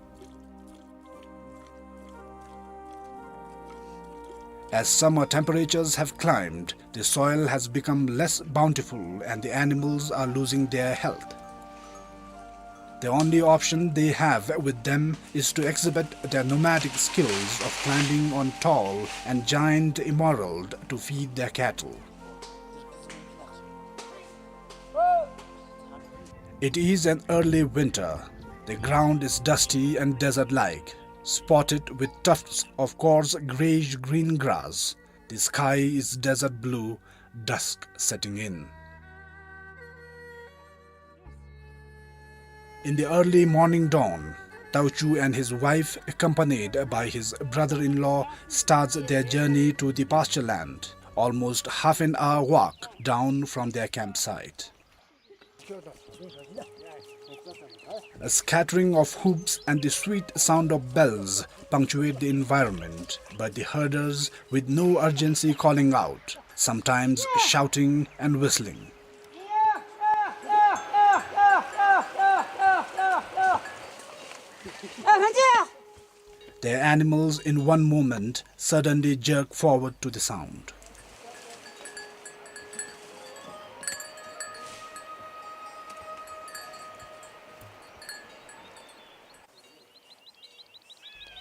As summer temperatures have climbed, the soil has become less bountiful and the animals are losing their health. The only option they have with them is to exhibit their nomadic skills of climbing on tall and giant emerald to feed their cattle. It is an early winter. The ground is dusty and desert-like, spotted with tufts of coarse grayish-green grass. The sky is desert blue, dusk setting in. In the early morning dawn, Tauchu and his wife, accompanied by his brother-in-law, starts their journey to the pasture land, almost half an hour walk down from their campsite. A scattering of hoofs and the sweet sound of bells punctuate the environment, but the herders, with no urgency, calling out, sometimes shouting and whistling. Their animals, in one moment, suddenly jerk forward to the sound.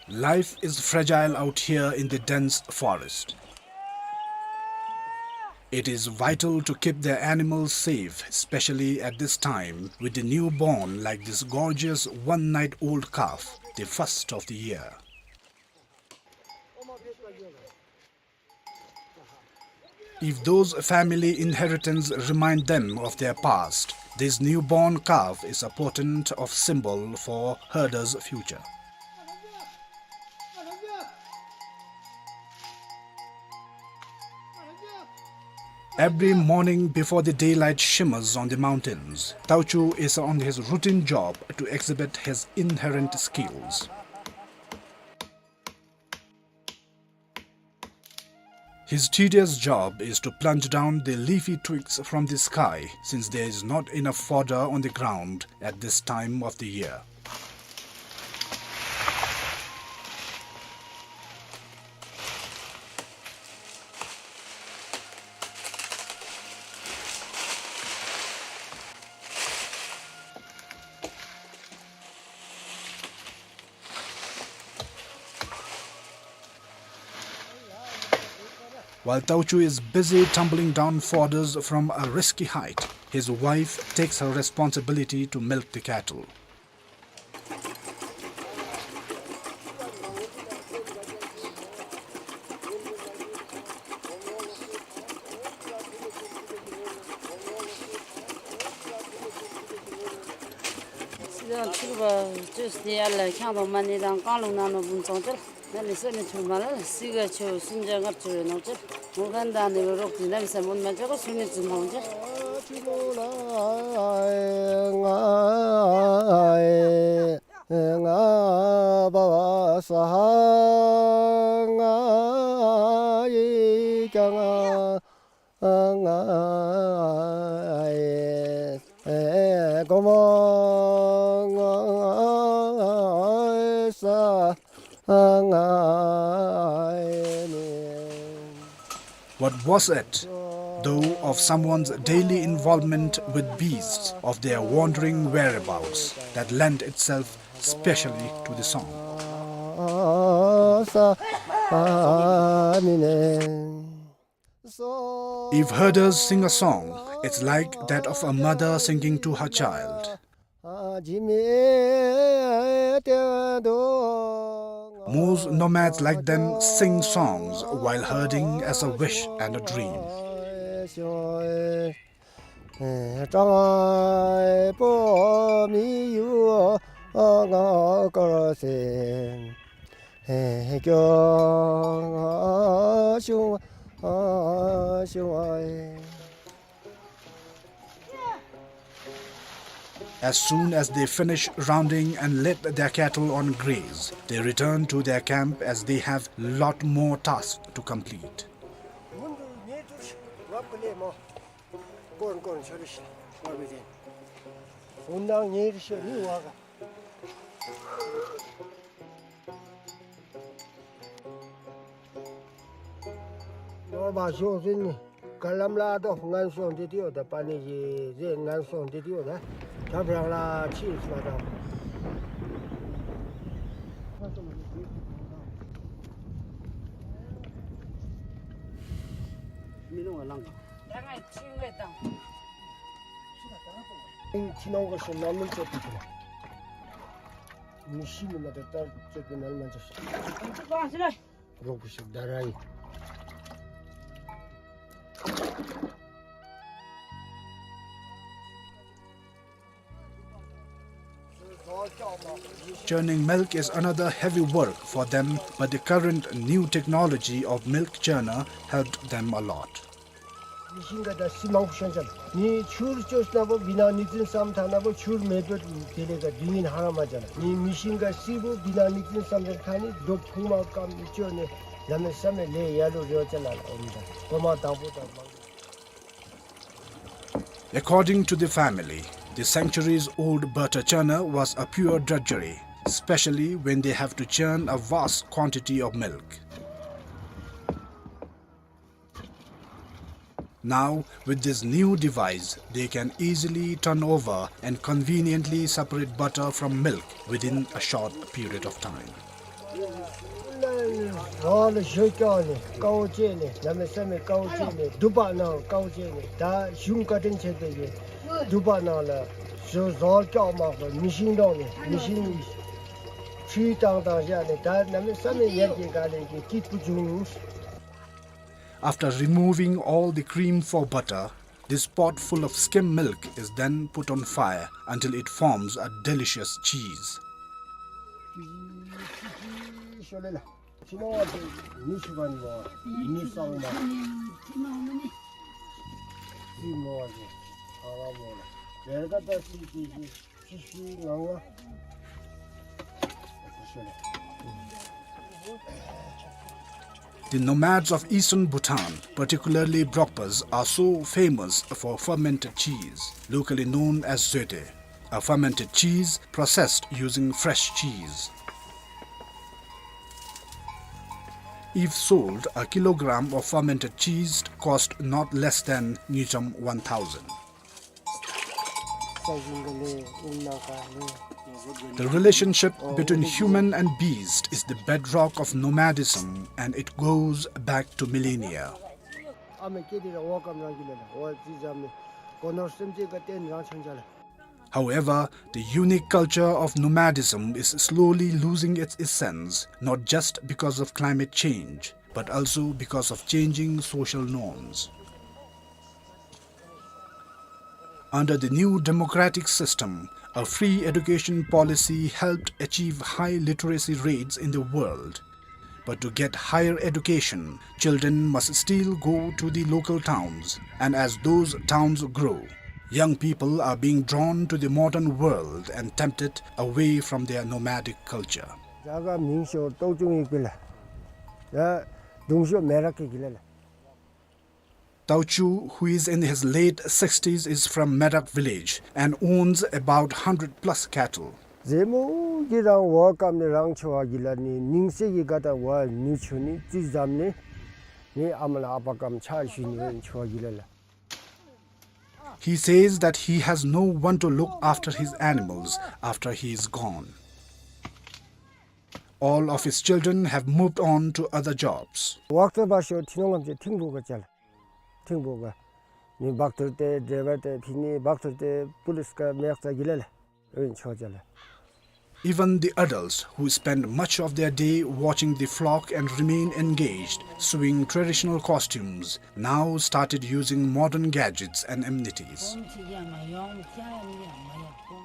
Life is fragile out here in the dense forest. It is vital to keep their animals safe, especially at this time, with the newborn like this gorgeous one-night-old calf, the first of the year. If those family inheritance remind them of their past, this newborn calf is a potent of symbol for herders' future. Every morning before the daylight shimmers on the mountains, Tauchu is on his routine job to exhibit his inherent skills. His tedious job is to plunge down the leafy twigs from the sky, since there is not enough fodder on the ground at this time of the year. While Tauchu is busy tumbling down fodders from a risky height, his wife takes her responsibility to milk the cattle. What was it, though, of someone's daily involvement with beasts, of their wandering whereabouts, that lent itself specially to the song? If herders sing a song, it's like that of a mother singing to her child. Most nomads like them sing songs while herding as a wish and a dream. As soon as they finish rounding and let their cattle on graze, they return to their camp as they have lot more tasks to complete. Churning milk is another heavy work for them, but the current new technology of milk churner helped them a lot. མི་ཤིང་ག་ད་སི་མང་པོ་ཤང་ཅ་ལ། མི་ཆུར་ཅོས་ན་བོ་བི་ན་ནི་ཙིན་སམ་ཐ་ན་བོ་ཆུར་མེ་བོ་དེ་ལས་ག་དུས་ངན་ཧ་ར་མ་ཅ་ལ། མི་མི་ཤིང་ག་སི་བོ་བི་ན་ནི་ཙིན་སམ་ཐ་ཁ་ནི་རྡོ་ཕུང་མ་ཀམ་ཅོ་ནི་ལ་མེ་ས་མེ་ལས་ཡ་ལུ་རེ་བ་ཅ་ལ་ལ་འོ་མི་ད་གོ་མ་དང་པོ་དང་མང་པོ། According to the family, the centuries-old butter churner was a pure drudgery, especially when they have to churn a vast quantity of milk. Now, with this new device, they can easily turn over and conveniently separate butter from milk within a short period of time. ཟོལ་ཞོ་སྐྱོག་ནི་ཀའོ་ཅེ་ནི་ལ་མེ་ས་མེ་ཀའོ་ཅེ་ནི་དུ་པ་ནང་ཀའོ་ཅེ་ནི་ད་གཞུང་བཀའ་དྲིན་ཆེ་དེ་གི་དུ་པ་ནང་ལ་ཟོལ་ཟོལ་སྐྱོག་མ་གོ་མི་ཤིང་ལོང་ནི་མི་ཤིང་ནི་ཆུ་བཏང་བཏང་བཞག་ནི་ད་ལ་མེ་ས་མེ་ཡར་གྱི་ག་ལེ་གི་སྐྱིད་པོ་བྱུང་། After removing all the cream for butter, this pot full of skim milk is then put on fire until it forms a delicious cheese. The nomads of eastern Bhutan, particularly Brokpas, are so famous for fermented cheese, locally known as zoete, a fermented cheese processed using fresh cheese. If sold, a kilogram of fermented cheese cost not less than ngultrum one thousand. The relationship between human and beast is the bedrock of nomadism, and it goes back to millennia. However, the unique culture of nomadism is slowly losing its essence, not just because of climate change, but also because of changing social norms. Under the new democratic system, a free education policy helped achieve high literacy rates in the world. But to get higher education, children must still go to the local towns, and as those towns grow, young people are being drawn to the modern world and tempted away from their nomadic culture. རྒྱ་གར་མིང་ཤོར་ཏོག་ཅུང་ཡིག་པི་ལ། ཡ་གདུང་ཤོར་མེ་རག་གི་གི་ལ་ལ། Tauchu, who is in his late sixties, is from Merak village and owns about hundred plus cattle. ཟེ་མོ་གི་རང་བ་ཀམ་ནི་རང་ཆོ་བ་གི་ལ་ནི་ནིང་སེ་གི་ག་ད་བ་ནུ་ཆུ་ནི་ཙི་ཛམ་ནི་ནི་ཨ་མ་ལ་ཨ་པ་ཀམ་ཆ་ཞུ་ནི་ཆོ་བ་གི་ལ་ལ། He says that he has no one to look after his animals after he is gone. All of his children have moved on to other jobs. ཝག་ཏོ་བ་ཤོ་ཐི་ནོང་ངམ་ཅེ་ཐིང་བུ་ག་ཅལ། ཐིང་བུ་ག། ནི་བག་ཐུར་ཏེ་ཌྲའི་བར་ཏེ་ཕི་ནི་བག་ཐུར་ཏེ་པུ་ལིས་ག་མེག་ཙ་གི་ལ་ལ། ཨིན་ཆོ་ཅལ། Even the adults who spend much of their day watching the flock and remain engaged, sewing traditional costumes, now started using modern gadgets and amenities.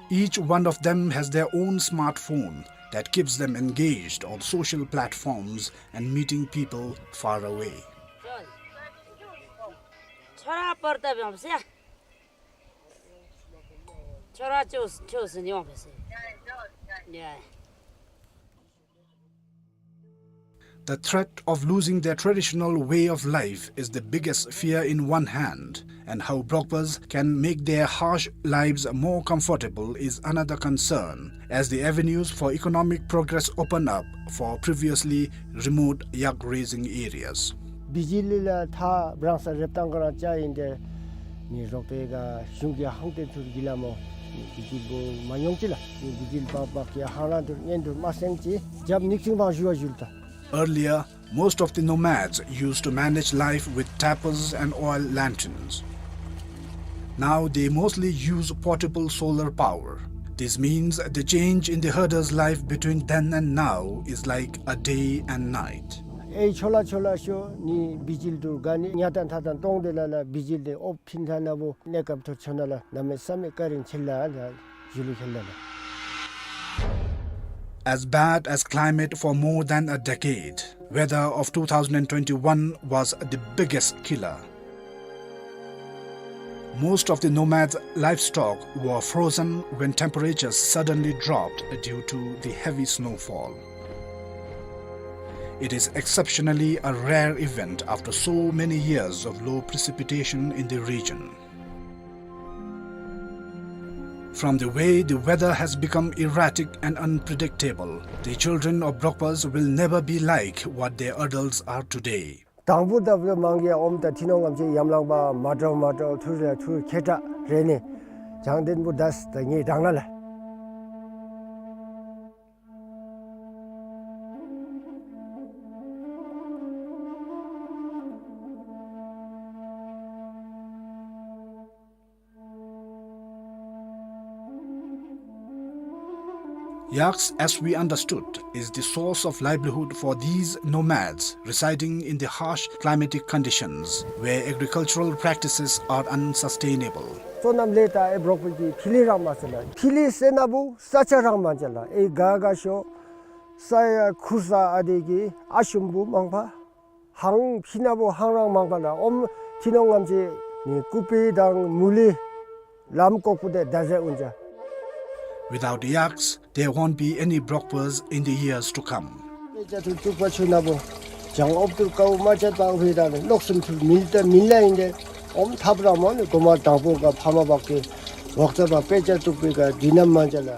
Each one of them has their own smartphone that keeps them engaged on social platforms and meeting people far away. The threat of losing their traditional way of life is the biggest fear in one hand, and how Brokpas can make their harsh lives more comfortable is another concern, as the avenues for economic progress open up for previously remote yak raising areas. བི་ཇི་ལི་ལ་ཐ་བྲང་ས་རེབ་ཏང་ག་རང་ཅ་ཨིན་ཏེ་ནི་རོག་ཏེ་ག་གཞུང་གི་ཧང་ཏེན་ཚུར་གི་ལ་མོ་ནི་བི་ཇི་ལི་བོ་མ་ཉོང་ཅི་ལ་ནི་བི་ཇི་ལི་བག་བག་གི་ཧང་རང་དུར་ཉན་དུར་མ་སེང་ཅི་རྒྱབ་ནིག་ཅིང་བང་ཞུ་བ་ཞུལ་ཏ། Earlier, most of the nomads used to manage life with tapas and oil lanterns. Now they mostly use portable solar power. This means the change in the herder's life between then and now is like a day and night. ཨེ་ཆོ་ལ་ཆོ་ལ་ཤོ་ནི་བི་ཇི་ལི་དུར་ག་ནི་ཉ་ཏན་ཐ་ཏན་ཏོང་ཏེ་ལ་ལ་བི་ཇི་ལི་ཨོ་ཕིན་ཐ་ན་བོ་གནས་སྐབས་ཐོ་ཆོ་ན་ལ་ན་མེ་ས་མེ་ཀ་རིང་ཆེ་ལ་ལ་ཞུ་ལི་ཁེ་ལ་ལ། As bad as climate for more than a decade, weather of two thousand twenty-one was the biggest killer. Most of the nomads' livestock were frozen when temperatures suddenly dropped due to the heavy snowfall. It is exceptionally a rare event after so many years of low precipitation in the region. From the way the weather has become erratic and unpredictable, the children of Brokpas will never be like what their adults are today. དང་པོ་ད་བུ་མང་གི་ཨོམ་ད་ཐི་ནོང་ངམ་ཅིག་ཡམ་ལང་པ་མ་འདྲཝ་མ་འདྲཝ་ཐུར་རེ་ཐུར་ཁེ་ཏྲ་རེ་ནི་ཅང་དེན་བུ་དཱས་ད་ངེ་དྲང་ན་ལ། Yaks, as we understood, is the source of livelihood for these nomads residing in the harsh climatic conditions where agricultural practices are unsustainable. སོ་ནམ་ལས་ད་ཨེ་འབྲོག་པའི་གི་ཕི་ལི་རང་མ་ཟེར་ལ། ཕི་ལི་སེ་ན་བུ་ས་ཆ་རང་མ་ཅ་ལ། ཨེ་ག་ག་ཤོ་ས་ཡ་ཁུར་ས་ཨ་དེ་གི་ཨ་ཤུམ་བུ་མང་པ། ཧང་ཕི་ན་བུ་ཧང་རང་མང་པ་ལ་ཨོམ་ཐི་ནོང་ངམ་ཅིག་ནི་ཀུ་པི་དང་མུ་ལི་ལམ་ཀོག་པུ་དེ་ད་ཟེ་འུན་ཅ། Without yaks, there won't be any Brokpas in the years to come. དཔེ་ཆ་ཐུར་བཙུགས་པ་ཆུ་ན་བུ་ཅང་ཨོབ་ཐུར་ཀའུ་མ་ཅད་པའང་ཧུའི་ད་ནི་ལོག་སུམ་ཐུར་མིལ་ཏེ་མིལ་ལ་ཨིན་ཏེ་ཨོམ་ཐབ་ར་མོ་ནི་གོ་མ་དང་པོ་ག་ཕ་མ་བག་གི་ཝག་ཙ་བ་དཔེ་ཆ་བཙུགས་པའི་ག་དུས་ནམ་མ་ཅ་ལ།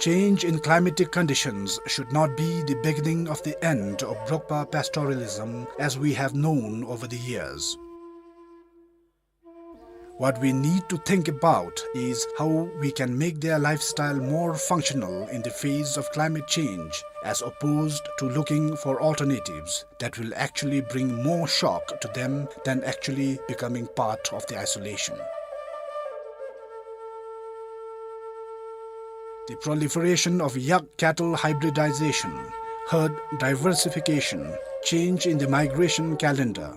Change in climatic conditions should not be the beginning of the end of Brokpa pastoralism as we have known over the years. What we need to think about is how we can make their lifestyle more functional in the face of climate change, as opposed to looking for alternatives that will actually bring more shock to them than actually becoming part of the isolation. The proliferation of yak cattle hybridization, herd diversification, change in the migration calendar,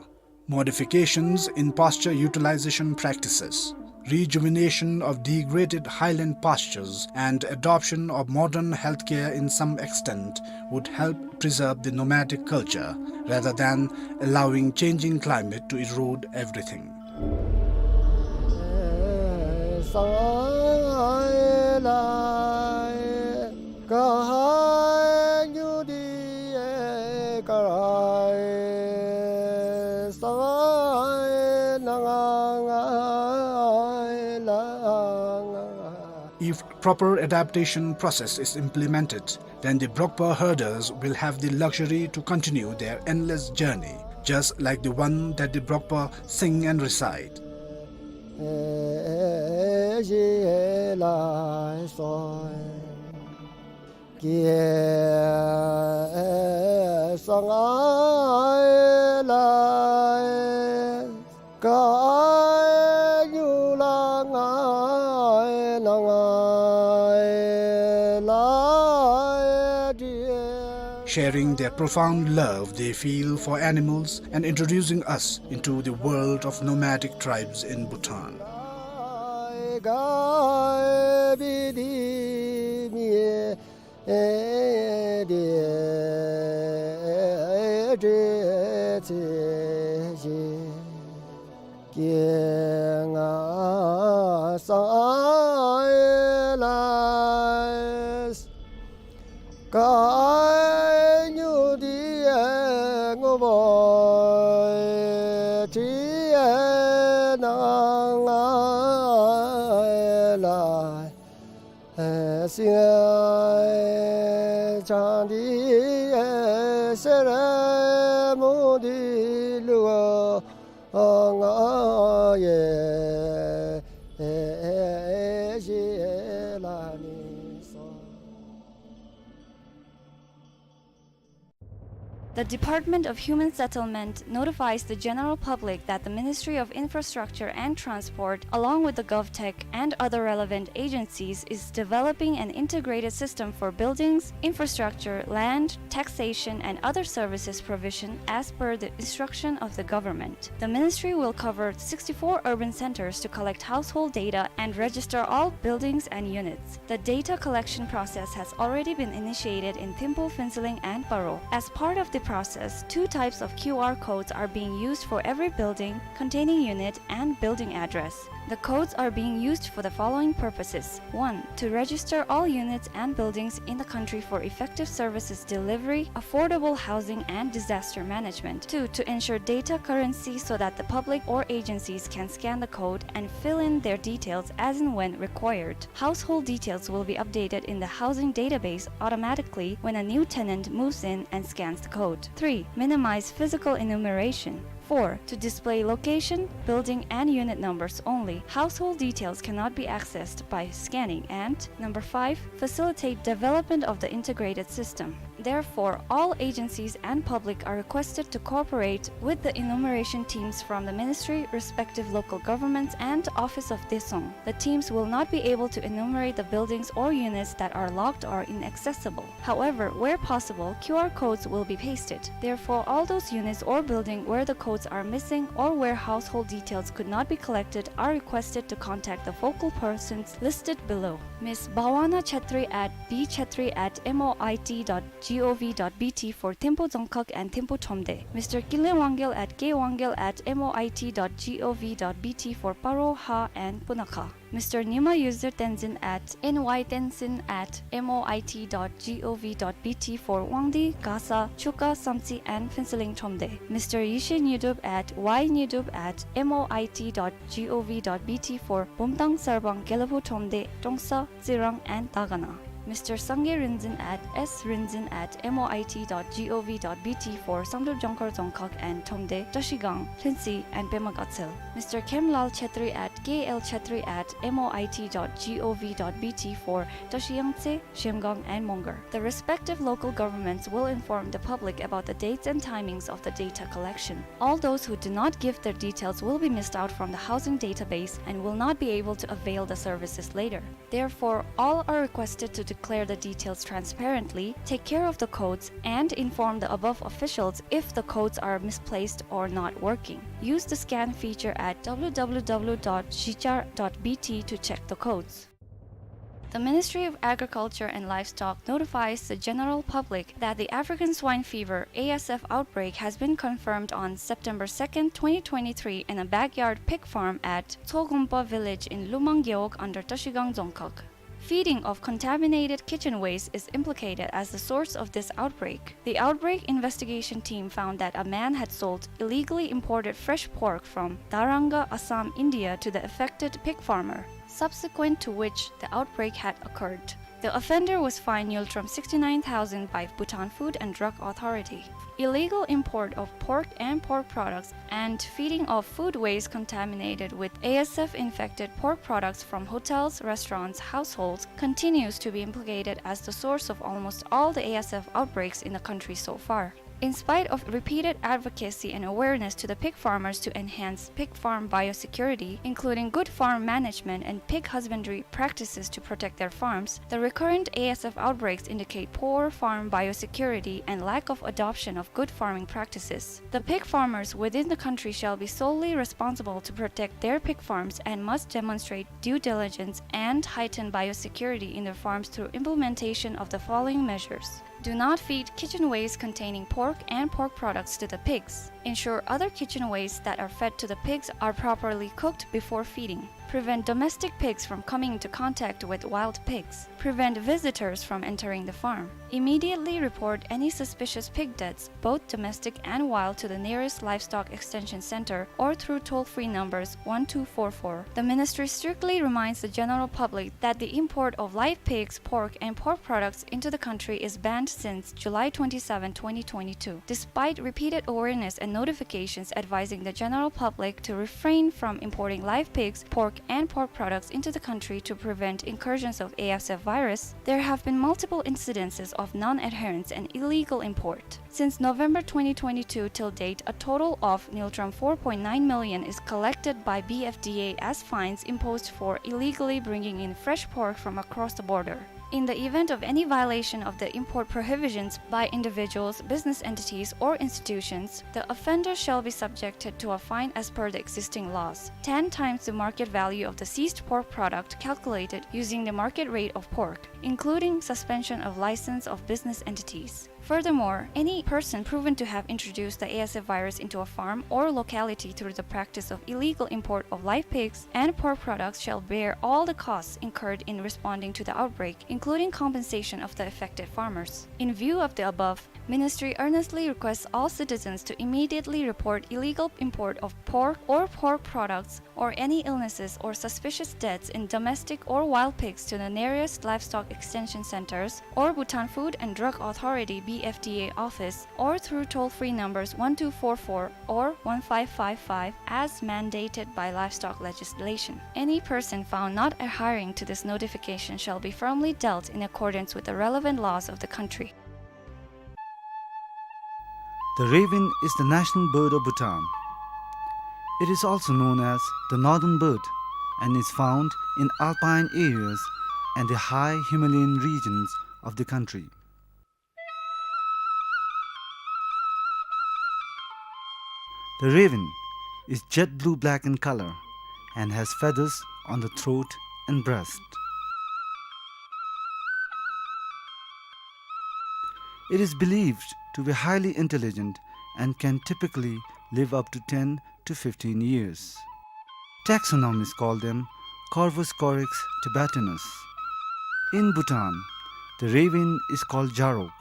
modifications in pasture utilization practices, rejuvenation of degraded highland pastures, and adoption of modern healthcare in some extent would help preserve the nomadic culture rather than allowing changing climate to erode everything. If proper adaptation process is implemented, then the Brokpa herders will have the luxury to continue their endless journey, just like the one that the Brokpa sing and recite. Sharing their profound love they feel for animals and introducing us into the world of nomadic tribes in Bhutan. The Department of Human Settlement notifies the general public that the Ministry of Infrastructure and Transport, along with the GovTech and other relevant agencies, is developing an integrated system for buildings, infrastructure, land, taxation, and other services provision as per the instruction of the government. The ministry will cover sixty-four urban centers to collect household data and register all buildings and units. The data collection process has already been initiated in Thimphu, Phuentsholing, and Paro. As part of the process, two types of Q R codes are being used for every building containing unit and building address. The codes are being used for the following purposes. One, to register all units and buildings in the country for effective services delivery, affordable housing, and disaster management. Two, to ensure data currency so that the public or agencies can scan the code and fill in their details as and when required. Household details will be updated in the housing database automatically when a new tenant moves in and scans the code. Three, minimize physical enumeration. Four, to display location, building, and unit numbers only. Household details cannot be accessed by scanning. And number five, facilitate development of the integrated system. Therefore, all agencies and public are requested to cooperate with the enumeration teams from the ministry, respective local governments, and Office of Daesung. The teams will not be able to enumerate the buildings or units that are locked or inaccessible. However, where possible, Q R codes will be pasted. Therefore, all those units or building where the codes are missing or where household details could not be collected are requested to contact the focal persons listed below. Miss Bhawana Chetri at B Chetri at M O I T dot gov dot B T for Thimphu Dzongkhag and Thimphu Thromde. Mister Kinley Wangyal at K Wangyal at M O I T dot gov dot B T for Paro, Ha, and Punakha. Mister Nyima Yuzir Tenzin at N Y Tenzin at M O I T dot gov dot B T for Wangdue, Gasa, Chuka, Samtse, and Phuentsholing Thromde. Mister Yeshe Nyidup at Y Nyidup at M O I T dot gov dot B T for Bumthang, Sarbang, Gelephu Thromde, Trongsa, Tsirang, and Dagana. Mister Sangay Rinzin at S Rinzin at M O I T dot gov dot B T for Samdrup, Jongkhar, Dzongkhag, and Thromde, Trashigang, Lhuentse, and Pema Gatshel. Mister Khemlal Chetri at K L Chetri at M O I T dot gov dot B T for Trashi Yangtse, Zhemgang, and Mongar. The respective local governments will inform the public about the dates and timings of the data collection. All those who do not give their details will be missed out from the housing database and will not be able to avail the services later. Therefore, all are requested to declare the details transparently, take care of the codes, and inform the above officials if the codes are misplaced or not working. Use the scan feature at w w w dot zhichar dot b t to check the codes. The Ministry of Agriculture and Livestock notifies the general public that the African swine fever, A S F, outbreak has been confirmed on September second, twenty twenty-three, in a backyard pig farm at Tsogumpa village in Lumang Gewog under Trashigang Dzongkhag. Feeding of contaminated kitchen waste is implicated as the source of this outbreak. The outbreak investigation team found that a man had sold illegally imported fresh pork from Daranga, Assam, India, to the affected pig farmer, subsequent to which the outbreak had occurred. The offender was fined Ngultrum sixty-nine thousand by Bhutan Food and Drug Authority. Illegal import of pork and pork products and feeding of food waste contaminated with A S F infected pork products from hotels, restaurants, households continues to be implicated as the source of almost all the A S F outbreaks in the country so far. In spite of repeated advocacy and awareness to the pig farmers to enhance pig farm biosecurity, including good farm management and pig husbandry practices to protect their farms, the recurrent A S F outbreaks indicate poor farm biosecurity and lack of adoption of good farming practices. The pig farmers within the country shall be solely responsible to protect their pig farms and must demonstrate due diligence and heighten biosecurity in their farms through implementation of the following measures. Do not feed kitchen waste containing pork and pork products to the pigs. Ensure other kitchen waste that are fed to the pigs are properly cooked before feeding. Prevent domestic pigs from coming into contact with wild pigs. Prevent visitors from entering the farm. Immediately report any suspicious pig deaths, both domestic and wild, to the nearest livestock extension center or through toll-free numbers one two four four. The ministry strictly reminds the general public that the import of live pigs, pork, and pork products into the country is banned since July twenty-seventh, twenty twenty-two. Despite repeated awareness and notifications advising the general public to refrain from importing live pigs, pork, and pork products into the country to prevent incursions of A S F virus, there have been multiple incidences of non-adherence and illegal import. Since November twenty twenty-two till date, a total of niltrum four point nine million is collected by B F D A as fines imposed for illegally bringing in fresh pork from across the border. In the event of any violation of the import prohibitions by individuals, business entities, or institutions, the offender shall be subjected to a fine as per the existing laws, ten times the market value of the seized pork product calculated using the market rate of pork, including suspension of license of business entities. Furthermore, any person proven to have introduced the A S F virus into a farm or locality through the practice of illegal import of live pigs and pork products shall bear all the costs incurred in responding to the outbreak, including compensation of the affected farmers. In view of the above, Ministry earnestly requests all citizens to immediately report illegal import of pork or pork products or any illnesses or suspicious deaths in domestic or wild pigs to the nearest livestock extension centers or Bhutan Food and Drug Authority, B F D A, office or through toll-free numbers one two four four or one five five five as mandated by livestock legislation. Any person found not adhering to this notification shall be firmly dealt in accordance with the relevant laws of the country. The raven is the national bird of Bhutan. It is also known as the northern bird and is found in alpine areas and the high Himalayan regions of the country. The raven is jet blue black in color and has feathers on the throat and breast. It is believed to be highly intelligent and can typically live up to ten to fifteen years. Taxonomists call them Corvus corax tibetanus. In Bhutan, the raven is called Jarok,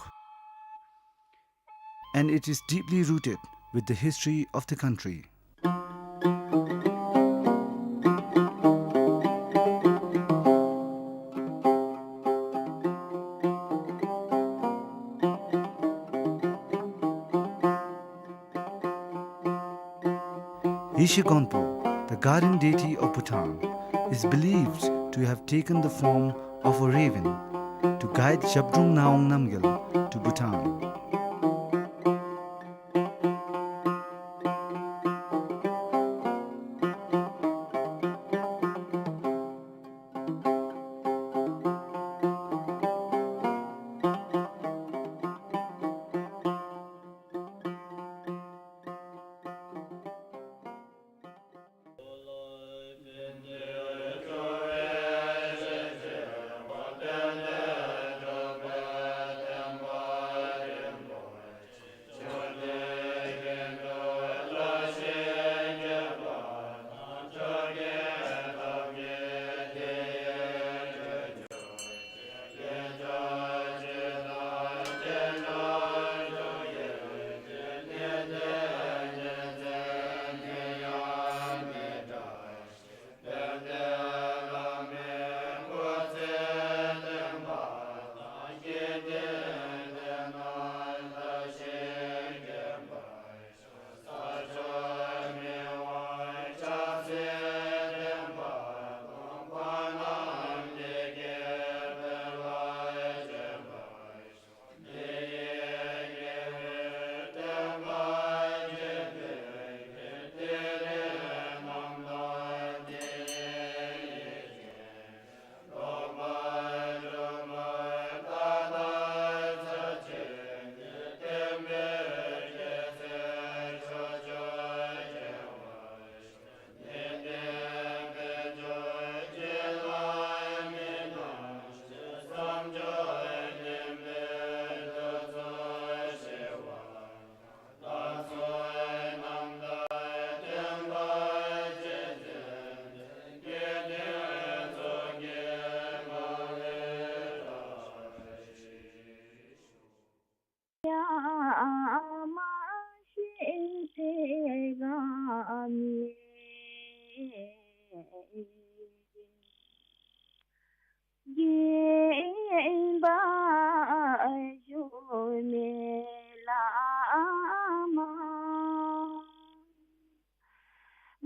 and it is deeply rooted with the history of the country. Yeshe Gonpo, the guardian deity of Bhutan, is believed to have taken the form of a raven to guide Zhabdrung Ngawang Namgyal to Bhutan.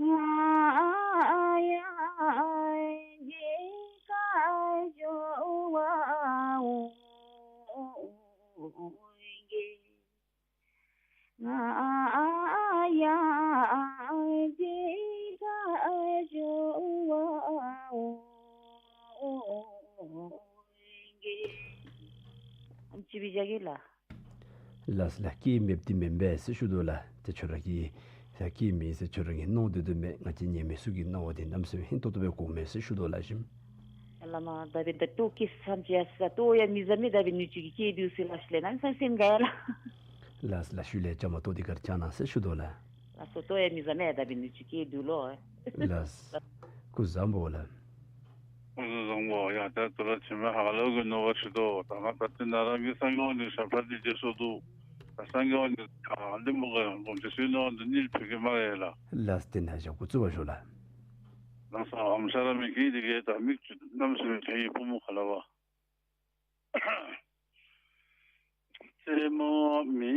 ཨམ་ཅི་སྦེ་བཞག་གེ་ལགས། ལགས་ལགས། སྐད་མེདཔ་འདི་མེན་པས་ཟེར་ཞུ་དོ་ལགས། ཏེ་ཁྱོད་ར་གི་ཡ་སྐད་མེད་ཟེར་ཁྱོད་ར་གིས་མནོ་སྡོད་དོ་མས། ང་བཅས་ཉན་མི་ཚུ་གིས་མནོཝ་འདི་གནམ་མེད་ས་མེད་ཧིང་ཏོག་ཏོ་སྦེ་གོཝ་མས་ཟེར་ཞུ་དོ་ལགས་ཤིམ། ལགས་མ་ད་འབདན་ད་ལྟོ་སྐད་ཚམས་ཅིག་ཡ་ས་ལྟོ་ཡང་མི་བཟའ་མས། ད་འབདན་ནུ་གཅུང་གི་སྐད་འདུག་ཟེར་ལགས། ཤུལ་ལས་གནམ་མེད་ས་མེད་སེམས་དགའ་ཡ་ལགས། ལགས་ལགས། ཤུལ་ལས་བཅའ་མར་གཏོགས་ཏེ་ག་ར་བཅར་གནང་ཟེར་ཞུ་དོ་ལགས། ལགས་སོ། ལྟོ་ཡང་མི་བཟའ་མས། ད་འབདན་ནུ་གཅུང་སྐད་འདུག་ལོ། ལགས། སྐུ་གཟུགས་བཟང་པོ་ལགས། སྐུ་གཟུགས་བཟང་པོ་ཡ། ད་ད་རུང་ཁྱོད་མ་ཧ་ལམ་གྱི་མནོ་བ་ཅིག་འདུག། ད་ང་ད་ལྟོ་ནཱ་རང་གི་སངས་རྒྱས་དབང་འདུས་ཞབས་ཁྲ་འདི་མཇལ་སོང་འདུག། ད་སངས་རྒྱས་དབང་འདུས་ད་ལས་མོ་ག་ལོ་རྒྱུས་ཚུ་ནང་དུ་གཉིས་ཕུལ་གེ་སྨ་རེ་ལགས། ལགས། ཏེ་ནཱ་བཞག་འགོ་བཙུགས་པར་ཞུ་ལགས། ལགས་སོ། ཨམ་ཤ་ར་མི་གི་འདི་གིས་ད་མིག་ཆུ་གནམ་མེད་ས་མེད་ཐོན་ཡི། བུམོ་ཁ་ལས་པ། རྩེ་མོ་མི་